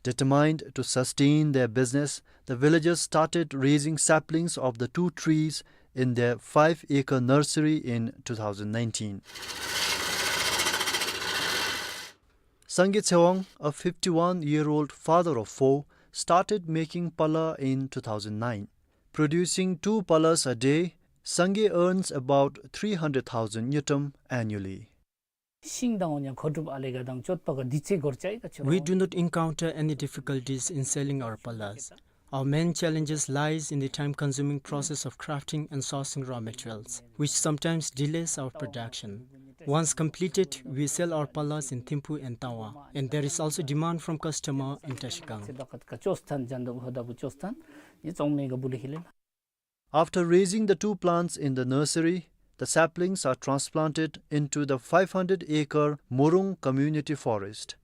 Determined to sustain their business, the villagers started raising saplings of the two trees in their five-acre nursery in two thousand nineteen. Sangay Tsewang, a fifty-one-year-old father of four, started making pala in two thousand nine. Producing two palas a day, Sangay earns about three hundred thousand ngultrum annually. We do not encounter any difficulties in selling our palas. Our main challenges lies in the time-consuming process of crafting and sourcing raw materials, which sometimes delays our production. Once completed, we sell our palas in Thimphu and Tawang, and there is also demand from customer in Trashigang. After raising the two plants in the nursery, the saplings are transplanted into the five-hundred-acre Murung Community Forest.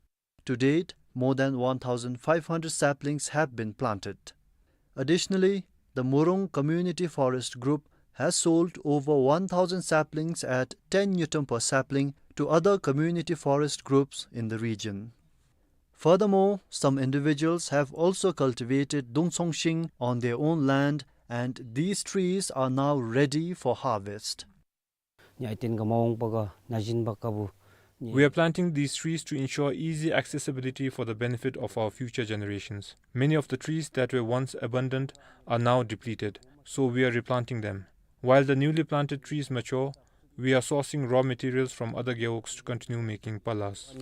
To date, more than one thousand five hundred saplings have been planted. Additionally, the Murung Community Forest Group has sold over one thousand saplings at ten ngultrum per sapling to other community forest groups in the region. Furthermore, some individuals have also cultivated Dongtsongshing on their own land, and these trees are now ready for harvest. We are planting these trees to ensure easy accessibility for the benefit of our future generations. Many of the trees that were once abundant are now depleted, so we are replanting them. While the newly planted trees mature, we are sourcing raw materials from other gewogs to continue making palas.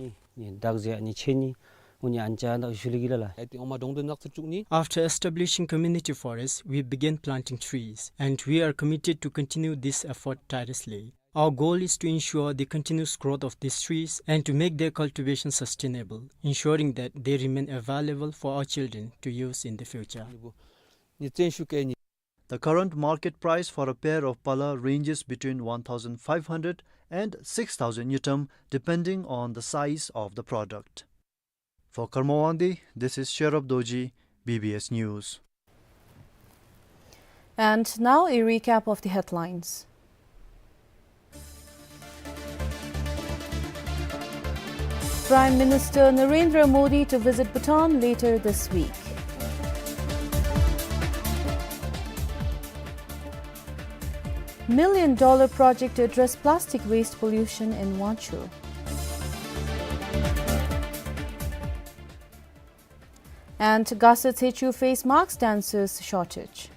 After establishing community forests, we began planting trees, and we are committed to continue this effort tirelessly. Our goal is to ensure the continuous growth of these trees and to make their cultivation sustainable, ensuring that they remain available for our children to use in the future. The The current market price for a pair of pala ranges between one thousand five hundred and six thousand ngultrum, depending on the size of the product. For Karma Wangdi, this is Sherab Dorji, B B S News. And now a recap of the headlines. Prime Minister Narendra Modi to visit Bhutan later this week. Million dollar project to address plastic waste pollution in Wangchhu. And Gasa Tsechu face masks, dancers shortage.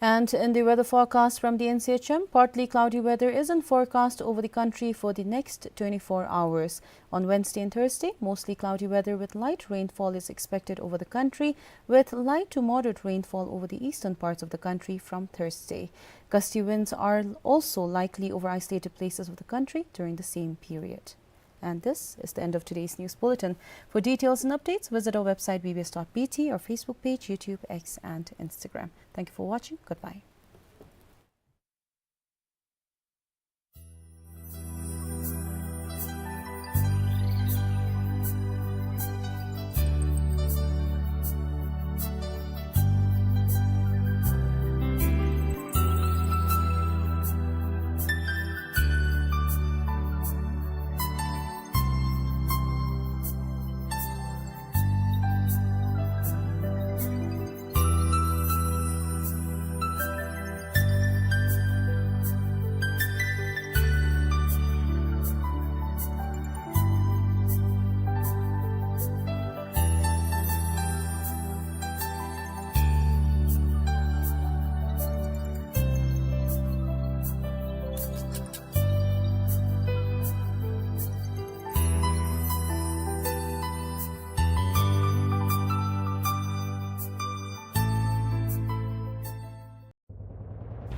And in the weather forecast from the N C H M, partly cloudy weather is in forecast over the country for the next twenty-four hours. On Wednesday and Thursday, mostly cloudy weather with light rainfall is expected over the country, with light to moderate rainfall over the eastern parts of the country from Thursday. Gusty winds are also likely over isolated places of the country during the same period. And this is the end of today's news bulletin. For details and updates, visit our website B B S dot B T, our Facebook page, YouTube, X, and Instagram. Thank you for watching. Goodbye.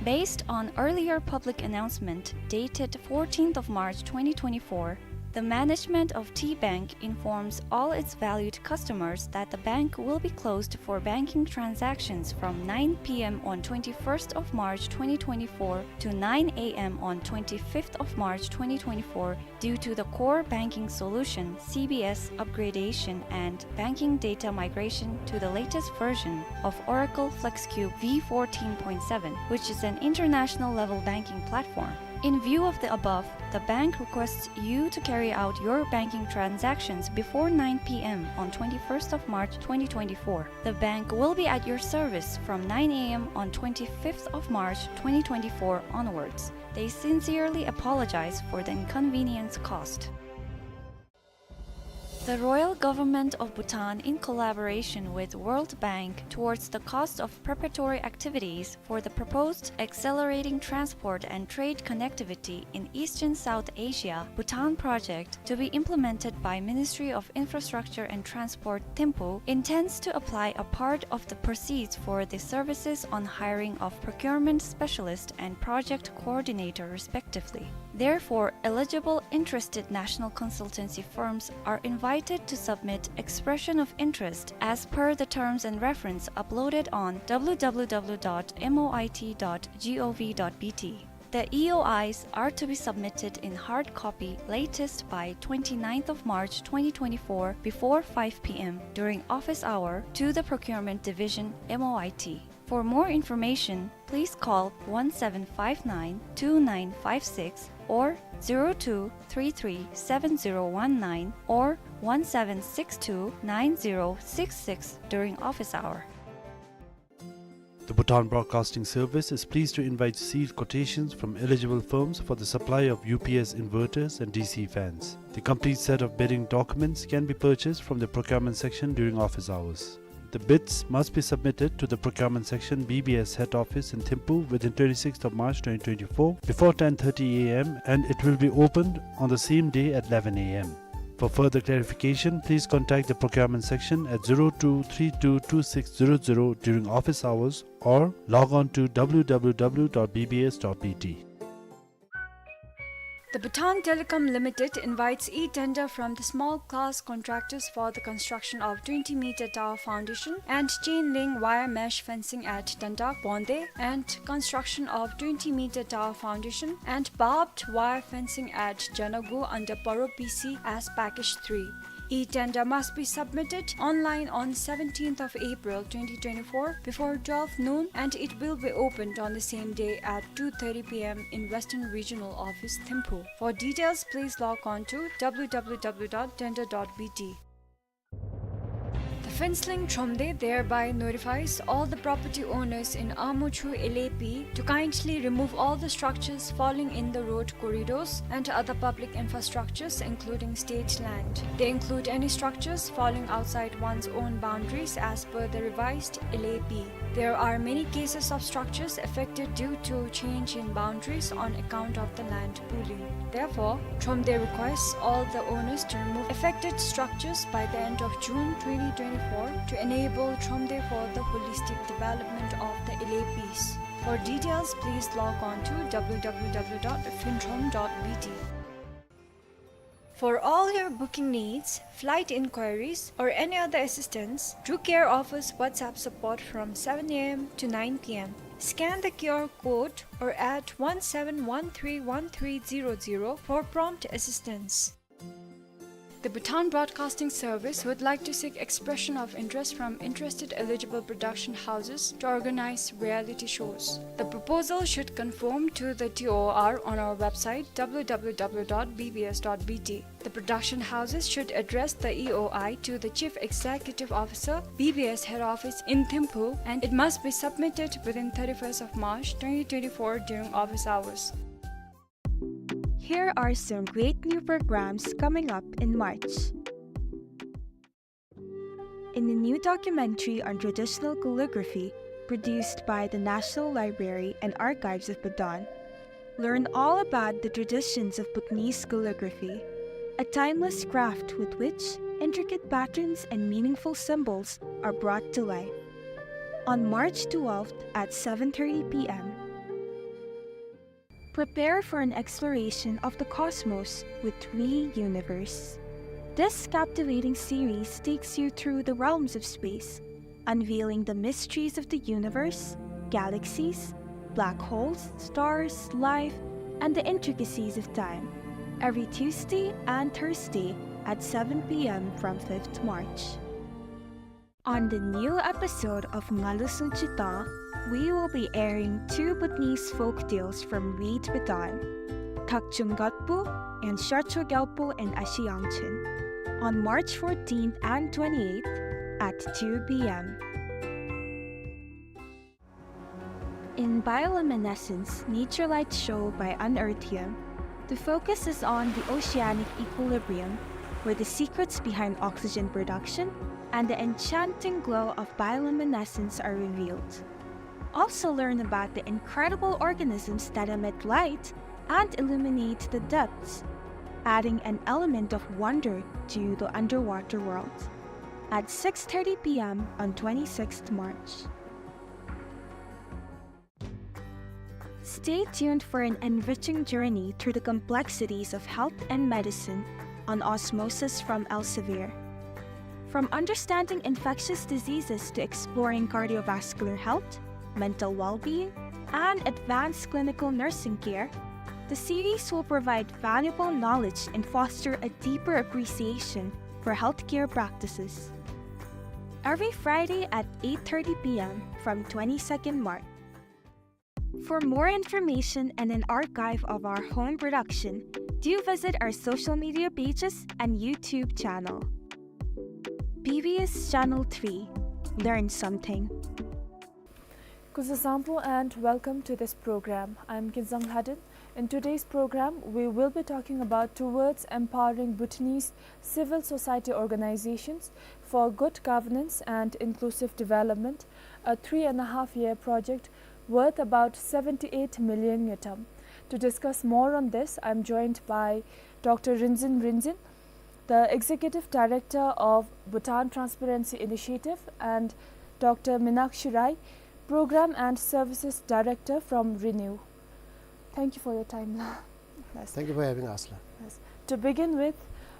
Based on earlier public announcement dated fourteenth of March twenty twenty-four, the management of T Bank informs all its valued customers that the bank will be closed for banking transactions from nine P M on twenty-first of March twenty twenty-four to nine A M on twenty-fifth of March twenty twenty-four due to the core banking solution, C B S, upgradation and banking data migration to the latest version of Oracle FlexCube V fourteen point seven, which is an international level banking platform. In view of the above, the bank requests you to carry out your banking transactions before nine P M on twenty-first of March twenty twenty-four. The bank will be at your service from nine A M on twenty-fifth of March twenty twenty-four onwards. They sincerely apologize for the inconvenience caused. The Royal Government of Bhutan, in collaboration with World Bank, towards the cost of preparatory activities for the proposed Accelerating Transport and Trade Connectivity in Eastern South Asia, Bhutan project, to be implemented by Ministry of Infrastructure and Transport, Thimphu, intends to apply a part of the proceeds for the services on hiring of procurement specialist and project coordinator, respectively. Therefore, eligible interested national consultancy firms are invited to submit expression of interest as per the terms and reference uploaded on W W W dot M O I T dot gov dot B T. The E O Is are to be submitted in hard copy latest by twenty-ninth of March twenty twenty-four before five P M during office hour to the Procurement Division, M O I T. For more information, please call one seven five nine two nine five six or zero two three three seven zero one nine or one seven six two nine zero six six during office hour. The Bhutan Broadcasting Service is pleased to invite sealed quotations from eligible firms for the supply of U P S inverters and D C fans. The complete set of bidding documents can be purchased from the procurement section during office hours. The bids must be submitted to the procurement section, B B S head office in Thimphu within twenty-sixth of March twenty twenty-four before ten thirty A M and it will be opened on the same day at eleven A M. For further clarification, please contact the procurement section at zero two three two two six zero zero during office hours or log on to W W W dot B B S dot B T. The Bhutan Telecom Limited invites e-tender from the small class contractors for the construction of twenty meter tower foundation and chain link wire mesh fencing at Dandak Bonde and construction of twenty meter tower foundation and barbed wire fencing at Janagu under Paro P C as package three. E-tender must be submitted online on seventeenth of April twenty twenty-four before twelve noon, and it will be opened on the same day at two thirty P M in Western Regional Office, Thimphu. For details, please log on to W W W dot tender dot B T. The Phuentsholing Thromde thereby notifies all the property owners in Amochu L A P to kindly remove all the structures falling in the road corridors and other public infrastructures, including state land. They include any structures falling outside one's own boundaries as per the revised L A P. There are many cases of structures affected due to change in boundaries on account of the land pooling. Therefore, Thromde requests all the owners to remove affected structures by the end of June twenty twenty-four to enable Thromde for the holistic development of the L A Ps. For details, please log on to W W W dot phuentrom dot B T. For all your booking needs, flight inquiries, or any other assistance, Drew Care offers WhatsApp support from seven A M to nine P M. Scan the Q R code or at one seven one three one three zero zero for prompt assistance. The Bhutan Broadcasting Service would like to seek expression of interest from interested eligible production houses to organize reality shows. The proposal should conform to the T O R on our website, W W W dot B B S dot B T. The production houses should address the E O I to the Chief Executive Officer, B B S Head Office in Thimphu, and it must be submitted within thirty-first of March twenty twenty-four during office hours. Here are some great new programs coming up in March. In a new documentary on traditional calligraphy produced by the National Library and Archives of Bhutan, learn all about the traditions of Bhutanese calligraphy, a timeless craft with which intricate patterns and meaningful symbols are brought to life. On March twelfth at seven thirty P M, prepare for an exploration of the cosmos with Re Universe. This captivating series takes you through the realms of space, unveiling the mysteries of the universe, galaxies, black holes, stars, life, and the intricacies of time. Every Tuesday and Thursday at seven P M from fifth March. On the new episode of Ngalu Sunchita, we will be airing two Bhutanese folk tales from Read Bhutan, Thakchung Gatpu and Sharcho Gyalpo in Ashi Yangchen, on March fourteenth and twenty-eighth at two P M. In Bioluminescence, Nature Light Show by Unearthium, the focus is on the oceanic equilibrium, where the secrets behind oxygen production and the enchanting glow of bioluminescence are revealed. Also learn about the incredible organisms that emit light and illuminate the depths, adding an element of wonder to the underwater world. At six thirty P M on twenty-sixth March. Stay tuned for an enriching journey through the complexities of health and medicine on Osmosis from Elsevier. From understanding infectious diseases to exploring cardiovascular health, mental well-being, and advanced clinical nursing care, the series will provide valuable knowledge and foster a deeper appreciation for healthcare practices. Every Friday at eight thirty P M from twenty-second March. For more information and an archive of our home production, do visit our social media pages and YouTube channel. B B S Channel three. Learn something. Kuzuzangpo and welcome to this program. I'm Kinzang Lhaden. In today's program, we will be talking about Towards Empowering Bhutanese Civil Society Organizations for Good Governance and Inclusive Development, a three and a half year project worth about seventy-eight million ngultrum. To discuss more on this, I'm joined by Doctor Rinzin Rinzin, the Executive Director of Bhutan Transparency Initiative, and Doctor Minakshi Rai, Program and Services Director from Renew. Thank you for your time, la. Thank you for having us, la. Yes. To begin with,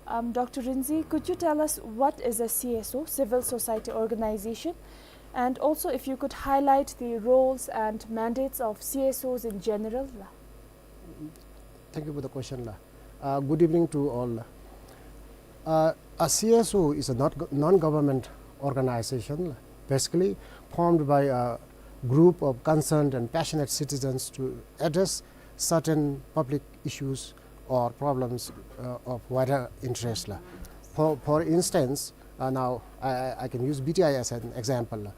um, Doctor Rinzi, could you tell us what is a C S O, civil society organization, and also if you could highlight the roles and mandates of C S Os in general, la? Thank you for the question, la. Uh, good evening to all, la. Uh, a C S O is a not, non-government organization, la, basically formed by a group of concerned and passionate citizens to address certain public issues or problems, uh, of wider interest, la. For, for instance, uh, now I, I I can use B T I as an example, la.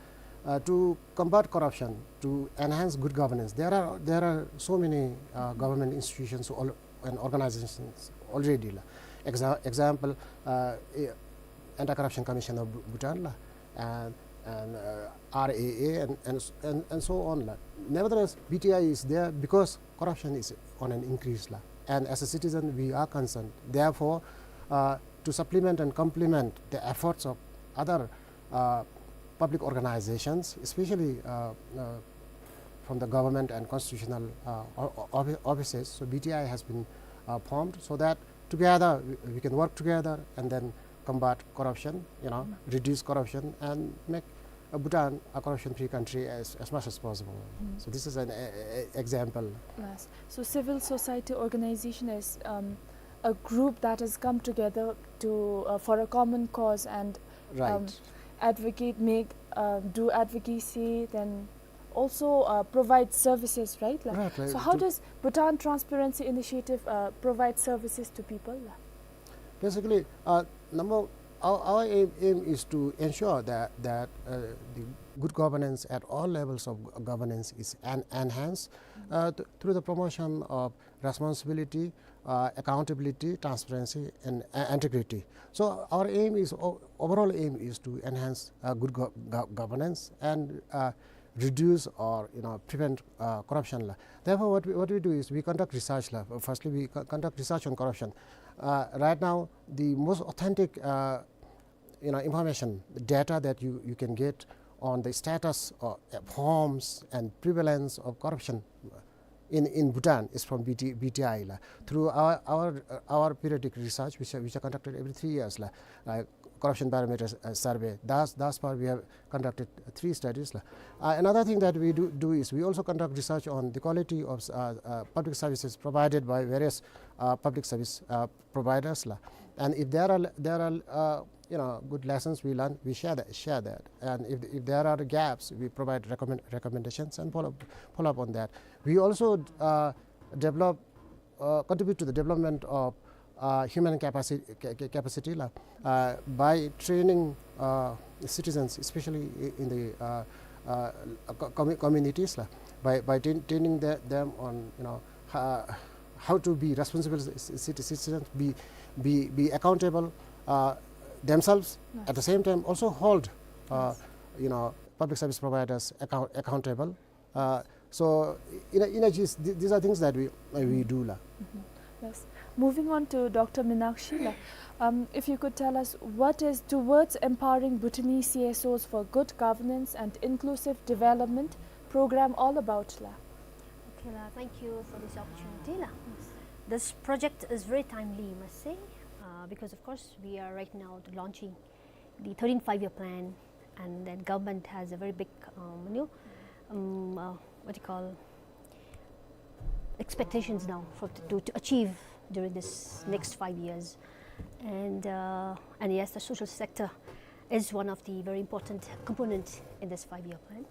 Uh, to combat corruption, to enhance good governance, there are, there are so many, uh, government institutions al-, and organizations already, la. Exa-, example, uh, eh, Anti-Corruption Commission of Bhu-, Bhutan, la, and, and, uh, R A A and, and s-, and, and so on, la. Nevertheless, B T I is there because corruption is on an increase, la. And as a citizen, we are concerned. Therefore, uh, to supplement and complement the efforts of other, uh, public organizations, especially, uh, uh, from the government and constitutional, uh, o-, o-, offi-, offices, so B T I has been, uh, formed so that together we, we can work together and then combat corruption, you know, reduce corruption and make, uh, Bhutan a corruption-free country as, as much as possible. So this is an, a, a, a example. Yes. So civil society organization is, um, a group that has come together to, uh, for a common cause and, um, advocate, make, uh, do advocacy, then also, uh, provide services, right? Like, right, right. So how does Bhutan Transparency Initiative, uh, provide services to people? Basically, uh, number, our, our aim, aim is to ensure that, that, uh, the good governance at all levels of g-, governance is en-, enhanced, uh, th-, through the promotion of responsibility, uh, accountability, transparency, and, uh, integrity. So our aim is, o-, overall aim is to enhance, uh, good go-, go-, governance and, uh, reduce or, you know, prevent, uh, corruption, la. Therefore, what we, what we do is we conduct research, la. Firstly, we co-, conduct research on corruption. Uh, right now, the most authentic, uh, you know, information, the data that you, you can get on the status or, uh, forms and prevalence of corruption in, in Bhutan is from B T, B T I, la. Through our, our, uh, our periodic research, which are, which are conducted every three years, la, like Corruption Barometer, uh, Survey. Thus, thus far we have conducted three studies, la. Uh, another thing that we do, do is we also conduct research on the quality of, uh, uh, public services provided by various, uh, public service, uh, providers, la. And if there are, there are, uh, you know, good lessons we learn, we share that, share that. And if, if there are gaps, we provide recommend, recommendations and follow, follow up on that. We also, uh, develop, uh, contribute to the development of, uh, human capacity, ca-, ca-, capacity, la, uh, by training, uh, citizens, especially i-, in the, uh, uh, co-, commu-, communities, la, by, by train-, training the, them on, you know, ho-, how to be responsible ci-, ci-, citizens, be, be, be accountable, uh, themselves. At the same time, also hold, uh, you know, public service providers account-, accountable. Uh, so, in a, in a gist, th-, these are things that we, uh, we do, la. Yes. Moving on to Doctor Minakshi, la. Um, if you could tell us what is Towards Empowering Bhutanese C S Os for Good Governance and Inclusive Development program all about, la? Okay, la, thank you for this opportunity, la. This project is very timely, I must say, uh, because of course we are right now launching the thirteenth five-year plan, and then government has a very big, um, you know, um, uh, what do you call, expectations now for to, to achieve during this next five years. And, uh, and yes, the social sector is one of the very important component in this five-year plan.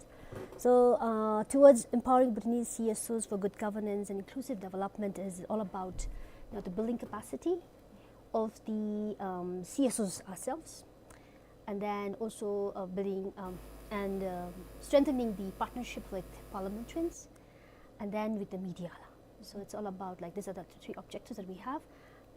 So, uh, Towards Empowering Bhutanese C S Os for Good Governance and Inclusive Development is all about, you know, the building capacity of the, um, C S Os ourselves, and then also, uh, building, um, and, um, strengthening the partnership with parliamentarians, and then with the media. So it's all about, like, these are the three objectives that we have.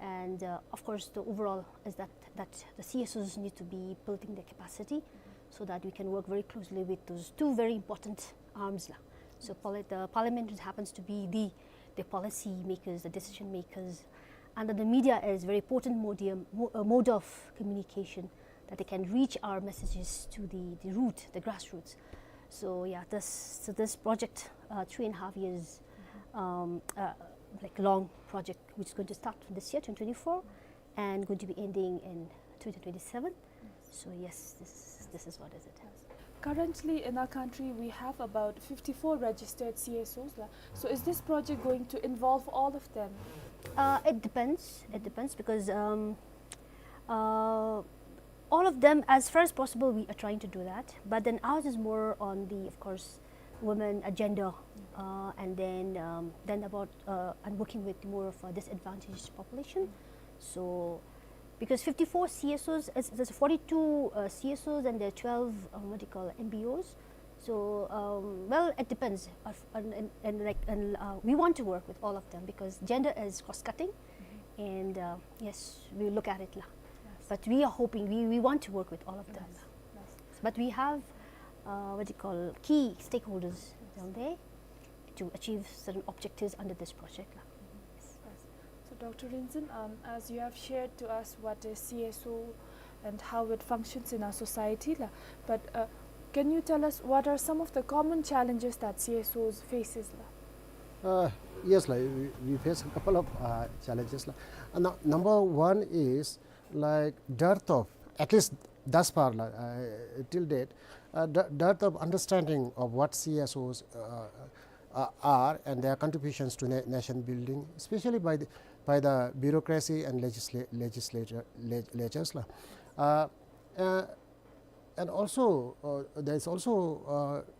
And, uh, of course, the overall is that, that the C S Os need to be building their capacity so that we can work very closely with those two very important arms, la. So parli-, the parliament happens to be the, the policy makers, the decision makers, and then the media is very potent modium, mo-, uh, mode of communication that they can reach our messages to the, the root, the grassroots. So yeah, this, so this project, uh, three and a half years, um, uh, like, long project, which is going to start this year, twenty twenty-four, and going to be ending in twenty twenty-seven. So yes, this is, this is what is it. Currently in our country, we have about fifty-four registered C S Os, la. So is this project going to involve all of them? Uh, it depends. It depends because, um, uh, all of them, as far as possible, we are trying to do that. But then ours is more on the, of course, women agenda, uh, and then, um, then about, uh, and working with more of a disadvantaged population. So, because fifty-four C S Os, is, there's forty-two, uh, C S Os, and there are twelve, uh, what do you call, M B Os. So, um, well, it depends. Uh, and, and, and, like, and, uh, we want to work with all of them because gender is cross-cutting, and, uh, yes, we look at it, la. But we are hoping, we, we want to work with all of them, la. But we have, uh, what do you call, key stakeholders down there to achieve certain objectives under this project, la. So, Doctor Rinzin, um, as you have shared to us what is C S O and how it functions in our society, la, but, uh, can you tell us what are some of the common challenges that C S Os faces, la? Uh, yes, la, we, we face a couple of, uh, challenges, la. Uh, nu-, number one is, like, dearth of, at least thus far, la, uh, till date, uh, de-, dearth of understanding of what C S Os, uh, uh, are and their contributions to na-, nation building, especially by the, by the bureaucracy and legisla-, legislature, leg-, legislatures, la. Uh, uh, and also, uh, there is also, uh,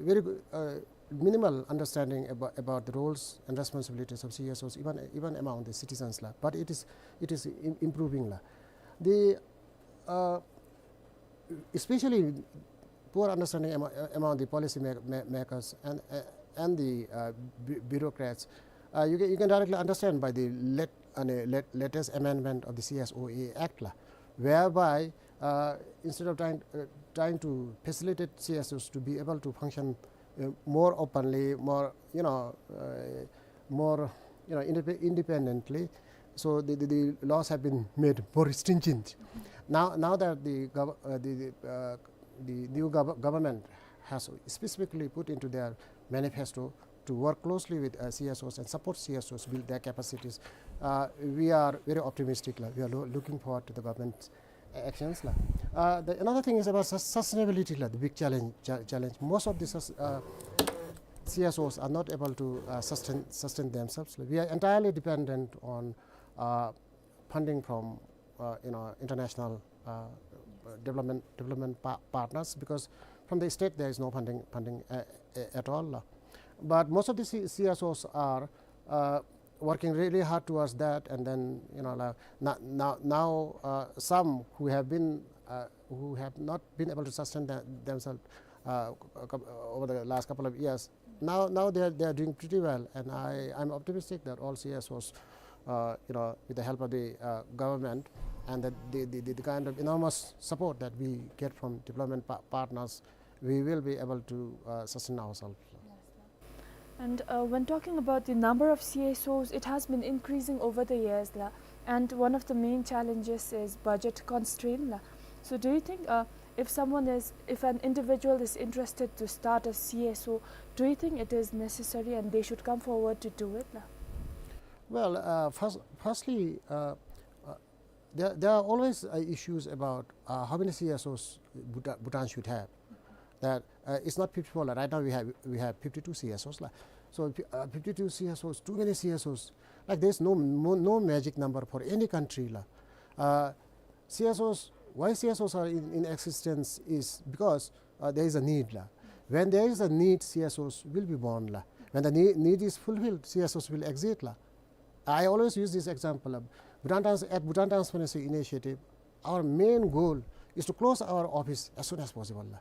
very good, uh, minimal understanding about, about the roles and responsibilities of C S Os, even, even among the citizens, la. But it is, it is im-, improving, la. The, uh, especially poor understanding amo-, among the policy ma-, ma-, makers and, uh, and the, uh, bu-, bureaucrats. Uh, you can, you can directly understand by the lat-, uh, lat-, latest amendment of the C S O A Act, la, whereby, uh, instead of trying, uh, trying to facilitate C S Os to be able to function, uh, more openly, more, you know, uh, more, you know, indep-, independently, so the, the, the laws have been made more stringent. Now, now that the gov-, uh, the, the, uh, the new gov-, government has specifically put into their manifesto to work closely with, uh, C S Os and support C S Os build their capacities, uh, we are very optimistic, la. We are loo-, looking forward to the government's actions, la. Uh, the, another thing is about sus-, sustainability, la, the big challenge, cha-, challenge. Most of the sus-, uh, C S Os are not able to, uh, sustain, sustain themselves, la. We are entirely dependent on, uh, funding from, uh, you know, international, uh, development, development pa-, partners, because from the state there is no funding, funding, uh, uh, at all, la. But most of the C-, C S Os are, uh, working really hard towards that, and then, you know, la, na-, now, now, uh, some who have been, uh, who have not been able to sustain the-, themselves, uh, over the last couple of years, now, now they are, they are doing pretty well, and I, I'm optimistic that all C S Os, uh, you know, with the help of the, uh, government and the, the, the, the kind of enormous support that we get from development pa-, partners, we will be able to, uh, sustain ourselves. And, uh, when talking about the number of C S Os, it has been increasing over the years, la, and one of the main challenges is budget constraint, la. So do you think, uh, if someone is, if an individual is interested to start a C S O, do you think it is necessary and they should come forward to do it, la? Well, uh, first, firstly, uh, uh, there, there are always, uh, issues about, uh, how many C S Os Bhuta-, Bhutan should have. That, uh, it's not fifty-four, la. Right now we have, we have fifty-two C S Os, la. So, uh, fifty-two C S Os, too many C S Os. Like, there's no, no, no magic number for any country, la. Uh, C S Os, why C S Os are in, in existence is because, uh, there is a need, la. When there is a need, C S Os will be born, la. When the need, need is fulfilled, C S Os will exist, la. I always use this example of Bhutan Trans-, at Bhutan Transparency Initiative, our main goal is to close our office as soon as possible, la.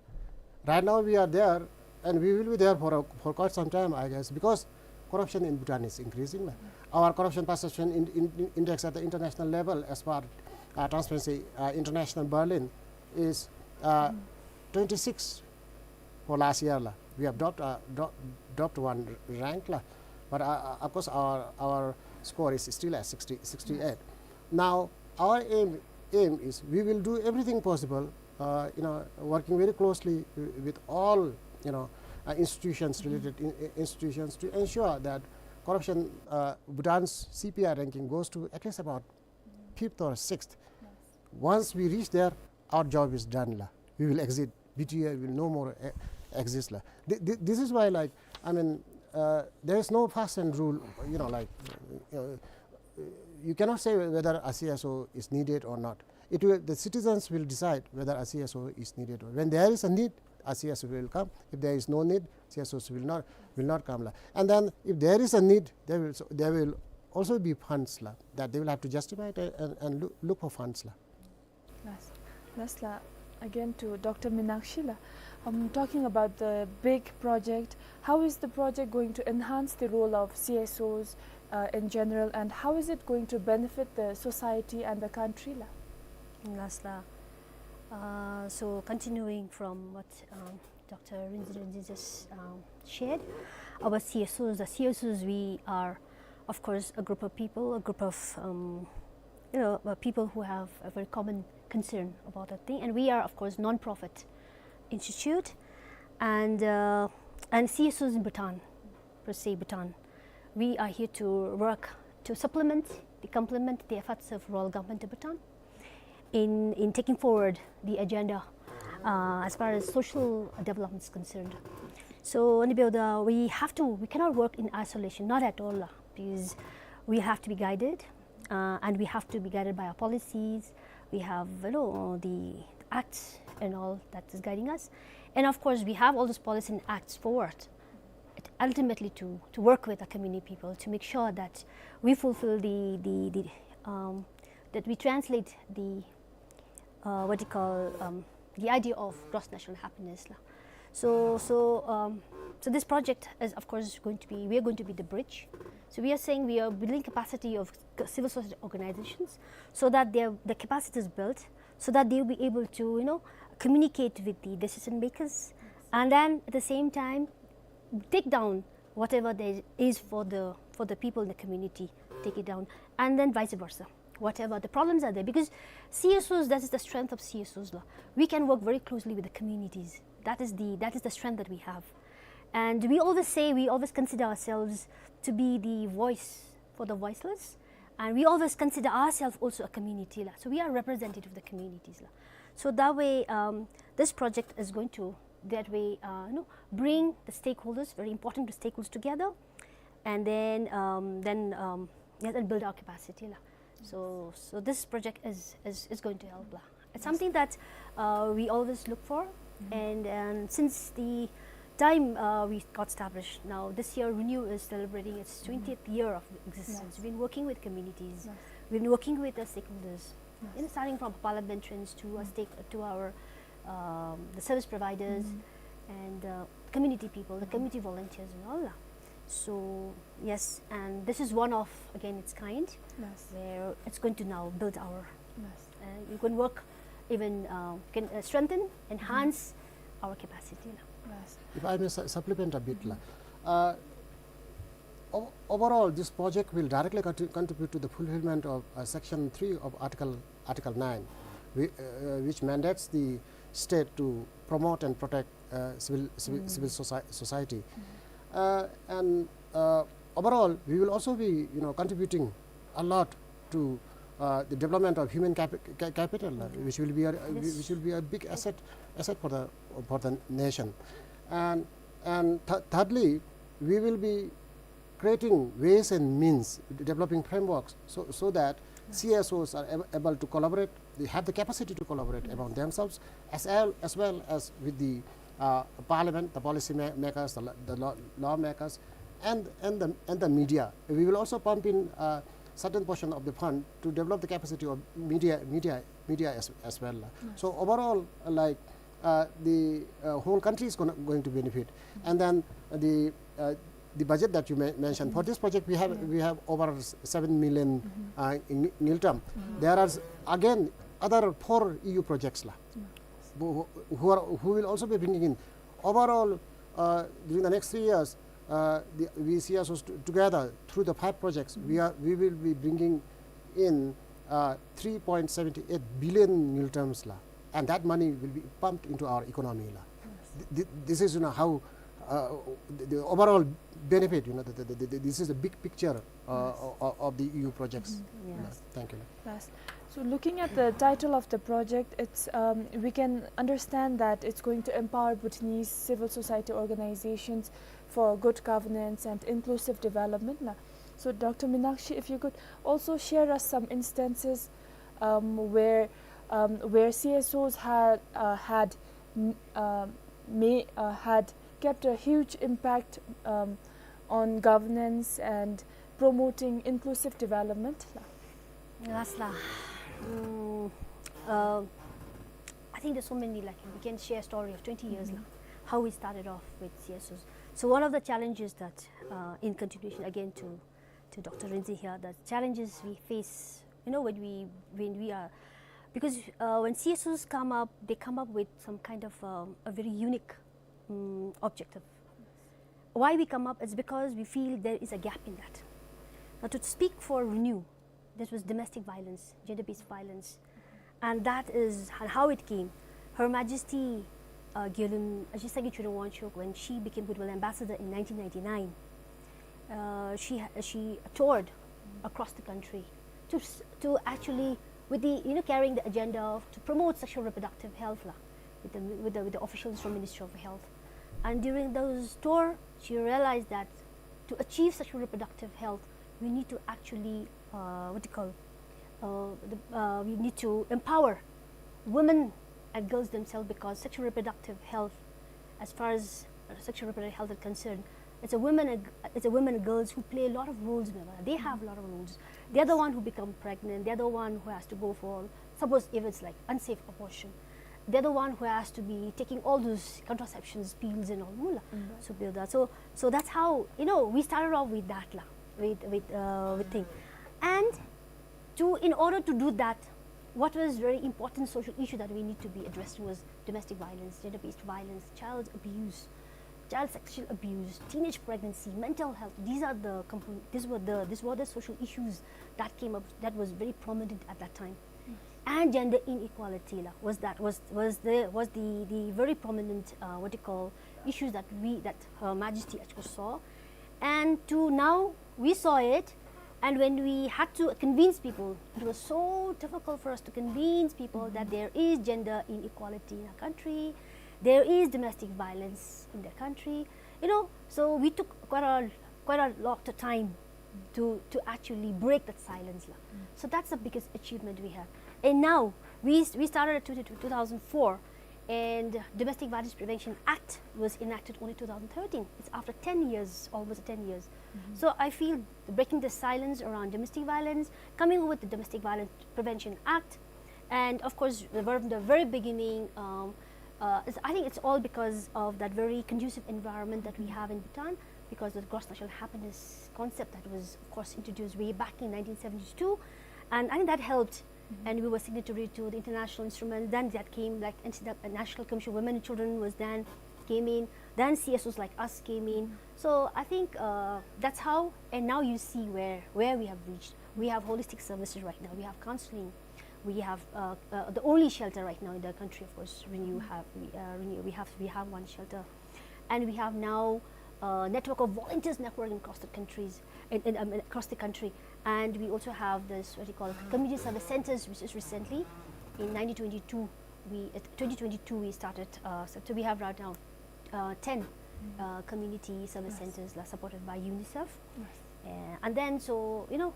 Right now we are there, and we will be there for a, for quite some time, I guess, because corruption in Bhutan is increasing, la. Our corruption perception in, in, in index at the international level, as per, uh, Transparency, uh, International Berlin, is, uh, twenty-six for last year, la. We have dropped, uh, dro-, dropped one rank, la. But, uh, uh, of course, our, our score is still at sixty, sixty-eight. Now, our aim, aim is we will do everything possible, uh, you know, working very closely wi-, with all, you know, uh, institutions, related in-, i-, institutions, to ensure that corruption, uh, Bhutan's C P I ranking goes to at least about fifth or sixth. Once we reach there, our job is done la. We will exit. B T A will no more, eh, exist la. Th- th- this is why, like, I mean, uh, there is no fast and rule. You know, like, uh, you cannot say whether a C S O is needed or not. It will, the citizens will decide whether a C S O is needed. When there is a need, a C S O will come. If there is no need, C S Os will not, will not come la. And then if there is a need, there will, there will also be funds la, that they will have to justify it and, and look, look for funds la. Yes. Last la, again to Doctor Minakshi la. Um, talking about the big project, how is the project going to enhance the role of C S Os, uh, in general, and how is it going to benefit the society and the country la? Last la. Uh, so continuing from what, um, Doctor Rinzin Rinzin just, um, shared, our C S Os, the C S Os, we are, of course, a group of people, a group of, um, you know, uh, people who have a very common concern about that thing. And we are, of course, non-profit institute, and, uh, and C S Os in Bhutan, per se Bhutan, we are here to work to supplement, to complement the efforts of Royal Government of Bhutan in, in taking forward the agenda, uh, as far as social development is concerned. So, ane beu da, we have to, we cannot work in isolation, not at all la, because we have to be guided, uh, and we have to be guided by our policies. We have, you know, the acts and all that is guiding us. And of course, we have all those policies and acts for what? It ultimately to, to work with the community people to make sure that we fulfill the, the, the, um, that we translate the, uh, what you call, um, the idea of gross national happiness la. So, so, um, so this project is, of course, going to be, we are going to be the bridge. So we are saying we are building capacity of c- civil society organizations so that their, the capacity is built, so that they will be able to, you know, communicate with the decision makers, and then at the same time take down whatever there is for the, for the people in the community, take it down, and then vice versa. Whatever the problems are there, because C S Os, that is the strength of C S Os la. We can work very closely with the communities. That is the, that is the strength that we have. And we always say, we always consider ourselves to be the voice for the voiceless, and we always consider ourselves also a community la. So we are representative of the communities la. So that way, um, this project is going to, that way, uh, you know, bring the stakeholders, very important stakeholders together, and then, um, then, um, yes, and build our capacity la. So, so this project is, is, is going to help la. It's something that, uh, we always look for, and, and since the time, uh, we got established, now this year RENEW is celebrating its twentieth year of existence. We've been working with communities. We've been working with the stakeholders, you know, starting from parliamentarians to our stake, to our, um, the service providers and, uh, community people, the community volunteers and all la. So yes, and this is one of, again, its kind, where it's going to now build our, uh, you can work even, uh, can, uh, strengthen, enhance our capacity la. If I may su- supplement a bit la. Uh, o- overall, this project will directly contri- contribute to the fulfillment of, uh, Section three of Article, Article nine, whi- uh, which mandates the state to promote and protect, uh, civil, civil, civil soci- society. Uh, and, uh, overall, we will also be, you know, contributing a lot to, uh, the development of human capi- ca- capital, uh, which will be a, which will be a big asset, asset for the, for the nation. And, and th- thirdly, we will be creating ways and means, developing frameworks, so, so that C S Os are ab- able to collaborate, they have the capacity to collaborate among themselves, as well, as well as with the, uh, parliament, the policy ma- makers, the, la- the law- lawmakers, and, and the, and the media. We will also pump in, uh, certain portion of the fund to develop the capacity of media, media, media as, as well. So overall, uh, like, uh, the, uh, whole country is gonna, going to benefit. And then the, uh, the budget that you men- mentioned, for this project, we have, we have over s- seven million, uh, ng- ngultrum. There are s- again other four E U projects la, who, who are, who will also be bringing in. Overall, uh, during the next three years, uh, the, we see ourselves t- together through the five projects. We are, we will be bringing in, uh, three point seven eight billion ngultrums la, and that money will be pumped into our economy la. Th- th- this is, you know, how, uh, the, the overall benefit, you know, the, the, the, the, this is the big picture, uh, Yes. o-, o-, of the E U projects. Mm-hmm. Yeah. Yes. Thank you. Yes. So looking at the title of the project, it's, um, we can understand that it's going to empower Bhutanese civil society organizations for good governance and inclusive development, la. So Doctor Minakshi, if you could also share us some instances, um, where, um, where C S Os had, uh, had, mm, uh, may, uh, had kept a huge impact, um, on governance and promoting inclusive development, la. Yes, la. Mm, uh, I think there's so many, like, we can share a story of twenty years, la, Mm-hmm. how we started off with C S Os. So one of the challenges that, uh, in continuation again to, to Doctor Rinzin here, the challenges we face, you know, when we, when we are, because, uh, when C S Os come up, they come up with some kind of, um, a very unique, mm, objective. Why we come up is because we feel there is a gap in that. Now, to speak for Renew, this was domestic violence, gender-based violence. And that is ho-, how it came. Her Majesty, uh, Gyaltsuen Ashi Sangay Choden Wangchuck, when she became Goodwill Ambassador in nineteen ninety-nine, uh, she ha-, she toured across the country to s-, to actually, with the, you know, carrying the agenda of, to promote sexual reproductive health, la, with the, with the, with the officials from Ministry of Health. And during those tour, she realized that to achieve sexual reproductive health, we need to actually, uh, what do you call, uh, the, uh, we need to empower women and girls themselves, because sexual reproductive health, as far as, uh, sexual reproductive health is concerned, it's a women and, it's a women and girls who play a lot of roles in the world. They have a lot of roles. They're the one who become pregnant. They're the one who has to go for, suppose if it's like unsafe abortion, they're the one who has to be taking all those contraceptions, pills and all, mula. Mm. So build that. So, so that's how, you know, we started off with that, la, with, with, uh, with thing. And to, in order to do that, what was very important social issue that we need to be addressing was domestic violence, gender-based violence, child abuse, child sexual abuse, teenage pregnancy, mental health. These are the compon-, these were the, these were the social issues that came up, that was very prominent at that time. And gender inequality, la, was that, was, was the, was the, the very prominent, uh, what you call, issues that we, that Her Majesty actually saw. And to now, we saw it, and when we had to convince people, it was so difficult for us to convince people that there is gender inequality in our country, there is domestic violence in the country. You know, so we took quite a, quite a lot of time to, to actually break that silence, la. Mm. So that's the biggest achievement we have. And now, we, we started at two, two thousand four, and Domestic Violence Prevention Act was enacted only two thousand thirteen. It's after ten years, almost ten years. Mm-hmm. So I feel breaking the silence around domestic violence, coming up with the Domestic Violence Prevention Act, and of course, the, from the very beginning, um, uh, it's, I think it's all because of that very conducive environment that we have in Bhutan, because of the gross national happiness concept that was, of course, introduced way back in nineteen seventy-two, and I think that helped. Mm-hmm. And we were signatory to the international instruments. Then that came, like, N C W, National Commission on Women and Children was then came in. Then C S Os like us came in. Mm-hmm. So I think, uh, that's how. And now you see where, where we have reached. We have holistic services right now. We have counseling. We have, uh, uh, the only shelter right now in the country, of course. Renew have, we, uh, Renew, we have, we have one shelter, and we have now a network of volunteers networking across the countries, in, in, um, across the country, and we also have this, what you call, community service centers, which is recently in nineteen twenty-two, we, uh, twenty twenty-two we started. Uh, so, so we have right now uh, ten, uh, community service, yes, centers, la, supported by UNICEF. Yes. Uh, and then, so, you know,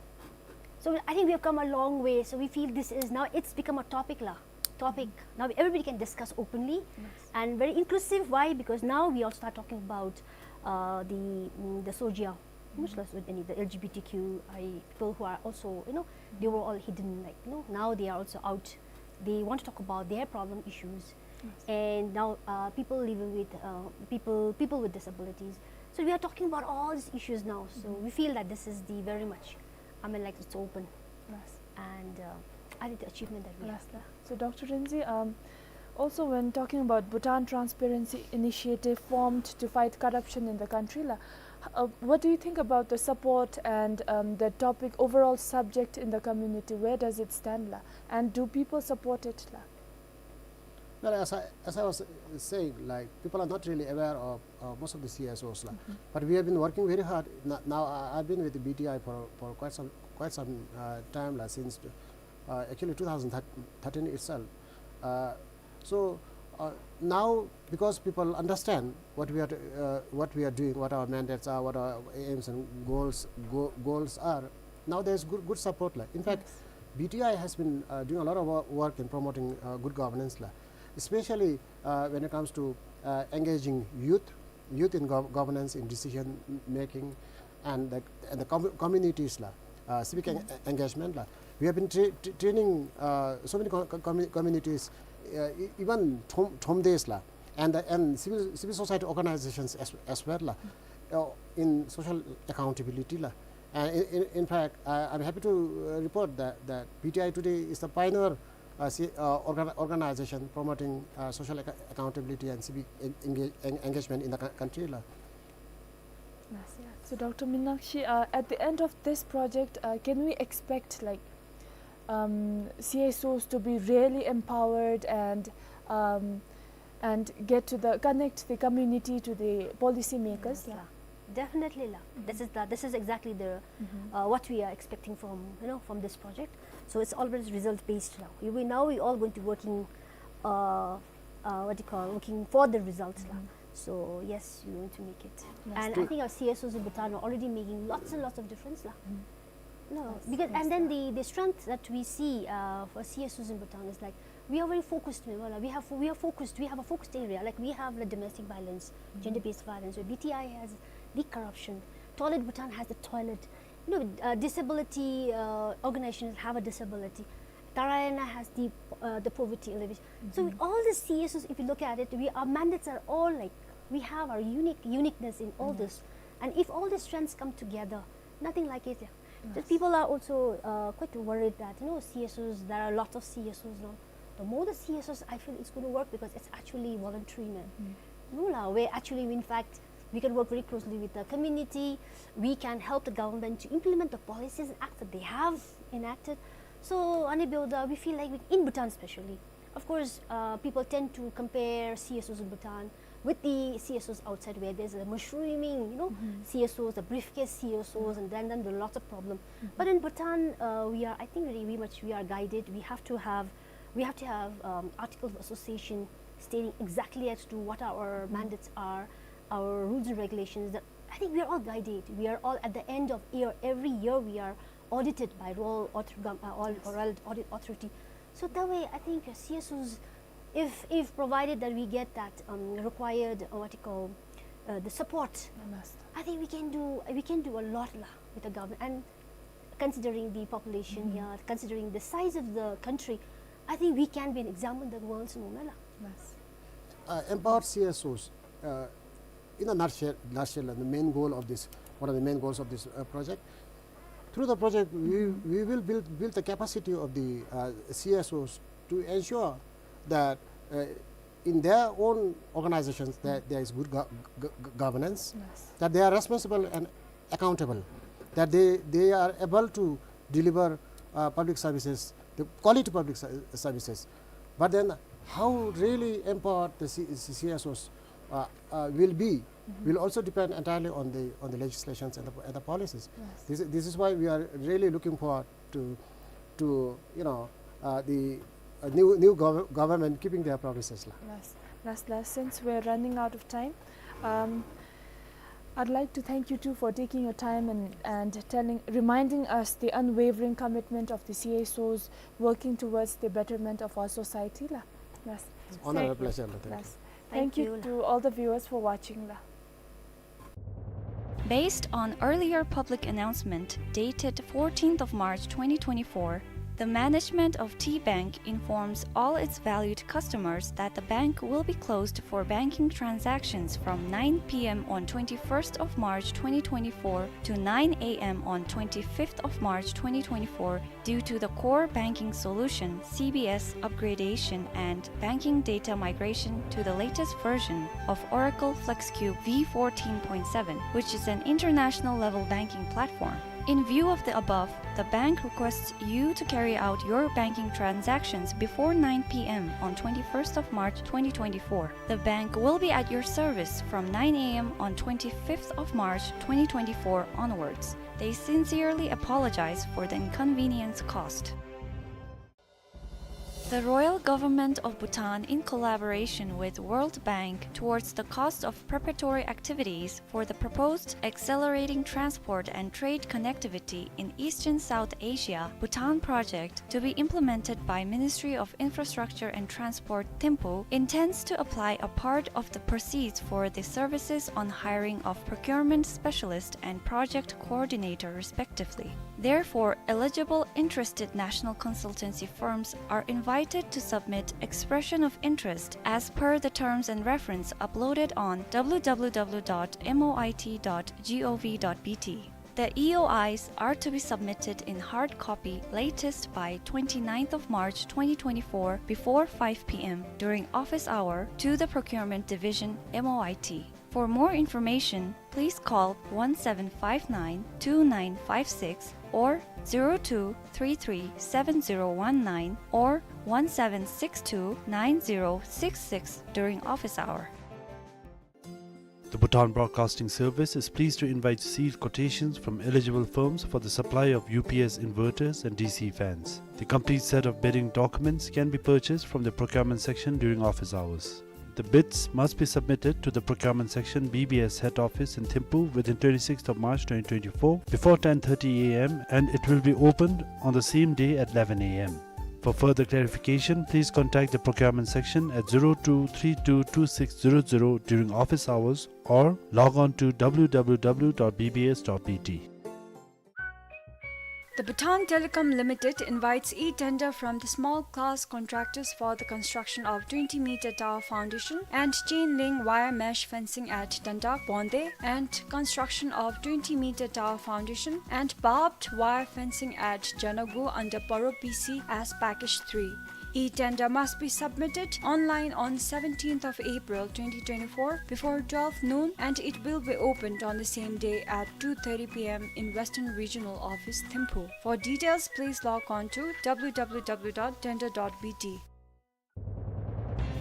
so I think we have come a long way. So we feel this is now, it's become a topic, la, topic. Mm. Now everybody can discuss openly, yes, and very inclusive. Why? Because now we also start talking about, uh, the, mm, the SOGIA, mm, much less with any, the L G B T Q I people who are also, you know, they were all hidden, like, you know, now they are also out. They want to talk about their problem issues. Yes. And now, uh, people living with, uh, people, people with disabilities. So we are talking about all these issues now. So, mm-hmm, we feel that this is the very much, I mean, like, it's open. Yes. And, uh, I think the achievement that we, yes, have. So, Doctor Rinzin, um, also when talking about Bhutan Transparency Initiative formed to fight corruption in the country, la, uh, what do you think about the support and, um, the topic, overall subject in the community? Where does it stand, la? And do people support it, la? Well, as I, as I was, uh, saying, like, people are not really aware of, uh, most of the C S Os, la. But we have been working very hard. N-, now I, I've been with the B T I for, for quite some, quite some, uh, time, la, since, uh, actually two thousand thirteen itself. Uh, so, uh, now because people understand what we are, uh, what we are doing, what our mandates are, what our aims and goals, go-, goals are, now there's good, good support, la. In fact, B T I has been, uh, doing a lot of wo-, work in promoting, uh, good governance, la, especially, uh, when it comes to, uh, engaging youth, youth in gov-, governance, in decision making, and the, and the com-, communities, la, uh, civic en-, engagement, la. We have been tra-, tra-, training, uh, so many co-, co-, commu-, communities, uh, e-, even Thom-, Thomdes, la, and the, and civil, civil society organizations as, as well, la, uh, in social accountability, la. And in, in, in fact, I, I'm happy to, uh, report that, that B T I today is the pioneer, uh, si-, uh, organ-, organization promoting, uh, social acco-, accountability and civic en-, enga-, en-, engagement in the cou-, country, la. Yes, yeah. So, Doctor Minakshi, uh, at the end of this project, uh, can we expect, like, um, C S Os to be really empowered and, um, and get to the, connect the community to the policy makers, la? Definitely, la. This is the, this is exactly the, uh, what we are expecting from, you know, from this project. So it's always result based now. We, we, now we all going to working, uh, uh, what do you call, working for the results, la. So yes, we want to make it. And I think our C S Os in Bhutan are already making lots and lots of difference, la. No, because, and then the, the strength that we see, uh, for C S Os in Bhutan is, like, we are very focused, we have, we have, we are focused, we have a focused area, like, we have the domestic violence, gender-based violence, where B T I has the corruption, Toilet Bhutan has the toilet, you know, uh, disability, uh, organizations have a disability, Tarayana has the, uh, the poverty alleviation. So with all the C S Os, if you look at it, we, our mandates are all, like, we have our unique, uniqueness in all this. And if all the strengths come together, nothing like it, yeah. Just people are also, uh, quite worried that, you know, C S Os, there are lots of C S Os now. The more the C S Os, I feel it's gonna work because it's actually voluntary, man. No, la, where actually, in fact, we can work very closely with the community. We can help the government to implement the policies and acts that they have enacted. So, ane byoda, we feel like we, in Bhutan especially, of course, uh, people tend to compare C S Os in Bhutan with the C S Os outside, where there's a mushrooming, you know, C S Os, the briefcase C S Os, and then, then there are lots of problems. But in Bhutan, uh, we are, I think, really, we much, we are guided. We have to have, we have to have, um, articles of association stating exactly as to what our mandates are, our rules and regulations. That, I think we are all guided. We are all, at the end of year, every year we are audited by Royal Author-, Gov-, uh, all, Royal Audit Authority. So that way, I think, uh, C S Os, if, if provided that we get that, um, required, uh, what you call, uh, the support, I think we can do, we can do a lot, la, with the government. And considering the population here, considering the size of the country, I think we can be an example in the world, no, la. Uh, empower C S Os, uh, in a nutshell, nutshell, the main goal of this, one of the main goals of this, uh, project. Through the project, we, we will build, build the capacity of the, uh, C S Os to ensure that, uh, in their own organizations, that there is good go-, go-, go-, governance, that they are responsible and accountable, that they, they are able to deliver, uh, public services, the quality public ser-, services. But then, how really empowered the C-, C-, C S Os, uh, uh, will be, will also depend entirely on the, on the legislations and the, and the policies. This, this is why we are really looking forward to, to, you know, uh, the, uh, new, new gov-, government keeping their promises, la. Yes. Last, last, since we're running out of time, um, I'd like to thank you two for taking your time and, and telling, reminding us the unwavering commitment of the C S Os working towards the betterment of our society, la. Yes. It's honor and pleasure, la. Thank you. Thank you to all the viewers for watching, la. Based on earlier public announcement dated fourteenth of March twenty twenty-four, the management of T Bank informs all its valued customers that the bank will be closed for banking transactions from nine P M on twenty-first of March twenty twenty-four to nine A M on twenty-fifth of March twenty twenty-four due to the core banking solution, C B S upgradation, and banking data migration to the latest version of Oracle FlexCube V fourteen point seven, which is an international level banking platform. In view of the above, the bank requests you to carry out your banking transactions before nine p m on twenty-first of March twenty twenty-four. The bank will be at your service from nine a m on twenty-fifth of March twenty twenty-four onwards. They sincerely apologize for the inconvenience caused. The Royal Government of Bhutan, in collaboration with World Bank, towards the cost of preparatory activities for the proposed Accelerating Transport and Trade Connectivity in Eastern South Asia, Bhutan project, to be implemented by Ministry of Infrastructure and Transport, Thimphu, intends to apply a part of the proceeds for the services on hiring of procurement specialist and project coordinator, respectively. Therefore, eligible interested national consultancy firms are invited to submit expression of interest as per the terms and reference uploaded on w w w dot m o i t dot g o v dot b t. The E O Is are to be submitted in hard copy latest by twenty-ninth of March twenty twenty-four before five p m during office hour to the Procurement Division, M O I T. For more information, please call one seven five nine two nine five six or zero two three three seven zero one nine or one seven six two nine zero six six during office hour. The Bhutan Broadcasting Service is pleased to invite sealed quotations from eligible firms for the supply of U P S inverters and D C fans. The complete set of bidding documents can be purchased from the procurement section during office hours. The bids must be submitted to the procurement section, B B S head office in Thimphu within twenty-sixth of March twenty twenty-four before ten thirty a m and it will be opened on the same day at eleven a m. For further clarification, please contact the procurement section at zero two three two two six zero zero during office hours or log on to w w w dot b b s dot b t. The Bhutan Telecom Limited invites e-tender from the small class contractors for the construction of twenty meter tower foundation and chain link wire mesh fencing at Dandak, Bonde, and construction of twenty meter tower foundation and barbed wire fencing at Janagu under Paro P C as package three. E-tender must be submitted online on seventeenth of April twenty twenty-four before twelve noon, and it will be opened on the same day at two thirty p m in Western Regional Office, Thimphu. For details, please log on to w w w dot tender dot b t.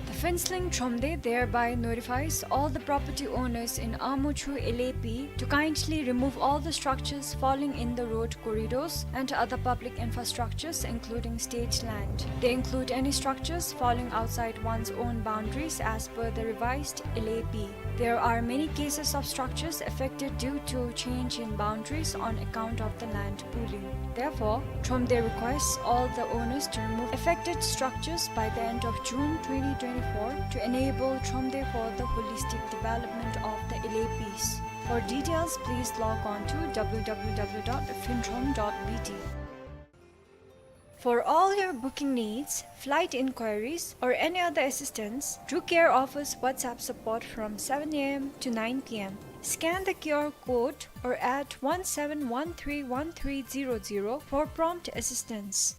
The Phuentsholing Thromde thereby notifies all the property owners in Amuchu L A P to kindly remove all the structures falling in the road corridors and other public infrastructures, including state land. They include any structures falling outside one's own boundaries as per the revised L A P. There are many cases of structures affected due to change in boundaries on account of the land pooling. Therefore, Thromde requests all the owners to remove affected structures by the end of June twenty twenty-four to enable Thromde for the holistic development of the L A Ps. For details, please log on to w w w dot phuentrom dot b t. For all your booking needs, flight inquiries, or any other assistance, Drew Care offers WhatsApp support from seven a m to nine p m. Scan the Q R code or add one seven one three one three zero zero for prompt assistance.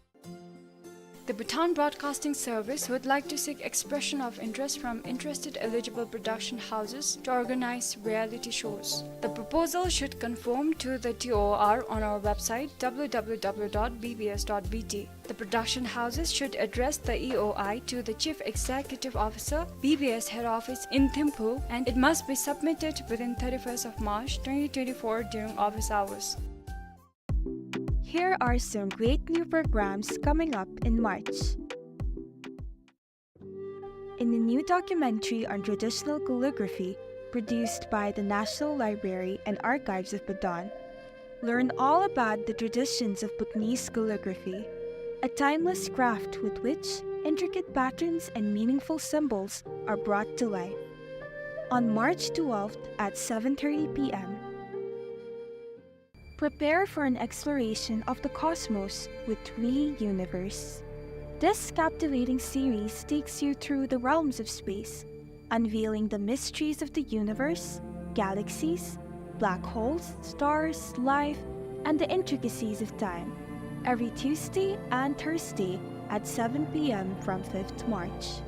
The Bhutan Broadcasting Service would like to seek expression of interest from interested eligible production houses to organize reality shows. The proposal should conform to the T O R on our website w w w dot b b s dot b t. The production houses should address the E O I to the Chief Executive Officer, B B S head office in Thimphu, and it must be submitted within thirty-first of March twenty twenty-four during office hours. Here are some great new programs coming up in March. In a new documentary on traditional calligraphy produced by the National Library and Archives of Bhutan, learn all about the traditions of Bhutanese calligraphy, a timeless craft with which intricate patterns and meaningful symbols are brought to life. On March twelfth at seven thirty p m, prepare for an exploration of the cosmos with WEEuniverse. This captivating series takes you through the realms of space, unveiling the mysteries of the universe, galaxies, black holes, stars, life, and the intricacies of time. Every Tuesday and Thursday at seven p m from fifth March.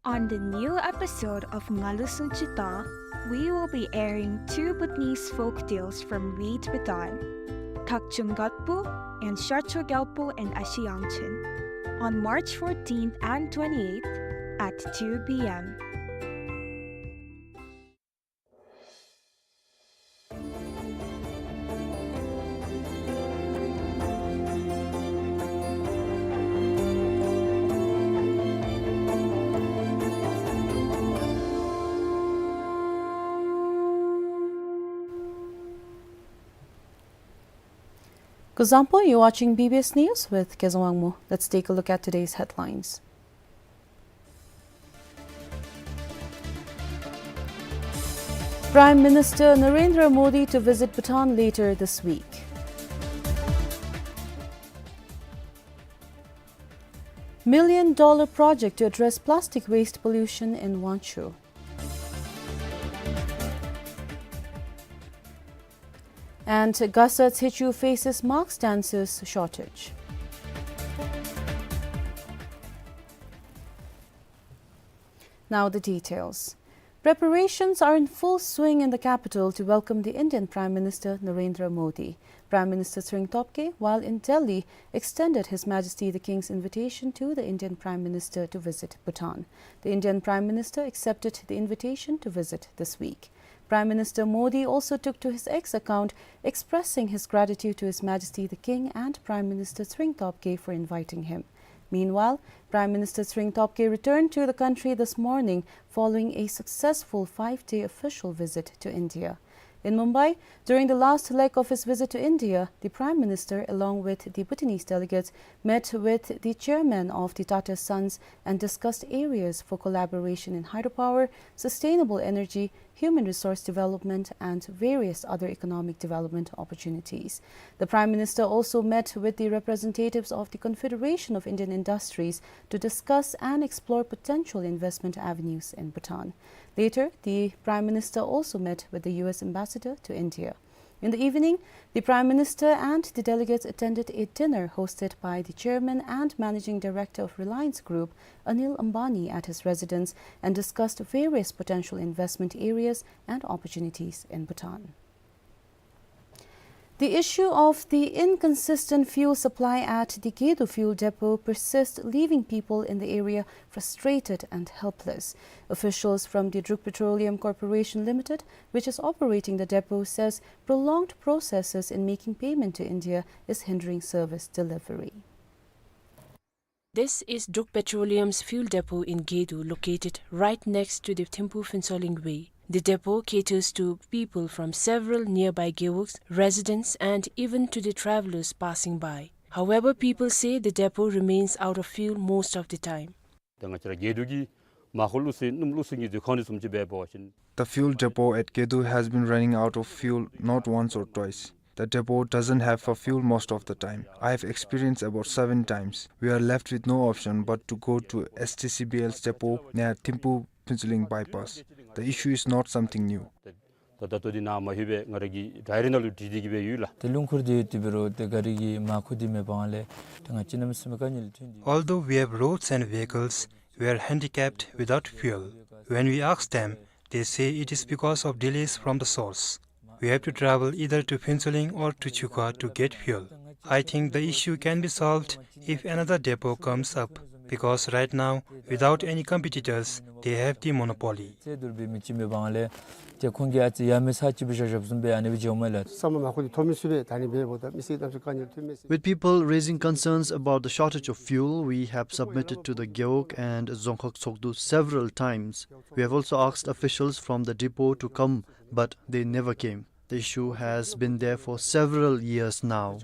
On the new episode of Ngalu Sunchita, we will be airing two Bhutanese folk tales from WEET Bhutan. Takchung Gatpu and Sharcho Gyalpo in Ashi Yangchen on March fourteenth and twenty-eighth at two p.m. Kuzuzangpo, you're watching B B S News with Kezang Wangmo. Let's take a look at today's headlines. Prime Minister Narendra Modi to visit Bhutan later this week. Million dollar project to address plastic waste pollution in Wangchhu. And Gasa Tshechu faces mask dancers shortage. Now the details. Preparations are in full swing in the capital to welcome the Indian Prime Minister Narendra Modi. Prime Minister Tshering Tobgay, while in Delhi, extended His Majesty the King's invitation to the Indian Prime Minister to visit Bhutan. The Indian Prime Minister accepted the invitation to visit this week. Prime Minister Modi also took to his X account, expressing his gratitude to His Majesty the King and Prime Minister Tshering Tobgay for inviting him. Meanwhile, Prime Minister Tshering Tobgay returned to the country this morning following a successful five-day official visit to India. In Mumbai, during the last leg of his visit to India, the Prime Minister, along with the Bhutanese delegates, met with the chairman of the Tata Sons and discussed areas for collaboration in hydropower, sustainable energy, human resource development, and various other economic development opportunities. The Prime Minister also met with the representatives of the Confederation of Indian Industries to discuss and explore potential investment avenues in Bhutan. Later, the Prime Minister also met with the U S Ambassador to India. In the evening, the Prime Minister and the delegates attended a dinner hosted by the Chairman and Managing Director of Reliance Group, Anil Ambani, at his residence and discussed various potential investment areas and opportunities in Bhutan. The issue of the inconsistent fuel supply at the Gedo fuel depot persists, leaving people in the area frustrated and helpless. Officials from the Druk Petroleum Corporation Limited, which is operating the depot, says prolonged processes in making payment to India is hindering service delivery. This is Druk Petroleum's fuel depot in Gedo, located right next to the Thimphu Phuentsholing Way. The depot caters to people from several nearby gewogs, residents, and even to the travelers passing by. However, people say the depot remains out of fuel most of the time. ད་ང་བཅས་ར་གེ་དུ་གི་མར་ཁུ་བླུག་ས་སྣུམ་བླུག་ས་གི་དུས་ཁོང་ནི་བཟུམ་ཅིག་འབད་བ་ཅིན། The fuel depot at Gedo has been running out of fuel not once or twice. The depot doesn't have a fuel most of the time. I have experienced about seven times. We are left with no option but to go to S T C B L's depot near Thimphu Phuentsholing bypass. The issue is not something new. ད་ད་ལྟོ་འདི་ནཱ་མ་ལྷོད་པའི་ང་ར་གི་ཌའི་རི་ནང་ལུ་བྲིས་ཏེ་གི་སྦེ་ཡོད་ལགས། ཏེ་ལུང་ཁུར་འདི་ཡོད་དེ་འབད་རུང་ཏེ་གཱ་རི་གི་མར་ཁུ་འདི་མེད་པ་ལས་ཏེ་ང་བཅས་གནམ་མེད་ས་མེད་དཀའ་ངལ་ལུ་ཐོན་ཏེ། Although we have roads and vehicles, we are handicapped without fuel. When we ask them, they say it is because of delays from the source. We have to travel either to Phuentsholing or to Chukha to get fuel. I think the issue can be solved if another depot comes up, because right now, without any competitors, they have the monopoly. ཚད་དུར་བའི་མི་ཅིག་མེད་པ་ལས་ཏེ་ཁོང་གིས་ཨ་ཙི་ཡ་མེད་ས་ཅིག་སྦེ་བཞག་བཞགཔ་བཟུམ་སྦེ་ཨ་ནི་སྦེ་འགྱོཝ་མས་ལགས། ས་མ་མར་ཁུ་འདི་ཐོབ་མི་ཚུགས་པས། ད་ནི་འབདཝ་ད་མི་སེར་རྣམས་ཀྱི་དཀའ་ངལ་ཐོན་མས་ཟེར། With people raising concerns about the shortage of fuel, we have submitted to the Gewog and Dzongkhag Tshogdu several times. We have also asked officials from the depot to come, but they never came. The issue has been there for several years now.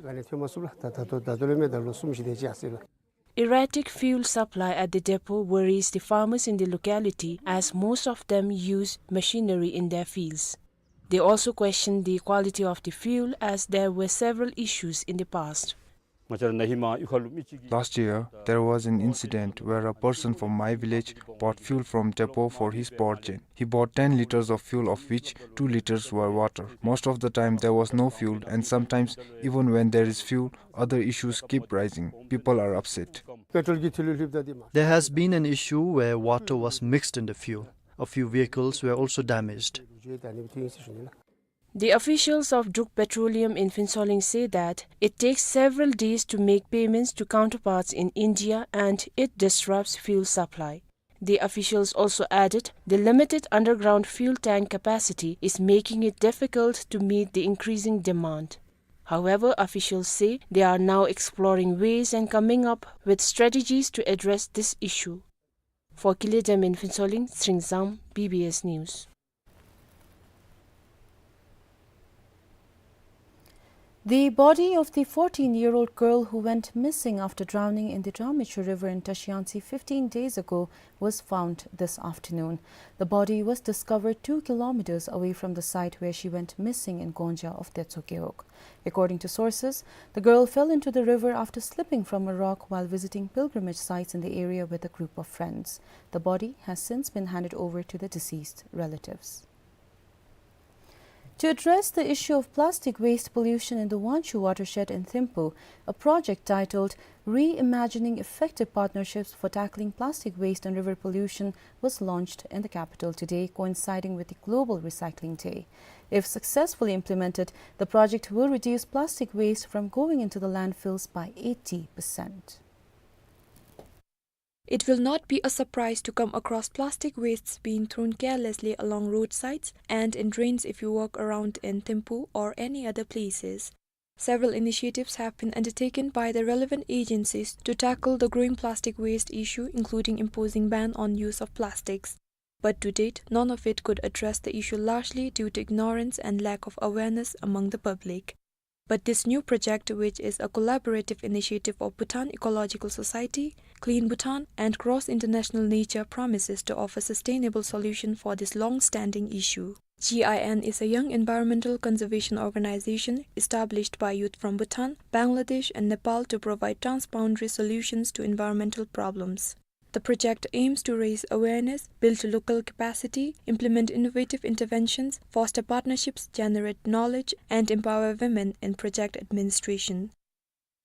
Erratic fuel supply at the depot worries the farmers in the locality, as most of them use machinery in their fields. They also question the quality of the fuel, as there were several issues in the past. Last year, there was an incident where a person from my village bought fuel from depot for his power gen. He bought ten liters of fuel, of which two liters were water. Most of the time, there was no fuel, and sometimes, even when there is fuel, other issues keep rising. People are upset. There has been an issue where water was mixed in the fuel. A few vehicles were also damaged. The officials of Druk Petroleum in Phuentsholing say that it takes several days to make payments to counterparts in India and it disrupts fuel supply. The officials also added the limited underground fuel tank capacity is making it difficult to meet the increasing demand. However, officials say they are now exploring ways and coming up with strategies to address this issue. For Kile Dam in Phuentsholing, Tsering Zam, B B S News. The body of the fourteen-year-old girl who went missing after drowning in the Drahmechhu River in Tashiyangtse fifteen days ago was found this afternoon. The body was discovered two kilometers away from the site where she went missing in Gonja of Detso Gewog. According to sources, the girl fell into the river after slipping from a rock while visiting pilgrimage sites in the area with a group of friends. The body has since been handed over to the deceased relatives. To address the issue of plastic waste pollution in the Wangchhu watershed in Thimphu, a project titled Reimagining Effective Partnerships for Tackling Plastic Waste and River Pollution was launched in the capital today, coinciding with the Global Recycling Day. If successfully implemented, the project will reduce plastic waste from going into the landfills by eighty percent. It will not be a surprise to come across plastic wastes being thrown carelessly along roadsides and in drains if you walk around in Thimphu or any other places. Several initiatives have been undertaken by the relevant agencies to tackle the growing plastic waste issue, including imposing ban on use of plastics. But to date, none of it could address the issue, largely due to ignorance and lack of awareness among the public. But this new project, which is a collaborative initiative of Bhutan Ecological Society, Clean Bhutan, and Cross International Nature, promises to offer sustainable solution for this long-standing issue. G I N is a young environmental conservation organization established by youth from Bhutan, Bangladesh, and Nepal to provide transboundary solutions to environmental problems. The project aims to raise awareness, build local capacity, implement innovative interventions, foster partnerships, generate knowledge, and empower women in project administration.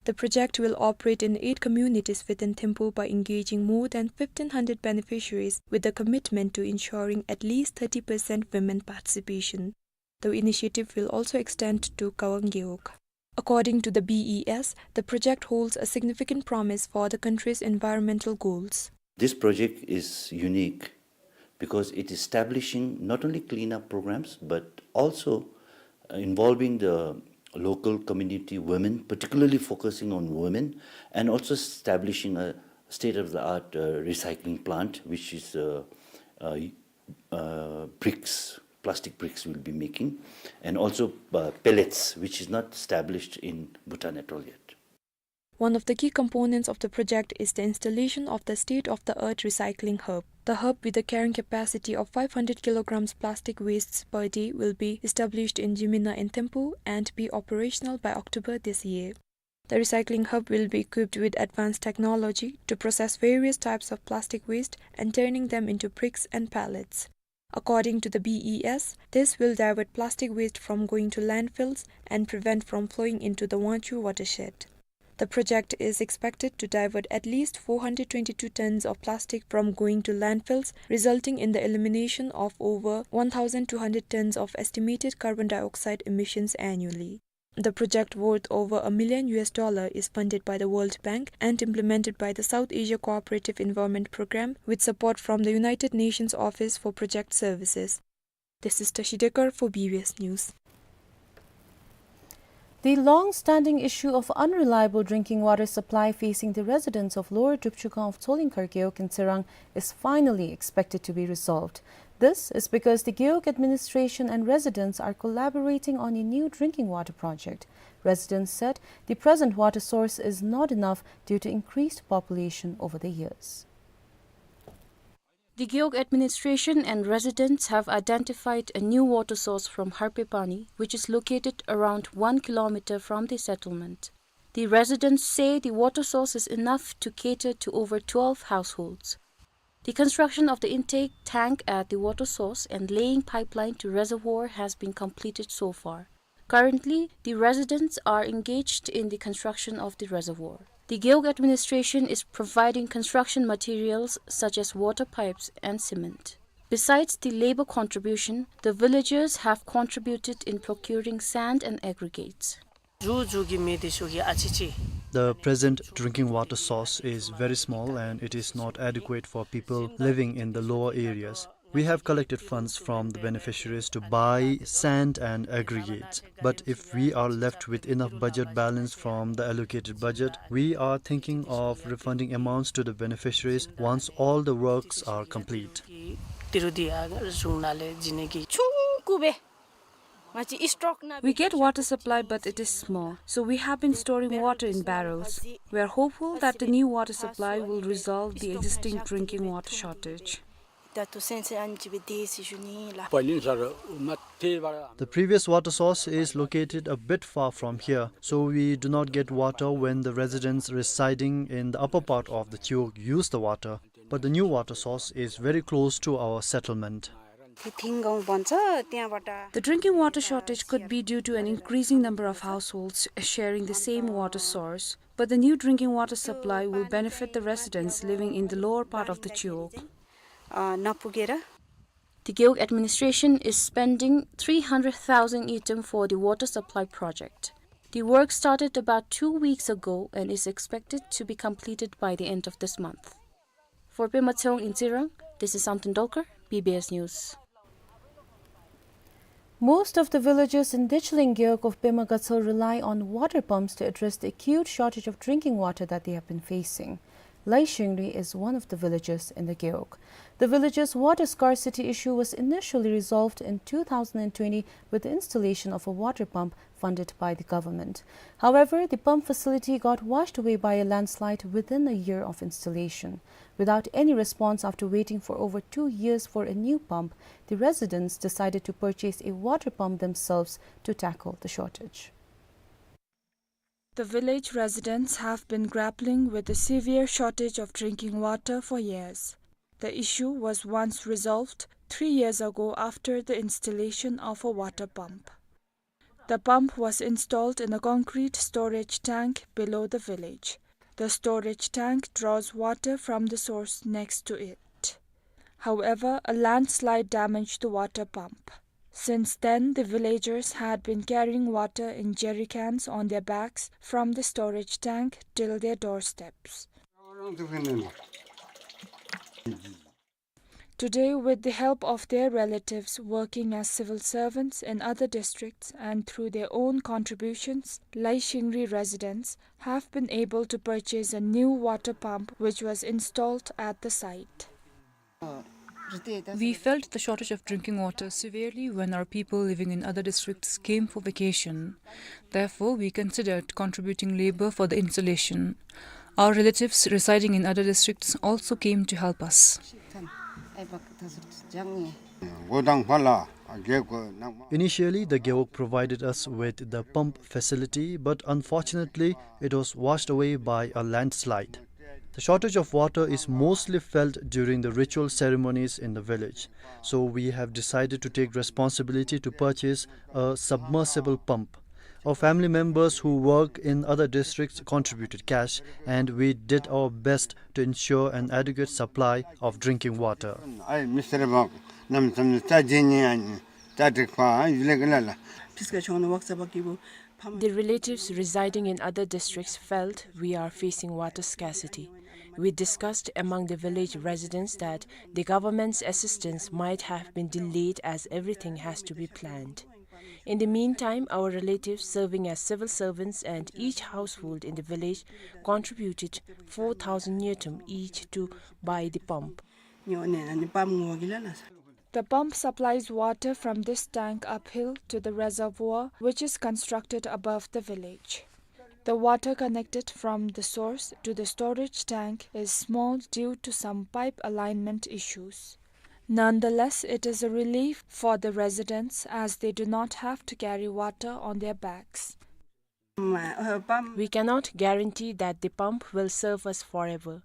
The project will operate in eight communities within Thimphu by engaging more than fifteen hundred beneficiaries with the commitment to ensuring at least thirty percent women participation. The initiative will also extend to Kawang Gewog. According to the B E S, the project holds a significant promise for the country's environmental goals. This project is unique because it is establishing not only cleanup programs, but also, uh, involving the local community women, particularly focusing on women, and also establishing a state-of-the-art, uh, recycling plant, which is, uh, uh, uh, bricks, plastic bricks we'll be making, and also, uh, pellets, which is not established in Bhutan at all yet. One of the key components of the project is the installation of the state-of-the-art recycling hub. The hub, with a carrying capacity of five hundred kilograms plastic wastes per day, will be established in Jimina in Thimphu and be operational by October this year. The recycling hub will be equipped with advanced technology to process various types of plastic waste and turning them into bricks and pallets. According to the B E S, this will divert plastic waste from going to landfills and prevent from flowing into the Wangchhu watershed. The project is expected to divert at least four hundred twenty-two tons of plastic from going to landfills, resulting in the elimination of over one thousand two hundred tons of estimated carbon dioxide emissions annually. The project, worth over a million U S dollar, is funded by the World Bank and implemented by the South Asia Cooperative Environment Programme with support from the United Nations Office for Project Services. This is Tashi Dekar for B B S News. The long-standing issue of unreliable drinking water supply facing the residents of Lower Drupchugang of Tsolingkhar Gewog in Tsirang is finally expected to be resolved. This is because the Gewog administration and residents are collaborating on a new drinking water project. Residents said the present water source is not enough due to increased population over the years. The Gewog administration and residents have identified a new water source from Harpepani, which is located around one kilometer from the settlement. The residents say the water source is enough to cater to over twelve households. The construction of the intake tank at the water source and laying pipeline to reservoir has been completed so far. Currently, the residents are engaged in the construction of the reservoir. The Gewog administration is providing construction materials such as water pipes and cement. Besides the labor contribution, the villagers have contributed in procuring sand and aggregates. ཇོ་ཇོ་གི་མེ་དེ་ཤོ་གི་ཨ་ཅི་ཅི། The present drinking water source is very small and it is not adequate for people living in the lower areas. We have collected funds from the beneficiaries to buy sand and aggregates. But if we are left with enough budget balance from the allocated budget, we are thinking of refunding amounts to the beneficiaries once all the works are complete. ཏི་རུ་དི་ཨ་ག་རུ་ཟུང་ན་ལེ་ཇི་ནེ་གི་ཆུང་ཀུ་བེ། We get water supply, but it is small, so we have been storing water in barrels. We are hopeful that the new water supply will resolve the existing drinking water shortage. The previous water source is located a bit far from here, so we do not get water when the residents residing in the upper part of the Chiwog use the water. But the new water source is very close to our settlement. The drinking water shortage could be due to an increasing number of households sharing the same water source, but the new drinking water supply will benefit the residents living in the lower part of the Chiwog. The Gewog administration is spending three hundred thousand ngultrum for the water supply project. The work started about two weeks ago and is expected to be completed by the end of this month. For Pema Tshewang in Tsirang, this is Samten Dolkar, B B S News. Most of the villagers in Dicheling Gewog of Pema Gatshel rely on water pumps to address the acute shortage of drinking water that they have been facing. Lai Shingri is one of the villagers in the Gewog. The village's water scarcity issue was initially resolved in two thousand and twenty with the installation of a water pump funded by the government. However, the pump facility got washed away by a landslide within a year of installation. Without any response, after waiting for over two years for a new pump, the residents decided to purchase a water pump themselves to tackle the shortage. The village residents have been grappling with the severe shortage of drinking water for years. The issue was once resolved three years ago after the installation of a water pump. The pump was installed in a concrete storage tank below the village. The storage tank draws water from the source next to it. However, a landslide damaged the water pump. Since then, the villagers had been carrying water in jerry cans on their backs from the storage tank till their doorsteps. Today, with the help of their relatives working as civil servants in other districts and through their own contributions, Lai Shingri residents have been able to purchase a new water pump which was installed at the site. We felt the shortage of drinking water severely when our people living in other districts came for vacation. Therefore, we considered contributing labor for the installation. Our relatives residing in other districts also came to help us. Initially, the Gewog provided us with the pump facility, but unfortunately, it was washed away by a landslide. The shortage of water is mostly felt during the ritual ceremonies in the village, so we have decided to take responsibility to purchase a submersible pump. Our family members who work in other districts contributed cash, and we did our best to ensure an adequate supply of drinking water. The relatives residing in other districts felt we are facing water scarcity. We discussed among the village residents that the government's assistance might have been delayed as everything has to be planned. In the meantime, our relatives serving as civil servants and each household in the village contributed four thousand ngultrum each to buy the pump. The pump supplies water from this tank uphill to the reservoir, which is constructed above the village. The water connected from the source to the storage tank is small due to some pipe alignment issues. Nonetheless, it is a relief for the residents as they do not have to carry water on their backs. We cannot guarantee that the pump will serve us forever.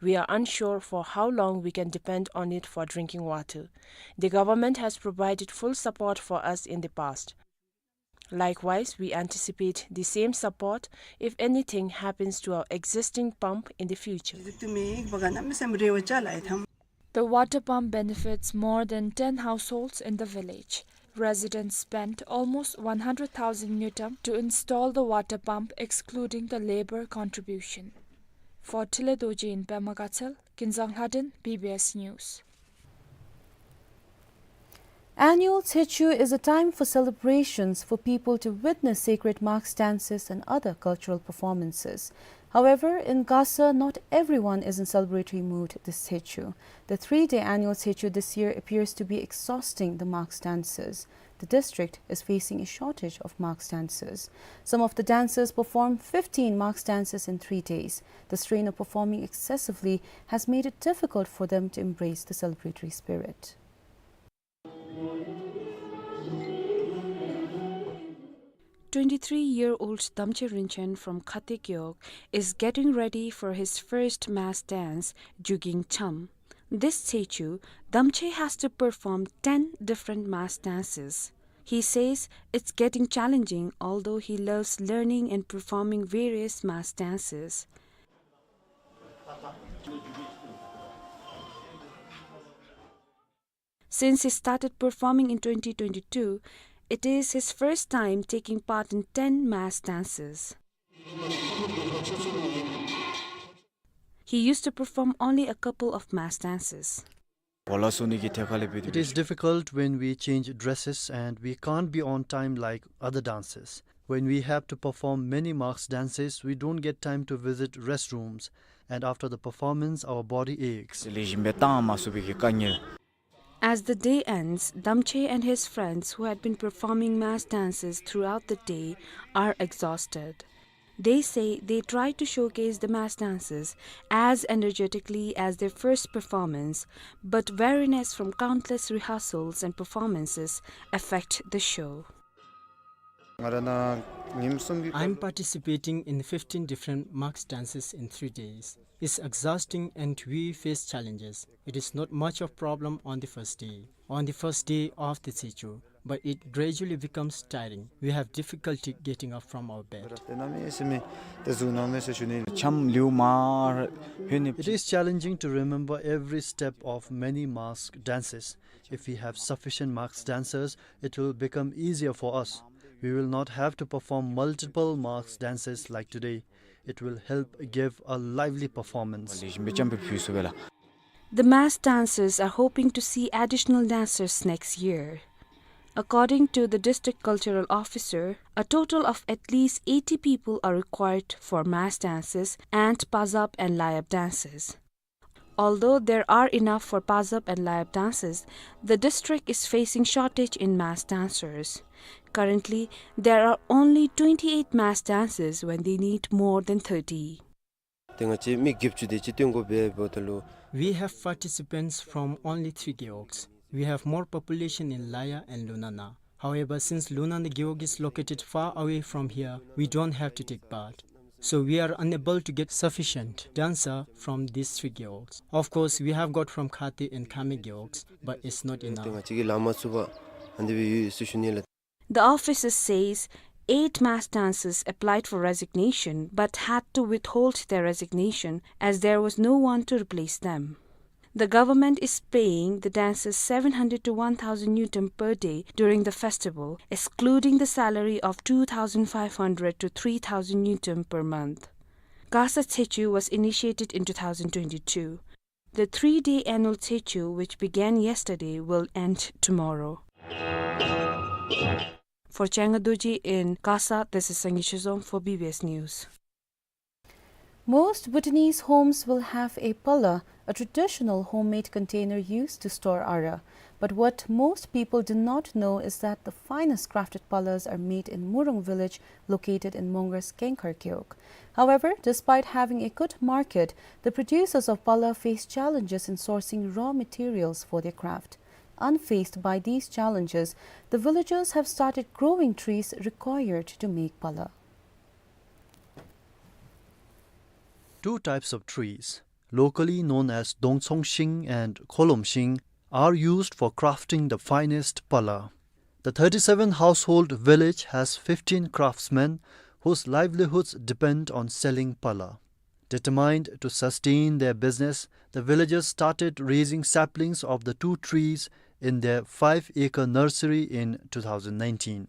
We are unsure for how long we can depend on it for drinking water. The government has provided full support for us in the past. Likewise, we anticipate the same support if anything happens to our existing pump in the future. The The water pump benefits more than ten households in the village. Residents spent almost one hundred thousand ngultrum to install the water pump, excluding the labor contribution. For Thile Dorji in Pema Gatshel, Kinzang Lhaden, B B S News. Annual Tsechu is a time for celebrations, for people to witness sacred mask dances and other cultural performances. However, in Gasa, not everyone is in celebratory mood this Tsechu. The three-day annual Tsechu this year appears to be exhausting the mask dancers. The district is facing a shortage of mask dancers. Some of the dancers perform fifteen mask dances in three days. The strain of performing excessively has made it difficult for them to embrace the celebratory spirit. Twenty-three-year-old Damche Rinchen from Khate Gewog is getting ready for his first mask dance, Juging Cham. This Tsechu, Damche has to perform ten different mask dances. He says it's getting challenging, although he loves learning and performing various mask dances. Since he started performing in twenty twenty-two, it is his first time taking part in ten mask dances. He used to perform only a couple of mask dances. It is difficult when we change dresses and we can't be on time like other dancers. When we have to perform many mask dances, we don't get time to visit restrooms, and after the performance, our body aches. As the day ends, Damche and his friends who had been performing mask dances throughout the day are exhausted. They say they try to showcase the mask dances as energetically as their first performance, but weariness from countless rehearsals and performances affect the show. I'm participating in fifteen different mask dances in three days. It's exhausting and we face challenges. It is not much of problem on the first day, on the first day of the Tsechu, but it gradually becomes tiring. We have difficulty getting up from our bed. It is challenging to remember every step of many mask dances. If we have sufficient mask dancers, it will become easier for us. We will not have to perform multiple mask dances like today. It will help give a lively performance. The mask dancers are hoping to see additional dancers next year. According to the district cultural officer, a total of at least eighty people are required for mask dances and pazap and layap dances. Although there are enough for pazap and layap dances, the district is facing shortage in mask dancers. Currently, there are only twenty-eight mask dancers when they need more than thirty. We have participants from only three gewogs. We have more population in Laya and Lunana. However, since Lunana gewog is located far away from here, we don't have to take part. So we are unable to get sufficient dancer from these three gewogs. Of course, we have got from Khate and Khame gewogs, but it's not enough. The officer says eight mask dancers applied for resignation but had to withhold their resignation as there was no one to replace them. The government is paying the dancers seven hundred to one thousand ngultrum per day during the festival, excluding the salary of two thousand five hundred to three thousand ngultrum per month. Gasa Tsechu was initiated in two thousand twenty-two. The three-day annual Tsechu, which began yesterday, will end tomorrow. For Chenga Dorji in Gasa, this is Sangay Shizom for B B S News. Most Bhutanese homes will have a pala, a traditional homemade container used to store ara. But what most people do not know is that the finest crafted palas are made in Murung village, located in Mongrar's Kengkhar Gewog. However, despite having a good market, the producers of pala face challenges in sourcing raw materials for their craft. Unfazed by these challenges, the villagers have started growing trees required to make pala. Two types of trees, locally known as Dongchong Shing and Kholom Shing, are used for crafting the finest pala. The thirty-seven household village has fifteen craftsmen whose livelihoods depend on selling pala. Determined to sustain their business, the villagers started raising saplings of the two trees in their five-acre nursery in two thousand nineteen.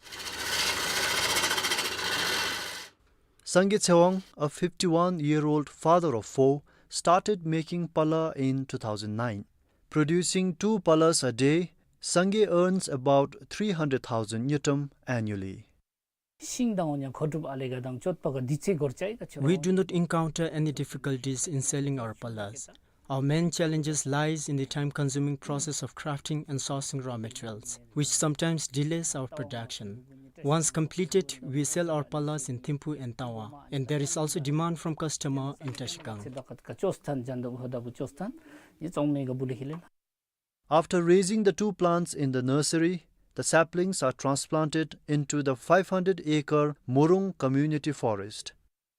Sangay Tsewang, a fifty-one-year-old father of four, started making pala in two thousand nine. Producing two palas a day, Sangay earns about three hundred thousand ngultrum annually. ཤིང་དང་འོ་ཉ་མཁོ་སྒྲུབ་ཨ་ལས་ག་དང་གཅོད་པ་ག་དུས་ཚོད་འགོར་ཅི་ག་ཆོ། We do not encounter any difficulties in selling our palas. Our main challenges lies in the time-consuming process of crafting and sourcing raw materials, which sometimes delays our production. Once completed, we sell our palas in Thimphu and Tawang, and there is also demand from customer in Trashigang. After raising the two plants in the nursery, the saplings are transplanted into the five hundred acre Murung Community Forest.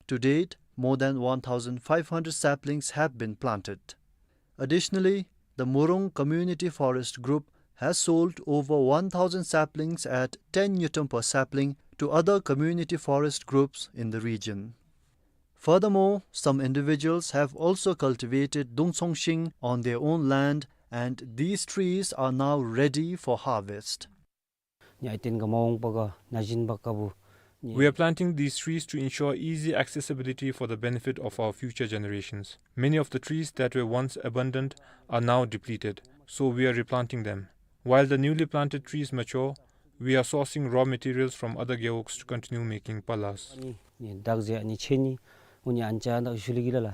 To date, more than one thousand five hundred saplings have been planted. Additionally, the Murung Community Forest Group has sold over one thousand saplings at ten ngultrum per sapling to other community forest groups in the region. Furthermore, some individuals have also cultivated dungtsong shing on their own land, and these trees are now ready for harvest. Nyaiten ga maung pa ga, najin ba kabu. We are planting these trees to ensure easy accessibility for the benefit of our future generations. Many of the trees that were once abundant are now depleted, so we are replanting them. While the newly planted trees mature, we are sourcing raw materials from other gewogs to continue making palas. Ni, ni, dak ze, ni, cheni, uni ancha, dak shuli gila la.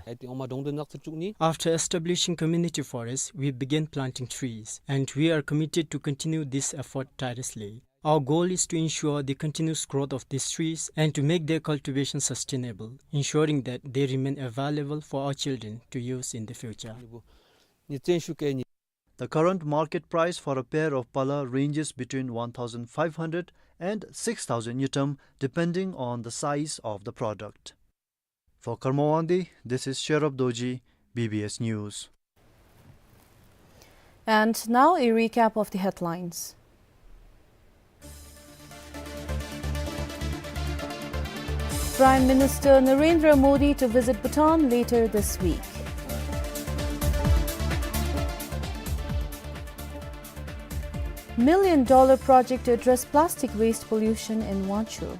After establishing community forests, we began planting trees, and we are committed to continue this effort tirelessly. Our goal is to ensure the continuous growth of these trees and to make their cultivation sustainable, ensuring that they remain available for our children to use in the future. The current market price for a pair of pala ranges between one thousand five hundred and six thousand ngultrum, depending on the size of the product. For Karma Wangdi, this is Sherab Dorji, B B S News. And now a recap of the headlines. Prime Minister Narendra Modi to visit Bhutan later this week. Million dollar project to address plastic waste pollution in Wangchur.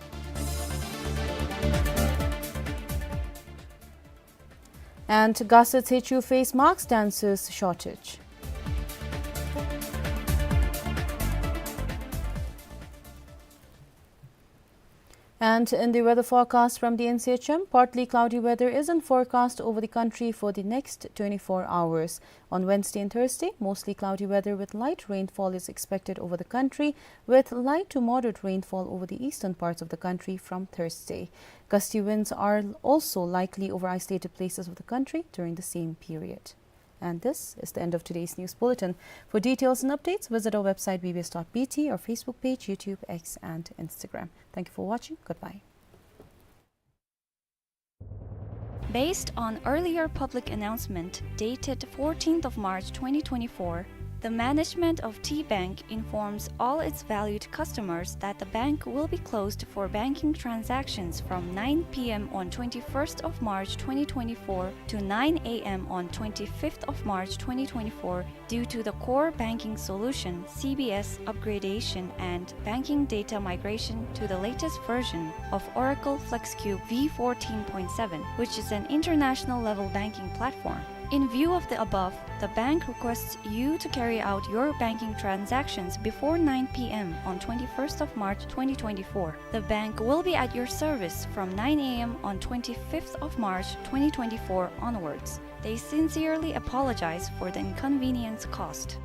And Gasa Tsechu face mask dancers shortage. And in the weather forecast from the N C H M, partly cloudy weather is in forecast over the country for the next twenty-four hours. On Wednesday and Thursday, mostly cloudy weather with light rainfall is expected over the country, with light to moderate rainfall over the eastern parts of the country from Thursday. Gusty winds are also likely over isolated places of the country during the same period. And this is the end of today's news bulletin. For details and updates, visit our website B B S dot B T, our Facebook page, YouTube, X, and Instagram. Thank you for watching. Goodbye. Based on earlier public announcement dated fourteenth of March twenty twenty-four, the management of T Bank informs all its valued customers that the bank will be closed for banking transactions from nine P M on twenty-first of March twenty twenty-four to nine A M on twenty-fifth of March twenty twenty-four due to the core banking solution, C B S, upgradation and banking data migration to the latest version of Oracle FlexCube V fourteen point seven, which is an international level banking platform. In view of the above, the bank requests you to carry out your banking transactions before nine P M on twenty-first of March twenty twenty-four. The bank will be at your service from nine A M on twenty-fifth of March twenty twenty-four onwards. They sincerely apologize for the inconvenience caused.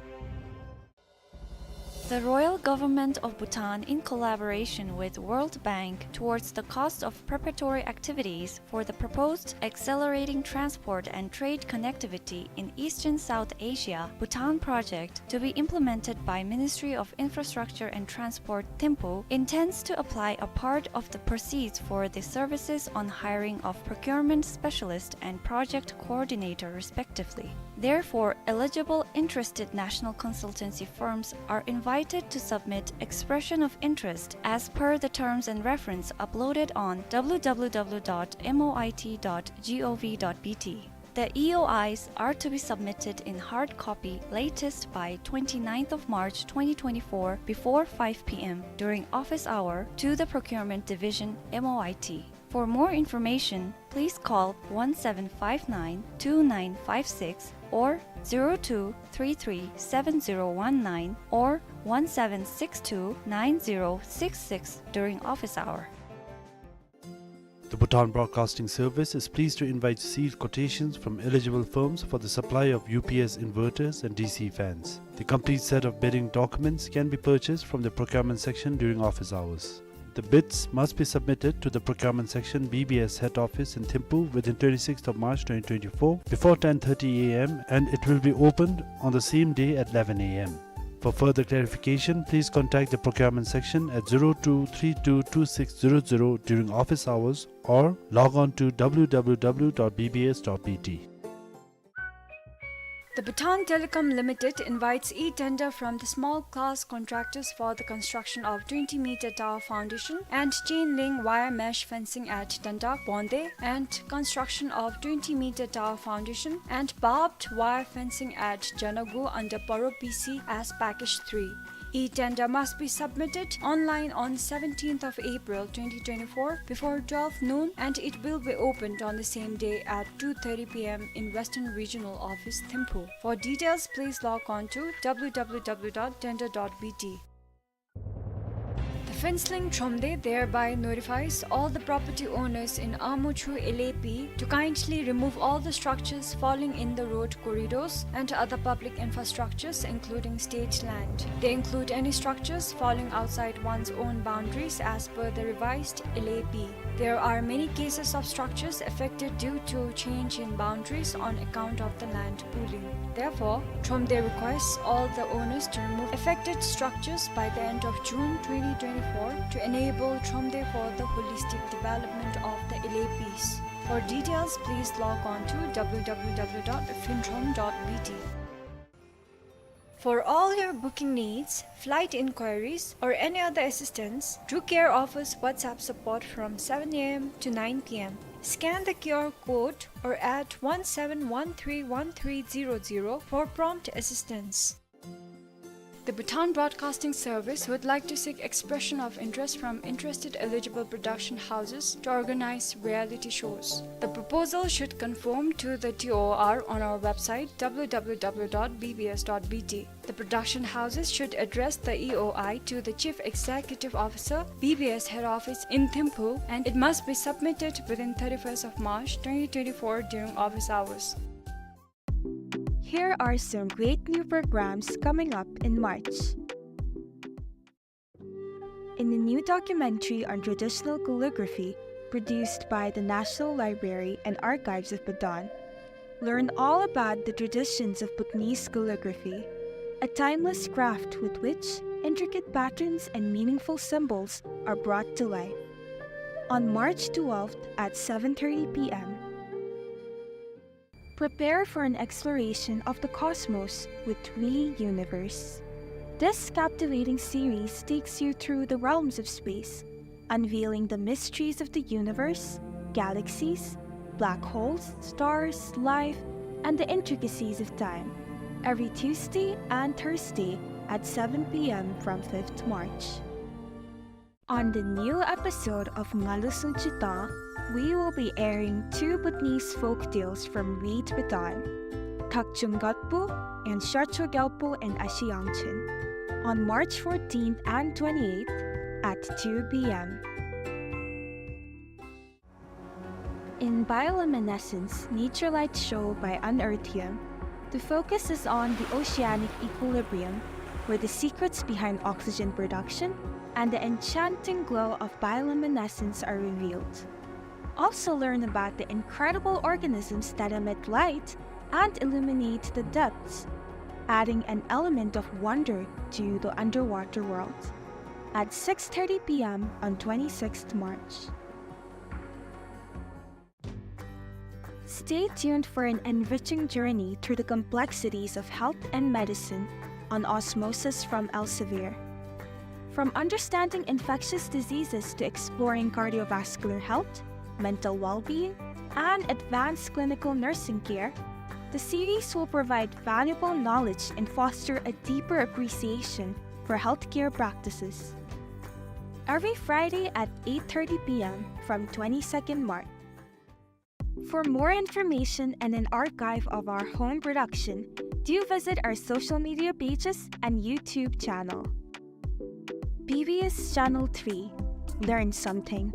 The Royal Government of Bhutan, in collaboration with World Bank, towards the cost of preparatory activities for the proposed Accelerating Transport and Trade Connectivity in Eastern South Asia, Bhutan project, to be implemented by Ministry of Infrastructure and Transport, Thimphu, intends to apply a part of the proceeds for the services on hiring of procurement specialist and project coordinator, respectively. Therefore, eligible interested national consultancy firms are invited to submit expression of interest as per the terms and reference uploaded on w w w dot m o i t dot g o v dot b t. The E O Is are to be submitted in hard copy latest by twenty-ninth of March twenty twenty-four before five p m during office hour to the Procurement Division, M O I T. For more information, please call one seven five nine two nine five six or zero two three three seven zero one nine or one seven six two nine zero six six during office hour. The Bhutan Broadcasting Service is pleased to invite sealed quotations from eligible firms for the supply of U P S inverters and D C fans. The complete set of bidding documents can be purchased from the procurement section during office hours. The bids must be submitted to the procurement section, B B S head office in Thimphu within twenty-sixth of March twenty twenty-four before ten thirty a m and it will be opened on the same day at eleven a m. For further clarification, please contact the procurement section at zero two three two two six zero zero during office hours or log on to w w w dot b b s dot b t. The Bhutan Telecom Limited invites e-tender from the small class contractors for the construction of twenty meter tower foundation and chain link wire mesh fencing at Dandak, Bonde, and construction of twenty meter tower foundation and barbed wire fencing at Janagu under Paro P C as package three. E-tender must be submitted online on seventeenth of April twenty twenty-four before twelve noon, and it will be opened on the same day at two thirty p m in Western Regional Office, Thimphu. For details, please log on to w w w dot tender dot b t. The Phuentsholing Thromde thereby notifies all the property owners in Amuchu L A P to kindly remove all the structures falling in the road corridors and other public infrastructures, including state land. They include any structures falling outside one's own boundaries as per the revised L A P. There are many cases of structures affected due to change in boundaries on account of the land pooling. Therefore, Thromde requests all the owners to remove affected structures by the end of June twenty twenty-four to enable Thromde for the holistic development of the L A Ps. For details, please log on to w w w dot phuentrom dot b t. For all your booking needs, flight inquiries, or any other assistance, Drew Care offers WhatsApp support from seven a m to nine p m. Scan the Q R code or add one seven one three one three zero zero for prompt assistance. The Bhutan Broadcasting Service would like to seek expression of interest from interested eligible production houses to organize reality shows. The proposal should conform to the T O R on our website w w w dot b b s dot b t. The production houses should address the E O I to the Chief Executive Officer, B B S Head Office in Thimphu, and it must be submitted within thirty-first of March twenty twenty-four during office hours. Here are some great new programs coming up in March. In a new documentary on traditional calligraphy produced by the National Library and Archives of Bhutan, learn all about the traditions of Bhutanese calligraphy, a timeless craft with which intricate patterns and meaningful symbols are brought to life. On March twelfth at seven thirty p m, prepare for an exploration of the cosmos with Re Universe. This captivating series takes you through the realms of space, unveiling the mysteries of the universe, galaxies, black holes, stars, life, and the intricacies of time. Every Tuesday and Thursday at seven p m from fifth March. On the new episode of Ngalu Sunchita, we will be airing two Bhutanese folk tales from Reed Bhutan, Thakchung Gatpu and Shacho Gyalpo and Ashi Yangchen, on March fourteenth and twenty-eighth at two p m. In Bioluminescence, Nature Light Show by Unearthium, the focus is on the oceanic equilibrium, where the secrets behind oxygen production and the enchanting glow of bioluminescence are revealed. Also learn about the incredible organisms that emit light and illuminate the depths, adding an element of wonder to the underwater world, at six thirty p m on twenty-sixth March. Stay tuned for an enriching journey through the complexities of health and medicine on Osmosis from Elsevier. From understanding infectious diseases to exploring cardiovascular health, mental well-being, and advanced clinical nursing care, the series will provide valuable knowledge and foster a deeper appreciation for healthcare practices. Every Friday at eight thirty p m from twenty-second March. For more information and an archive of our home production, do visit our social media pages and YouTube channel. B B S Channel three. Learn something.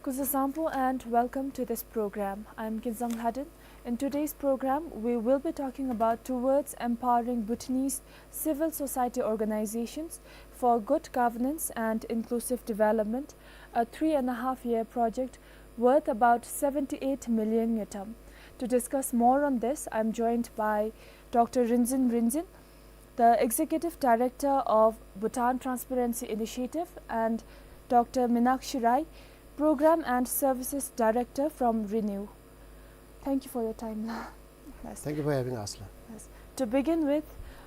Kuzuzangpo and welcome to this program. I'm Kinzang Lhaden. In today's program, we will be talking about towards empowering Bhutanese civil society organizations for good governance and inclusive development, a three and a half year project worth about seventy-eight million ngultrum. To discuss more on this, I'm joined by Doctor Rinzin Rinzin, the Executive Director of Bhutan Transparency Initiative, and Doctor Minakshi Rai, Program and Services Director from Renew. Thank you for your time, la. Yes. Thank you for having us, la. Yes. To begin with,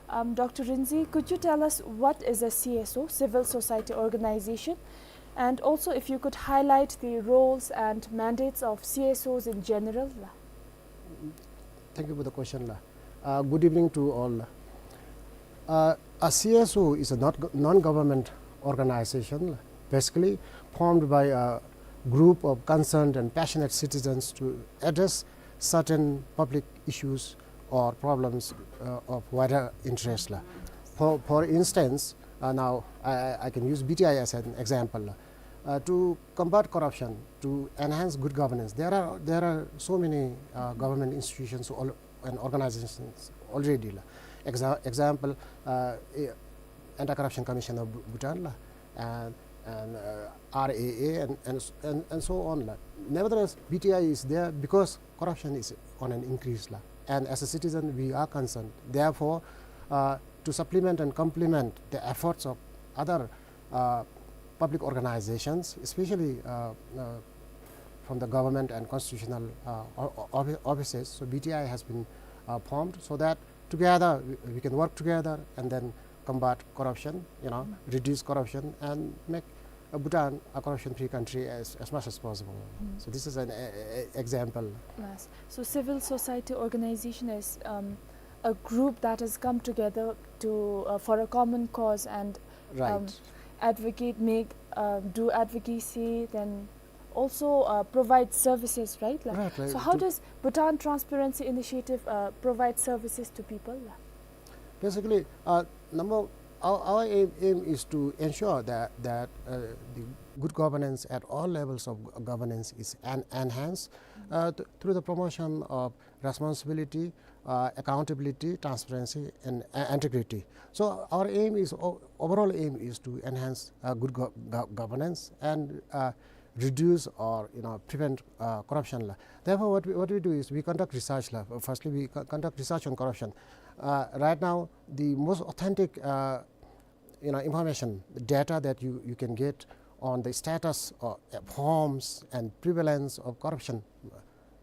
um, Doctor Rinzin, could you tell us what is a C S O, civil society organization, and also if you could highlight the roles and mandates of C S Os in general, la? Thank you for the question, la. Uh, good evening to all. Uh, a C S O is a not, non-government organization, la, basically formed by a group of concerned and passionate citizens to address certain public issues or problems, uh, of wider interest, la. For, for instance, uh, now I, I I can use B T I as an example, la. Uh, to combat corruption, to enhance good governance, there are, there are so many, uh, government institutions al-, and organizations already, la. Exa-, example, uh, eh, Anti-Corruption Commission of Bhu-, Bhutan, la, and, and, uh, R A A, and, and s-, and, and so on, la. Nevertheless, B T I is there because corruption is on an increase, la. And as a citizen, we are concerned. Therefore, uh, to supplement and complement the efforts of other, uh, public organizations, especially, uh, uh, from the government and constitutional, uh, o-, o-, offi-, offices, so B T I has been, uh, formed so that together we, we can work together and then combat corruption, you know, reduce corruption and make, uh, Bhutan a corruption-free country as, as much as possible. Mm. So this is an, a, a, a example. Yes. So civil society organization is, um, a group that has come together to, uh, for a common cause and, um, right, advocate, make, uh, do advocacy, then also, uh, provide services, right, la? Right, right. So how does Bhutan Transparency Initiative, uh, provide services to people, la? Basically, uh, number, our, our aim, aim is to ensure that, that, uh, the good governance at all levels of g-, governance is en-, enhanced, uh, th-, through the promotion of responsibility, uh, accountability, transparency, and, uh, integrity. So our aim is, o-, overall aim is to enhance, uh, good go-, go-, governance and, uh, reduce or, you know, prevent, uh, corruption, la. Therefore, what we, what we do is we conduct research, la. Firstly, we co-, conduct research on corruption. Uh, right now, the most authentic, uh, you know, information, data that you, you can get on the status of, uh, forms and prevalence of corruption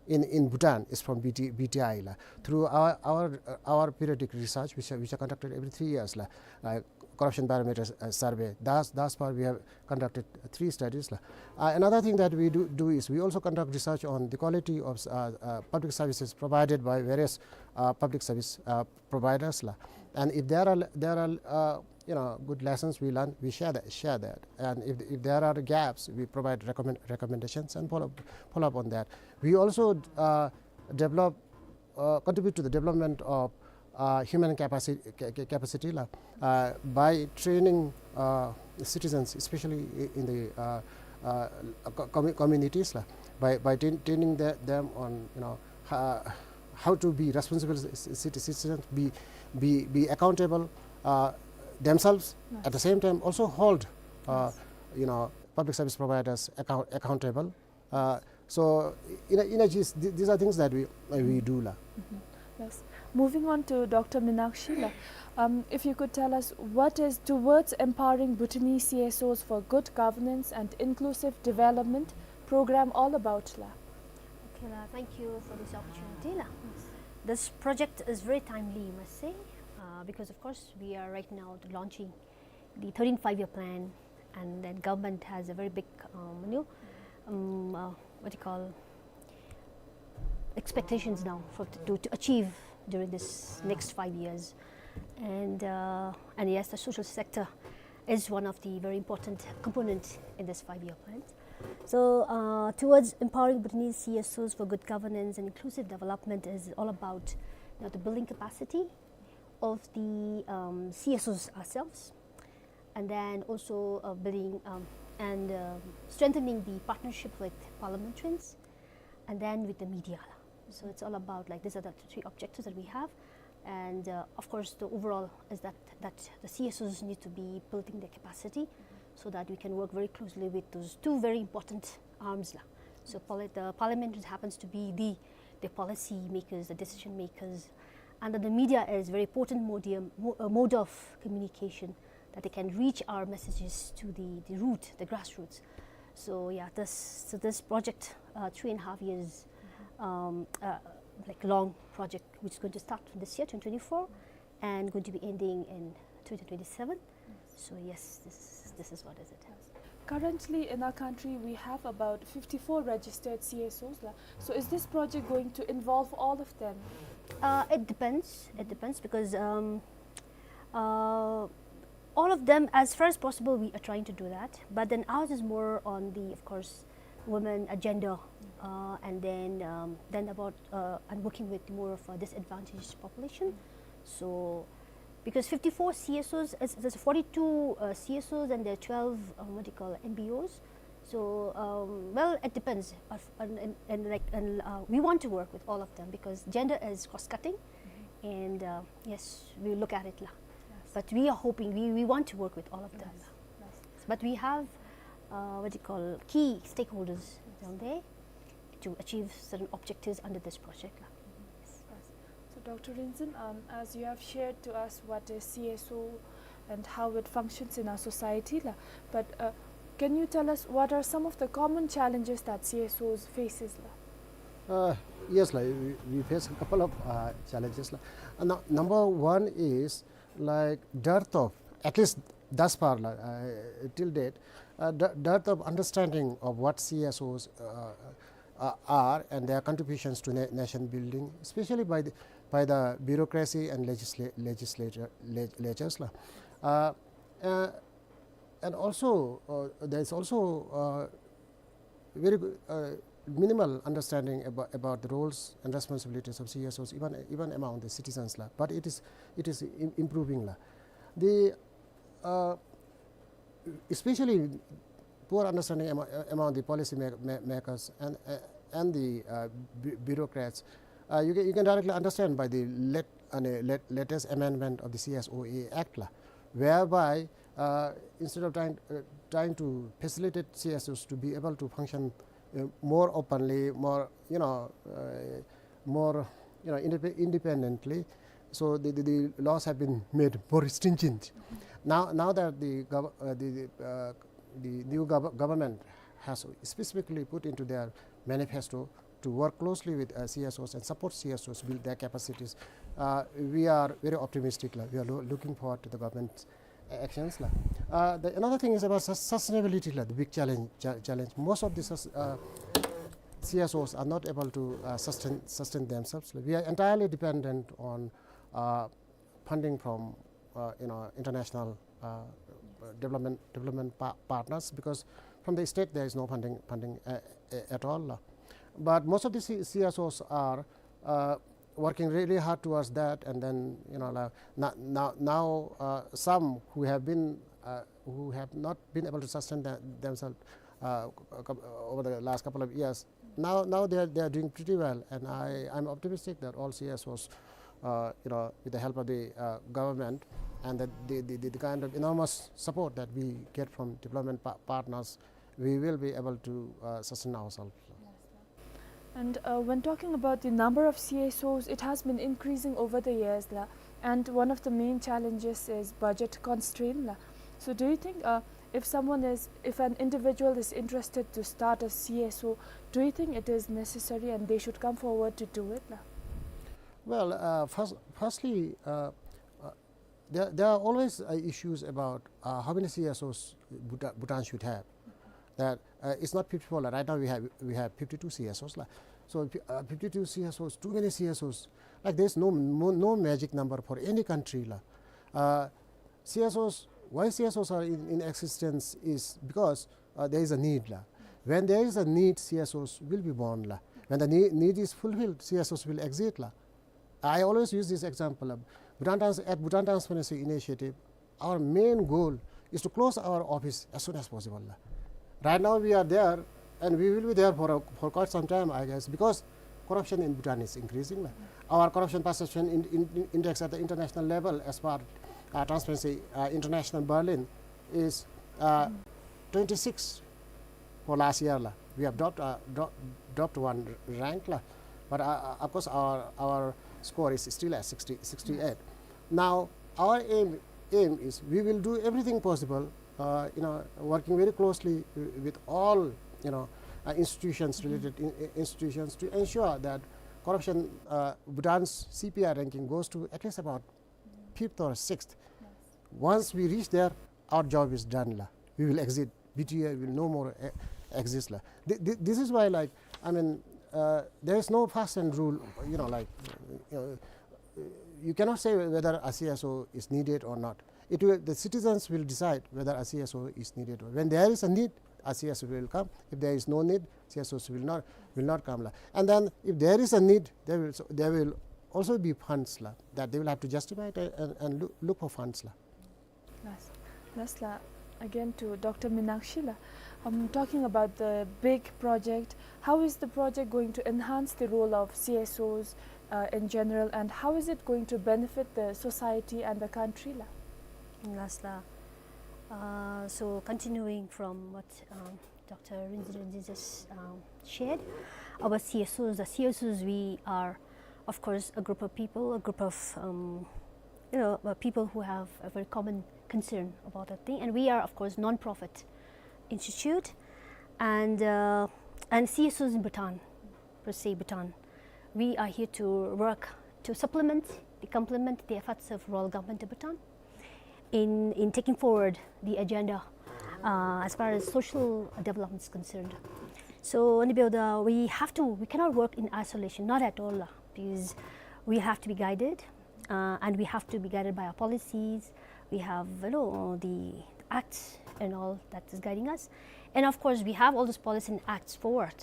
in, in Bhutan is from B T, B T I, la. Through our, our, uh, our periodic research, which are, which are conducted every three years, la, uh, corruption barometer, uh, survey. Thus, thus far we have conducted three studies, la. Uh, another thing that we do, do is we also conduct research on the quality of, uh, uh, public services provided by various, uh, public service, uh, providers, la. And if there are, there are, uh, you know, good lessons we learn, we share that, share that. And if, if there are gaps, we provide recommend, recommendations and follow, follow up on that. We also, uh, develop, uh, contribute to the development of, uh, human capacity, ca-, ca-, capacity, la, uh, by training, uh, citizens, especially i-, in the, uh, uh, co-, commu-, communities, la, by, by train-, training the, them on, you know, ho-, how to be responsible ci-, citi-, citizens, be, be, be accountable, uh, themselves. Yes. At the same time, also hold, uh, yes, you know, public service providers account-, accountable. Uh, so, in a, in a gist, th-, these are things that we, uh, we do, la. Mm-hmm. Yes. Moving on to Doctor Minakshi, la. Um, if you could tell us, what is Towards Empowering Bhutanese C S Os for Good Governance and Inclusive Development program all about, la? Okay, la, thank you for this opportunity, la. This project is very timely, I must say, uh, because of course we are right now launching the thirteenth five-year plan, and then government has a very big, um, you know, um, uh, what do you call, expectations now for to, to achieve during this next five years. And, uh, and yes, the social sector is one of the very important component in this five-year plan. So, uh, towards empowering Bhutanese C S Os for good governance and inclusive development is all about, you know, the building capacity of the, um, C S Os ourselves, and then also, uh, building, um, and, um, strengthening the partnership with parliamentarians, and then with the media. So it's all about, like, these are the three objectives that we have. And, uh, of course, the overall is that, that the C S Os need to be building their capacity so that we can work very closely with those two very important arms, la. So parli-, the parliament happens to be the, the policy makers, the decision makers, and then the media is very potent modium, mo-, uh, mode of communication that they can reach our messages to the, the root, the grassroots. So yeah, this, so this project, uh, three and a half years, um, uh, like, long project, which is going to start from this year, twenty twenty-four, and going to be ending in twenty twenty-seven. So yes, this is, this is what is it. Currently in our country, we have about fifty-four registered C S Os, la. So is this project going to involve all of them? Uh, it depends. It depends because, um, uh, all of them, as far as possible, we are trying to do that. But then ours is more on the, of course, women agenda, uh, and then, um, then about, uh, and working with more of a disadvantaged population. So, because fifty-four C S Os, is, there's forty-two, uh, C S Os and there are twelve, um, what do you call it, N P Os. So, um, well, it depends. Of, and, and, and, like, and, uh, we want to work with all of them because gender is cross-cutting, and, uh, yes, we look at it, la. Yes. But we are hoping, we, we want to work with all of them, yes, la. Yes. But we have, uh, what do you call, key stakeholders, yes, down there to achieve certain objectives under this project, la. Yes. Yes. So, Doctor Rinzin, um, as you have shared to us what is C S O and how it functions in our society, la, but, uh, can you tell us what are some of the common challenges that C S Os faces, la? Uh, yes, la, we, we face a couple of, uh, challenges, la. Uh, nu-, number one is, like, dearth of, at least thus far, la, uh, till date, uh, the dearth of understanding of what C S Os, uh, uh, are and their contributions to na-, nation building, especially by the, by the bureaucracy and legisla-, legislature, leg-, legislatures, la. Uh, uh, and also, uh, there is also, uh, very, uh, minimal understanding about, about the roles and responsibilities of C S Os, even, even among the citizens, la. But it is, it is im-, improving, la. The, uh, especially poor understanding amo-, among the policy ma-, ma-, makers and, uh, and the, uh, bu-, bureaucrats. Uh, you can, you can directly understand by the lat-, uh, lat-, latest amendment of the C S O A Act, la, whereby, uh, instead of trying, uh, trying to facilitate C S Os to be able to function, uh, more openly, more, you know, uh, more, you know, indep-, independently. So the, the, the laws have been made more stringent. Now, now that the gov-, uh, the, the, uh, the new gov-, government has specifically put into their manifesto to work closely with, uh, C S Os and support C S Os build their capacities, uh, we are very optimistic, la. We are loo-, looking forward to the government's actions, la. Uh, the, another thing is about sus-, sustainability, la, the big challenge, cha-, challenge. Most of the sus-, uh, C S Os are not able to, uh, sustain, sustain themselves. We are entirely dependent on, uh, funding from, uh, you know, international, uh, development, development pa-, partners, because from the state there is no funding, funding, uh, uh, at all, la. But most of the C-, C S Os are, uh, working really hard towards that, and then, you know, la, na-, now, now, uh, some who have been, uh, who have not been able to sustain the-, themselves, uh, c-, c-, over the last couple of years, now, now they are, they are doing pretty well, and I, I'm optimistic that all C S Os, uh, you know, with the help of the, uh, government and the, the, the, the kind of enormous support that we get from development pa-, partners, we will be able to, uh, sustain ourselves. Yes, sir. And, uh, when talking about the number of C S Os, it has been increasing over the years, la, and one of the main challenges is budget constraint, la. So do you think, uh, If someone is, if an individual is interested to start a C S O, do you think it is necessary and they should come forward to do it, la? Well, uh, first, firstly, uh, uh, there, there are always, uh, issues about, uh, how many C S Os Bhuta-, Bhutan should have. That, uh, it's not fifty-four. Right now we have, we have fifty-two C S Os, la. So, uh, fifty-two C S Os, too many C S Os. Like, there's no, no, no magic number for any country, la. Uh, C S Os, why C S Os are in, in existence is because, uh, there is a need, la. When there is a need, C S Os will be born, la. When the need, need is fulfilled, C S Os will exist, la. I always use this example of Bhutan Trans-, at Bhutan Transparency Initiative, our main goal is to close our office as soon as possible, la. Right now we are there, and we will be there for a, for quite some time, I guess, because corruption in Bhutan is increasing, la. Our corruption perception in, in, in index at the international level, as per, uh, Transparency, uh, International Berlin, is, uh, twenty-six for last year, la. We have dropped, uh, dro-, dropped one rank, la. But, uh, uh, of course, our, our score is still at sixty, sixty-eight. Now, our aim, aim is we will do everything possible, uh, you know, working very closely wi-, with all, you know, uh, institutions, related in-, i-, institutions, to ensure that corruption, uh, Bhutan's C P I ranking goes to at least about fifth or sixth. Once we reach there, our job is done, la. We will exit. B T I will no more, eh, exist, la. Th-, th-, this is why, like, I mean, uh, there is no fast and rule, you know, like, uh, you cannot say whether a C S O is needed or not. It will, the citizens will decide whether a C S O is needed. When there is a need, a C S O will come. If there is no need, C S Os will not, will not come, la. And then if there is a need, there will, there will also be funds, la, that they will have to justify it and, and look, look for funds, la. Last, last, la, again to Doctor Minakshi, la. Um, talking about the big project, how is the project going to enhance the role of C S Os, uh, in general, and how is it going to benefit the society and the country, la? Last, la. Uh, so continuing from what, um, Doctor Rinzin just, um, shared, our C S Os, the C S Os, we are, of course, a group of people, a group of, um, you know, uh, people who have a very common concern about that thing. And we are, of course, non-profit institute, and, uh, and C S Os in Bhutan, per se, Bhutan. We are here to work to supplement, to complement the efforts of Royal Government of Bhutan in, in taking forward the agenda, uh, as far as social development is concerned. So, ཨ་ནི་འབདཝ་ད་we have to, we cannot work in isolation, not at all, uh, because we have to be guided, uh, and we have to be guided by our policies. We have, you know, the acts and all that is guiding us. And of course, we have all those policies and acts forward,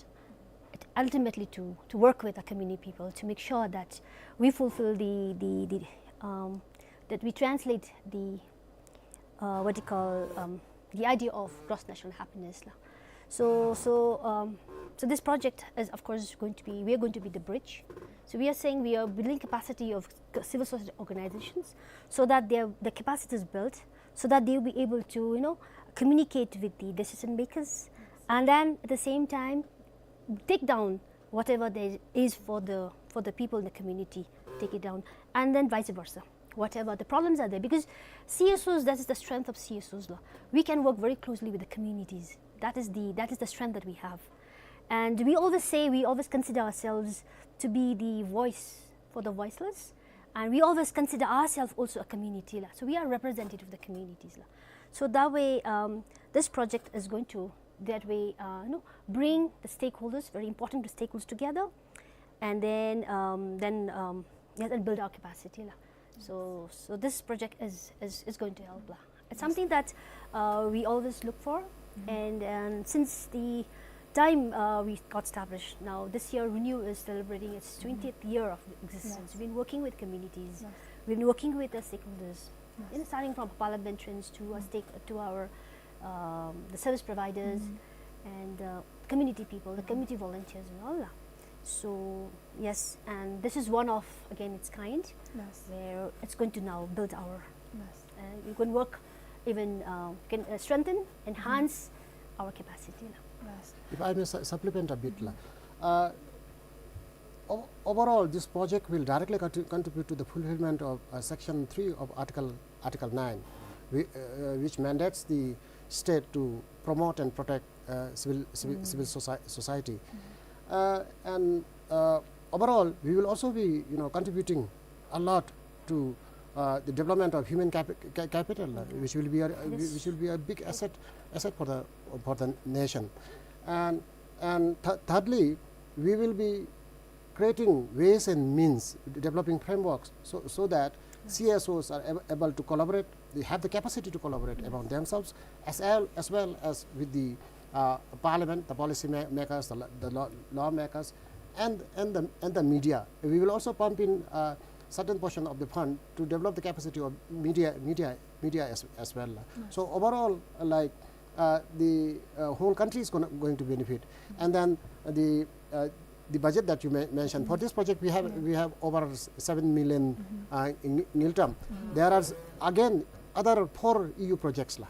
ultimately to, to work with the community people to make sure that we fulfill the, the, the, um, that we translate the, uh, what you call, um, the idea of gross national happiness, la. So, so, um, so this project is, of course, going to be, we are going to be the bridge. So we are saying we are building capacity of c-, civil society organizations so that their, the capacity is built, so that they will be able to, you know, communicate with the decision makers, and then at the same time, take down whatever there is for the, for the people in the community, take it down, and then vice versa. Whatever the problems are there, because C S Os, that is the strength of C S Os, la. We can work very closely with the communities. That is the, that is the strength that we have. And we always say, we always consider ourselves to be the voice for the voiceless, and we always consider ourselves also a community, la. So we are representative of the communities, la. So that way, um, this project is going to, that way, uh, you know, bring the stakeholders, very important stakeholders together, and then, um, then, um, yes, and build our capacity, la. So, so this project is, is, is going to help, la. It's something that, uh, we always look for, and, and since the time, uh, we got established, now this year RENEW is celebrating its twentieth year of existence. We've been working with communities. We've been working with the stakeholders. You know, starting from parliamentarians to our stake, to our, um, the service providers and, uh, community people, the community volunteers and all, la. So, yes, and this is one of, again, its kind, where it's going to now build our, uh, you can work even, uh, can, uh, strengthen, enhance our capacity, la. If I may su-, supplement a bit, la. Uh, o-, overall, this project will directly contri-, contribute to the fulfillment of, uh, Section three of Article, Article nine, whi-, uh, which mandates the state to promote and protect uh, civil, civil, civil soci- society. Uh, and uh, overall, we will also be, you know, contributing a lot to uh, the development of human capi- ca- capital, uh, which will be a, which will be a big asset asset for the for the nation. And and th- thirdly, we will be creating ways and means, developing frameworks so, so that C S Os are ab- able to collaborate, they have the capacity to collaborate among themselves, as well as, well as with the uh, parliament, the policy ma- makers, the, la- the law, lawmakers, and, and, the, and the media. We will also pump in a certain portion of the fund to develop the capacity of media, media, media as, as well. So overall, like, uh, the uh, whole country is gonna, going to benefit. And then the uh, the budget that you may mentioned for this project, we have we have over s- seven million uh, ng- ngultrum. There are s- again other four E U projects la,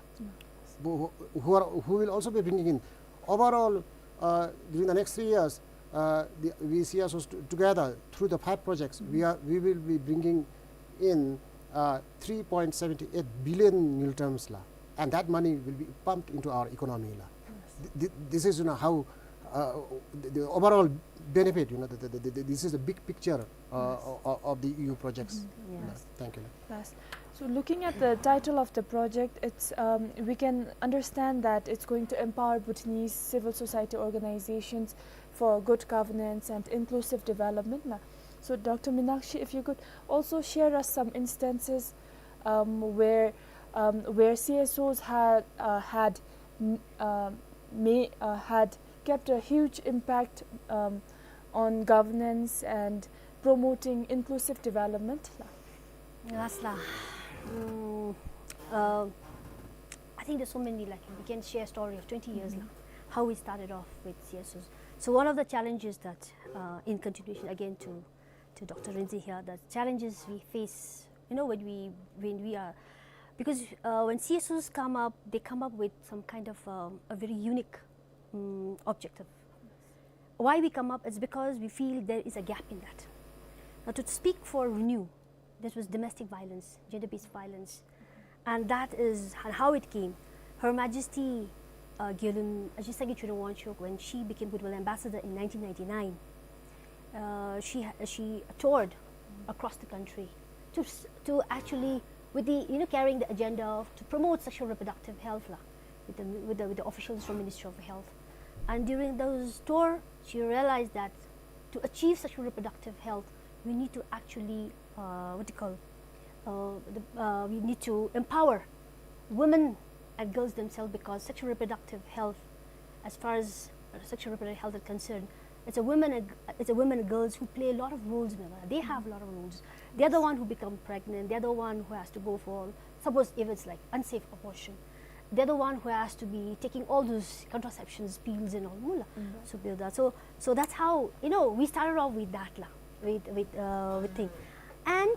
who, who are who will also be bringing in overall uh, during the next three years. Uh, the, we see us t- together through the five projects. We are we will be bringing in uh, three point seven eight billion ngultrums la, and that money will be pumped into our economy la. Th- th- this is, you know, how uh, the, the overall benefit, you know, the, the, the, the, this is the big picture uh, o- o- of the E U projects. Yes. Thank you. Yes. So looking at the title of the project, it's um, we can understand that it's going to empower Bhutanese civil society organizations for good governance and inclusive development. La. So Doctor Minakshi, if you could also share us some instances um, where um, where C S Os had uh, had m- uh, may, uh, had kept a huge impact um, on governance and promoting inclusive development. La. Yes la. Mm, uh, I think there's so many, like, we can share a story of twenty years la, how we started off with C S Os. So one of the challenges that, uh, in continuation again to, to Doctor Rinzin here, the challenges we face, you know, when we, when we are, because uh, when C S Os come up, they come up with some kind of um, a very unique um, objective. Why we come up is because we feel there is a gap in that. Now, to speak for Renew, this was domestic violence, gender-based violence, and that is ho- how it came. Her Majesty uh, Gyalun Ajit Sangay Chöden Wangchuck, when she became Goodwill Ambassador in nineteen ninety-nine, uh, she ha- she toured across the country to s- to actually with the, you know, carrying the agenda of, to promote sexual reproductive health la, with the, with the with the officials from Ministry of Health. And during those tour, she realized that to achieve sexual reproductive health, we need to actually uh, what do you call uh, the, uh, we need to empower women and girls themselves, because sexual reproductive health, as far as uh, sexual reproductive health is concerned, it's a women and, it's a women and girls who play a lot of roles in the world. They have a lot of roles. They're the one who become pregnant. They're the one who has to go for, suppose if it's like unsafe abortion, they're the one who has to be taking all those contraceptions, pills and all, mula. So be that. So so that's how, you know, we started off with that la, with with uh, with thing, and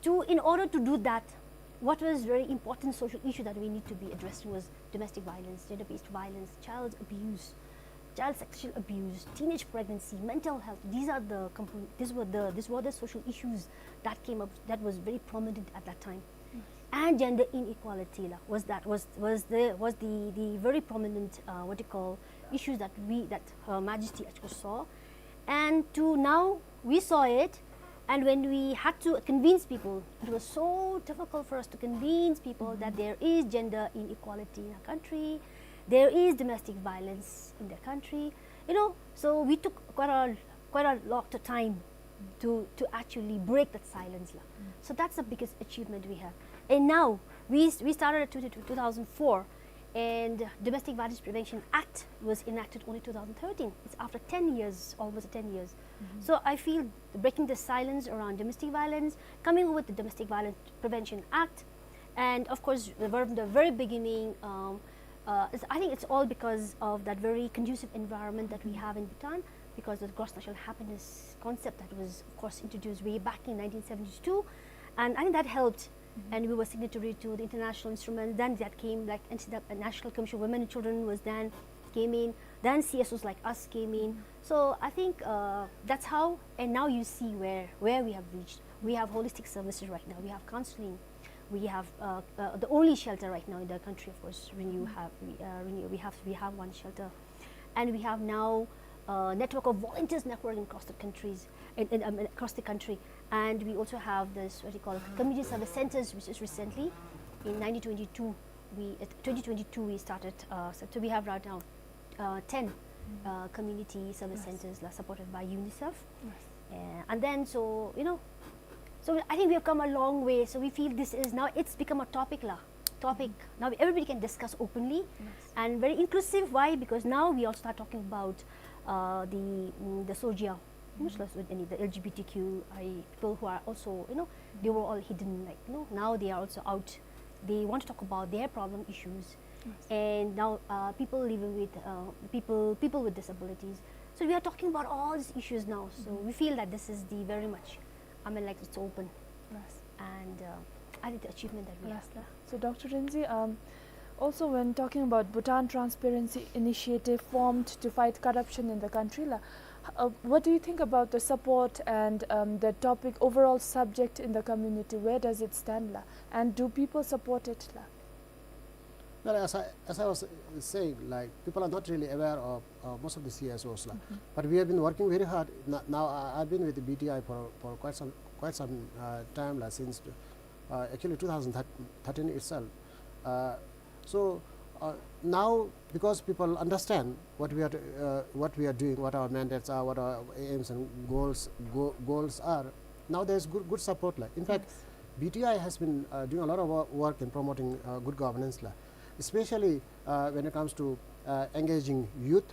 to, in order to do that, what was very important social issue that we need to be addressing was domestic violence, gender-based violence, child abuse, child sexual abuse, teenage pregnancy, mental health. These are the component. These were the these were the social issues that came up, that was very prominent at that time. And gender inequality la, was that was was the was the the very prominent uh, what you call issues that we that Her Majesty actually saw. And to now we saw it, and when we had to convince people, it was so difficult for us to convince people that there is gender inequality in our country, there is domestic violence in the country, you know. So we took quite a quite a lot of time to to actually break that silence la. So that's the biggest achievement we have. And now we we started at two, two thousand four, and Domestic Violence Prevention Act was enacted only two thousand thirteen. It's after ten years, almost ten years. So I feel breaking the silence around domestic violence, coming up with the Domestic Violence Prevention Act, and of course, the, from the very beginning, um, uh, it's, I think it's all because of that very conducive environment that we have in Bhutan, because of the gross national happiness concept that was, of course, introduced way back in nineteen seventy-two. And I think that helped. And we were signatory to the international instruments. Then that came, like, N C W, National Commission for Women and Children was then came in. Then C S Os like us came in. So I think uh, that's how. And now you see where where we have reached. We have holistic services right now. We have counseling. We have, uh, uh, the only shelter right now in the country, of course, Renew have, we, uh, Renew, we have, we have one shelter. And we have now a network of volunteers network across the countries, in, in, um, across the country. And we also have this, what you call, community service centers, which is recently, in nineteen twenty-two, we, uh, twenty twenty-two, we started, uh, so, so we have right now, uh, ten, uh, community service centers, la, supported by UNICEF. Uh, and then, so, you know, so I think we have come a long way. So we feel this is now, it's become a topic, la, topic. Now everybody can discuss openly and very inclusive. Why? Because now we also start talking about, uh, the, mm, the SOGIAO. Much less with any, the LGBTQI people who are also, you know, they were all hidden, like, you know, now they are also out. They want to talk about their problem issues. And now, uh, people living with, uh, people, people with disabilities. So we are talking about all these issues now. So we feel that this is the very much, I mean, like, it's open. And, uh, I think the achievement that we have. So, Doctor Rinzin, um, also when talking about Bhutan Transparency Initiative formed to fight corruption in the country, la, uh, what do you think about the support and, um, the topic, overall subject in the community? Where does it stand, la? And do people support it, la? Well, as I, as I was, uh, saying, like, people are not really aware of, uh, most of the C S Os, la. But we have been working very hard. N-, now I, I've been with the B T I for, for quite some, quite some, uh, time, la, since, uh, actually two thousand thirteen itself. Uh, so, uh, now because people understand what we are, uh, what we are doing, what our mandates are, what our aims and goals, go-, goals are, now there is good, good support, la. In fact, B T I has been, uh, doing a lot of wo-, work in promoting, uh, good governance, la, especially, uh, when it comes to, uh, engaging youth,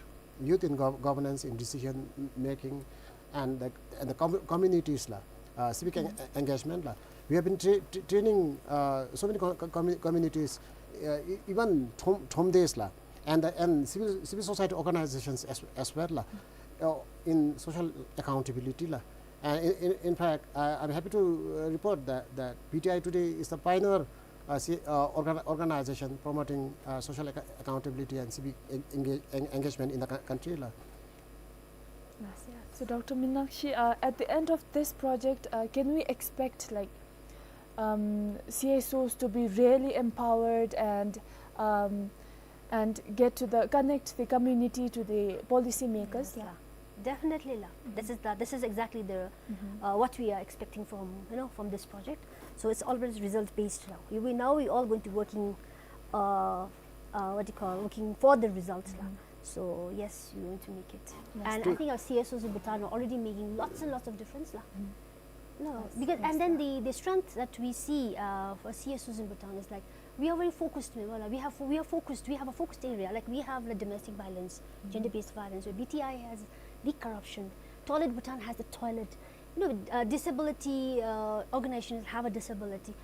youth in gov-, governance, in decision m-, making, and the, and the com-, communities, la, uh, civic en-, engagement, la. We have been tra-, tra-, training, uh, so many co-, co-, commu-, communities, uh, e-, even Thom-, Thomdes, la, and the, and civil, civil society organizations as, as well, la, uh, in social accountability, la. And in, in, in fact, I, I'm happy to, uh, report that, that B T I today is the pioneer, uh, ci-, uh, organ-, organization promoting, uh, social acco-, accountability and civic en-, enga-, en-, engagement in the cou-, country, la. Yes, yeah. So, Doctor Minakshi, uh, at the end of this project, uh, can we expect, like, um, C S Os to be really empowered and, um, and get to the, connect the community to the policy makers? Yeah, definitely, la. This is the, this is exactly the, uh, what we are expecting from, you know, from this project. So it's always result based now. We, we, now we all going to working, uh, uh, what do you call, working for the results, la. So yes, we want to make it. And I think our C S Os in Bhutan are already making lots and lots of difference, la. No, because, and then the, the strength that we see, uh, for C S Os in Bhutan is, like, we are very focused, we are, we have, we are focused, we have a focused area, like, we have the domestic violence, gender-based violence, where B T I has the corruption, Toilet Bhutan has the toilet, you know, uh, disability, uh, organizations have a disability,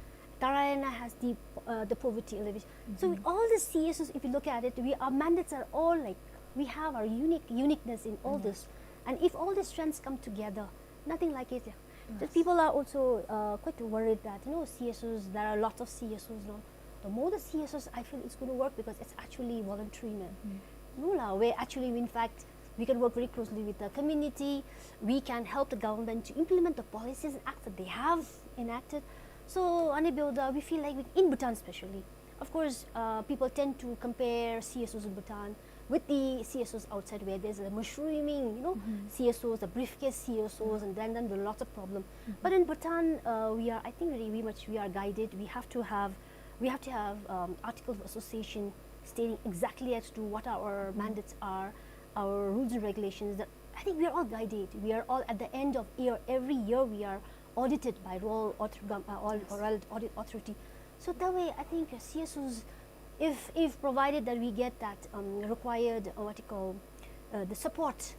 Tarayana has the, uh, the poverty alleviation. So with all the C S Os, if you look at it, we, our mandates are all, like, we have our unique, uniqueness in all this. And if all the strengths come together, nothing like it, yeah. Just people are also, uh, quite worried that, you know, C S Os, there are lots of C S Os now. The more the C S Os, I feel it's gonna work because it's actually voluntary, man. No, la, where actually, in fact, we can work very closely with the community. We can help the government to implement the policies and acts that they have enacted. So, ane byo da, we feel like we, in Bhutan especially, of course, uh, people tend to compare C S Os in Bhutan with the C S Os outside, where there's a mushrooming, you know, C S Os, the briefcase C S Os, and then, then there are lots of problem. But in Bhutan, uh, we are, I think, very, very much we are guided. We have to have, we have to have, um, article of association stating exactly as to what our mandates are, our rules and regulations. That, I think we are all guided. We are all at the end of year, every year we are audited by Royal Audit, uh, Royal Audit Authority. So that way, I think, uh, C S Os, if, if provided that we get that, um, required, uh, what you call, uh, the support,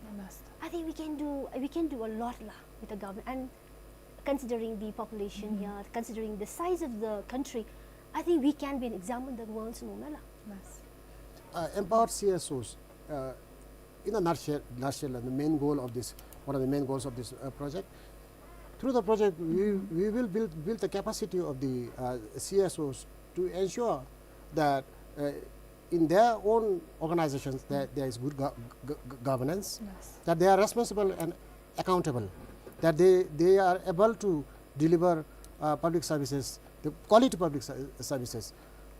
I think we can do, we can do a lot, la, with the government. And considering the population here, considering the size of the country, I think we can be an example in the world, no, la. Uh, empowered C S Os, uh, in a nutshell, nutshell, the main goal of this, one of the main goals of this, uh, project. Through the project, we, we will build, build the capacity of the, uh, C S Os to ensure that, uh, in their own organizations, that there is good go-, go-, go-, governance, that they are responsible and accountable, that they, they are able to deliver, uh, public services the quality public ser-, services.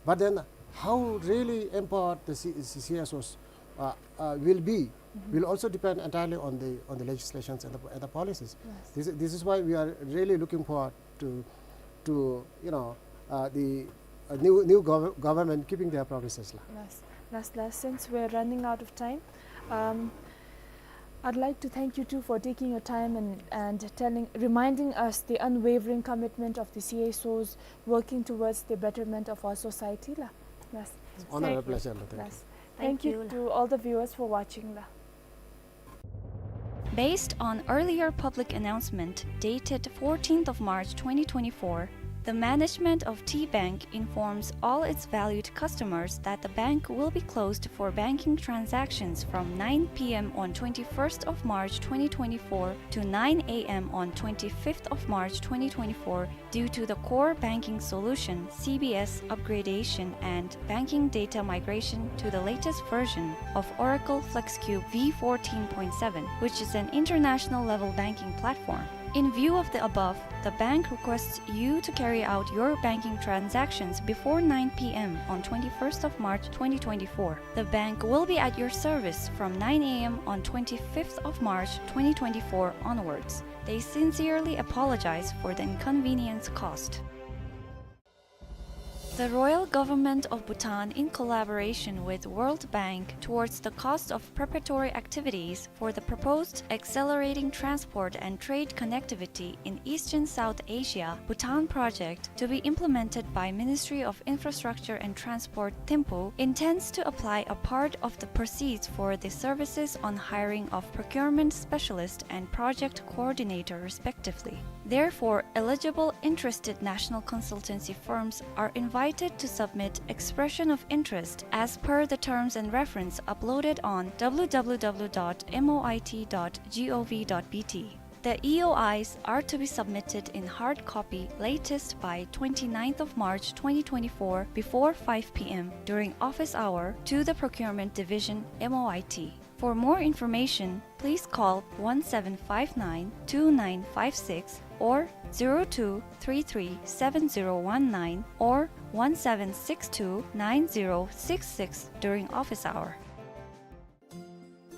But then how really empowered the C-, C-, C S Os, uh, uh, will be, mm-hmm, will also depend entirely on the, on the legislations and the, and the policies. Yes. This, this is why we are really looking forward to, to, you know, uh, the, uh, new, new gov-, government keeping their promises la. Yes. Last, last, since we're running out of time, um, I'd like to thank you too for taking your time and, and telling, reminding us the unwavering commitment of the C S Os working towards the betterment of our society la. Yes. Honor and pleasure la. Thank you. Yes. Thank you to all the viewers for watching la. Based on earlier public announcement dated fourteenth of March twenty twenty-four, the management of T Bank informs all its valued customers that the bank will be closed for banking transactions from nine P M on twenty-first of March twenty twenty-four to nine A M on twenty-fifth of March twenty twenty-four due to the core banking solution, C B S, upgradation and banking data migration to the latest version of Oracle FlexCube V fourteen point seven, which is an international level banking platform. In view of the above, the bank requests you to carry out your banking transactions before nine P M on twenty-first of March twenty twenty-four. The bank will be at your service from nine A M on twenty-fifth of March twenty twenty-four onwards. They sincerely apologize for the inconvenience caused. The Royal Government of Bhutan, in collaboration with World Bank, towards the cost of preparatory activities for the proposed Accelerating Transport and Trade Connectivity in Eastern South Asia, Bhutan project, to be implemented by Ministry of Infrastructure and Transport, Thimphu, intends to apply a part of the proceeds for the services on hiring of procurement specialist and project coordinator, respectively. Therefore, eligible interested national consultancy firms are invited to submit expression of interest as per the terms and reference uploaded on W W W dot M O I T dot G O V dot B T. The E O Is are to be submitted in hard copy latest by twenty-ninth of March twenty twenty-four before five P M during office hour to the Procurement Division, M O I T. For more information, please call one seven five nine two nine five six or zero two three three seven zero one nine or one seven six two nine zero six six during office hour.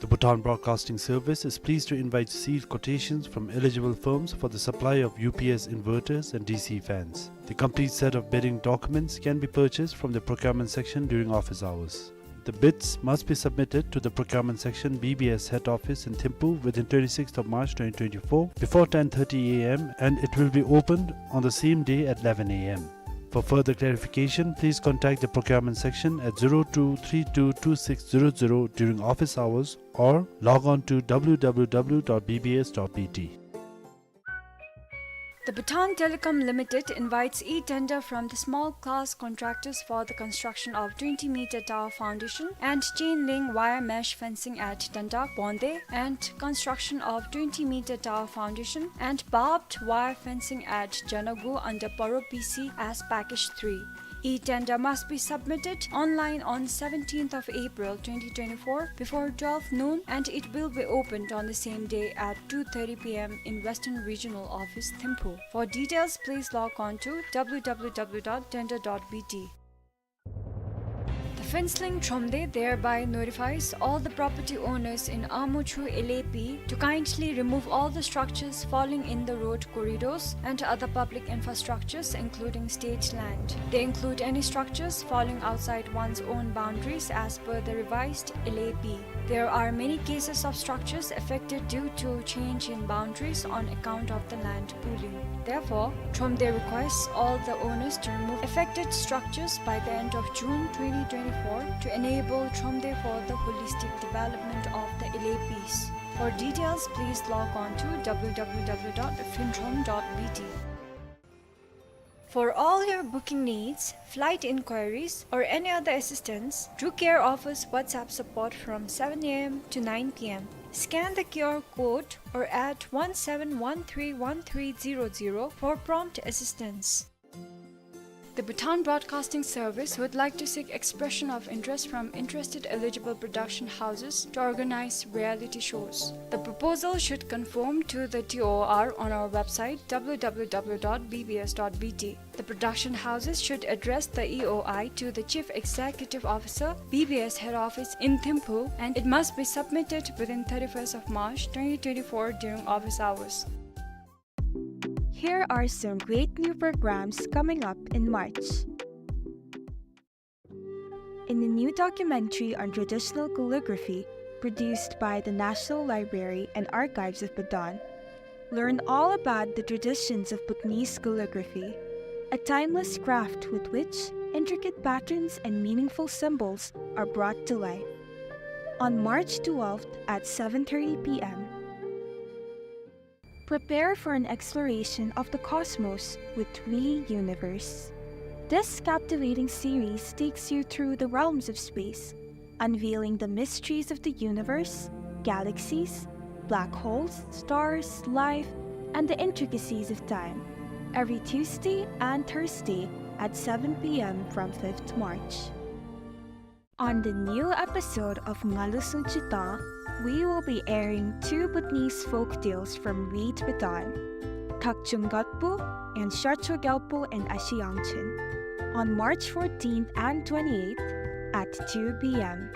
The Bhutan Broadcasting Service is pleased to invite sealed quotations from eligible firms for the supply of U P S inverters and D C fans. The complete set of bidding documents can be purchased from the procurement section during office hours. The bids must be submitted to the procurement section, B B S head office in Thimphu within twenty-sixth of March twenty twenty-four before ten thirty A M, and it will be opened on the same day at eleven A M. For further clarification, please contact the procurement section at zero two three two two six zero zero during office hours or log on to W W W dot B B S dot B T. The Bhutan Telecom Limited invites e-tender from the small class contractors for the construction of twenty meter tower foundation and chain link wire mesh fencing at Dandak, Bonde, and construction of twenty meter tower foundation and barbed wire fencing at Janagu under Paro P C as Package three. E-tender must be submitted online on seventeenth of April twenty twenty-four before twelve noon, and it will be opened on the same day at two thirty P M in Western Regional Office, Thimphu. For details, please log on to W W W dot tender dot B T. The Phuentsholing Thromde thereby notifies all the property owners in Amuchu L A P to kindly remove all the structures falling in the road corridors and other public infrastructures, including state land. They include any structures falling outside one's own boundaries as per the revised L A P. There are many cases of structures affected due to change in boundaries on account of the land pooling. Therefore, Thromde requests all the owners to remove affected structures by the end of June twenty twenty-four to enable Thromde for the holistic development of the L A Ps. For details, please log on to W W W dot phuenthromb dot B T. For all your booking needs, flight inquiries, or any other assistance, Drew Care offers WhatsApp support from seven A M to nine P M. Scan the Q R code or add one seven one three one three zero zero for prompt assistance. The Bhutan Broadcasting Service would like to seek expression of interest from interested eligible production houses to organize reality shows. The proposal should conform to the T O R on our website, W W W dot B B S dot B T. The production houses should address the E O I to the Chief Executive Officer, B B S Head Office in Thimphu, and it must be submitted within thirty-first of March twenty twenty-four during office hours. Here are some great new programs coming up in March. In a new documentary on traditional calligraphy produced by the National Library and Archives of Bhutan, learn all about the traditions of Bhutanese calligraphy, a timeless craft with which intricate patterns and meaningful symbols are brought to life. On March twelfth at seven thirty p m. Prepare for an exploration of the cosmos with We Universe. This captivating series takes you through the realms of space, unveiling the mysteries of the universe, galaxies, black holes, stars, life, and the intricacies of time. Every Tuesday and Thursday at seven p m from fifth March. On the new episode of Ngalu Sunchita, we will be airing two Bhutanese folk tales from Reed Bhutan, Thakchung Gatpu and Sharcho Gyalpo and Ashi Yangchen, on March fourteenth and twenty-eighth at two p m.